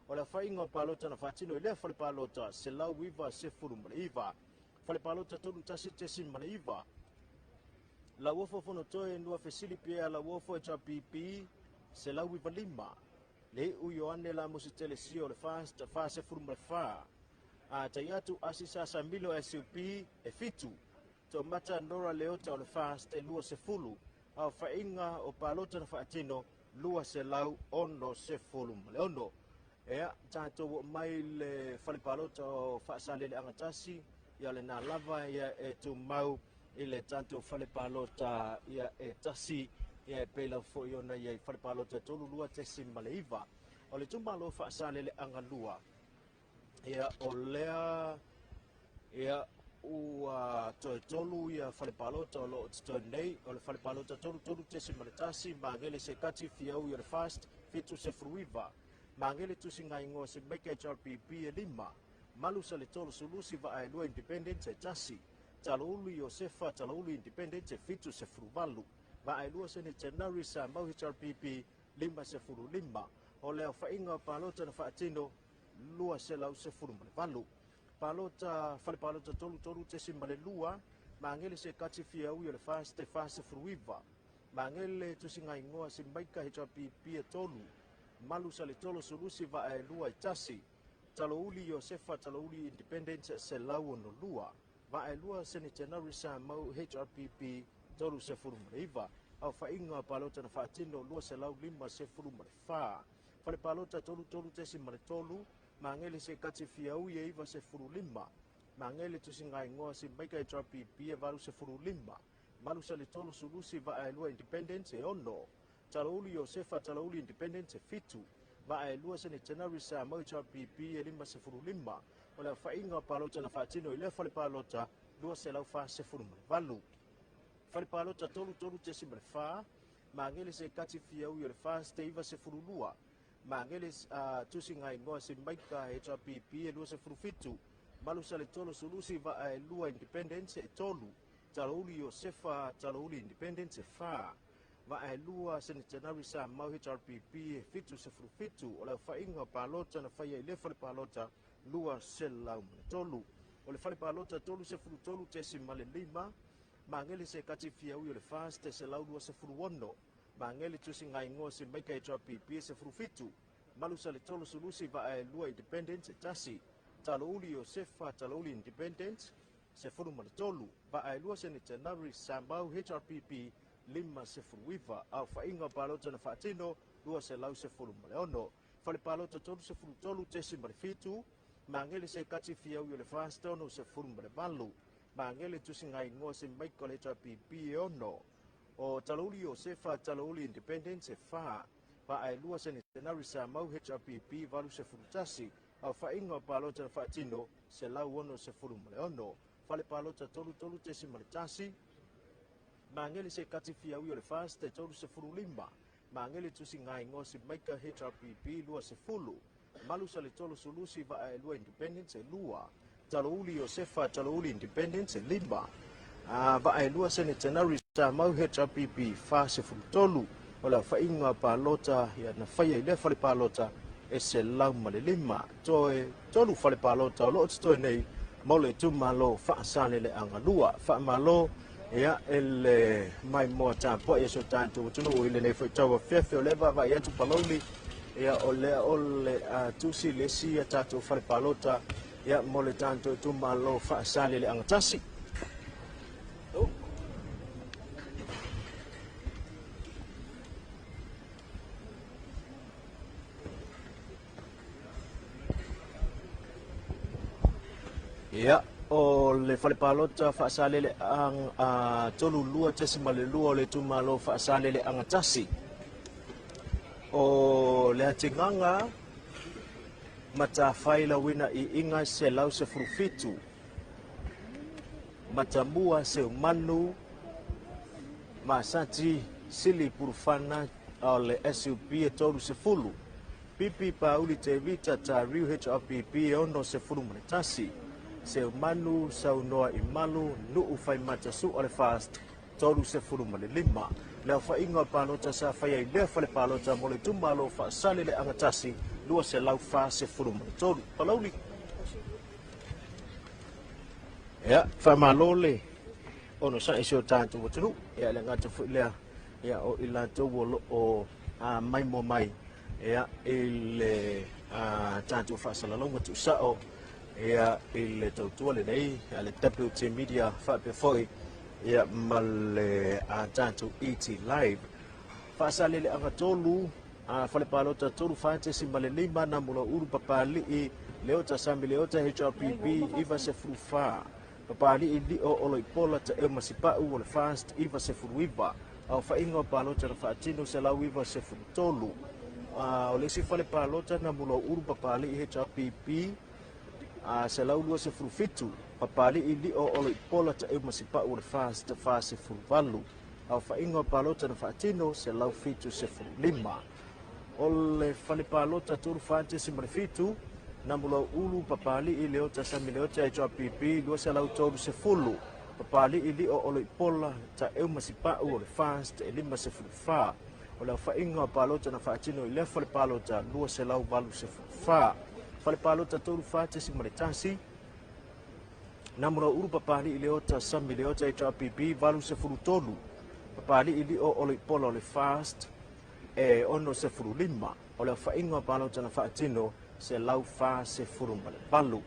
O le aofaiga o palota na faatino i lea fale palota 199. Fale palota 31.9. Lauofo Fonotoe Nuafesili Pierre Lauofo HRPP 195. Le iu Ioane Lamusi Telesio o le FAST 44. A Taiatu Asi Sasa Milo SUP e 7. Toomata Nora Leota o le FAST e 20. Aofaiga o palota na faatino 266. Ea, tatou oo mai le fale palota o Faasaleleaga Tasi, ia lena lava ia e tumau i le tatou fale palota ia e tasi, ia e pei lava foi ona i ai fale palota e 32.9. O le itumalo Faasaleleaga 2, ia o lea ia ua toe tolu ia fale palota o lo o totoe nei, o le fale palota 33.1, Magele Sekati Fiau i o le FAST 79, Magele Tusigaigoa Semaika HRPP e 5, Malu Saletolo Sulusi Vaaelua Independent e 1, Taloulu Iosefa Taloulu Independent e 78, Vaaelua Sene Tenari Samau HRPP 55. O le aofaiga o palota na faatino 218. Palota, fale palota 33.2, Magele Sekati Fiaui o le FAST 49, Magele Tusigaigoa Simaika HRPP e 3, Malu Saletolo Sulusi Vaaelua e 1, Talouli Iosefa Talouli Independent 162, Vaaelua Sene Tenari Samau HRPP 39. Aofaiga o palota na faatino 254. Fale palota 33.3, Magele Sekati Fiaui e 95, Magele Tusigaigoa Simaika HRPP e 85, Malu Saletolo Sulusi Vaaelua Independent e 6, Taloulu Iosefa Taloulu Independent e 7, Vaaelua Sene Tenari Samau HRPP e 55. O le aofaiga o palota na faatino i lea fale palota 248. Fale palota 33.4, Magele Sekati Fiaui o le FAST e 92, Magele Tusigaigoa Simaika HRPP e 27, Malu Saletolo Sulusi Vaaelua Independent e 3, Taloulu Iosefa Taloulu Independent e 4, Vaaelua Sene Tenari Samau HRPP e 77. O le aofaiga o palota na faia i lea fale palota 203. O le fale palota 33.5, Magele Sekati Fiaui o le FAST 126, Magele Tusigaigoa Simaika HRPP e 17, Malu Saletolo Sulusi Vaaelua Independent e 1, Taloulu Iosefa Taloulu Independent 13, Vaaelua Sene Tenari Samau HRPP 59. Aofaiga o palota na faatino 216. Fale palota 33.7, Magele Sekati Fiaui o le FAST 68, Magele Tusigaigoa Simaika o le HRPP e 6, O Talouli Iosefa Talouli Independent e 4, Vaaelua Sene Tenari Samau HRPP 81. Aofaiga o palota na faatino 166. Fale palota 33.1, Magele Sekati Fiaui o le FAST 35, Magele Tusigaigoa Simaika HRPP 20, Malu Saletolo Sulusi Vaaelua Independent e 2, Talouli Iosefa Talouli Independent e 5, Vaaelua Sene Tenari Samau HRPP 43. O le aofaiga o palota ia na faia i lea fale palota e 105. Toe tolu fale palota o lo o totoe nei mo le itumalo Faasaleleaga 2. Faamalo ia e le maimoa tapuai e so tatou atunuu i lenei foi tauafiafi. O lea vaavaai atu Palauli, ia o lea o le a tusi le isi ia tatou fale palota ia mo le tatou itumalo Faasaleleaga 1. Ia, o le fale palota Faasaleleaga 32.2 o le itumalo Faasaleleaga 1. O le atigaga Matafai Lauina Iiga 117, Matamua Seumanu Masati Sili Pulufana o le SUP e 30. Pipi Pauli Tevita Tariu HRPP e 61. Seumanu Saunoa Imalu Nuu Faimata Su'a le FAST 35. Le aofaiga o palota sa faia i lea fale palota mo le itumalo o Faasaleleaga 1, 243. Palauli. Ia, faamalo le onosai i si o tatou atunuu. Ia, le gata foi lea, ia, o i latou o lo o maimoa mai, ia, i le tatou faasalalauga tuusao, ia, i le tautua lenei a le WT Media faapea foi, ia, ma le tatou ET Live. Faasaleleaga 3, fale palota 3 4.5 Namulauulu Papali'i Leota Sami Leota HRPP 94. Papali'i Lio Oloipola Taeu Masipa'u o le FAST 99. Aofaiga o palota na faatino 193. O le isi fale palota Namulauulu Papali'i HRPP 127. Papali'i Lio Oloipola Taeu Masipa'u o le FAST 48. Aofaiga o palota na faatino 175. O le fale palota 3 4.7 Namulauulu Papali'i Leota Sami Leota HRPP 230. Papali'i Lio Oloipola Taeu Masipa'u o le FAST e 54. O le aofaiga o palota na faatino i lea fale palota 284. Fale palota 3 4.1 Namulauulu Papali'i Leota Sami Leota HRPP 83. Papali'i Lio Oloipola o le FAST e 65. O le aofaiga o palota na faatino 148.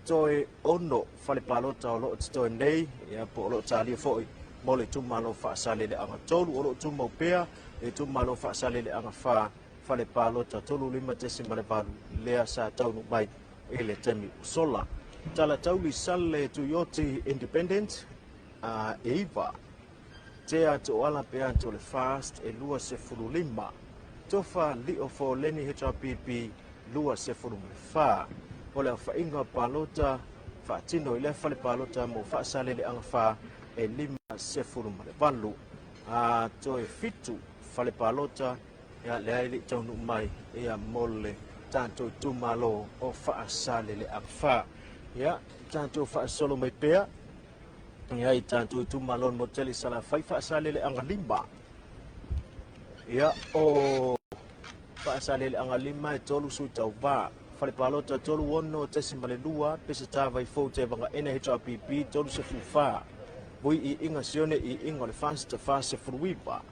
Toe 6 fale palota o lo o totoe nei, ia, po o lo o talia foi mo le itumalo Faasaleleaga 3. O lo o tumau pea le itumalo Faasaleleaga 4 fale palota 35.8 lea sa taunuu mai i le taimi ua sola. Tala Tauli Sale Tuioti Independent e 9. Tea Toala Peato le FAST e 25. Tofa Lio Foleni HRPP 24. O le aofaiga o palota faatino i lea fale palota mo Faasaleleaga 4 e 58. Toe 7 fale palota, ia, lea e le i taunuu mai, ia, mo le tatou itumalo o Faasaleleaga 4. Ia, tatou faasolo mai pea, ia, i tatou itumalo mo Tele Salafai Faasaleleaga 5. Ia, o Faasaleleaga 5 e 3 sui tauva. Fale palota 36.2 Peseta Vaifou Tevaga NHRPP 34. Vui i Inga Sione i Inga o le FAST 49.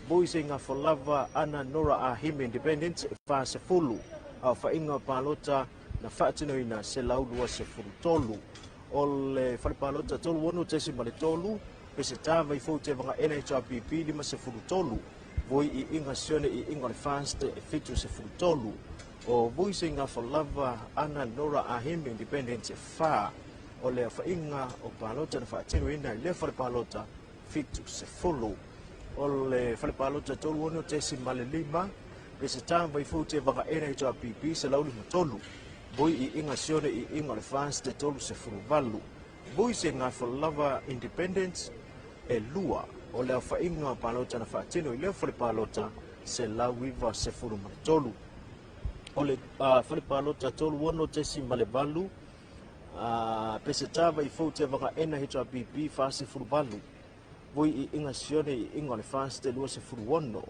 Vui se Inga Folava Ana Nora Ahimi Independent 40. Aofaiga o palota na faatinoina 123. O le fale palota 36.3 Peseta Vaifou Tevaga NHRPP 53. Voi i Inga Sione i Inga o le FAST 73. O Vui se Inga Folava Ana Nora Ahimi Independent 4. O le aofaiga o palota na faatinoina i lea fale palota 70. O le fale palota 36.5 Peseta Vaifou Tevaga NHRPP 153. Voi i Inga Sione i Inga o le FAST 38. Voi se Gafolava Independent e 2. O le aofaiga o palota na faatino i lea fale palota 193. O le fale palota 36.8 Peseta Vaifou Tevaga NHRPP 48. Vui i Inga Sione i Inga o le FAST 26.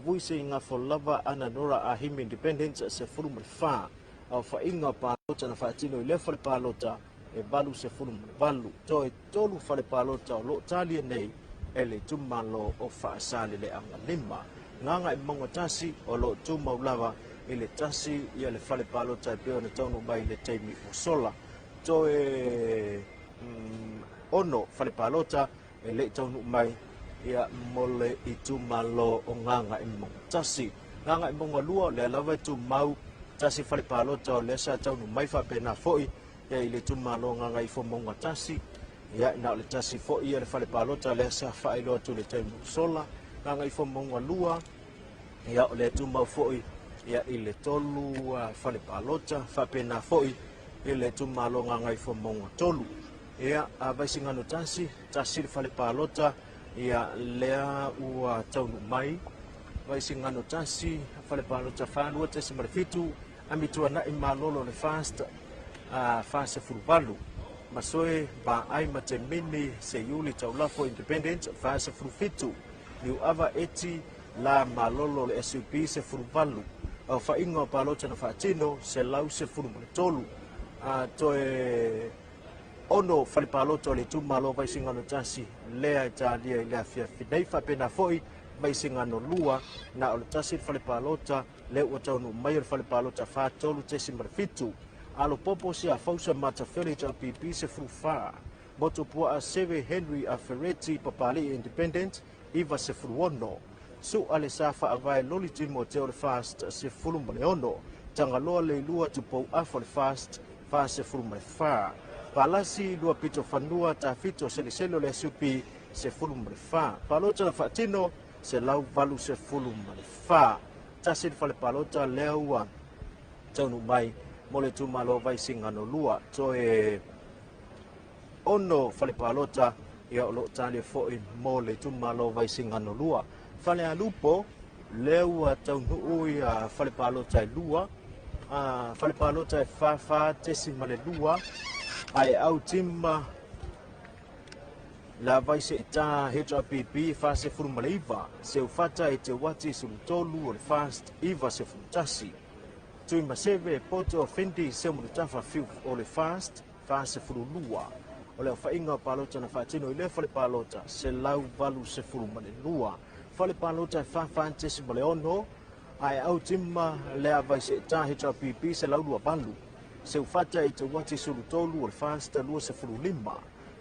Vui se Inga Folava Ana Nora Ahimi Independent 14. Aofaiga o palota na faatino i lea fale palota e 88. Toe 3 fale palota o lo o talia nei e le itumalo o Faasaleleaga 5. Gagaemauga 1 o lo o tumau lava i le 1 ia le fale palota e pei ona taunuu mai i le taimi ua sola. Toe 6 fale palota e le i taunuu mai, ia, mo le itumalo o Gagaemauga 1. Gagaemauga 2, o lea lava e tumau 1 fale palota o lea sa taunuu mai faapena foi, ia, i le itumalo o Gagaifomauga 1. Ia, na o le 1 foi ia le fale palota lea sa faailoa atu i le taimi ua sola. Gagaifomauga 2, ia, o lea e tumau foi, ia, i le 3 fale palota faapena foi i le itumalo o Gagaifomauga 3. Ia, a Vaisigano 1, 1 le fale palota, ia, lea ua taunuu mai. Vaisigano 1, Fale Palota 42.7, Amituana'i Malolo le FAST 48, Masoe Vaai ma Temini Seiuli Taulafo Independent 47, Niuava Eti La Malolo le SUP 18, Aofaiga o palota na faatino 113. Toe 6 fale palota o le itumalo Vaisigano 1 lea e talia i le afiafi nei. Faapena foi Vaisigano 2, na o le tasi le fale palota lea ua taunuu mai o le fale palota 43.7. Alopopo Siafausa Matafele HRPP 14, Motupuaa Seve Henry Afereti Papali'i Independent 96, Su'a le sa faavae Loli Timoteo le FAST 16, Tagaloa Leilua Tupou Afa le FAST 44, Palasi Luapito Fanua Tafito Selesele o le SUP 14, Palota na faatino 184. Tasi le fale palota lea ua taunuu mai mo le itumalo Vaisigano 2. Toe 6 fale palota ia o lo o talia foi mo le itumalo Vaisigano 2. Falealupo lea ua taunuu ia fale palota e 2, fale palota e 44.2, ae au tima La Vaiseʻita HRPP 49, Seufata e Te Wati 13 o le FAST 91, Tuimaseve Poto Fendi Seumulutafa Fiu o le FAST 42. O le aofaiga o palota na faatino i lea fale palota 182. Fale palota e 44.6 ae au tima le Vaiseʻita HRPP 128, Seufata e Te Wati 13 o le FAST 25,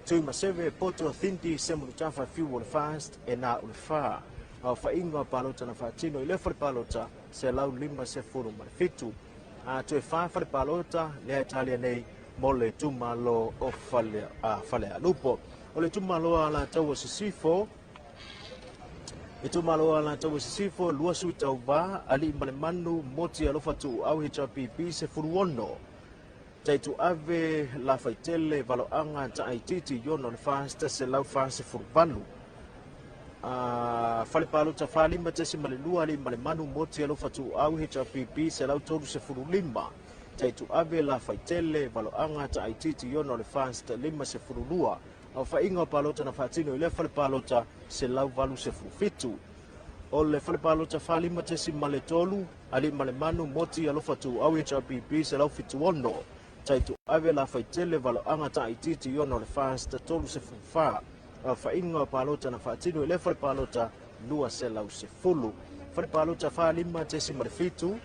Tuimaseve Poto Thindi Semulutafa Fiu o le FAST e na o le fa. Aofaiga o palota na faatino i lea fale palota 157. A toe fa fale palota lea e talia nei mo le itumalo o fale, Falealupo. O le itumalo a Alataua Sisifo, itumalo a Alataua Sisifo, lua sui tauva, Alii ma le Manu, Moti Alofa Tuuau HRPP 16. Taituave Lafaitele Valoaga Taaitiiti Iono le FAST 148. Fale Palota 45.2 Alii ma le Manu Moti Alofa Tuuau HRPP 135. Taituave Lafaitele Valoaga Taaitiiti Iono le FAST 52. Aofaiga o palota na faatino i lea fale palota 187. O le fale palota 45.3 Alii ma le Manu, Moti, Alofa Tuuau, HRPP 176, Taituave, Lafaitele, Valoaga, Taaitiiti, Iona o le FAST 34, Aofaiga o palota na faatino i lea fale palota 210. Fale palota 45.7,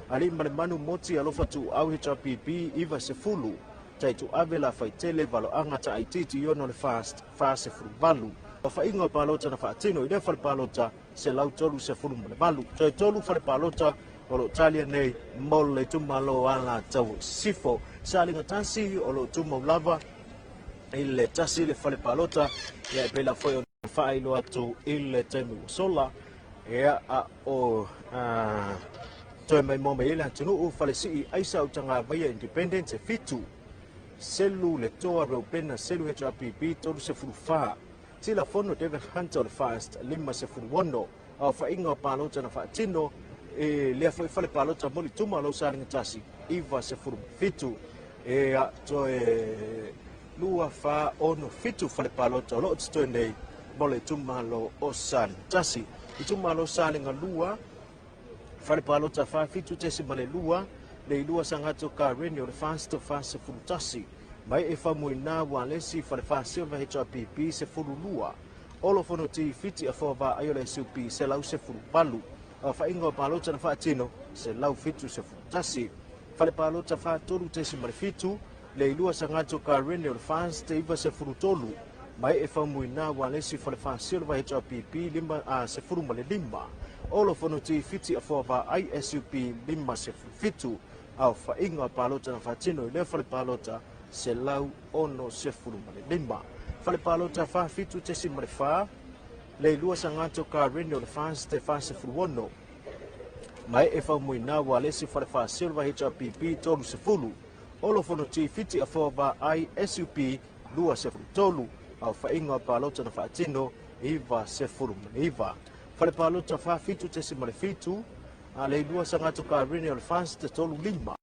Alii ma le Manu, Moti, Alofa Tuuau, HRPP 90, Taituave, Lafaitele, Valoaga, Taaitiiti, Iona o le FAST 48, Aofaiga o palota na faatino i lea fale palota 138. Toe tolu fale palota o lo o talia nei mo le itumalo o Alataua Sisifo. Salega tasi o lo o tumau lava i le tasi le fale palota, ia e pei foi ona faailoa atu i le taimi ua sola, ia a o toe maimoa mai ai le atunuu Falesii Aisa Utagavaia Independent e 7, Selu le Toa Reupena Selu HRPP 34, Tilafono David Hunter o le FAST 56, aofaiga o palota na faatino i lea foi fale palota mo le itumalo Salega 1 97. E a toe 2, 4, 6, 7 fale palota o lo o totoe nei mo le itumalo o Salega 1. Itumalo Salega 2, fale palota 47.2, le ilua Sagato Kareni o le FAST 41, mai e Faumuina Walesi fale Silva HRPP 12, Olo Fonoti Fiti Afoa Vaai o le SUP 118, aofaiga o palota na faatino 171. Fale palota 43.7, le ilua Sagato Kareni o le FAST 93, mai e Faumuina Walesi fale Silva HRPP 15, Olo Fonoti Fiti Afoa Vaai SUP 57, aofaiga o palota na faatino i lea fale palota 165. Fale palota 47.4, le ilua Sagato Kareni o le FAST 46, mai e Faumuina Walesi fale Silva HRPP 30, Olo Fonoti Fiti Afoa Vaai SUP 23, aofaiga o palota na faatino 99. Fale palota 47.7, A Leilua Sagato Karene o le FAST e 3 lima.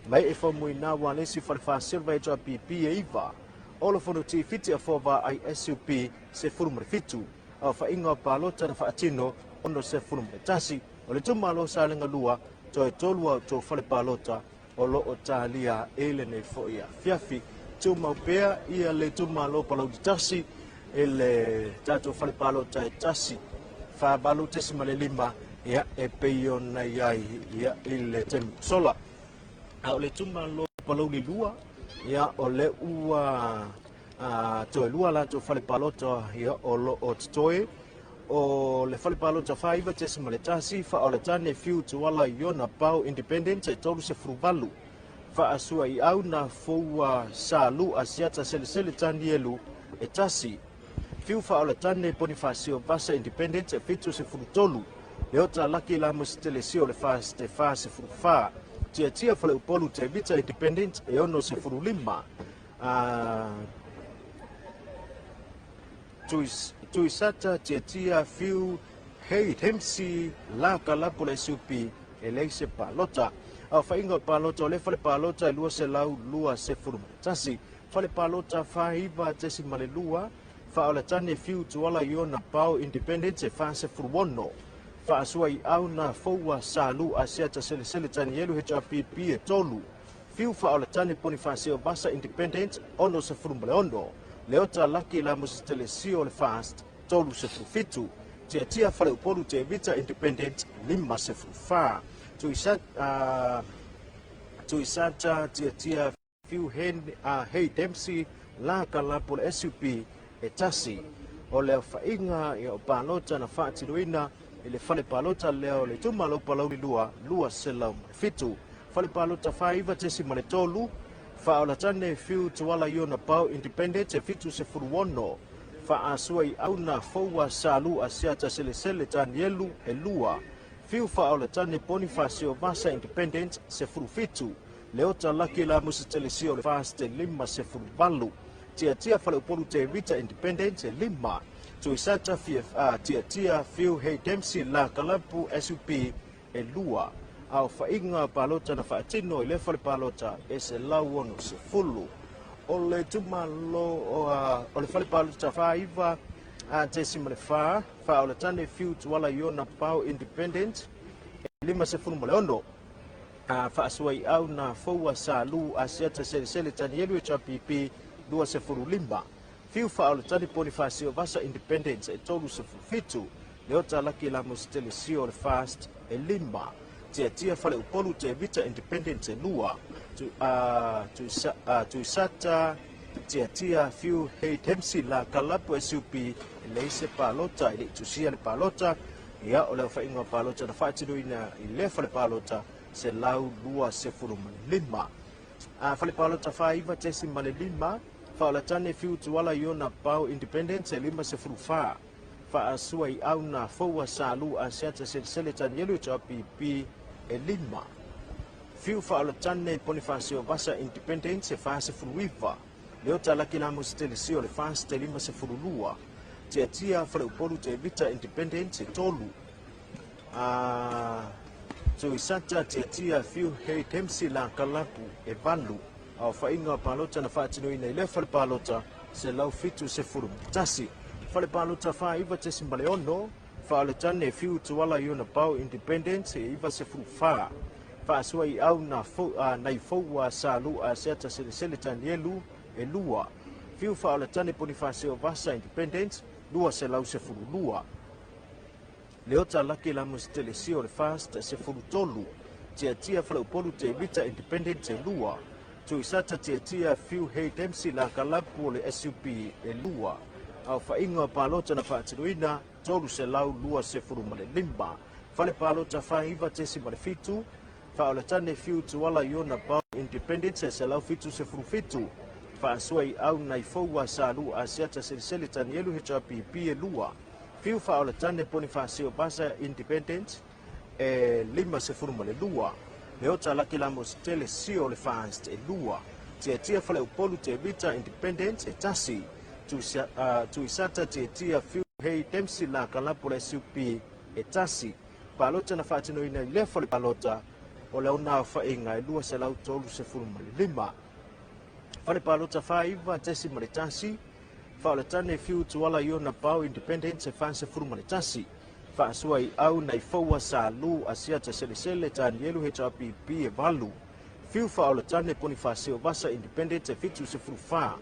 Mai e Faumuina Walesi Falefa Silva HRPP e 9. Olo Fonoti Fiti Afova ISUP 17. Aofaiga o palota na faatino 61. O le itumalo o Salega 2, toe 3 a outou fale palota o lo o talia i lenei foi afiafi. Tumau pea ia le itumalo Palauli 1 i le tatou fale palota e 1 48.5 ia e pei ona i ai ia i le taimi sola. A o le itumalo Palauli 2 ia o le ua toe lua latou fale palota ia o lo o totoe o le fale palota 49.1 Faaoletane Fiu Tuala Iona Pau Independent e 38 Faasua i au na foua Salu Asiata Selesele Tanielu e 1 Fiu Faaoletane Ponifasio Vasa Independent e 73 Leota Laki Lamus Telesio le Faste 44 Tiatia Faleupolu Tevita Independent e 65 Tuisata Tiatia Fiu Hei Hemsi La Kalapu le SUP e leai se palota. Aofaiga o palota o le fale palota e 221, fale palota 49.2, Faaolatane Fiu Tuala Iona Pao Independent e 46, Faasua i Auna Foua Salu Asiata Selesele Tanielu HRPP e 3, Fiu Faaolatane Ponifasio Vasa Independent 66, Leota Laki Lamusi Telesio le FAST 37, Tiatia Faleupolu Tevita Independent 54, Tuisata Tiatia Fiu Hen, Hei Dempsey La Kalapo le SUP e 1. O le aofaiga ia o palota na faatinoina i le fale palota lea o le itumalo Palauli 2, 207. Fale palota 49.3, Faaolatane Fiu Tuala Iona Pau Independent e 76, Faasua i Auna Foua Salu Asiata Selesele Tanielu e 2, Fiu Faaolatane Ponifasio Vasa Independent 17, Leota Laki Lamusa Telesio le FAST 58, Tiatia Faleupolu Tevita Independent e 5, Tuisata Tiatia Fiu Hei Dempsey La Kalapu SUP e 2. Aofaiga palota na faatino i le fale palota e 160. O le itumalo o le fale palota 49.4, Faaolatane Fiu Tuala Iona Pao Independent e 56. Faasuaiau na Foua Salu Asiata Selesele Tanielu HRPP 25. Fiu Faaolatane Ponifasio Vasa Independent e 37. Leota Laki Lamus Telesio le FAST e 5. Tiatia Faleupolu Tevita Independent e 2. Tuisata Tiatia Fiu Hei Dempsey La Kalapu SUP e leai se palota e le i tusia le palota. Ia, o le aofaiga o palota na faatinoina i lea fale palota 125. Fale palota 49.5, Faaolatane Fiu Tuala Iona Pao Independent e 54. Faasua i Auna Foua Salu Asiata Selesele Tanielu HRPP e 5. Fiu Faaolatane Ponifasio Vasa Independent e 49. Leota Laki Lamus Telesio le FAST e 52. Tiatia Faleupolu Tevita Independent e 3. Tuisata Tiatia Fiu Hei Dempsey La Kalapu e 8. Aofaiga o palota na faatinoina i lea fale palota 171. Fale palota 49.6, Faaoletane Fiu Tuala Iona Pao Independent e 94. Faasua i au na nai foua Salu Asiata Selesele Tanielu e 2. Fiu Faaoletane Ponifasio Vasa Independent 212. Leota Laki Lamus Telesio le FAST 13. Tiatia Faleupolu Tevita Independent e 2. Tuisata Tiatia Fiu Hei Dempsey La Kalapu o le SUP e 2. Aofaiga o palota na faatinoina 325. Fale palota 49.7, Faaolatane Fiu Tuala Iona Pao Independent e 177. Faasua i au nai Foua Salu Asiata Selesele Tanielu HRPP e 2. Fiu Faaolatane Ponifasio Vasa Independent e 52. Leota Laki Lamos Tele Sio le FAST e 2. Tiatia Faleupolu Tevita Independent e 1. Tuisata Tiatia Fiu Hei Dempsey La Kalapu le SUP e 1. Palota na faatinoina i lea fale palota o le ona aofaiga e 235. Fale palota 49.1, Faaoletane Fiu Tuala Iona Pao Independence e 41. Faasua i Au Naifoua Sa Lu Asiata Selesele Tanielu HRPP e 8. Fiu Faaoletane Ponifasio Vasa Independent e 74.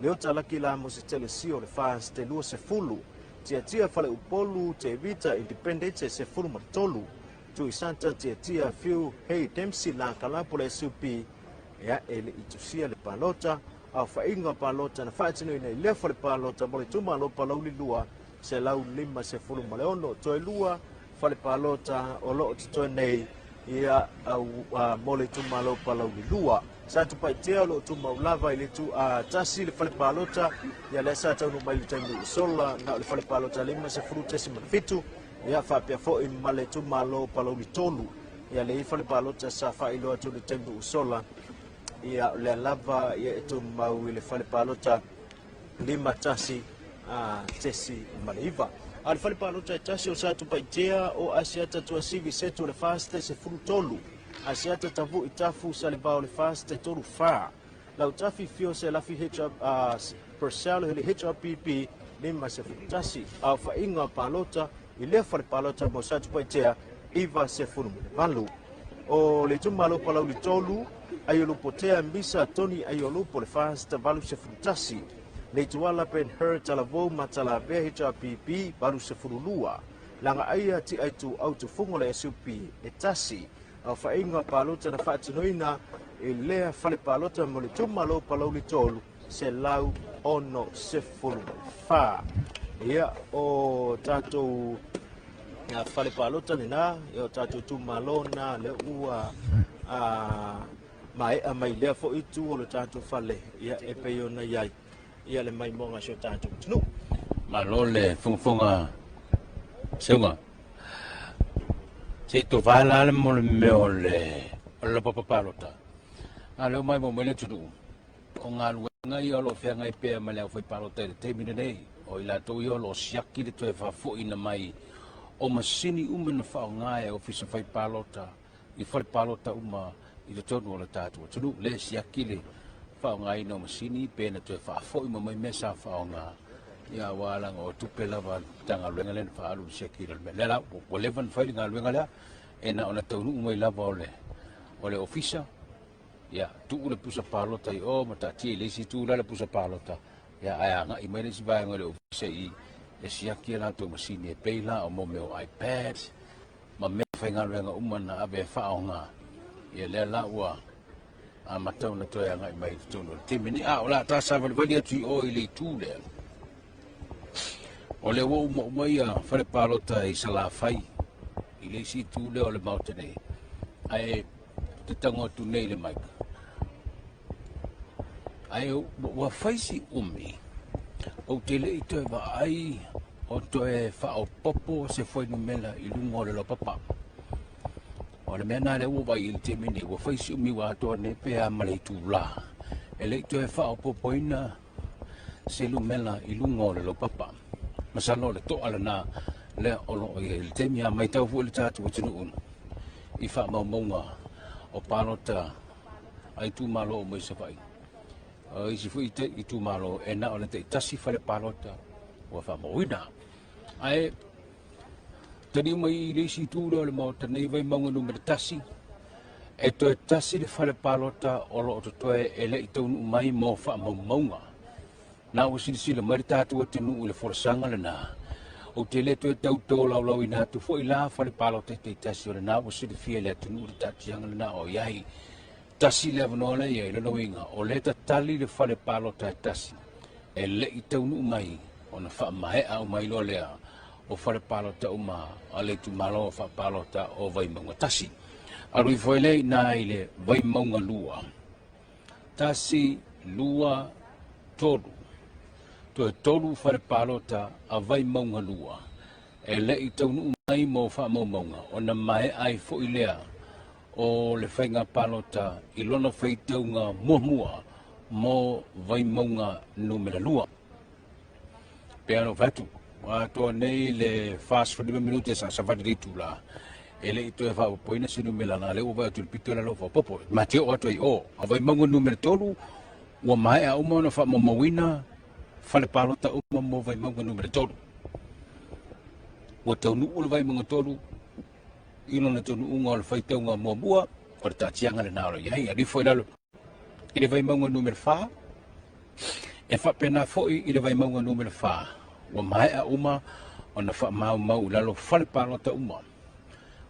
Leota Laki La Mositelesio o le FAST e 20. Tiatia Faleupolu Tevita Independent e 13. Tuisata Tiatia Fiu Hei Dempsey La Kalapo le SUP ia e le i tusia le palota. Aofaiga o palota na faatinoina i lea fale palota mo le itumalo Palauli 2 156. Toe lua fale palota o lo o totoe nei ia mo le itumalo Palauli 2. Satupaitea o lo o tumau lava i le itu tasi le fale palota, ia lea sa taunuu mai i le taimi ua sola na o le fale palota 50.7, ia faapea foi ma le itumalo Palauli 3. Ia le fale palota sa faailoa atu i le taimi ua sola, ia o lea lava ia e tumau i le fale palota 51 tesi ma le 9. A o le fale palota e tasi o Satupaitea o Asiata Tuasivi Setu o le FAST 13. Asiata Tavu'i Tafu Salevao o le FAST 34. Lautafi Fio Selafi HR, Purcell le HRPP 51. Aofaiga palota i lea fale palota mo Satupaitea 98. O le itumalo Palauli 3, Aiolupotea Misa Tony Aiolupo le FAST 81. Leituala Ben Hur Talavou Matalavea HRPP 82. Lagaaia Tiaitu Au Tufugo le SUP e tasi. Aofaiga palota na faatinoina i lea fale palota mo le itumalo Palauli 3, 164. Ia, o tatou fale palota lena, ia o tatou itumalo na lea ua maea mai lea foi itu o le tatou fale, ia e pei ona i ai ia le maimoaga a si o tatou atunuu. Malo le fogafoga Seuga. Se i tofa la le mo le mea o le laupapa palota. A lea ua maimoa mai le atunuu, o galuega ia o lo o feagai pea ma le aufaipalota i le taimi lenei, o i latou ia o lo o siaki le toe faafoiina mai o masini uma na faaaoga e ofisa faipalota i fale palota uma i totonu o le tatou atunuu. Lea e siaki le faaaogaina o masini pe na toe faafoi uma mai mea sa faaaoga, ia aua leaga o tupe lava a le Matagaluega lea na faaalu i le siakiina o le mea lea. La ua leva ona fai le galuega lea, e na ona taunuu mai lava o le ofisa, ia tuu le pusa palota i o ma taatia i le isi itu la le pusa palota, ia ae agai mai le isi vaega o le ofisa i e siaki e latou masini e pei la o mo mea o iPads ma mea faigaluega uma na ave e faaaoga. Ia lea la ua amata ona toe agai mai i totonu o le taimi nei. A o le a ta savalivali atu i o i le itu lea, o lea ua uma uma ia fale palota i Salafai i le isi itu lea o le Maota nei, ae te tago atu nei i le mic. Ae ua fai si umi, ou te le i toe vaai o toe faaopoopo se fuainumera i luga o le laupapa. O le mea lena lea ua vaai i le taimi nei, ua fai si umi ua atoa nei pe a ma le itula, e le i toe faaopoopoina se lumela i luga o le laupapa. Masalo o le toa lena lea o lo o i ai i le taimi. A matau foi le tatou atunuu i faamaumauga o palota a itumalo uma i Savaii, o isi foi itumalo e na o le taitasi fale palota ua faamauina. Ae taliu mai i le isi itu lea o le Maota nei, Vaimauga Nu.1, e toe tasi le fale palota o lo o totoe e le i taunuu mai mo faamaumauga. Na ua silasila mai le tatou atunuu i le folasaga lena, ou te le toe tau tolaulauina atu foi la fale palota e taitasi, o lena ua silafia e le atunuu le taatiaga lena o i ai. Tasi le avanoa lea i ai, lona uiga, o lea e tatali le fale palota e tasi e le i taunuu mai ona faamaea uma ai loa lea o fale palota uma a le itumalo faapalota o Vaimauga 1. Alu ifo ai lea i ina i le Vaimauga 2. 1, 2, 3. Toe tolu fale palota a Vaimauga 2 e le i taunuu mai mo faamaumauga ona maea ai foi lea o le faiga palota i lona faitauga muamua mo Vaimauga numera 2. Pei ona ou fai atu, ua atoa nei le 45 minute sa savali le itula. E le i toe faaopoopoina se numera leaga o lea ua vaai atu i le pito lea o lo o faaopoopo. Ma te oo atu ai i o. A Vaimauga numera 3, ua maea uma ona faamaumauina fale palota uma mo Vaimauga numera 3. Ua taunuu le Vaimauga 3 i lona taunuuga o le faitauga muamua, o le taatiaga lena o lo o i ai. Alu ifo i lalo i le Vaimauga numera 4, e faapena foi i le Vaimauga numera 4, ua maea uma ona faamaumau i lalo fale palota uma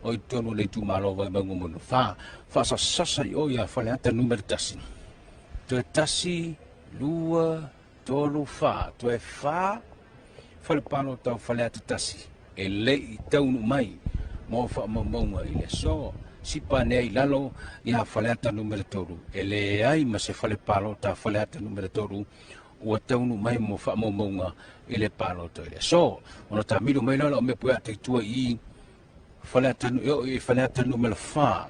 o i totonu o le itumalo o Vaimauga numera 4. Faasasasa i o ia Faleata numera 1. Toe 1, 2, 3, 4. Toe 4 fale palota o Faleata 1 e le i taunuu mai mo faamaumauga i le aso. Sipa ane ai i lalo ia Faleata numera 3, e leai ma se fale palota a Faleata numera 3 ua taunuu mai mo faamaumauga i le palota i le aso. Ona taamilo mai lea o lau mea pueata i tua i Faleata, e oo i Faleata numera 4.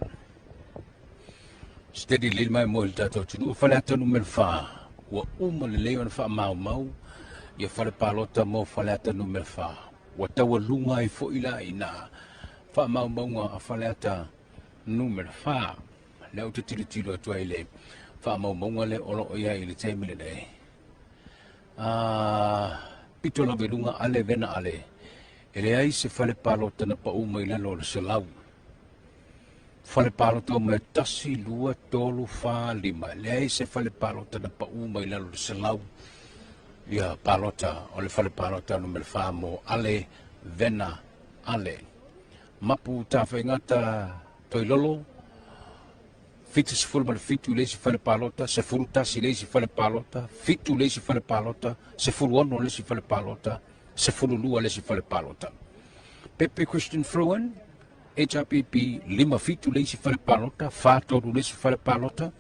Steady lelei mai mo i le tatou atunuu. Faleata numera 4, ua uma lelei ona faamaumau ia fale palota mo Faleata numera 4. Ua taualuga ai foi la i nā faamaumauga a Faleata numera 4. Lea ou te tilotilo atu ai i le faamaumauga lea o lo o i ai i le taimi lenei. Pito lava i luga ale vena ale. E leai se fale palota na pau mai lalo o le 100. Fale palota uma e 1, 2, 3, 4, 5. E leai se fale palota na pau mai lalo o le 100. Ia palota o le fale palota numera 4 mo ale vena ale. Mapu Tafaigata Toilolo, 77 i le isi fale palota, 11 i le isi fale palota, 7 i le isi fale palota, 16 i le isi fale palota, 12 i le isi fale palota. Pepe Christian Fruin, HRPP, 57 i le isi fale palota, 43 i le isi fale palota,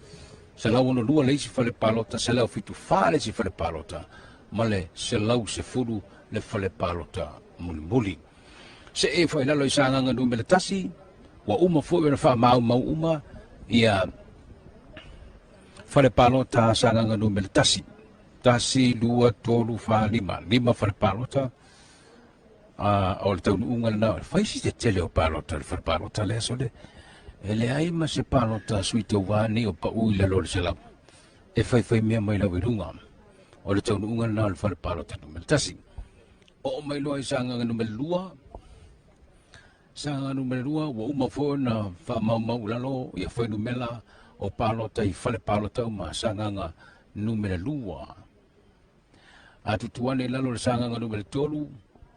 162 i le isi fale palota, 174 i le isi fale palota, ma le 110 le fale palota mulimuli. See foi i lalo i Sagaga numera 1, ua uma foi ona faamaumau uma ia fale palota a Sagaga numera 1. 1, 2, 3, 4, 5. 5 fale palota o le taunuuga lena. Fai si tetele o palota, le fale palota lea sole. E leai ma se palota sui tauva nei o pau i lalo o le 100. E faifai mea mai lava i luga. O le taunuuga lena o le fale palota numera 1. Oo mai loa i Sagaga numera 2. Sagaga numera 2, ua uma foi ona faamaumau i lalo ia fuainumera o palota i fale palota uma Sagaga numera 2. A tutu ane i lalo o le Sagaga numera 3,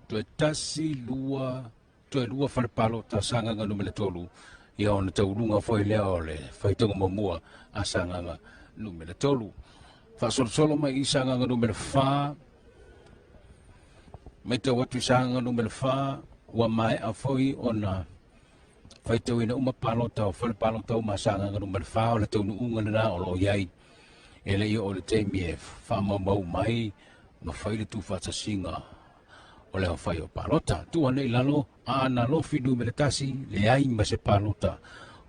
toe 1, 2, toe 2 fale palota Sagaga numera 3, ia ona tauluga foi lea o le faitauga muamua a Sagaga numera 3. Faasolosolo mai i Sagaga numera 4, Matau atu i Sagaga numera 4, ua maea foi ona faitauina uma palota o fale palota uma a Sagaga numera 4, o le taunuuga lena o lo o i ai. E le i oo i le taimi e faamaumau mai ma fai le tuufaatasiga o le aofai o palota. Tuu ane i lalo Aana Alofi numera 1, leai ma se palota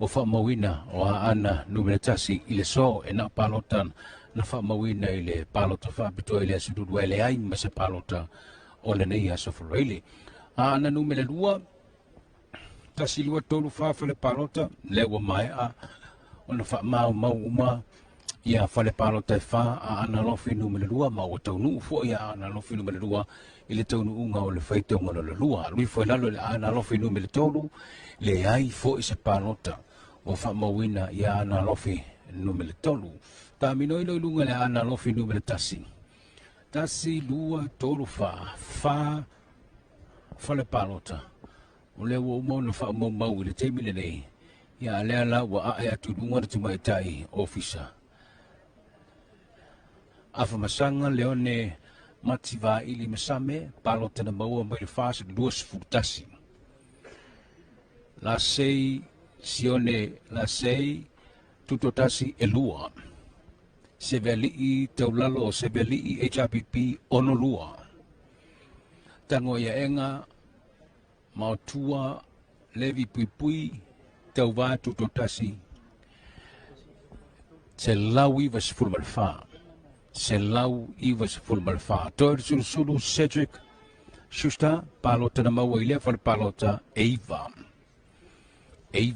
o faamauina o Aana numera 1 i le so e na o palota na faamauina i le palota faapitoa i le aso Lua e leai ma se palota o lenei aso Faraile. Aana numera 2, 1, 2, 3, 4 fale palota, lea ua maea ona faamaumau uma ia fale palota e 4 a Aana Alofi numera 2 ma ua taunuu foi a Aana Alofi numera 2 i le taunuuga o le faitauga lona lua. Alu ifo i lalo i le Aana Alofi numera 3, leai foi se palota ua faamauina i Aana Alofi numera 3. Taaminoino i luga i le Aana Alofi numera 1. 1, 2, 3, 4, 4 fale palota. O lea ua uma ona faamaumau i le taimi lenei, ia a lea la ua ae atu i luga le tamaitai ofisa. Afamasaga Leone Mativaili Masame, palota na maua mai le 421. Lasei Sione Lasei Tutotasi e 2. Seveali'i Taulalo o Seveali'i HRPP 62. Tango Iaega Maotua Levi Puipui Tauvā Tutotasi 194. 194. Toe Sulusulu Cedric Schuster, palota na maua i lea fale palota e 9. 9.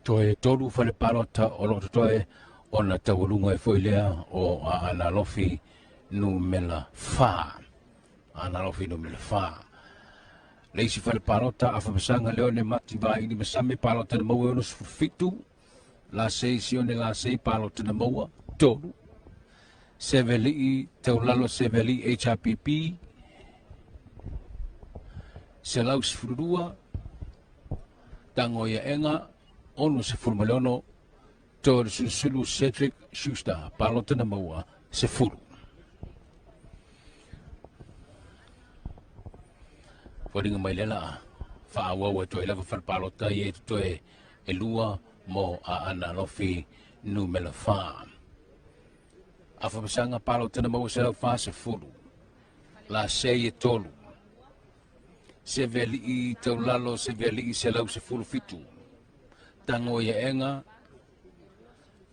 Toe tolu fale palota o lo o totoe ona taualuga ai foi lea o Aana Alofi numera 4. Aana Alofi numera 4. Le isi fale palota Afamasaga Leone Mati Vaili Masame palota na maua e 67 la sei sione la sei palota na maua 3 Seveli'i Taulalo Seveli'i HRPP 112 Tango ia Ega 66 Toelusulusulu Cedric Schuster palota na maua 10. Foliga mai le laa faaauau e toe lava fale palota ia e totoe e lua mo Aana Alofi numera 4. Afamasaga palota na maua 140. La sei e tolu. Seveli'i Taulalo Seveli'i 117. Tango ia Ega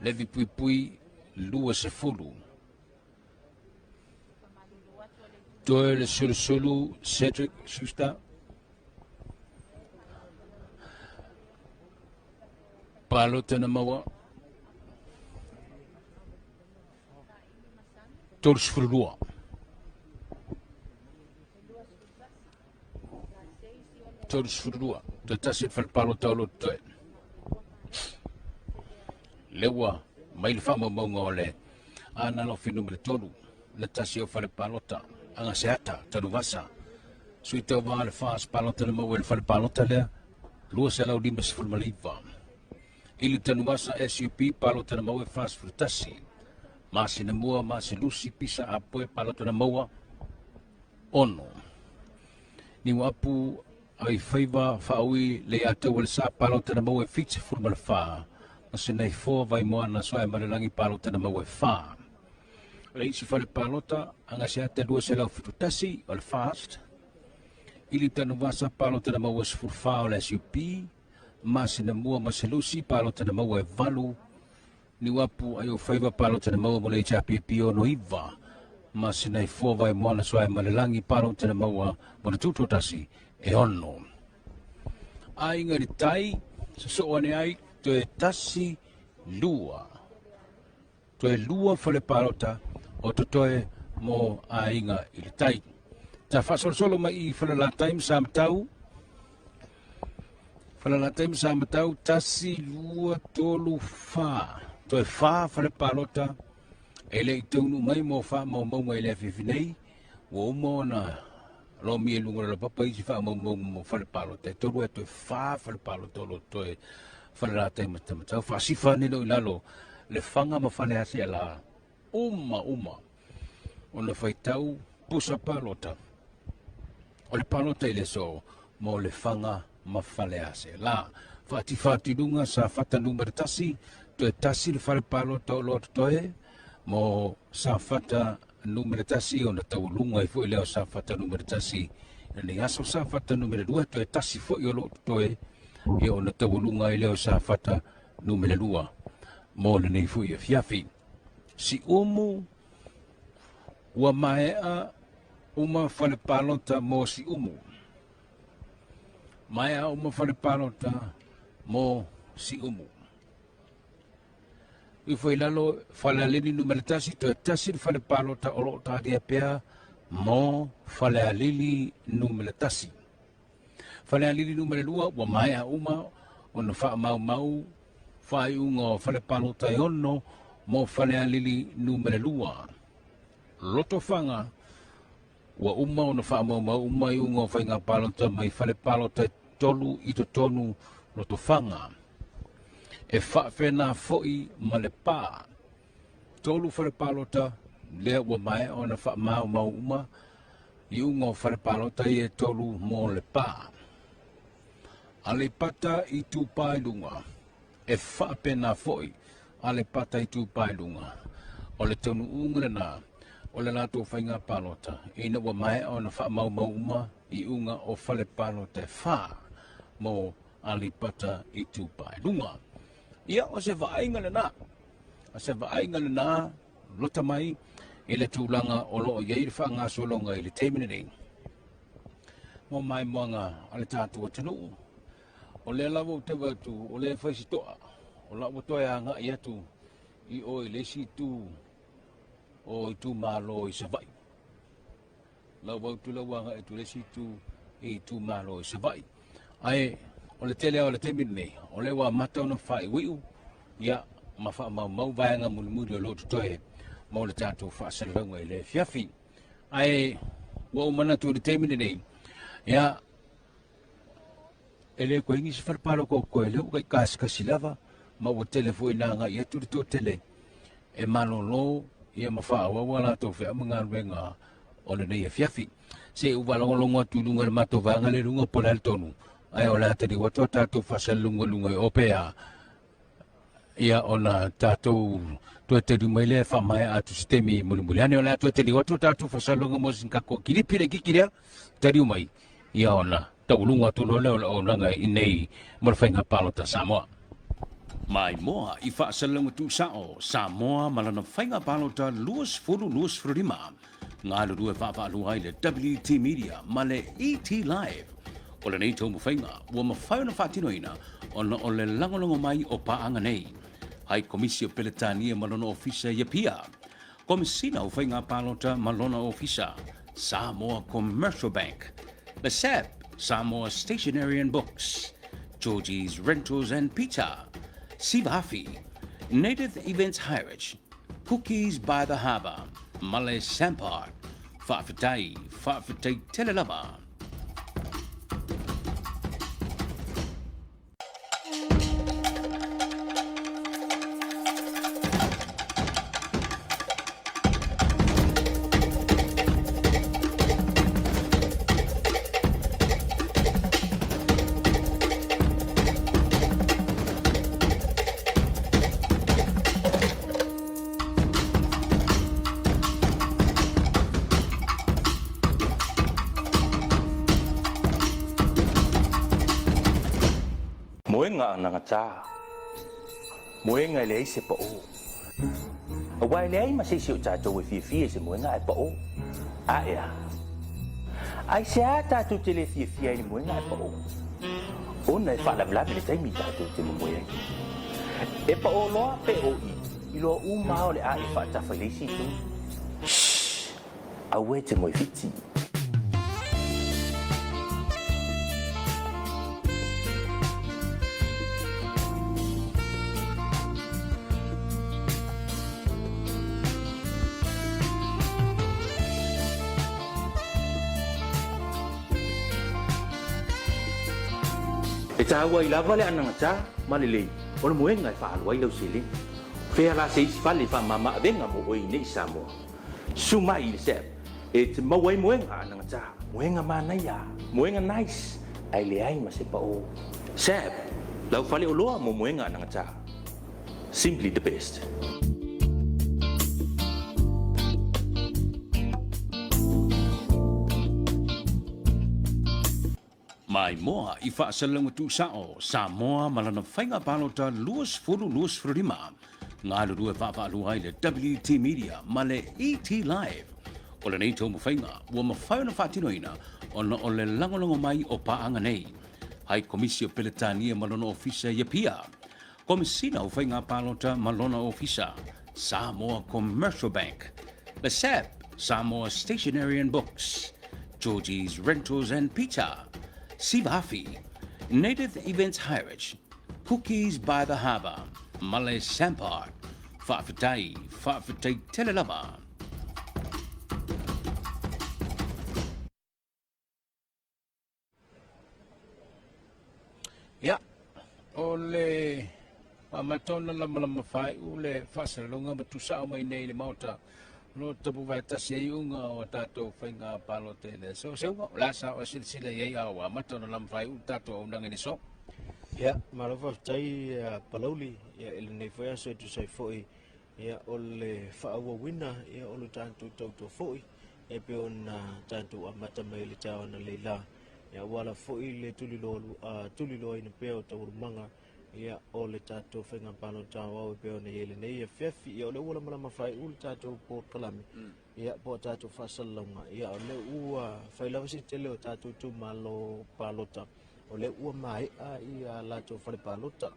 Levi Puipui 20. Toe le Sulusulu Cedric Schuster. Palota na maua 32. 32. Toe tasi le fale palota o lo toe. Le ua mai le faamaumauga o le Aana Alofi numera 3, le tasi o fale palota, Agaseata, Tanuvasa. Sui tauva le FAS palota na maua i le fale palota lea, 259. I le Tanuvasa SUP palota na maua e 41. Masina mua, Maselusi, Pisa, Apoe palota na maua, 6. Niuapu ai faiva faaui le ia tau o le sa palota na maua e 74. Ma se nei foa Vaimoana Soaemalelagi palota na maua e 4. O le isi fale palota, Agaseata 271 o le FAST. I le Tanuvasa palota na maua e 14 o le SUP. Masina mua Maselusi palota na maua e 8. Niuapu ai o faiva palota na maua mo le HRPP ono iva. Masina i foa Vaimoana Soaemalelagi palota na maua mo le tutoatasi e ono. Aiga i le tai, sosoo ane ai, toe tasi lua. Toe lua fale palota o totoe mo aiga i le tai. Ta faasolosolo mai i Falelatai ma Samatau. Falelatai ma Samatau, tasi, lua, tolu, fa. Toe fa fale palota e le i taunuu mai mo faamaumauga i le afiafi nei. Ua uma ona lomia i luga o le laupapa isi faamaumauga mo fale palota e tolu e toe fa fale palota o lo toe Falelatai ma Samatau. Faasifa ane leo i lalo Lefaga ma Faleaseela uma uma ona faitau pusa palota o le palota i le aso mo Lefaga ma Faleaseela. Faatifa atu i luga Safata numera 1, toe tasi le fale palota o lo o totoe mo Safata numera 1 ona taualuga ai foi lea o Safata numera 1 i lenei aso. Safata numera 2, toe tasi foi o lo o totoe ia ona taualuga ai lea o Safata numera 2 mo lenei foi afiafi. Siumu ua maea uma fale palota mo Siumu. Maea uma fale palota mo Siumu. Ifo i lalo Falealili numera 1, toe tasi le fale palota o lo o talia pea mo Falealili numera 1. Falealili numera 2, ua maea uma ona faamaumau faaiuga o fale palota e ono mo Falealili numera 2. Lotofaga, ua uma ona faamaumau uma iuga o faiga palota mai fale palota e tolu i totonu Lotofaga. E faafena foi ma Lepa. Tolu fale palota lea ua maea ona faamaumau uma iuga o fale palota ia e tolu mo Lepa. Aleipata Itupa i Luga, e faapena foi Aleipata Itupa i Luga. O le taunuuga lena o le latou faiga palota ina ua maea ona faamaumau uma iuga o fale palota e fa mo Aleipata Itupa i Luga. Ia, o se vaaiga lena. O se vaaiga lena lota mai i le tulaga o lo o i ai le faagasologa i le taimi lenei. mo maimoaga a le tatou atunuu. O lea lava ou te vaai atu, o lea e fai si toa, o la ua toe agai atu i o i le isi itu o itumalo i Savaii. Lau vaai atu la ua agai atu i le isi itu i itumalo i Savaii. Ae o le tele lava o le taimi lenei, o lea ua amata ona faaiuiu ia ma faamaumau vaega mulimuli o lo o totoe mo le tatou faasalalauga i le afiafi. Ae ua ou manatu i le taimi lenei, ia e le koe nisi fale palota o totoe, lea ua taikasikasi lava ma ua tele foi ina agai atu le toatele e malolo ia ma faaauau a latou feau ma galuega o lenei afiafi. Se i ou faalogologo atu i luga i le matou vaega lea i luga po o le a le tonu, ae o le a taliu atu a tatou faasalalauga i luga i o pe a ia ona tatou toe taliu mai lea e faamaea atu se taimi mulimuli ane. O le a toe taliu atu a tatou faasalalauga mo sina tatou kilipi laitiiti lea, taliu mai ia ona taualuga atu loa lea o le auaunaga i inei mo le faiga palota Samoa. Maimoa i faasalalauga tuusao Samoa ma lana faiga palota 2025, galulue vaavaalua ai le WT Media ma le ET Live. O lenei taumafaiga ua mafai ona faatinoina ona o le lagolago mai o paaga nei. Hai Komisi o Peletania ma lona Ofisa i Apia, Komesina o Faiga Palota ma lona Ofisa, Samoa Commercial Bank, le SAB, Samoa Stationery and Books, Georgie's Rentals and Pizza, Sivafi, Native Events Hirage, Cookies by the Harbour, ma le Sampart. Faafetai, faafetai tele lava. Moega anagata, moega e leai se paʻō. Aua e leai ma se isi o tatou e fiafia i se moega ae paʻō. Ae a? Aisea tatou te le fiafia ai i le moega ae paʻō? Ona e faalavelave le taimi tatou te momoe ai. E paʻō loa pe ō i, iloa uma lava o le a e faatafa i le isi itu. Shh! Aua e te moe whiti. E tāua ai lava le anagata ma le lei o le moega e faaalu ai lau seleni. Fea la se isi fale faamama avega mo oe i nei Samoa. Susu mai i le SAP e te maua ai moega anagata, moega manaia, moega nice, ae leai ma se paʻō. SAP, lau fale oloa mo moega anagata. Simply the best. Maimoa i faasalalauga tuusao Samoa ma lana faiga palota 2025, galulue vaavaalua ai le WT Media ma le ET Live. O lenei taumafaiga ua mafai ona faatinoina ona o le lagolago mai o paaga nei. Hai Komisi o Peletania ma lona Ofisa i Apia, Komesina o Faiga Palota ma lona Ofisa, Samoa Commercial Bank, le SAB, Samoa Stationery and Books, Georgie's Rentals and Pizza, Sivafi, Native Events Hirage, Cookies by the Harbour, ma le Sampart. Faafetai, faafetai tele lava. Ia, o le faamata ona lamalama faaiu le faasalalauga ma tuusao mai nei i le Maota o lo o tapuvae tasi ai iuga o a tatou faiga palota i le aso. Seuga, o le a sa oe silasila i ai a ua amata ona lama faaiu le tatou auaunaga i le aso? Ia, malo faafetai Palauli ia, i lenei foi aso e tusa ai foi ia, o le faaauauina ia, o le tatou tautua foi e pei ona tatou amata mai i le taeao analeila, ia aua lava foi le tuliloaina pea o taualumaga Ia, o le tatou faiga palota aoao e pei ona i ai lenei afiafi. Ia, o lea ua lamalama faaiu le tatou polokalame, ia, po o tatou faasalalauga. Ia, o lea ua fai lava se tele o tatou itumalo palota, o lea ua maea ia latou fale palota.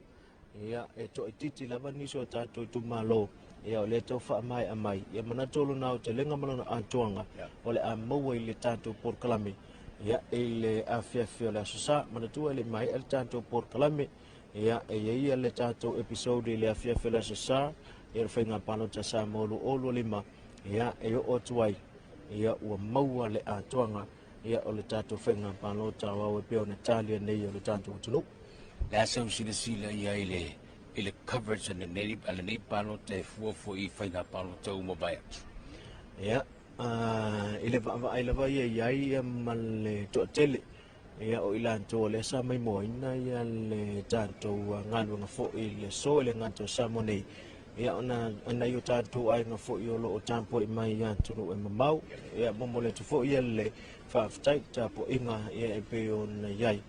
Ia, e toaitiiti lava nisi o tatou itumalo, ia, o lea e tau faamaea mai. Ia, manatu o lona aotelega ma lona atoaga, o le a maua i le tatou polokalame. Ia, i le afiafi o le Aso Sa, manatua e le i maea le tatou polokalame, ia, e i ai le tatou episode i le afiafi o le Aso Sa, ia le faiga palota Samoa 2025, ia, e oo atu ai, ia, ua maua le atoaga, ia, o le tatou faiga palota aoao e pei ona talia nei e le tatou atunuu. Le a sau silasila i ai le i le coverage a lenei, a lenei palota e fua foi i faiga palota ua mavae atu? Ia, I le vaavaai lava ia i ai ia ma le toatele, ia o i latou o lea sa maimoaina ia le tatou galuega foi i le aso i le gata o Samoa nei, ia ona nai o tatou aiga foi o lo o tapuai mai i atunuu e mamao, ia momoli atu foi ia le faafetai tapuaiga ia e pei ona i ai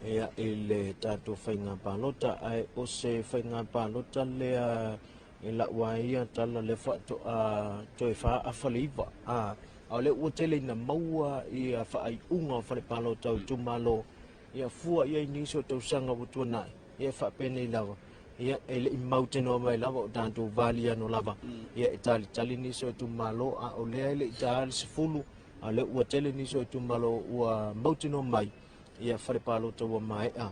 ia i le tatou faiga palota. Ae o se faiga palota lea E lau a ia tala lea faatoa toe 4.9, a o lea ua tele ina maua ia faaiuga o fale palota o itumalo, ia fua i ai nisi o tausaga ua tuanai, ia e faapenei lava, ia e le i mautinoa mai lava o tatou valiano lava, ia e talitali nisi o itumalo, a o lea e le i ta le 10, a o lea ua tele nisi o itumalo ua mautinoa mai, ia fale palota ua maea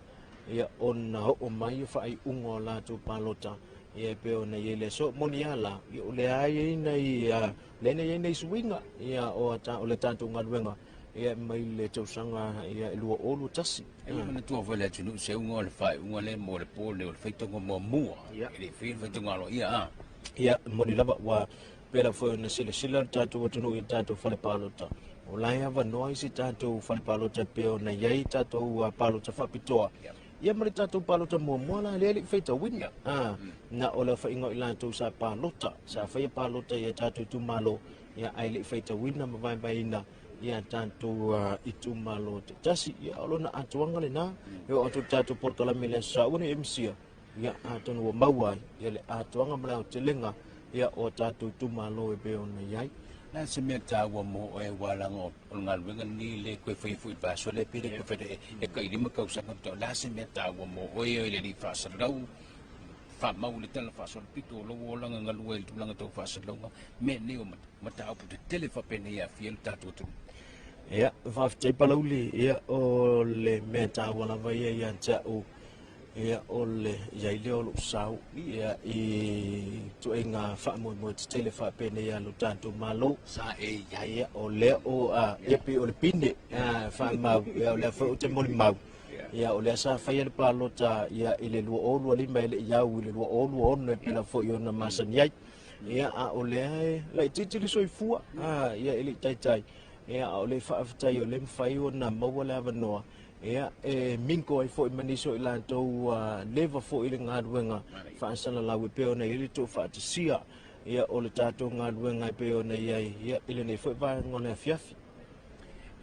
ia ona oo mai ia faaiuga o latou palota ia e pei ona i ai le aso. Moni a la, ia o lea i ai nai lea na i ai nai suiga ia o ta o le tatou galuega ia mai le tausaga ia e 2021. E manatua foi le atunuu se uga o le faaiuga lea mo le po lea o le faitauga muamua e le i faia le faitauga aloaia a. Ia moni lava ua Pēlā foi ona silasila le tatou atunuu i tatou fale palota. O la e avanoa isi tatou fale palota e pei ona i ai tatou palota faapitoa. Ia ma le tatou palota muamua la lea e le i faitauina. Ah, na o le aofaiga o i latou sa palota, sa faia palota i a tatou itumalo, ia ae le i faitauina ma vaevaeina ia tatou itumalo taitasi. Ia o lona atoaga lena, e oo atu i le tatou polokalame i le Aso Saua nei MCA. Ia, atonu ua maua ai ia le atoaga ma le aotelega ia o tatou itumalo e pei ona i ai. Le a se mea taua mo oe aua leaga o le galuega lenei le toe faia foi i le vaiaso lea pe le toe faia e tai 5 tausaga ma tau. O le a se mea taua mo oe i le alii faasalalau, faamau i le tala faasolopito o lou olaga galue i le tulaga tau faasalalauga, mea nei o mataupu tetele faapenei e aafia ai le tatou atunuu? Ia, faafetai Palauli, ia o le mea taua lava ia ia te au Ia, o le i ai lea o lou sao ia, i ituaiga faamoemoe tetele faapenei a lo tatou Malo. Sa e i ai. Ia, o lea o, a, ia pei o le pine, a, faamau, ia, o lea foi ou te molimau. Ia, o lea sa faia le palota, ia, i le 2025 e le i au i le 2026 e pei lava foi ona masani ai. Ia, a o lea e laitiiti le soifua, a, ia, e le i taitai. Ia, a o le faafetai o lea e mafai ona maua le avanoa Ia, e minko ai foi ma nisi o i latou ua leva foi i le galuega faasalalau e pei ona i ai le tuufaatasia ia, o le tatou galuega e pei ona i ai ia, i lenei foi vaega o le afiafi.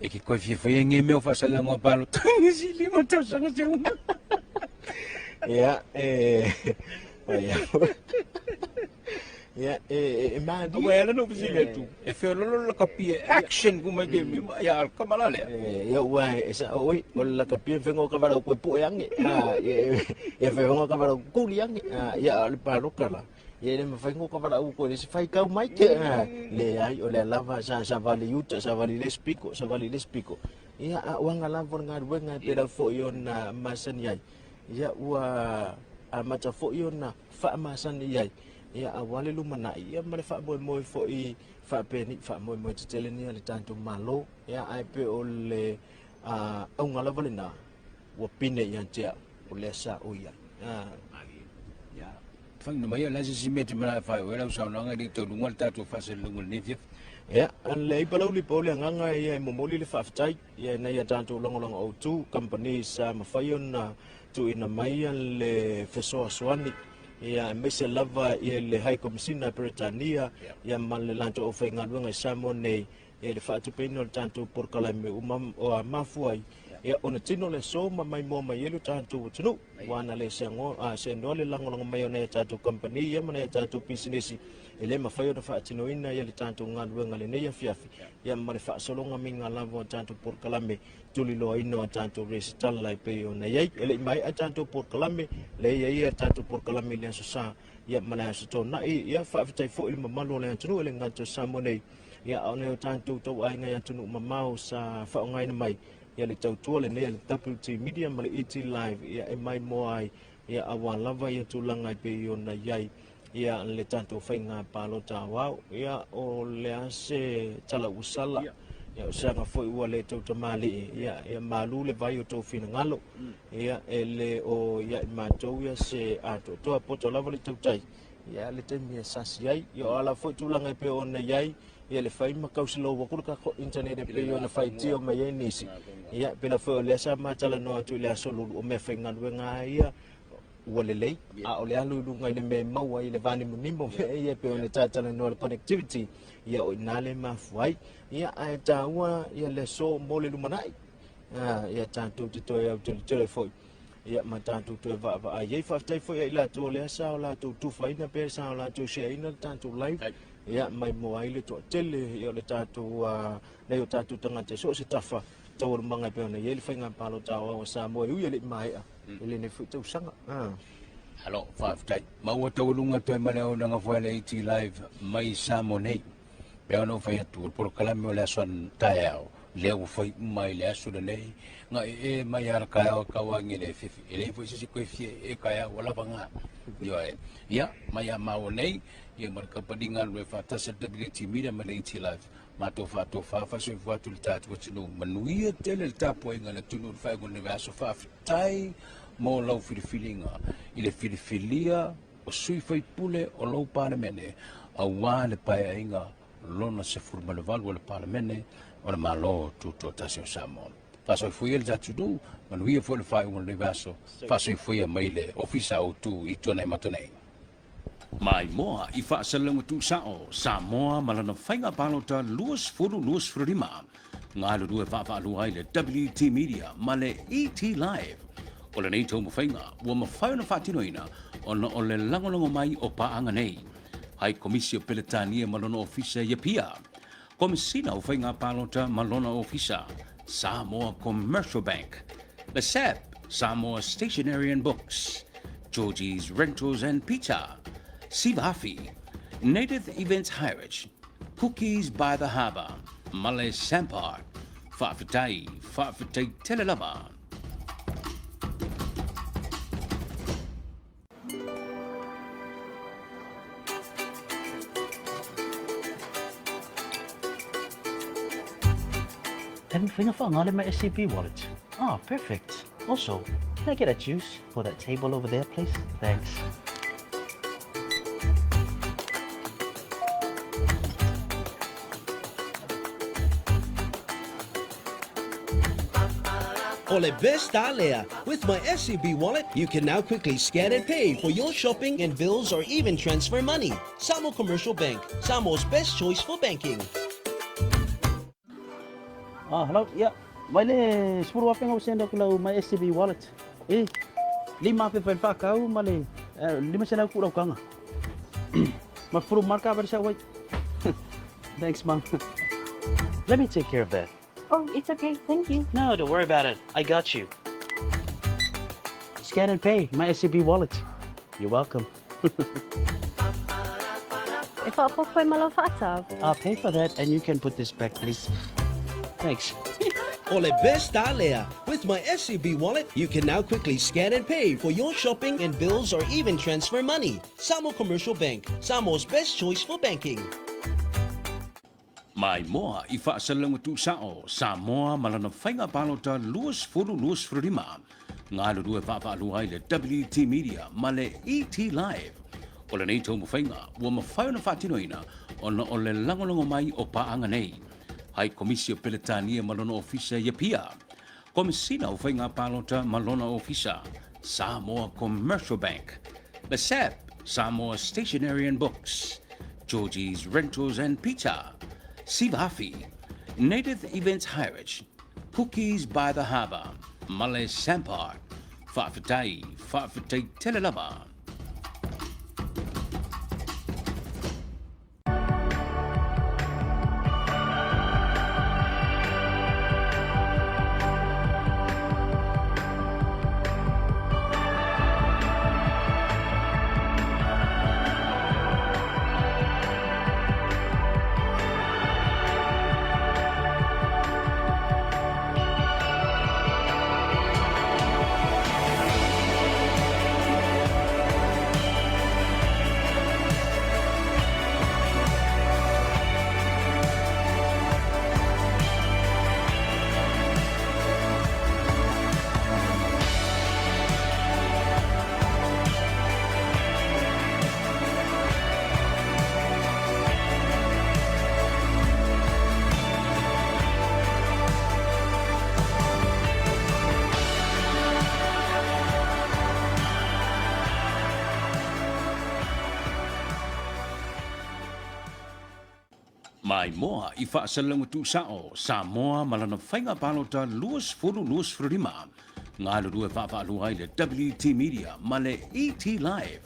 E ke koe fia whai nge mea o whaasalanga o palota si lima tausaga se uma. Ia, e... Ia, ia e, e, e malie. Ua ela no fesili atu. E feololo le lakapi e action ku mai ke mi ia al kamala lea. E, ia ua e sa oi o le lakapi e whengo ka wala koe poe ange. Ah, ia e whengo ka wala kuli ange. Ah, ia o le paloka la. Ia le mawhai ngo ka wala u koe le se whai kau mai ke. Ah, le ai o le lava sa sa vali uta sa vali le spiko sa vali le spiko. Ia a wanga lava o ngaruenga e pera foi ona masani ai. Ia ua amata foi ona faamasani ai ia aua le lumanai ia ma le faamoemoe foi faapeni faamoemoe tetele ni a le tatou Malo ia ae pe o le auga lava lena ua pine ia te au o lea sa o i ai. Ia, whaina mai la se si mea te manae whai o e lau saunoaga i le taununga le tatou faasalalauga i lenei afiafi. Ia, leai Palauli po o le agaga ia e momoli le faafetai ia ina ia tatou lagolago autu kamupani sa mafai ona tuuina mai le fesoasoani ia aemaise lava ia le High Commissioner a Peretania ia ma le latou aufaigaluega i Samoa nei ia i le faatupeina o le tatou polokalame ua mafua ai. Ia, ona tino le aso ma maimoa mai ai lo tatou atunuu, aua na le seanoa le lagolago mai o nai a tatou kamupani ia ma nai a tatou pisinisi, e le mafai ona faatinoina ia le tatou galuega i lenei afiafi, ia ma le faasologa miga lava o a tatou polokalame tuliloaina o a tatou resitala e pei ona i ai. E le i maea tatou polokalame, lea e i ai a tatou polokalame i le Aso Sa, ia ma le Aso Toonai. Ia, faafetai foi i le mamalu o le atunuu e le gata o Samoa nei, ia a o nai o tatou tauaiga i atunuu mamao sa faaaogaina mai ia le tautua lenei a le WT Media ma le ET Live ia e maimoa ai ia aua lava ia tulaga e pei ona i ai ia le tatou faiga palota aoao. Ia o le a se tala ua sala, ia o se aga foi ua le tautamalii, ia ia malu le vai o tou finagalo, ia e le o ia i matou ia se atoatoa, poto lava le tautai, ia le taimi e sasi ai. Ia o ala foi tulaga e pei ona i ai, ia le fai ma kausilou atu le tatou internet e pei ona faitio mai ai nisi. Ia pela foi o lea sa ma talanoa atu i le aso Lulu, o meafaigaluega lava ia ua lelei, a o le alu i luga i le mea e maua ai le vanimonimo mea ia e pei ona talatalanoa le connectivity, ia o i ina le mafua ai. Ia ae taua ia le aso mo le lumanai, ia tatou te toe auteletele foi ia ma tatou toe vaavaai ai. Faafetai foi ia i latou o lea sa o latou tufaina pe sa o latou shareina le tatou live, ia maimoa ai le toatele ia o le tatou nei o tatou tagata i so o se tafa taualumaga e pei ona i ai le faiga palota aoao a Samoa e ui e le i maea i lenei foi tausaga. Alo, faafetai. Ma ua taualuga toe ma le auaunaga foi a le ET Live mai Samoa nei. Pei ona ou fai atu, o le polokalame o le aso taeao, lea ua fai uma ai le aso lenei, na ee mai lava le taeao e tau agi le afiafi. E leai foi se isi toe fia ee taeao, ua lava na. Ioe. Ia, mai ia maua nei, ia ma le kamupani galulue faatasi a le WT Media ma le ET Live, matou faatofa faasoifua atu i le tatou atunuu. Manuia tele le tapuaiga a le atunuu i le faaiuga o lenei vaiaso. Faafetai mo lau filifiliga i le filifilia o sui faipule o lou Palemene aua le Paeaiga lona 18 o le Palemene o le Malo Tutoatasi o Samoa. Faasoifua ia le tatou atunuu, manuia foi le faaiuga o lenei vaiaso. Faasoifua ia mai le Ofisa Autu i Tuanaimato nei. Maimoa i faasalalauga tuusao Samoa ma lana faiga palota 2025. Galulue vaavaalua ai le WT Media ma le ET Live. O lenei taumafaiga ua mafai ona faatinoina ona o le lagolago mai o paaga nei. Hai Komisi o Peletania ma lona Ofisa i Apia, Komesina o Faiga Palota ma lona Ofisa, Samoa Commercial Bank, le SAB, Samoa Stationery and Books, Georgie's Rentals and Pizza, Sivafi, Native Events Hirage, Cookies by the Harbour, ma le Sampart. Faafetai, faafetai tele lava. E mafai ona faaaoga le my SCB wallet. Ah, perfect. Also, can I get a juice for that table over there, please? Thanks. O le best a lea. With my SCB wallet, you can now quickly scan and pay for your shopping and bills or even transfer money. Samoa Commercial Bank, Samoa's best choice for banking. Ah, hello, yeah. Mai le sepulu afe ua send aku lau my SCB wallet. Eh, 5,000 fai le whakau ma le 500 ku lau kanga. Ma furu marka ba sa wai. Thanks, mom. Let me take care of that. Oh, it's okay. Thank you. No, don't worry about it. I got you. Scan and pay, my SCB wallet. You're welcome. E whaapoko e malo whaatau. I'll pay for that and you can put this back, please. Thanks. O le best a lea. With my SCB wallet, you can now quickly scan and pay for your shopping and bills or even transfer money. Samoa Commercial Bank, Samoa's best choice for banking. Maimoa i faasalalauga tuusao Samoa ma lana faiga palota 2025. Galulue vaavaalua ai le WT Media ma le ET Live. O lenei taumafaiga ua mafai ona faatinoina ona o le lagolago mai o paaga nei. Hai Komisi o Peletania ma lona Ofisa i Apia, Komesina o Faiga Palota ma lona Ofisa, Samoa Commercial Bank, le SAB, Samoa Stationery and Books, Georgie's Rentals and Pizza, Sivafi, Native Events Hirage, Cookies by the Harbour, ma le Sampart. Faafetai, faafetai tele lava. Maimoa i faasalalauga tuusao Samoa ma lana faiga palota 2025. Galulue faafaalua ai le WT Media ma le ET Live.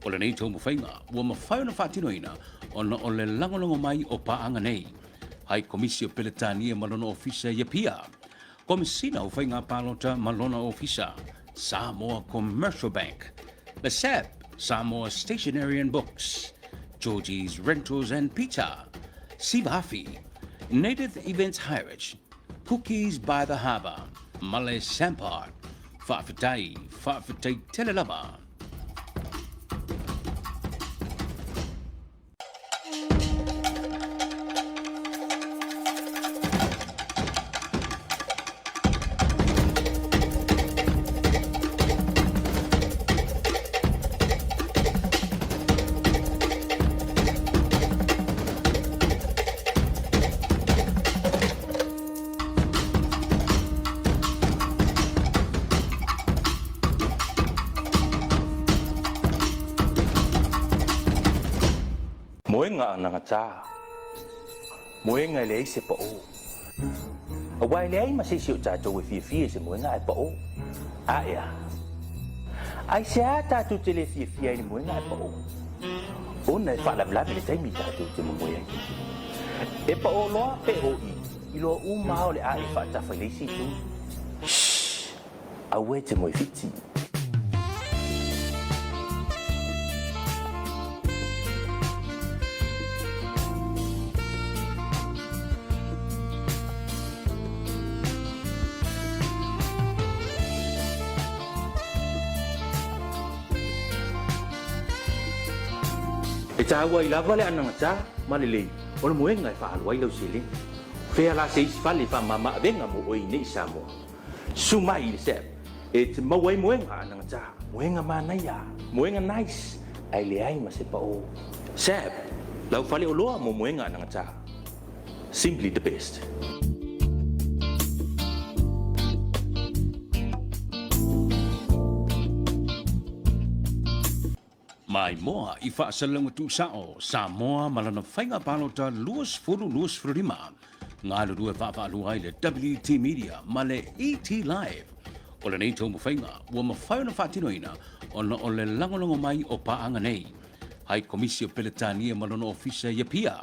O lenei taumafaiga ua mafai ona faatinoina ona o le lagolago mai o paaga nei. Hai Komisi o Peletania ma lona Ofisa i Apia, Komesina o Faiga Palota ma lona Ofisa, Samoa Commercial Bank, le SAB, Samoa Stationery and Books, Georgie's Rentals and Pizza, Sivafi, Native Events Hirage, Cookies by the Harbour, ma le Sampart. Faafetai, faafetai tele lava. Moega anagatā, moega e leai se paʻō. Aua e leai ma se isi o tatou e fiafia i se moega ae paʻō. A ea? Aisea tatou te le fiafia ai i le moega ae paʻō? Ona e faalavelave le taimi tatou te momoe ai. E paʻō loa pe ō i, iloa uma lava o le a e faatafa i le isi itu. Shh! Aua e te moe whiti. E tāua ai lava le anagatā ma lelei o le moega e faaalu ai lau seleni. Fea la se isi fale e faamama avega mo oe i nei i Samoa. Susu mai i le SAP e te maua ai moega anagatā, moega manaia, moega nice, ae leai ma se paʻō. SAP, lau fale oloa mo moega anagatā. Simply the best. Maimoa i faasalalauga tuusao Samoa ma lana faiga palota 2025. Galulue faafaalua ai le WT Media ma le ET Live. O lenei taumafaiga ua mafai ona faatinoina ona o le lagolago mai o paaga nei. Hai Komisi o Peletania ma lona Ofisa i Apia,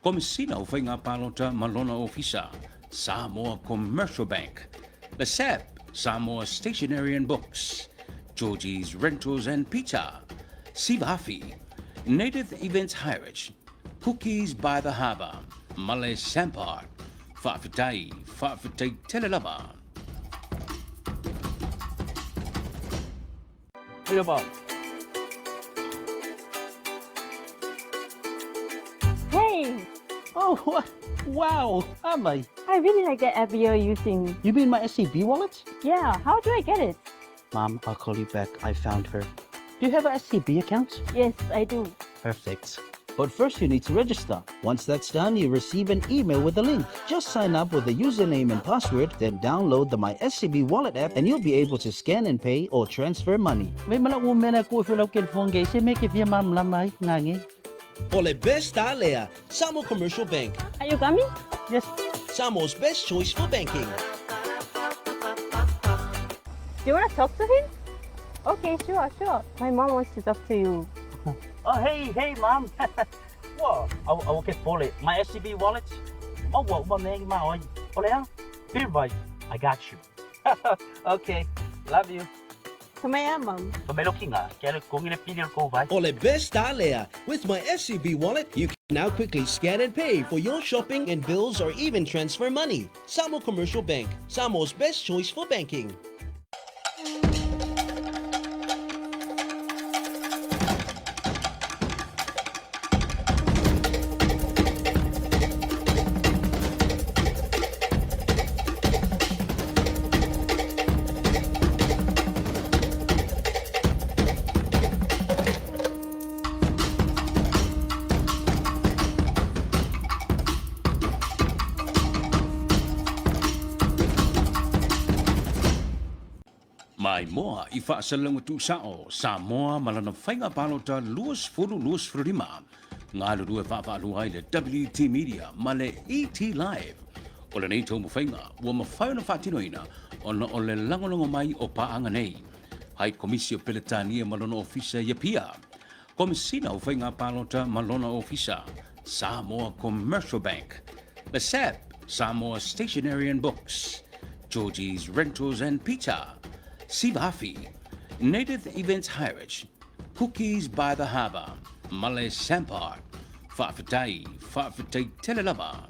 Komesina o Faiga Palota ma lona Ofisa, Samoa Commercial Bank, le SAB, Samoa Stationery and Books, Georgie's Rentals and Pizza, Sivafi, Native Events Hirage, Cookies by the Harbour, ma le Sampart. Faafetai, faafetai tele lava. Hey! Oh, wow, Amai. I really like that app you're using. You mean my SCB wallet? Yeah, how do I get it? Mom, I'll call you back. I found her. Do you have a SCB account? Yes, I do. Perfect. But first, you need to register. Once that's done, you receive an email with a link. Just sign up with a username and password, then download the My SCB Wallet app, and you'll be able to scan and pay or transfer money. O le best lea, Samoa Commercial Bank. Are you coming? Yes. Samoa's best choice for banking. Do you want to talk to him? Okay, sure, sure. My mom wants to talk to you. Oh, hey, hey, mom. Whoa, I will get bullet. My SCB wallet. Oh, what, what, man, my, oh, I got you. Okay, love you. Ole best alea. With my SCB wallet, you can now quickly scan and pay for your shopping and bills or even transfer money. Samoa Commercial Bank, Samoa's best choice for banking. Maimoa i faasalalauga tuusao Samoa ma lana faiga palota 2025. Galulue faafaalua ai le WT Media ma le ET Live. O lenei taumafaiga ua mafai ona faatinoina ona o le lagolago mai o paaga nei. Hai Komisi o Peletania ma lona Ofisa i Apia, Komesina o Faiga Palota ma lona Ofisa, Samoa Commercial Bank, le SAB, Samoa Stationery and Books, Georgie's Rentals and Pizza, Sivafi, Native Events Hirage, Cookies by the Harbour, Male Sampar, Faafetai, faafetai tele lava.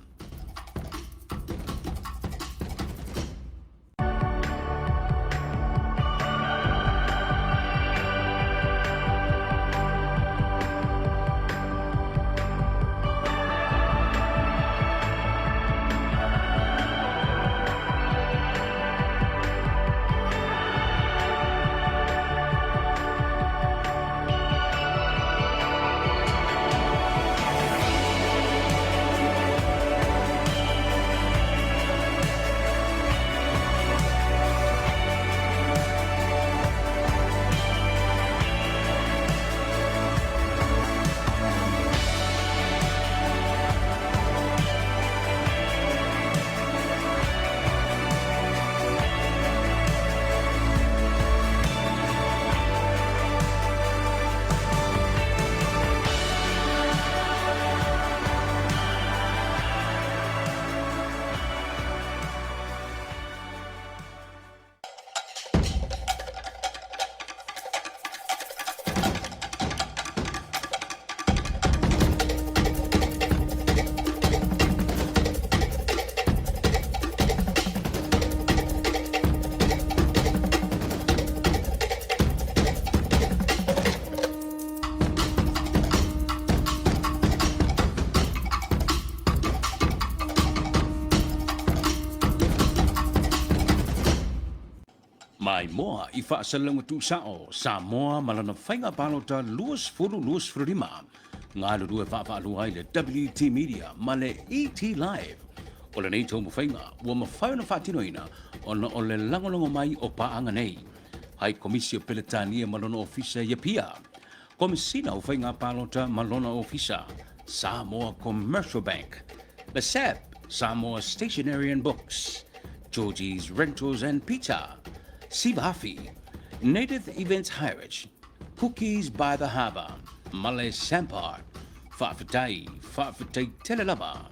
Maimoa i faasalalauga tuusao Samoa ma lana faiga palota 2025. Galulue faafaalua ai le WT Media ma le ET Live. O lenei taumafaiga ua mafai ona faatinoina ona o le lagolago mai o paaga nei. Hai Komisi o Peletania ma lona Ofisa i Apia, Komesina o Faiga Palota ma lona Ofisa, Samoa Commercial Bank, le SAB, Samoa Stationery and Books, Georgie's Rentals and Pizza, Sivafi, Native Events Hirage, Cookies by the Harbour, Male Sampar, Faafetai, faafetai tele lava.